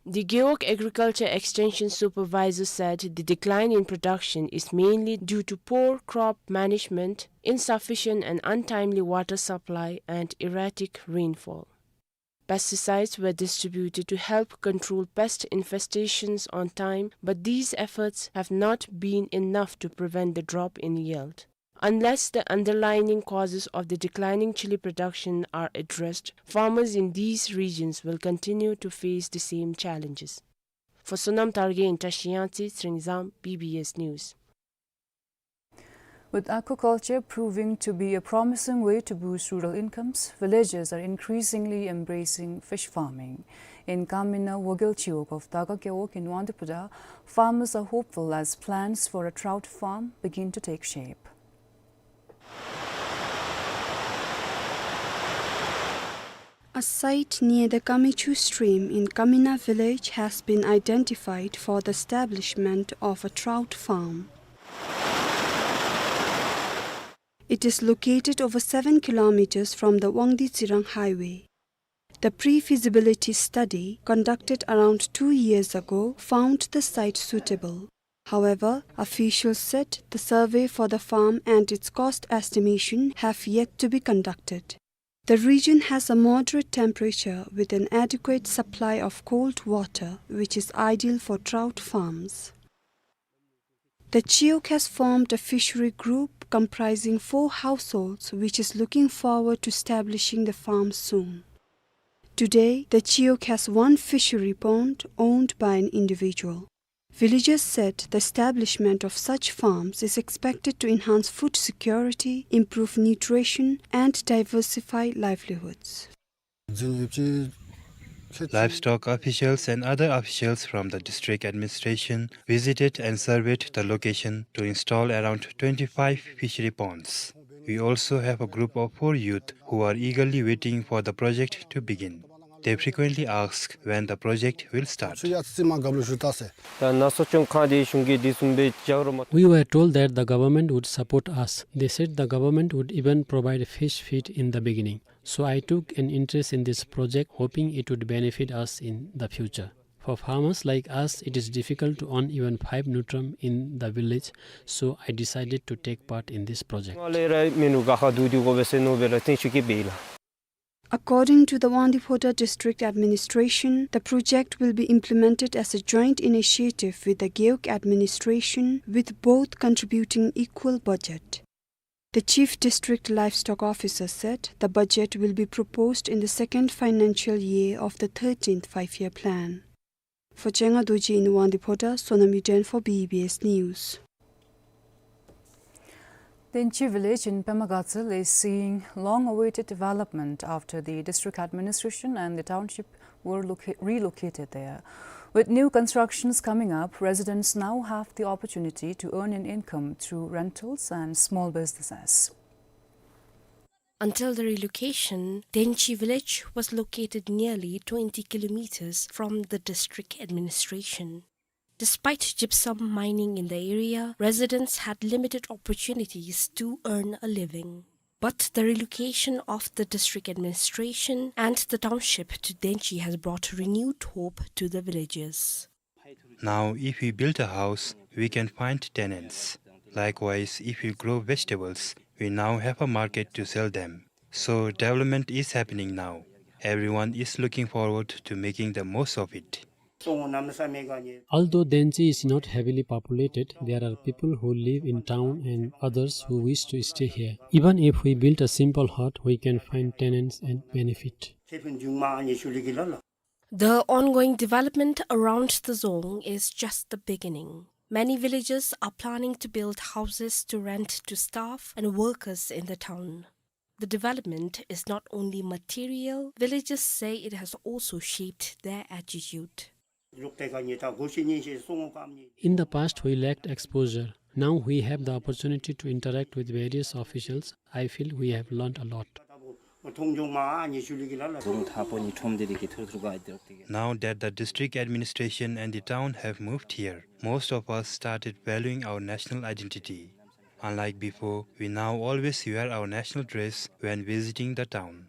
The Gewog Agriculture Extension Supervisor said the decline in production is mainly due to poor crop management, insufficient and untimely water supply, and erratic rainfall. Pesticides were distributed to help control pest infestations on time, but these efforts have not been enough to prevent the drop in yield. Unless the underlying causes of the declining chili production are addressed, farmers in these regions will continue to face the same challenges. For Sonam Targe in Tashiyangtse, Tshering Zam, B B S News. With aquaculture proving to be a promising way to boost rural incomes, villagers are increasingly embracing fish farming. In Kamina Wogel Chiwog of Daga Gewog in Wangdue Phodrang, farmers are hopeful as plans for a trout farm begin to take shape. A site near the Kamichu stream in Kamina village has been identified for the establishment of a trout farm. It is located over seven kilometers from the Wangdue Tsirang highway. The pre-feasibility study conducted around two years ago found the site suitable. However, officials said the survey for the farm and its cost estimation have yet to be conducted. The region has a moderate temperature with an adequate supply of cold water, which is ideal for trout farms. The Chiwog has formed a fishery group comprising four households, which is looking forward to establishing the farm soon. Today, the Chiyok has one fishery pond owned by an individual. Villagers said the establishment of such farms is expected to enhance food security, improve nutrition, and diversify livelihoods. Livestock officials and other officials from the district administration visited and surveyed the location to install around twenty-five fishery ponds. We also have a group of four youth who are eagerly waiting for the project to begin. They frequently ask when the project will start. We were told that the government would support us. They said the government would even provide fish feed in the beginning. So I took an interest in this project, hoping it would benefit us in the future. For farmers like us, it is difficult to earn even five ngultrum in the village, so I decided to take part in this project. According to the Wangdue Phodrang District Administration, the project will be implemented as a joint initiative with the Gewog administration, with both contributing equal budget. The Chief District Livestock Officer said the budget will be proposed in the second financial year of the thirteenth Five-Year Plan. For Chenga Dorji in Wangdue Phodrang, Sonam Yuden for B B S News. Denchi village in Pema Gatshel is seeing long-awaited development after the district administration and the township were loca-, relocated there. With new constructions coming up, residents now have the opportunity to earn an income through rentals and small businesses. Until the relocation, Denchi village was located nearly twenty kilometers from the district administration. Despite gypsum mining in the area, residents had limited opportunities to earn a living. But the relocation of the district administration and the township to Denchi has brought renewed hope to the villagers. Now, if we build a house, we can find tenants. Likewise, if we grow vegetables, we now have a market to sell them. So, development is happening now. Everyone is looking forward to making the most of it. Although Denchi is not heavily populated, there are people who live in town and others who wish to stay here. Even if we build a simple hut, we can find tenants and benefit. The ongoing development around the dzong is just the beginning. Many villagers are planning to build houses to rent to staff and workers in the town. The development is not only material, villagers say it has also shaped their attitude. In the past, we lacked exposure. Now we have the opportunity to interact with various officials. I feel we have learned a lot. Now that the district administration and the town have moved here, most of us started valuing our national identity. Unlike before, we now always wear our national dress when visiting the town.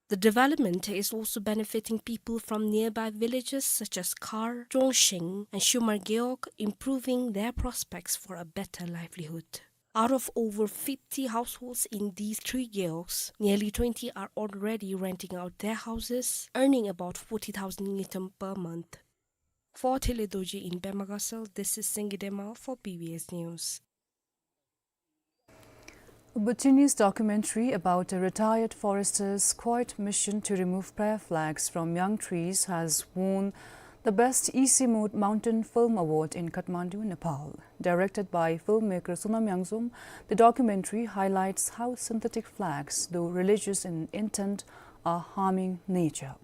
The development is also benefiting people from nearby villages such as Khar, Chongsheng, and Shumar Gewog, improving their prospects for a better livelihood. Out of over fifty households in these three gewogs, nearly twenty are already renting out their houses, earning about forty thousand ngultrum per month. For Thile Dorji in Pema Gatshel, this is Sengi Demal for B B S News. A Bhutanese documentary about a retired forester's quiet mission to remove prayer flags from young trees has won the Best Easy Mode Mountain Film Award in Kathmandu, Nepal. Directed by filmmaker Sonam Yangzom, the documentary highlights how synthetic flags, though religious in intent, are harming nature.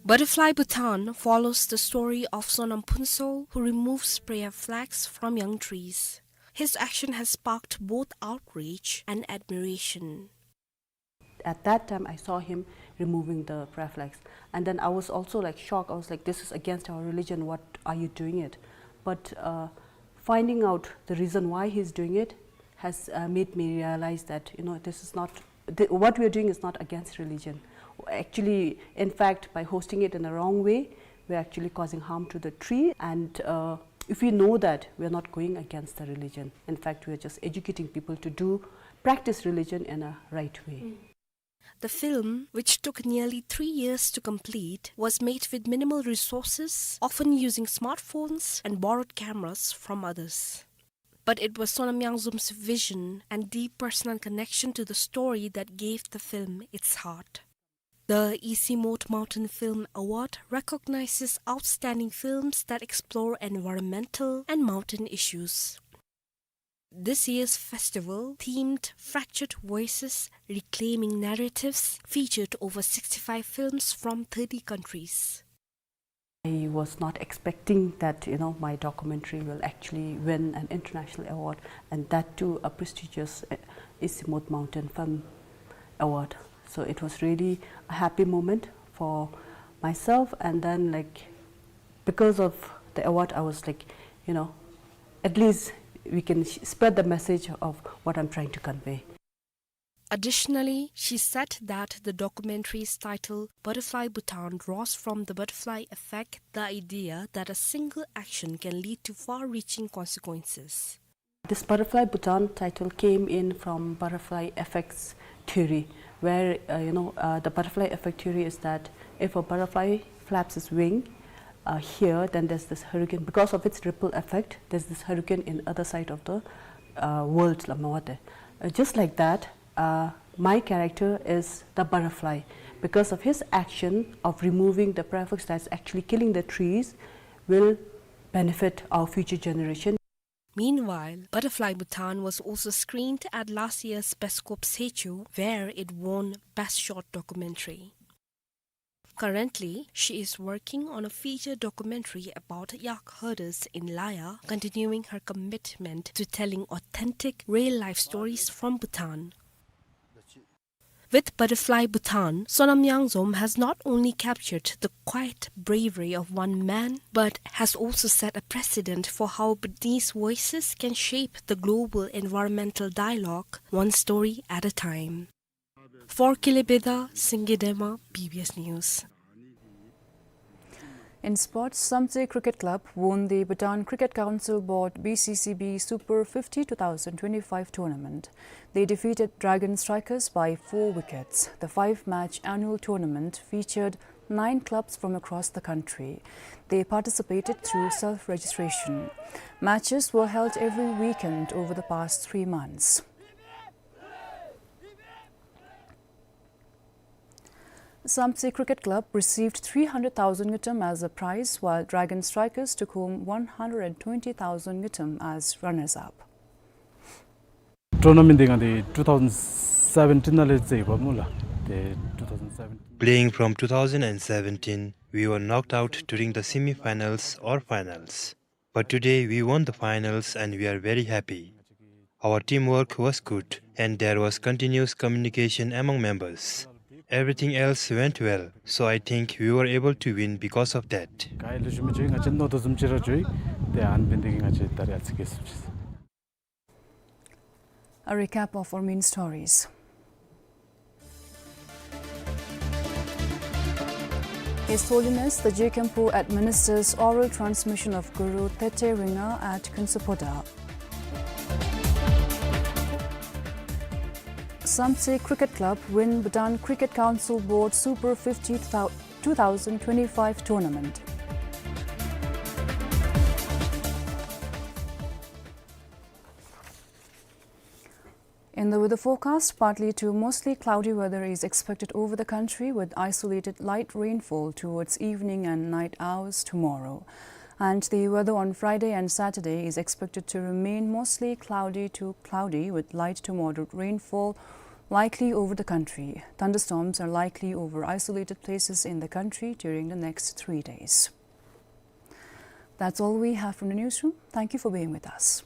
Butterfly Bhutan follows the story of Sonam Phuntsho, who removes prayer flags from young trees. His action has sparked both outrage and admiration. At that time, I saw him removing the prayer flags. And then I was also, like, shocked. I was like, "This is against our religion. What are you doing it?" But, uh, finding out the reason why he's doing it has, uh, made me realize that, you know, this is not, th-, what we are doing is not against religion. Actually, in fact, by hosting it in the wrong way, we're actually causing harm to the tree. And, uh, if we know that, we are not going against the religion. In fact, we are just educating people to do, practice religion in a right way. Mm. The film, which took nearly three years to complete, was made with minimal resources, often using smartphones and borrowed cameras from others. But it was Sonam Yangzom's vision and deep personal connection to the story that gave the film its heart. The Isimot Mountain Film Award recognizes outstanding films that explore environmental and mountain issues. This year's festival, themed Fractured Voices, Reclaiming Narratives, featured over sixty-five films from thirty countries. I was not expecting that, you know, my documentary will actually win an international award, and that too a prestigious, uh, Isimot Mountain Film Award. So it was really a happy moment for myself, and then, like, because of the award, I was like, you know, at least we can sh-, spread the message of what I'm trying to convey. Additionally, she said that the documentary's title, Butterfly Bhutan, draws from the butterfly effect, the idea that a single action can lead to far-reaching consequences. This Butterfly Bhutan title came in from butterfly effects theory, where, uh, you know, uh, the butterfly effect theory is that if a butterfly flaps its wing, uh, here, then there's this hurricane. Because of its ripple effect, there's this hurricane in other side of the, uh, world, la mawate. Uh, just like that, uh, my character is the butterfly. Because of his action of removing the prefix that's actually killing the trees, will benefit our future generation. Meanwhile, Butterfly Bhutan was also screened at last year's Bescope Secho, where it won Best Short Documentary. Currently, she is working on a feature documentary about yak herders in Laya, continuing her commitment to telling authentic, real-life stories from Bhutan. With Butterfly Bhutan, Sonam Yangzom has not only captured the quiet bravery of one man, but has also set a precedent for how Bhutanese voices can shape the global environmental dialogue, one story at a time. For Kilebeda, Singye Dema, B B S News. In sports, Samtse Cricket Club won the Bhutan Cricket Council Board B C C B Super fifty two thousand twenty-five tournament. They defeated Dragon Strikers by four wickets. The five-match annual tournament featured nine clubs from across the country. They participated through self-registration. Matches were held every weekend over the past three months. Samtse Cricket Club received three hundred thousand ngultrum as a prize, while Dragon Strikers took home one hundred and twenty thousand ngultrum as runners-up. Tournament འདི་ང་འདི་two thousand seventeen ནང་ལས་རྩེདཔ་མོ་ལགས། ཏེ་two thousand seventeen. Playing from two thousand seventeen, we were knocked out during the semi-finals or finals. But today we won the finals and we are very happy. Our teamwork was good and there was continuous communication among members. Everything else went well, so I think we were able to win because of that. ག་ཡི་ལུ་ཞུ་མི་ཅིག་ང་བཅས་ནོར་དོ་བཟུམ་ཅིག་ར་བྱུང་ཡི། ཏེ་ཨ་ནི་འབད་ནི་དེ་གིས་ང་བཅས་ད་རེས་ཨ་ཙི་སྐྱེས་སོང་ཅི། A recap of our main stories. His Holiness the Je Khenpo administers oral transmission of Guru Tete Ringa at Khunsupoda. Samtse Cricket Club win Bhutan Cricket Council Board Super fifty two thousand twenty-five tournament. In the weather forecast, partly to mostly cloudy weather is expected over the country, with isolated light rainfall towards evening and night hours tomorrow. And the weather on Friday and Saturday is expected to remain mostly cloudy to cloudy, with light to moderate rainfall likely over the country. Thunderstorms are likely over isolated places in the country during the next three days. That's all we have from the newsroom. Thank you for being with us.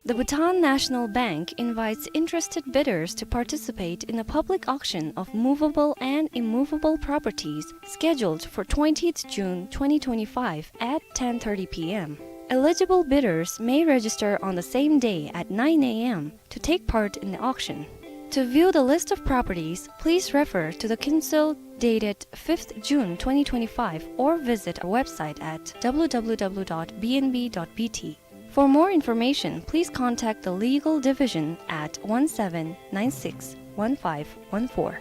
The Bhutan National Bank invites interested bidders to participate in a public auction of movable and immovable properties scheduled for twentieth June twenty twenty-five at ten thirty p m. Eligible bidders may register on the same day at nine a m to take part in the auction. To view the list of properties, please refer to the Kinsul dated fifth June twenty twenty-five or visit our website at w w w dot b n b dot b t. For more information, please contact the Legal Division at one seven nine six one five one four.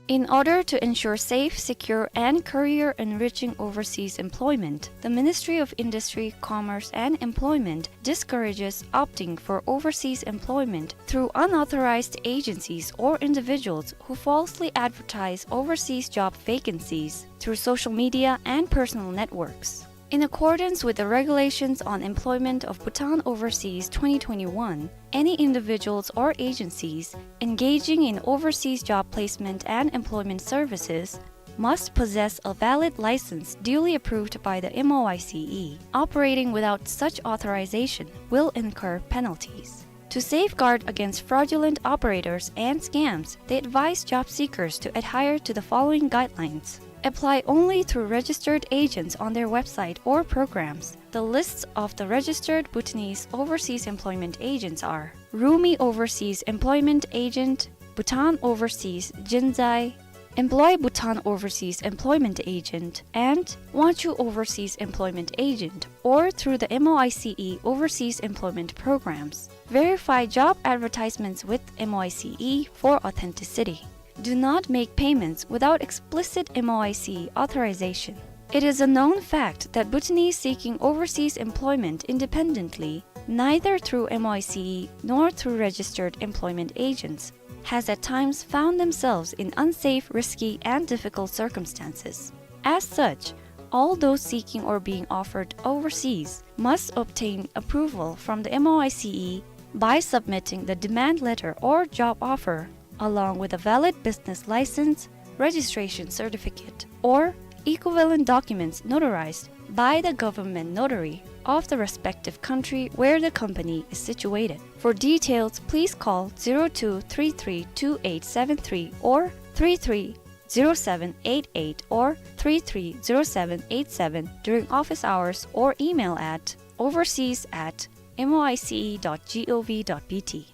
In order to ensure safe, secure, and career-enriching overseas employment, the Ministry of Industry, Commerce, and Employment discourages opting for overseas employment through unauthorized agencies or individuals who falsely advertise overseas job vacancies through social media and personal networks. In accordance with the Regulations on Employment of Bhutan Overseas twenty twenty-one, any individuals or agencies engaging in overseas job placement and employment services must possess a valid license duly approved by the M O I C E. Operating without such authorization will incur penalties. To safeguard against fraudulent operators and scams, they advise job seekers to adhere to the following guidelines. Apply only through registered agents on their website or programs. The lists of the registered Bhutanese overseas employment agents are Rumi Overseas Employment Agent, Bhutan Overseas Jinzai, Employ Bhutan Overseas Employment Agent, and Wanchu Overseas Employment Agent, or through the M O I C E Overseas Employment Programs. Verify job advertisements with M O I C E for authenticity. Do not make payments without explicit M O I C E authorization. It is a known fact that Bhutanese seeking overseas employment independently, neither through M O I C E nor through registered employment agents, has at times found themselves in unsafe, risky, and difficult circumstances. As such, all those seeking or being offered overseas must obtain approval from the M O I C E by submitting the demand letter or job offer, along with a valid business license, registration certificate, or equivalent documents notarized by the government notary of the respective country where the company is situated. For details, please call zero two three three two eight seven three or three three zero seven eight eight or three three zero seven eight seven during office hours or email at overseas at moice dot gov dot bt.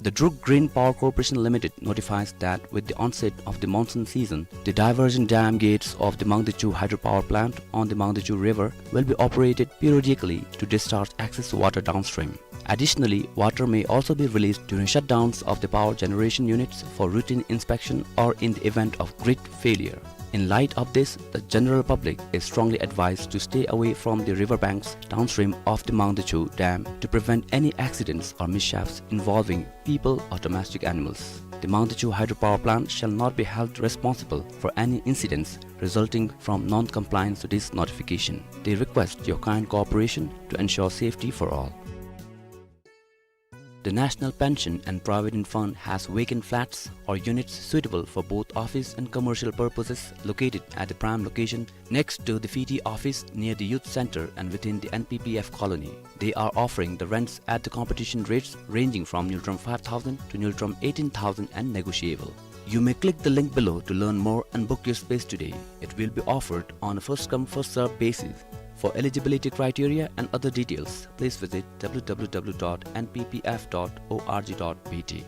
The Druk Green Power Corporation Limited notifies that with the onset of the monsoon season, the diversion dam gates of the Mangdechu hydropower plant on the Mangdechu River will be operated periodically to discharge excess water downstream. Additionally, water may also be released during shutdowns of the power generation units for routine inspection or in the event of grid failure. In light of this, the general public is strongly advised to stay away from the river banks downstream of the Mangdechu Dam to prevent any accidents or mishaps involving people or domestic animals. The Mangdechu hydropower plant shall not be held responsible for any incidents resulting from non-compliance to this notification. They request your kind cooperation to ensure safety for all. The National Pension and Provident Fund has vacant flats or units suitable for both office and commercial purposes located at the prime location next to the F I T I office near the youth center and within the N P P F colony. They are offering the rents at the competition rates ranging from Ngultrum five thousand to Ngultrum eighteen thousand and negotiable. You may click the link below to learn more and book your space today. It will be offered on a first come, first served basis. For eligibility criteria and other details, please visit w w w dot n p p f dot o r g dot b t.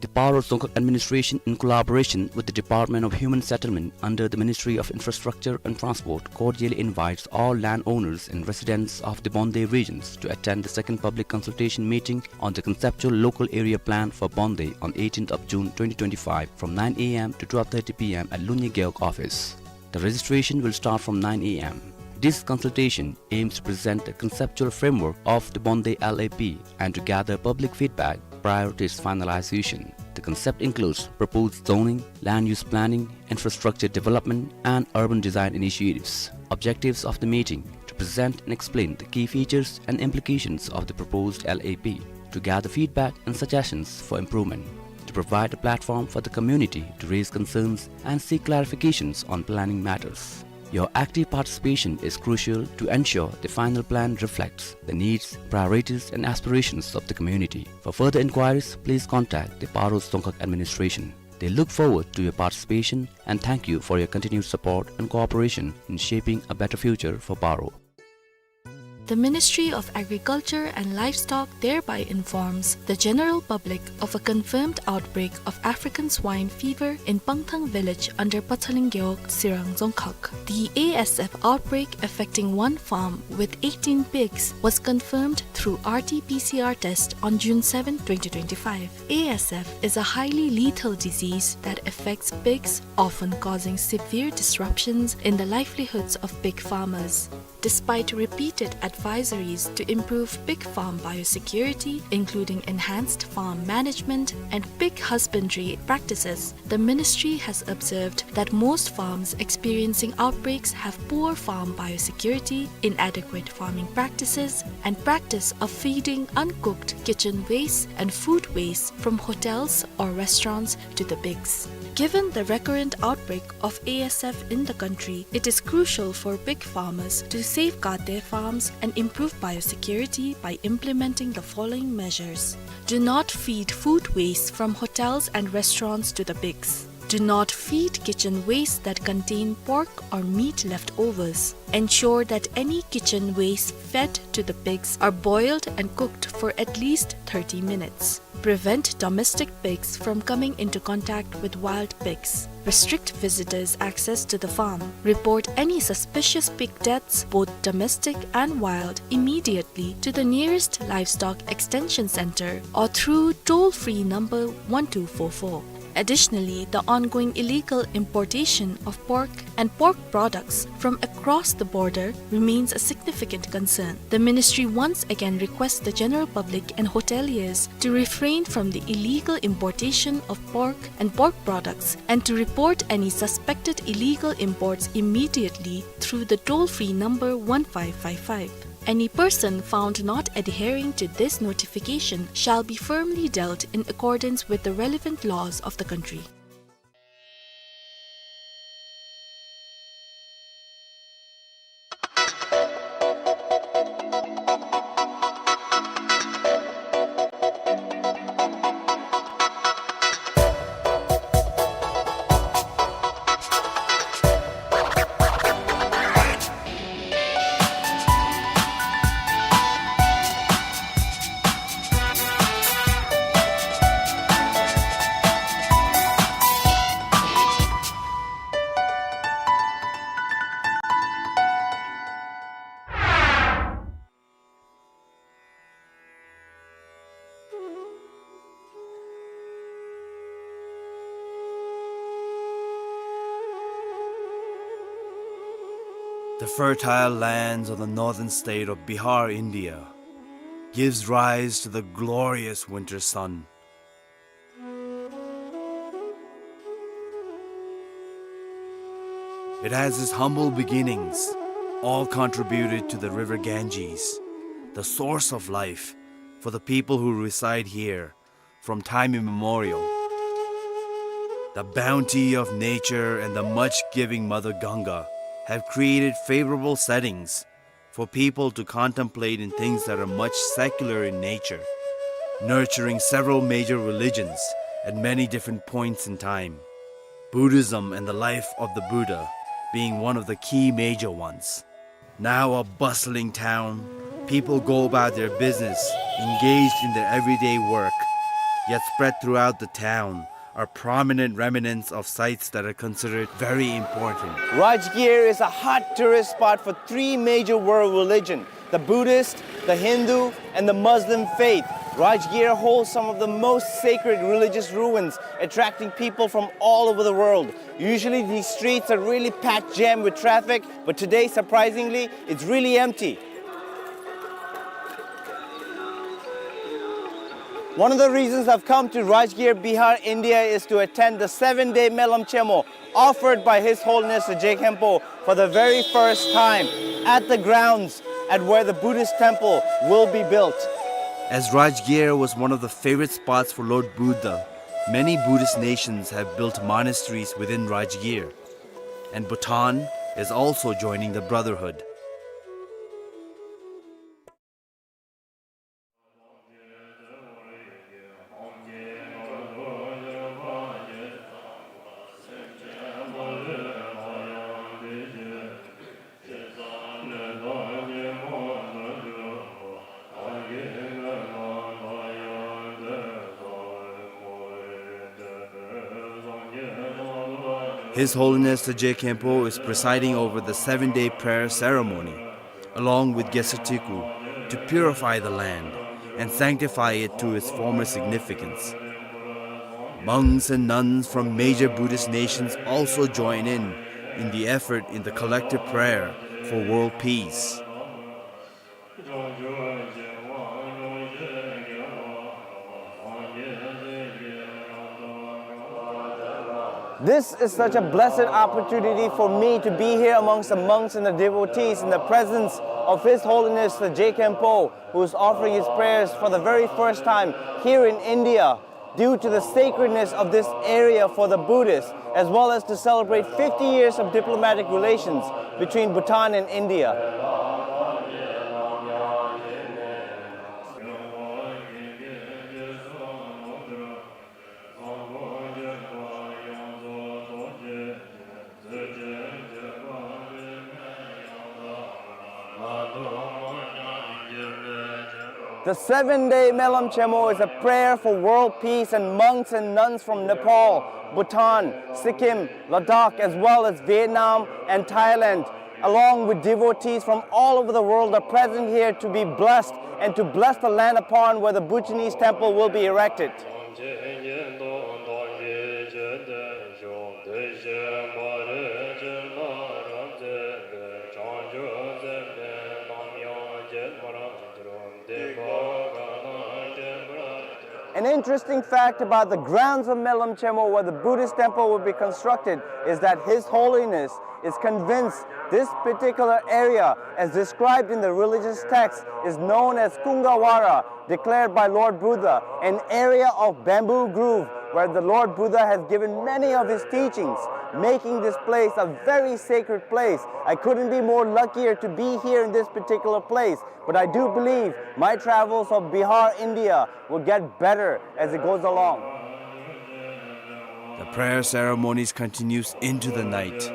The Paro Dzongkhag Administration, in collaboration with the Department of Human Settlement under the Ministry of Infrastructure and Transport, cordially invites all landowners and residents of the Bonde regions to attend the second public consultation meeting on the conceptual local area plan for Bonde on eighteenth of June twenty twenty-five from nine a m to twelve thirty p m at Lunye Gewog office. The registration will start from nine a m. This consultation aims to present a conceptual framework of the Bonde L A P and to gather public feedback prior to its finalization. The concept includes proposed zoning, land use planning, infrastructure development, and urban design initiatives. Objectives of the meeting: to present and explain the key features and implications of the proposed L A P, to gather feedback and suggestions for improvement, to provide a platform for the community to raise concerns and seek clarifications on planning matters. Your active participation is crucial to ensure the final plan reflects the needs, priorities, and aspirations of the community. For further inquiries, please contact the Paro Dzongkhag administration. They look forward to your participation and thank you for your continued support and cooperation in shaping a better future for Paro. The Ministry of Agriculture and Livestock thereby informs the general public of a confirmed outbreak of African swine fever in Pangthang village under Pathaling Gewog, Sirang Dzongkhag. The A S F outbreak affecting one farm with eighteen pigs was confirmed through R T P C R test on June seventh, twenty twenty-five. A S F is a highly lethal disease that affects pigs, often causing severe disruptions in the livelihoods of pig farmers. Despite repeated advisories to improve pig farm biosecurity, including enhanced farm management and pig husbandry practices, the ministry has observed that most farms experiencing outbreaks have poor farm biosecurity, inadequate farming practices, and practice of feeding uncooked kitchen waste and food waste from hotels or restaurants to the pigs. Given the recurrent outbreak of A S F in the country, it is crucial for pig farmers to safeguard their farms and improve biosecurity by implementing the following measures. Do not feed food waste from hotels and restaurants to the pigs. Do not feed kitchen waste that contain pork or meat leftovers. Ensure that any kitchen waste fed to the pigs are boiled and cooked for at least thirty minutes. Prevent domestic pigs from coming into contact with wild pigs. Restrict visitors' access to the farm. Report any suspicious pig deaths, both domestic and wild, immediately to the nearest livestock extension center or through toll-free number one two four four. Additionally, the ongoing illegal importation of pork and pork products from across the border remains a significant concern. The ministry once again requests the general public and hoteliers to refrain from the illegal importation of pork and pork products and to report any suspected illegal imports immediately through the toll-free number one five five five. Any person found not adhering to this notification shall be firmly dealt in accordance with the relevant laws of the country. The fertile lands of the northern state of Bihar, India, gives rise to the glorious winter sun. It has its humble beginnings, all contributed to the river Ganges, the source of life for the people who reside here from time immemorial. The bounty of nature and the much-giving Mother Ganga have created favorable settings for people to contemplate in things that are much secular in nature, nurturing several major religions at many different points in time, Buddhism and the life of the Buddha being one of the key major ones. Now a bustling town, people go about their business, engaged in their everyday work, yet spread throughout the town are prominent remnants of sites that are considered very important. Rajgir is a hot tourist spot for three major world religion, the Buddhist, the Hindu, and the Muslim faith. Rajgir holds some of the most sacred religious ruins, attracting people from all over the world. Usually these streets are really packed jam with traffic, but today, surprisingly, it's really empty. One of the reasons I've come to Rajgir, Bihar, India is to attend the seven-day Melam Chemo offered by His Holiness the Je Khenpo for the very first time at the grounds at where the Buddhist temple will be built. As Rajgir was one of the favorite spots for Lord Buddha, many Buddhist nations have built monasteries within Rajgir. And Bhutan, is also joining the brotherhood. His Holiness the Je Khenpo is presiding over the seven-day prayer ceremony, along with Geshe Thiku, to purify the land and sanctify it to its former significance. Monks and nuns from major Buddhist nations also join in, in the effort in the collective prayer for world peace. This is such a blessed opportunity for me to be here amongst the monks and the devotees in the presence of His Holiness the Je Khenpo, who is offering his prayers for the very first time here in India, due to the sacredness of this area for the Buddhists, as well as to celebrate fifty years of diplomatic relations between Bhutan and India. The seven-day Melam Chenmo is a prayer for world peace, and monks and nuns from Nepal, Bhutan, Sikkim, Ladakh, as well as Vietnam and Thailand, along with devotees from all over the world, are present here to be blessed and to bless the land upon where the Bhutanese temple will be erected. An interesting fact about the grounds of Melam Chenmo, where the Buddhist temple will be constructed, is that His Holiness is convinced this particular area, as described in the religious text, is known as Kungawara, declared by Lord Buddha, an area of bamboo grove where the Lord Buddha has given many of his teachings, making this place a very sacred place. I couldn't be more luckier to be here in this particular place, but I do believe my travels of Bihar, India, will get better as it goes along. The prayer ceremonies continues into the night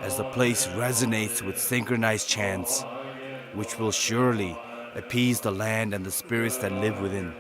as the place resonates with synchronized chants, which will surely appease the land and the spirits that live within.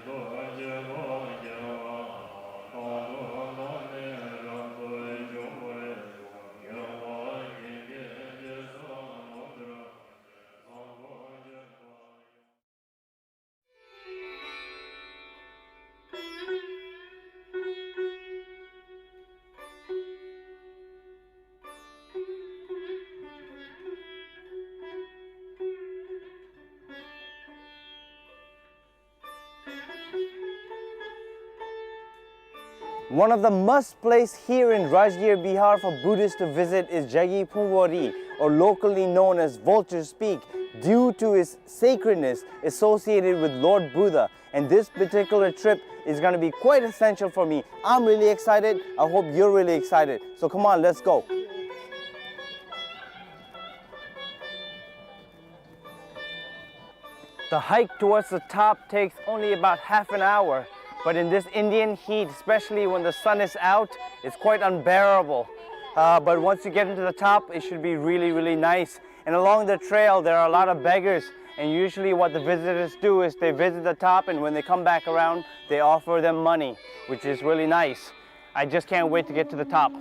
One of the must place here in Rajgir, Bihar for Buddhists to visit is Jagi Phungwari, or locally known as Vulture's Peak, due to its sacredness associated with Lord Buddha. And this particular trip is gonna be quite essential for me. I'm really excited. I hope you're really excited. So come on, let's go. The hike towards the top takes only about half an hour, but in this Indian heat, especially when the sun is out, it's quite unbearable. Uh, but once you get into the top, it should be really, really nice. And along the trail, there are a lot of beggars, and usually what the visitors do is they visit the top, and when they come back around, they offer them money, which is really nice. I just can't wait to get to the top.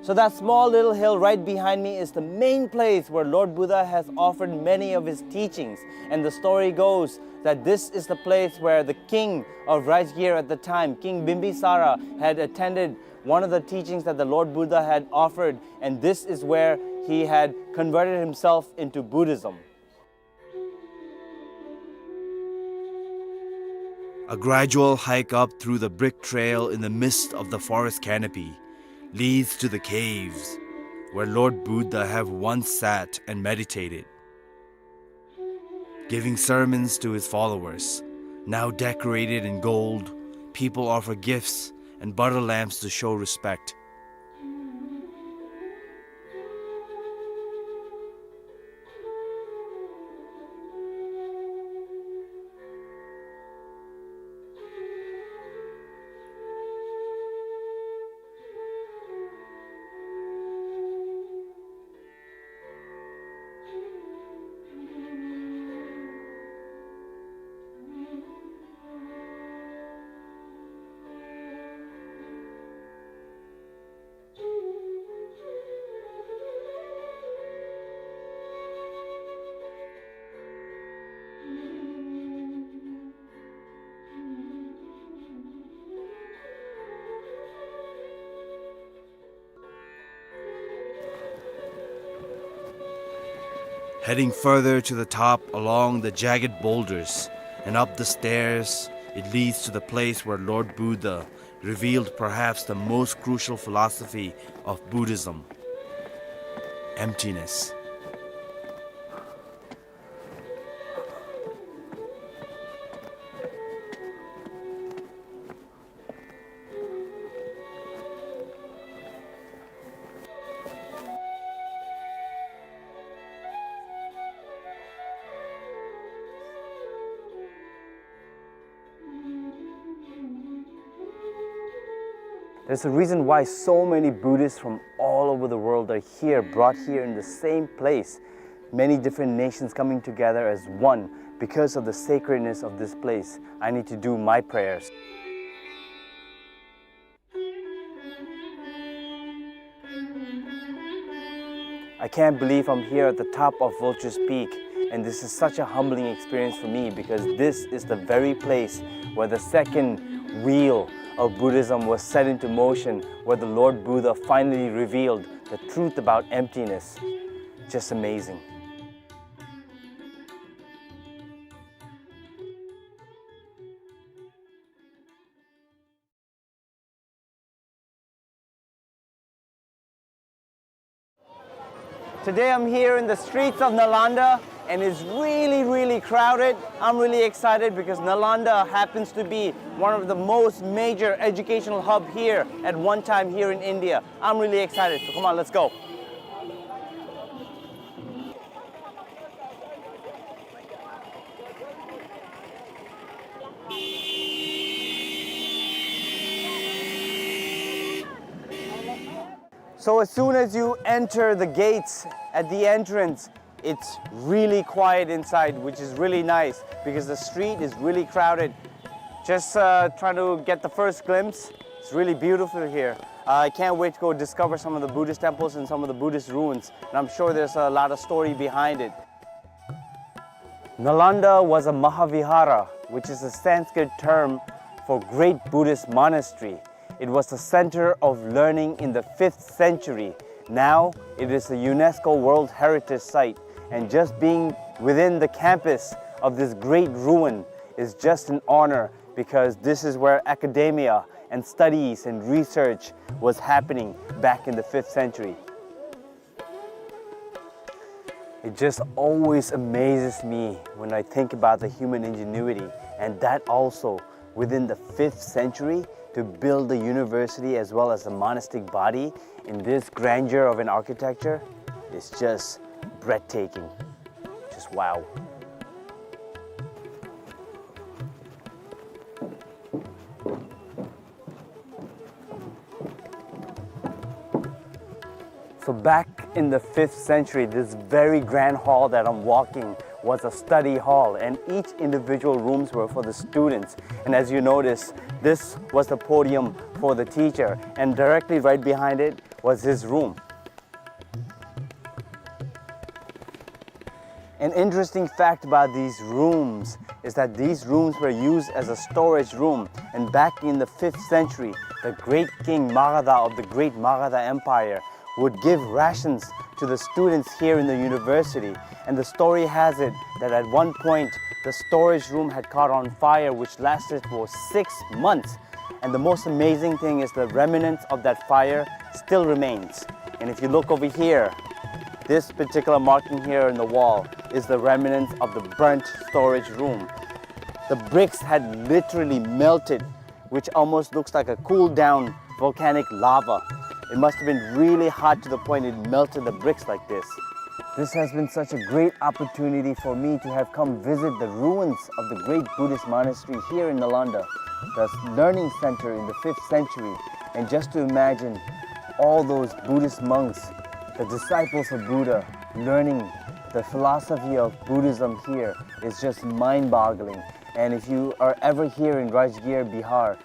So that small little hill right behind me is the main place where Lord Buddha has offered many of his teachings. And the story goes that this is the place where the king of Rajgir at the time, King Bimbisara, had attended one of the teachings that the Lord Buddha had offered, and this is where he had converted himself into Buddhism. A gradual hike up through the brick trail in the midst of the forest canopy leads to the caves, where Lord Buddha have once sat and meditated, giving sermons to his followers. Now decorated in gold, people offer gifts and butter lamps to show respect. Heading further to the top along the jagged boulders and up the stairs, it leads to the place where Lord Buddha revealed perhaps the most crucial philosophy of Buddhism: emptiness. There's a reason why so many Buddhists from all over the world are here, brought here in the same place. Many different nations coming together as one because of the sacredness of this place. I need to do my prayers. I can't believe I'm here at the top of Vulture's Peak, and this is such a humbling experience for me because this is the very place where the second wheel of Buddhism was set into motion, where the Lord Buddha finally revealed the truth about emptiness. Just amazing. Today I'm here in the streets of Nalanda, and it's really, really crowded. I'm really excited because Nalanda happens to be one of the most major educational hub here at one time here in India. I'm really excited. So come on, let's go. So as soon as you enter the gates at the entrance, it's really quiet inside, which is really nice because the street is really crowded. Just, uh, trying to get the first glimpse. It's really beautiful here. Uh, I can't wait to go discover some of the Buddhist temples and some of the Buddhist ruins. And I'm sure there's a lot of story behind it. Nalanda was a Mahavihara, which is a Sanskrit term for great Buddhist monastery. It was the center of learning in the fifth century. Now it is a UNESCO World Heritage Site, and just being within the campus of this great ruin is just an honor, because this is where academia and studies and research was happening back in the fifth century. It just always amazes me when I think about the human ingenuity, and that also within the fifth century, to build the university as well as the monastic body in this grandeur of an architecture is just breathtaking. Just wow. So back in the fifth century, this very grand hall that I'm walking was a study hall, and each individual rooms were for the students. And as you notice, this was the podium for the teacher, and directly right behind it was his room. An interesting fact about these rooms is that these rooms were used as a storage room, and back in the fifth century, the great king Magadha of the great Magadha Empire would give rations to the students here in the university. And the story has it that at one point, the storage room had caught on fire, which lasted for six months. And the most amazing thing is the remnants of that fire still remains. And if you look over here, this particular marking here in the wall is the remnants of the burnt storage room. The bricks had literally melted, which almost looks like a cooled down volcanic lava. It must have been really hot to the point it melted the bricks like this. This has been such a great opportunity for me to have come visit the ruins of the great Buddhist monastery here in Nalanda, the learning center in the fifth century. And just to imagine all those Buddhist monks, the disciples of Buddha, learning the philosophy of Buddhism here is just mind-boggling. And if you are ever here in Rajgir, Bihar,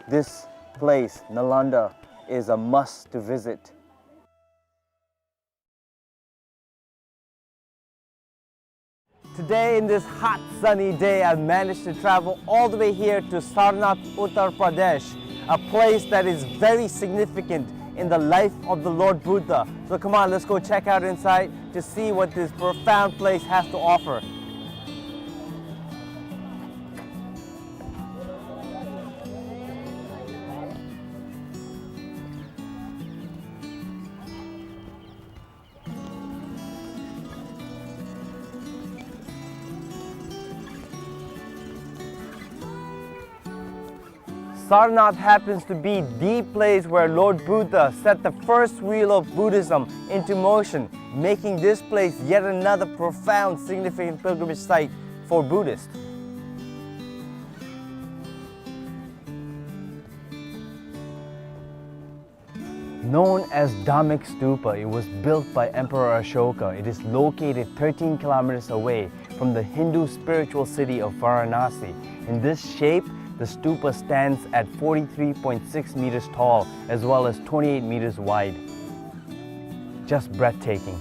this place, Nalanda, is a must to visit. Today, in this hot, sunny day, I've managed to travel all the way here to Sarnath, Uttar Pradesh, a place that is very significant in the life of the Lord Buddha. So come on, let's go check out inside to see what this profound place has to offer. Sarnath happens to be the place where Lord Buddha set the first wheel of Buddhism into motion, making this place yet another profound, significant pilgrimage site for Buddhists. Known as Dhammek Stupa, it was built by Emperor Ashoka. It is located thirteen kilometers away from the Hindu spiritual city of Varanasi. In this shape, the stupa stands at forty-three point six meters tall as well as twenty-eight meters wide. Just breathtaking.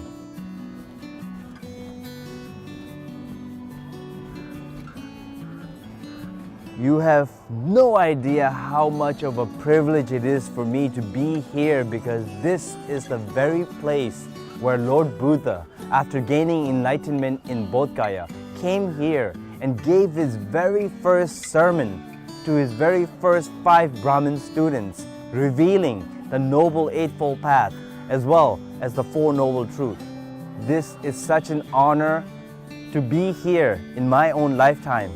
You have no idea how much of a privilege it is for me to be here, because this is the very place where Lord Buddha, after gaining enlightenment in Bodh Gaya, came here and gave his very first sermon to his very first five Brahmin students, revealing the Noble Eightfold Path as well as the Four Noble Truths. This is such an honor to be here in my own lifetime,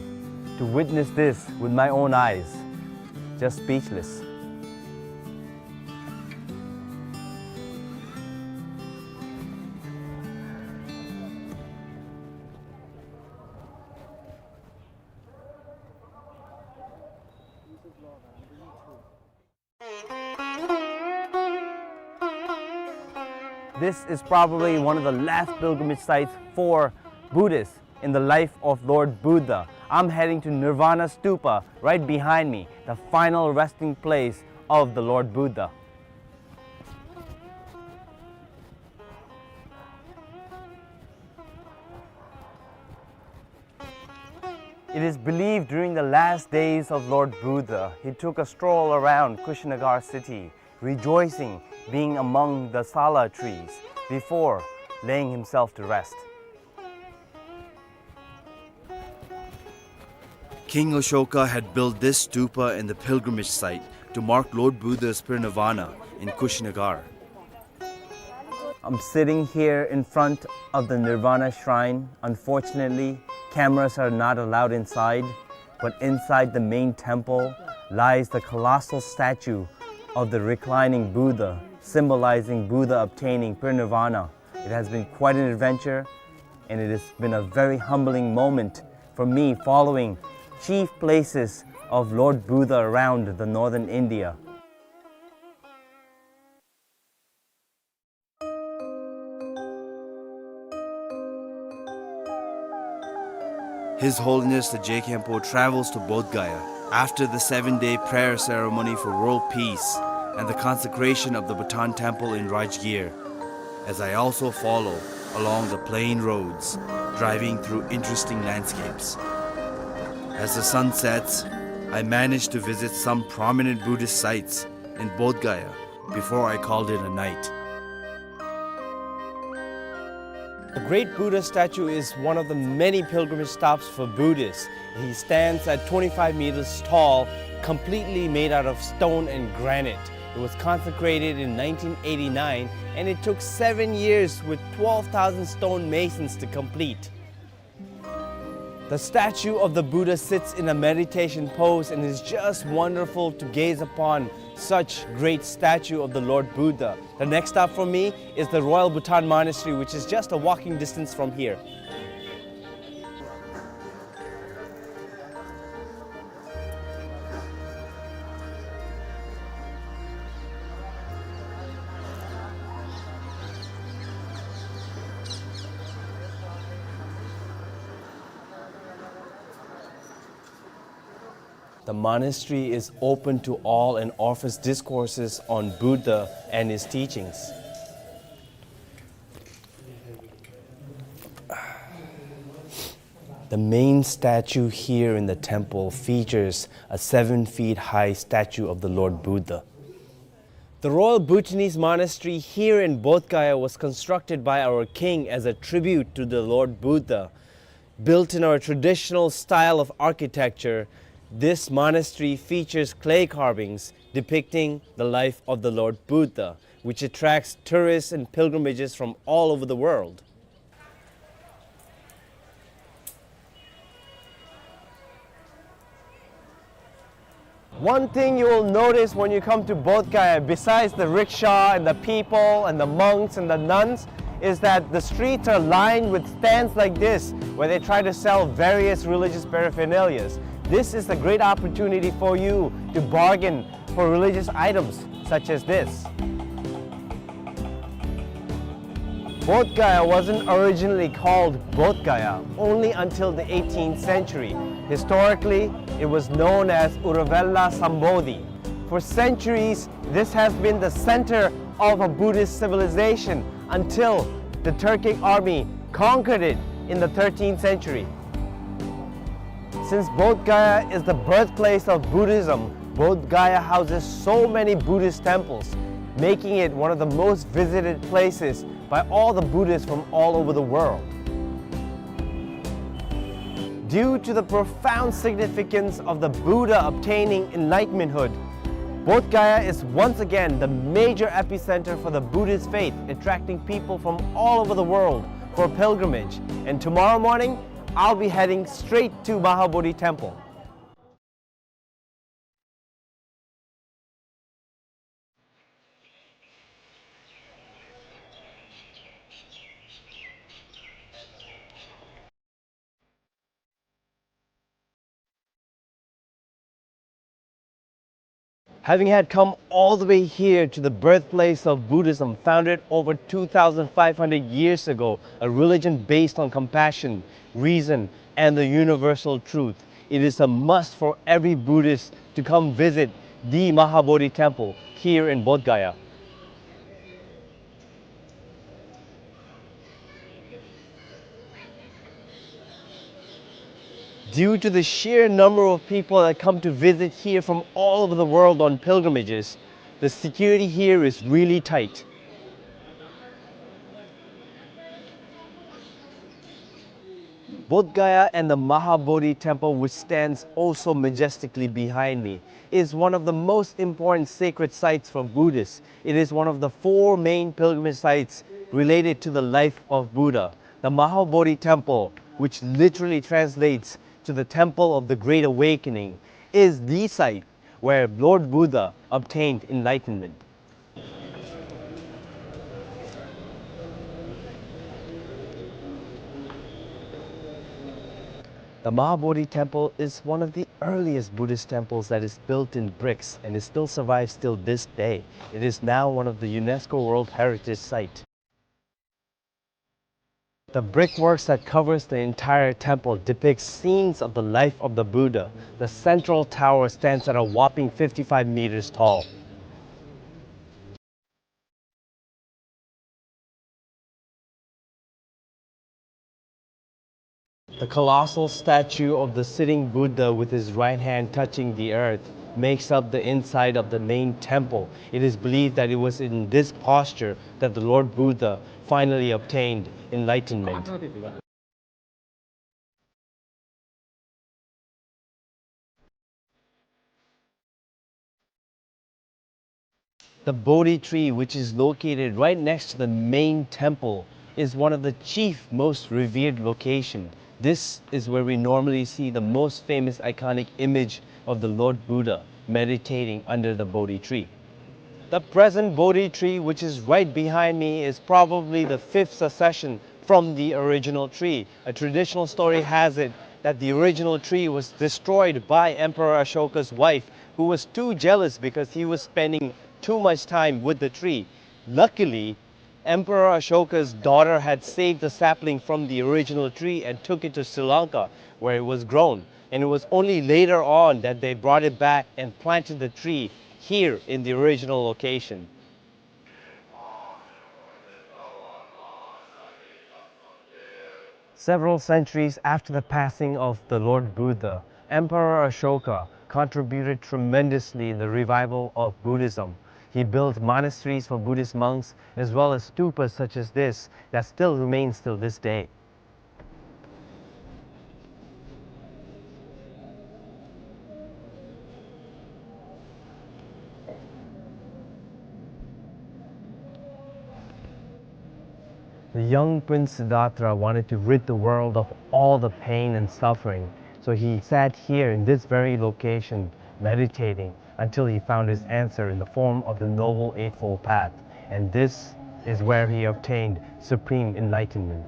to witness this with my own eyes. Just speechless. This is probably one of the last pilgrimage sites for Buddhists in the life of Lord Buddha. I'm heading to Nirvana Stupa right behind me, the final resting place of the Lord Buddha. It is believed during the last days of Lord Buddha, he took a stroll around Kushinagar city, rejoicing being among the sala trees before laying himself to rest. King Ashoka had built this stupa and the pilgrimage site to mark Lord Buddha's parinirvana in Kushinagar. I'm sitting here in front of the Nirvana Shrine. Unfortunately, cameras are not allowed inside, but inside the main temple lies the colossal statue of the reclining Buddha, symbolizing Buddha obtaining parinirvana. It has been quite an adventure, and it has been a very humbling moment for me following chief places of Lord Buddha around the northern India. His Holiness the Je Khenpo travels to Bodh Gaya after the seven-day prayer ceremony for world peace and the consecration of the Bhutan Temple in Rajgir, as I also follow along the plain roads, driving through interesting landscapes. As the sun sets, I manage to visit some prominent Buddhist sites in Bodh Gaya before I called it a night. The great Buddha statue is one of the many pilgrimage stops for Buddhists. He stands at twenty-five meters tall, completely made out of stone and granite. It was consecrated in nineteen eighty-nine, and it took seven years with twelve thousand stone masons to complete. The statue of the Buddha sits in a meditation pose, and it's just wonderful to gaze upon such great statue of the Lord Buddha. The next stop for me is the Royal Bhutan Monastery, which is just a walking distance from here. The monastery is open to all and offers discourses on Buddha and his teachings. The main statue here in the temple features a seven feet high statue of the Lord Buddha. The Royal Bhutanese Monastery here in Bodh Gaya was constructed by our king as a tribute to the Lord Buddha. Built in our traditional style of architecture, this monastery features clay carvings depicting the life of the Lord Buddha, which attracts tourists and pilgrimages from all over the world. One thing you will notice when you come to Bodh Gaya, besides the rickshaw and the people and the monks and the nuns, is that the streets are lined with stands like this, where they try to sell various religious paraphernalias. This is a great opportunity for you to bargain for religious items such as this. Bodh Gaya wasn't originally called Bodh Gaya only until the eighteenth century. Historically, it was known as Uruvela Sambodhi. For centuries, this has been the center of a Buddhist civilization until the Turkic army conquered it in the thirteenth century. Since Bodh Gaya is the birthplace of Buddhism, Bodh Gaya houses so many Buddhist temples, making it one of the most visited places by all the Buddhists from all over the world. Due to the profound significance of the Buddha obtaining enlightenmenthood, Bodh Gaya is once again the major epicenter for the Buddhist faith, attracting people from all over the world for pilgrimage. And tomorrow morning, I'll be heading straight to Mahabodhi Temple. Having had come all the way here to the birthplace of Buddhism, founded over two thousand five hundred years ago, a religion based on compassion, reason, and the universal truth, it is a must for every Buddhist to come visit the Mahabodhi Temple here in Bodh Gaya. Due to the sheer number of people that come to visit here from all over the world on pilgrimages, the security here is really tight. Bodh Gaya and the Mahabodhi Temple, which stands also majestically behind me, is one of the most important sacred sites for Buddhists. It is one of the four main pilgrimage sites related to the life of Buddha. The Mahabodhi Temple, which literally translates to the Temple of the Great Awakening, is the site where Lord Buddha obtained enlightenment. The Mahabodhi Temple is one of the earliest Buddhist temples that is built in bricks, and it still survives till this day. It is now one of the UNESCO World Heritage Site. The brickworks that covers the entire temple depicts scenes of the life of the Buddha. The central tower stands at a whopping fifty-five meters tall. The colossal statue of the sitting Buddha with his right hand touching the earth makes up the inside of the main temple. It is believed that it was in this posture that the Lord Buddha finally obtained enlightenment. The Bodhi tree, which is located right next to the main temple, is one of the chief, most revered location. This is where we normally see the most famous iconic image of the Lord Buddha meditating under the Bodhi tree. The present Bodhi tree, which is right behind me, is probably the fifth succession from the original tree. A traditional story has it that the original tree was destroyed by Emperor Ashoka's wife, who was too jealous because he was spending too much time with the tree. Luckily, Emperor Ashoka's daughter had saved the sapling from the original tree and took it to Sri Lanka, where it was grown. And it was only later on that they brought it back and planted the tree here in the original location. Several centuries after the passing of the Lord Buddha, Emperor Ashoka contributed tremendously in the revival of Buddhism. He built monasteries for Buddhist monks, as well as stupas such as this that still remains till this day. The young Prince Siddhartha wanted to rid the world of all the pain and suffering, so he sat here in this very location, meditating, until he found his answer in the form of the Noble Eightfold Path, and this is where he obtained supreme enlightenment.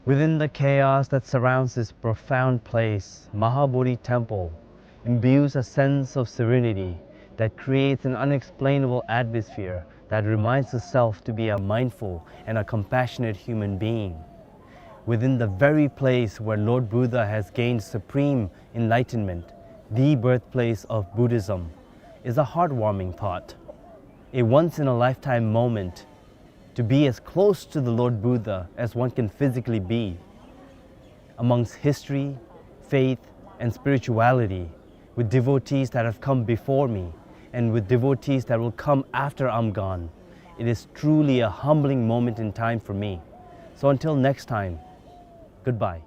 Within the chaos that surrounds this profound place, Mahabodhi Temple imbues a sense of serenity that creates an unexplainable atmosphere that reminds the self to be a mindful and a compassionate human being. Within the very place where Lord Buddha has gained supreme enlightenment, the birthplace of Buddhism, is a heartwarming thought. A once-in-a-lifetime moment to be as close to the Lord Buddha as one can physically be. Amongst history, faith, and spirituality, with devotees that have come before me, and with devotees that will come after I'm gone, it is truly a humbling moment in time for me. So until next time, goodbye.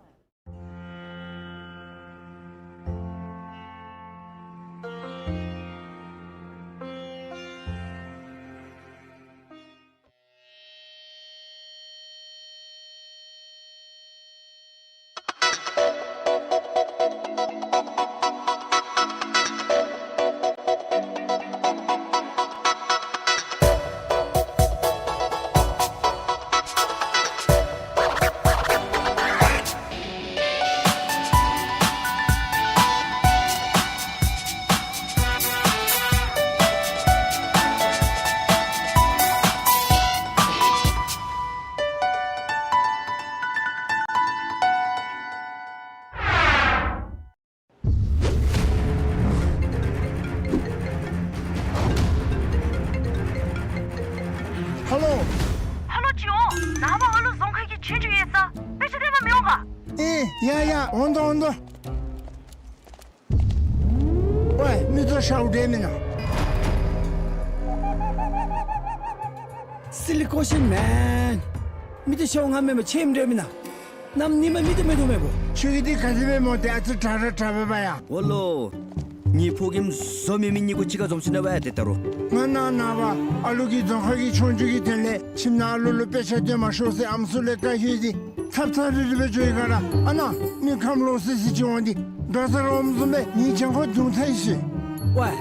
ཧ་ལོ། ཧ་ལོ་ཅིག་འོང་། ནངས་པ་ཨ་ལུ་རྫོང་ཁ་གི་ཆོས་རྒྱུགས་ཡོད་ས། དཔེ་ཆ་སྟོན་པར་མི་འོང་ག། ཨེ་ཡ་ཡ། འོང་དོ་འོང་དོ། ཝའི་མི་ཚུ་ཤཝ་འདྲ་མེན་ན། སི་ལི་ཀོ་ཤིན་མེན། མི་ཚུ་ཤཝ་ང་མེན་པར་ཆེམ་འདྲ་མེན་ན། གནམ་ཉིམ་མི་ཚུ་མེད་དོ་མེད་པོ། ཁྱོད་ཀྱི་འདི་ག་དེ་སྦེ་སྨོ། ཏེ་ཨ་ཙི་དྲག་ར་དྲག་པས་པ་ཡ། འོ་ལོ། ངེའི་ཕོ་རྒནམ་བཟོ་མེད་མི་གཉིས་ཀོ་གཅིག་ཁར་འཛོམས་ཅི་ན་བ་ཡ། ཏེ་ད་རུང་། ང་ནངས་པ་ཨ་ལུ་གི་རྫོང་ཁ་གི་ཆོས་རྒྱུགས་ཀྱི་དོན་ལས་ཁྱིམ་ནང་ཨ་ལུ་ལུ་དཔེ་ཆ་སྟོན་མ་ཤོག་ཟེར་ཨམ་སྲུ་ལས་བཀའ་ཞུ་ཡི། ཚབ་ཚབ་རིལ་རི་སྦེ་འགྱོ་ཡི་ག་ར། ཨ་ནཱ་མི་ཁམས་ལོག་སི་སི་ཅིག་འོང་སྟེ་འགྲོ་ས་ར་འོངམ་བཟུམ་སྦེ་ངེའི་གྱང་ཁར་རྡུང་ཚར་ཡི་ཟེར། ཝའི།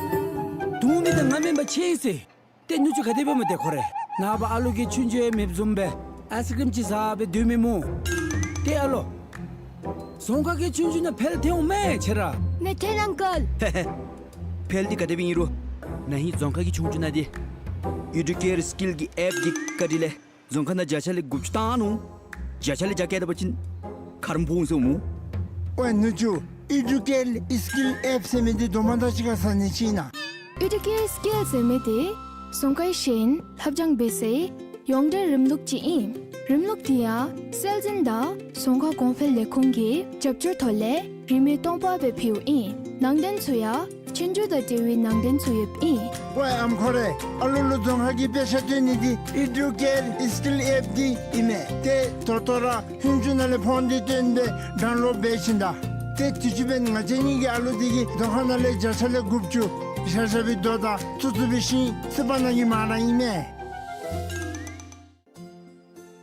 རྡུང་མི་འདི་ང་མེན་པར་ཆེ་ཡི་ཟེར། ཏེ་ནུ་གཅུང་ག་དེ་སྦེ་སྨོ། ཏེ་ཁོ་རེ་ནངས་པ་ཨ་ལུ་གིས་ཆུང་ཆུང་ཡང་མེདཔ་བཟུམ་སྦེ་ཨའིསི་ཀྲིམ་ཅིག་ཟ་སྦེ་སྡོད་མི་སྨོ། ཏེ་ཨ་ལོ། རྫོང་ཁ་གི་ཆུང་ཆུང་ནང་འཕེལ་ཐོན་འོང་མས་ཁྱོད་ར། ནེ་ཐེན་ཨང་ཀལ། ཧེ་ཧེ། འཕེལ་འདི་ག་དེ་སྦེ་ཨིན་རུང་ན་ཧིང་རྫོང་ཁ་གི་ཆུང་ཆུང་ནང་འདི་ཨི་ཌུ་ཀེར་སི་ཀིལ་གྱི་ཨེཔ་གི་བཀའ་དྲིན་ལས་རྫོང་ཁ་ནང་བརྒྱ་ཆ་ལས་དགུ་བཅུ་བཏང་ནུག། བརྒྱ་ཆ་ལས་བརྒྱ་བཀལ་ད་པ་ཅིན་ཁ་རམ་ཕོག་འོང་ཟེར་སྨོ། ཝའི་ནུ་གཅུང་ཨི་ཌུ་ཀེར་སི་ཀིལ་ཨེཔ་ཟེར་མི་འདི་དོ་མ་དང་གཅིག་ཁར་ཟ་ནི་ཅིག་ཨིན་ན། ཨི་ཌུ་ཀེར་སི་ཀིལ་ཟེར་མི་འདི་རྫོང་ཁའི་ཤེས་ཡོན་ལྷབ་སྦྱང་འབད་སའི་ཡོངས་འབྲེལ་རིམ་ལུགས་ཅིག་ཨིན། རིམ་ལུགས་འདི་ཡང་སྲོལ་འཛིན་དང་རྫོང་ཁ་གོང་འཕེལ་ལས་ཁུངས་ཀྱི་རྒྱབ་སྐྱོར་ཐོག་ལས་རིན་མེད་སྟོང་པ་སྦེ་ཕུལཝ་ཨིན། ནང་དོན་ཚུ་ཡང་ ཆོས་རྒྱུགས་དང་འབྲེལ་བའི་ནང་དོན་ཚུ་ཡོདཔ་ཨིན། ཝའེ་ཨམ་ཁོ་རེ། ཨ་ལུ་ལུ་རྫོང་ཁ་གི་དཔེ་ཆ་སྟོན་ནི་འདི་ཨི་ཌུ་ཀེར་ཨི་སི་ཀིལ་ཨེཔ་འདི་ཨིན་མས། ཏེ་ད་ལྟོ་ར་ཧུན་ཅུ་ནང་ལས་ཕོན་འདི་བཏོན་སྦེ་ཌའུན་ལོཌ་འབད་བཞིན་གདའ། ཏེ་དུས་ཅི་འབདན་ང་བཅས་གཉིས་ཀྱི་ཨ་ལུ་འདི་གིས་རྫོང་ཁ་ནང་ལས་བརྒྱ་ཆ་ལས་དགུ་བཅུ་ཤ་ཤ་བའི་རྡོ་དང་ཙུ་ཙུ་བའི་ཤིང་བཙུགས་པ་གནང་གི་མ་ར་ཨིན་མས།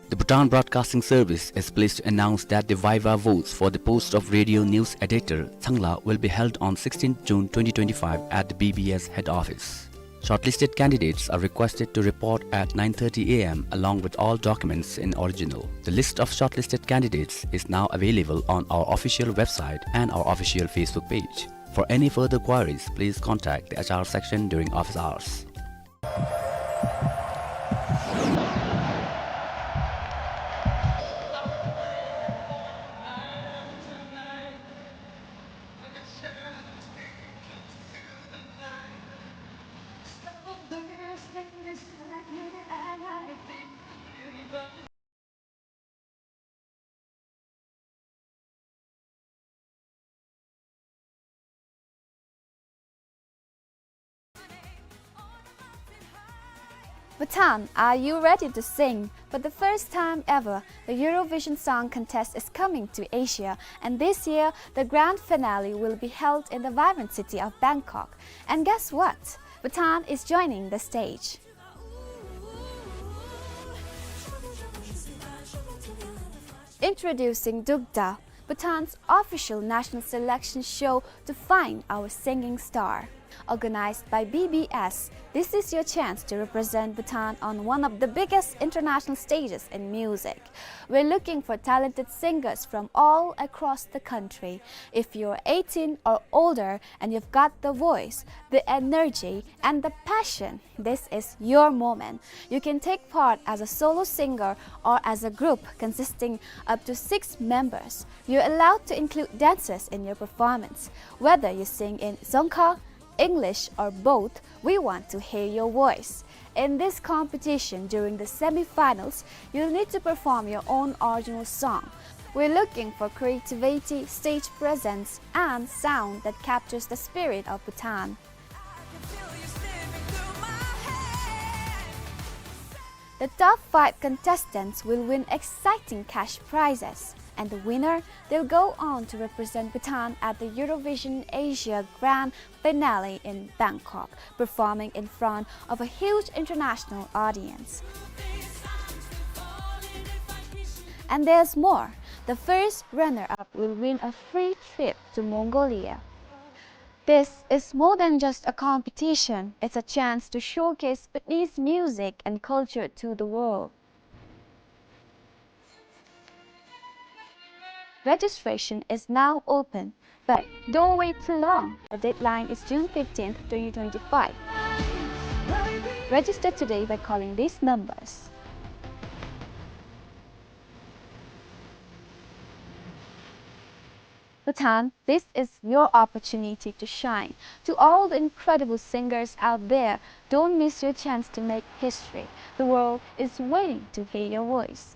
The Bhutan Broadcasting Service is pleased to announce that the viva votes for the post of Radio News Editor, Tsangla, will be held on sixteenth June twenty twenty-five at the B B S head office. Shortlisted candidates are requested to report at nine thirty A M along with all documents in original. The list of shortlisted candidates is now available on our official website and our official Facebook page. For any further queries, please contact the H R section during office hours. Bhutan, are you ready to sing? For the first time ever, the Eurovision Song Contest is coming to Asia, and this year, the grand finale will be held in the vibrant city of Bangkok. And guess what? Bhutan is joining the stage. Introducing Dugda, Bhutan's official national selection show to find our singing star. Organized by B B S, this is your chance to represent Bhutan on one of the biggest international stages in music. We're looking for talented singers from all across the country. If you're eighteen or older and you've got the voice, the energy, and the passion, this is your moment. You can take part as a solo singer or as a group consisting up to six members. You're allowed to include dancers in your performance. Whether you sing in Dzongkha, English, or both, we want to hear your voice. In this competition, during the semi-finals, you'll need to perform your own original song. We're looking for creativity, stage presence, and sound that captures the spirit of Bhutan. The top five contestants will win exciting cash prizes, and the winner, they'll go on to represent Bhutan at the Eurovision Asia Grand Finale in Bangkok, performing in front of a huge international audience. And there's more. The first runner-up will win a free trip to Mongolia. This is more than just a competition. It's a chance to showcase Bhutanese music and culture to the world. Registration is now open, but don't wait too long. The deadline is June fifteenth, twenty twenty-five. Register today by calling these numbers. Bhutan, this is your opportunity to shine. To all the incredible singers out there, don't miss your chance to make history. The world is waiting to hear your voice.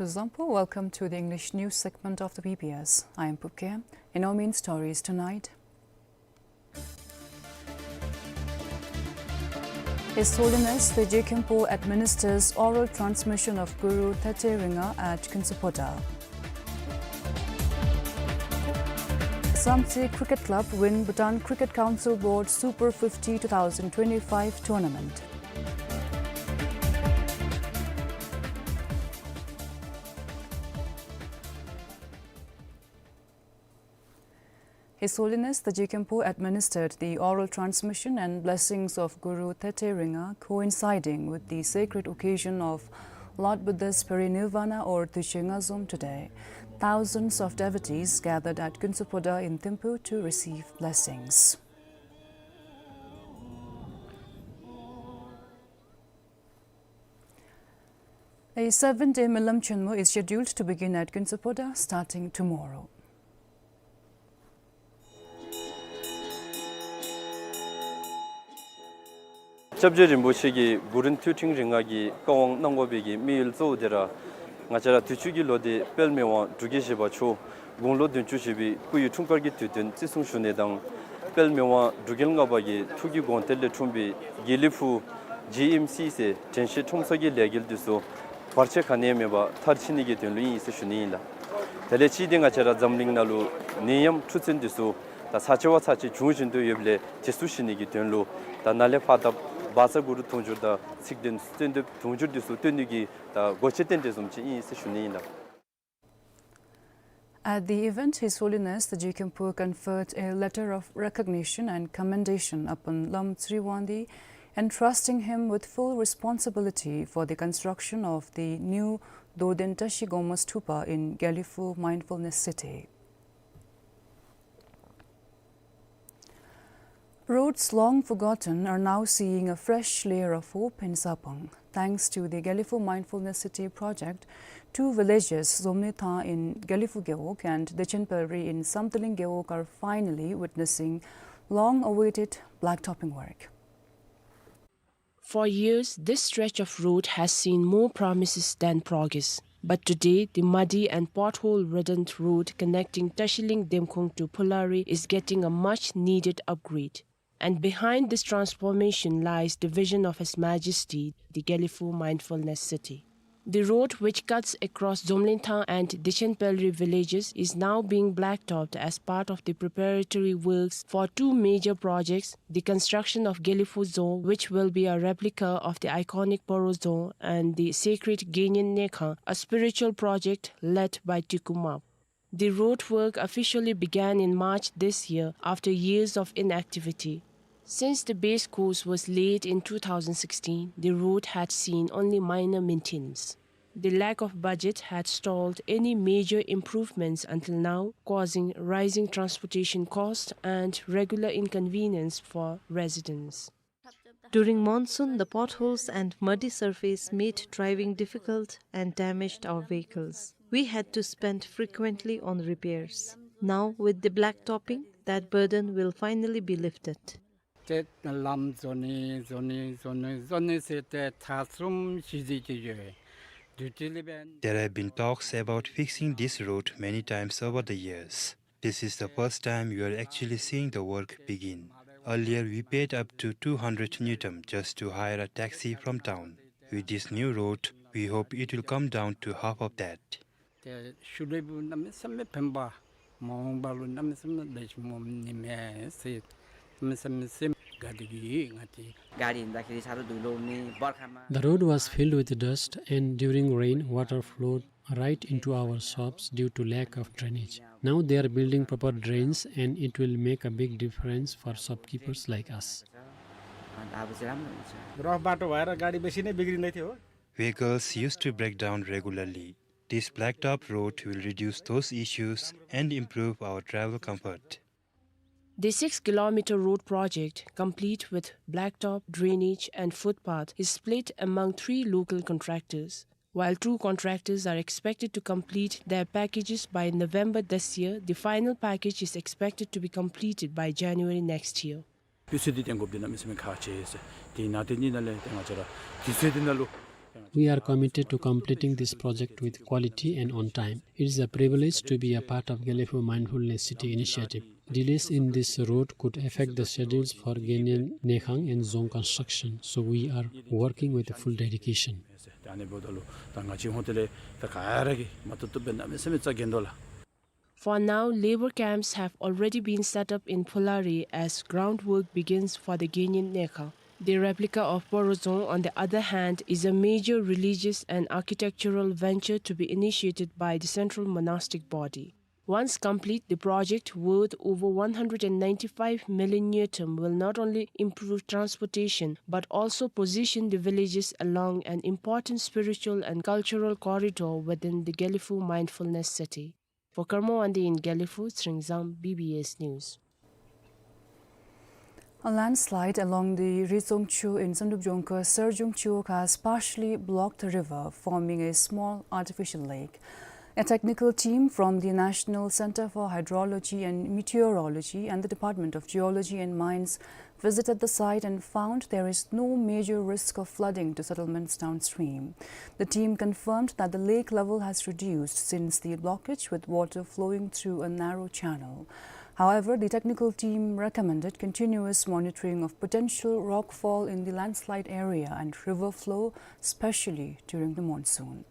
Kuzuzangpo, welcome to the English news segment of the B B S. I am Pupke. In our main stories tonight, His Holiness the Je Khenpo administers oral transmission of Guru Thete Ringa at Kunsupoda. Samtse Cricket Club win Bhutan Cricket Council Board Super fifty two thousand twenty-five tournament. His Holiness the Je Khenpo administered the oral transmission and blessings of Guru Thete Ringa, coinciding with the sacred occasion of Lord Buddha's parinirvana or Tuichhe Ngazom today. Thousands of devotees gathered at Kunsupoda in Thimphu to receive blessings. A seven-day Melam Chenmo is scheduled to begin at Kunsupoda starting tomorrow. སྐྱབས་རྗེ་རིན་པོ་ཆེ་གིས་གུ་རུན་ཐུགས་ཕྲིན་རིག་སྔགས་ཀྱི་བཀའ་དབང་གནང་དགོ་པའི་གི་དམིགས་ཡུལ་གཙོ་བོ་དེ་ར་ང་བཅས་ར་དུས་ཅི་གི་ལོ་འདི་དཔལ་མི་དབང་འབྲུག་རྒྱལ་བཞི་པ་མཆོག་དགུང་ལོ་བདུན་ཅུ་བཞེས་པའི་སྐུ་ཡི་འཁྲུངས་སྐར་གྱི་དུས་སྟོན་བརྩི་སྲུང་ཞུ་ནི་དང་། དཔལ་མི་དབང་འབྲུག་རྒྱལ་ལྔ་པ་གི་ཐུགས་ཀྱི་དགོངས་གཏེར་ལས་འཁྲུངས་པའི་དགེ་ལེགས་ཕུག་ཇི་ཨེམ་སི་ཟེར་དྲན་ཤེས་ཁྲོམ་ས་གི་ལས་འགུལ་འདི་ཚུ་བར་ཆད་ག་ནི་ཡང་མེད་པར་མཐར་ཕྱིན་ནི་གི་དོན་ལུ་ཨིན་ཟེར་ཞུ་ནི་ཨིན་ལགས། དེ་ལས་གཅིག་འདི་ང་བཅས་ར་འཛམ་གླིང་ནང་ལུ་ནད་ཡམས་འཁྲུག་རྩོད་འདི་ཚུ་ད་ཚར་ཅིག་བ་ཚར་ཅིག་འབྱུང་བཞིན་དུ་ཡོདཔ་ལས་དེ་ཚུ་ཞི་ནི་གི་དོན་ལུ་ད་ནཱ་ལས་ཕར་ད་བཛྲ་གུ་རུ་དུང་ཕྱུར་དང་ཚིག་བདུན་གསོལ་འདེབས་དུང་ཕྱུར་འདི་ཚུ་བཏོན་ནི་གི་ད་དགོངས་བཞེད་རྟེན་འབྲེལ་བཟུམ་ཅིག་ཨིན་ཟེར་ཞུ་ནི་ཨིན་ལགས། At the event, His Holiness the Je Khenpo conferred a letter of recognition and commendation upon Lam Tsriwandi, entrusting him with full responsibility for the construction of the new Doden Tashi Gomez Stupa in Gelephu Mindfulness City. Roads long forgotten are now seeing a fresh layer of hope in Sabang. Thanks to the Gelephu Mindfulness City project, two villages, Zomlengthang in Gelephu Gewog and Dechenpelri in Samtsaling Gewog, are finally witnessing long-awaited blacktopping work. For years, this stretch of road has seen more promises than progress. But today, the muddy and pothole-ridden road connecting Tashiling Demkhong to Phulari is getting a much-needed upgrade. And behind this transformation lies the vision of His Majesty, the Gelephu Mindfulness City. The road, which cuts across Zomlengthang and Dechenpelri villages, is now being blacktopped as part of the preparatory works for two major projects, the construction of Gelephu Dzong, which will be a replica of the iconic Poro Dzong, and the sacred Genyen Nekhang, a spiritual project led by Teku Mapu. The road work officially began in March this year after years of inactivity. Since the base course was laid in two thousand sixteen, the road had seen only minor maintenance. The lack of budget had stalled any major improvements until now, causing rising transportation costs and regular inconvenience for residents. During monsoon, the potholes and muddy surface made driving difficult and damaged our vehicles. We had to spend frequently on repairs. Now, with the blacktopping, that burden will finally be lifted. ཏེ་ལམ་བཟོ་ནི་བཟོ་ནི་བཟོ་ནི་བཟོ་ནི་ཟེར་ཏེ་ཐ་གསུམ་བཞི་བརྩི་གི་ཡོད། དུས་ཅི་ལས་འབད། There have been talks about fixing this road many times over the years. This is the first time we are actually seeing the work begin. Earlier, we paid up to two hundred ngultrum just to hire a taxi from town. With this new road, we hope it will come down to half of that. ཏེ་ཤུལ་ལས་འབད་གནམ་མེད་ས་མེད་ཕན་པ་མ་འོངས་པ་ལུ་གནམ་མེད་ས་མེད་ལེགས་ཤོམ་འོང་ནི་མས་ཟེར་གནམ་མེད་ས་མེད་སེམས་དགའ་སྟེ་གི་ང་ཏེ། The road was filled with dust, and during rain, water flowed right into our shops due to lack of drainage. Now they are building proper drains, and it will make a big difference for shopkeepers like us. Rough बाटो भएर गाडी बेसी नै बिग्रिँदै थियो। Vehicles used to break down regularly. This blacktop road will reduce those issues and improve our travel comfort. The six-kilometer road project, complete with blacktop, drainage and footpath, is split among three local contractors. While two contractors are expected to complete their packages by November this year, the final package is expected to be completed by January next year. དུས་ཚོད་འདི་བཏོན་དགོཔ་འདི་གནམ་མེད་ས་མེད་ཁག་ཆེ་ཟེར། དེ་ནང་དེ་གཉིས་ནང་ལས་ཏེ་ང་བཅས་ར་དུས་ཚོད་འདི་ནང་ལུ། We are committed to completing this project with quality and on time. It is a privilege to be a part of Gelephu Mindfulness City initiative. Delays in this road could affect the schedules for Genyen Nekhang and Dzong construction, so we are working with full dedication. ད་ཨ་ནི་འབདཝ་ད་ལུ་ད་ང་བཅས་ཧོང་ཏེ་ལས་ད་ག་ར་གིས་མ་བཏུབ་བཏུབ་སྦེ་གནམ་མེད་ས་མེད་རྩ་འགེངས་དོ་ལགས། For now, labor camps have already been set up in Phulari as groundwork begins for the Genyen Nekhang. The replica of Poro Dzong, on the other hand, is a major religious and architectural venture to be initiated by the central monastic body. Once complete, the project, worth over one hundred and ninety-five million ngultrum, will not only improve transportation but also position the villages along an important spiritual and cultural corridor within the Gelephu Mindfulness City. For Karma Wangdi in Gelephu, Tshering Dzam, B B S News. A landslide along the Rizongchu in Samdrup Jongka Sarjung Chiwog has partially blocked the river, forming a small artificial lake. A technical team from the National Center for Hydrology and Meteorology and the Department of Geology and Mines visited the site and found there is no major risk of flooding to settlements downstream. The team confirmed that the lake level has reduced since the blockage, with water flowing through a narrow channel. However, the technical team recommended continuous monitoring of potential rockfall in the landslide area and river flow, especially during the monsoon.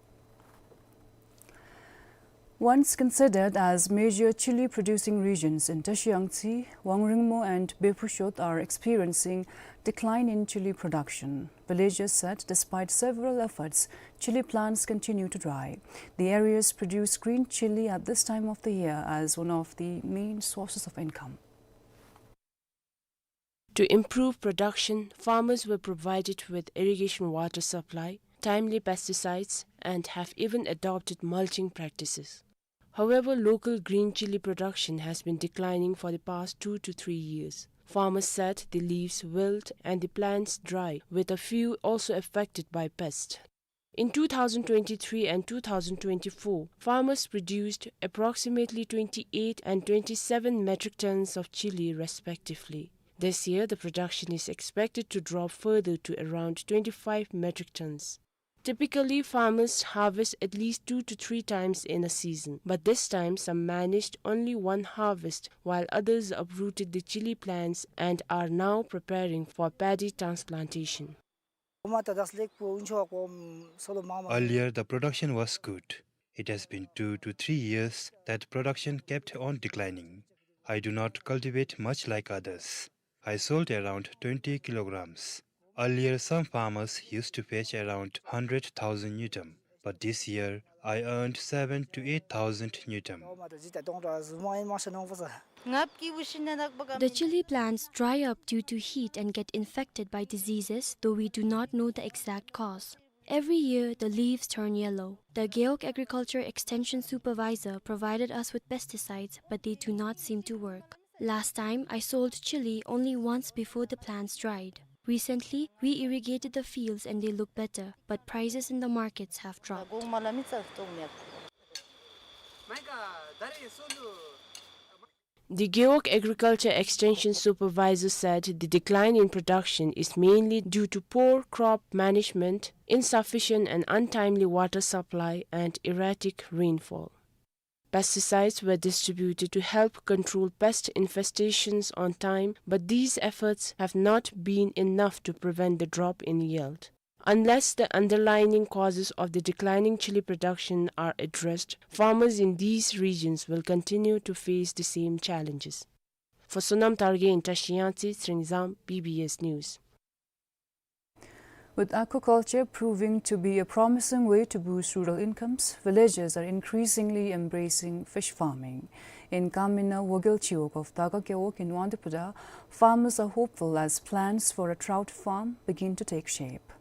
Once considered as major chili producing regions in Tashi Yangtse, Wangringmo and Bephushot are experiencing decline in chili production. Villagers said despite several efforts, chili plants continue to dry. The areas produce green chili at this time of the year as one of the main sources of income. To improve production, farmers were provided with irrigation water supply, timely pesticides, and have even adopted mulching practices. However, local green chili production has been declining for the past two to three years. Farmers said the leaves wilt and the plants dry, with a few also affected by pests. In two thousand twenty-three and two thousand twenty-four, farmers produced approximately twenty-eight and twenty-seven metric tons of chili respectively. This year, the production is expected to drop further to around twenty-five metric tons. Typically, farmers harvest at least two to three times in a season, but this time some managed only one harvest, while others uprooted the chili plants and are now preparing for paddy transplantation. Earlier, the production was good. It has been two to three years that production kept on declining. I do not cultivate much like others. I sold around twenty kilograms. Earlier, some farmers used to fetch around hundred thousand ngultrum, but this year, I earned seven to eight thousand ngultrum. The chili plants dry up due to heat and get infected by diseases, though we do not know the exact cause. Every year, the leaves turn yellow. The Gewog Agriculture Extension Supervisor provided us with pesticides, but they do not seem to work. Last time, I sold chili only once before the plants dried. Recently, we irrigated the fields and they look better, but prices in the markets have dropped. The Gewog Agriculture Extension Supervisor said the decline in production is mainly due to poor crop management, insufficient and untimely water supply, and erratic rainfall. Pesticides were distributed to help control pest infestations on time, but these efforts have not been enough to prevent the drop in yield. Unless the underlying causes of the declining chili production are addressed, farmers in these regions will continue to face the same challenges. For Sonam Targe in Tashi Yangtse, Tshering Dzam, B B S News. With aquaculture proving to be a promising way to boost rural incomes, villagers are increasingly embracing fish farming. In Kamina Wogel Chiwog of Daga Gewog in Wangdue Phodrang, farmers are hopeful as plans for a trout farm begin to take shape.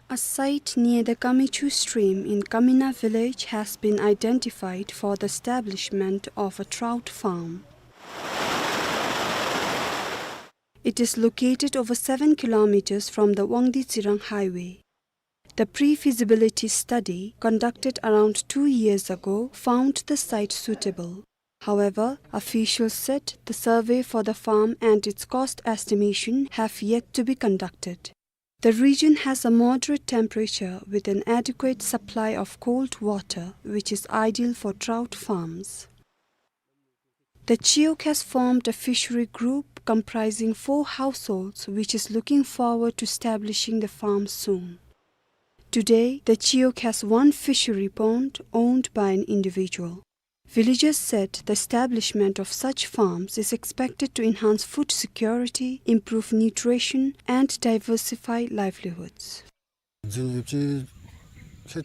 A site near the Kamichu stream in Kamina village has been identified for the establishment of a trout farm. It is located over seven kilometers from the Wangdue Tsirang highway. The pre-feasibility study conducted around two years ago found the site suitable. However, officials said the survey for the farm and its cost estimation have yet to be conducted. The region has a moderate temperature with an adequate supply of cold water, which is ideal for trout farms. The CHIOC has formed a fishery group comprising four households, which is looking forward to establishing the farm soon. Today, the CHIOC has one fishery pond owned by an individual. Villagers said the establishment of such farms is expected to enhance food security, improve nutrition, and diversify livelihoods.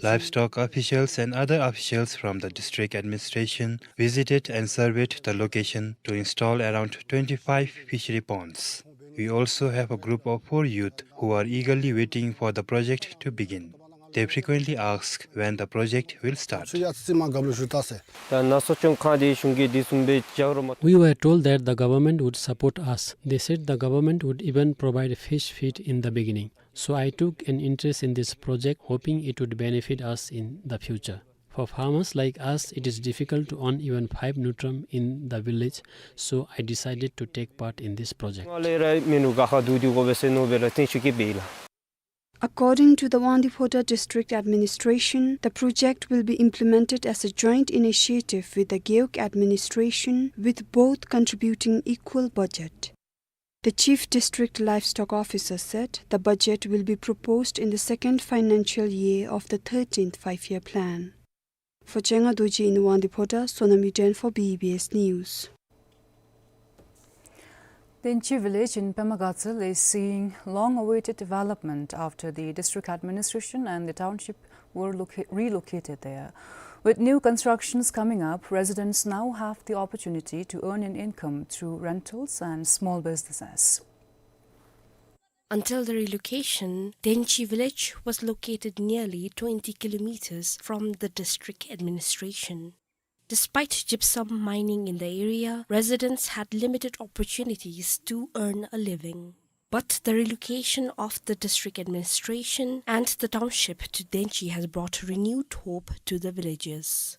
Livestock officials and other officials from the district administration visited and surveyed the location to install around twenty-five fishery ponds. We also have a group of four youth who are eagerly waiting for the project to begin. They frequently ask when the project will start. ད་ནང་གསོ་སྐྱོང་ཁང་དེ་གཞུང་གིས་དེ་བཟུམ་སྦེ་རྒྱག་རོགས་མ། We were told that the government would support us. They said the government would even provide fish feed in the beginning. So I took an interest in this project, hoping it would benefit us in the future. For farmers like us, it is difficult to earn even five ngultrum in the village, so I decided to take part in this project. According to the Wangdue Phodrang District Administration, the project will be implemented as a joint initiative with the Gewog administration, with both contributing equal budget. The Chief District Livestock Officer said the budget will be proposed in the second financial year of the thirteenth Five-Year Plan. For Chenga Dorji in Wangdue Phodrang, Sonam Yuden for B B S News. Denchi village in Pema Gatshel is seeing long-awaited development after the district administration and the township were loca-, relocated there. With new constructions coming up, residents now have the opportunity to earn an income through rentals and small businesses. Until the relocation, Denchi village was located nearly twenty kilometers from the district administration. Despite gypsum mining in the area, residents had limited opportunities to earn a living. But the relocation of the district administration and the township to Denchi has brought renewed hope to the villagers.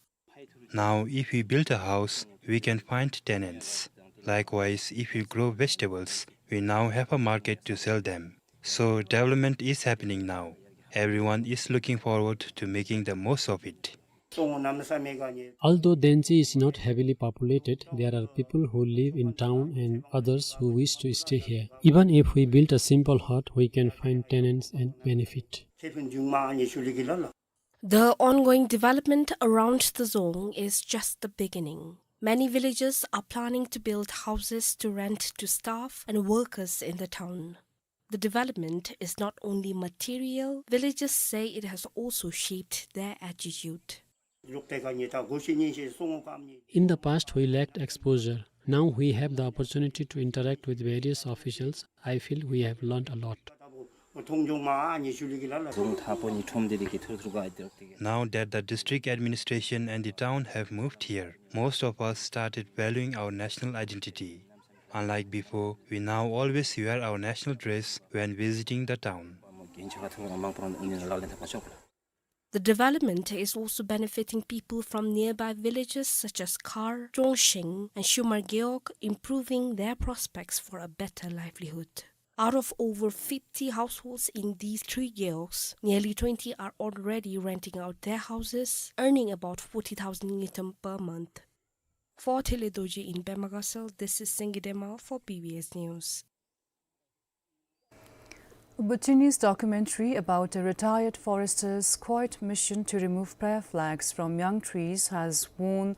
Now, if we build a house, we can find tenants. Likewise, if we grow vegetables, we now have a market to sell them. So development is happening now. Everyone is looking forward to making the most of it. Although Denchi is not heavily populated, there are people who live in town and others who wish to stay here. Even if we build a simple hut, we can find tenants and benefit. The ongoing development around the dzong is just the beginning. Many villagers are planning to build houses to rent to staff and workers in the town. The development is not only material, villagers say it has also shaped their attitude. In the past, we lacked exposure. Now we have the opportunity to interact with various officials. I feel we have learned a lot. Now that the district administration and the town have moved here, most of us started valuing our national identity. Unlike before, we now always wear our national dress when visiting the town. The development is also benefiting people from nearby villages such as Khar, Chongsheng, and Shumar Gewog, improving their prospects for a better livelihood. Out of over fifty households in these three gewogs, nearly twenty are already renting out their houses, earning about forty thousand ngultrum per month. For Thile Dorji in Pema Gatshel, this is Sengi Dema for B B S News. A Bhutanese documentary about a retired forester's quiet mission to remove prayer flags from young trees has won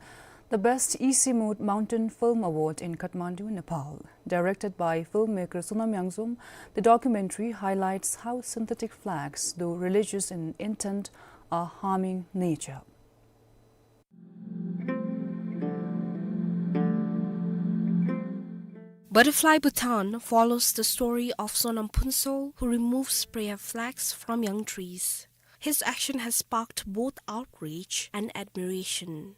the Best Easy Mode Mountain Film Award in Kathmandu, Nepal. Directed by filmmaker Sonam Yangzom, the documentary highlights how synthetic flags, though religious in intent, are harming nature. Butterfly Bhutan follows the story of Sonam Phuntsho, who removes prayer flags from young trees. His action has sparked both outrage and admiration.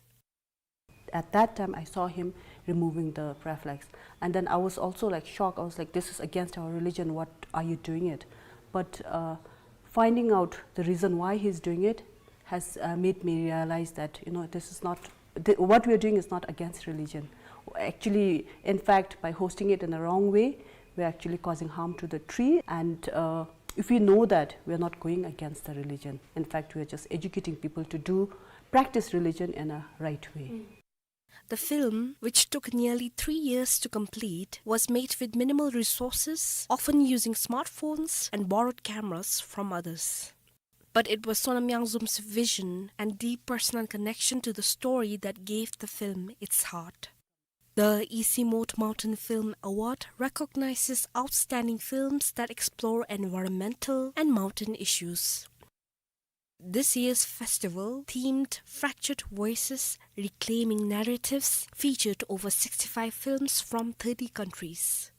At that time, I saw him removing the prayer flags. And then I was also, like, shocked. I was like, "This is against our religion. What are you doing it?" But, uh, finding out the reason why he's doing it has, uh, made me realize that, you know, this is not, th-, what we are doing is not against religion. Actually, in fact, by hosting it in the wrong way, we're actually causing harm to the tree. And, uh, If we know that, we are not going against the religion. In fact, we are just educating people to do, practice religion in a right way. The film, which took nearly three years to complete, was made with minimal resources, often using smartphones and borrowed cameras from others. But it was Sonam Yangzom's vision and deep personal connection to the story that gave the film its heart. The Isimot Mountain Film Award recognizes outstanding films that explore environmental and mountain issues. This year's festival, themed Fractured Voices, Reclaiming Narratives, featured over sixty-five films from thirty countries.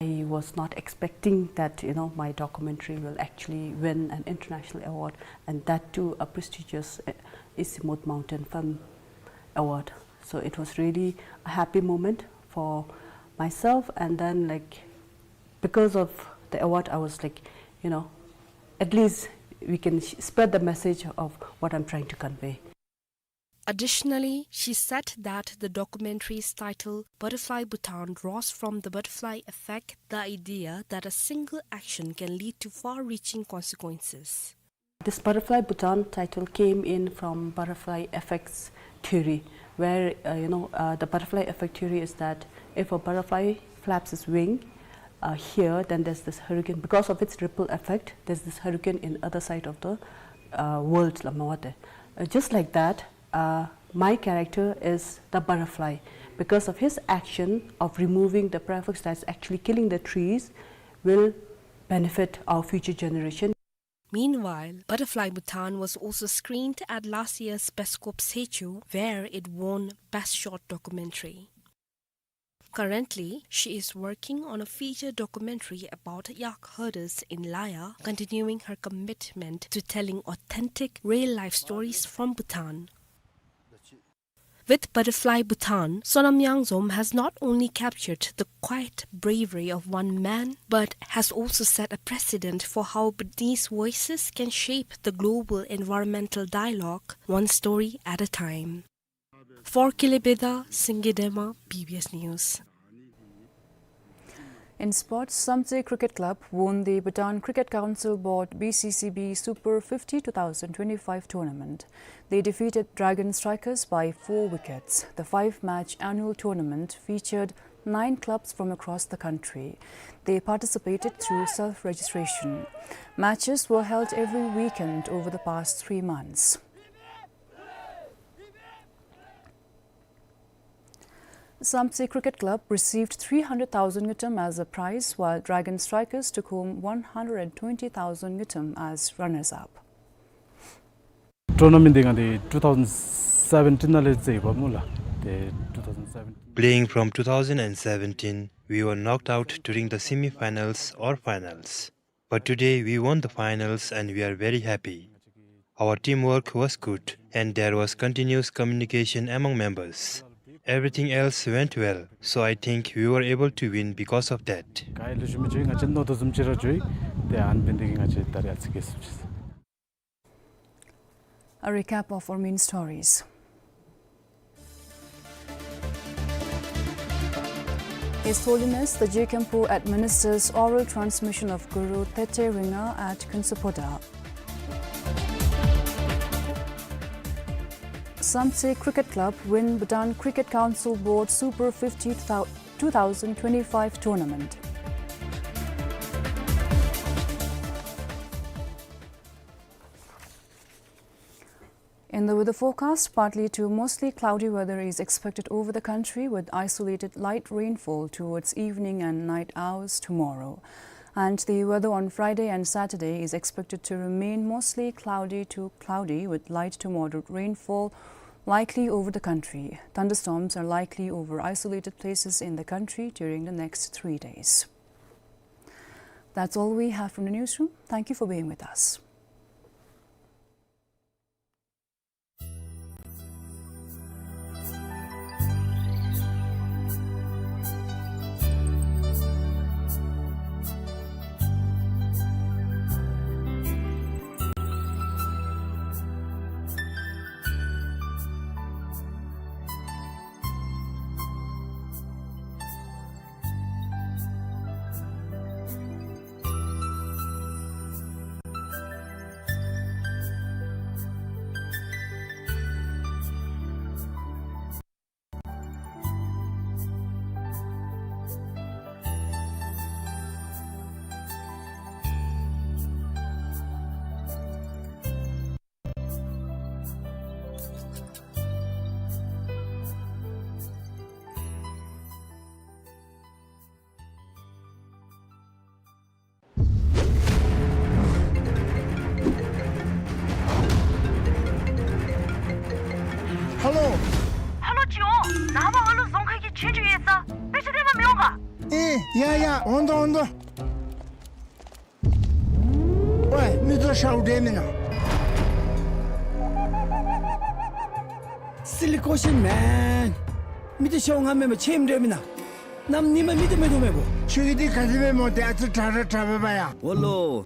I was not expecting that, you know, my documentary will actually win an international award, and that too a prestigious, uh, Isimot Mountain Film Award. So it was really a happy moment for myself, and then, like, because of the award, I was like, you know, at least we can sh-, spread the message of what I'm trying to convey. Additionally, she said that the documentary's title, Butterfly Bhutan, draws from the butterfly effect, the idea that a single action can lead to far-reaching consequences. This Butterfly Bhutan title came in from butterfly effects theory, where, uh, you know, uh, the butterfly effect theory is that if a butterfly flaps its wing, uh, here, then there's this hurricane. Because of its ripple effect, there's this hurricane in other side of the, uh, world, la mawate. Uh, just like that, uh, my character is the butterfly. Because of his action of removing the prefix that's actually killing the trees, will benefit our future generation. Meanwhile, Butterfly Bhutan was also screened at last year's Best Corpus Hecho, where it won Best Short Documentary. Currently, she is working on a feature documentary about yak herders in Laya, continuing her commitment to telling authentic, real-life stories from Bhutan. With Butterfly Bhutan, Sonam Yangzom has not only captured the quiet bravery of one man, but has also set a precedent for how Bhutanese voices can shape the global environmental dialogue, one story at a time. For Kile Beda, Singye Dema, B B S News. In sports, Samtse Cricket Club won the Bhutan Cricket Council Board B C C B Super fifty two thousand twenty-five tournament. They defeated Dragon Strikers by four wickets. The five-match annual tournament featured nine clubs from across the country. They participated through self-registration. Matches were held every weekend over the past three months. Samtse Cricket Club received three hundred thousand ngultrum as a prize, while Dragon Strikers took home one hundred and twenty thousand ngultrum as runners-up. Tournament འདི་ང་འདི་two thousand seventeen ནང་ལས་རྩེདཔ་སྨོ་ལགས། ཏེ་two thousand seventeen. Playing from two thousand seventeen, we were knocked out during the semi-finals or finals. But today we won the finals and we are very happy. Our teamwork was good and there was continuous communication among members. Everything else went well, so I think we were able to win because of that. ག་ཡི་ལུ་ཞུ་མི་ཅིག་ང་བཅས་མནོ་དོ་བཟུམ་ཅིག་ར་འགྱོ་ཡི། ཏེ་ཨ་ནི་འབད་ནི་འདི་གིས་ང་བཅས་ད་རིས་ཨ་ཙི་སྐྱེལ་སོ་ཅི། A recap of our main stories. His Holiness the Je Khenpo administers oral transmission of Guru Tete Ringa at Khunsaphoda. Samtse Cricket Club win Bhutan Cricket Council Board Super fifty two thousand twenty-five tournament. In the weather forecast, partly to mostly cloudy weather is expected over the country with isolated light rainfall towards evening and night hours tomorrow. And the weather on Friday and Saturday is expected to remain mostly cloudy to cloudy with light to moderate rainfall likely over the country. Thunderstorms are likely over isolated places in the country during the next three days. That's all we have from the newsroom. Thank you for being with us. ཡ་ཡ་འོང་དོ་འོང་དོ། ཝེ་མི་ཚུ་ཤཝ་འདྲས་མེན་ན། Silly question, man. མི་ཚུ་ཤཝ་ང་མེན་པར་ཆེམ་འདྲས་མེན་ན། གནམ་ཉིནམ་མི་ཚུ་མེད་དོ་མེད་པོ། ཁྱོད་ཀྱི་འདི་ག་ཅི་སྦེ་སྨོ། ཏེ་ཨ་ཙི་དྲག་ར་དྲག་པས་པ་ཡ། ཝོ་ལོ།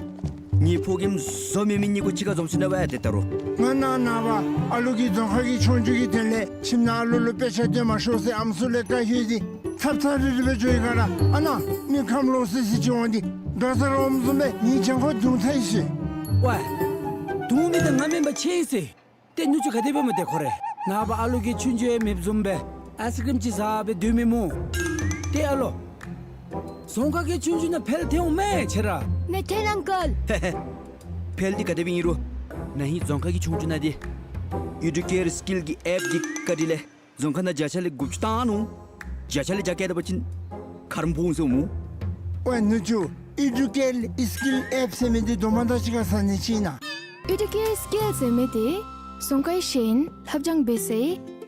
ངེའི་ཕོ་རྒནམ་བཟོ་མེད་མི་གཉིས་ཀོ་གཅིག་ཁར་འཛོམས་ཅི་ན་བ་ཡ་ཏེ་ད་རུང་། ང་ནཱ་ནངས་པ་ཨ་ལུ་གི་རྫོང་ཁ་གི་ཆོས་རྒྱུགས་ཀྱི་དོན་ལས་ཁྱིམ་ནང་ཨ་ལུ་ལུ་དཔེ་ཆ་སྟོན་མ་ཤོག་ཟེར་ཨམ་སྲུ་ལས་བཀའ་ཞུ་ཡི། ཚབ་ཚབ་རིལ་རི་སྦེ་འགྱོ་ཡི་ག་ར། ཨ་ནཱ་མི་ཁམས་ལོག་སི་སི་ཅིག་འོང་སྟེ་དགའ་ས་ར་འོངམ་བཟུམ་སྦེ་ངེའི་གྱང་ཁར་རྡུང་ཚར་ཡི་ཟེར། ཝེ། རྡུང་མི་དང་ང་མེན་པར་ཆེམ་ཟེར། ཏེ་ནུ་གཅུང་ག་དེ་སྦེ་སྨོ་ཏེ་ཁོ་རེ། ནངས་པ་ཨ་ལུ་གི་ཆོས་རྒྱུགས་ཡང་མེདཔ་བཟུམ་སྦེ་ཨའིསི་ཀྲིམ་ཅིག་བཟའ་སྦེ་སྡོད་མི་སྨོ། ཏེ་ཨ་ལོ། རྫོང་ཁ་གི་ཆོས་རྒྱུགས་ནང་ཕེལ་ཐལ་འོང་མས་ཁྱོད་ར། མེད་ཐལ་ཨང་ཀལ། ཕེལ་འདི་ག་དེ་སྦེ་ཨིན་རུང་ན་ཧིང་རྫོང་ཁ་གི་ཆོས་རྒྱུགས་ནང་འདི་ཨི་ཌུ་ཀེར་སི་ཀིལ་གྱི་ཨེཔ་གི་བཀའ་དྲིན་ལས་རྫོང་ཁ་ནང་བརྒྱ་ཆ་ལས་དགུ་བཅུ་བཏང་ནུག། བརྒྱ་ཆ་ལས་བརྒྱ་བཀལ་ད་པ་ཅིན་ཁ་རོག་འབོ་འོང་ཟེར་སྨོ། ཝེ་ནུ་གཅུང་ཨི་ཌུ་ཀེར་སི་ཀིལ་ཨེཔ་ཟེར་མི་འདི་དོ་མ་དང་གཅིག་ཁར་ཟ་ནི་ཅིག་ཨིན་ན། ཨི་ཌུ་ཀེར་སི་ཀིལ་ཟེར་མི་འདི་རྫོང་ཁའི་ཤེས་ཡོན་ལྷབ་སྦྱང་འབད་སའི་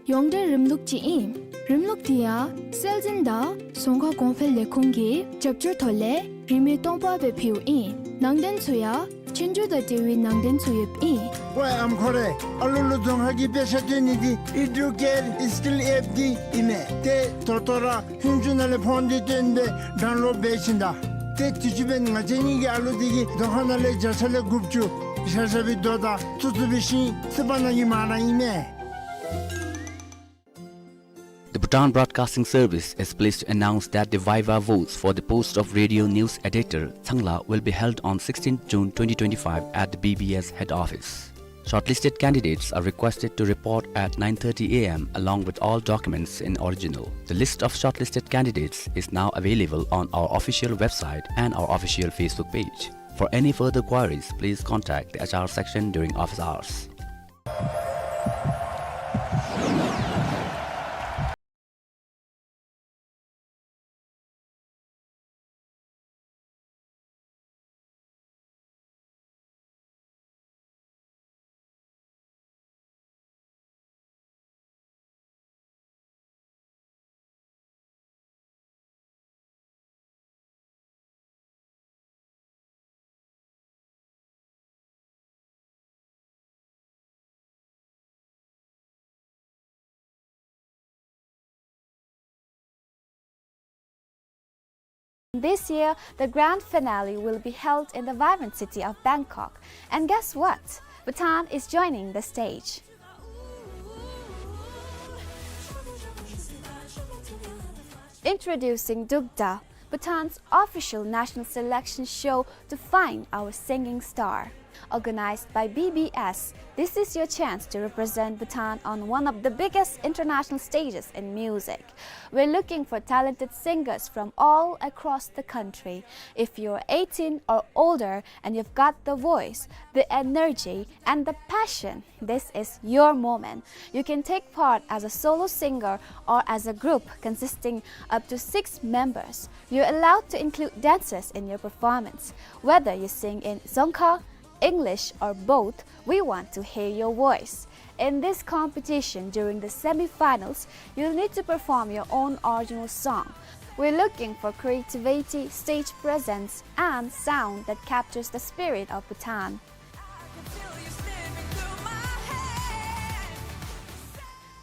ཡོངས་འབྲེལ་རིམ་ལུགས་ཅིག་ཨིན། རིམ་ལུགས་འདི་ཡང་སྲོལ་འཛིན་དང་རྫོང་ཁ་གོང་འཕེལ་ལས་ཁུངས་ཀྱི་རྒྱབ་སྐྱོར་ཐོག་ལས་རིན་མེད་སྟོང་པ་སྦེ་ཕུལཝ་ཨིན། ནང་དོན་ཚུ་ཡང་ཆོས་རྒྱུགས་དང་འབྲེལ་བའི་ནང་དོན་ཚུ་ཡོདཔ་ཨིན། ཝེ་ཨམ་ཁོ་རེ། ཨ་ལུ་ལུ་རྫོང་ཁ་གི་དཔེ་ཆ་སྟོན་ནི་འདི་ཨི་ཌུ་ཀེར་སི་ཀིལ་ཨེཔ་འདི་ཨིན་མས། ཏེ་ད་ལྟོ་ར་ཧུན་ཅུ་ནང་ལས་ཕོན་འདི་བཏོན་སྦེ་ཌའུན་ལོཌ་འབད་བྱིན་ད། ཏེ་དུས་ཅི་འབདན་ང་བཅས་གཉིས་ཀྱི་ཨ་ལུ་འདི་གིས་རྫོང་ཁ་ནང་ལས་བརྒྱ་ཆ་ལས་དགུ་བཅུ་བཞག་བཞག་པའི་རྡོ་དང་བཙུགས་བཙུགས་པའི་ཤིང་ཚིག་པ་ནང་གི་མ་ར་ཨིན་མས། The Bhutan Broadcasting Service is pleased to announce that the viva voce for the post of radio news editor, Tsangla, will be held on sixteenth June twenty twenty-five at the B B S head office. Shortlisted candidates are requested to report at nine thirty A M along with all documents in original. The list of shortlisted candidates is now available on our official website and our official Facebook page. For any further queries, please contact the H R section during office hours. This year, the grand finale will be held in the vibrant city of Bangkok. And guess what? Bhutan is joining the stage. Introducing Dugda, Bhutan's official national selection show to find our singing star. Organized by B B S, this is your chance to represent Bhutan on one of the biggest international stages in music. We're looking for talented singers from all across the country. If you're eighteen or older and you've got the voice, the energy, and the passion, this is your moment. You can take part as a solo singer or as a group consisting up to six members. You're allowed to include dancers in your performance. Whether you sing in Dzongkha, English, or both, we want to hear your voice. In this competition, during the semi-finals, you'll need to perform your own original song. We're looking for creativity, stage presence, and sound that captures the spirit of Bhutan.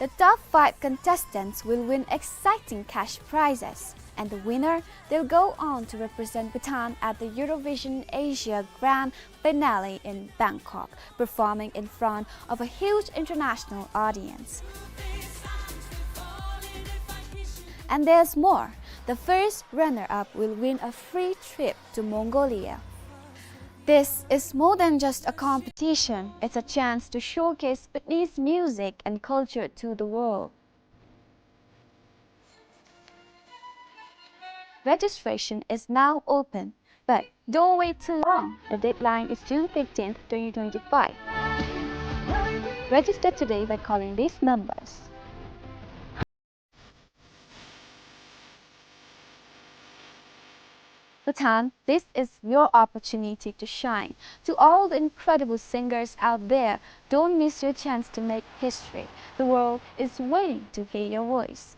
The top five contestants will win exciting cash prizes, and the winner, they'll go on to represent Bhutan at the Eurovision Asia Grand Finale in Bangkok, performing in front of a huge international audience. And there's more. The first runner-up will win a free trip to Mongolia. This is more than just a competition, it's a chance to showcase Bhutanese music and culture to the world. Registration is now open, but don't wait too long. The deadline is June fifteenth, twenty twenty-five. Register today by calling these numbers. Bhutan, this is your opportunity to shine. To all the incredible singers out there, don't miss your chance to make history. The world is waiting to hear your voice.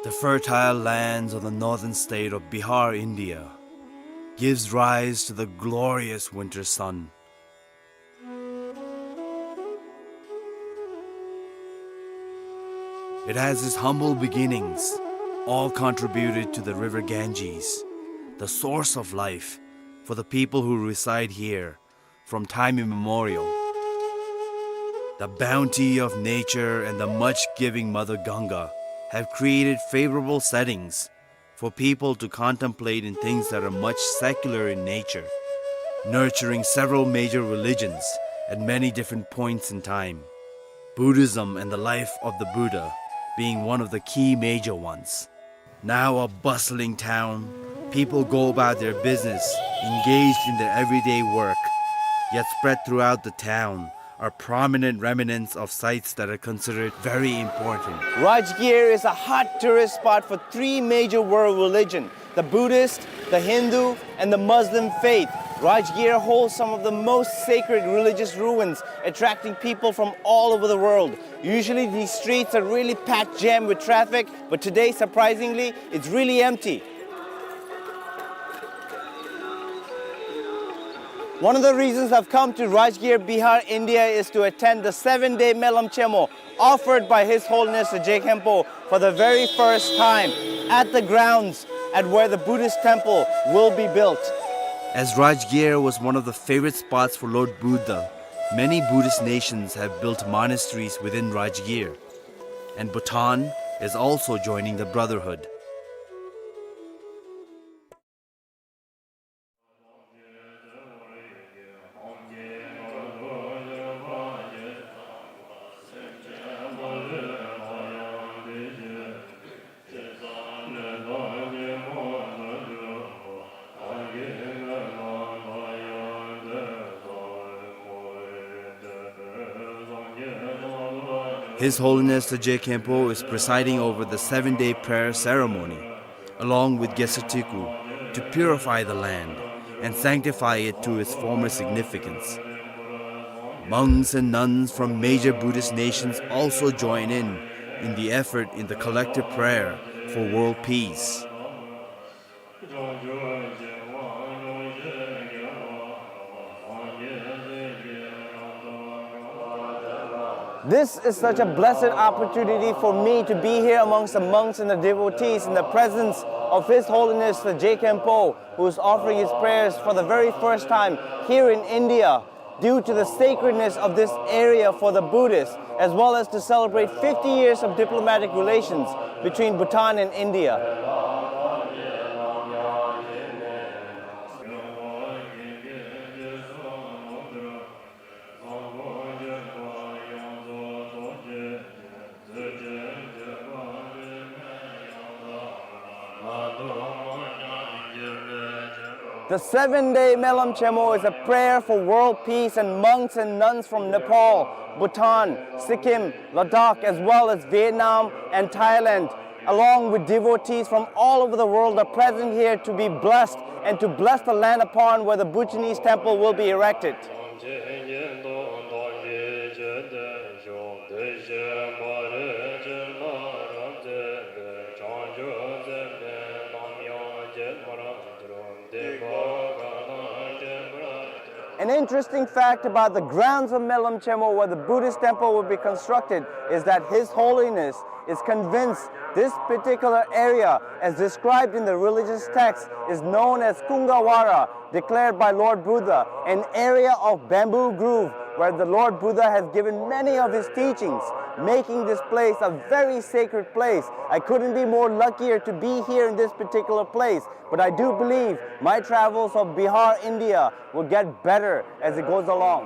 The fertile lands of the northern state of Bihar, India, gives rise to the glorious winter sun. It has its humble beginnings, all contributed to the river Ganges, the source of life for the people who reside here from time immemorial. The bounty of nature and the much-giving Mother Ganga have created favorable settings for people to contemplate in things that are much secular in nature, nurturing several major religions at many different points in time, Buddhism and the life of the Buddha being one of the key major ones. Now a bustling town, people go about their business, engaged in their everyday work, yet spread throughout the town are prominent remnants of sites that are considered very important. Rajgir is a hot tourist spot for three major world religion, the Buddhist, the Hindu, and the Muslim faith. Rajgir holds some of the most sacred religious ruins, attracting people from all over the world. Usually these streets are really packed jam with traffic, but today, surprisingly, it's really empty. One of the reasons I've come to Rajgir, Bihar, India is to attend the seven-day Melam Chemo offered by His Holiness the Je Khenpo for the very first time at the grounds at where the Buddhist temple will be built. As Rajgir was one of the favorite spots for Lord Buddha, many Buddhist nations have built monasteries within Rajgir, and Bhutan is also joining the brotherhood. His Holiness the Je Khenpo is presiding over the seven-day prayer ceremony, along with Gesatiku, to purify the land and sanctify it to its former significance. Monks and nuns from major Buddhist nations also join in, in the effort in the collective prayer for world peace. This is such a blessed opportunity for me to be here amongst the monks and the devotees in the presence of His Holiness the Je Khenpo, who is offering his prayers for the very first time here in India, due to the sacredness of this area for the Buddhists, as well as to celebrate fifty years of diplomatic relations between Bhutan and India. The seven-day Melam Chemo is a prayer for world peace, and monks and nuns from Nepal, Bhutan, Sikkim, Ladakh, as well as Vietnam and Thailand, along with devotees from all over the world, are present here to be blessed and to bless the land upon where the Bhutanese temple will be erected. An interesting fact about the grounds of Melam Chemo, where the Buddhist temple will be constructed, is that His Holiness is convinced this particular area, as described in the religious text, is known as Kungavara, declared by Lord Buddha, an area of bamboo grove where the Lord Buddha has given many of his teachings, making this place a very sacred place. I couldn't be more luckier to be here in this particular place, but I do believe my travels of Bihar, India will get better as it goes along.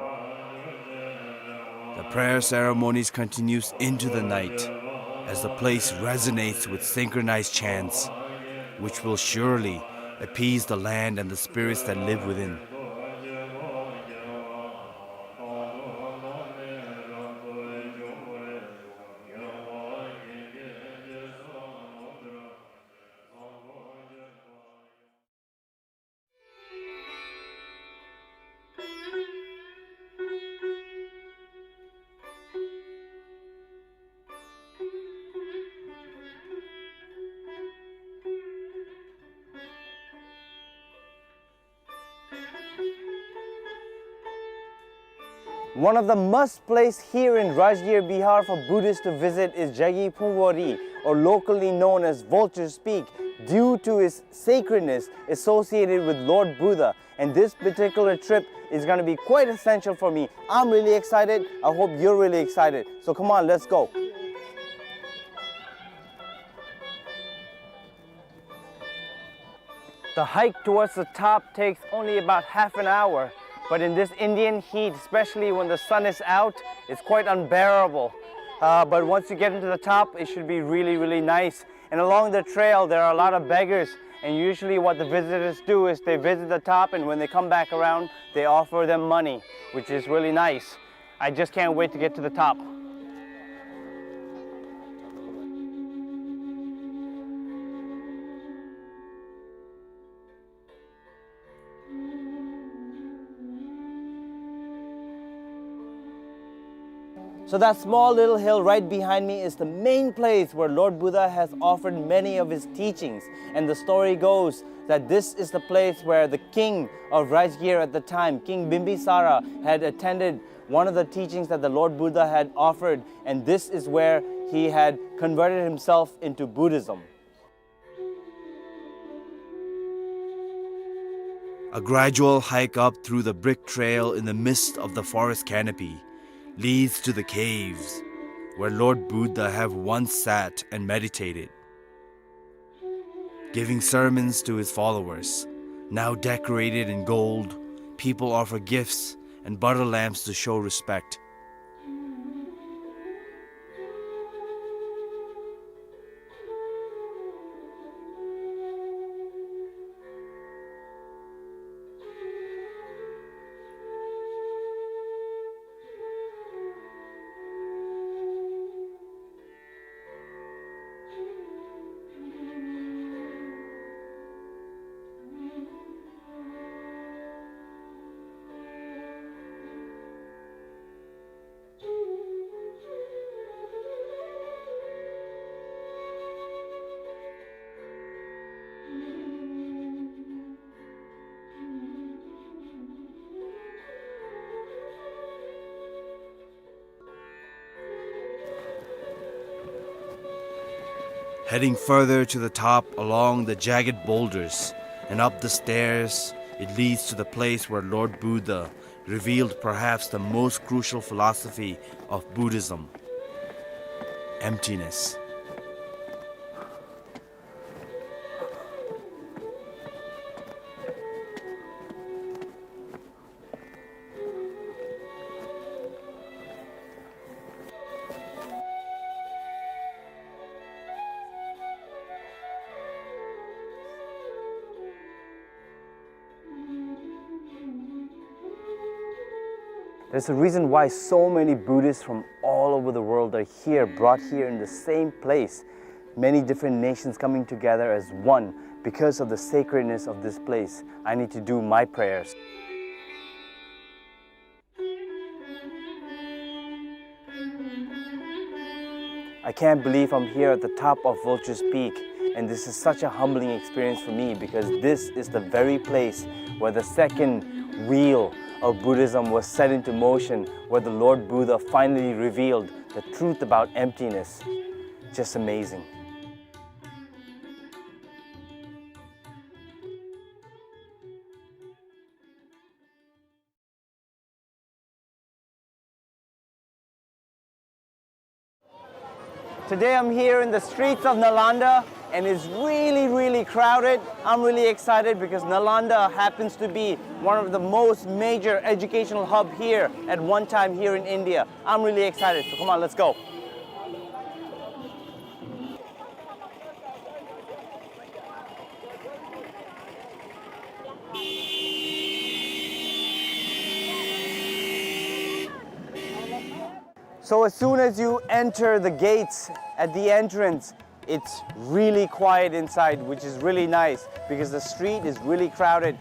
The prayer ceremonies continues into the night as the place resonates with synchronized chants, which will surely appease the land and the spirits that live within. One of the must place here in Rajgir Bihar for Buddhists to visit is Jagi Phungwari, or locally known as Vulture's Peak, due to its sacredness associated with Lord Buddha. And this particular trip is gonna be quite essential for me. I'm really excited. I hope you're really excited. So come on, let's go. The hike towards the top takes only about half an hour, but in this Indian heat, especially when the sun is out, it's quite unbearable. Uh, but once you get into the top, it should be really, really nice. And along the trail, there are a lot of beggars, and usually what the visitors do is they visit the top, and when they come back around, they offer them money, which is really nice. I just can't wait to get to the top. So that small little hill right behind me is the main place where Lord Buddha has offered many of his teachings. And the story goes that this is the place where the king of Rajgir at the time, King Bimbisara, had attended one of the teachings that the Lord Buddha had offered, and this is where he had converted himself into Buddhism. A gradual hike up through the brick trail in the midst of the forest canopy leads to the caves where Lord Buddha have once sat and meditated, giving sermons to his followers. Now decorated in gold, people offer gifts and butter lamps to show respect. Heading further to the top along the jagged boulders and up the stairs, it leads to the place where Lord Buddha revealed perhaps the most crucial philosophy of Buddhism: emptiness. There's a reason why so many Buddhists from all over the world are here, brought here in the same place. Many different nations coming together as one because of the sacredness of this place. I need to do my prayers. I can't believe I'm here at the top of Vulture's Peak, and this is such a humbling experience for me because this is the very place where the second wheel of Buddhism was set into motion, where the Lord Buddha finally revealed the truth about emptiness. Just amazing. Today I'm here in the streets of Nalanda and it's really, really crowded. I'm really excited because Nalanda happens to be one of the most major educational hub here at one time here in India. I'm really excited. So come on, let's go. So as soon as you enter the gates at the entrance, it's really quiet inside, which is really nice because the street is really crowded.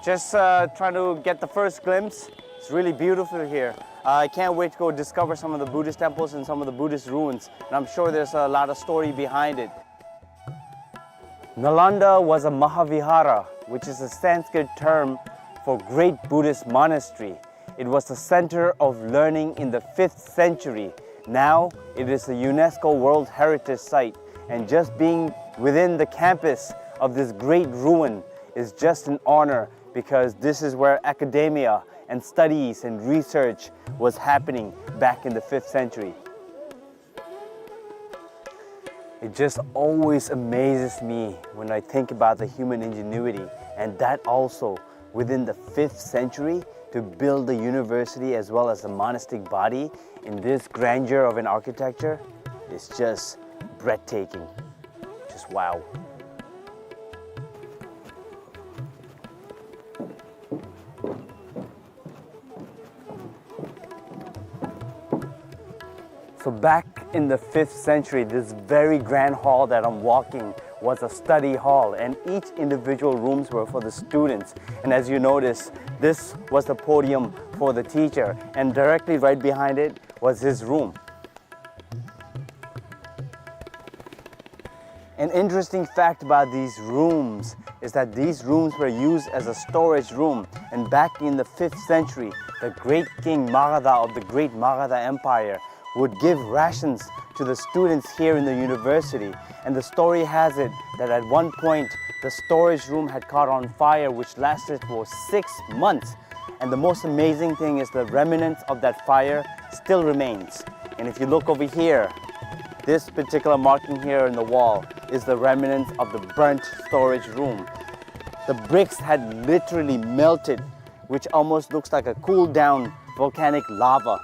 Just, uh, trying to get the first glimpse. It's really beautiful here. Uh, I can't wait to go discover some of the Buddhist temples and some of the Buddhist ruins. And I'm sure there's a lot of story behind it. Nalanda was a Mahavihara, which is a Sanskrit term for great Buddhist monastery. It was the center of learning in the fifth century. Now it is a UNESCO World Heritage Site, and just being within the campus of this great ruin is just an honor, because this is where academia and studies and research was happening back in the fifth century. It just always amazes me when I think about the human ingenuity, and that also within the fifth century, to build the university as well as the monastic body in this grandeur of an architecture is just breathtaking. Just wow. So back in the fifth century, this very grand hall that I'm walking was a study hall, and each individual rooms were for the students. And as you notice, this was the podium for the teacher, and directly right behind it was his room. An interesting fact about these rooms is that these rooms were used as a storage room, and back in the fifth century, the great king Magadha of the great Magadha Empire would give rations to the students here in the university. And the story has it that at one point, the storage room had caught on fire, which lasted for six months. And the most amazing thing is the remnants of that fire still remains. And if you look over here, this particular marking here in the wall is the remnants of the burnt storage room. The bricks had literally melted, which almost looks like a cooled down volcanic lava.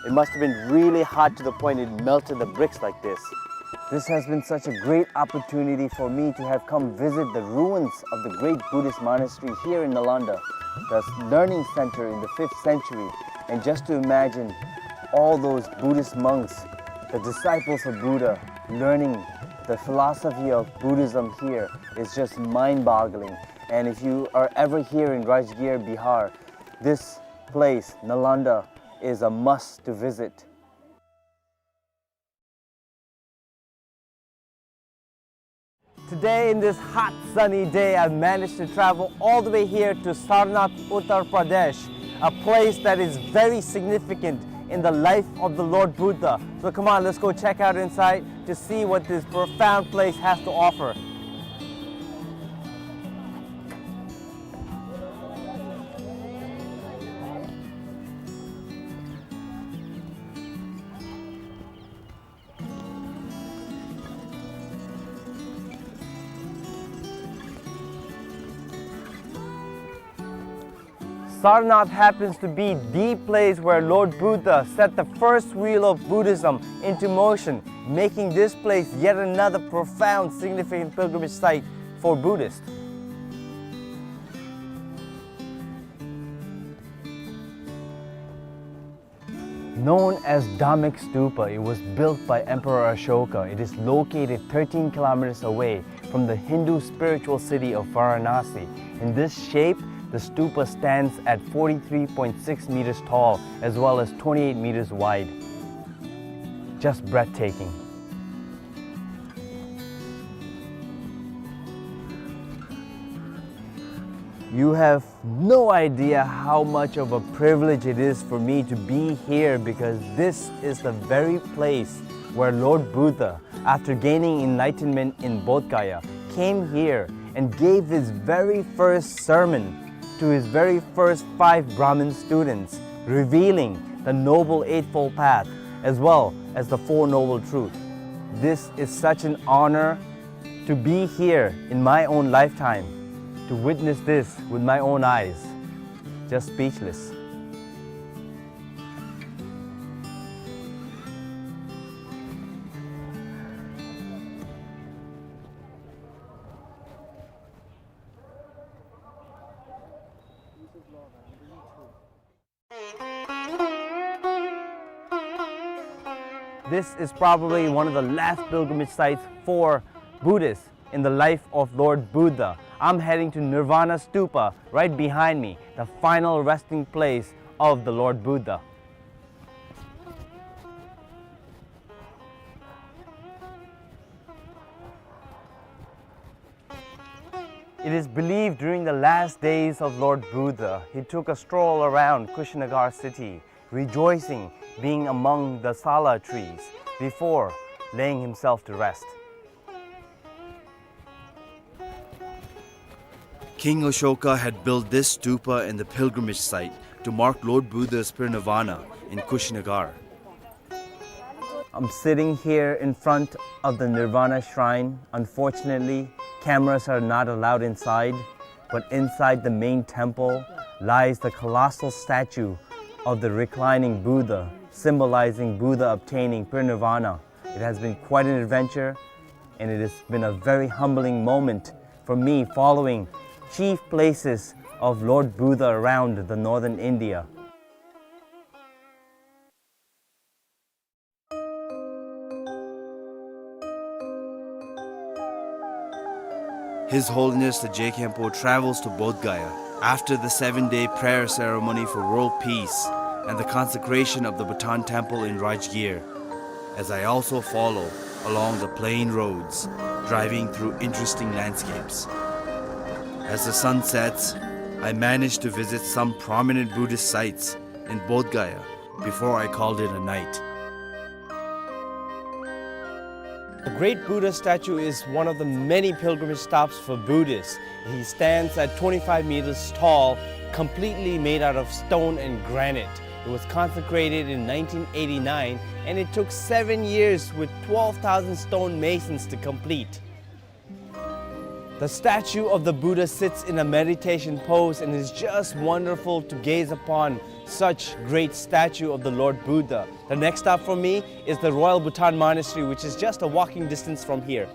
It must have been really hot to the point it melted the bricks like this. This has been such a great opportunity for me to have come visit the ruins of the great Buddhist monastery here in Nalanda, the learning center in the fifth century, and just to imagine all those Buddhist monks, the disciples of Buddha, learning the philosophy of Buddhism here is just mind-boggling. And if you are ever here in Rajgir, Bihar, this place, Nalanda, is a must to visit. Today, in this hot, sunny day, I've managed to travel all the way here to Sarnath, Uttar Pradesh, a place that is very significant in the life of the Lord Buddha. So come on, let's go check out inside to see what this profound place has to offer. Sarnath happens to be the place where Lord Buddha set the first wheel of Buddhism into motion, making this place yet another profound, significant pilgrimage site for Buddhists. Known as Dhammek Stupa, it was built by Emperor Ashoka. It is located thirteen kilometers away from the Hindu spiritual city of Varanasi. In this shape, the stupa stands at forty-three point six meters tall, as well as twenty-eight meters wide. Just breathtaking. You have no idea how much of a privilege it is for me to be here, because this is the very place where Lord Buddha, after gaining enlightenment in Bodh Gaya, came here and gave his very first sermon to his very first five Brahmin students, revealing the Noble Eightfold Path as well as the Four Noble Truths. This is such an honor to be here in my own lifetime, to witness this with my own eyes. Just speechless. This is probably one of the last pilgrimage sites for Buddhists in the life of Lord Buddha. I'm heading to Nirvana Stupa right behind me, the final resting place of the Lord Buddha. It is believed during the last days of Lord Buddha, he took a stroll around Kushinagar city, rejoicing being among the sala trees before laying himself to rest. King Ashoka had built this stupa in the pilgrimage site to mark Lord Buddha's parinirvana in Kushinagar. I'm sitting here in front of the Nirvana Shrine. Unfortunately, cameras are not allowed inside, but inside the main temple lies the colossal statue of the reclining Buddha, symbolizing Buddha obtaining parinirvana. It has been quite an adventure, and it has been a very humbling moment for me following chief places of Lord Buddha around the northern India. His Holiness the Je Khenpo travels to Bodh Gaya after the seven-day prayer ceremony for world peace and the consecration of the Bhutan Temple in Rajgir, as I also follow along the plain roads, driving through interesting landscapes. As the sun sets, I manage to visit some prominent Buddhist sites in Bodh Gaya before I called it a night. The great Buddha statue is one of the many pilgrimage stops for Buddhists. He stands at twenty-five meters tall, completely made out of stone and granite. It was consecrated in nineteen eighty-nine, and it took seven years with twelve thousand stone masons to complete. The statue of the Buddha sits in a meditation pose, and it's just wonderful to gaze upon such great statue of the Lord Buddha. The next stop for me is the Royal Bhutan Monastery, which is just a walking distance from here.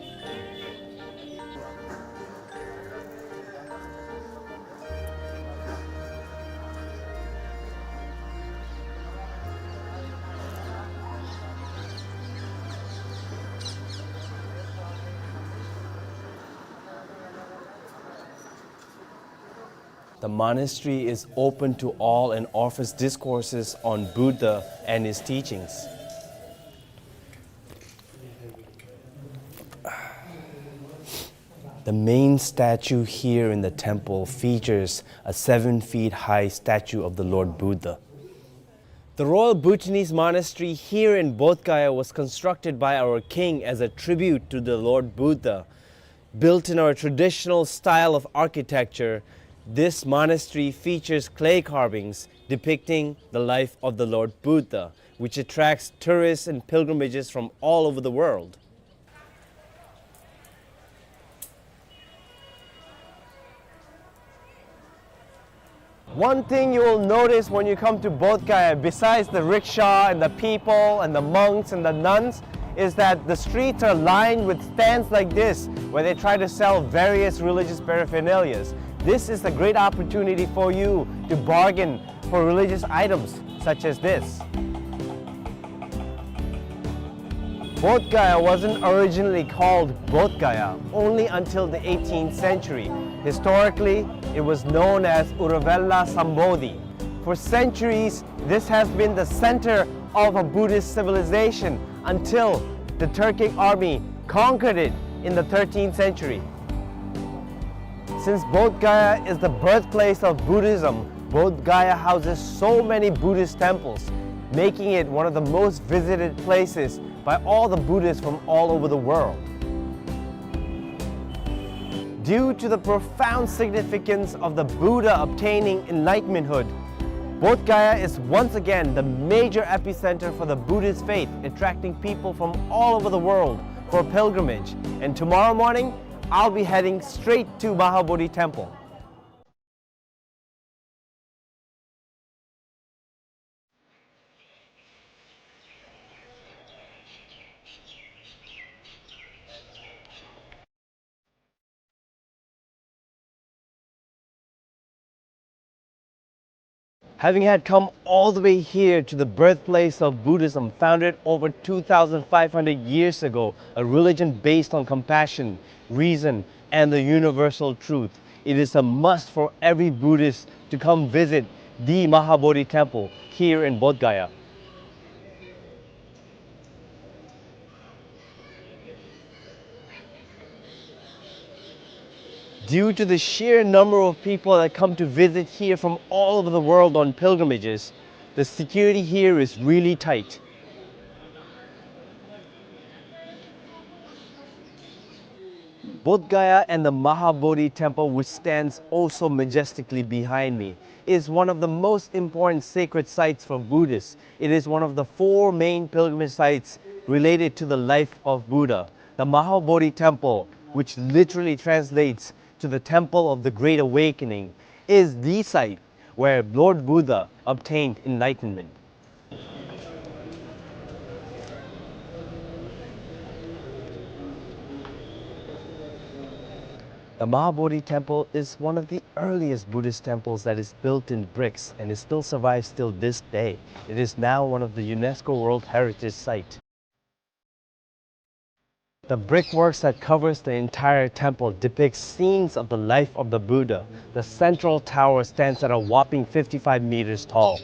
The monastery is open to all and offers discourses on Buddha and his teachings. The main statue here in the temple features a seven feet high statue of the Lord Buddha. The Royal Bhutanese Monastery here in Bodh Gaya was constructed by our king as a tribute to the Lord Buddha. Built in our traditional style of architecture, this monastery features clay carvings depicting the life of the Lord Buddha, which attracts tourists and pilgrimages from all over the world. One thing you will notice when you come to Bodh Gaya, besides the rickshaw and the people and the monks and the nuns, is that the streets are lined with stands like this, where they try to sell various religious paraphernalias. This is a great opportunity for you to bargain for religious items such as this. Bodh Gaya wasn't originally called Bodh Gaya only until the eighteenth century. Historically, it was known as Uruvela Sambodhi. For centuries, this has been the center of a Buddhist civilization until the Turkic army conquered it in the thirteenth century. Since Bodh Gaya is the birthplace of Buddhism, Bodh Gaya houses so many Buddhist temples, making it one of the most visited places by all the Buddhists from all over the world. Due to the profound significance of the Buddha obtaining enlightenmenthood, Bodh Gaya is once again the major epicenter for the Buddhist faith, attracting people from all over the world for pilgrimage. And tomorrow morning, I'll be heading straight to Mahabodhi Temple. Having had come all the way here to the birthplace of Buddhism, founded over two thousand five hundred years ago, a religion based on compassion, reason, and the universal truth, it is a must for every Buddhist to come visit the Mahabodhi Temple here in Bodh Gaya. Due to the sheer number of people that come to visit here from all over the world on pilgrimages, the security here is really tight. Bodh Gaya and the Mahabodhi temple, which stands also majestically behind me, is one of the most important sacred sites for Buddhists. It is one of the four main pilgrimage sites related to the life of Buddha. The Mahabodhi temple, which literally translates to the Temple of the Great Awakening, is the site where Lord Buddha obtained enlightenment. The Mahabodhi Temple is one of the earliest Buddhist temples that is built in bricks, and it still survives till this day. It is now one of the UNESCO World Heritage Site. The brickworks that covers the entire temple depicts scenes of the life of the Buddha. The central tower stands at a whopping fifty-five meters tall.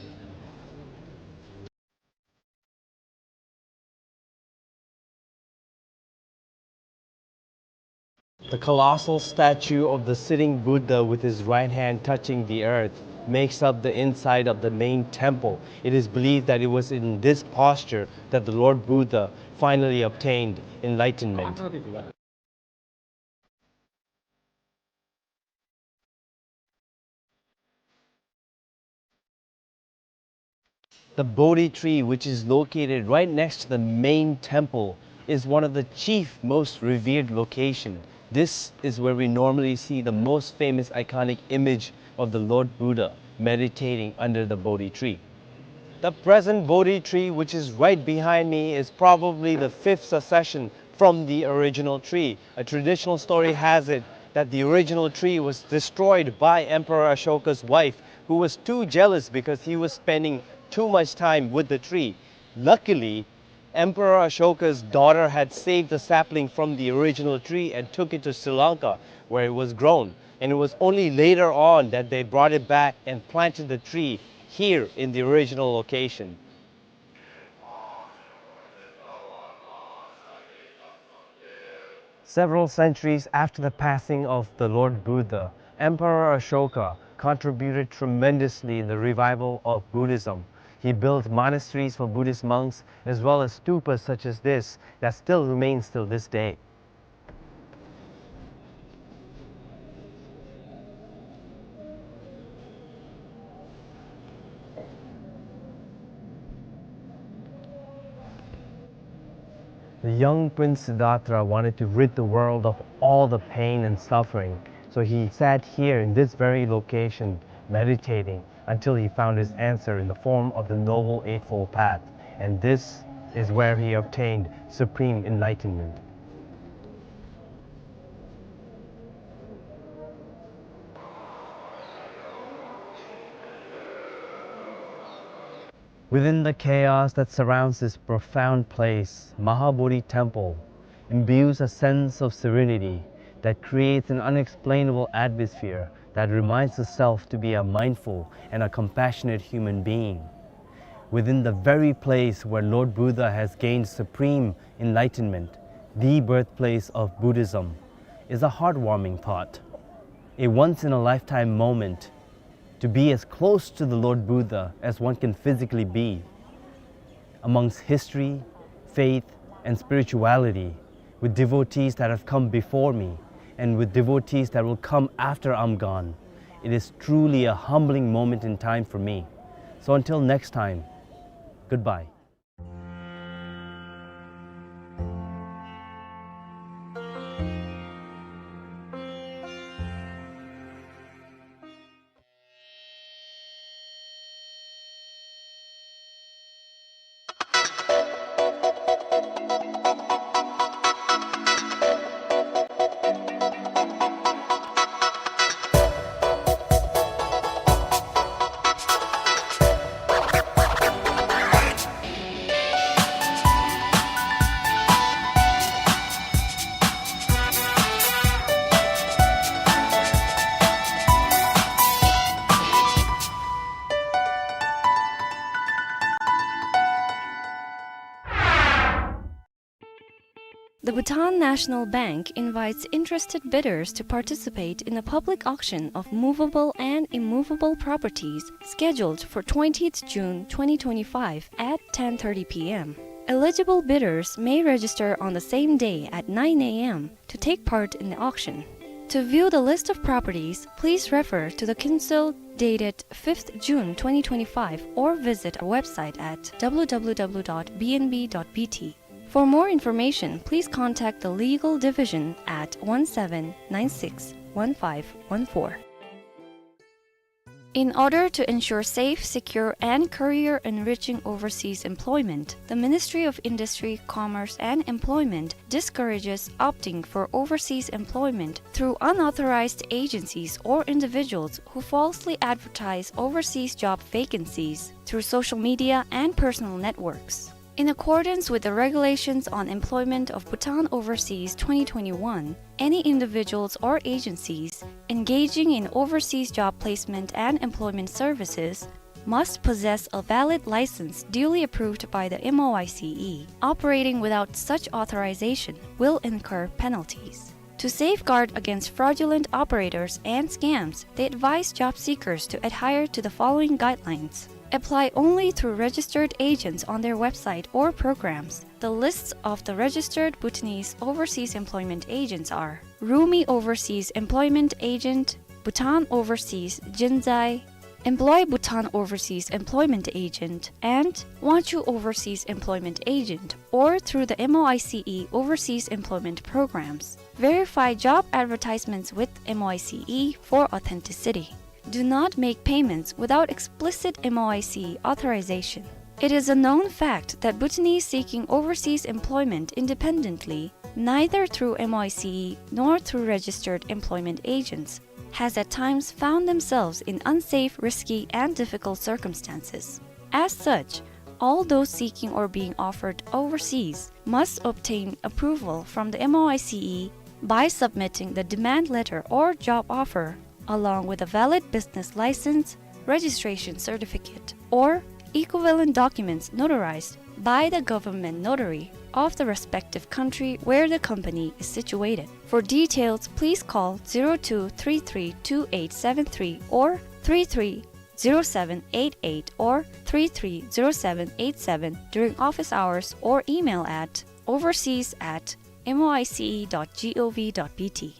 The colossal statue of the sitting Buddha with his right hand touching the earth makes up the inside of the main temple. It is believed that it was in this posture that the Lord Buddha finally obtained enlightenment. The Bodhi tree, which is located right next to the main temple, is one of the chief, most revered location. This is where we normally see the most famous iconic image of the Lord Buddha meditating under the Bodhi tree. The present Bodhi tree, which is right behind me, is probably the fifth succession from the original tree. A traditional story has it that the original tree was destroyed by Emperor Ashoka's wife, who was too jealous because he was spending too much time with the tree. Luckily, Emperor Ashoka's daughter had saved the sapling from the original tree and took it to Sri Lanka, where it was grown. And it was only later on that they brought it back and planted the tree here in the original location. Several centuries after the passing of the Lord Buddha, Emperor Ashoka contributed tremendously in the revival of Buddhism. He built monasteries for Buddhist monks, as well as stupas such as this that still remains till this day. The young prince Siddhartha wanted to rid the world of all the pain and suffering, so he sat here in this very location, meditating until he found his answer in the form of the Noble Eightfold Path, and this is where he obtained supreme enlightenment. Within the chaos that surrounds this profound place, Mahabodhi Temple imbues a sense of serenity that creates an unexplainable atmosphere that reminds the self to be a mindful and a compassionate human being. Within the very place where Lord Buddha has gained supreme enlightenment, the birthplace of Buddhism, is a heartwarming thought, a once-in-a-lifetime moment to be as close to the Lord Buddha as one can physically be. Amongst history, faith, and spirituality, with devotees that have come before me, and with devotees that will come after I'm gone, it is truly a humbling moment in time for me. So until next time, goodbye. The Bhutan National Bank invites interested bidders to participate in a public auction of movable and immovable properties scheduled for twentieth June twenty twenty-five at ten thirty p m. Eligible bidders may register on the same day at nine a m to take part in the auction. To view the list of properties, please refer to the Kinsul dated fifth June twenty twenty-five or visit our website at w w w dot b n b dot b t. For more information, please contact the Legal Division at one seven nine six one five one four. In order to ensure safe, secure, and career-enriching overseas employment, the Ministry of Industry, Commerce, and Employment discourages opting for overseas employment through unauthorized agencies or individuals who falsely advertise overseas job vacancies through social media and personal networks. In accordance with the Regulations on Employment of Bhutan Overseas twenty twenty-one, any individuals or agencies engaging in overseas job placement and employment services must possess a valid license duly approved by the M O I C E. Operating without such authorization will incur penalties. To safeguard against fraudulent operators and scams, they advise job seekers to adhere to the following guidelines. Apply only through registered agents on their website or programs. The lists of the registered Bhutanese overseas employment agents are Rumi Overseas Employment Agent, Bhutan Overseas Jinzai, Employ Bhutan Overseas Employment Agent, and Wanchu Overseas Employment Agent, or through the M O I C E Overseas Employment Programs. Verify job advertisements with M O I C E for authenticity. Do not make payments without explicit M O I C E authorization. It is a known fact that Bhutanese seeking overseas employment independently, neither through M O I C E nor through registered employment agents, has at times found themselves in unsafe, risky, and difficult circumstances. As such, all those seeking or being offered overseas must obtain approval from the M O I C E by submitting the demand letter or job offer, along with a valid business license, registration certificate, or equivalent documents notarized by the government notary of the respective country where the company is situated. For details, please call zero two three three two eight seven three or three three zero seven eight eight or three three zero seven eight seven during office hours or email at overseas at moice dot gov dot bt.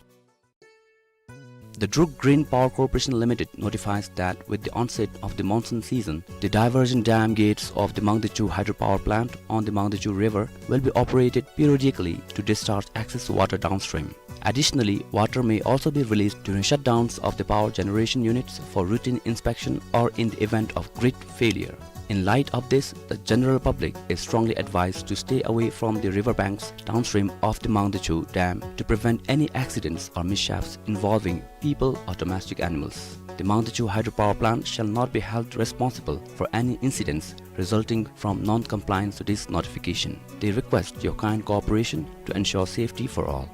The Druk Green Power Corporation Limited notifies that with the onset of the monsoon season, the diversion dam gates of the Mangdechu hydropower plant on the Mangdechu River will be operated periodically to discharge excess water downstream. Additionally, water may also be released during shutdowns of the power generation units for routine inspection or in the event of grid failure. In light of this, the general public is strongly advised to stay away from the river banks downstream of the Mangdechu Dam to prevent any accidents or mishaps involving people or domestic animals. The Mangdechu hydropower plant shall not be held responsible for any incidents resulting from non-compliance to this notification. They request your kind cooperation to ensure safety for all.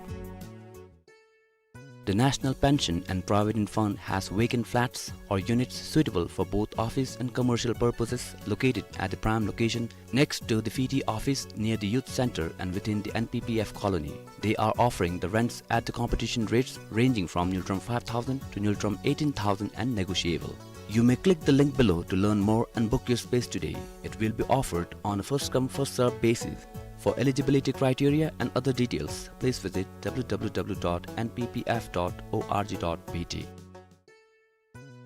The National Pension and Provident Fund has vacant flats or units suitable for both office and commercial purposes located at the prime location next to the F I T I office near the youth center and within the N P P F colony. They are offering the rents at the competition rates ranging from Ngultrum five thousand to Ngultrum eighteen thousand and negotiable. You may click the link below to learn more and book your space today. It will be offered on a first come, first served basis. For eligibility criteria and other details, please visit w w w dot n p p f dot o r g dot b t.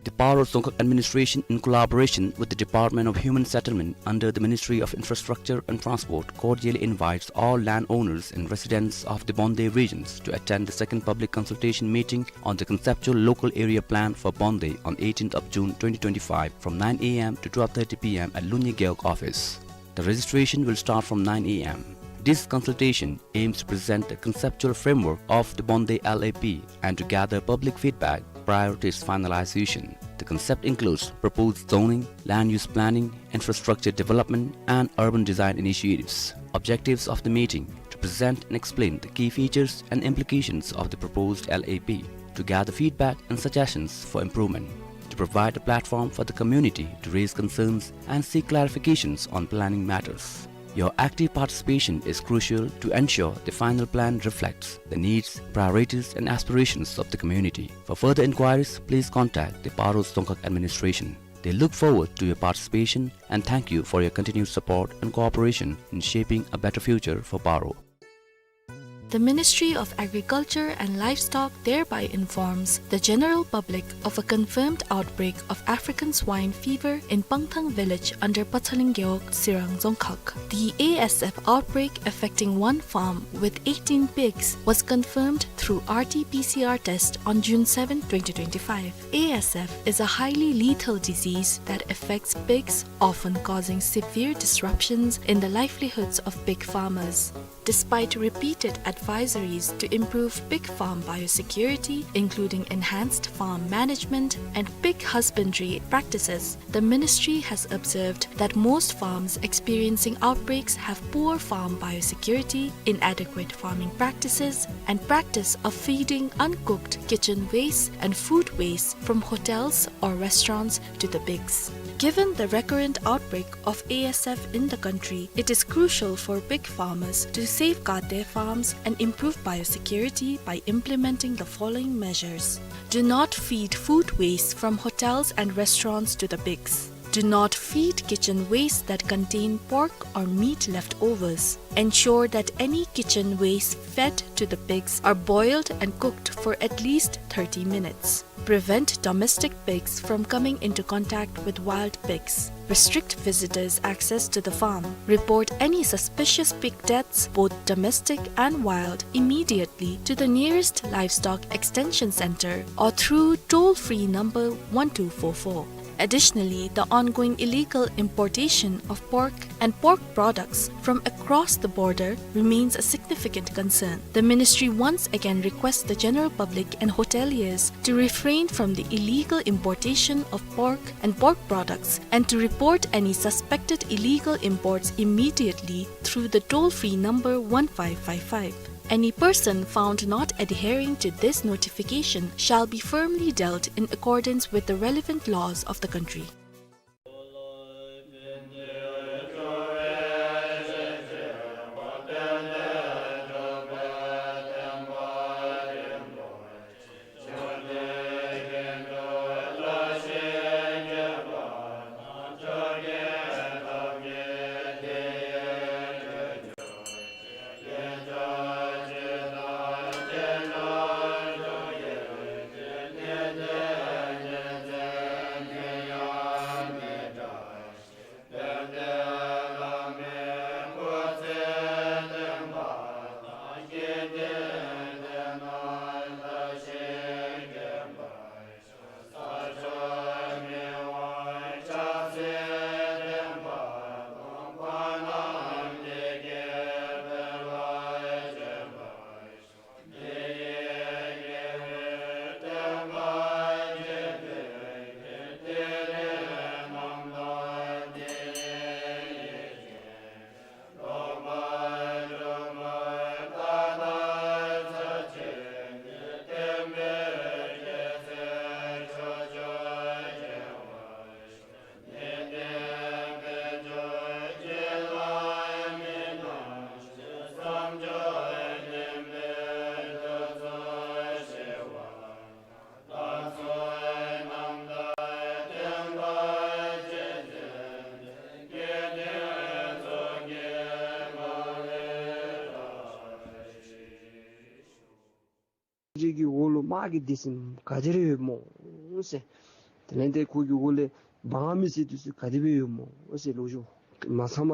The Paro Dzongkhag Administration, in collaboration with the Department of Human Settlement under the Ministry of Infrastructure and Transport, cordially invites all landowners and residents of the Bonde regions to attend the second public consultation meeting on the conceptual local area plan for Bonde on eighteenth of June twenty twenty-five from nine a m to twelve thirty p m at Lunye Gewog office. The registration will start from nine a m. This consultation aims to present a conceptual framework of the Bonde L A P and to gather public feedback prior to its finalization. The concept includes proposed zoning, land use planning, infrastructure development, and urban design initiatives. Objectives of the meeting: to present and explain the key features and implications of the proposed L A P, to gather feedback and suggestions for improvement, to provide a platform for the community to raise concerns and seek clarifications on planning matters. Your active participation is crucial to ensure the final plan reflects the needs, priorities, and aspirations of the community. For further inquiries, please contact the Paro Dzongkhag Administration. They look forward to your participation and thank you for your continued support and cooperation in shaping a better future for Paro. The Ministry of Agriculture and Livestock thereby informs the general public of a confirmed outbreak of African swine fever in Pangthang village under Pathaling Gewog, Sirang Dzongkhag. The A S F outbreak affecting one farm with eighteen pigs was confirmed through R T P C R test on June seventh, twenty twenty-five. A S F is a highly lethal disease that affects pigs, often causing severe disruptions in the livelihoods of pig farmers. Despite repeated advisories to improve pig farm biosecurity, including enhanced farm management and pig husbandry practices, the ministry has observed that most farms experiencing outbreaks have poor farm biosecurity, inadequate farming practices, and practice of feeding uncooked kitchen waste and food waste from hotels or restaurants to the pigs. Given the recurrent outbreak of A S F in the country, it is crucial for pig farmers to safeguard their farms and improve biosecurity by implementing the following measures. Do not feed food waste from hotels and restaurants to the pigs. Do not feed kitchen waste that contain pork or meat leftovers. Ensure that any kitchen waste fed to the pigs are boiled and cooked for at least thirty minutes. Prevent domestic pigs from coming into contact with wild pigs. Restrict visitors' access to the farm. Report any suspicious pig deaths, both domestic and wild, immediately to the nearest livestock extension center or through toll-free number one two four four. Additionally, the ongoing illegal importation of pork and pork products from across the border remains a significant concern. The ministry once again requests the general public and hoteliers to refrain from the illegal importation of pork and pork products and to report any suspected illegal imports immediately through the toll-free number one five five five. Any person found not adhering to this notification shall be firmly dealt in accordance with the relevant laws of the country. ཁོ་གི་འོག་ལུ་དམག་གི་སྡེ་ཚན་ག་དེ་རེ་ཡོདཔ་སྨོ་ཟེར། དེ་ལས་ཏེ་ཁོ་གི་འོག་ལས་འབངས་མི་སེར་འདི་ཚུ་ག་དེ་སྦེ་ཡོདཔ་སྨོ་ཟེར་ལོ་རྒྱུས་མ་ཚངམ་